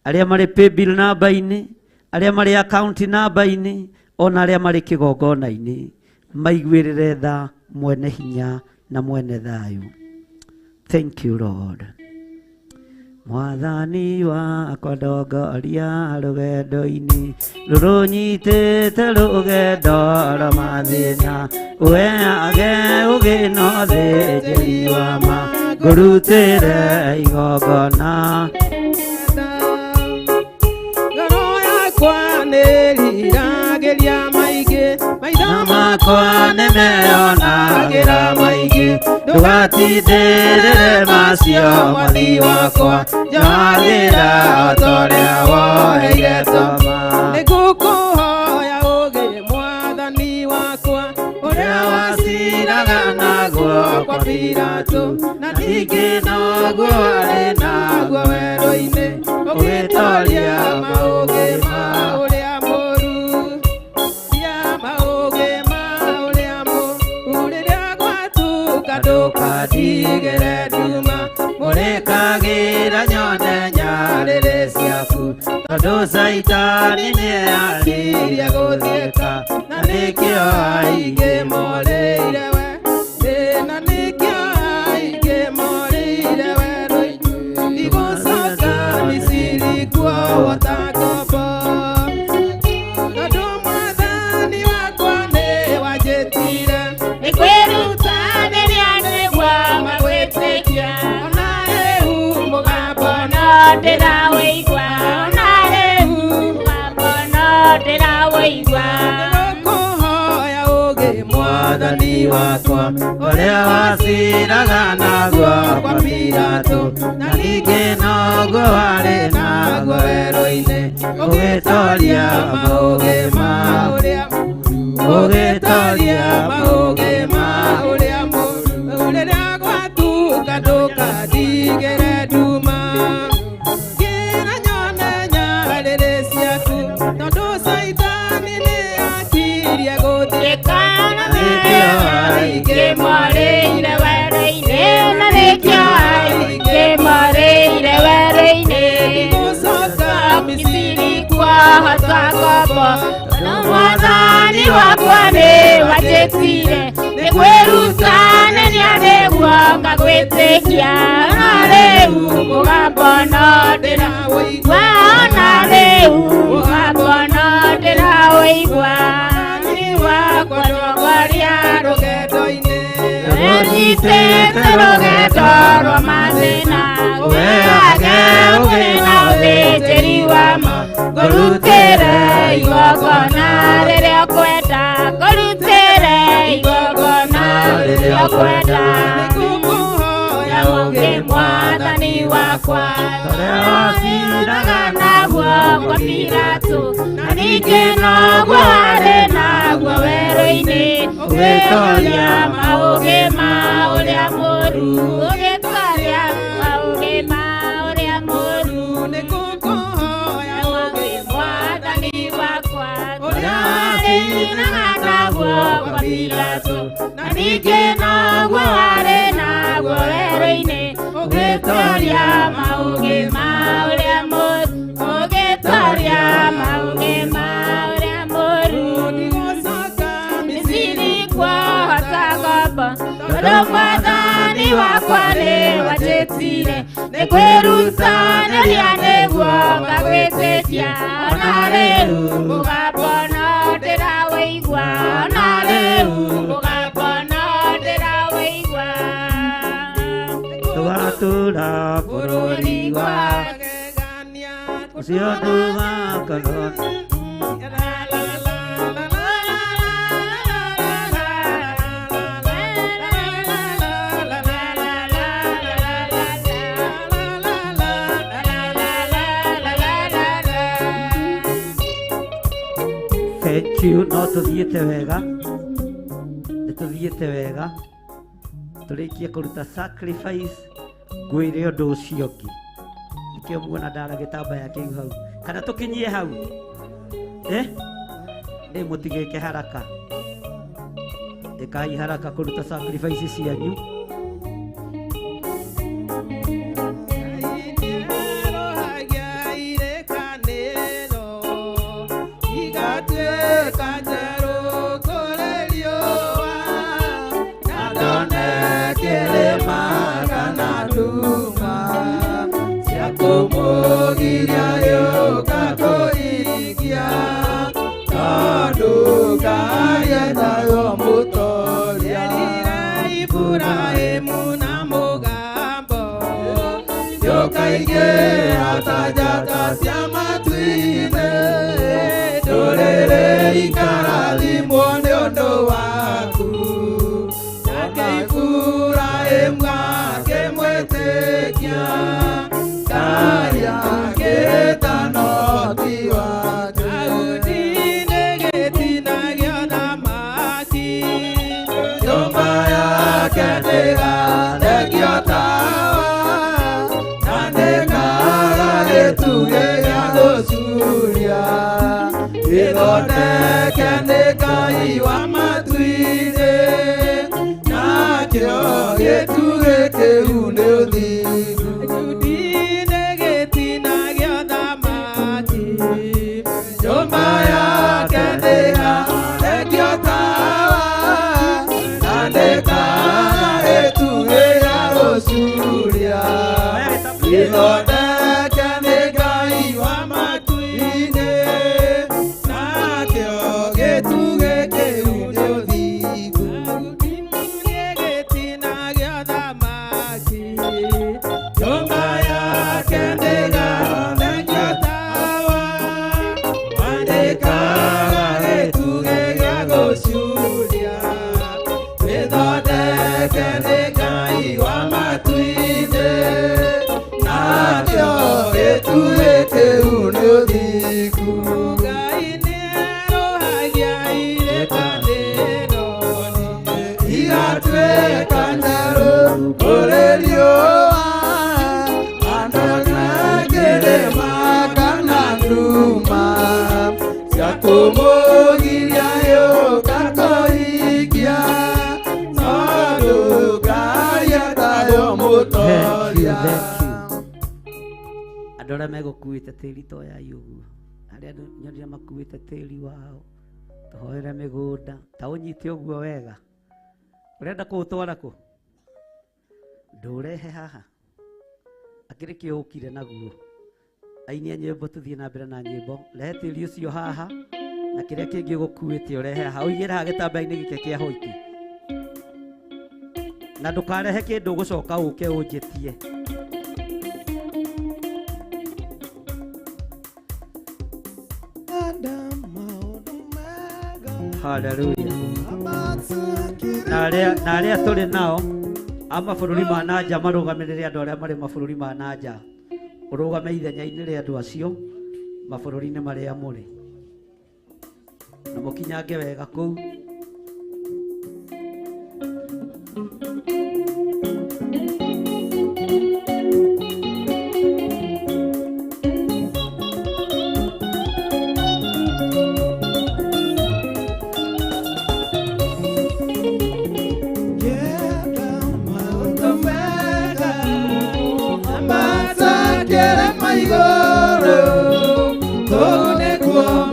arĩa marĩ paybill namba-inĩ, arĩa marĩ account namba-inĩ, ona arĩa marĩ kĩgongona-inĩ, maiguĩrĩre tha mwene hinya na mwene thayũ. Thank you Lord. Mwathani wakwa ndongoria rũgendo-inĩ rũrũnyitĩte rũgendo rwa mathĩna, ũheage ũgĩ na ũthĩnjĩri wa ma, ngũrutĩre igongona. Ngoro yakwa nĩĩriragĩria maingĩ, maitho makwa nĩmeyonagĩra maingĩ, ndũgatindĩrĩre macio mwathi wakwa, njohagĩra o ta ũrĩa woheire Toma. Nĩngũkũhoya ũgĩ mwathani wakwa, ũrĩa waciraga naguo kwa Pilato, na ningĩ noguo warĩ naguo werũ-inĩ, ũgĩtoria maũgĩ ma ũrĩa mũũru. Ria maũgĩ ma ũrĩa mũũru, rĩrĩa gwatuka ndũkandigĩre nduma, mũrĩkagĩra nyone nyarĩrĩ ciaku, tondũ Caitani nĩeyarĩirie gũthiĩka, na nĩkĩo aingĩ morĩire we, na nĩkĩo aingĩ morĩire werũ-inĩ. Ndigũcoka Misiri kuohwo ta ngombo, tondũ mwathani wakwa nĩwanjĩtire. Nĩkwĩrutanĩria nĩguo magwĩtĩkia, ona rĩu mũgambo no ndĩrawĩigua, ona rĩu mũgambo no ndĩrawĩigua. Nĩngũkũhoya ũgĩ mwathani wakwa, ũrĩa waciraga naguo kwa Pilato, na ningĩ noguo warĩ naguo werũ-inĩ, ũgĩtoria maũgĩ ma ũrĩa ũgĩtoria maũgĩ ma ũrĩa mũũru, rĩrĩa gwatuka ndũkandigĩre nduma, ngĩra nyone nyarĩrĩ ciaku, tondũ Caitani nĩakirie gũthiĩka, na nĩkĩo aingĩ morĩire werũ-inĩ, na nĩkĩo aingĩ morĩire werũ-inĩ. Ndigũcoka Misiri kuohwo ta ngombo, tondũ mwathani wakwa nĩwanjĩtire. Nĩkwĩrutanĩria nĩguo ngagwĩtĩkia, ona rĩu mũgambo no ndĩrawĩigua, ona rĩu mũgambo no ndĩrawĩigua. Mwathani wakwa ndongoria rũgendo-inĩ, Ũnyitĩte rũgendo rwa mathĩna, ũheage ũgĩ na ũthĩnjĩri wa ma, ngũrutĩre igongona rĩrĩa ũkwenda, ngũrutĩre igongona rĩrĩa ũkwenda. Nĩngũkũhoya ũgĩ mwathani wakwa, ũrĩa waciraga naguo kwa Pilato, na ningĩ noguo warĩ naguo werũ-inĩ, ũgĩtoria maũgĩ ma ũrĩa mũũru, ũgĩtoria maũgĩ ma ũrĩa mũũru. Nĩngũkũhoya ũgĩ mwathani wakwa, ũrĩa waciraga naguo kwa Pilato, na ningĩ noguo warĩ naguo werũ-inĩ, ũgĩtoria maũgĩ ma ũrĩa mũũru, ũgĩtoria Tondũ mwathani wakwa nĩ wanjĩtire nĩ kwĩrutanĩria nĩguo ngagwĩtĩkia ona rĩu mũgambo no ndĩrawĩigua ona rĩu mũgambo no ndĩrawĩigua Tũgatũra bũrũri wa ũcio ndũgakorwo Thank you. No tũthiĩte wega, nĩ tũthiĩte wega. Tũrĩkie kũruta sacrifice ngwĩre ũndũ ũcio ũngĩ. Nĩkĩo muona ndara gĩtambaya kĩu hau. Kana tũkinyie hau? Eh? Ĩ mũtigĩke haraka. Ĩkai haraka kũruta sacrifice cianyu. Andũ arĩa megũkuĩte tĩri toyai ũguo, arĩa nyonire makuĩte tĩri wao tũhoere mĩgũnda ta ũnyite ũguo wega. Ũrenda kũũtwara kũ? Ndũrehe haha. Akĩrĩ kĩ ũkire naguo? Aini a nyĩmbo tũthiĩ na mbere na nyĩmbo. Rehe tĩri ũcio haha na kĩrĩa kĩngĩ ũgũkuĩte ũrehe haha, ũigĩre haha gĩtambaya-inĩ gĩkĩ kĩa white. Na ndũkarehe kĩndũ ũgũcoka ũke ũnjĩtie. Hallelujah. Na arĩa tũrĩ nao a mabũrũri ma na nja marũgamĩrĩre andũ arĩa marĩ mabũrũri ma na nja. Ũrũgame ithenya-inĩ rĩa andũ acio mabũrũri-inĩ marĩa mũrĩ. Na mũkinyange wega kũu.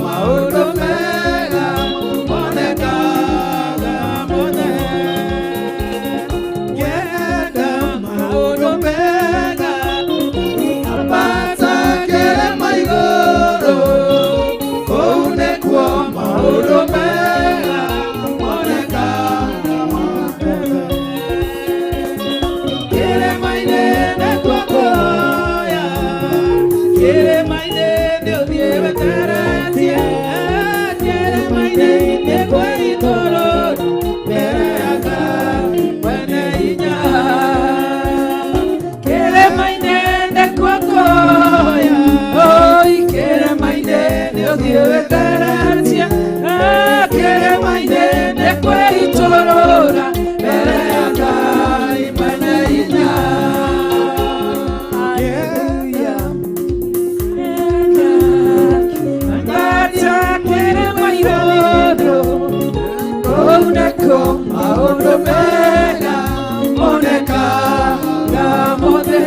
Maũndũ mega moneka nĩkuo maũndũ mega monekaga mothe.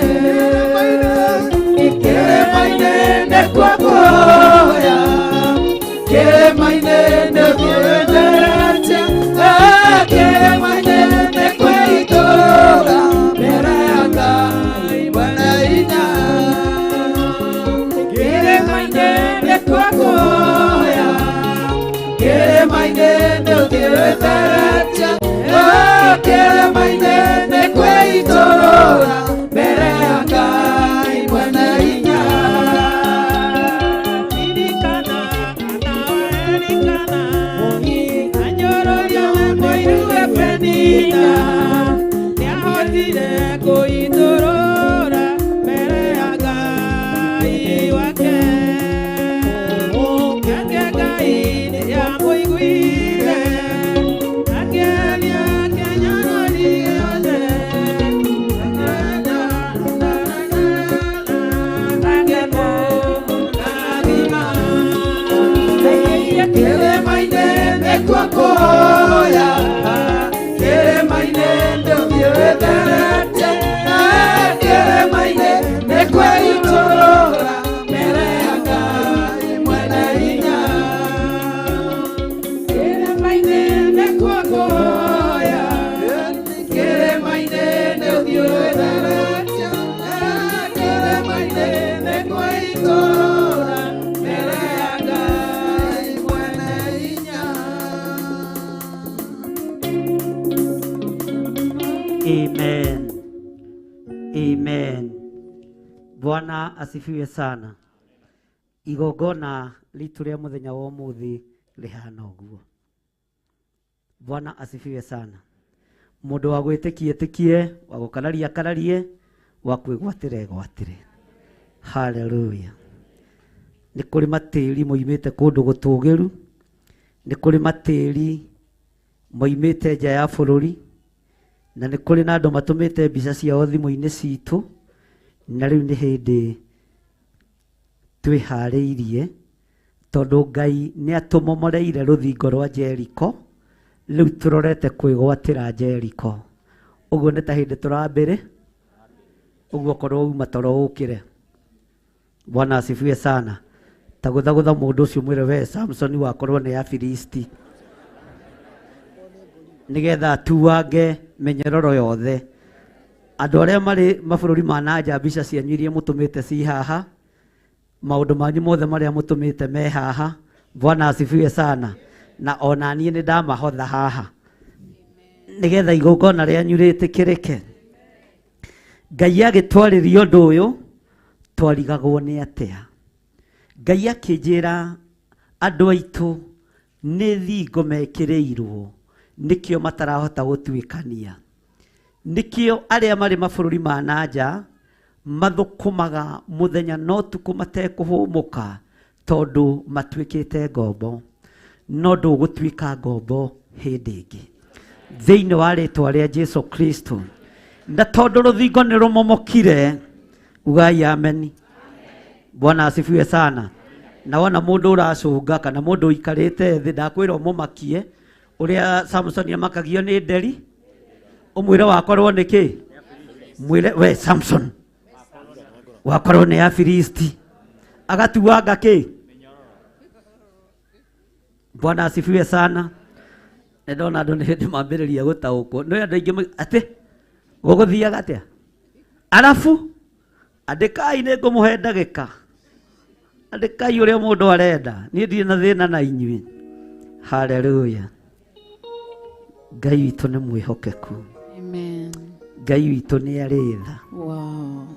Kĩrĩma-inĩ nĩkuo kũhoya, kĩrĩma-inĩ nĩkuo wĩtheretie, kĩrĩma-inĩ nĩkuo itũũra mbere ya Ngai mwene hinya. Kĩrĩma-inĩ nĩkuo kũhoya, kĩrĩma-inĩ nĩkuo wĩtheretie, kĩrĩma-inĩ nĩkuo itũũra mbere ya Ngai mwene hinya. Ririkana nawe ririkana, anyororia mũiru Penina, nĩahotire kũitũrũra mbere ya Ngai wake. Nake Ngai nĩamũiguire, akĩeheria kĩnyarari gĩothe. Akĩmũrathima. Kĩrĩma-inĩ nĩkuo kũhoya, kĩrĩma-inĩ nĩũthiĩ wĩtheretie, kĩrĩma-inĩ nĩkuo itũũra mbere ya Ngai mwene hinya. Kĩrĩma-inĩ nĩkuo kũhoya, kĩrĩma-inĩ nĩũthiĩ wĩtheretie, kĩrĩma-inĩ nĩkuo itũũra mbere ya Ngai mwene hinya. Amen. Amen. Bwana asifiwe sana. Igongona ritu ria muthenya wa umuthi rihana uguo. Bwana asifiwe sana. Mundu wa gwitikia etikie, wa gukararia akararie, wa kwigwatira egwatire. Hallelujah. Ni kuri matiri moimite kundu gutugiru, ni kuri matiri moimite nja ya bururi, na nĩ kũrĩ na andũ matũmĩte mbica ciao thimũ-inĩ citũ, na rĩu nĩ hĩndĩ twĩharĩirie tondũ Ngai nĩ atũmomoreire rũthingo rwa Jeriko, rĩu tũrorete kwĩgwatĩra Jeriko. Ũguo nĩ ta hĩndĩ tũrambĩrĩ, ũguo korwo uma toro ũkĩre. Bwana asifiwe sana. Ta gũthagũtha mũndũ ũcio mwĩre we Samson wakorwo nĩ Afilisti, nigetha atuange menyororo yothe. Andũ arĩa marĩ mabũrũri ma na nja, mbica cianyu iria mũtũmĩte ci haha, maũndũ manyu mothe marĩa mũtũmĩte me haha. Bwana asifiwe sana. Na ona niĩ nĩ ndamahotha haha nigetha igongona rĩanyu rĩtĩkĩrĩke. Ngai agĩtwarĩria ũndũ ũyũ, twarigagwo nĩ atĩa. Ngai akĩnjĩra andũ aitũ nĩ thingo mekĩrĩirwo, nĩkĩo matarahota gũtuĩkania, nĩkĩo arĩa marĩ mabũrũri ma na nja mathũkũmaga mũthenya na ũtukũ matekũhũmũka, tondũ matuĩkĩte ngombo. No ndũgũtuĩka ngombo hĩndĩ ĩngĩ thĩinĩ wa rĩtwa rĩa Jesu Kristo. Na tondũ rũthingo nĩ rũmomokire, ugai ameni. Bwana asifiwe sana. Na wona mũndũ ũracũnga kana mũndũ ũikarĩte thĩ, ndakwĩra ũmũmakie ũrĩa Samson amakagio nĩ nderi, ũmwĩre wakorwo nĩ kĩ, mwĩre we Samson wakorwo nĩ Afilisti, agatuanga kĩ. Bwana asifiwe sana. Nĩ ndona andũ nĩ hĩndĩ mambĩrĩria gũtaũkwo. Nĩ andũ aingĩ atĩ gũgũthiaga atĩa, arabu andĩkai nĩ ngũmũhe ndagĩka, andĩkai ũrĩa mũndũ arenda, niĩ ndirĩ na thĩna na inyuĩ. Hallelujah. Ngai witũ nĩ mwĩhokeku. Amen. Ngai witũ nĩ arĩ tha. Wow.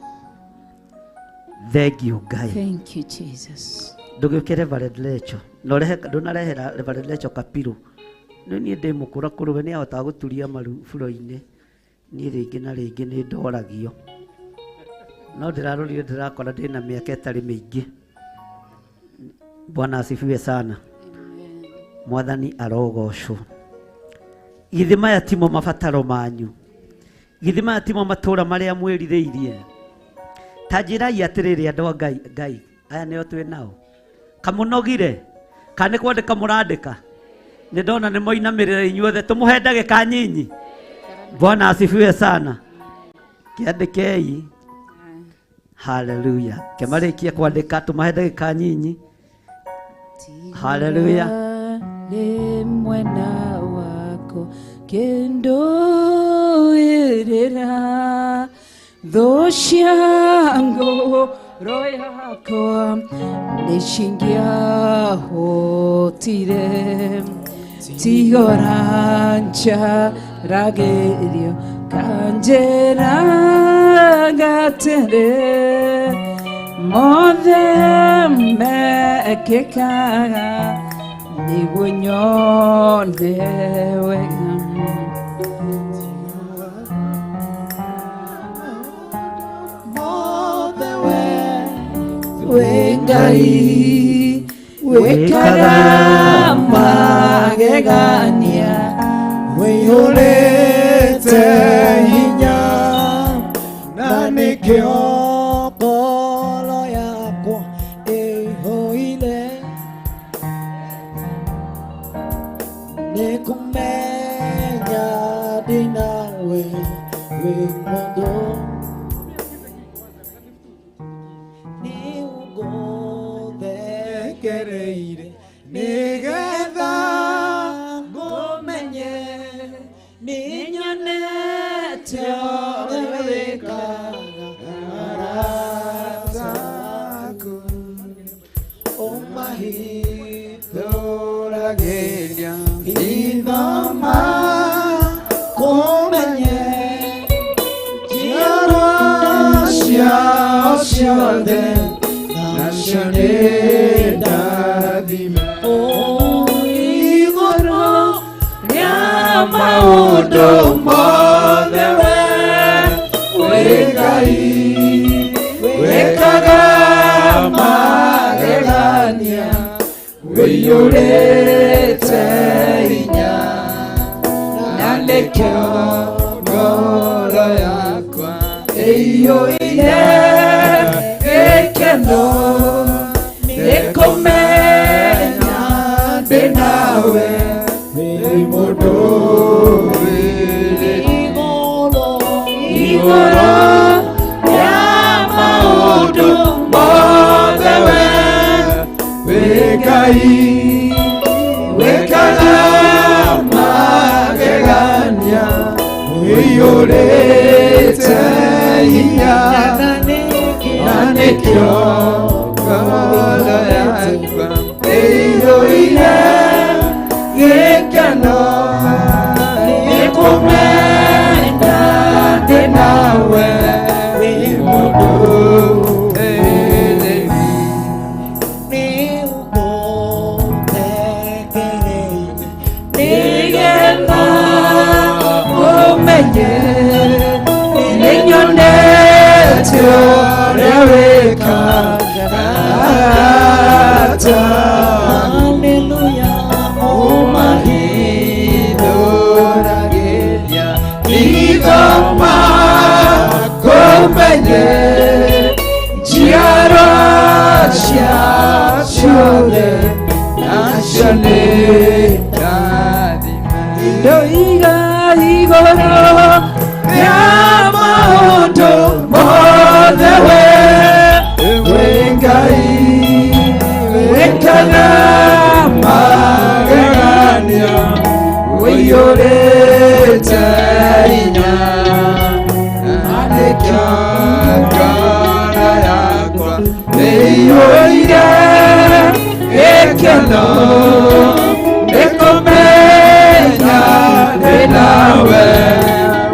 Thank you Ngai. Thank you Jesus. Ndũgĩũke Reverend Lecho. Na ũrehe ndũnarehera Reverend Lecho kapiro. Nĩ niĩ ndĩ mũkũra kũrĩ we, nĩahotaga gũturia maru buro-inĩ. Niĩ rĩngĩ na rĩngĩ nĩ ndoragio. No ndĩrarorire ndĩrakora ndĩna mĩaka ĩtarĩ mĩingĩ. Bwana asifiwe sana. Mwathani arogocwo. Githĩ maya timo mabataro manyu, githĩ maya timo matũra marĩa mwĩrirĩirie. Ta njĩrai atĩrĩrĩ andũ a Ngai, Ngai aya nĩo twĩ nao, kamũnogire kana nĩ kwandĩka mũrandĩka? Nĩ ndona nĩ moinamĩrĩra inyuothe, tũmũhe ndagĩka nyinyi. Bwana asifiwe sana. Kĩandĩkei. Haleluya. Kĩmarĩkie kwandĩka, tũmahe ndagĩka nyinyi. Haleluya. Nĩ mwena wako kĩndũĩrĩra thũ cia ngoro yakwa nĩcingĩahotire tigora njaragĩrio kanjĩra gatĩrĩ mothe mekĩkaga nĩguo nyone wega. We Ngai wĩkaga magegania wĩihũrĩte hinya na nĩkĩo ngoro yakwa ĩihũire nĩ kũmenya ndĩ nawe wĩ mũndũ nĩũngũthekereire nĩgetha ngũmenye nĩnyonete ũrĩa wĩkaga arata aku ũmahithũragĩria ithoma kũmenye njiarwa ciao ciothe nacio nĩ ndathime. Igũrũ rĩa maũndũ mothe we wĩ Ngai wĩkaga magegania wĩiyũrĩte hinya na nĩkĩo ngoro yakwa ĩiyũire gĩkeno nĩkũmenya ndĩ nawe wĩ mũndũ igũrũ rĩa maũndũ mothe we wĩ Ngai wĩkaga magegania wĩiyũrĩte hinya na nĩkĩo ngoro yakwa ĩiyũire gĩkeno nĩkũmenya ndĩ nawe wĩ mũndũ nĩgetha ũmenye nĩnyonete ũrĩa wĩkaga arata Haleluya ũmahithũragĩria ithoma kũmenye njiarwa ciao ciothe nacio nĩ ndathime. Ndoiga igũrũ rĩa maũndũ mothe we wĩ Ngai wĩkaga magegania wĩiyũrĩte hinya na nĩkĩo ngoro yakwa ĩiyũire gĩkeno nĩkũmenya ndĩ nawe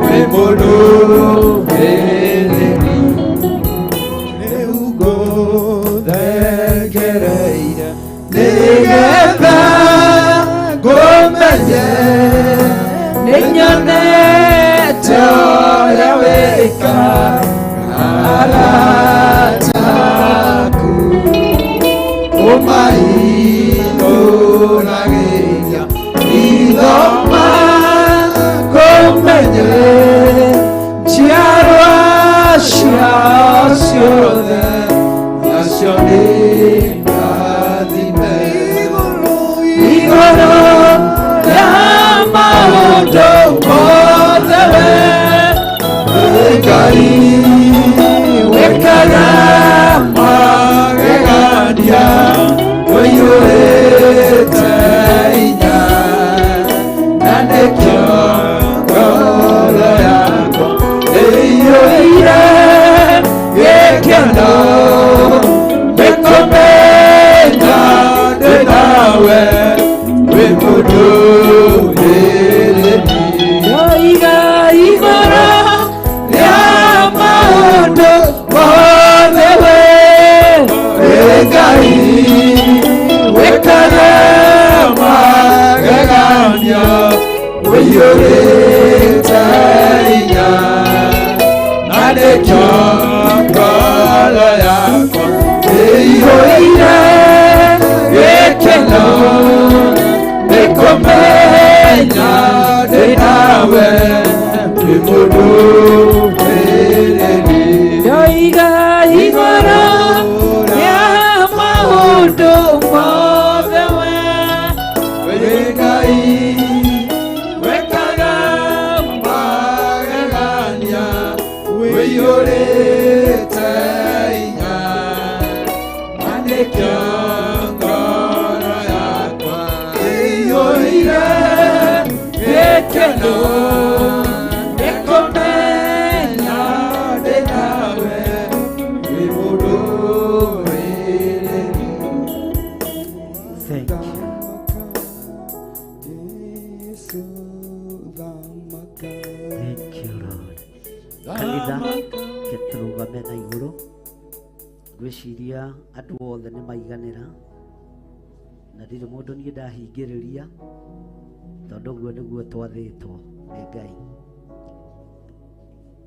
wĩ mũndũ wĩrĩri rĩu ngũthengereire nĩgetha ngũmenye nĩnyonete ũrĩa wĩkaga arata aku ũmahithũragĩria ithoma kũmenye njiarwa ciao ciothe nacio nĩ ndathime. Igũrũ Wĩiyũrĩte hinya, na nĩkĩo ngoro yakwa ĩiyũire gĩkeno nĩ kũmenya ndĩ nawe wĩ mũndũmĩrĩri. Ndoiga igũrũ rĩa maũndũ mothe we Wĩ Ngai wĩkaga mageganio wĩiyũrĩte hinya, na nĩkĩo ngoro yakwa ĩiyũire gĩkeno nĩ kũmenya ndĩ nawe wĩ mũndũmĩrĩri. Ndoiga igũrũ rĩa maũndũ mothe we Wĩ Ngai wĩkaga magegania wĩiyũrĩte hinya, na nĩkĩo ngoro yakwa ĩiyũire gĩkeno nĩ kũmenya ndĩ nawe wĩ mũndũmĩrĩri. Thank you. Thank you, Lord. Kanitha ke tũrũgame na igũrũ ngwĩciria andũ othe nĩ maiganĩra na ndirĩ mũndũ niĩ ndahingĩrĩria tondũ ũguo nĩguo twathĩtwo nĩ Ngai.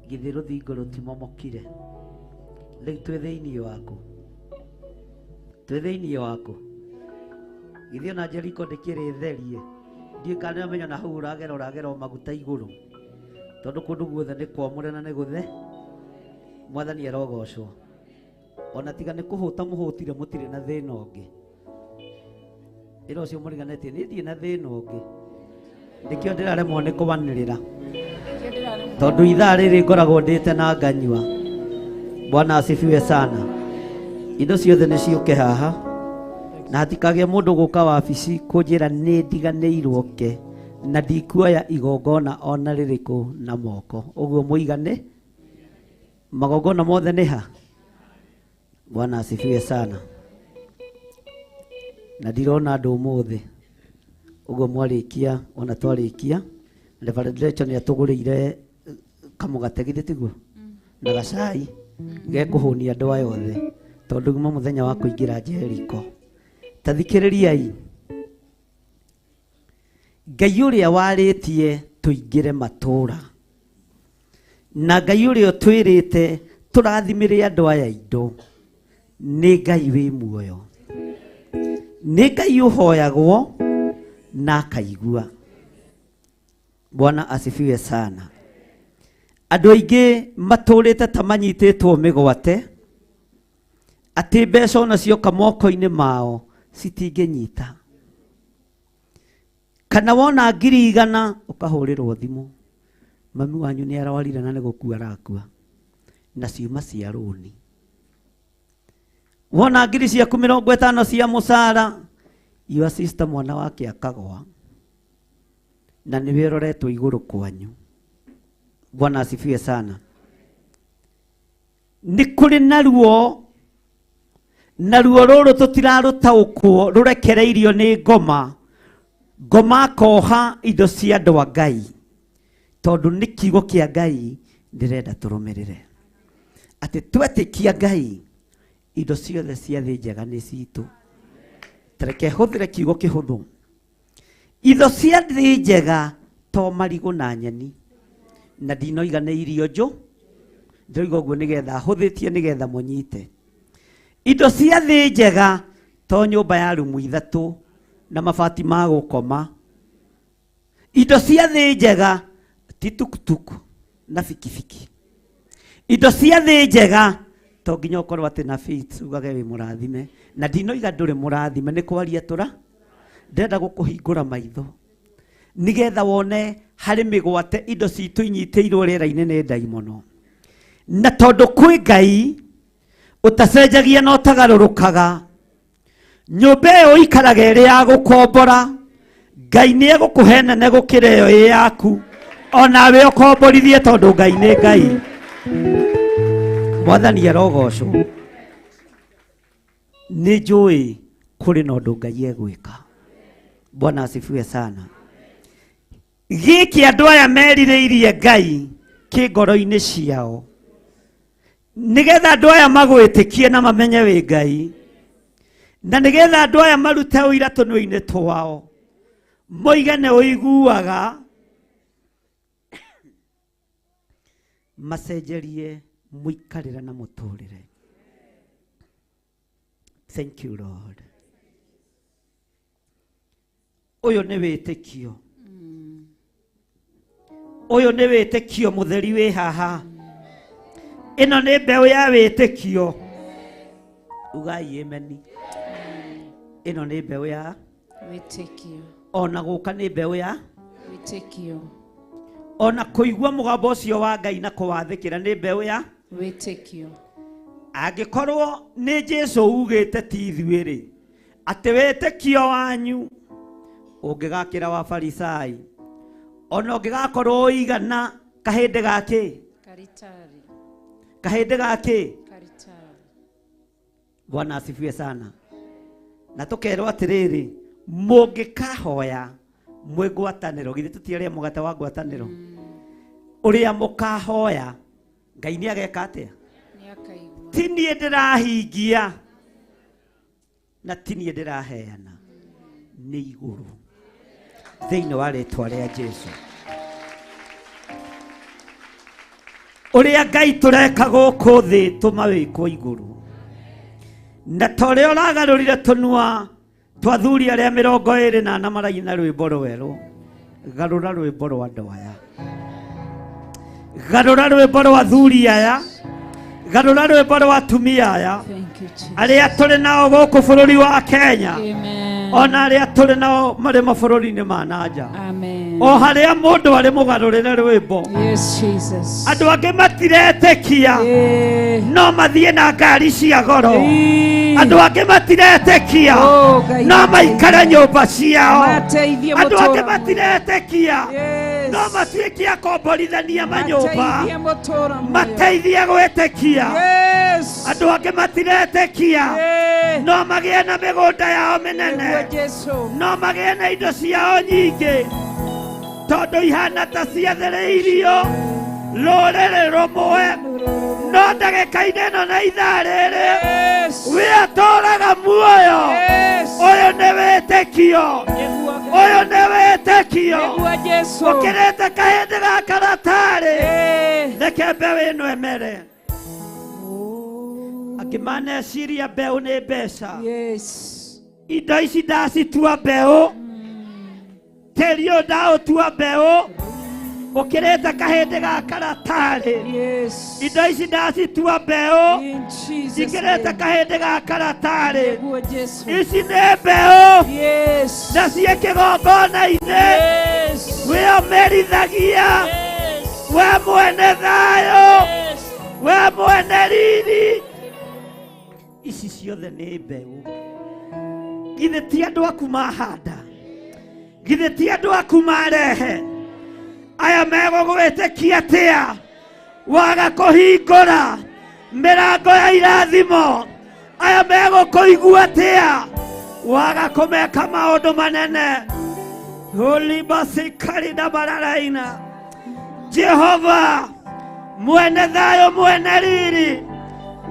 Githĩ rũthingo rũtimomokire? Rĩu twĩ thĩinĩ waku, twĩ thĩinĩ waku. Githĩ ona Jeriko ndĩkĩrĩ therie? Ndiũĩ kana nĩũramenya na hau ũragera ũragera o maguta igũrũ tondũ kũndũ guothe nĩ kwamũre na nĩ gũthe. Mwathani arogocwo. Ona tiga nĩ kũhũta mũhũtire mũtirĩ na thĩna ũngĩ. Ĩra ũcio mũriganĩtie niĩ ndirĩ na thĩna ũngĩ, nĩkĩo ndĩraremwo nĩ kũwanĩrĩra tondũ ithaa rĩrĩ ngoragwo ndĩte na nganyua. Bwana asifiwe sana. Indo ciothe nĩ ciũke haha na hatikagĩe mũndũ gũka wabici kũnjĩra nĩ ndiganĩirwo ke na ndikuoya igongona ona rĩrĩkũ na moko. Ũguo mũigane magongona mothe nĩ ha. Bwana asifiwe sana. Na ndirona andũ ũmũthĩ ũguo mwarĩkia ona twarĩkia Reverend Rachel nĩ atũgũrĩire kamũgate githĩ tiguo na gacai gekũhũnia andũ aya othe tondũ uma mũthenya wa kũingĩra Jeriko. Ta thikĩrĩriai, Ngai ũrĩa warĩtie tũingĩre matũũra na Ngai ũrĩa ũtwĩrĩte tũrathimĩre andũ aya indo nĩ Ngai wĩ muoyo, nĩ Ngai ũhoyagwo na akaigua. Bwana asifiwe sana. Andũ aingĩ matũrĩte ta manyitĩtwo mĩgwate atĩ mbeca ona cioka moko-inĩ mao citingĩnyita, kana wona 100,000 ũkahũrĩrwo thimũ mami wanyu nĩ arwarire na nĩ gũkua arakua na ciuma cia rũni. Wona 50,000 ciaku cia mũcara your sister mwana wake akagwa na nĩwe ũroretwo igũrũ kwanyu. Bwana asifiwe sana. Nĩ kũrĩ na ruo, na ruo rũrũ tũtirarũtaũkwo rũrekereirio nĩ ngoma. Ngoma akoha indo cia andũ a Ngai tondũ nĩ kiugo kĩa Ngai ndĩrenda tũrũmĩrĩre atĩ twetĩkia Ngai indo ciothe cia thĩ njega nĩ citũ. Tareke hũthĩre kiugo kĩhũthũ, indo cia thĩ njega to marigũ na nyeni na ndinoiga nĩ irio njũ, ndĩroiga ũguo nĩgetha hũthĩtie nĩgetha mũnyite. Indo cia thĩ njega to nyũmba ya rumu 3 na mabati ma gũkoma. Indo cia thĩ njega ti tukutuku na bikibiki. Indo cia thĩ njega to nginya ũkorwo atĩ na feet ugage wĩ mũrathime, na ndinoiga ndũrĩ mũrathime, nĩ kwaria tũra ndĩrenda gũkũhingũra maitho nĩgetha wone harĩ mĩgwate indo citũ inyitĩirwo rĩera-inĩ nĩ ndaimono. Na tondũ kwĩ Ngai ũtacenjagia na ũtagarũrũkaga, Nyũmba ĩyo ikaraga ĩrĩ ya gũkombora. Ngai nĩ egũkũhe nene gũkĩra ĩyo ĩ yaku. Onawe ũkomborithie tondũ Ngai nĩ Ngai. Mwathani arogocwo. Nĩ njũĩ kũrĩ na ũndũ Ngai egwĩka. Bwana asifiwe sana. Gĩkĩ andũ aya merirĩirie Ngai kĩ ngoro-inĩ ciao. Nĩgetha andũ aya magwĩtĩkie na mamenye wĩ Ngai. Na nĩgetha andũ aya marute ũira tũnua-inĩ twao. Moige nĩ ũiguaga. Macenjerie mũikarĩre na mũtũrĩre. Thank you Lord. Ũyũ nĩ wĩtĩkio. Ũyũ nĩ wĩtĩkio mũtheri wĩ haha. Ĩno nĩ mbeũ ya wĩtĩkio. Ugai ameni. Ĩno nĩ mbeũ ya Wĩtĩkio. Ona gũka nĩ mbeũ ya Wĩtĩkio. Ona kũigua mũgambo ũcio wa Ngai na kũwathĩkĩra nĩ mbeũ ya Wĩtĩkio. Angĩkorwo nĩ Jesũ ugĩte ti ithuĩ rĩ, atĩ wĩtĩkio wanyu ũngĩgakĩra wa Farisai, ona ũngĩgakorwo ũigana kahĩndĩ gakĩ? Karitari. Kahĩndĩ gakĩ? Karitari. Bwana asifiwe sana. Na tũkerwo atĩrĩrĩ, mũngĩkahoya mwĩ ngwatanĩro, githĩ tũtiarĩa mũgate wa ngwatanĩro? Ũrĩa mũkahoya, Ngai nĩ ageka atĩa? Nĩakaigua. Ti niĩ ndĩrahingia na ti niĩ ndĩraheana, nĩ igũrũ. Thĩinĩ wa rĩtwa rĩa Jesũ. Ũrĩa Ngai tũreka gũkũ thĩ tũma wĩkwo igũrũ. Na ta ũrĩa ũragarũrire tũnua twa thuri arĩa 24 maraina rwĩmbo rwerũ, garũra rwĩmbo rwa andũ aya. Garũra rwĩmbo rwa thuri aya. Garũra rwĩmbo rwa atumia aya. Thank you, Jesus. Arĩa tũrĩ nao gũkũ bũrũri wa Kenya. Amen. Ona arĩa tũrĩ nao marĩ mabũrũri-inĩ ma na nja. Amen. O harĩa mũndũ arĩ mũgarũrĩre rwĩmbo. Yes, Jesus. Andũ angĩ matiretĩkia. No mathiĩ na ngari cia goro. Andũ angĩ matiretĩkia. Oh, Ngai No maikare nyũmba ciao. Mateithie Andũ angĩ mũtũũra. matiretĩkia. No matuĩke akomborithania manyũmba. Mateithie mũtũũra muoyo. Mateithie gwĩtĩkia. Yes. Andũ angĩ matiretĩkia. No magĩe na mĩgũnda yao mĩnene. Nĩguo Jesũ. No magĩe na indo ciao nyingĩ. Tondũ ihana ta ciathĩrĩirio rũrĩrĩ rũmwe. No ndagĩka-inĩ ĩno na ithaa rĩrĩ, we atũũraga muoyo. Ũyũ nĩ wĩtĩkio. Ũyũ nĩ wĩtĩkio. Nĩguo Jesũ. Ũkĩrĩte kahĩndĩ ga karatarĩ. Reke mbeũ ĩno ĩmere. Angĩ maneciria mbeũ nĩ mbeca. Yes. Indo ici ndacitua mbeũ. Tĩri ũyũ ndaũtua mbeũ. Ũkĩrĩte kahĩndĩ ga karatarĩ. Yes. Indo ici ndacitua mbeũ. In Jesus' Njikĩrĩte name. kahĩndĩ ga karatarĩ. Nĩguo Jesũ. Ici nĩ mbeũ. Yes. Na ciĩ kĩgongona-inĩ. Yes. Wĩomerithagia. We mwene thayũ. We mwene riri. Ici ciothe nĩ mbeũ. Githĩ ti andũ aku mahanda? Githĩ ti andũ aku marehe? Aya megũgwĩtĩkia atĩa? Waga kũhingũra mĩrango ya irathimo. Aya megũkũigua atĩa? Waga kũmeka maũndũ manene. Ulibasikari na bararaina. Jehova mwene thayũ mwene riri,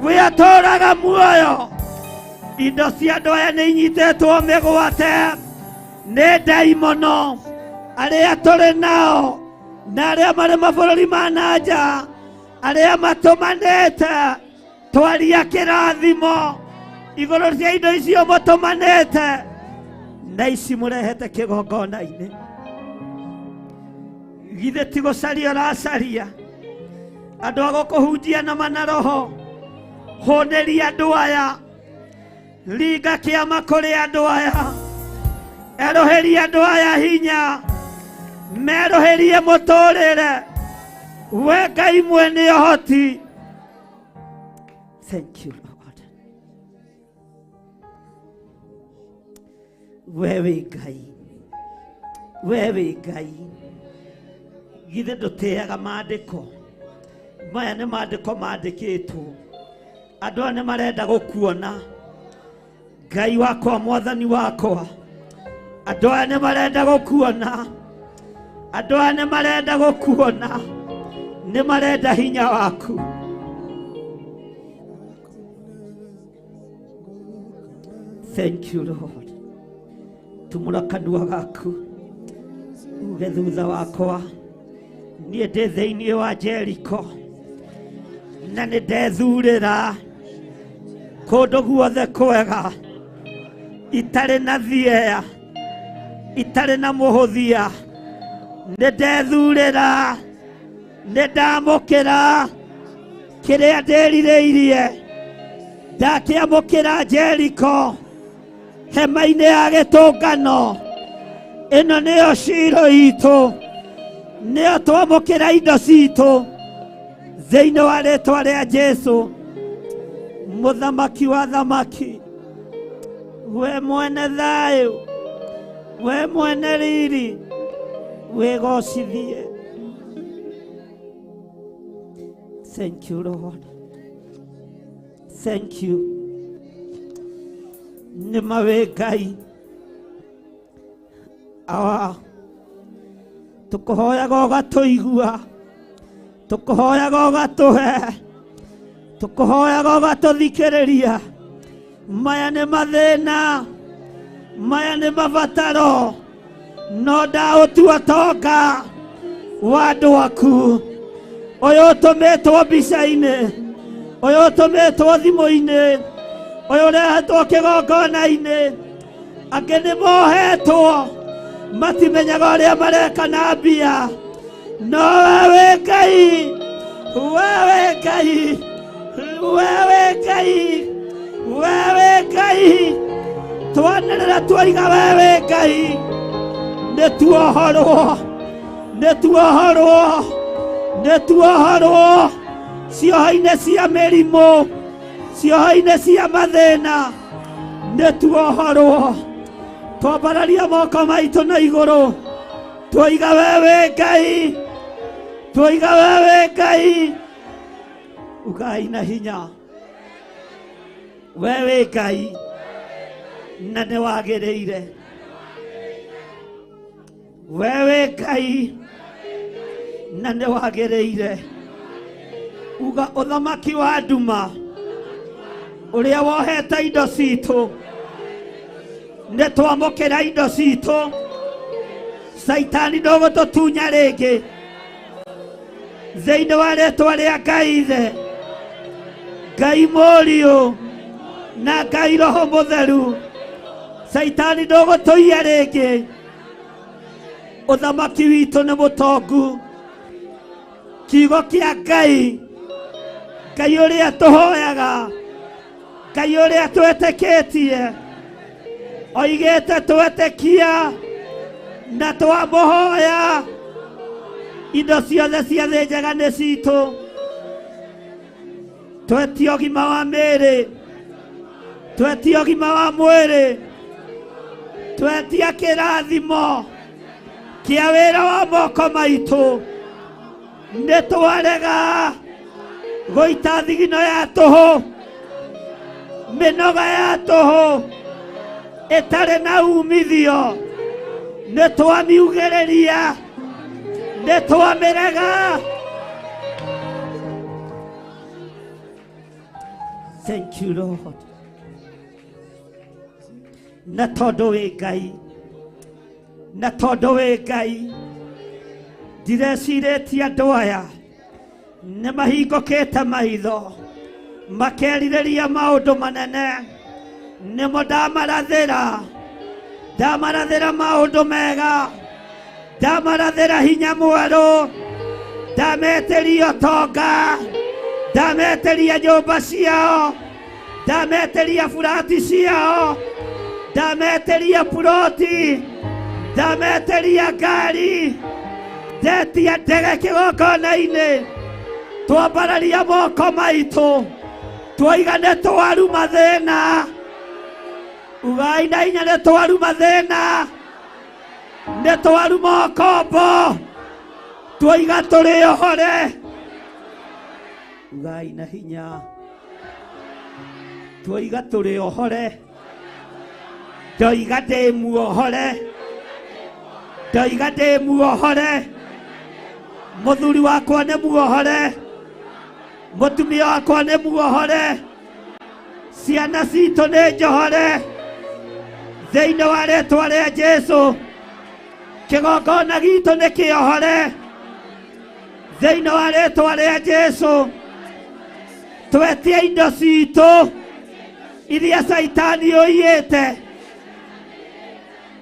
we atũũraga muoyo. Indo cia andũ aya nĩ inyitĩtwo mĩgwate nĩ ndaimono. Arĩa tũrĩ nao na arĩa marĩ mabũrũri ma na nja, arĩa matũmanĩte twaria kĩrathimo igũrũ cia indo icio mũtũmanĩte na ici mũrehete kĩgongona-inĩ. Githĩ ti gũcaria ũracaria andũ a gũkũhunjia na manaroho? Hũnĩria andũ aya, ringa kĩama kũrĩ andũ aya, erũhĩria andũ aya hinya, merũhĩrie mũtũrĩre. We Ngai mwene ũhoti. Thank you Lord. We wĩ Ngai, we wĩ Ngai. Githĩ ndũtĩaga maandĩko maya? Nĩ maandĩko mandĩkĩtwo. Andũ aya nĩ marenda gũkuona, Ngai wakwa, Mwathani wakwa. Andũ aya nĩ marenda gũkuona, andũ aya nĩ marenda gũkuona, nĩ marenda hinya waku. Thank you, Lord. Tumũra kanua gaku uge thutha wakwa, niĩ ndĩ thĩinĩ wa Jeriko na nĩ ndethurĩra kũndũ guothe kwega, itarĩ na thieya, itarĩ na mũhũthia. Nĩ ndethurĩra, nĩ ndamũkĩra kĩrĩa ndĩrirĩirie. Ndakĩamũkĩra Jeriko hema-inĩ ya gĩtũngano. Ĩno nĩyo ciro itũ, nĩyo twamũkĩra indo citũ thĩinĩ wa rĩtwa rĩa Jesu, Mũthamaki wa thamaki. We mwene thayũ, we mwene riri, wĩgocithie. Thank you, Lord. Thank you. Nĩ ma wĩ Ngai. Awa, tũkũhoyaga ũgatũigua, tũkũhoyaga ũgatũhe, tũkũhoyaga ũgatũthikĩrĩria. Maya nĩ mathĩna, maya nĩ mabataro, no ndaũtua tonga wa andũ aku. Ũyũ ũtũmĩtwo mbica-inĩ, ũyũ ũtũmĩtwo thimũ-inĩ, ũyũ ũrehetwo kĩgongona-inĩ, angĩ nĩ mohetwo, matimenyaga ũrĩa mareka na mbia. No we wĩ Ngai, we wĩ Ngai, we wĩ Ngai, we wĩ Ngai. Twanĩrĩra twaiga we wĩ Ngai, nĩ tuohorwo, nĩ tuohorwo, nĩ tuohorwo cioho-inĩ cia mĩrimũ, cioho-inĩ cia mathĩna, nĩ tuohorwo. Twambararia moko maitũ na igũrũ, twaiga we wĩ Ngai, twaiga we wĩ Ngai. Ugai na hinya, we wĩ Ngai na nĩ wagĩrĩire. We wĩ Ngai na nĩ wagĩrĩire. Uga ũthamaki wa nduma ũrĩa wohete indo citũ, nĩ twamũkĩra indo citũ. Caitani ndũgũtũtunya rĩngĩ thĩinĩ wa rĩtwa rĩa Ngai Ithe, Ngai Mũriũ na Ngai Roho Mũtheru. Caitani ndũgũtũiya rĩngĩ. Ũthamaki witũ nĩ mũtongu. Kiugo kĩa Ngai, Ngai ũrĩa tũhoyaga, Ngai ũrĩa twĩtĩkĩtie, oigĩte twetĩkia na twamũhoya, indo ciothe cia thĩ njega nĩ citũ. Twetia ũgima wa mĩĩrĩ, twetia ũgima wa mwĩrĩ, twetia kĩrathimo kĩa wĩra wa moko maitũ. Nĩ twarega gũita thigino ya tũhũ, mĩnoga ya tũhũ ĩtarĩ na umithio, nĩ twamiugĩrĩria, nĩ twamĩrega. Thank you, Lord. Na tondũ wĩ Ngai, na tondũ wĩ Ngai, ndirecirĩtie andũ aya nĩ mahingũkĩte maitho, makerirĩria maũndũ manene. Nĩmo ndamarathĩra, ndamarathĩra maũndũ mega, ndamarathĩra hinya mwerũ, ndametĩria ũtonga, ndametĩria nyũmba ciao, ndametĩria burati ciao, ndametĩria puroti, ndametĩria ngari, ndetia ndege kĩgongona-inĩ. Twambararia moko maitũ, twaiga nĩ twaruma thĩna. Ugai na hinya nĩ twaruma thĩna, nĩ twaruma ũkombo, twoiga tũrĩ ohore. Ugai na hinya, twoiga tũrĩ ohore, ndoiga ndĩ muohore, ndoiga ndĩ muohore, mũthuri wakwa nĩ muohore, mũtumia wakwa nĩ muohore, ciana citũ nĩ njohore, thĩinĩ wa rĩtwa rĩa Jesũ, kĩgongona gitũ nĩ kĩohore, thĩinĩ wa rĩtwa rĩa Jesũ, twetie indo citũ iria Caitani ũiyĩte,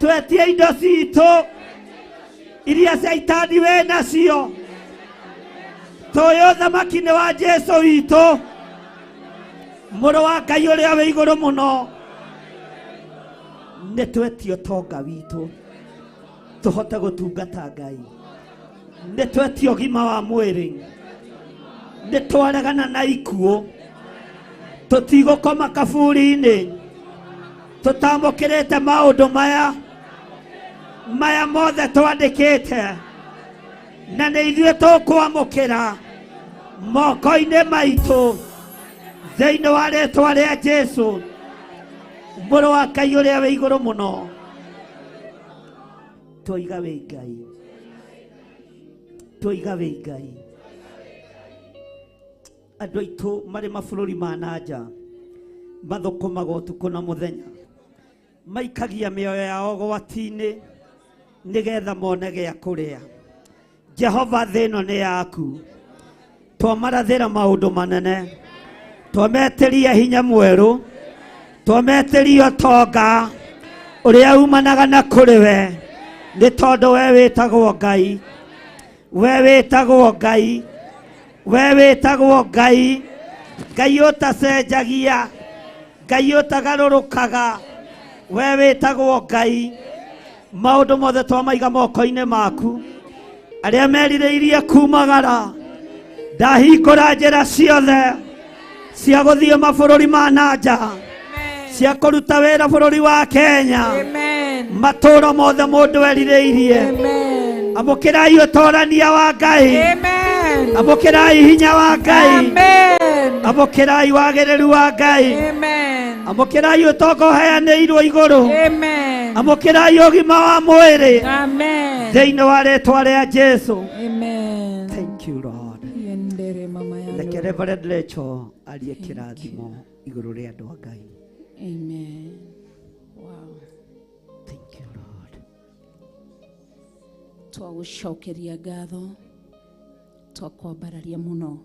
twetie indo citũ iria Caitani wĩ nacio, tũĩ ũthamaki nĩ wa Jesũ witũ, mũrũ wa Ngai ũrĩa wĩ igũrũ mũno. Nĩ twetie ũtonga witũ tũhote gũtungata Ngai, nĩ twetie ũgima wa mwĩrĩ, nĩ twaregana na ikuũ, tũtigũkoma kaburi-inĩ, tũtamũkĩrĩte maũndũ maya maya mothe twandĩkĩte, na nĩ ithuĩ tũkwamũkĩra moko-inĩ maitũ thĩinĩ wa rĩtwa rĩa Jesũ, mũrũ wa Ngai ũrĩa wĩ igũrũ mũno. Twoiga wĩ Ngai, twoiga wĩ Ngai. Andũ aitũ marĩ mabũrũri ma na nja mathũkũmaga ũtukũ na mũthenya, maikagia mĩoyo yao ũgwati-inĩ nĩgetha mone gĩa kũrĩa. Jehova, thĩ ĩno nĩ yaku, twamarathĩra maũndũ manene, twametĩria hinya mwerũ, twametĩria ũtonga ũrĩa umanaga na kũrĩ we, nĩ tondũ we wĩtagwo Ngai, we wĩtagwo Ngai, we wĩtagwo Ngai, Ngai ũtacenjagia, Ngai ũtagarũrũkaga, we wĩtagwo Ngai. Maũndũ mothe twamaiga moko-inĩ maku, arĩa merirĩirie kumagara, ndahingũra njĩra ciothe cia gũthiĩ mabũrũri ma na nja, cia kũruta wĩra bũrũri wa Kenya, matũũra mothe mũndũ erirĩirie. Amũkĩrai ũtorania wa Ngai, amũkĩrai hinya wa Ngai, amũkĩrai wagĩrĩru wa Ngai, amũkĩrai ũtonga ũheanĩirwo igũrũ, amũkĩrai ũgima wa mwĩrĩ thĩinĩ wa rĩtwa rĩa Jesũ. Thank you Lord. Reke Reverend Rachel arie kĩrathimo igũrũ rĩa andũ a Ngai. Amen. Wow. Thank you Lord. Twagũcokeria ngatho, twakwambararia mũno,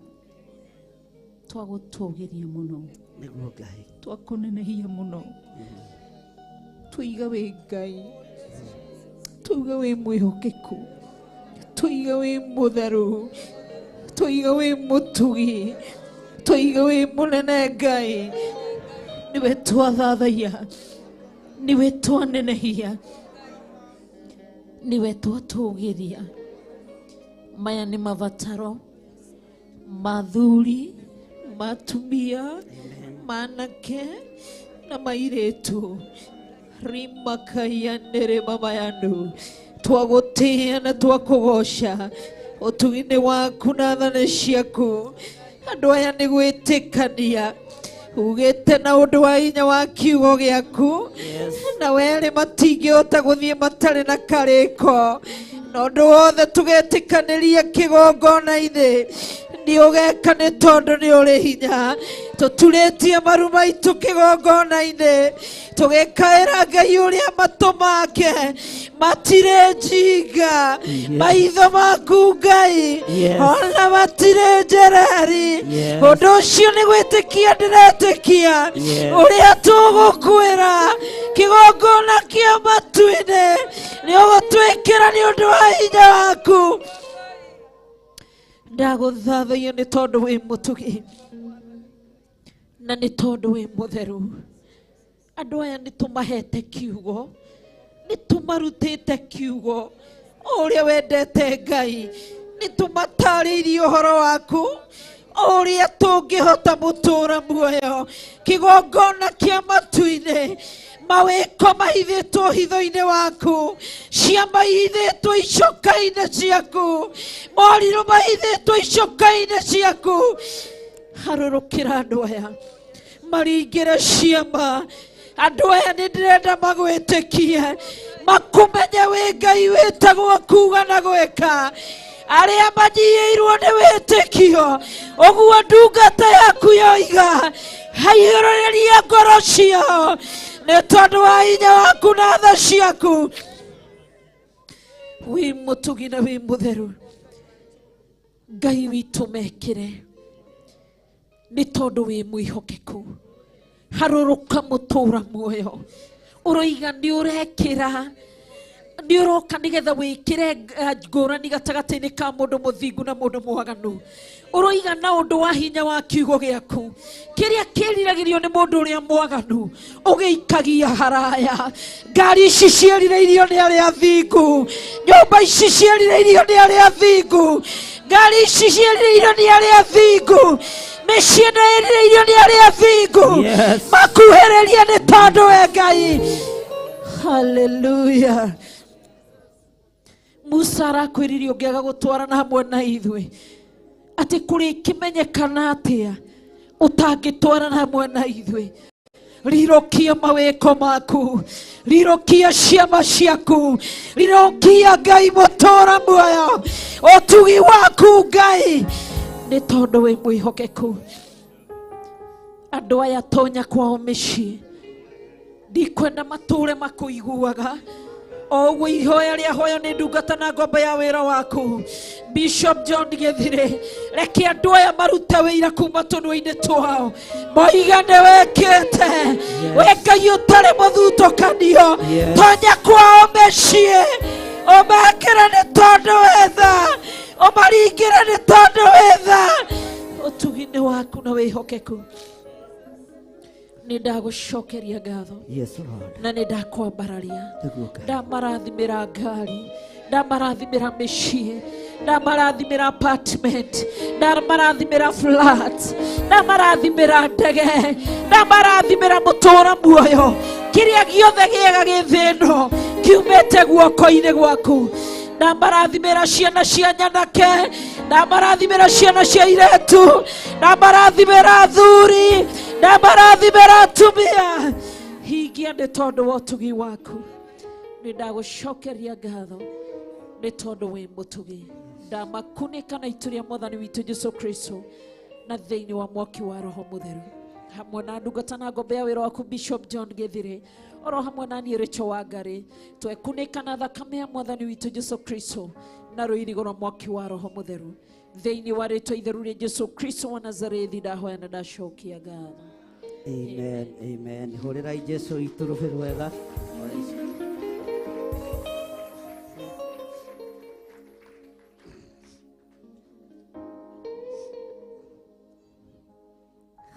twagũtũgĩria mũno, nĩguo Ngai, twakũnenehia mũno, tũiga wĩ Ngai, tũiga wĩ mwĩhokeku, tũiga wĩ mũtheru, tũiga wĩ mũtugi, tũiga wĩ mũnene Ngai. Nĩwe twathathaiya, nĩwe twanenehia, nĩwe twatũgĩria. Maya nĩ mabataro ma athuri, ma atumia, ma anake na mairĩtu. Rimakaianĩrĩ mama yandu, twagũtĩĩa na twakũgoca ũtugi-inĩ waku na tha ciaku. Andũ aya nĩ gwĩtĩkania ugĩte na ũndũ wa hinya wa kiugo gĩaku, na werĩ matingĩhota gũthiĩ matarĩ na karĩko, na ũndũ wothe tũgetĩkanĩria kĩgongona-inĩ nĩ ũgeka nĩ tondũ nĩ ũrĩ hinya. Tũturĩtie maru maitũ kĩgongona-inĩ tũgĩkaĩra Ngai ũrĩa matũ make matirĩ njinga, maitho maku Ngai ona matirĩ njereri. Ũndũ ũcio nĩ gwĩtĩkia ndĩretĩkia ũrĩa tũgũkwĩra kĩgongona kĩa matu-inĩ nĩ ũgũtwĩkĩra nĩ ũndũ wa hinya waku. Ndagũthathaiya nĩ tondũ wĩ mũtugi na nĩ tondũ wĩ mũtheru. Andũ aya nĩ tũmahete kiugo, nĩ tũmarutĩte kiugo o ũrĩa wendete Ngai, nĩ tũmatarĩirie ũhoro waku o ũrĩa tũngĩhota mũtũũra muoyo kĩgongona kĩa matu-inĩ. Mawĩko mahithĩtwo hitho-inĩ waku, ciama ihithĩtwo icoka-inĩ ciaku, morirũ mahithĩtwo icoka-inĩ ciaku. Harũrũkĩra andũ aya maringĩre ciama. Andũ aya nĩ ndĩrenda magwĩtĩkie, makũmenye wĩ Ngai wĩtagwo kuga na gwĩka. Arĩa manyiĩirwo nĩ wĩtĩkio, ũguo ndungata yaku yoiga, haihũrĩrĩria ngoro ciao nĩ tondũ wa hinya waku na tha ciaku. Wĩ mũtugi na wĩ mũtheru Ngai witũ, mekĩre nĩ tondũ wĩ mwĩhokeku. Harũrũka mũtũra muoyo, ũroiga nĩ ũrekĩra, nĩ ũroka nĩgetha wĩkĩre ngũrani gatagatĩ-inĩ ka mũndũ mũthingu na mũndũ mwaganu. Ũroiga na ũndũ wa hinya wa kiugo gĩaku, kĩrĩa kĩriragĩrio nĩ mũndũ ũrĩa mwaganu ũgĩikagia haraya. Ngari ici ciĩrirĩirio nĩ arĩa athingu, nyũmba ici ciĩrirĩirio nĩ arĩa athingu, ngari ici ciĩrirĩirio nĩ arĩa athingu, mĩciĩ ĩno ĩrirĩirio nĩ arĩa athingu. Makuhĩrĩrie nĩ tondũ we Ngai. Haleluya. Musa arakwĩrire ũngĩaga gũtwarana hamwe na ithuĩ, atĩ kũrĩkĩmenyekana atĩa ũtangĩtwarana hamwe na ithuĩ. Rirũkia mawĩko maku, rirũkia ciama ciaku, rirũkia Ngai mũtũra muoyo, ũtugi waku Ngai, nĩ tondũ wĩ mwĩhokeku. Andũ aya tonya kwao mĩciĩ, ndikwenda matũre makũiguaga o ũguo ihoya rĩahoywo nĩ ndungata na ngombo ya wĩra waku Bishop John Gĩthire. Reke andũ aya marute wĩira kuma tũnua-inĩ twao, moiga nĩ wĩkĩte we Ngai ũtarĩ mũthutũkanio. Tonya kwao mĩciĩ, ũmekĩre nĩ tondũ wĩ tha, ũmaringĩre nĩ tondũ wĩ tha. Ũtugi-inĩ waku na wĩhokeku nĩ ndagũcokeria ngatho. Yes, Lord. Na nĩ ndakwambararia. Nĩguo Ngai. Ndamarathimĩra ngari, ndamarathimĩra mĩciĩ, ndamarathimĩra apartment, ndamarathimĩra flat, ndamarathimĩra ndege, ndamarathimĩra mũtũra muoyo. Kĩrĩa gĩothe gĩega gĩ thĩ ĩno kiumĩte guoko-inĩ gwaku. Ndamarathimĩra ciana cia nyanake, ndamarathimĩra ciana cia iretu, ndamarathimĩra athuri, ndamarathimĩra atumia. Hingia nĩ tondũ wa ũtugi waku. Nĩ ndagũcokeria ngatho nĩ tondũ wĩ mũtugi. Ndamakunĩka na itu rĩa mwathani witũ Jesu Kristo na thĩinĩ wa mwaki wa Roho Mũtheru, hamwe na ndungata na ngombe ya wĩra waku Bishop John Gĩthire, oro hamwe na niĩ Rachel Wangari, twekunĩka na thakame ya mwathani witũ Jesu Kristo na rũirigo rwa mwaki wa Roho Mũtheru, thĩinĩ wa rĩtwa itheru rĩa Jesu Kristo wa Nazarethi, ndahoya na ndacokia ngatho. Amen, amen. Hũrĩrai Jesu witũ rũhĩ rwega.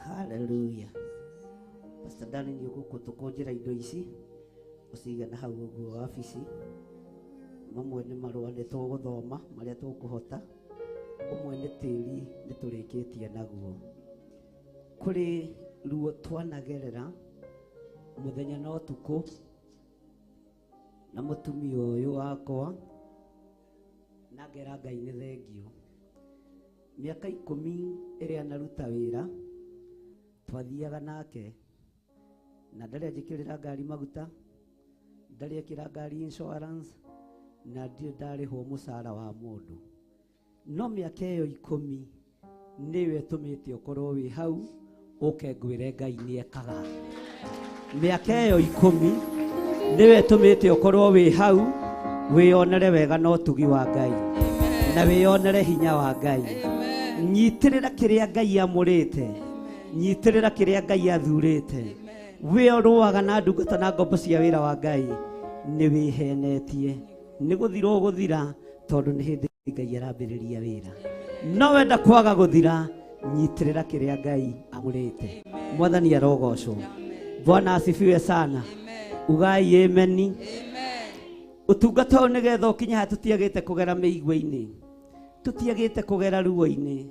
Hallelujah. Pastor Dani nĩ ũgũkũtũkũnjĩra indo ici ũcige na hau ũguo wabici. Mamwe nĩ marũa nĩ tũgũthoma marĩa tũkũhota, ũmwe nĩ tĩri nĩ tũrĩkĩtie naguo. Kũrĩ ruo twanagerera mũthenya na ũtukũ na mũtumia ũyũ wakwa, na ngera Ngai nĩ thengio. Mĩaka 10 ĩrĩa naruta wĩra twathiaga nake, na ndarĩ anjĩkĩrĩra ngari maguta, ndarĩ ekĩra ngari insurance, na ndirĩ ndarĩhwo mũcara wa mũndũ. No mĩaka ĩyo 10 nĩyo ĩtũmĩte ũkorwo wĩ hau ũke ngwĩre Ngai nĩ ekaga. Mĩaka ĩyo 10 nĩyo ĩtũmĩte ũkorwo wĩ hau wĩyonere wega na ũtugi wa Ngai na wĩyonere hinya wa Ngai. Nyitĩrĩra kĩrĩa Ngai amũrĩte, nyitĩrĩra kĩrĩa Ngai athurĩte. We ũrũaga na ndungata na ngombo cia wĩra wa Ngai nĩ wĩhenetie, nĩ gũthira ũgũthira, tondũ nĩ hĩndĩ Ngai arambĩrĩria wĩra. No wenda kwaga gũthira, nyitĩrĩra kĩrĩa Ngai amũrĩte. Mwathani arogocwo. Bwana asifiwe sana. Ugai ameni. Ũtungata ũyũ nĩgetha ũkinye haha, tũtiagĩte kũgera mĩigua-inĩ, tũtiagĩte kũgera ruo-inĩ,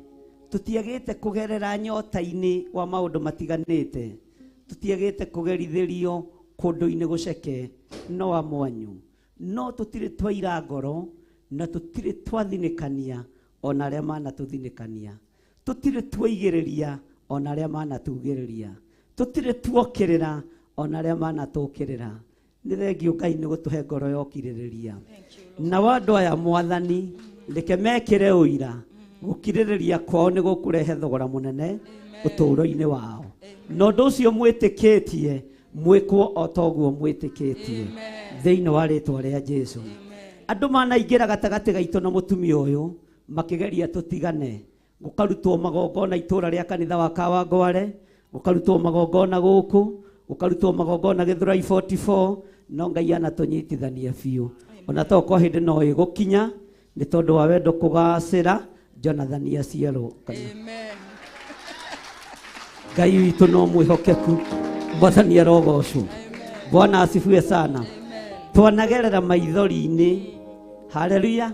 tũtiagĩte kũgerera nyota-inĩ wa maũndũ matiganĩte, tũtiagĩte kũgerithĩrio Kũndũ-inĩ gũceke no amwanyu no tũtirĩ twaira ngoro na tũtirĩ twathinĩkania ona arĩa manatũthinĩkania tũtirĩ twaigĩrĩria ona arĩa manatugĩrĩria tũtirĩ tuokĩrĩra ona arĩa manatũkĩrĩra. Nĩ thengio Ngai nĩ gũtũhe ngoro ya ũkirĩrĩria. Na wa andũ aya Mwathani reke mekĩre ũira gũkirĩrĩria kwao nĩ gũkũrehe thogora mũnene ũtũũro-inĩ wao. Na ũndũ ũcio mwĩtĩkĩtie mwĩkwo o toguo mwĩtĩkĩtie thĩinĩ wa rĩtwa rĩa Jesu. Andũ manaingĩra gatagatĩ gaitũ na mũtumia ũyũ makĩgeria tũtigane, gũkarutwo magongona itũra rĩa kanitha wa Kawangware, gũkarutwo magongona gũkũ, gũkarutwo magongona Gĩthũrai 44, no Ngai anatũnyitithania biũ. Ona to kwa hĩndĩ no ĩgũkinya nĩ tondũ wa wendo kũgacĩra Jonathan aciarwo. Ngai witũ no mwĩhokeku, Mwathani arogocwo. Bwana asifiwe sana. Twanagerera maithori-inĩ, haleluya.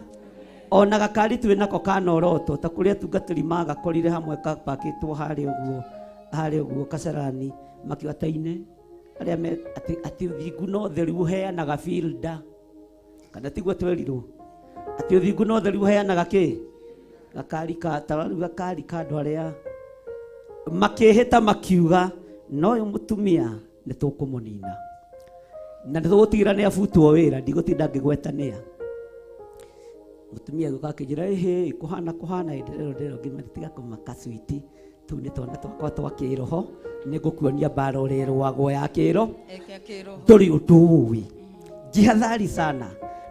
Ona gakari twĩ nako kanorotwo ta kũrĩa atungatĩri magakorire hamwe kapakĩtwo harĩa ũguo, harĩa ũguo kacarani makiwata-inĩ arĩa me atĩ ũthingu no theru ũheanaga filda, kana tiguo twerirwo atĩ ũthingu no theru ũheanaga kĩ gakari ka tararu gakari ka andũ arĩa makĩhĩta makiuga no ũyũ mũtumia nĩ tũkũmũnina na nĩ tũgũtigĩra nĩ abutwo wĩra, ndigũtinda ngĩgwetanĩa. Mũtumia agĩũka akĩnjĩra ĩhĩ kũhana kũhana hĩndĩ ĩyo ndĩrwo ngĩmera tiga kũmaka switi tũu nĩ twana twakwa twa kĩroho nĩ ngũkuonia mbara ũrĩa ĩrũagwo ya kĩro ndũrĩ ũndũ ũĩ. Jihadhari sana,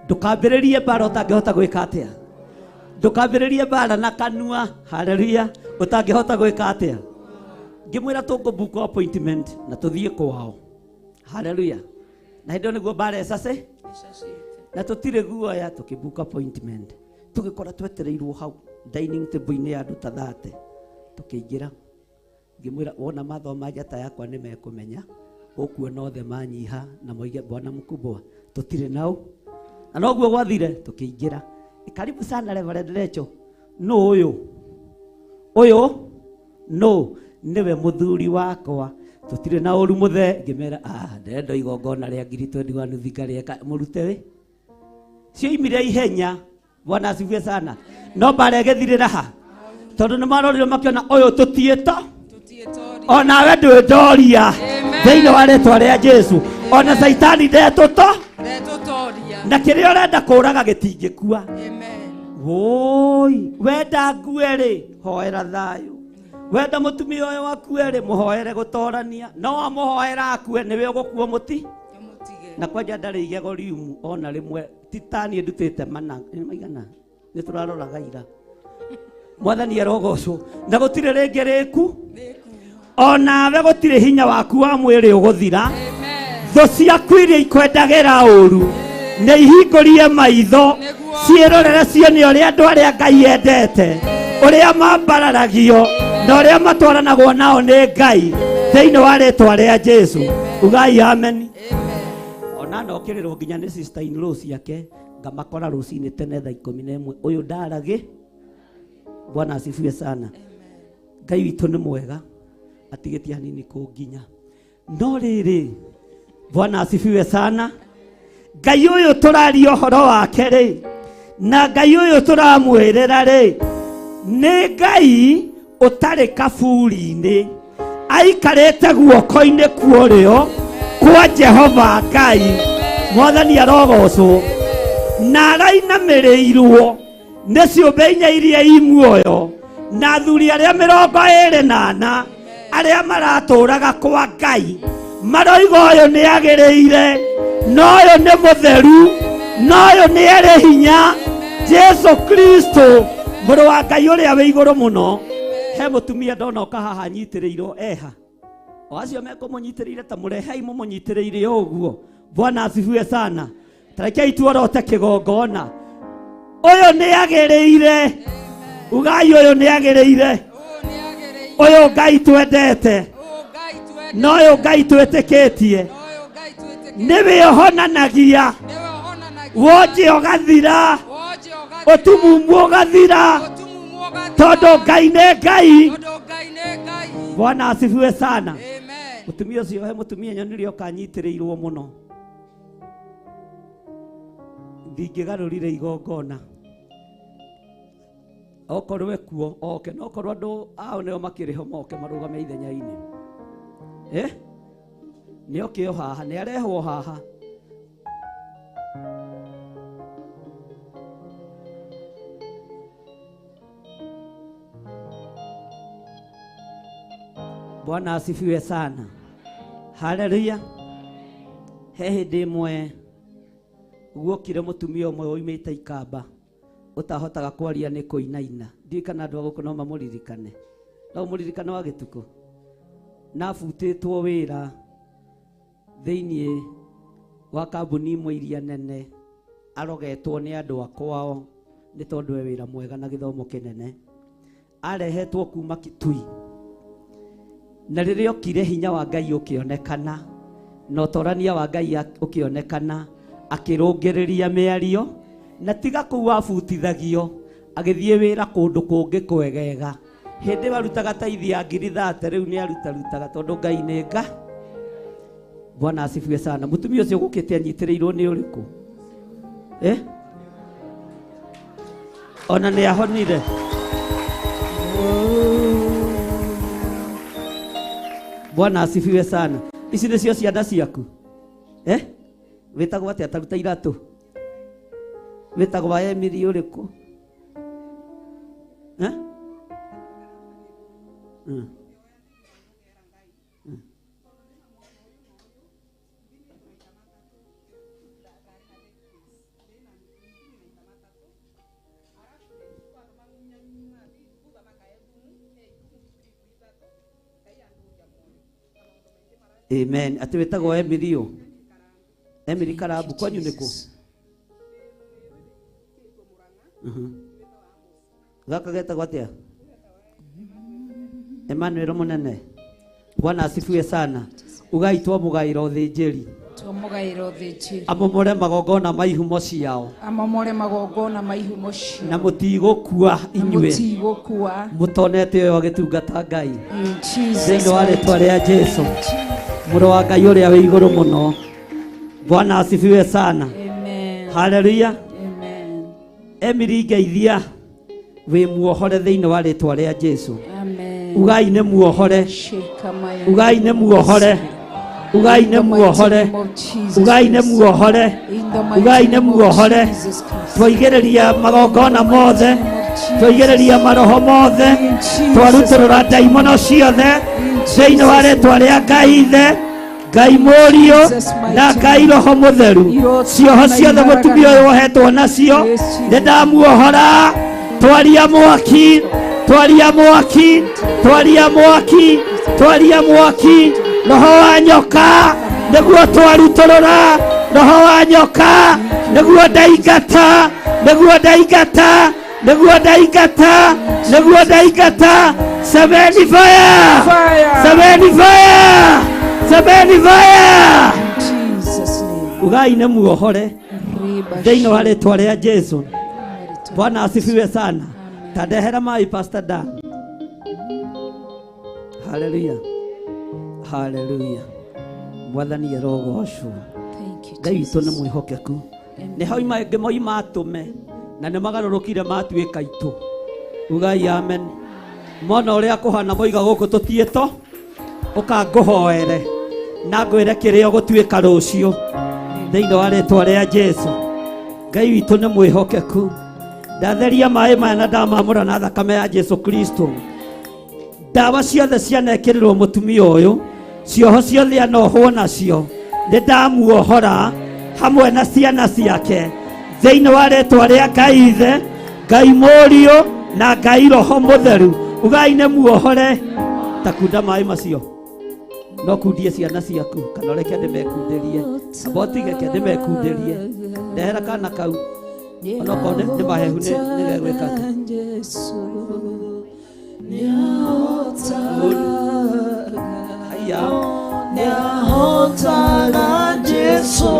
ndũkambĩrĩrie mbara ũtangĩhota gwĩka atĩa, ndũkambĩrĩrie mbara na kanua, haleluya, ũtangĩhota gwĩka atĩa. Ngĩmwĩra tũkũbook appointment na tũthiĩ kwao, haleluya. Na hĩndĩ ĩyo nĩguo mbara ĩcace na tũtirĩ guoya, tũkĩbook appointment tũgĩkora twetereirwo hau dining table-inĩ ya andũ ta 30. Tũkĩingĩra ngĩmwĩra wona mathoma njata yakwa nĩ mekũmenya ũkuona othe manyiha na moige bwana mkubwa tũtirĩ nao. Na noguo gwathire tũkĩingĩra. Karibu sana Reverend Rachel. Nũ ũyũ? Ũyũ nũ? Nĩwe mũthuri wakwa. Tũtirĩ na ũru mũthe. Ngĩmera ndĩrenda igongona rĩa ngiri 21 thinga rĩeka mũrute wĩ. Cioimire ihenya. Bwana asifiwe sana. No mbara ĩgĩthirĩra ha? Tondũ nĩ marorire makĩona ũyũ tũtiĩto onawe ndwĩndoria thĩinĩ wa rĩtwa rĩa Jesu. Ona Caitani ndetũto na kĩrĩa ũrenda kũraga gĩtingĩkua. Woi, wenda ngue rĩ, hoera thayũ. Wenda mũtumia ũyũ akue rĩ, mũhoere gũtorania. No wamũhoera akue nĩwe ũgũkua mũti. Na kwanja ndarĩ igego riumu ona rĩmwe ti ta niĩ ndutĩte mana nĩ maigana nĩ tũraroraga ira. Mwathani arogocwo. Na gũtirĩ rĩngĩ rĩku onawe gũtirĩ hinya waku wa mwĩrĩ ũgũthira. Thũ ciaku iria ikwendagĩra ũru nĩ ihingũrie maitho ciĩrorere cione ũrĩa andũ arĩa Ngai endete ũrĩa mambararagio na ũrĩa matwaranagwo nao nĩ Ngai thĩinĩ wa rĩtwa rĩa Jesu. Ugai amen. Ona nokĩrĩrwo nginya nĩ sister in law ciake ngamakora rũcinĩ tene thaa 11 ũyũ ndaragĩ. Bwana asifiwe sana. Ngai witũ nĩ mwega atigĩtie hanini kũnginya. No rĩrĩ, Bwana asifiwe sana. Ngai ũyũ tũraria ũhoro wake rĩ, na Ngai ũyũ tũramwĩrĩra rĩ, nĩ Ngai ũtarĩ kaburi-inĩ, aikarĩte guoko-inĩ kwa ũrĩo kwa Jehova Ngai. Mwathani arogocwo. Na arainamĩrĩirwo nĩ ciũmbe inya iria i muoyo na athuri arĩa 24 arĩa maratũraga kwa Ngai maroiga ũyũ nĩ agĩrĩire, na ũyũ nĩ mũtheru, na ũyũ nĩ arĩ hinya, Jesu Kristo mũrũ wa Ngai ũrĩa wĩ igũrũ mũno. He mũtumia ndona ũka haha anyitĩrĩirwo eha, o acio mekũmũnyitĩrĩire ta mũrehei mũmũnyitĩrĩire ũguo. Bwana asifiwe sana. Tarekei tuorote kĩgongona. Ũyũ nĩ agĩrĩire. Ugai ũyũ nĩ agĩrĩire. Ũyũ Ngai twendete na ũyũ Ngai twĩtĩkĩtie nĩwe ũhonanagia wonje ũgathira ũtumumu ũgathira tondũ Ngai nĩ Ngai. Bwana asifiwe sana. Mutumia ũcio he mũtumia nyonire ũkanyitĩrĩirwo mũno. Ndingĩgarũrire igongona. Okorwo ekuo oke, no okorwo andũ ao nĩo makĩrĩ ho moke marũgame ithenya-inĩ. Nĩ oke o haha, nĩ arehwo haha. Bwana asifiwe sana. Haleluya. He hĩndĩ ĩmwe guokire mũtumia ũmwe woimĩte Ikamba ũtahotaga kwaria nĩ kũinaina. Ndiũĩ kana andũ a gũkũ no mamũririkane. No mũririkane wa gĩtukũ. Na abutĩtwo wĩra thĩinĩ wa kambuni imwe iria nene, arogetwo nĩ andũ a kwao nĩ tondũ e wĩra mwega na gĩthomo kĩnene. Arehetwo kuma Kitui. Na rĩrĩa okire hinya wa Ngai ũkĩonekana, na ũtorania wa Ngai ũkĩonekana, akĩrũngĩrĩria mĩario, na tiga kũu abutithagio, agĩthiĩ wĩra kũndũ kũngĩ kwegega. Hĩndĩ ĩyo arutaga taithi ya ngiri 30, rĩu nĩ arutarutaga tondũ Ngai nĩ nga. Bwana asifiwe sana. Mũtumia ũcio gũkĩte anyitĩrĩirwo nĩ ũrĩkũ? Ona nĩ ahonire. Bwana asifiwe sana. Ici nĩcio ciana ciaku? Wĩtagwo atĩa? Ta ruta iratũ. Wĩtagwo wa Emily ũrĩkũ? Amen. Ati wĩtagwo Emily ũ? Emily Karabu, kwanyu nĩ kũ? Gaka getagwo atĩa? Emmanuel Mũnene. Bwana asifiwe sana. Ugai twamũgaĩra ũthĩnjĩri. Twamũgaĩra ũthĩnjĩri. Amomore magongona ma ihumo ciao. Amomore magongona ma ihumo ciao. Na mũtigũkua inyuĩ. Mũtigũkua. Mũtonete ũyũ agĩtungata Ngai. In Jesus Thĩinĩ wa rĩtwa rĩa Jesu. Name. Mũrũ wa Ngai ũrĩa wĩ igũrũ mũno. Bwana asifiwe sana. Amen. Hallelujah. Amen. Emily ngeithia wĩ muohore thĩinĩ wa rĩtwa rĩa Jesu. Amen. Ugai nĩ muohore. Shikamaya. Ugai nĩ muohore. Ugai nĩ muohore. Ugai nĩ muohore. Ugai nĩ muohore. Twaigĩrĩria magongona mothe. Twaigĩrĩria maroho mothe. Twarutũrũra ndaimono ciothe thĩinĩ wa rĩtwa rĩa Ngai Ithe, Ngai Mũriũ na Ngai Roho Mũtheru. Cioho ciothe mũtumia ũyũ wohetwo nacio nĩ ndamuohora. Twaria mwaki, twaria mwaki, twaria mwaki, twaria mwaki. Roho wa nyoka nĩguo twarutũrũra. Roho wa nyoka nĩguo ndaingata, nĩguo ndaingata, nĩguo ndaingata, nĩguo ndaingata. Semeni fire! Semeni fire! Semeni fire! Jesus name. Ugai nĩ muohore thĩinĩ wa rĩtwa rĩa Jesu. Bwana asifiwe sana. Tandehera mai Pastor Dan. Hallelujah. Hallelujah. Mwathani arogocwo. Ngai witũ nĩ mwĩhokeku. Nĩ hauma angĩ moima atũme na nĩ magarũrũkire matuĩka itũ. Ugai amen. Mona ũrĩa kũhana moiga gũkũ tũtiĩto, ũkangũhoere na ngwĩre kĩrĩa ũgũtuĩka rũciũ thĩinĩ wa rĩtwa rĩa Jesu. Ngai witũ nĩ mwĩhokeku. Ndatheria maĩ maya na ndamamũra na thakame ya Jesu Kristo. Ndawa ciothe cianekĩrĩrwo mũtumia ũyũ, cioho ciothe anohwo nacio, nĩ ndamuohora hamwe na ciana ciake thĩinĩ wa rĩtwa rĩa Ngai Ithe, Ngai Mũriũ na Ngai Roho Mũtheru. Ugai nĩ muohore. Ta kunda maĩ macio. No kundie ciana ciaku kana ũreke ndĩmekundĩrie. Amba ũtige ke ndĩmekundĩrie. Ndehera kana kau. Onokorwo nĩ mahehu nĩ gegwĩka atĩa. Haiya. Nĩahotaga Jesu,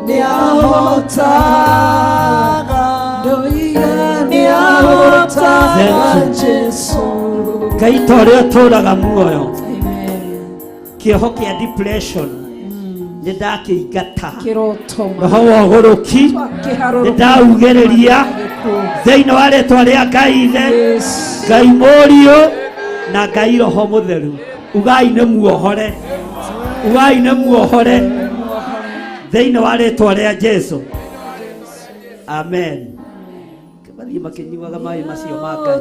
nĩahotaga, nĩahotaga Jesu. Ngai ta ũrĩa ũtũũraga muoyo. Kĩoho kĩa depression nĩ ndakĩingata. Kĩrotoma. Roho wa ũgũrũki nĩ ndaugĩrĩria thĩinĩ wa rĩtwa rĩa Ngai Ithe, Ngai Mũriũ na Ngai Roho Mũtheru. Ugai nĩ muohore, ugai nĩ muohore thĩinĩ wa rĩtwa rĩa Jesu. Amen. Mathiĩ makĩnyuaga maĩ macio ma Ngai.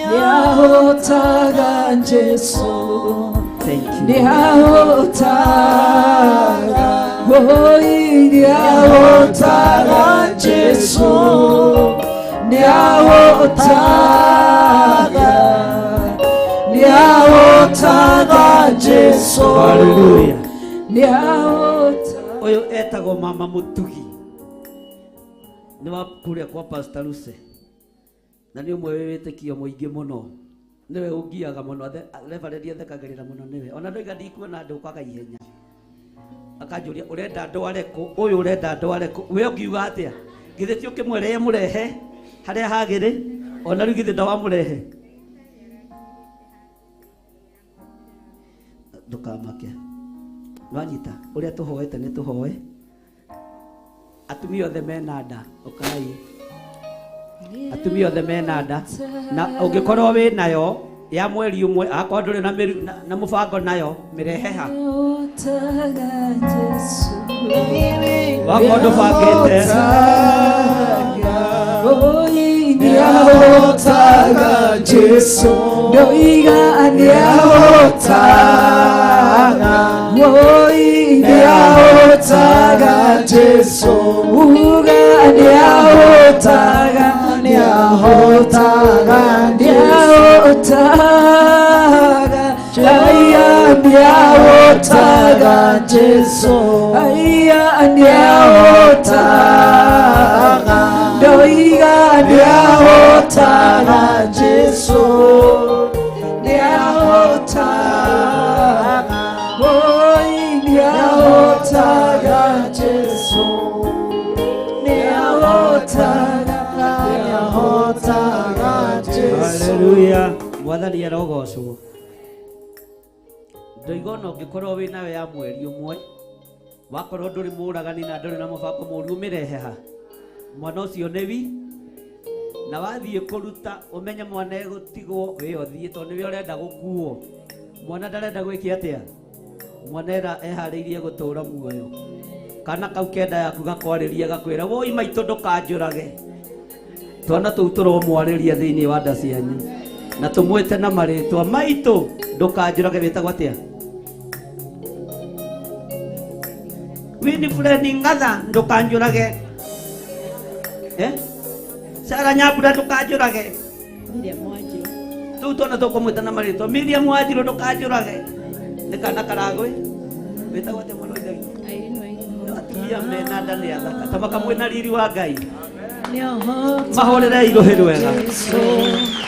Nĩahotaga Jesu. Thank you. Nĩahotaga. Oi, nĩahotaga Jesu. Nĩahotaga. Nĩahotaga Jesu. Hallelujah. Nĩahotaga. Ũyũ etagwo mama Mũtugi, nĩ wa kũrĩa kwa Pastor Lucy, na nĩ ũmwe wĩ wĩtĩkio mũingĩ mũno, nĩwe ũngiaga mũno. Reverend athekagĩrĩra mũno nĩwe, ona ndoiga ndikuona ndũkaga ihenya, akanjũria ũrenda ndware kũ, ũyũ ũrenda ndware kũ, we ũngiuga atĩa? Githĩ ti ũkĩmwĩre mũrehe harĩa hagĩrĩ, ona rĩu githĩ ndawamũrehe? Ndũkamake, nwanyita ũrĩa tũhoete nĩ tũhoe. Atumia othe mena nda, ũkai. Atumia othe mena nda, na ũngĩkorwo wĩ nayo ya mweri ũmwe, akorwo ndũrĩ na mĩru- na- na mũbango nayo, mĩrehe ha. Nĩahotaga Jesu. Wakorwo ndũbangĩte. Oi, nĩahotaga Jesu. Ndoiga nĩahotaga. Oi, nĩahotaga Jesu. Uga nĩahotaga, nĩahotaga, nĩahotaga. Aya nĩahotaga Jesu. Aya nĩahotaga. Ndoiga nĩahotaga Jesu. Nĩahotaga. Oi, nĩahotaga Jesu. Nĩahotaga, nĩahotaga Jesu. Haleluya. Mwathani arogocwo. Ndoiga ona ũngĩkorwo wĩ nayo ya mweri ũmwe, wakorwo ndũrĩ mũragani na ndũrĩ na mũbango mũru, ũmĩrehe ha. Mwana ũcio nĩ wi, na wathiĩ kũruta ũmenye mwana egũtigwo wĩ ũthiĩ, tondũ nĩwe ũrenda gũkuo. Mwana ndarenda gwĩka atĩa? Mwana era eharĩirie gũtũra muoyo. Kana kau kenda yaku gakwarĩria gakwĩra, woi maitũ ndũkanjũrage. Twana tũu tũromwarĩria thĩinĩ wa nda cianyu, na tũmwĩte na marĩtwa, maitũ ndũkanjũrage. Wĩtagwo atĩa? Winifred Ngatha, ndũkanjũrage. Sara Nyambura, ndũkanjũrage. Tũu twana tũkũmwĩta na marĩtwa. Miriam Wanjirũ, ndũkanjũrage. Nĩ kana karagwĩ. Wĩtagwo atĩa mwana wa Ithe witũ? Atumia mena nda nĩ athaka, ta makamwĩna riri wa Ngai. Mahũrĩre irũhĩ rwega.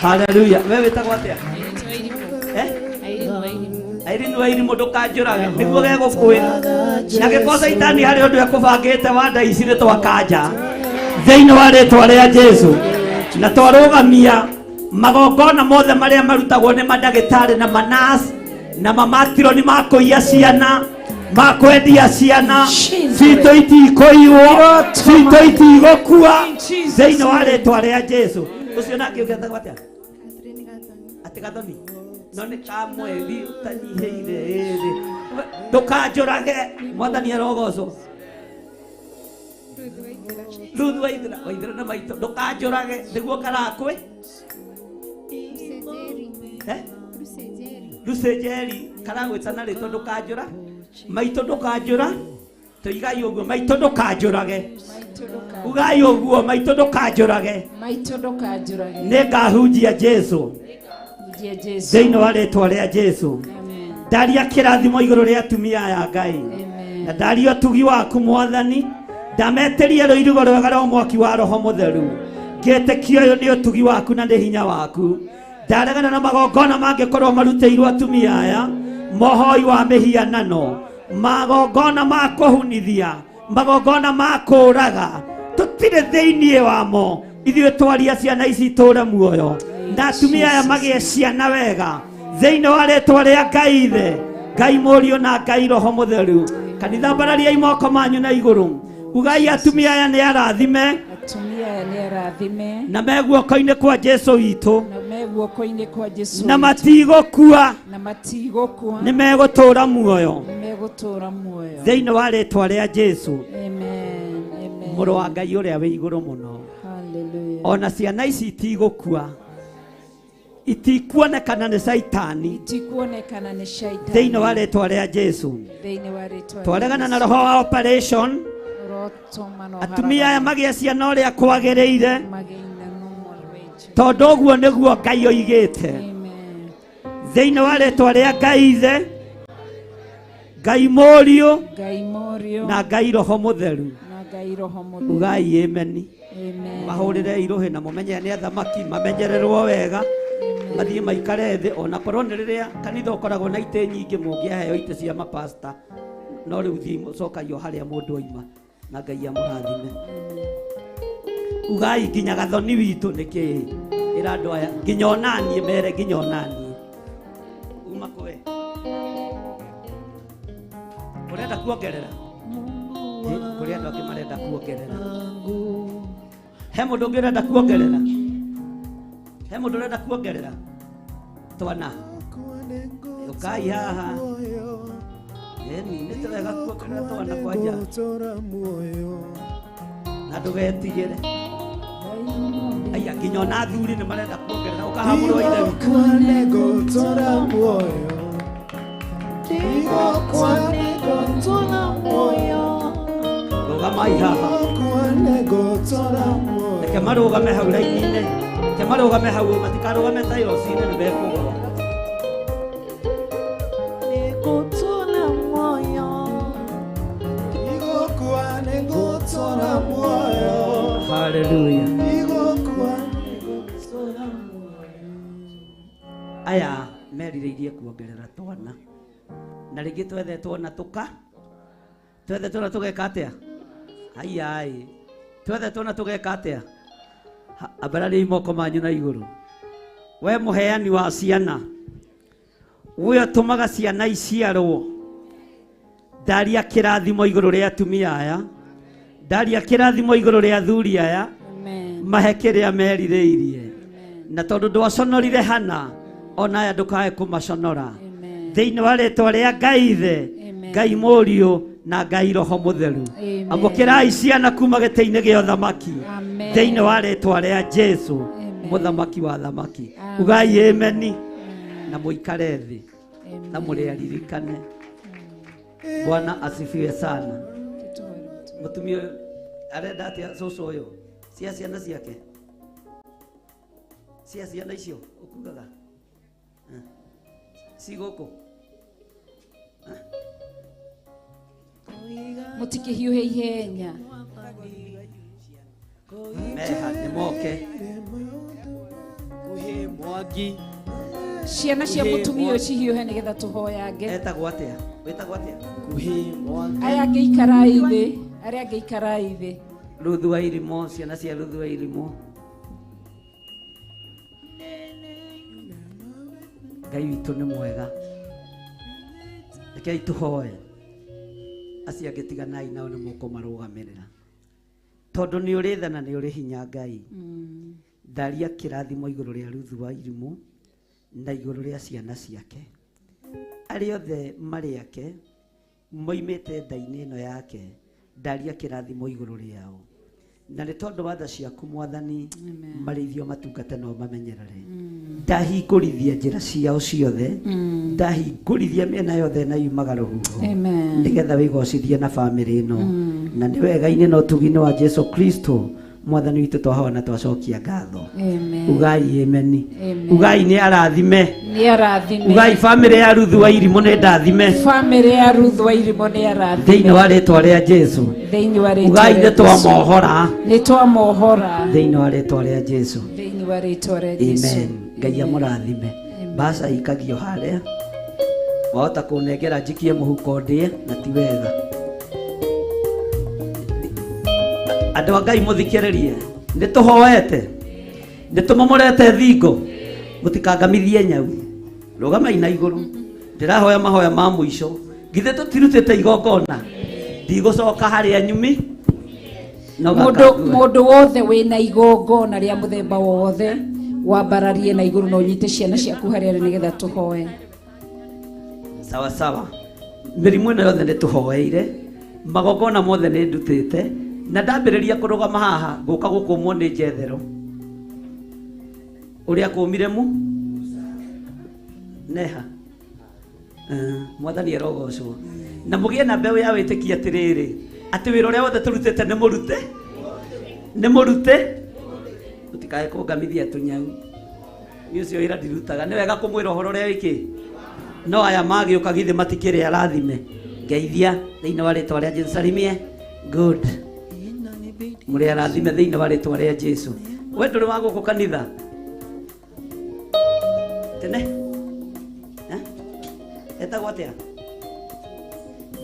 Haleluya. We wĩtagwo atĩa? Irene wa Irimũ, ndũkanjũrage, nĩguo gegũkwĩra. Na gĩkorwo Caitani harĩ ũndũ ekũbangĩte wa nda ici, nĩ twakanja thĩinĩ wa rĩtwa rĩa Jesu, na twarũgamia magongona mothe marĩa marutagwo nĩ mandagĩtarĩ na manas na mamatironi ma kũiya ciana, ma kwendia ciana citũ, itikũiywo, citũ itigũkua thĩinĩ wa rĩtwa rĩa Jesu. Ũcio nake ũngĩtagwo atĩa? Atĩ Gathoni, no nĩ ka mweri ũtanyihĩire ĩrĩ. Ndũkanjũrage. Mwathani arogocwo. Ruthu Waithĩra, Waithĩra na maitũ ndũkanjũrage, nĩguo karakwĩ. Lucy Njeri karagwĩta na rĩtwa ndũkanjũra, maitũ ndũkanjũra. Tũigai ũguo, maitũ ndũkanjũrage. Ugai ũguo, maitũ ndũkanjũrage. Maitũ ndũkanjũrage. Nĩ ngahunjia Jesu. Hunjia Jesu. Thĩinĩ wa rĩtwa rĩa Jesu. Ndaria kĩrathimo igũrũ rĩa atumia aya Ngai, na ndaria ũtugi waku Mwathani. Ndametĩrie rũirigo rwega rwa mwaki wa Roho Mũtheru, ngĩtĩkia ũyũ nĩ ũtugi waku na nĩ hinya waku. Ndaregana na magongona mangĩkorwo marutĩirwo atumia aya, mohoi wa mĩhianano, magongona ma kũhunithia, magongona ma kũũraga, tũtirĩ thĩinĩ wamo. Ithuĩ twaria ciana ici itũre muoyo, na atumia aya magĩe ciana wega Thĩinĩ wa rĩtwa rĩa Ngai Ithe, Ngai Mũriũ na Ngai Roho Mũtheru. Kanitha mbarariai moko manyu na igũrũ. Ugai atumia aya nĩ arathime Atumia aya nĩ arathime na me guoko-inĩ kwa Jesu witũ na me guoko-inĩ kwa Jesu na witũ. matigũkua na matigũkua nĩ megũtũũra muoyo nĩ megũtũũra muoyo. Thĩinĩ wa rĩtwa rĩa Jesu Amen. Amen. mũrũ wa Ngai ũrĩa wĩ igũrũ mũno. Hallelujah. Ona ciana ici itigũkua, itikuonekana nĩ Caitani Itikuonekana nĩ shaitani. Thĩinĩ wa rĩtwa rĩa Jesu. Thĩinĩ wa rĩtwa rĩa Twaregana na Jesu. roho wa operation. Ũrotũma na Atumia aya ũharagane. magĩe ciana ũrĩa kwagĩrĩire Magĩe na normal weight. Tondũ ũguo nĩguo Ngai oigĩte. Thĩinĩ wa rĩtwa rĩa Ngai Ithe, Ngai Mũriũ Ngai Mũriũ na Ngai Roho Mũtheru. Na Ngai Roho Mũtheru. Ugai ameni. Amen. Mahũrĩre irũhĩ na mũmenye nĩ athamaki, mamenyererwo wega, mathiĩ maikare thĩ ona korwo nĩ rĩrĩa kanitha ũkoragwo na itĩ nyingĩ mũngĩaheo itĩ cia mapasta, no rĩu thiĩ mũcokagio harĩa mũndũ oima na Ngai amũrathime. Ugai nginya gathoni witũ nĩkĩ ĩra andũ aya nginya onaniĩ mere nginya onaniĩ uma kwe ũrenda kuongerera. Kũrĩ andũ angĩ marenda kuongerera. He mũndũ ũngĩ ũrenda kuongerera? He mũndũ ũrenda kuongerera twana? Ũkai haha. Ĩni nĩ wega kuongerera twana kwanja na ndũgetigĩre. Aya nginya ona athuri nĩ marenda kuongerera. Ũkaha mũrũ wa ithe witũ. Rũgamai haha, reke marũgame hau raini-inĩ, reke marũgame hau, matikarũgame tairo-inĩ nĩ mekũgũa. Nĩngũtũũra muoyo. Haleluya. Aya merirĩirie kuongerera twana na rĩngĩ twethe twana tũka twethe twana tũgeka atĩa? Aiai, twethe twana tũgeka atĩa? Ambarariai moko manyu na igũrũ. We mũheani wa ciana, we ũtũmaga ciana iciarwo, ndaria kĩrathimo igũrũ rĩa atumia aya, ndaria kĩrathimo igũrũ rĩa athuri aya, mahe kĩrĩa merirĩirie. Na tondũ ndwaconorire Hana, ona aya ndũkae kũmaconora. Thĩinĩ wa rĩtwa rĩa Ngai Ithe, Ngai Mũriũ na Ngai Roho Mũtheru. Amen. Amũkĩrai ciana kuma gĩtĩ-inĩ gĩa ũthamaki. Amen. Thĩinĩ wa rĩtwa rĩa Jesu, mũthamaki wa thamaki. Ugai ameni na mũikare thĩ na mũrĩaririkane. Bwana asifiwe sana. Mũtumia ũyũ arenda atĩa cũcũ ũyũ? Cia ciana ciake? Cia ciana icio ũkugaga? Ci gũkũ? Mũtikĩhiũhe ihenya. Meha nĩ moke. Mwangi. Ciana cia mũtumia ũyũ cihiũhe nĩgetha tũhoyange. Etagwo atĩa? Wĩtagwo atĩa? Aya angĩ ikarai thĩ, arĩa angĩ ikarai thĩ. Ruthu wa Irimũ, ciana cia Ruthu wa Irimũ. Ngai witũ nĩ mwega. Rekei tũhoe. Acio angĩ tiganai nao nĩ mũkũmarũgamĩrĩra. Tondũ nĩ ũrĩ tha na nĩ ũrĩ hinya Ngai. Ndaria kĩrathimo igũrũ rĩa Ruthu wa Irimũ na igũrũ rĩa ciana ciake. Arĩa othe marĩ ake moimĩte nda-inĩ ĩno yake, ndaria kĩrathimo igũrũ rĩao. Na nĩ tondũ wa tha ciaku Mwathani, marĩithio matungate no mamenyerere. Ndahingũrithia njĩra ciao ciothe, ndahingũrithia mĩena yothe na yumaga rũhuho. Amen. Nĩgetha wĩgocithie na bamĩrĩ ĩno. Na nĩ wega-inĩ na ũtugi-inĩ wa Jesu Kristo Mwathani witũ twahoya na twacokia ngatho. Amen. Ugai ameni. Amen. Ugai nĩ arathime. Nĩ arathime. Ugai bamĩrĩ ya Ruthu wa Irimũ nĩ ndathime. Bamĩrĩ ya Ruthu wa Irimũ nĩ arathime. Thĩinĩ wa rĩtwa rĩa Jesu. Thĩinĩ wa rĩtwa Ugai rĩa nĩ Jesu. twamohora. Nĩ twamohora. Thĩinĩ wa rĩtwa rĩa Jesu. Thĩinĩ wa rĩtwa rĩa Jesu. Amen. Ngai amũrathime. Mbaca ikagio harĩa. Wahota kũnengera njikie mũhuko ndĩe na ti wega. Andũ a Ngai mũthikĩrĩrie. Nĩ tũhoete. Nĩ tũmomorete thingo. Mũtikangamithie nyau. Rũgamai na igũrũ. Ndĩrahoya mahoya ma mũico. Githĩ tũtirutĩte igongona? Ndigũcoka harĩa nyumi. No Mundu gaka- mundu wothe wina igongona ria muthemba wothe wambararie na iguru na unyite ciana ciaku haria arĩ nigetha tuhoe. Sawa sawa. Mĩrimũ ĩno yothe nĩ tũhoeire, magongona mothe nĩ ndutĩte, na ndambĩrĩria kũrũgama haha ngũka gũkũmwo nĩ njethero. Ũrĩa kũmire mu neha. Mwathani arogocwo. Na mũgĩe na mbeũ ya wĩtĩkia atĩrĩrĩ, atĩ wĩra ũrĩa wothe tũrutĩte nĩ mũrute, nĩ mũrute, mũtikae kũngamithia tũnyau. Niĩ ũcio wĩra ndirutaga, nĩ wega kũmwĩra ũhoro ũrĩa wĩkĩ. No aya magĩũka githĩ matikĩrĩ arathime. Ngeithia thĩinĩ wa rĩtwa rĩa Jesu. Salimie. Good. Mũrĩ arathime thĩinĩ wa rĩtwa rĩa Jesu. We ndũrĩ wa gũkũ kanitha? Tene? Eh? Etagwo atĩa?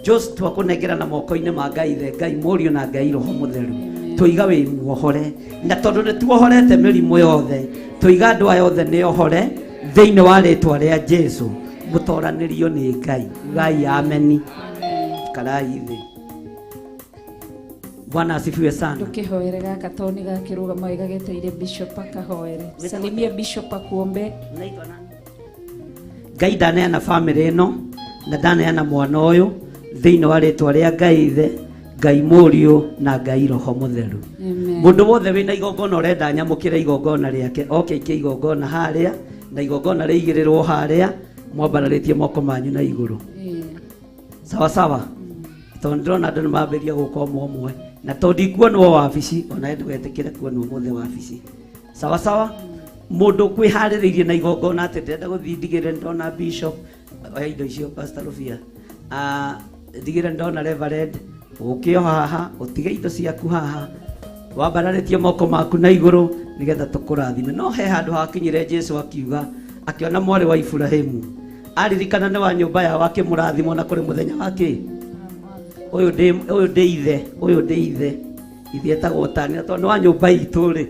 Jos twakũnengera na moko-inĩ ma Ngai the Ngai Mũriũ na Ngai Roho Mũtheru. Tũiga wĩ muohore na tondũ nĩ tuohorete mĩrimũ yothe, tũiga andũ aya othe nĩ ohore thĩinĩ wa rĩtwa rĩa Jesu. Mũtoranĩrio nĩ Ngai. Ugai ameni. Karai thĩ. Bwana asifiwe sana. Ndukihoere gaka to nĩ gakĩrũgama wega getereire bishop akahoere. Salimia bishop akuombe. Ngai ndaneana bamĩrĩ ĩno na ndaneana mwana ũyũ thĩinĩ wa rĩtwa rĩa Ngai Ithe, Ngai Mũriũ na Ngai Roho Mũtheru. Amen. Mũndũ wothe wĩna igongona ũrenda nyamũkĩre igongona rĩake oke aikie igongona harĩa na igongona rĩigĩrĩrwo harĩa mwambararĩtie moko manyu na igũrũ. Sawa sawa. Tondũ ndĩrona andũ nĩ mambĩrĩria gũka ũmwe ũmwe na tondũ ndikuonwo wabici ona ndũgetĩkĩre kuonwo ũmũthĩ wabici. Sawa sawa. Mũndũ kwĩharĩrĩirie na igongona atĩ ndĩrenda gũthiĩ ndigĩrĩre ndona bishop oya indo icio Pastor Rufia. Ndigĩrĩre ndona reverend ũke o haha ũtige indo ciaku haha wambararĩtie moko maku na igũrũ nĩgetha tũkũrathime. No he handũ hakinyire Jesu akiuga akĩona mwarĩ wa Iburahĩmu aririkana nĩ wa nyũmba yao akĩmũrathima ona kũrĩ mũthenya wa kĩ ũyũ ndĩ ithe ũyũ ndĩ ithe ithe etagwo Tania tondũ nĩ wa nyũmba itũ rĩ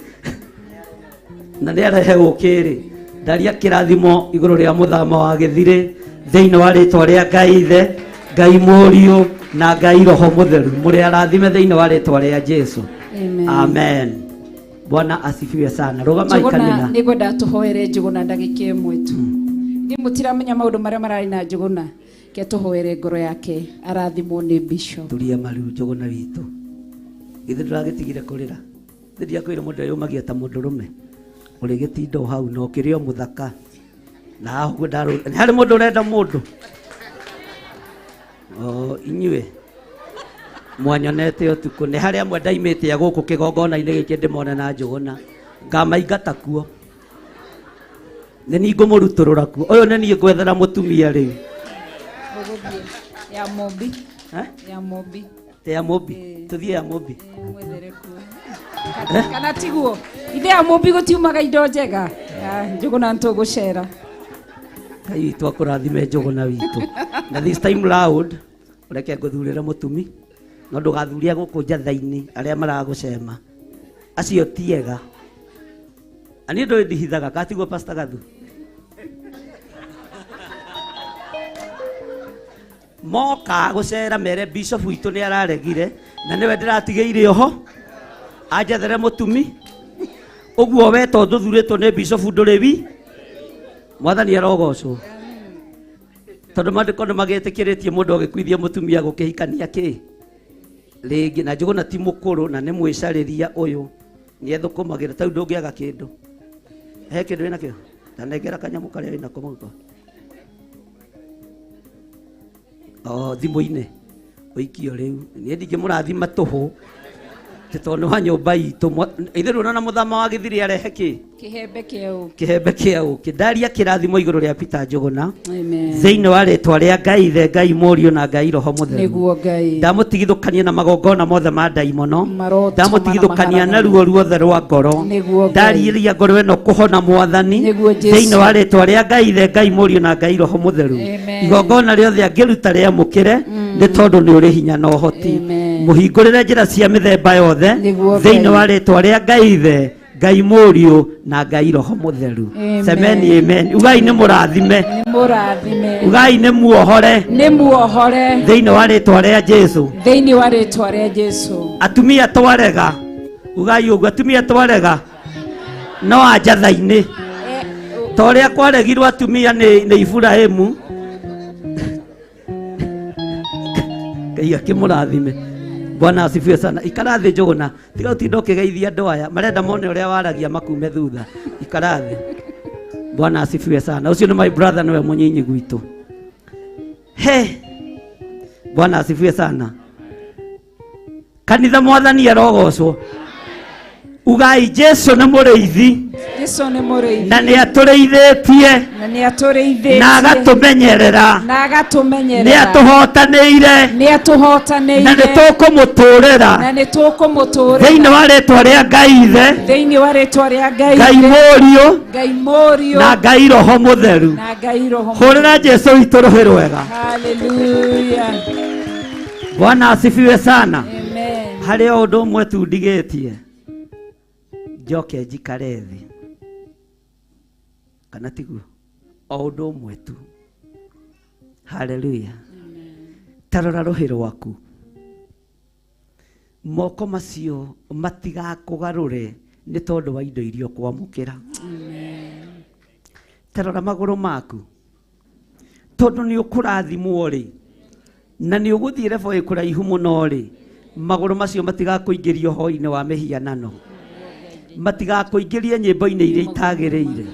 na nĩ arehe ũkĩ rĩ ndaria kĩrathimo igũrũ rĩa mũthama wa gĩthirĩ thĩinĩ wa rĩtwa rĩa Ngai Ithe Ngai Mũriũ na Ngai Roho Mũtheru. Mũrĩ arathime thĩinĩ wa rĩtwa rĩa Jesu. Amen. Amen. Bwana asifiwe sana. Rũgamai Njũgũna kanitha. nĩ ngwenda tũhoere Njũgũna ndagĩka ĩmwe tu. Ithuĩ mũtiramenya maũndũ marĩa mararĩ na Njũgũna. Ke tũhoere ngoro yake arathimwo nĩ bishop. Turia maru Njũgũna witũ. Githĩ ndũragĩtigire kũrĩra? Githĩ ndiakwĩra mũndũ eyũmagia ta mũndũrũme? Ũrĩgĩtinda o hau na ũkĩrĩ o mũthaka. Na haha ũguo ndarũ- nĩ harĩ mũndũ ũrenda mũndũ? O, inyuĩ mwanyonete ũtukũ nĩ harĩ amwe ndaimĩte a gũkũ kĩgongona-inĩ gĩkĩ ndĩmone na Njũgũna ngamaingata kuo nĩ niĩ ngũmũrutũrũra kuo ũyũ nĩ niĩ ngwethera mũtumia rĩu. Ũgũthiĩ ya Mũmbi. Eh? Ya Mũmbi. Te ya Mũmbi. Tũthiĩ ya Mũmbi. Mwethere kuo. Kana tiguo ithe ya Mũmbi gũtiumaga indo njega. Njũgũna nĩtũgũcera. Ngai witũ akũrathime Njũgũna witũ. Na this time round ũreke ngũthurĩre mũtumi no ndũgathurie gũkũ njatha-inĩ arĩa maragũcema acio ti ega. Na niĩ ndũĩ ndihithaga katiguo Pastor Gathu. Moka gũcera mere bishop witũ nĩ araregire na nĩwe ndĩratigĩire oho anjethere mũtumi ũguo we tondũ thurĩtwo nĩ bishop ndũrĩ wi mwathani arogocwo tondũ maandĩko nĩ magĩtĩkĩrĩtie mũndũ agĩkuithia mũtumia gũkĩhikania kĩ rĩngĩ na Njũgũna ti mũkũrũ na nĩ mwĩcarĩria ũyũ nĩ ethũkũmagĩra tau ndũngĩaga kĩndũ he kĩndũ wĩnakĩo ta nengera kanyamũ karĩa wĩnako mũhuko o thimũ-inĩ ũikio rĩu niĩ ndingĩmũrathima tũhũ atĩ tondũ nĩ wa nyũmba itũ ithuĩ ndũrona mũthama wa gĩthiri arehe kĩ Kĩhembe kĩa ũkĩ. Kĩhembe kĩa ũkĩ. Ndaria kĩrathimo igũrũ rĩa Peter Njũgũna. Amen. Thĩinĩ wa rĩtwa rĩa Ngai Ithe, Ngai Mũriũ na Ngai Roho Mũtheru. Nĩguo Ngai. Ndamũtigithũkania na magongona mothe ma ndaimono. Marotũma na Ndamũtigithũkania na maharagania. ruo ruothe rwa ngoro. Nĩguo Ngai. Ndariĩria ngoro ĩno kũhona Mwathani. Nĩguo Jesu. Thĩinĩ wa rĩtwa rĩa Ngai Ithe, Ngai Mũriũ na Ngai Roho Mũtheru. Amen. Igongona rĩothe angĩruta rĩamũkĩre nĩ tondũ nĩ ũrĩ hinya na ũhoti. Amen. Mũhingũrĩre njĩra cia mĩthemba yothe. Nĩguo Thĩinĩ Ngai. wa rĩtwa rĩa Ngai Ithe, Ngai Mũriũ na Ngai Roho Mũtheru. Amen. Semeni amen. Ugai nĩ mũrathime. Nĩ mũrathime. Ugai nĩ muohore. Nĩ muohore. Thĩinĩ wa rĩtwa rĩa Jesu. Thĩinĩ wa rĩtwa rĩa Jesu. Atumia twarega. Ugai ũguo atumia twarega. No anjatha-inĩ. Ta ũrĩa kwaregirwo atumia nĩ Iburahĩmu. Ngai akĩmũrathime. Bwana asifiwe sana. Ikara thĩ Njũgũna. Tiga ũtinda ũkĩgeithia andũ aya. Marenda mone ũrĩa waragia makume thutha. Ikara thĩ. Bwana asifiwe sana. Ũcio nĩ my brother nĩwe mũnyinyi gwitũ. He. Bwana asifiwe sana. Kanitha mwathani arogocwo. Ugai Jesu nĩ mũrĩithi. Jesu nĩ mũrĩithi. Na nĩ atũrĩithĩtie. Na nĩ atũrĩithĩtie. Na agatũmenyerera. Na agatũmenyerera. Nĩ atũhotanĩire. Nĩ atũhotanĩire. Na nĩ tũkũmũtũũrĩra. Na nĩ tũkũmũtũũrĩra. Thĩinĩ wa rĩtwa rĩa Ngai Ithe. Thĩinĩ wa rĩtwa rĩa Ngai Ngai Ithe. Mũriũ. Ngai Mũriũ. Na Ngai Roho Mũtheru. Na Ngai Roho Mũtheru. Hũrĩra Jesu witũ rũhĩ rwega. Hallelujah. Bwana asifiwe sana. Amen. Harĩ o ũndũ ũmwe tu ndigĩtie. Njoke njikare thĩ. Kana tiguo? O ũndũ ũmwe tu. Hallelujah. Ta rora rũhĩ rwaku. Moko macio matigakũgarũre nĩ tondũ wa indo iria ũkwamũkĩra. Ta rora magũrũ maku. Tondũ nĩ ũkũrathimwo rĩ, na nĩ ũgũthiĩ level ĩ kũraihu mũno rĩ, magũrũ macio matigakũingĩria ũhoro-inĩ wa mĩhianano. Matigakũingĩrie nyĩmbo-inĩ iria itagĩrĩire.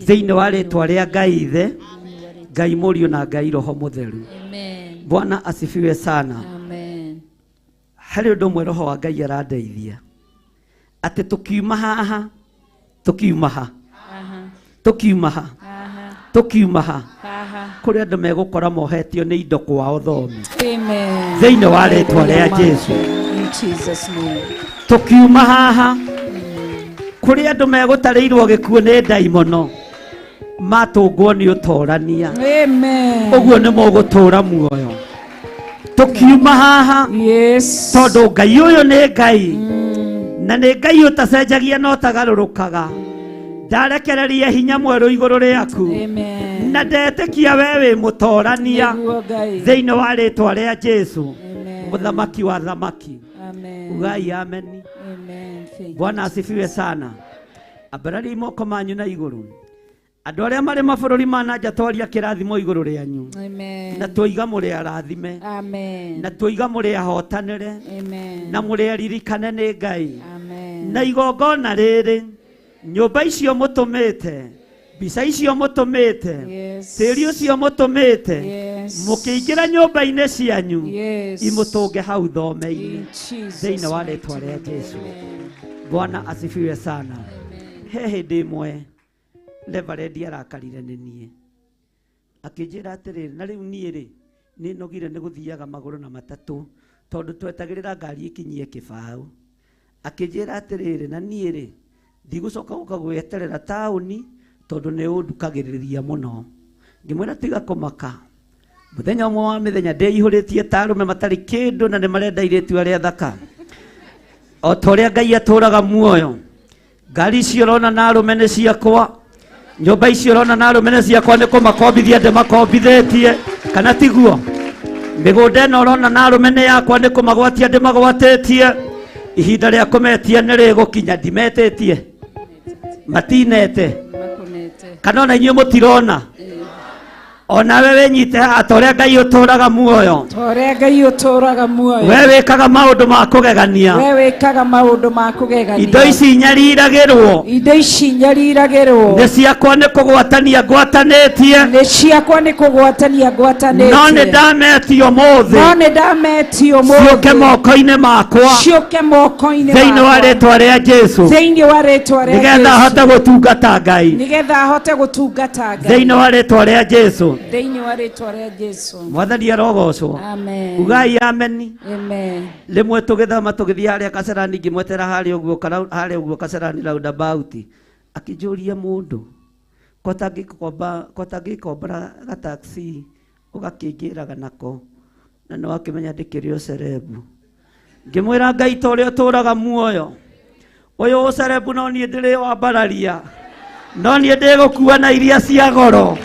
Thĩinĩ wa rĩtwa rĩa Ngai Ithe, Ngai Mũriũ na Ngai Roho Mũtheru. Bwana asifiwe sana. Amen. Harĩ ũndũ ũmwe Roho wa Ngai arandeithia. Atĩ tũkiuma haha, tũkiuma ha, tũkiuma ha, tũkiuma ha, kũrĩ andũ megũkora mohetio nĩ indo kwao thome. Amen. Thĩinĩ wa rĩtwa rĩa Jesu. In Jesus name. Tũkiuma haha, kũrĩ andũ megũtarĩirwo gĩkuũ nĩ ndaimono, matũngwo nĩ ũtorania. Amen. Ũguo nĩ mũgũtũũra muoyo. Tũkiuma haha, yes, tondũ Ngai ũyũ nĩ Ngai, na nĩ Ngai ũtacenjagia na ũtagarũrũkaga. Ndarekereria hinya mwerũ igũrũ rĩaku. Amen. Na ndetĩkia we wĩ mũtorania. Nĩguo Ngai. Thĩinĩ wa rĩtwa rĩa Jesu, mũthamaki wa thamaki. Amen. Ugai ameni. Amen. Thank you. Bwana asifiwe sana. Ambararia moko manyu na igũrũ. Andũ arĩa marĩ mabũrũri ma na nja twaria kĩrathimo igũrũ rĩanyu. Amen. Na twoiga mũrĩ arathime. Amen. Na twoiga mũrĩ ahotanĩre. Amen. Na mũrĩ aririkane nĩ Ngai. Amen. Na igongona rĩrĩ, nyũmba icio mũtũmĩte, mbica icio mũtũmĩte, Yes. tĩri ũcio mũtũmĩte, Yes. mũkĩingĩra nyũmba-inĩ cianyu, Yes. imũtũnge hau thome-inĩ. In Jesus Thĩinĩ wa mighty rĩtwa rĩa name. Jesu. Bwana asifiwe sana. He hĩndĩ ĩmwe Reverend arakarire nĩ niĩ. Akĩnjĩra atĩrĩrĩ, na rĩu niĩ rĩ, nĩ nogire nĩ gũthiaga magũrũ na matatũ tondũ twetagĩrĩra ngari ĩkinyie kĩbaũ. Akĩnjĩra atĩrĩrĩ, na niĩ rĩ, ndigũcoka gũka gweterera taũni tondũ nĩ ũndukagĩrĩria mũno. Ngĩmwĩra tiga kũmaka. Mũthenya ũmwe wa mĩthenya ndĩihũrĩtie ta arũme matarĩ kĩndũ na nĩ marenda airĩtu arĩa thaka. O ta ũrĩa Ngai atũũraga muoyo. Ngari icio ũrona na arũme nĩ ciakwa. Nyũmba icio ũrona na arũme nĩ ciakwa nĩ kũmakombithia ndĩmakombithĩtie, kana tiguo? Mĩgũnda ĩno ũrona na arũme nĩ yakwa nĩ kũmagwatia ndĩmagwatĩtie. Ihinda rĩa kũmetia nĩ rĩgũkinya, ndimetĩtie. Matinete. Kana ona inyuĩ mũtirona. Ona we wĩnyite haha ta ũrĩa Ngai ũtũũraga muoyo. Ta ũrĩa Ngai ũtũũraga muoyo. We wĩkaga maũndũ ma kũgegania. We wĩkaga maũndũ ma kũgegania. Indo ici nyariragĩrwo. Indo ici nyariragĩrwo. Nĩ ciakwa nĩ kũgwatania ngwatanĩtie. Nĩ ciakwa nĩ kũgwatania ngwatanĩtie. No nĩ ndametio ũmũthĩ. No nĩ ndametio ũmũthĩ. Ciũke moko-inĩ makwa. Ciũke moko-inĩ Thĩinĩ wa makwa. rĩtwa rĩa Jesu. Thĩinĩ wa rĩtwa rĩa Nĩgetha Jesu. ahote gũtungata Ngai. Nĩgetha ahote gũtungata Ngai. Thĩinĩ wa rĩtwa rĩa Jesu. Thĩinĩ wa rĩtwa rĩa Jesu. Mwathani arogocwo. Amen. Ugai ameni. Amen. Rĩmwe tũgĩthama tũgĩthiĩ harĩa Kasarani ngĩmwetera harĩa ũguo harĩa ũguo Kasarani roundabout. Akĩnjũria mũndũ kwatangĩkombora gataxi ũgakĩingĩraga nako na nĩ wakĩmenya ndĩkĩrĩ o cerebu. Ngĩmwĩra Ngai ta ũrĩa ũtũũraga muoyo. Ũyũ ũcerebu no niĩ ndĩrĩwambararia, no niĩ ndĩgũkua na iria cia goro,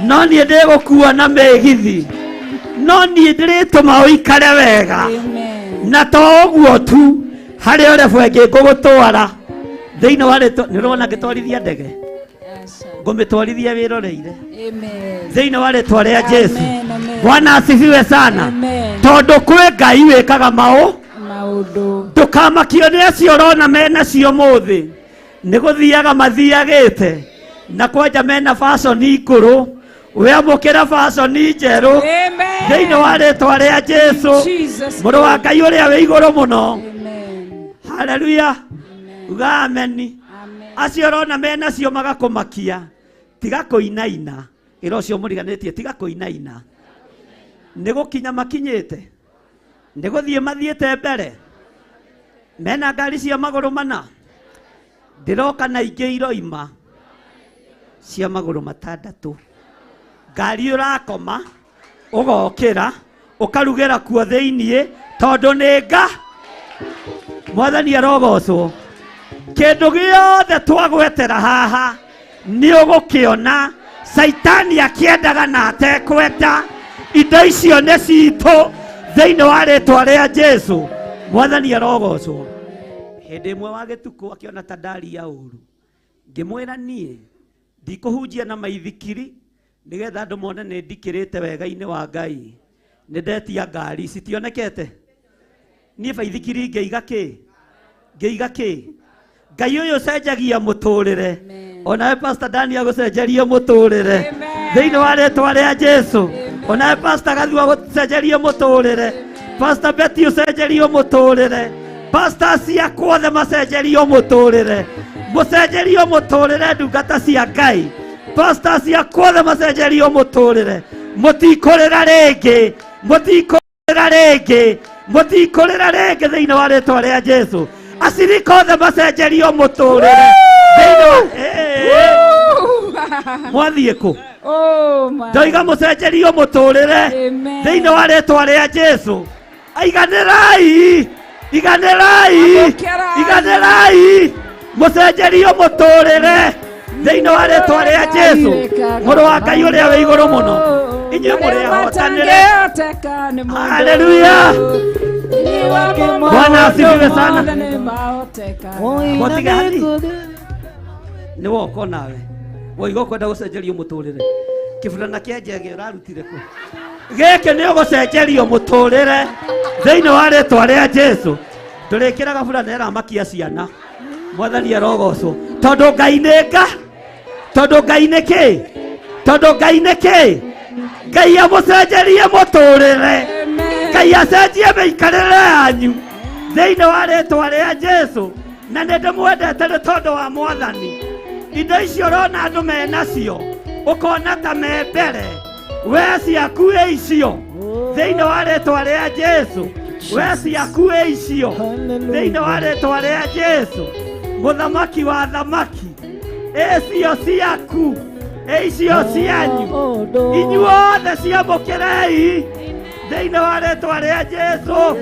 no niĩ ndĩgũkua na mĩgithi, no niĩ ndĩrĩtũma ũikare wega. Na to ũguo tu, harĩ orebu ĩngĩ ngũgũtwara thĩinĩ wa rĩtwa. Nĩ ũrona ngĩtwarithia ndege, ngũmĩtwarithia wĩroreire thĩinĩ wa rĩtwa rĩa Jesu. Bwana asifiwe sana. Tondũ kwĩ Ngai wĩkaga maũ maũndũ. Ndũkamakio nĩ acio ũrona menacio mũthĩ, nĩ gũthiaga mathiagĩte na kwanja mena fashion ngũrũ. Wĩamũkĩra fashion njerũ thĩinĩ wa rĩtwa rĩa Jesu, mũrũ wa Ngai ũrĩa wĩ igũrũ mũno. Haleluya, uga ameni. Acio ũrona menacio magakũmakia, tiga kũinaina. Ĩra ũcio mũriganĩtie, tiga kũinaina. Nĩ gũkinya makinyĩte, nĩ gũthiĩ mathiĩte mbere, mena ngari cia magũrũ mana. Ndĩroka na ingĩ iroima cia magũrũ matandatũ. Ngari ũrakoma ũgokĩra ũkarugĩra kuo thĩiniĩ, tondũ nĩ nga. Mwathani arogocwo. Kĩndũ gĩothe twagwetera haha nĩ ũgũkĩona. Caitani akĩendaga na atekwenda, indo icio nĩ citũ thĩinĩ wa rĩtwa rĩa Jesu. Mwathani arogocwo. Hĩndĩ ĩmwe wa gĩtukũ akĩona ta ndaria ũru, ngĩmwĩra niĩ ndikũhunjia na maithikiri nĩgetha andũ mone nĩ ndikĩrĩte wega-inĩ wa Ngai. Nĩ ndetia ngari citionekete, niĩ baithikiri ngĩiga kĩ, ngĩiga kĩ. Ngai ũyũ ũcenjagia mũtũrĩre, onawe Pastor Dani agũcenjerie mũtũrĩre thĩinĩ wa rĩtwa rĩa Jesu. Onawe Pastor Gathua agũcenjerie mũtũrĩre, Pastor Betty ũcenjerio mũtũrĩre, Pastor ciakwa othe macenjerio mũtũrĩre, mũcenjerio mũtũrĩre, ndungata cia Ngai, Pastor ciakwa othe macenjerio mũtũrĩre. Mũtikũrĩra rĩngĩ, mũtikũrĩra rĩngĩ, mũtikũrĩra rĩngĩ thĩinĩ wa rĩtwa rĩa Jesu. Acirika othe macenjerio mũtũrĩre thĩinĩ wa mwathiĩ kũ? Ndoiga mũcenjerio mũtũrĩre thĩinĩ wa rĩtwa rĩa Jesu. Aiganĩrai, iganĩrai, iganĩrai, mũcenjerio mũtũrĩre thĩinĩ wa rĩtwa rĩa Jesu, mũrũ wa Ngai ũrĩa wĩ igũrũ mũno. Inyuĩ mũrĩ ahotanĩre. Haleluya, Bwana asifiwe sana. Mũtiga hani nĩ woka nawe woiga ũkwenda gũcenjerio mũtũrĩre. Kĩburana kĩa njege ũrarutire kũ? Gĩkĩ nĩ ũgũcenjerio mũtũrĩre thĩinĩ wa rĩtwa rĩa Jesu. Ndũrĩkĩraga burana ĩramakia ciana. Mwathani arogocwo. Tondũ Ngai nĩ nga, tondũ Ngai nĩ kĩ, tondũ Ngai nĩ kĩ. Ngai amũcenjerie mũtũrĩre, Ngai acenjie mĩikarĩre yanyu thĩinĩ wa rĩtwa rĩa Jesu. Na nĩ ndĩmwendete nĩ tondũ wa Mwathani. Indo icio ũrona andũ menacio ũkona ta me mbere, we ciaku ĩ icio thĩinĩ wa rĩtwa rĩa Jesu. We ciaku ĩ icio thĩinĩ wa rĩtwa rĩa Jesu, mũthamaki wa thamaki. Ĩ cio ciaku, ĩ icio cianyu, inyuothe ciamũkĩrei thĩinĩ wa rĩtwa rĩa Jesu.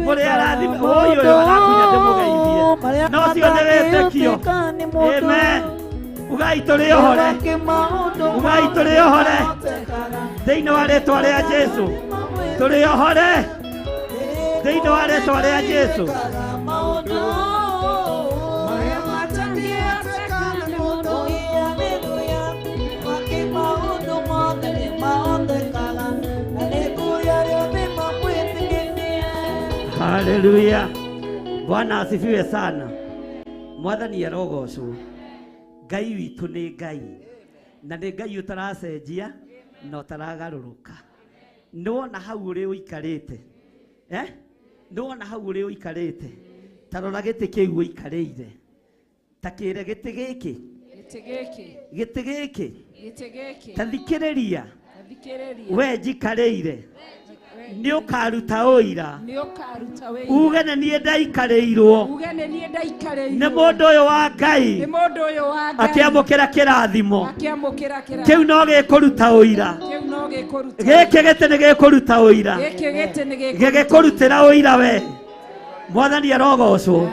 Mũrĩ arathime. Ũyũ ũyũ arakunya ndĩmũgeithie, no cio nĩ wĩtĩkio. Amen. Ugai tũrĩ ohore, ugai tũrĩ ohore thĩinĩ wa rĩtwa rĩa Jesu. Tũrĩ ohore thĩinĩ wa rĩtwa rĩa Jesu. Haleluya, Bwana asifiwe sana. Mwathani arogocwo. Ngai witũ nĩ Ngai, na nĩ Ngai ũtaracenjia na ũtaragarũrũka. Nĩ wona hau ũrĩ ũikarĩte, eh? Nĩ wona hau ũrĩ ũikarĩte, ta rora gĩtĩ kĩu ũikarĩire, ta kĩre gĩtĩ gĩkĩ, Gĩtĩ gĩkĩ, gĩtĩ gĩkĩ, gĩtĩ gĩkĩ, ta thikĩrĩria, thikĩrĩria, we njikarĩire, nĩ ũkaruta ũira, nĩ ũkaruta wĩira, uge nĩ niĩ ndaikarĩirwo uge nĩ niĩ ndaikarĩirwo nĩ mũndũ ũyũ wa Ngai, nĩ mũndũ ũyũ wa Ngai, akĩamũkĩra kĩrathimo akĩamũkĩra kĩrathimo kĩu no gĩkũruta ũira. Kĩu no gĩkũruta Gĩkĩ gĩtĩ nĩ gĩkũruta ũira, gĩkĩ gĩtĩ nĩ gĩkũruta gĩgĩkũrutĩra ũira we. Mwathani arogocwo.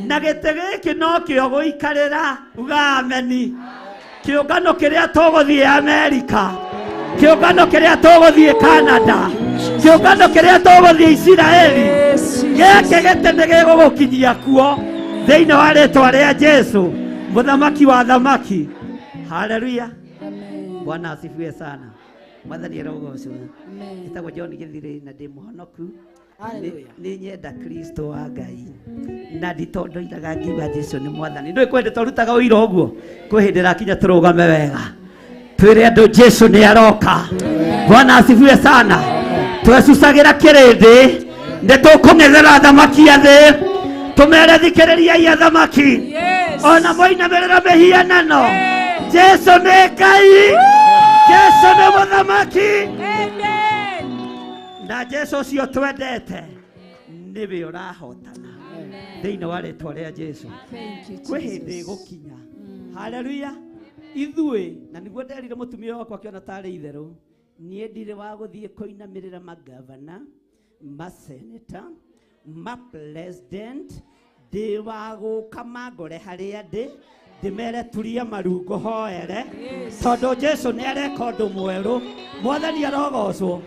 Na gĩtĩ gĩkĩ nokĩo gũikarĩra. Uga ameni. Kĩũngano kĩrĩa tũgũthiĩ Amerika, kĩũngano kĩrĩa tũgũthiĩ Canada, kĩũngano kĩrĩa tũgũthiĩ Isiraeli, gĩkĩ gĩtĩ nĩ gĩgũgũkinyia kuo thĩinĩ wa rĩtwa rĩa Jesu, mũthamaki wa thamaki. Haleluya. Bwana asifiwe sana. Mwathani arogocwo. Ĩtagwo John Gĩthirĩ na ndĩ mũhonoku. Nĩ nyenda Kristo wa Ngai na nditondoiraga ngiuga Jesu nĩ mwathani. Ndũĩ kwĩ hĩndĩ twarutaga ũira ũguo, kwĩ hĩndĩ ĩrakinya tũrũgame wega twĩre andũ Jesu nĩ aroka. Bwana asifiwe sana. Twecucagĩra kĩrĩndĩ nĩ tũkũng'ethera thamaki a thĩ, tũmere thikĩrĩriai athamaki, ona moinamĩrĩra mĩhianano. Jesu nĩ Ngai, Jesu nĩ mũthamaki, na Jesu ũcio twendete nĩwe ũrahotana thĩinĩ wa rĩtwa rĩa Jesu. Kwĩ hĩndĩ ĩgũkinya. Haleluya. Ithuĩ na nĩguo nderire mũtumia wakwa akĩona tarĩ itherũ, niĩ ndirĩ wa gũthiĩ kũinamĩrĩra magavana, maseneta, mapresident, ndĩ wa gũka mangore harĩa ndĩ, ndĩmere turia marungo hoere, tondũ Jesu nĩ areka ũndũ mwerũ. Mwathani arogocwo.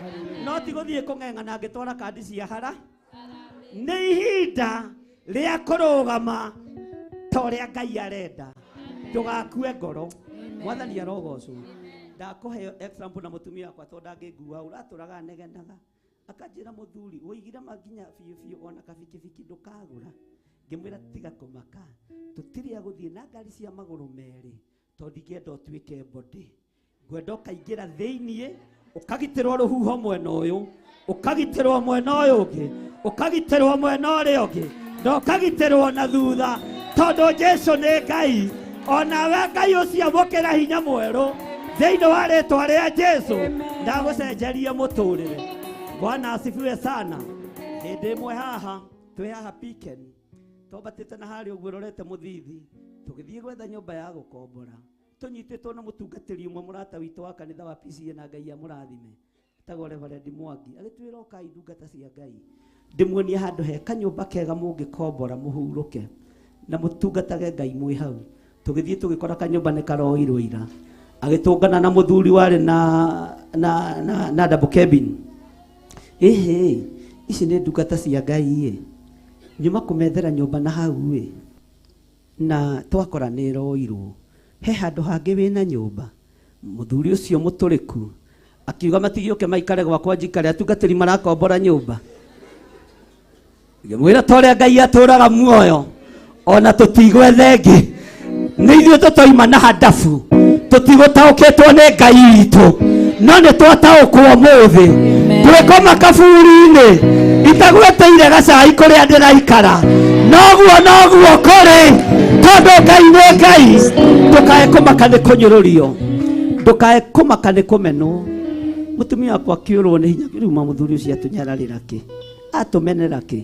No ti gũthiĩ kũng'eng'ana ngĩtwara kandi cia hara. Nĩ ihinda rĩa kũrũgama ta ũrĩa Ngai arenda. Ndũgakue ngoro. Mwathani arogocwo. Ndakũhe example na mũtumia wakwa tondũ ndangĩngua, ũratũraga negenaga. Akanjĩra mũthuri, ũigire makinya biũ biũ ona kabikibiki ndũkagũra. Ngĩmwĩra tiga kũmaka, tũtirĩ a gũthiĩ na ngari cia magũrũ merĩ, tondũ ndingĩenda ũtuĩke body. Ngwenda ũkaingĩra thĩiniĩ, ũkagitĩrwo rũhuho mwena ũyũ, ũkagitĩrwo mwena ũyũ ũngĩ, ũkagitĩrwo mwena ũrĩa ũngĩ, na ũkagitĩrwo na thutha, tondũ Jesu nĩ Ngai. Onawe Ngai ũcio amũkĩra hinya mwerũ thĩinĩ wa rĩtwa rĩa Jesu, ndagũcenjerie mũtũrĩre. Bwana asifiwe sana. Hĩndĩ ĩmwe haha twĩ haha Piken, twambatĩte na harĩa ũguo rorete mũthithi, tũgĩthiĩ gwetha nyũmba ya gũkombora, tũnyitĩtwo na mũtungatĩri ũmwe mũrata witũ wa kanitha wa PCA, na Ngai amũrathime, etagwo Reverend Mwangi. Agĩtwĩra ũkai ndungata cia Ngai, ndĩmuonie handũ he kanyũmba kega mũngĩkombora mũhurũke na mũtungatage Ngai mwĩ hau. Tũgĩthiĩ tũgĩkora kanyũmba nĩ karoirwo ira. Agĩtũngana na mũthuri warĩ na double cabin. Ĩhĩ, ici nĩ ndungata cia Ngai ĩ, nyuma kũmethera nyũmba na hau ĩ, na twakora nĩ ĩroirwo. He handũ hangĩ wĩna nyũmba. Mũthuri ũcio mũtũrĩku akiuga matigĩũke maikare gwakwa njikare, atungatĩri marakombora nyũmba. Ngĩmwĩra ta ũrĩa Ngai atũraga muoyo, ona tũtigwetha ĩngĩ. Nĩ ithuĩ tũtoima na handabu, tũtigũtaũkĩtwo nĩ Ngai witũ, no nĩ twataũkwo ũmũthĩ. Twĩkoma kaburi-inĩ, itagwĩtĩire gacai kũrĩa ndĩraikara, noguo noguo kũrĩ, tondũ Ngai nĩ Ngai. Ndũkae kũmaka nĩ kũnyũrũrio, ndũkae kũmaka nĩ kũmenwo. Mũtumia wakwa akĩũrwo nĩ hinya, rĩu ma mũthuri ũcio atũnyararĩra kĩ, atũmenera kĩ.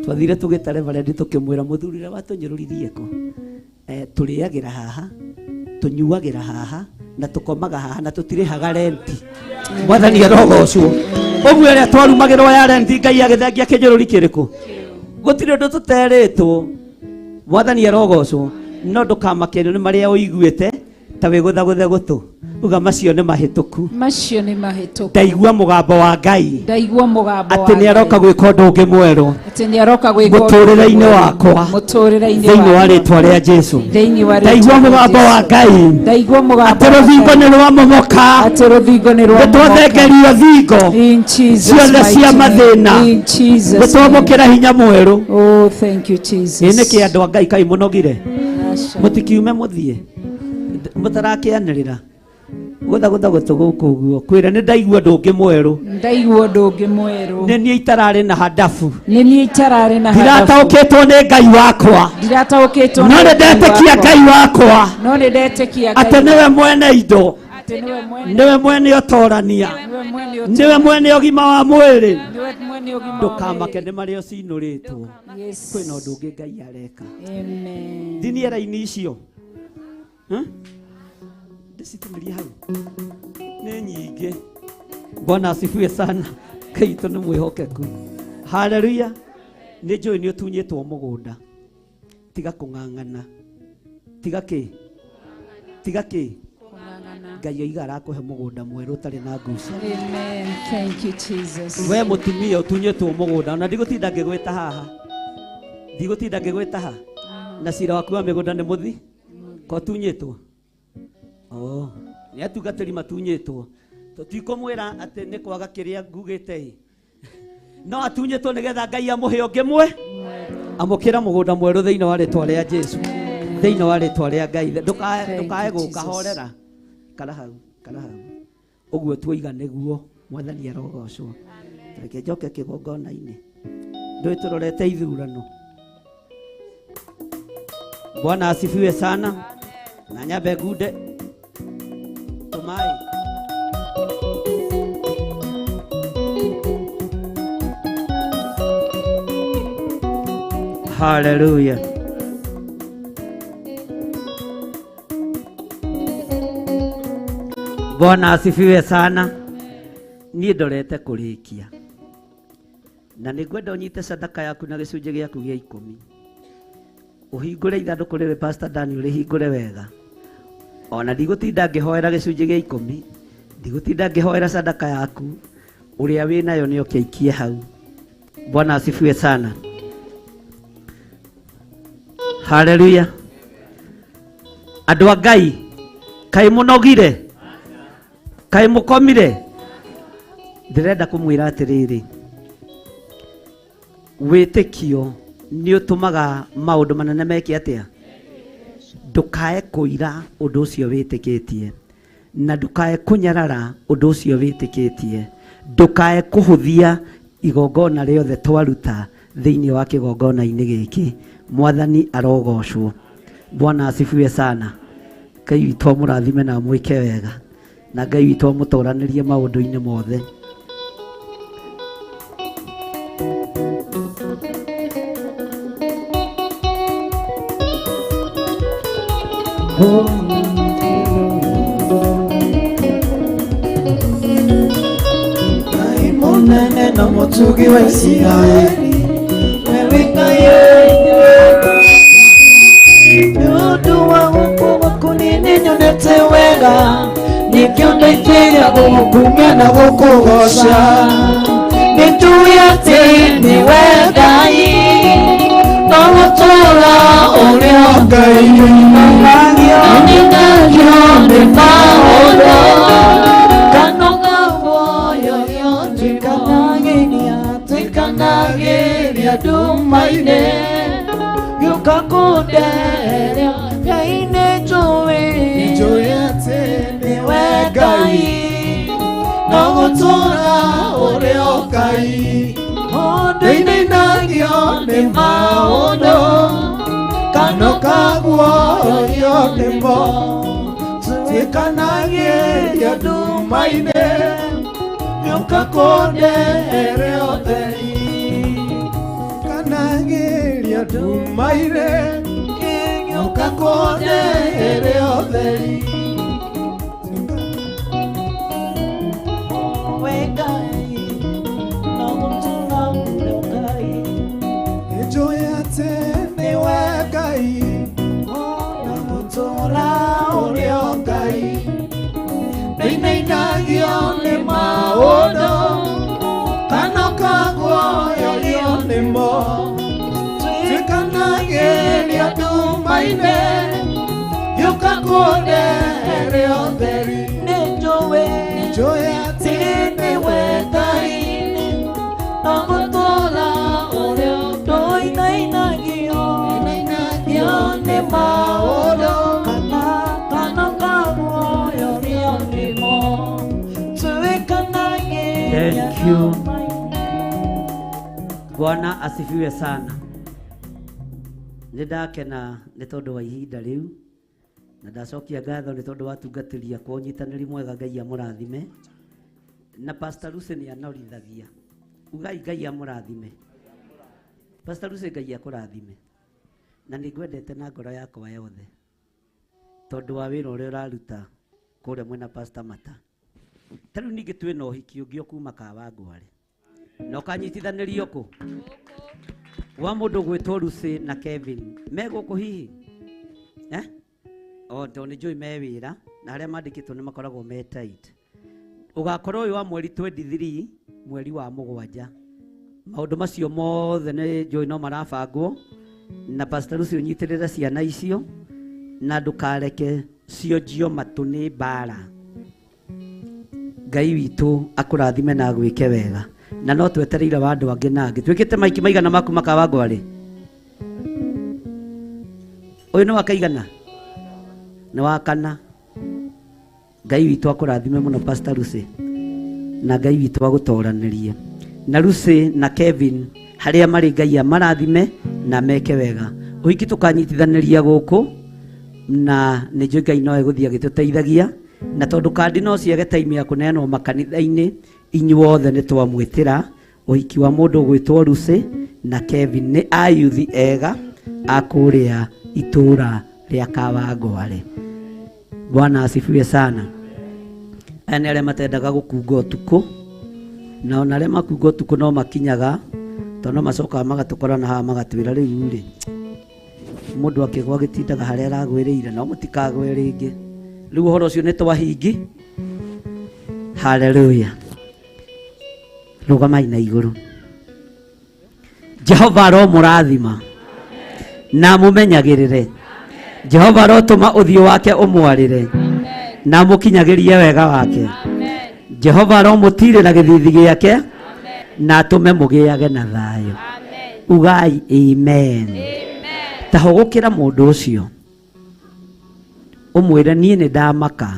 Twathire tũgĩta reverend tũkĩmwĩra mũthuri ũrĩa watũnyũrũririe kũ. Tũrĩagĩra haha, tũnyuagĩra haha, na tũkomaga haha, na tũtirĩhaga renti. Mwathani arogocwo. Ũguo ĩrĩa twarumagĩrwo ya renti, Ngai agĩthengia kĩnyũrũri kĩrĩkũ? Gũtirĩ ũndũ tũterĩtwo. Mwathani arogocwo. No ndũkamakĩrio nĩ marĩa ũiguĩte ta wĩgũthagũthe gũtũ. Uga macio nĩ mahĩtũku. Macio nĩ mahĩtũku. Ndaigua mũgambo wa Ngai. Ndaigua mũgambo wa Atĩ nĩ aroka Ngai. gwĩka ũndũ ũngĩ mwerũ. Atĩ nĩ aroka gwĩka ũndũ Mũtũrĩre-inĩ mwerũ. wakwa. Mũtũrĩre-inĩ Thĩinĩ wa wakwa. rĩtwa rĩa Jesu. Thĩinĩ wa rĩtwa Ndaigua rĩa mũgambo wa Jesu. Ngai. Ndaigua mũgambo Atĩ wa rũthingo Ngai. nĩ rwamomoka. Atĩ rũthingo nĩ rwamomoka. Nĩ twathengerio thingo. In Jesus Ciothe cia mighty name. mathĩna. In Jesus Nĩ twamũkĩra hinya mwerũ. Oh, thank you, Jesus. Ĩ nĩkĩ andũ a Ngai kaĩ mũnogire? Aca. Mũtikiume mũthiĩ. Mũtarakĩanĩrĩra. Gũthagũtha gũtũ gũkũ ũguo. Kwĩra nĩ ndaigua ũndũ ũngĩ mwerũ. Ndaigua ũndũ ũngĩ mwerũ. Nĩ niĩ itararĩ na handabu. Nĩ niĩ itararĩ na handabu. Ndirataũkĩtwo nĩ Ngai wakwa. Ndirataũkĩtwo No nĩ nĩ Ngai ndetĩkia wakwa. Ngai wakwa. No nĩ ndetĩkia Ngai Atĩ nĩwe mwene indo. Atĩ nĩwe mwene. Nĩwe mwene ũtorania. Nĩwe mwene Nĩwe mwene ũgima wa mwĩrĩ. Nĩwe mwene ũgima wa Ndũkamake mwĩrĩ. nĩ marĩa ũcinũrĩtwo. Yes. Kwĩna ũndũ ũngĩ Ngai areka. Amen. Thinie raini icio. Ndĩcitinĩrie hau. Nĩ nyingĩ. Bwana asifiwe sana. Ngai witũ nĩ mwĩhokeku. Haleluya. Nĩ njũĩ nĩ ũtunyĩtwo mũgũnda. Tiga kũng'ang'ana. Tiga kĩ? Tiga kĩ? Ngai oiga arakũhe mũgũnda mwerũ ũtarĩ na nguca. Amen. Thank you, Jesus. We mũtumia ũtunyĩtwo mũgũnda na ndigũtinda ngĩgwĩta haha. Ndigũtinda ngĩgwĩta ha. Na cira waku wa mĩgũnda nĩ mũthi? Ko tunyĩtwo? Oh, nĩ atungatĩri matunyĩtwo. Tũtikũmwĩra atĩ nĩ kwaga kĩrĩa ngugĩte ĩ. No atunyĩtwo nĩgetha Ngai amũhe ũngĩ mwe. Amũkĩra mũgũnda mwerũ thĩinĩ wa rĩtwa rĩa Jesu. Thĩinĩ wa rĩtwa rĩa Ngai. Ndũkae gũka horera. Kara hau, kara hau. Ũguo tuoiga nĩguo Mwathani arogocwo. Reke njoke kĩgongona-inĩ. Ndũĩ tũrorete ithurano. Bwana asifiwe sana. Na nyambe ngunde tũmaĩ. Hallelujah. Bwana asifiwe sana. Niĩ ndorete kũrĩkia. Na nĩngwenda ũnyite sadaka yaku na gĩcunjĩ gĩaku gĩa 10. Ũhingũre ithandũkũ rĩrĩ Pastor Daniel rĩhingũre wega. Ona ndigũtinda ngĩhoera gĩcunjĩ gĩa 10, ndigũtinda ngĩhoera sadaka yaku, ũrĩa wĩnayo nĩ oke aikie hau. Bwana asifiwe sana. Hallelujah. Andũ a Ngai, kaĩ mũnogire? Kaĩ mũkomire? Ndĩrenda kũmwĩra atĩrĩrĩ, wĩtĩkio nĩ ũtũmaga maũndũ manene meke atĩa? Ndũkae kũira ũndũ ũcio wĩtĩkĩtie, na ndũkae kũnyarara ũndũ ũcio wĩtĩkĩtie, ndũkae kũhũthia igongona rĩothe twaruta thĩinĩ wa kĩgongona-inĩ gĩkĩ. Mwathani arogocwo. Bwana asifiwe sana. Ngai witũ amũrathime na amwĩke wega, na Ngai witũ amũtoranĩrie maũndũ-inĩ mothe. Ngai mũnene na mũtugi wa Isiraeli, wewe Ngai nĩ ũndũ wa gũkũ gwaku niĩ nĩnyonete wega, nĩkĩo ndaitĩria gũgũkumia na gũkũgoca. Nĩnjũĩ atĩ nĩwe Ngai, no gũtũũra ũrĩ o Ngai. Nĩnagio nĩ maũndũ, kana ũgaguoyohio, tuĩkanagĩria nduma-inĩ, gĩũka kũndeheria. Ngai nĩnjũĩ, nĩnjũĩ atĩ nĩwe Ngai, no gũtũũra ũrĩ o Ngai. Ndĩinainagio nĩ maũndũ, kana ũkaguoyohio nĩmo, tuĩkanagĩria nduma-inĩ, gĩũka kũndehere ũtheri. Kanagĩria nduma-inĩ, gĩũka kũndehere ũtheri. We Ngai, no gũtũũra ũrĩ o Ngai. Nĩnjũĩ atĩ nĩwe Ngai, no gũtũũra ũrĩ o Ngai. Ndĩinainagio nĩ maũndũ, kana ũkaguoyohio nĩmo, tuĩkanagĩria nduma-inĩ, gĩũka kũndehere ũtheri. Nĩnjũĩ, nĩnjũĩ atĩ nĩwe Ngai, no gũtũũra ũrĩ o ndũinainagio nĩ maũndũ, kana ũkaguoyohio nĩmo, tuĩkanagĩria Thank you. Bwana asifiwe sana. Nĩndakena nĩ tondũ wa ihinda rĩu, na ndacokia ngatho nĩ tondũ wa atungatĩri akwa ũnyitanĩri mwega. Ngai amũrathime. Na Pastor Lucy nĩ anorithagia. Ugai Ngai amũrathime. Pastor Lucy Ngai akũrathime. Na nĩngwendete na ngoro yakwa yothe, tondũ wa wĩra ũrĩa ũraruta kũrĩa mwena Pastor Mata. Ta rĩu ningĩ twĩna ũhiki ũngĩ o kuma Kawangware, na ũkanyitithanĩrio kũ? Wa mũndũ gwĩtwo Lucy na Kevin me gũkũ hihi eh? O tondũ nĩ njũĩ me wĩra na arĩa mandĩkĩtwo nĩ makoragwo me tight. Ũgakorwo ũyũ wa mweri 23 mweri wa mũgwanja. Maũndũ macio mothe nĩ njũĩ no marabangwo na Pastor Lucy ũnyitĩrĩre ciana icio na ndũkareke cionjio matũ nĩ mbara. Ngai witũ akũrathime na agwĩke wega na no twetereire wa andũ angĩ na angĩ twĩkĩte maiki maigana maku makawangwarĩ ũyũ nĩ wa kaigana nĩ wa kana. Ngai witũ akũrathime mũno Pastor Lucy na Ngai witũ agũtoranĩrie na Lucy na Kevin harĩa marĩ Ngai amarathime na meke wega. Ũhiki tũkanyitithanĩria gũkũ na nĩ njũĩ Ngai no egũthiĩ agĩtũteithagia na tondũ kandi no ciage time ya kũneanwo makanitha-inĩ inyuothe nĩ twamwĩtĩra ũhiki wa mũndũ ũgwĩtwo Lucy na Kevin nĩ ayuthi ega a kũrĩa itũra rĩa Kawangware. Bwana asifiwe sana. Aya nĩ arĩa matendaga gũkunga ũtukũ na ona arĩa makunga ũtukũ no makinyaga tondũ no macokaga magatũkora na haha magatwĩra rĩu rĩ mũndũ akĩgwa gĩtindaga harĩa aragwĩrĩire no mũtikagwe rĩngĩ. Rĩu ũhoro ũcio nĩ twahingi. Haleluya. Rũgamai na igũrũ. Jehova aromũrathima na amũmenyagĩrĩre. Jehova arotũma ũthiũ wake ũmwarĩre na amũkinyagĩrie wega wake. Jehova aromũtirĩra gĩthithi gĩake na atũme mũgĩage na thayũ. Ugai amen. Ta hũgũkĩra mũndũ ũcio ũmwĩre niĩ nĩ ndamaka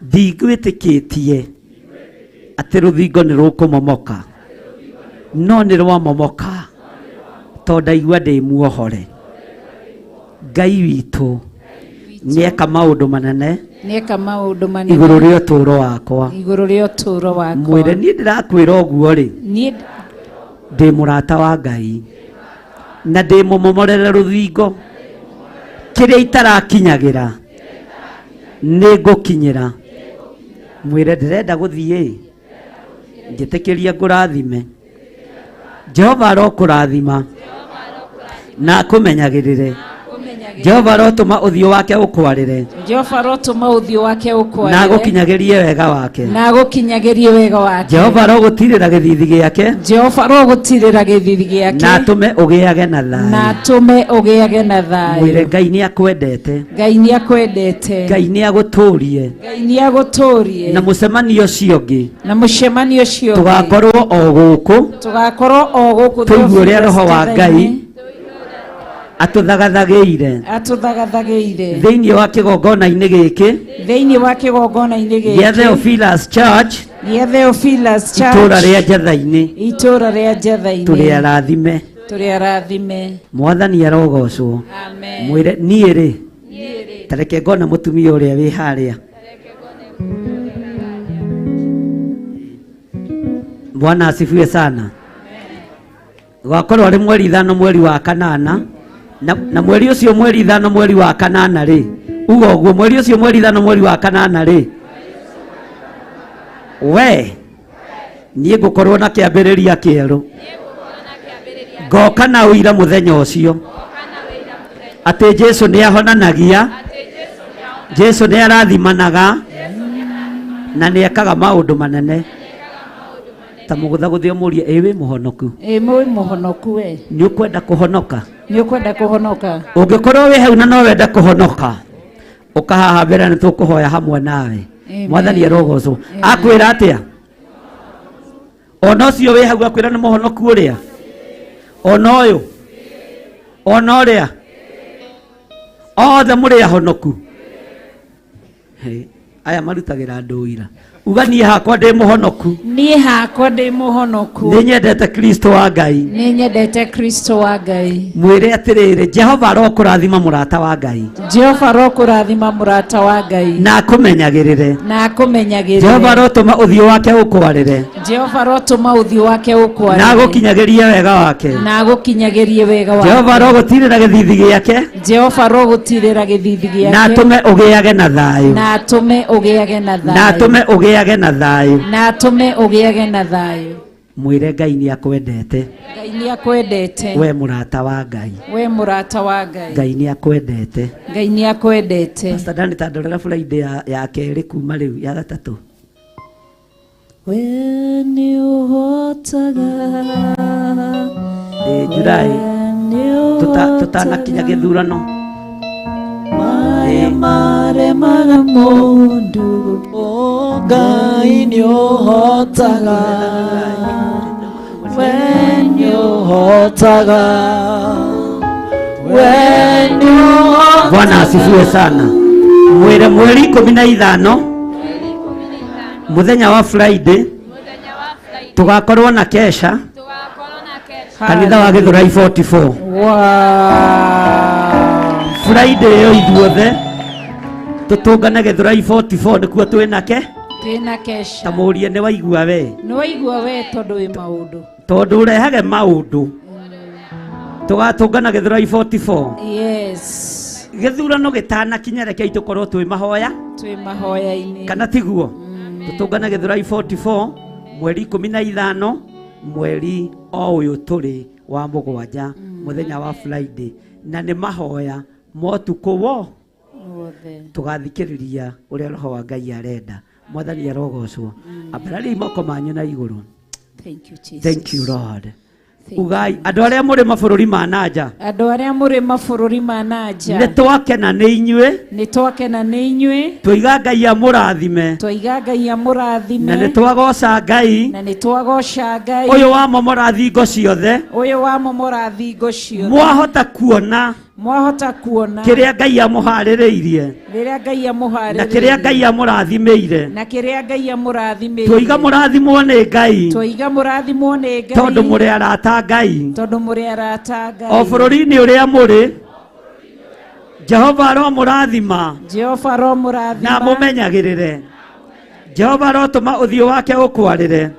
ndigwĩtĩkĩtie atĩ rũthingo nĩ rũkũmomoka no nĩ rwamomoka tondũ ndaigua ndĩ muohore. Ngai witũ nĩeka maũndũ manene nĩeka maũndũ manene igũrũ rĩa ũtũũro wakwa. Igũrũ rĩa ũtũũro wakwa. Mwĩre niĩ ndĩrakwĩra ũguo rĩ niĩ ndĩ mũrata wa Ngai na ndĩ mũmomorere rũthingo kĩrĩa itarakinyagĩra nĩ ngũkinyĩra. Mwĩre ndĩrenda gũthiĩ njĩtĩkĩria ngũrathime. Jehova arokũrathima na akũmenyagĩrĩre. Jehova arotũma ũthiũ wake ũkwarĩre Jehova arotũma ũthiũ wake ũkwarĩre na agũkinyagĩrie wega wake. na agũkinyagĩrie wega wake. Jehova arogũtirĩra gĩthithi gĩake Jehova arogũtirĩra gĩthithi gĩake na atũme ũgĩage na na thayũ. atũme ũgĩage na thayũ. Mwĩre Ngai nĩ akwendete. Ngai nĩ akwendete. Ngai nĩ agũtũrie Ngai nĩ agũtũrie na mũcemanio ũcio ũngĩ na mũcemanio ũcio ũngĩ tũgakorwo o gũkũ tũgakorwo o gũkũ tũigue ũrĩa Roho wa Ngai Ngai atũthagathagĩire atũthagathagĩire thĩinĩ wa kĩgongona-inĩ gĩkĩ thĩinĩ wa kĩgongona-inĩ gĩa gĩkĩ Theophilus Church gĩa Theophilus Church itũũra rĩa Njatha-inĩ. Itũũra rĩa Njatha-inĩ. Tũrĩ arathime. Tũrĩ arathime. Mwathani arogocwo. Amen. Mwĩre niĩ rĩ tareke ngona mũtumia ũrĩa wĩ harĩa. Bwana asifiwe sana. Gwakorwo arĩ mweri 5 mweri wa kanana na mweri ũcio mweri 5 mweri wa kanana rĩ uga ũguo mweri ũcio mweri 5 mweri wa kanana rĩ we niĩ ngũkorwo na kĩambĩrĩria kĩerũ ngoka na ũira mũthenya ũcio atĩ Jesu nĩ ahonanagia, Jesu nĩ arathimanaga na nĩ ekaga maũndũ manene. Ta mũgũthagũthe ũmũrie ĩ wĩ mũhonoku? Ĩ wĩ mũhonoku we? Nĩ ũkwenda kũhonoka? Nĩ ũkwenda kũhonoka? Ũngĩkorwo wĩ hau na no wende kũhonoka ũka haha mbere nĩ tũkũhoya hamwe nawe. Amen. Mwathani arogocwo. Akwĩra atĩa? Ona ũcio wĩ hau akwĩra nĩ mũhonoku ũrĩa? Ona ũyũ? Ona ũrĩa? Othe mũrĩ ahonoku? Hey, aya marutagĩra andũ ũira. Uga niĩ hakwa ndĩ mũhonoku. Niĩ hakwa ndĩ mũhonoku. Nĩ nyendete Kristo wa Ngai. Nĩ nyendete Kristo wa Ngai. Mwĩre atĩrĩrĩ, Jehova arokũrathima mũrata wa Ngai. Jehova arokũrathima mũrata wa Ngai. Na akũmenyagĩrĩre. Na akũmenyagĩrĩre. Jehova arotũma ũthiũ wake ũkwarĩre. Jehova arotũma ũthiũ wake ũkwarĩre. Na agũkinyagĩrie wega wake. Na agũkinyagĩrie wega wake. Jehova arogũtirĩra gĩthithi gĩake. Jehova arogũtirĩra gĩthithi gĩake. Na atũme ũgĩage na thayũ. Na atũme ũgĩage na thayũ. Na atũme ũgĩage na thayũ. Na atũme ũgĩage na thayũ. Mwĩre Ngai nĩ akwendete. Ngai nĩ akwendete. We mũrata wa Ngai. We mũrata wa Ngai. Ngai nĩ akwendete. Ngai nĩ akwendete. Pastor Dani ta ndorera Friday ya kerĩ kuma rĩu ya gatatũ. We nĩ ũhotaga. July tutanakinya gĩthurano. Maya maremaga mũndũ, Ngai nĩ ũhotaga. We nĩ ũhotaga. We nĩ ũhotaga. Bwana asifiwe sana. Mwĩre mweri 15 muthenya wa Friday tugakorwo na kesha kanitha wa Githurai 44. Friday ĩyo ithuothe tutungane Githurai 44 nĩkuo twĩnake. Twĩna kesha. Ta mũrie nĩ waigua we. Nĩ waigua we tondũ wĩ maũndũ. Tondũ ũrehage maũndũ. Tugatũngana Githurai 44. Yes. Gĩthurano gĩtanakinya rekei tũkorwo twĩ mahoya. Twĩ mahoya-inĩ. Kana tiguo? Tutungane Githurai 44 mweri 15 mweri o ũyũ tũrĩ wa mũgwanja mũthenya wa Friday na nĩ mahoya motukũ wo wothe tugathikĩrĩria ũrĩa roho wa Ngai arenda. Mwathani arogocwo. Ambarariai moko manyu na igũrũ. Thank you Jesus. Thank you Lord. Ugai andũ arĩa mũrĩ mabũrũri ma nanja. Andũ arĩa mũrĩ mabũrũri ma nanja. Nĩ twakena nĩ inyuĩ. Nĩ twakena nĩ inyuĩ. Twaiga Ngai amũrathime. Twaiga Ngai amũrathime. Na nĩ twagoca Ngai. Na nĩ twagoca Ngai. Ũyũ wamomora thingo ciothe. Ũyũ wamomora thingo ciothe. Mwahota kuona. Mwahota kuona. Kĩrĩa Ngai amũharĩrĩirie. Rĩrĩa Ngai amũharĩrĩirie. Na kĩrĩa Ngai amũrathimĩire. Na kĩrĩa Ngai amũrathimĩire. Twaiga mũrathimwo nĩ Ngai. Twaiga mũrathimwo nĩ Ngai. Tondũ mũrĩ arata Ngai. Tondũ mũrĩ arata Ngai. O bũrũri-inĩ ũrĩa mũrĩ. Jehova aromũrathima. Jehova aromũrathima. Na mũmenyagĩrĩre. Jehova arotũma ũthiũ wake ũkwarĩre.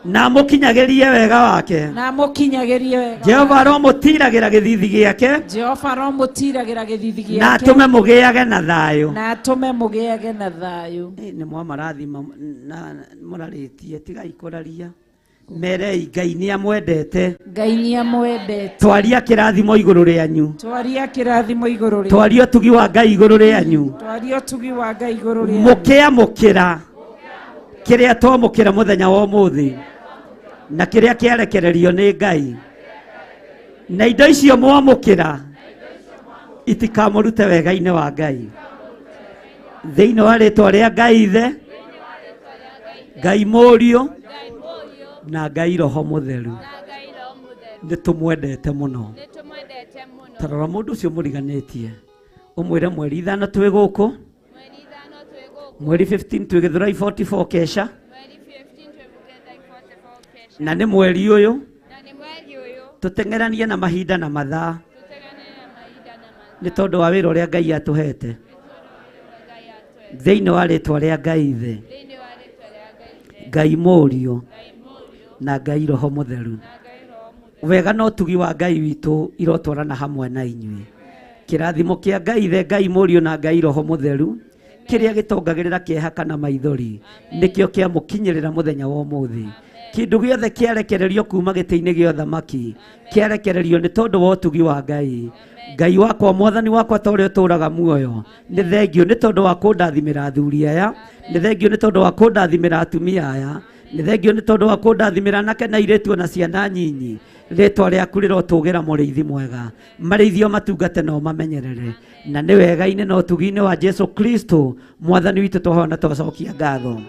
Na mũkinyagĩrie wega wake. Na mũkinyagĩrie wega. Jehova aromũtiragĩra gĩthithi gĩake. Jehova aromũtiragĩra gĩthithi gĩake. Na atũme mũgĩage na thayũ. Na atũme mũgĩage na thayũ. Nĩ mwamarathima na mũrarĩtie tigai kũraria. Merei Ngai nĩ amwendete. Ngai nĩ amwendete. Twaria kĩrathimo igũrũ rĩanyu. Twaria kĩrathimo igũrũ rĩanyu. Twaria ũtugi wa Ngai igũrũ rĩanyu. Twaria ũtugi wa Ngai igũrũ rĩanyu. Mũkĩamũkĩra kĩrĩa twamũkĩra mũthenya wa ũmũthĩ na kĩrĩa kĩarekererio nĩ Ngai na indo icio mwamũkĩra itikamũrute wega-inĩ wa Ngai. Thĩinĩ wa rĩtwa rĩa Ngai Ithe, Ngai Mũriũ na Ngai Roho Mũtheru. Nĩ tũmwendete mũno. Ta rora mũndũ ũcio mũriganĩtie ũmwĩre mweri 5 twĩ gũkũ, mweri 15 twĩ Githurai 44 kesha, na nĩ mweri ũyũ tũteng'eranie na mahinda na mathaa nĩ tondũ wa wĩra ũrĩa Ngai atũhete. Thĩinĩ wa rĩtwa rĩa Ngai Ithe, Ngai Mũriũ na Ngai Roho Mũtheru. Wega na ũtugi wa Ngai witũ irotwarana hamwe na inyuĩ. Kĩrathimo kĩa Ngai Ithe, Ngai Mũriũ na Ngai Roho Mũtheru kĩrĩa gĩtongagĩrĩra kĩeha kana maithori nĩkĩo kĩamũkinyĩrĩra mũthenya wa ũmũthĩ. Kĩndũ gĩothe kĩarekererio kuma gĩtĩ-inĩ gĩa ũthamaki kĩarekererio nĩ tondũ wa ũtugi wa Ngai. Ngai wakwa, mwathani wakwa, ta ũrĩa ũtũũraga muoyo, nĩ thengio nĩ tondũ wa kũndathimĩra athuri aya, nĩ thengio nĩ tondũ wa kũndathimĩra atumia aya, nĩ thengio nĩ tondũ wa kũndathimĩra anake na airĩtu na ciana nyinyi. Rĩtwa rĩaku rĩrotũgĩra mũrĩithi mwega, marĩithio matungate na ũmamenyerere. Na nĩ wega-inĩ na ũtugi-inĩ wa Jesu Kristo mwathani witũ twahoya na twacokia ngatho.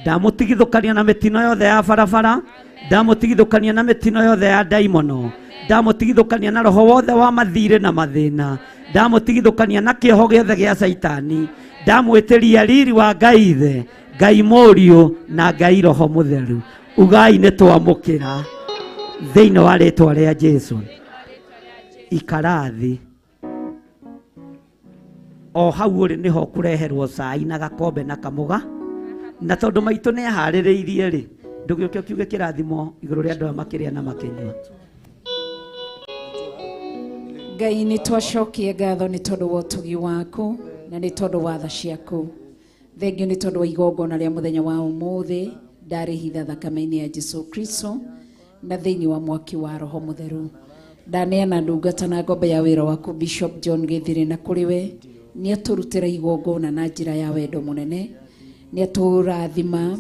Ndamũtigithũkania na mĩtino yothe ya barabara, ndamũtigithũkania na mĩtino yothe ya ndaimono, ndamũtigithũkania na roho wothe wa mathirĩ na mathĩna, ndamũtigithũkania na kĩoho gĩothe gĩa Caitani, ndamwĩtĩria riri wa Ngai Ithe, Ngai Mũriũ na Ngai Roho Mũtheru. Ugai nĩ twamũkĩra thĩinĩ wa rĩtwa rĩa Jesu. Ikara thĩ o hau ũrĩ nĩho kũreherwo cai na gakombe na kamũga, na tondũ maitũ nĩ aharĩrĩirie rĩ, ndũgĩũke ũkiuge kĩrathimo igũrũ rĩa andũ aya makĩrĩa na makĩnyua. Ngai nĩ twacokia ngatho nĩ tondũ wa ũtugi waku na nĩ tondũ wa tha ciaku. Thengio nĩ tondũ wa igongona rĩa mũthenya wa ũmũthĩ. Ndarĩhitha thakame-inĩ ya Jesu Kristo na thĩinĩ wa mwaki wa Roho Mũtheru. Ndaneana ndungata na ngombe ya wĩra waku Bishop John Gĩthirĩ na kũrĩ we, nĩ atũrutĩra igongona na njĩra ya wendo mũnene, nĩ atũrathima,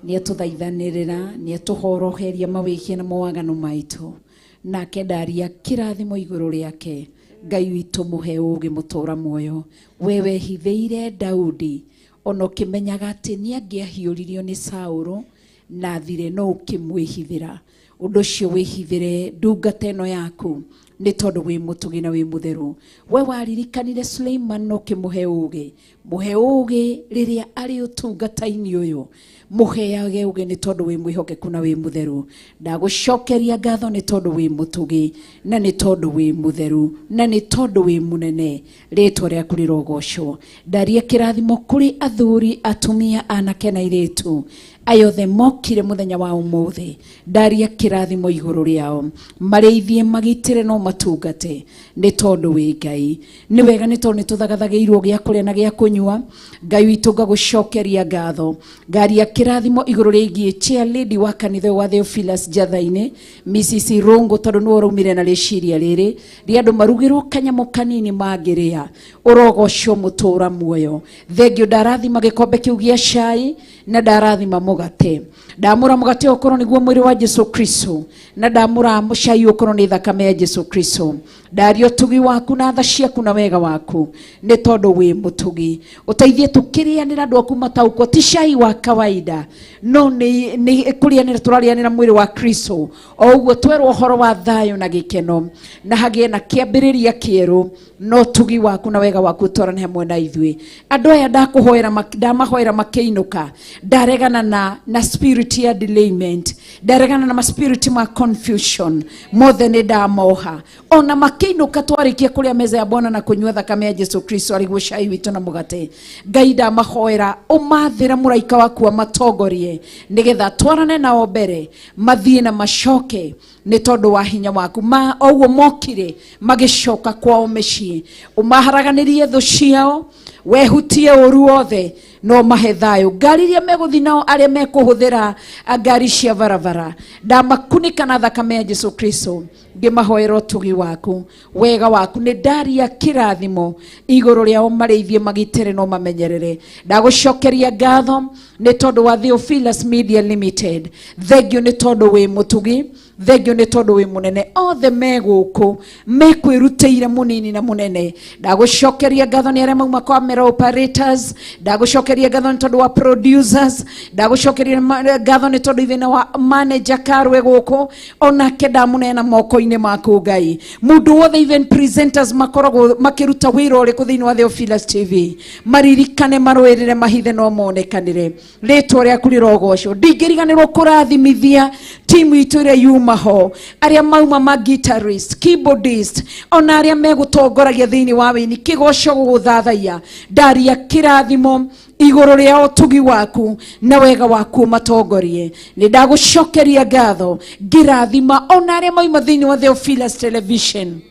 nĩ atũthaithanĩrĩra, nĩ atũhoroheria mawĩhia na mawaganu maitũ. Nake ndaria kĩrathimo igũrũ rĩake. Ngai witũ mũhe ũũgĩ mũtũra muoyo. We wehithĩire Daudi ona ũkĩmenyaga atĩ nĩ angĩahiũririo nĩ Saũlũ na athire, no ũkĩmwĩhithĩra. Ũndũ ũcio wĩhithĩre ndungata ĩno yaku nĩ tondũ wĩ mũtugi na wĩ mũtheru. We waririkanire Suleiman na ũkĩmũhe ũũgĩ, mũhe ũũgĩ rĩrĩa arĩ ũtungata-inĩ ũyũ, mũheage ũũgĩ nĩ tondũ wĩ mwĩhokeku na wĩ mũtheru. Ndagũcokeria ngatho nĩ tondũ wĩ mũtugi na nĩ tondũ wĩ mũtheru na nĩ tondũ wĩ mũnene, rĩtwa rĩaku rĩrogocwo. Ndaria kĩrathimo kũrĩ athuri, atumia, anake na airĩtu aya othe mokire mũthenya wa ũmũthĩ. Ndaria kĩrathimo igũrũ rĩao, marĩithie, magitĩre no matungate nĩ tondũ wĩ Ngai. Nĩ wega nĩ tondũ nĩ tũthagathagĩirwo gĩa kũrĩa na gĩa kũnyua. Ngai witũ ngagũcokeria ngatho. Ngaria kĩrathimo igũrũ rĩgiĩ chair lady wa kanitha wa Theophilus Njatha-inĩ, Mrs. Irũngũ, tondũ nĩwe ũraumire na rĩciria rĩrĩ rĩa andũ marugĩrwo kanyamũ kanini mangĩrĩa. Ũrogocwo mũtũra muoyo. Thengio ndarathima gĩkombe kĩu gĩa cai na ndarathima mũgate. Ndamũra mũgate ũkorwo nĩguo mwĩrĩ wa Jesu Kristo, na ndamũra cai ũkorwo nĩ thakame ya Jesu Kristo. Ndaria ũtugi waku na tha ciaku na wega waku nĩ tondũ wĩ mũtugi. Ũteithie tũkĩrĩanĩra andũ aku mataũkwo ti cai wa kawaida, no nĩ kũrĩanĩra tũrarĩanĩra mwĩrĩ wa Kristo. O ũguo twerwo ũhoro wa thayũ na gĩkeno, na hagĩe na kĩambĩrĩria kĩerũ, no tugi waku na wega waku twarane hamwe na ithuĩ. Andũ aya ndakũhoera, ndamahoera makĩinũka, ndaregana na spirit ya delayment, ndaregana na spirit ma confusion mothe nĩ ndamoha. Ona makĩinũka twarĩkia kũrĩa meza ya Bwana na kũnyua thakame ya Jesu Kristo arĩguo cai witũ na mũgate, Ngai ndamahoera ũmathĩre mũraika waku amatongorie nĩgetha twarane nao mbere, mathiĩ na macoke nĩ tondũ wa hinya waku. Ma oguo mokire magĩcoka kwao mĩciĩ, ũmaharaganĩrie thũ ciao, wehutie ũru wothe no mahe thayũ. Ngari iria megũthiĩ nao, arĩa mekũhũthĩra ngari cia barabara, ndamakunĩka na thakame ya Jesu Kristo, ngĩmahoera ũtugi waku, wega waku. Nĩ ndaria kĩrathimo igũrũ rĩao, marĩithie, magitĩre no mamenyerere. Ndagũcokeria ngatho nĩ tondũ wa Theophilus Media Limited. Thengio nĩ tondũ wĩ mũtugi, thengio nĩ tondũ wĩ mũnene. Othe me gũkũ mekwĩrutĩire mũnini na mũnene. Ndagũcokeria ngatho nĩ arĩa mauma camera operators, ndagũcokeria ngatho nĩ tondũ wa producers, ndagũcokeria ngatho nĩ tondũ ithĩna wa manager Karwe gũkũ, onake ndamũneana moko-inĩ maku Ngai. Mũndũ wothe, even presenters makoragwo makĩruta wĩra ũrĩkũ thĩinĩ wa Theophilus TV, maririkane, marũĩrĩre, mahithe no monekanĩre. Rĩtwa rĩaku rĩrogocwo. Ndingĩriganĩrwo kũrathimithia timu itũ ĩrĩa yuma ho, arĩa mauma ma guitarist, keyboardist, ona arĩa megũtongoragia thĩinĩ wa wĩini kĩgoco gũgũthathaiya. Ndaria kĩrathimo igũrũ rĩa ũtugi waku na wega waku ũmatongorie. Nĩ ndagũcokeria ngatho ngĩrathima ona arĩa mauma thĩinĩ wa Theophilus Television,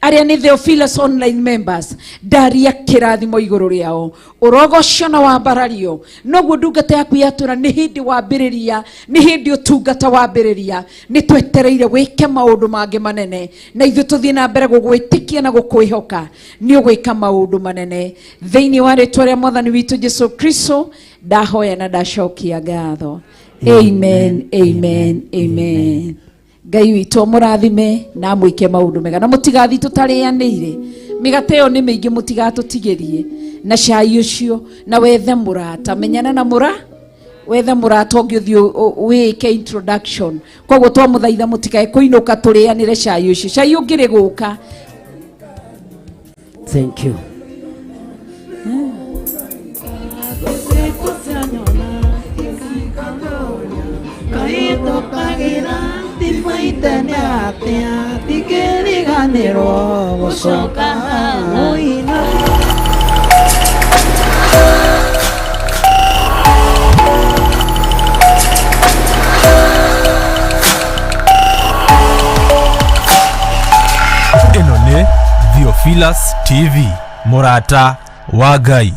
arĩa nĩ Theophilus online members. Ndaria kĩrathimo igũrũ rĩao, ũrogocio na wambarario. Noguo ndungata yaku yatũra, nĩ hĩndĩ wambĩrĩria, nĩ hĩndĩ ũtungata wambĩrĩria. Nĩ twetereire wĩke maũndũ mangĩ manene, na ithuĩ tũthiĩ na mbere gũgwĩtĩkia na gũkwĩhoka nĩ ũgwĩka maũndũ manene. Thĩinĩ wa rĩtwa rĩa Mwathani witũ Jesu Kristo ndahoya na ndacokia ngatho. Amen, amen, amen. Ngai witũ amũrathime na amwĩke maũndũ mega, na mũtigathiĩ tũtarĩanĩire. Mĩgate ĩyo nĩ mĩingĩ, mũtigatũtigĩrie na cai ũcio. Na wethe mũrata, menyana na mũra wethe mũrata ũngĩ ũthiĩ wĩke introduction. Koguo twamũthaitha mũtikae kũinũka tũrĩanĩre cai ũcio, cai ũngĩrĩ gũka. Thank you. Ĩno nĩ Theophilus TV, mũrata wa Ngai.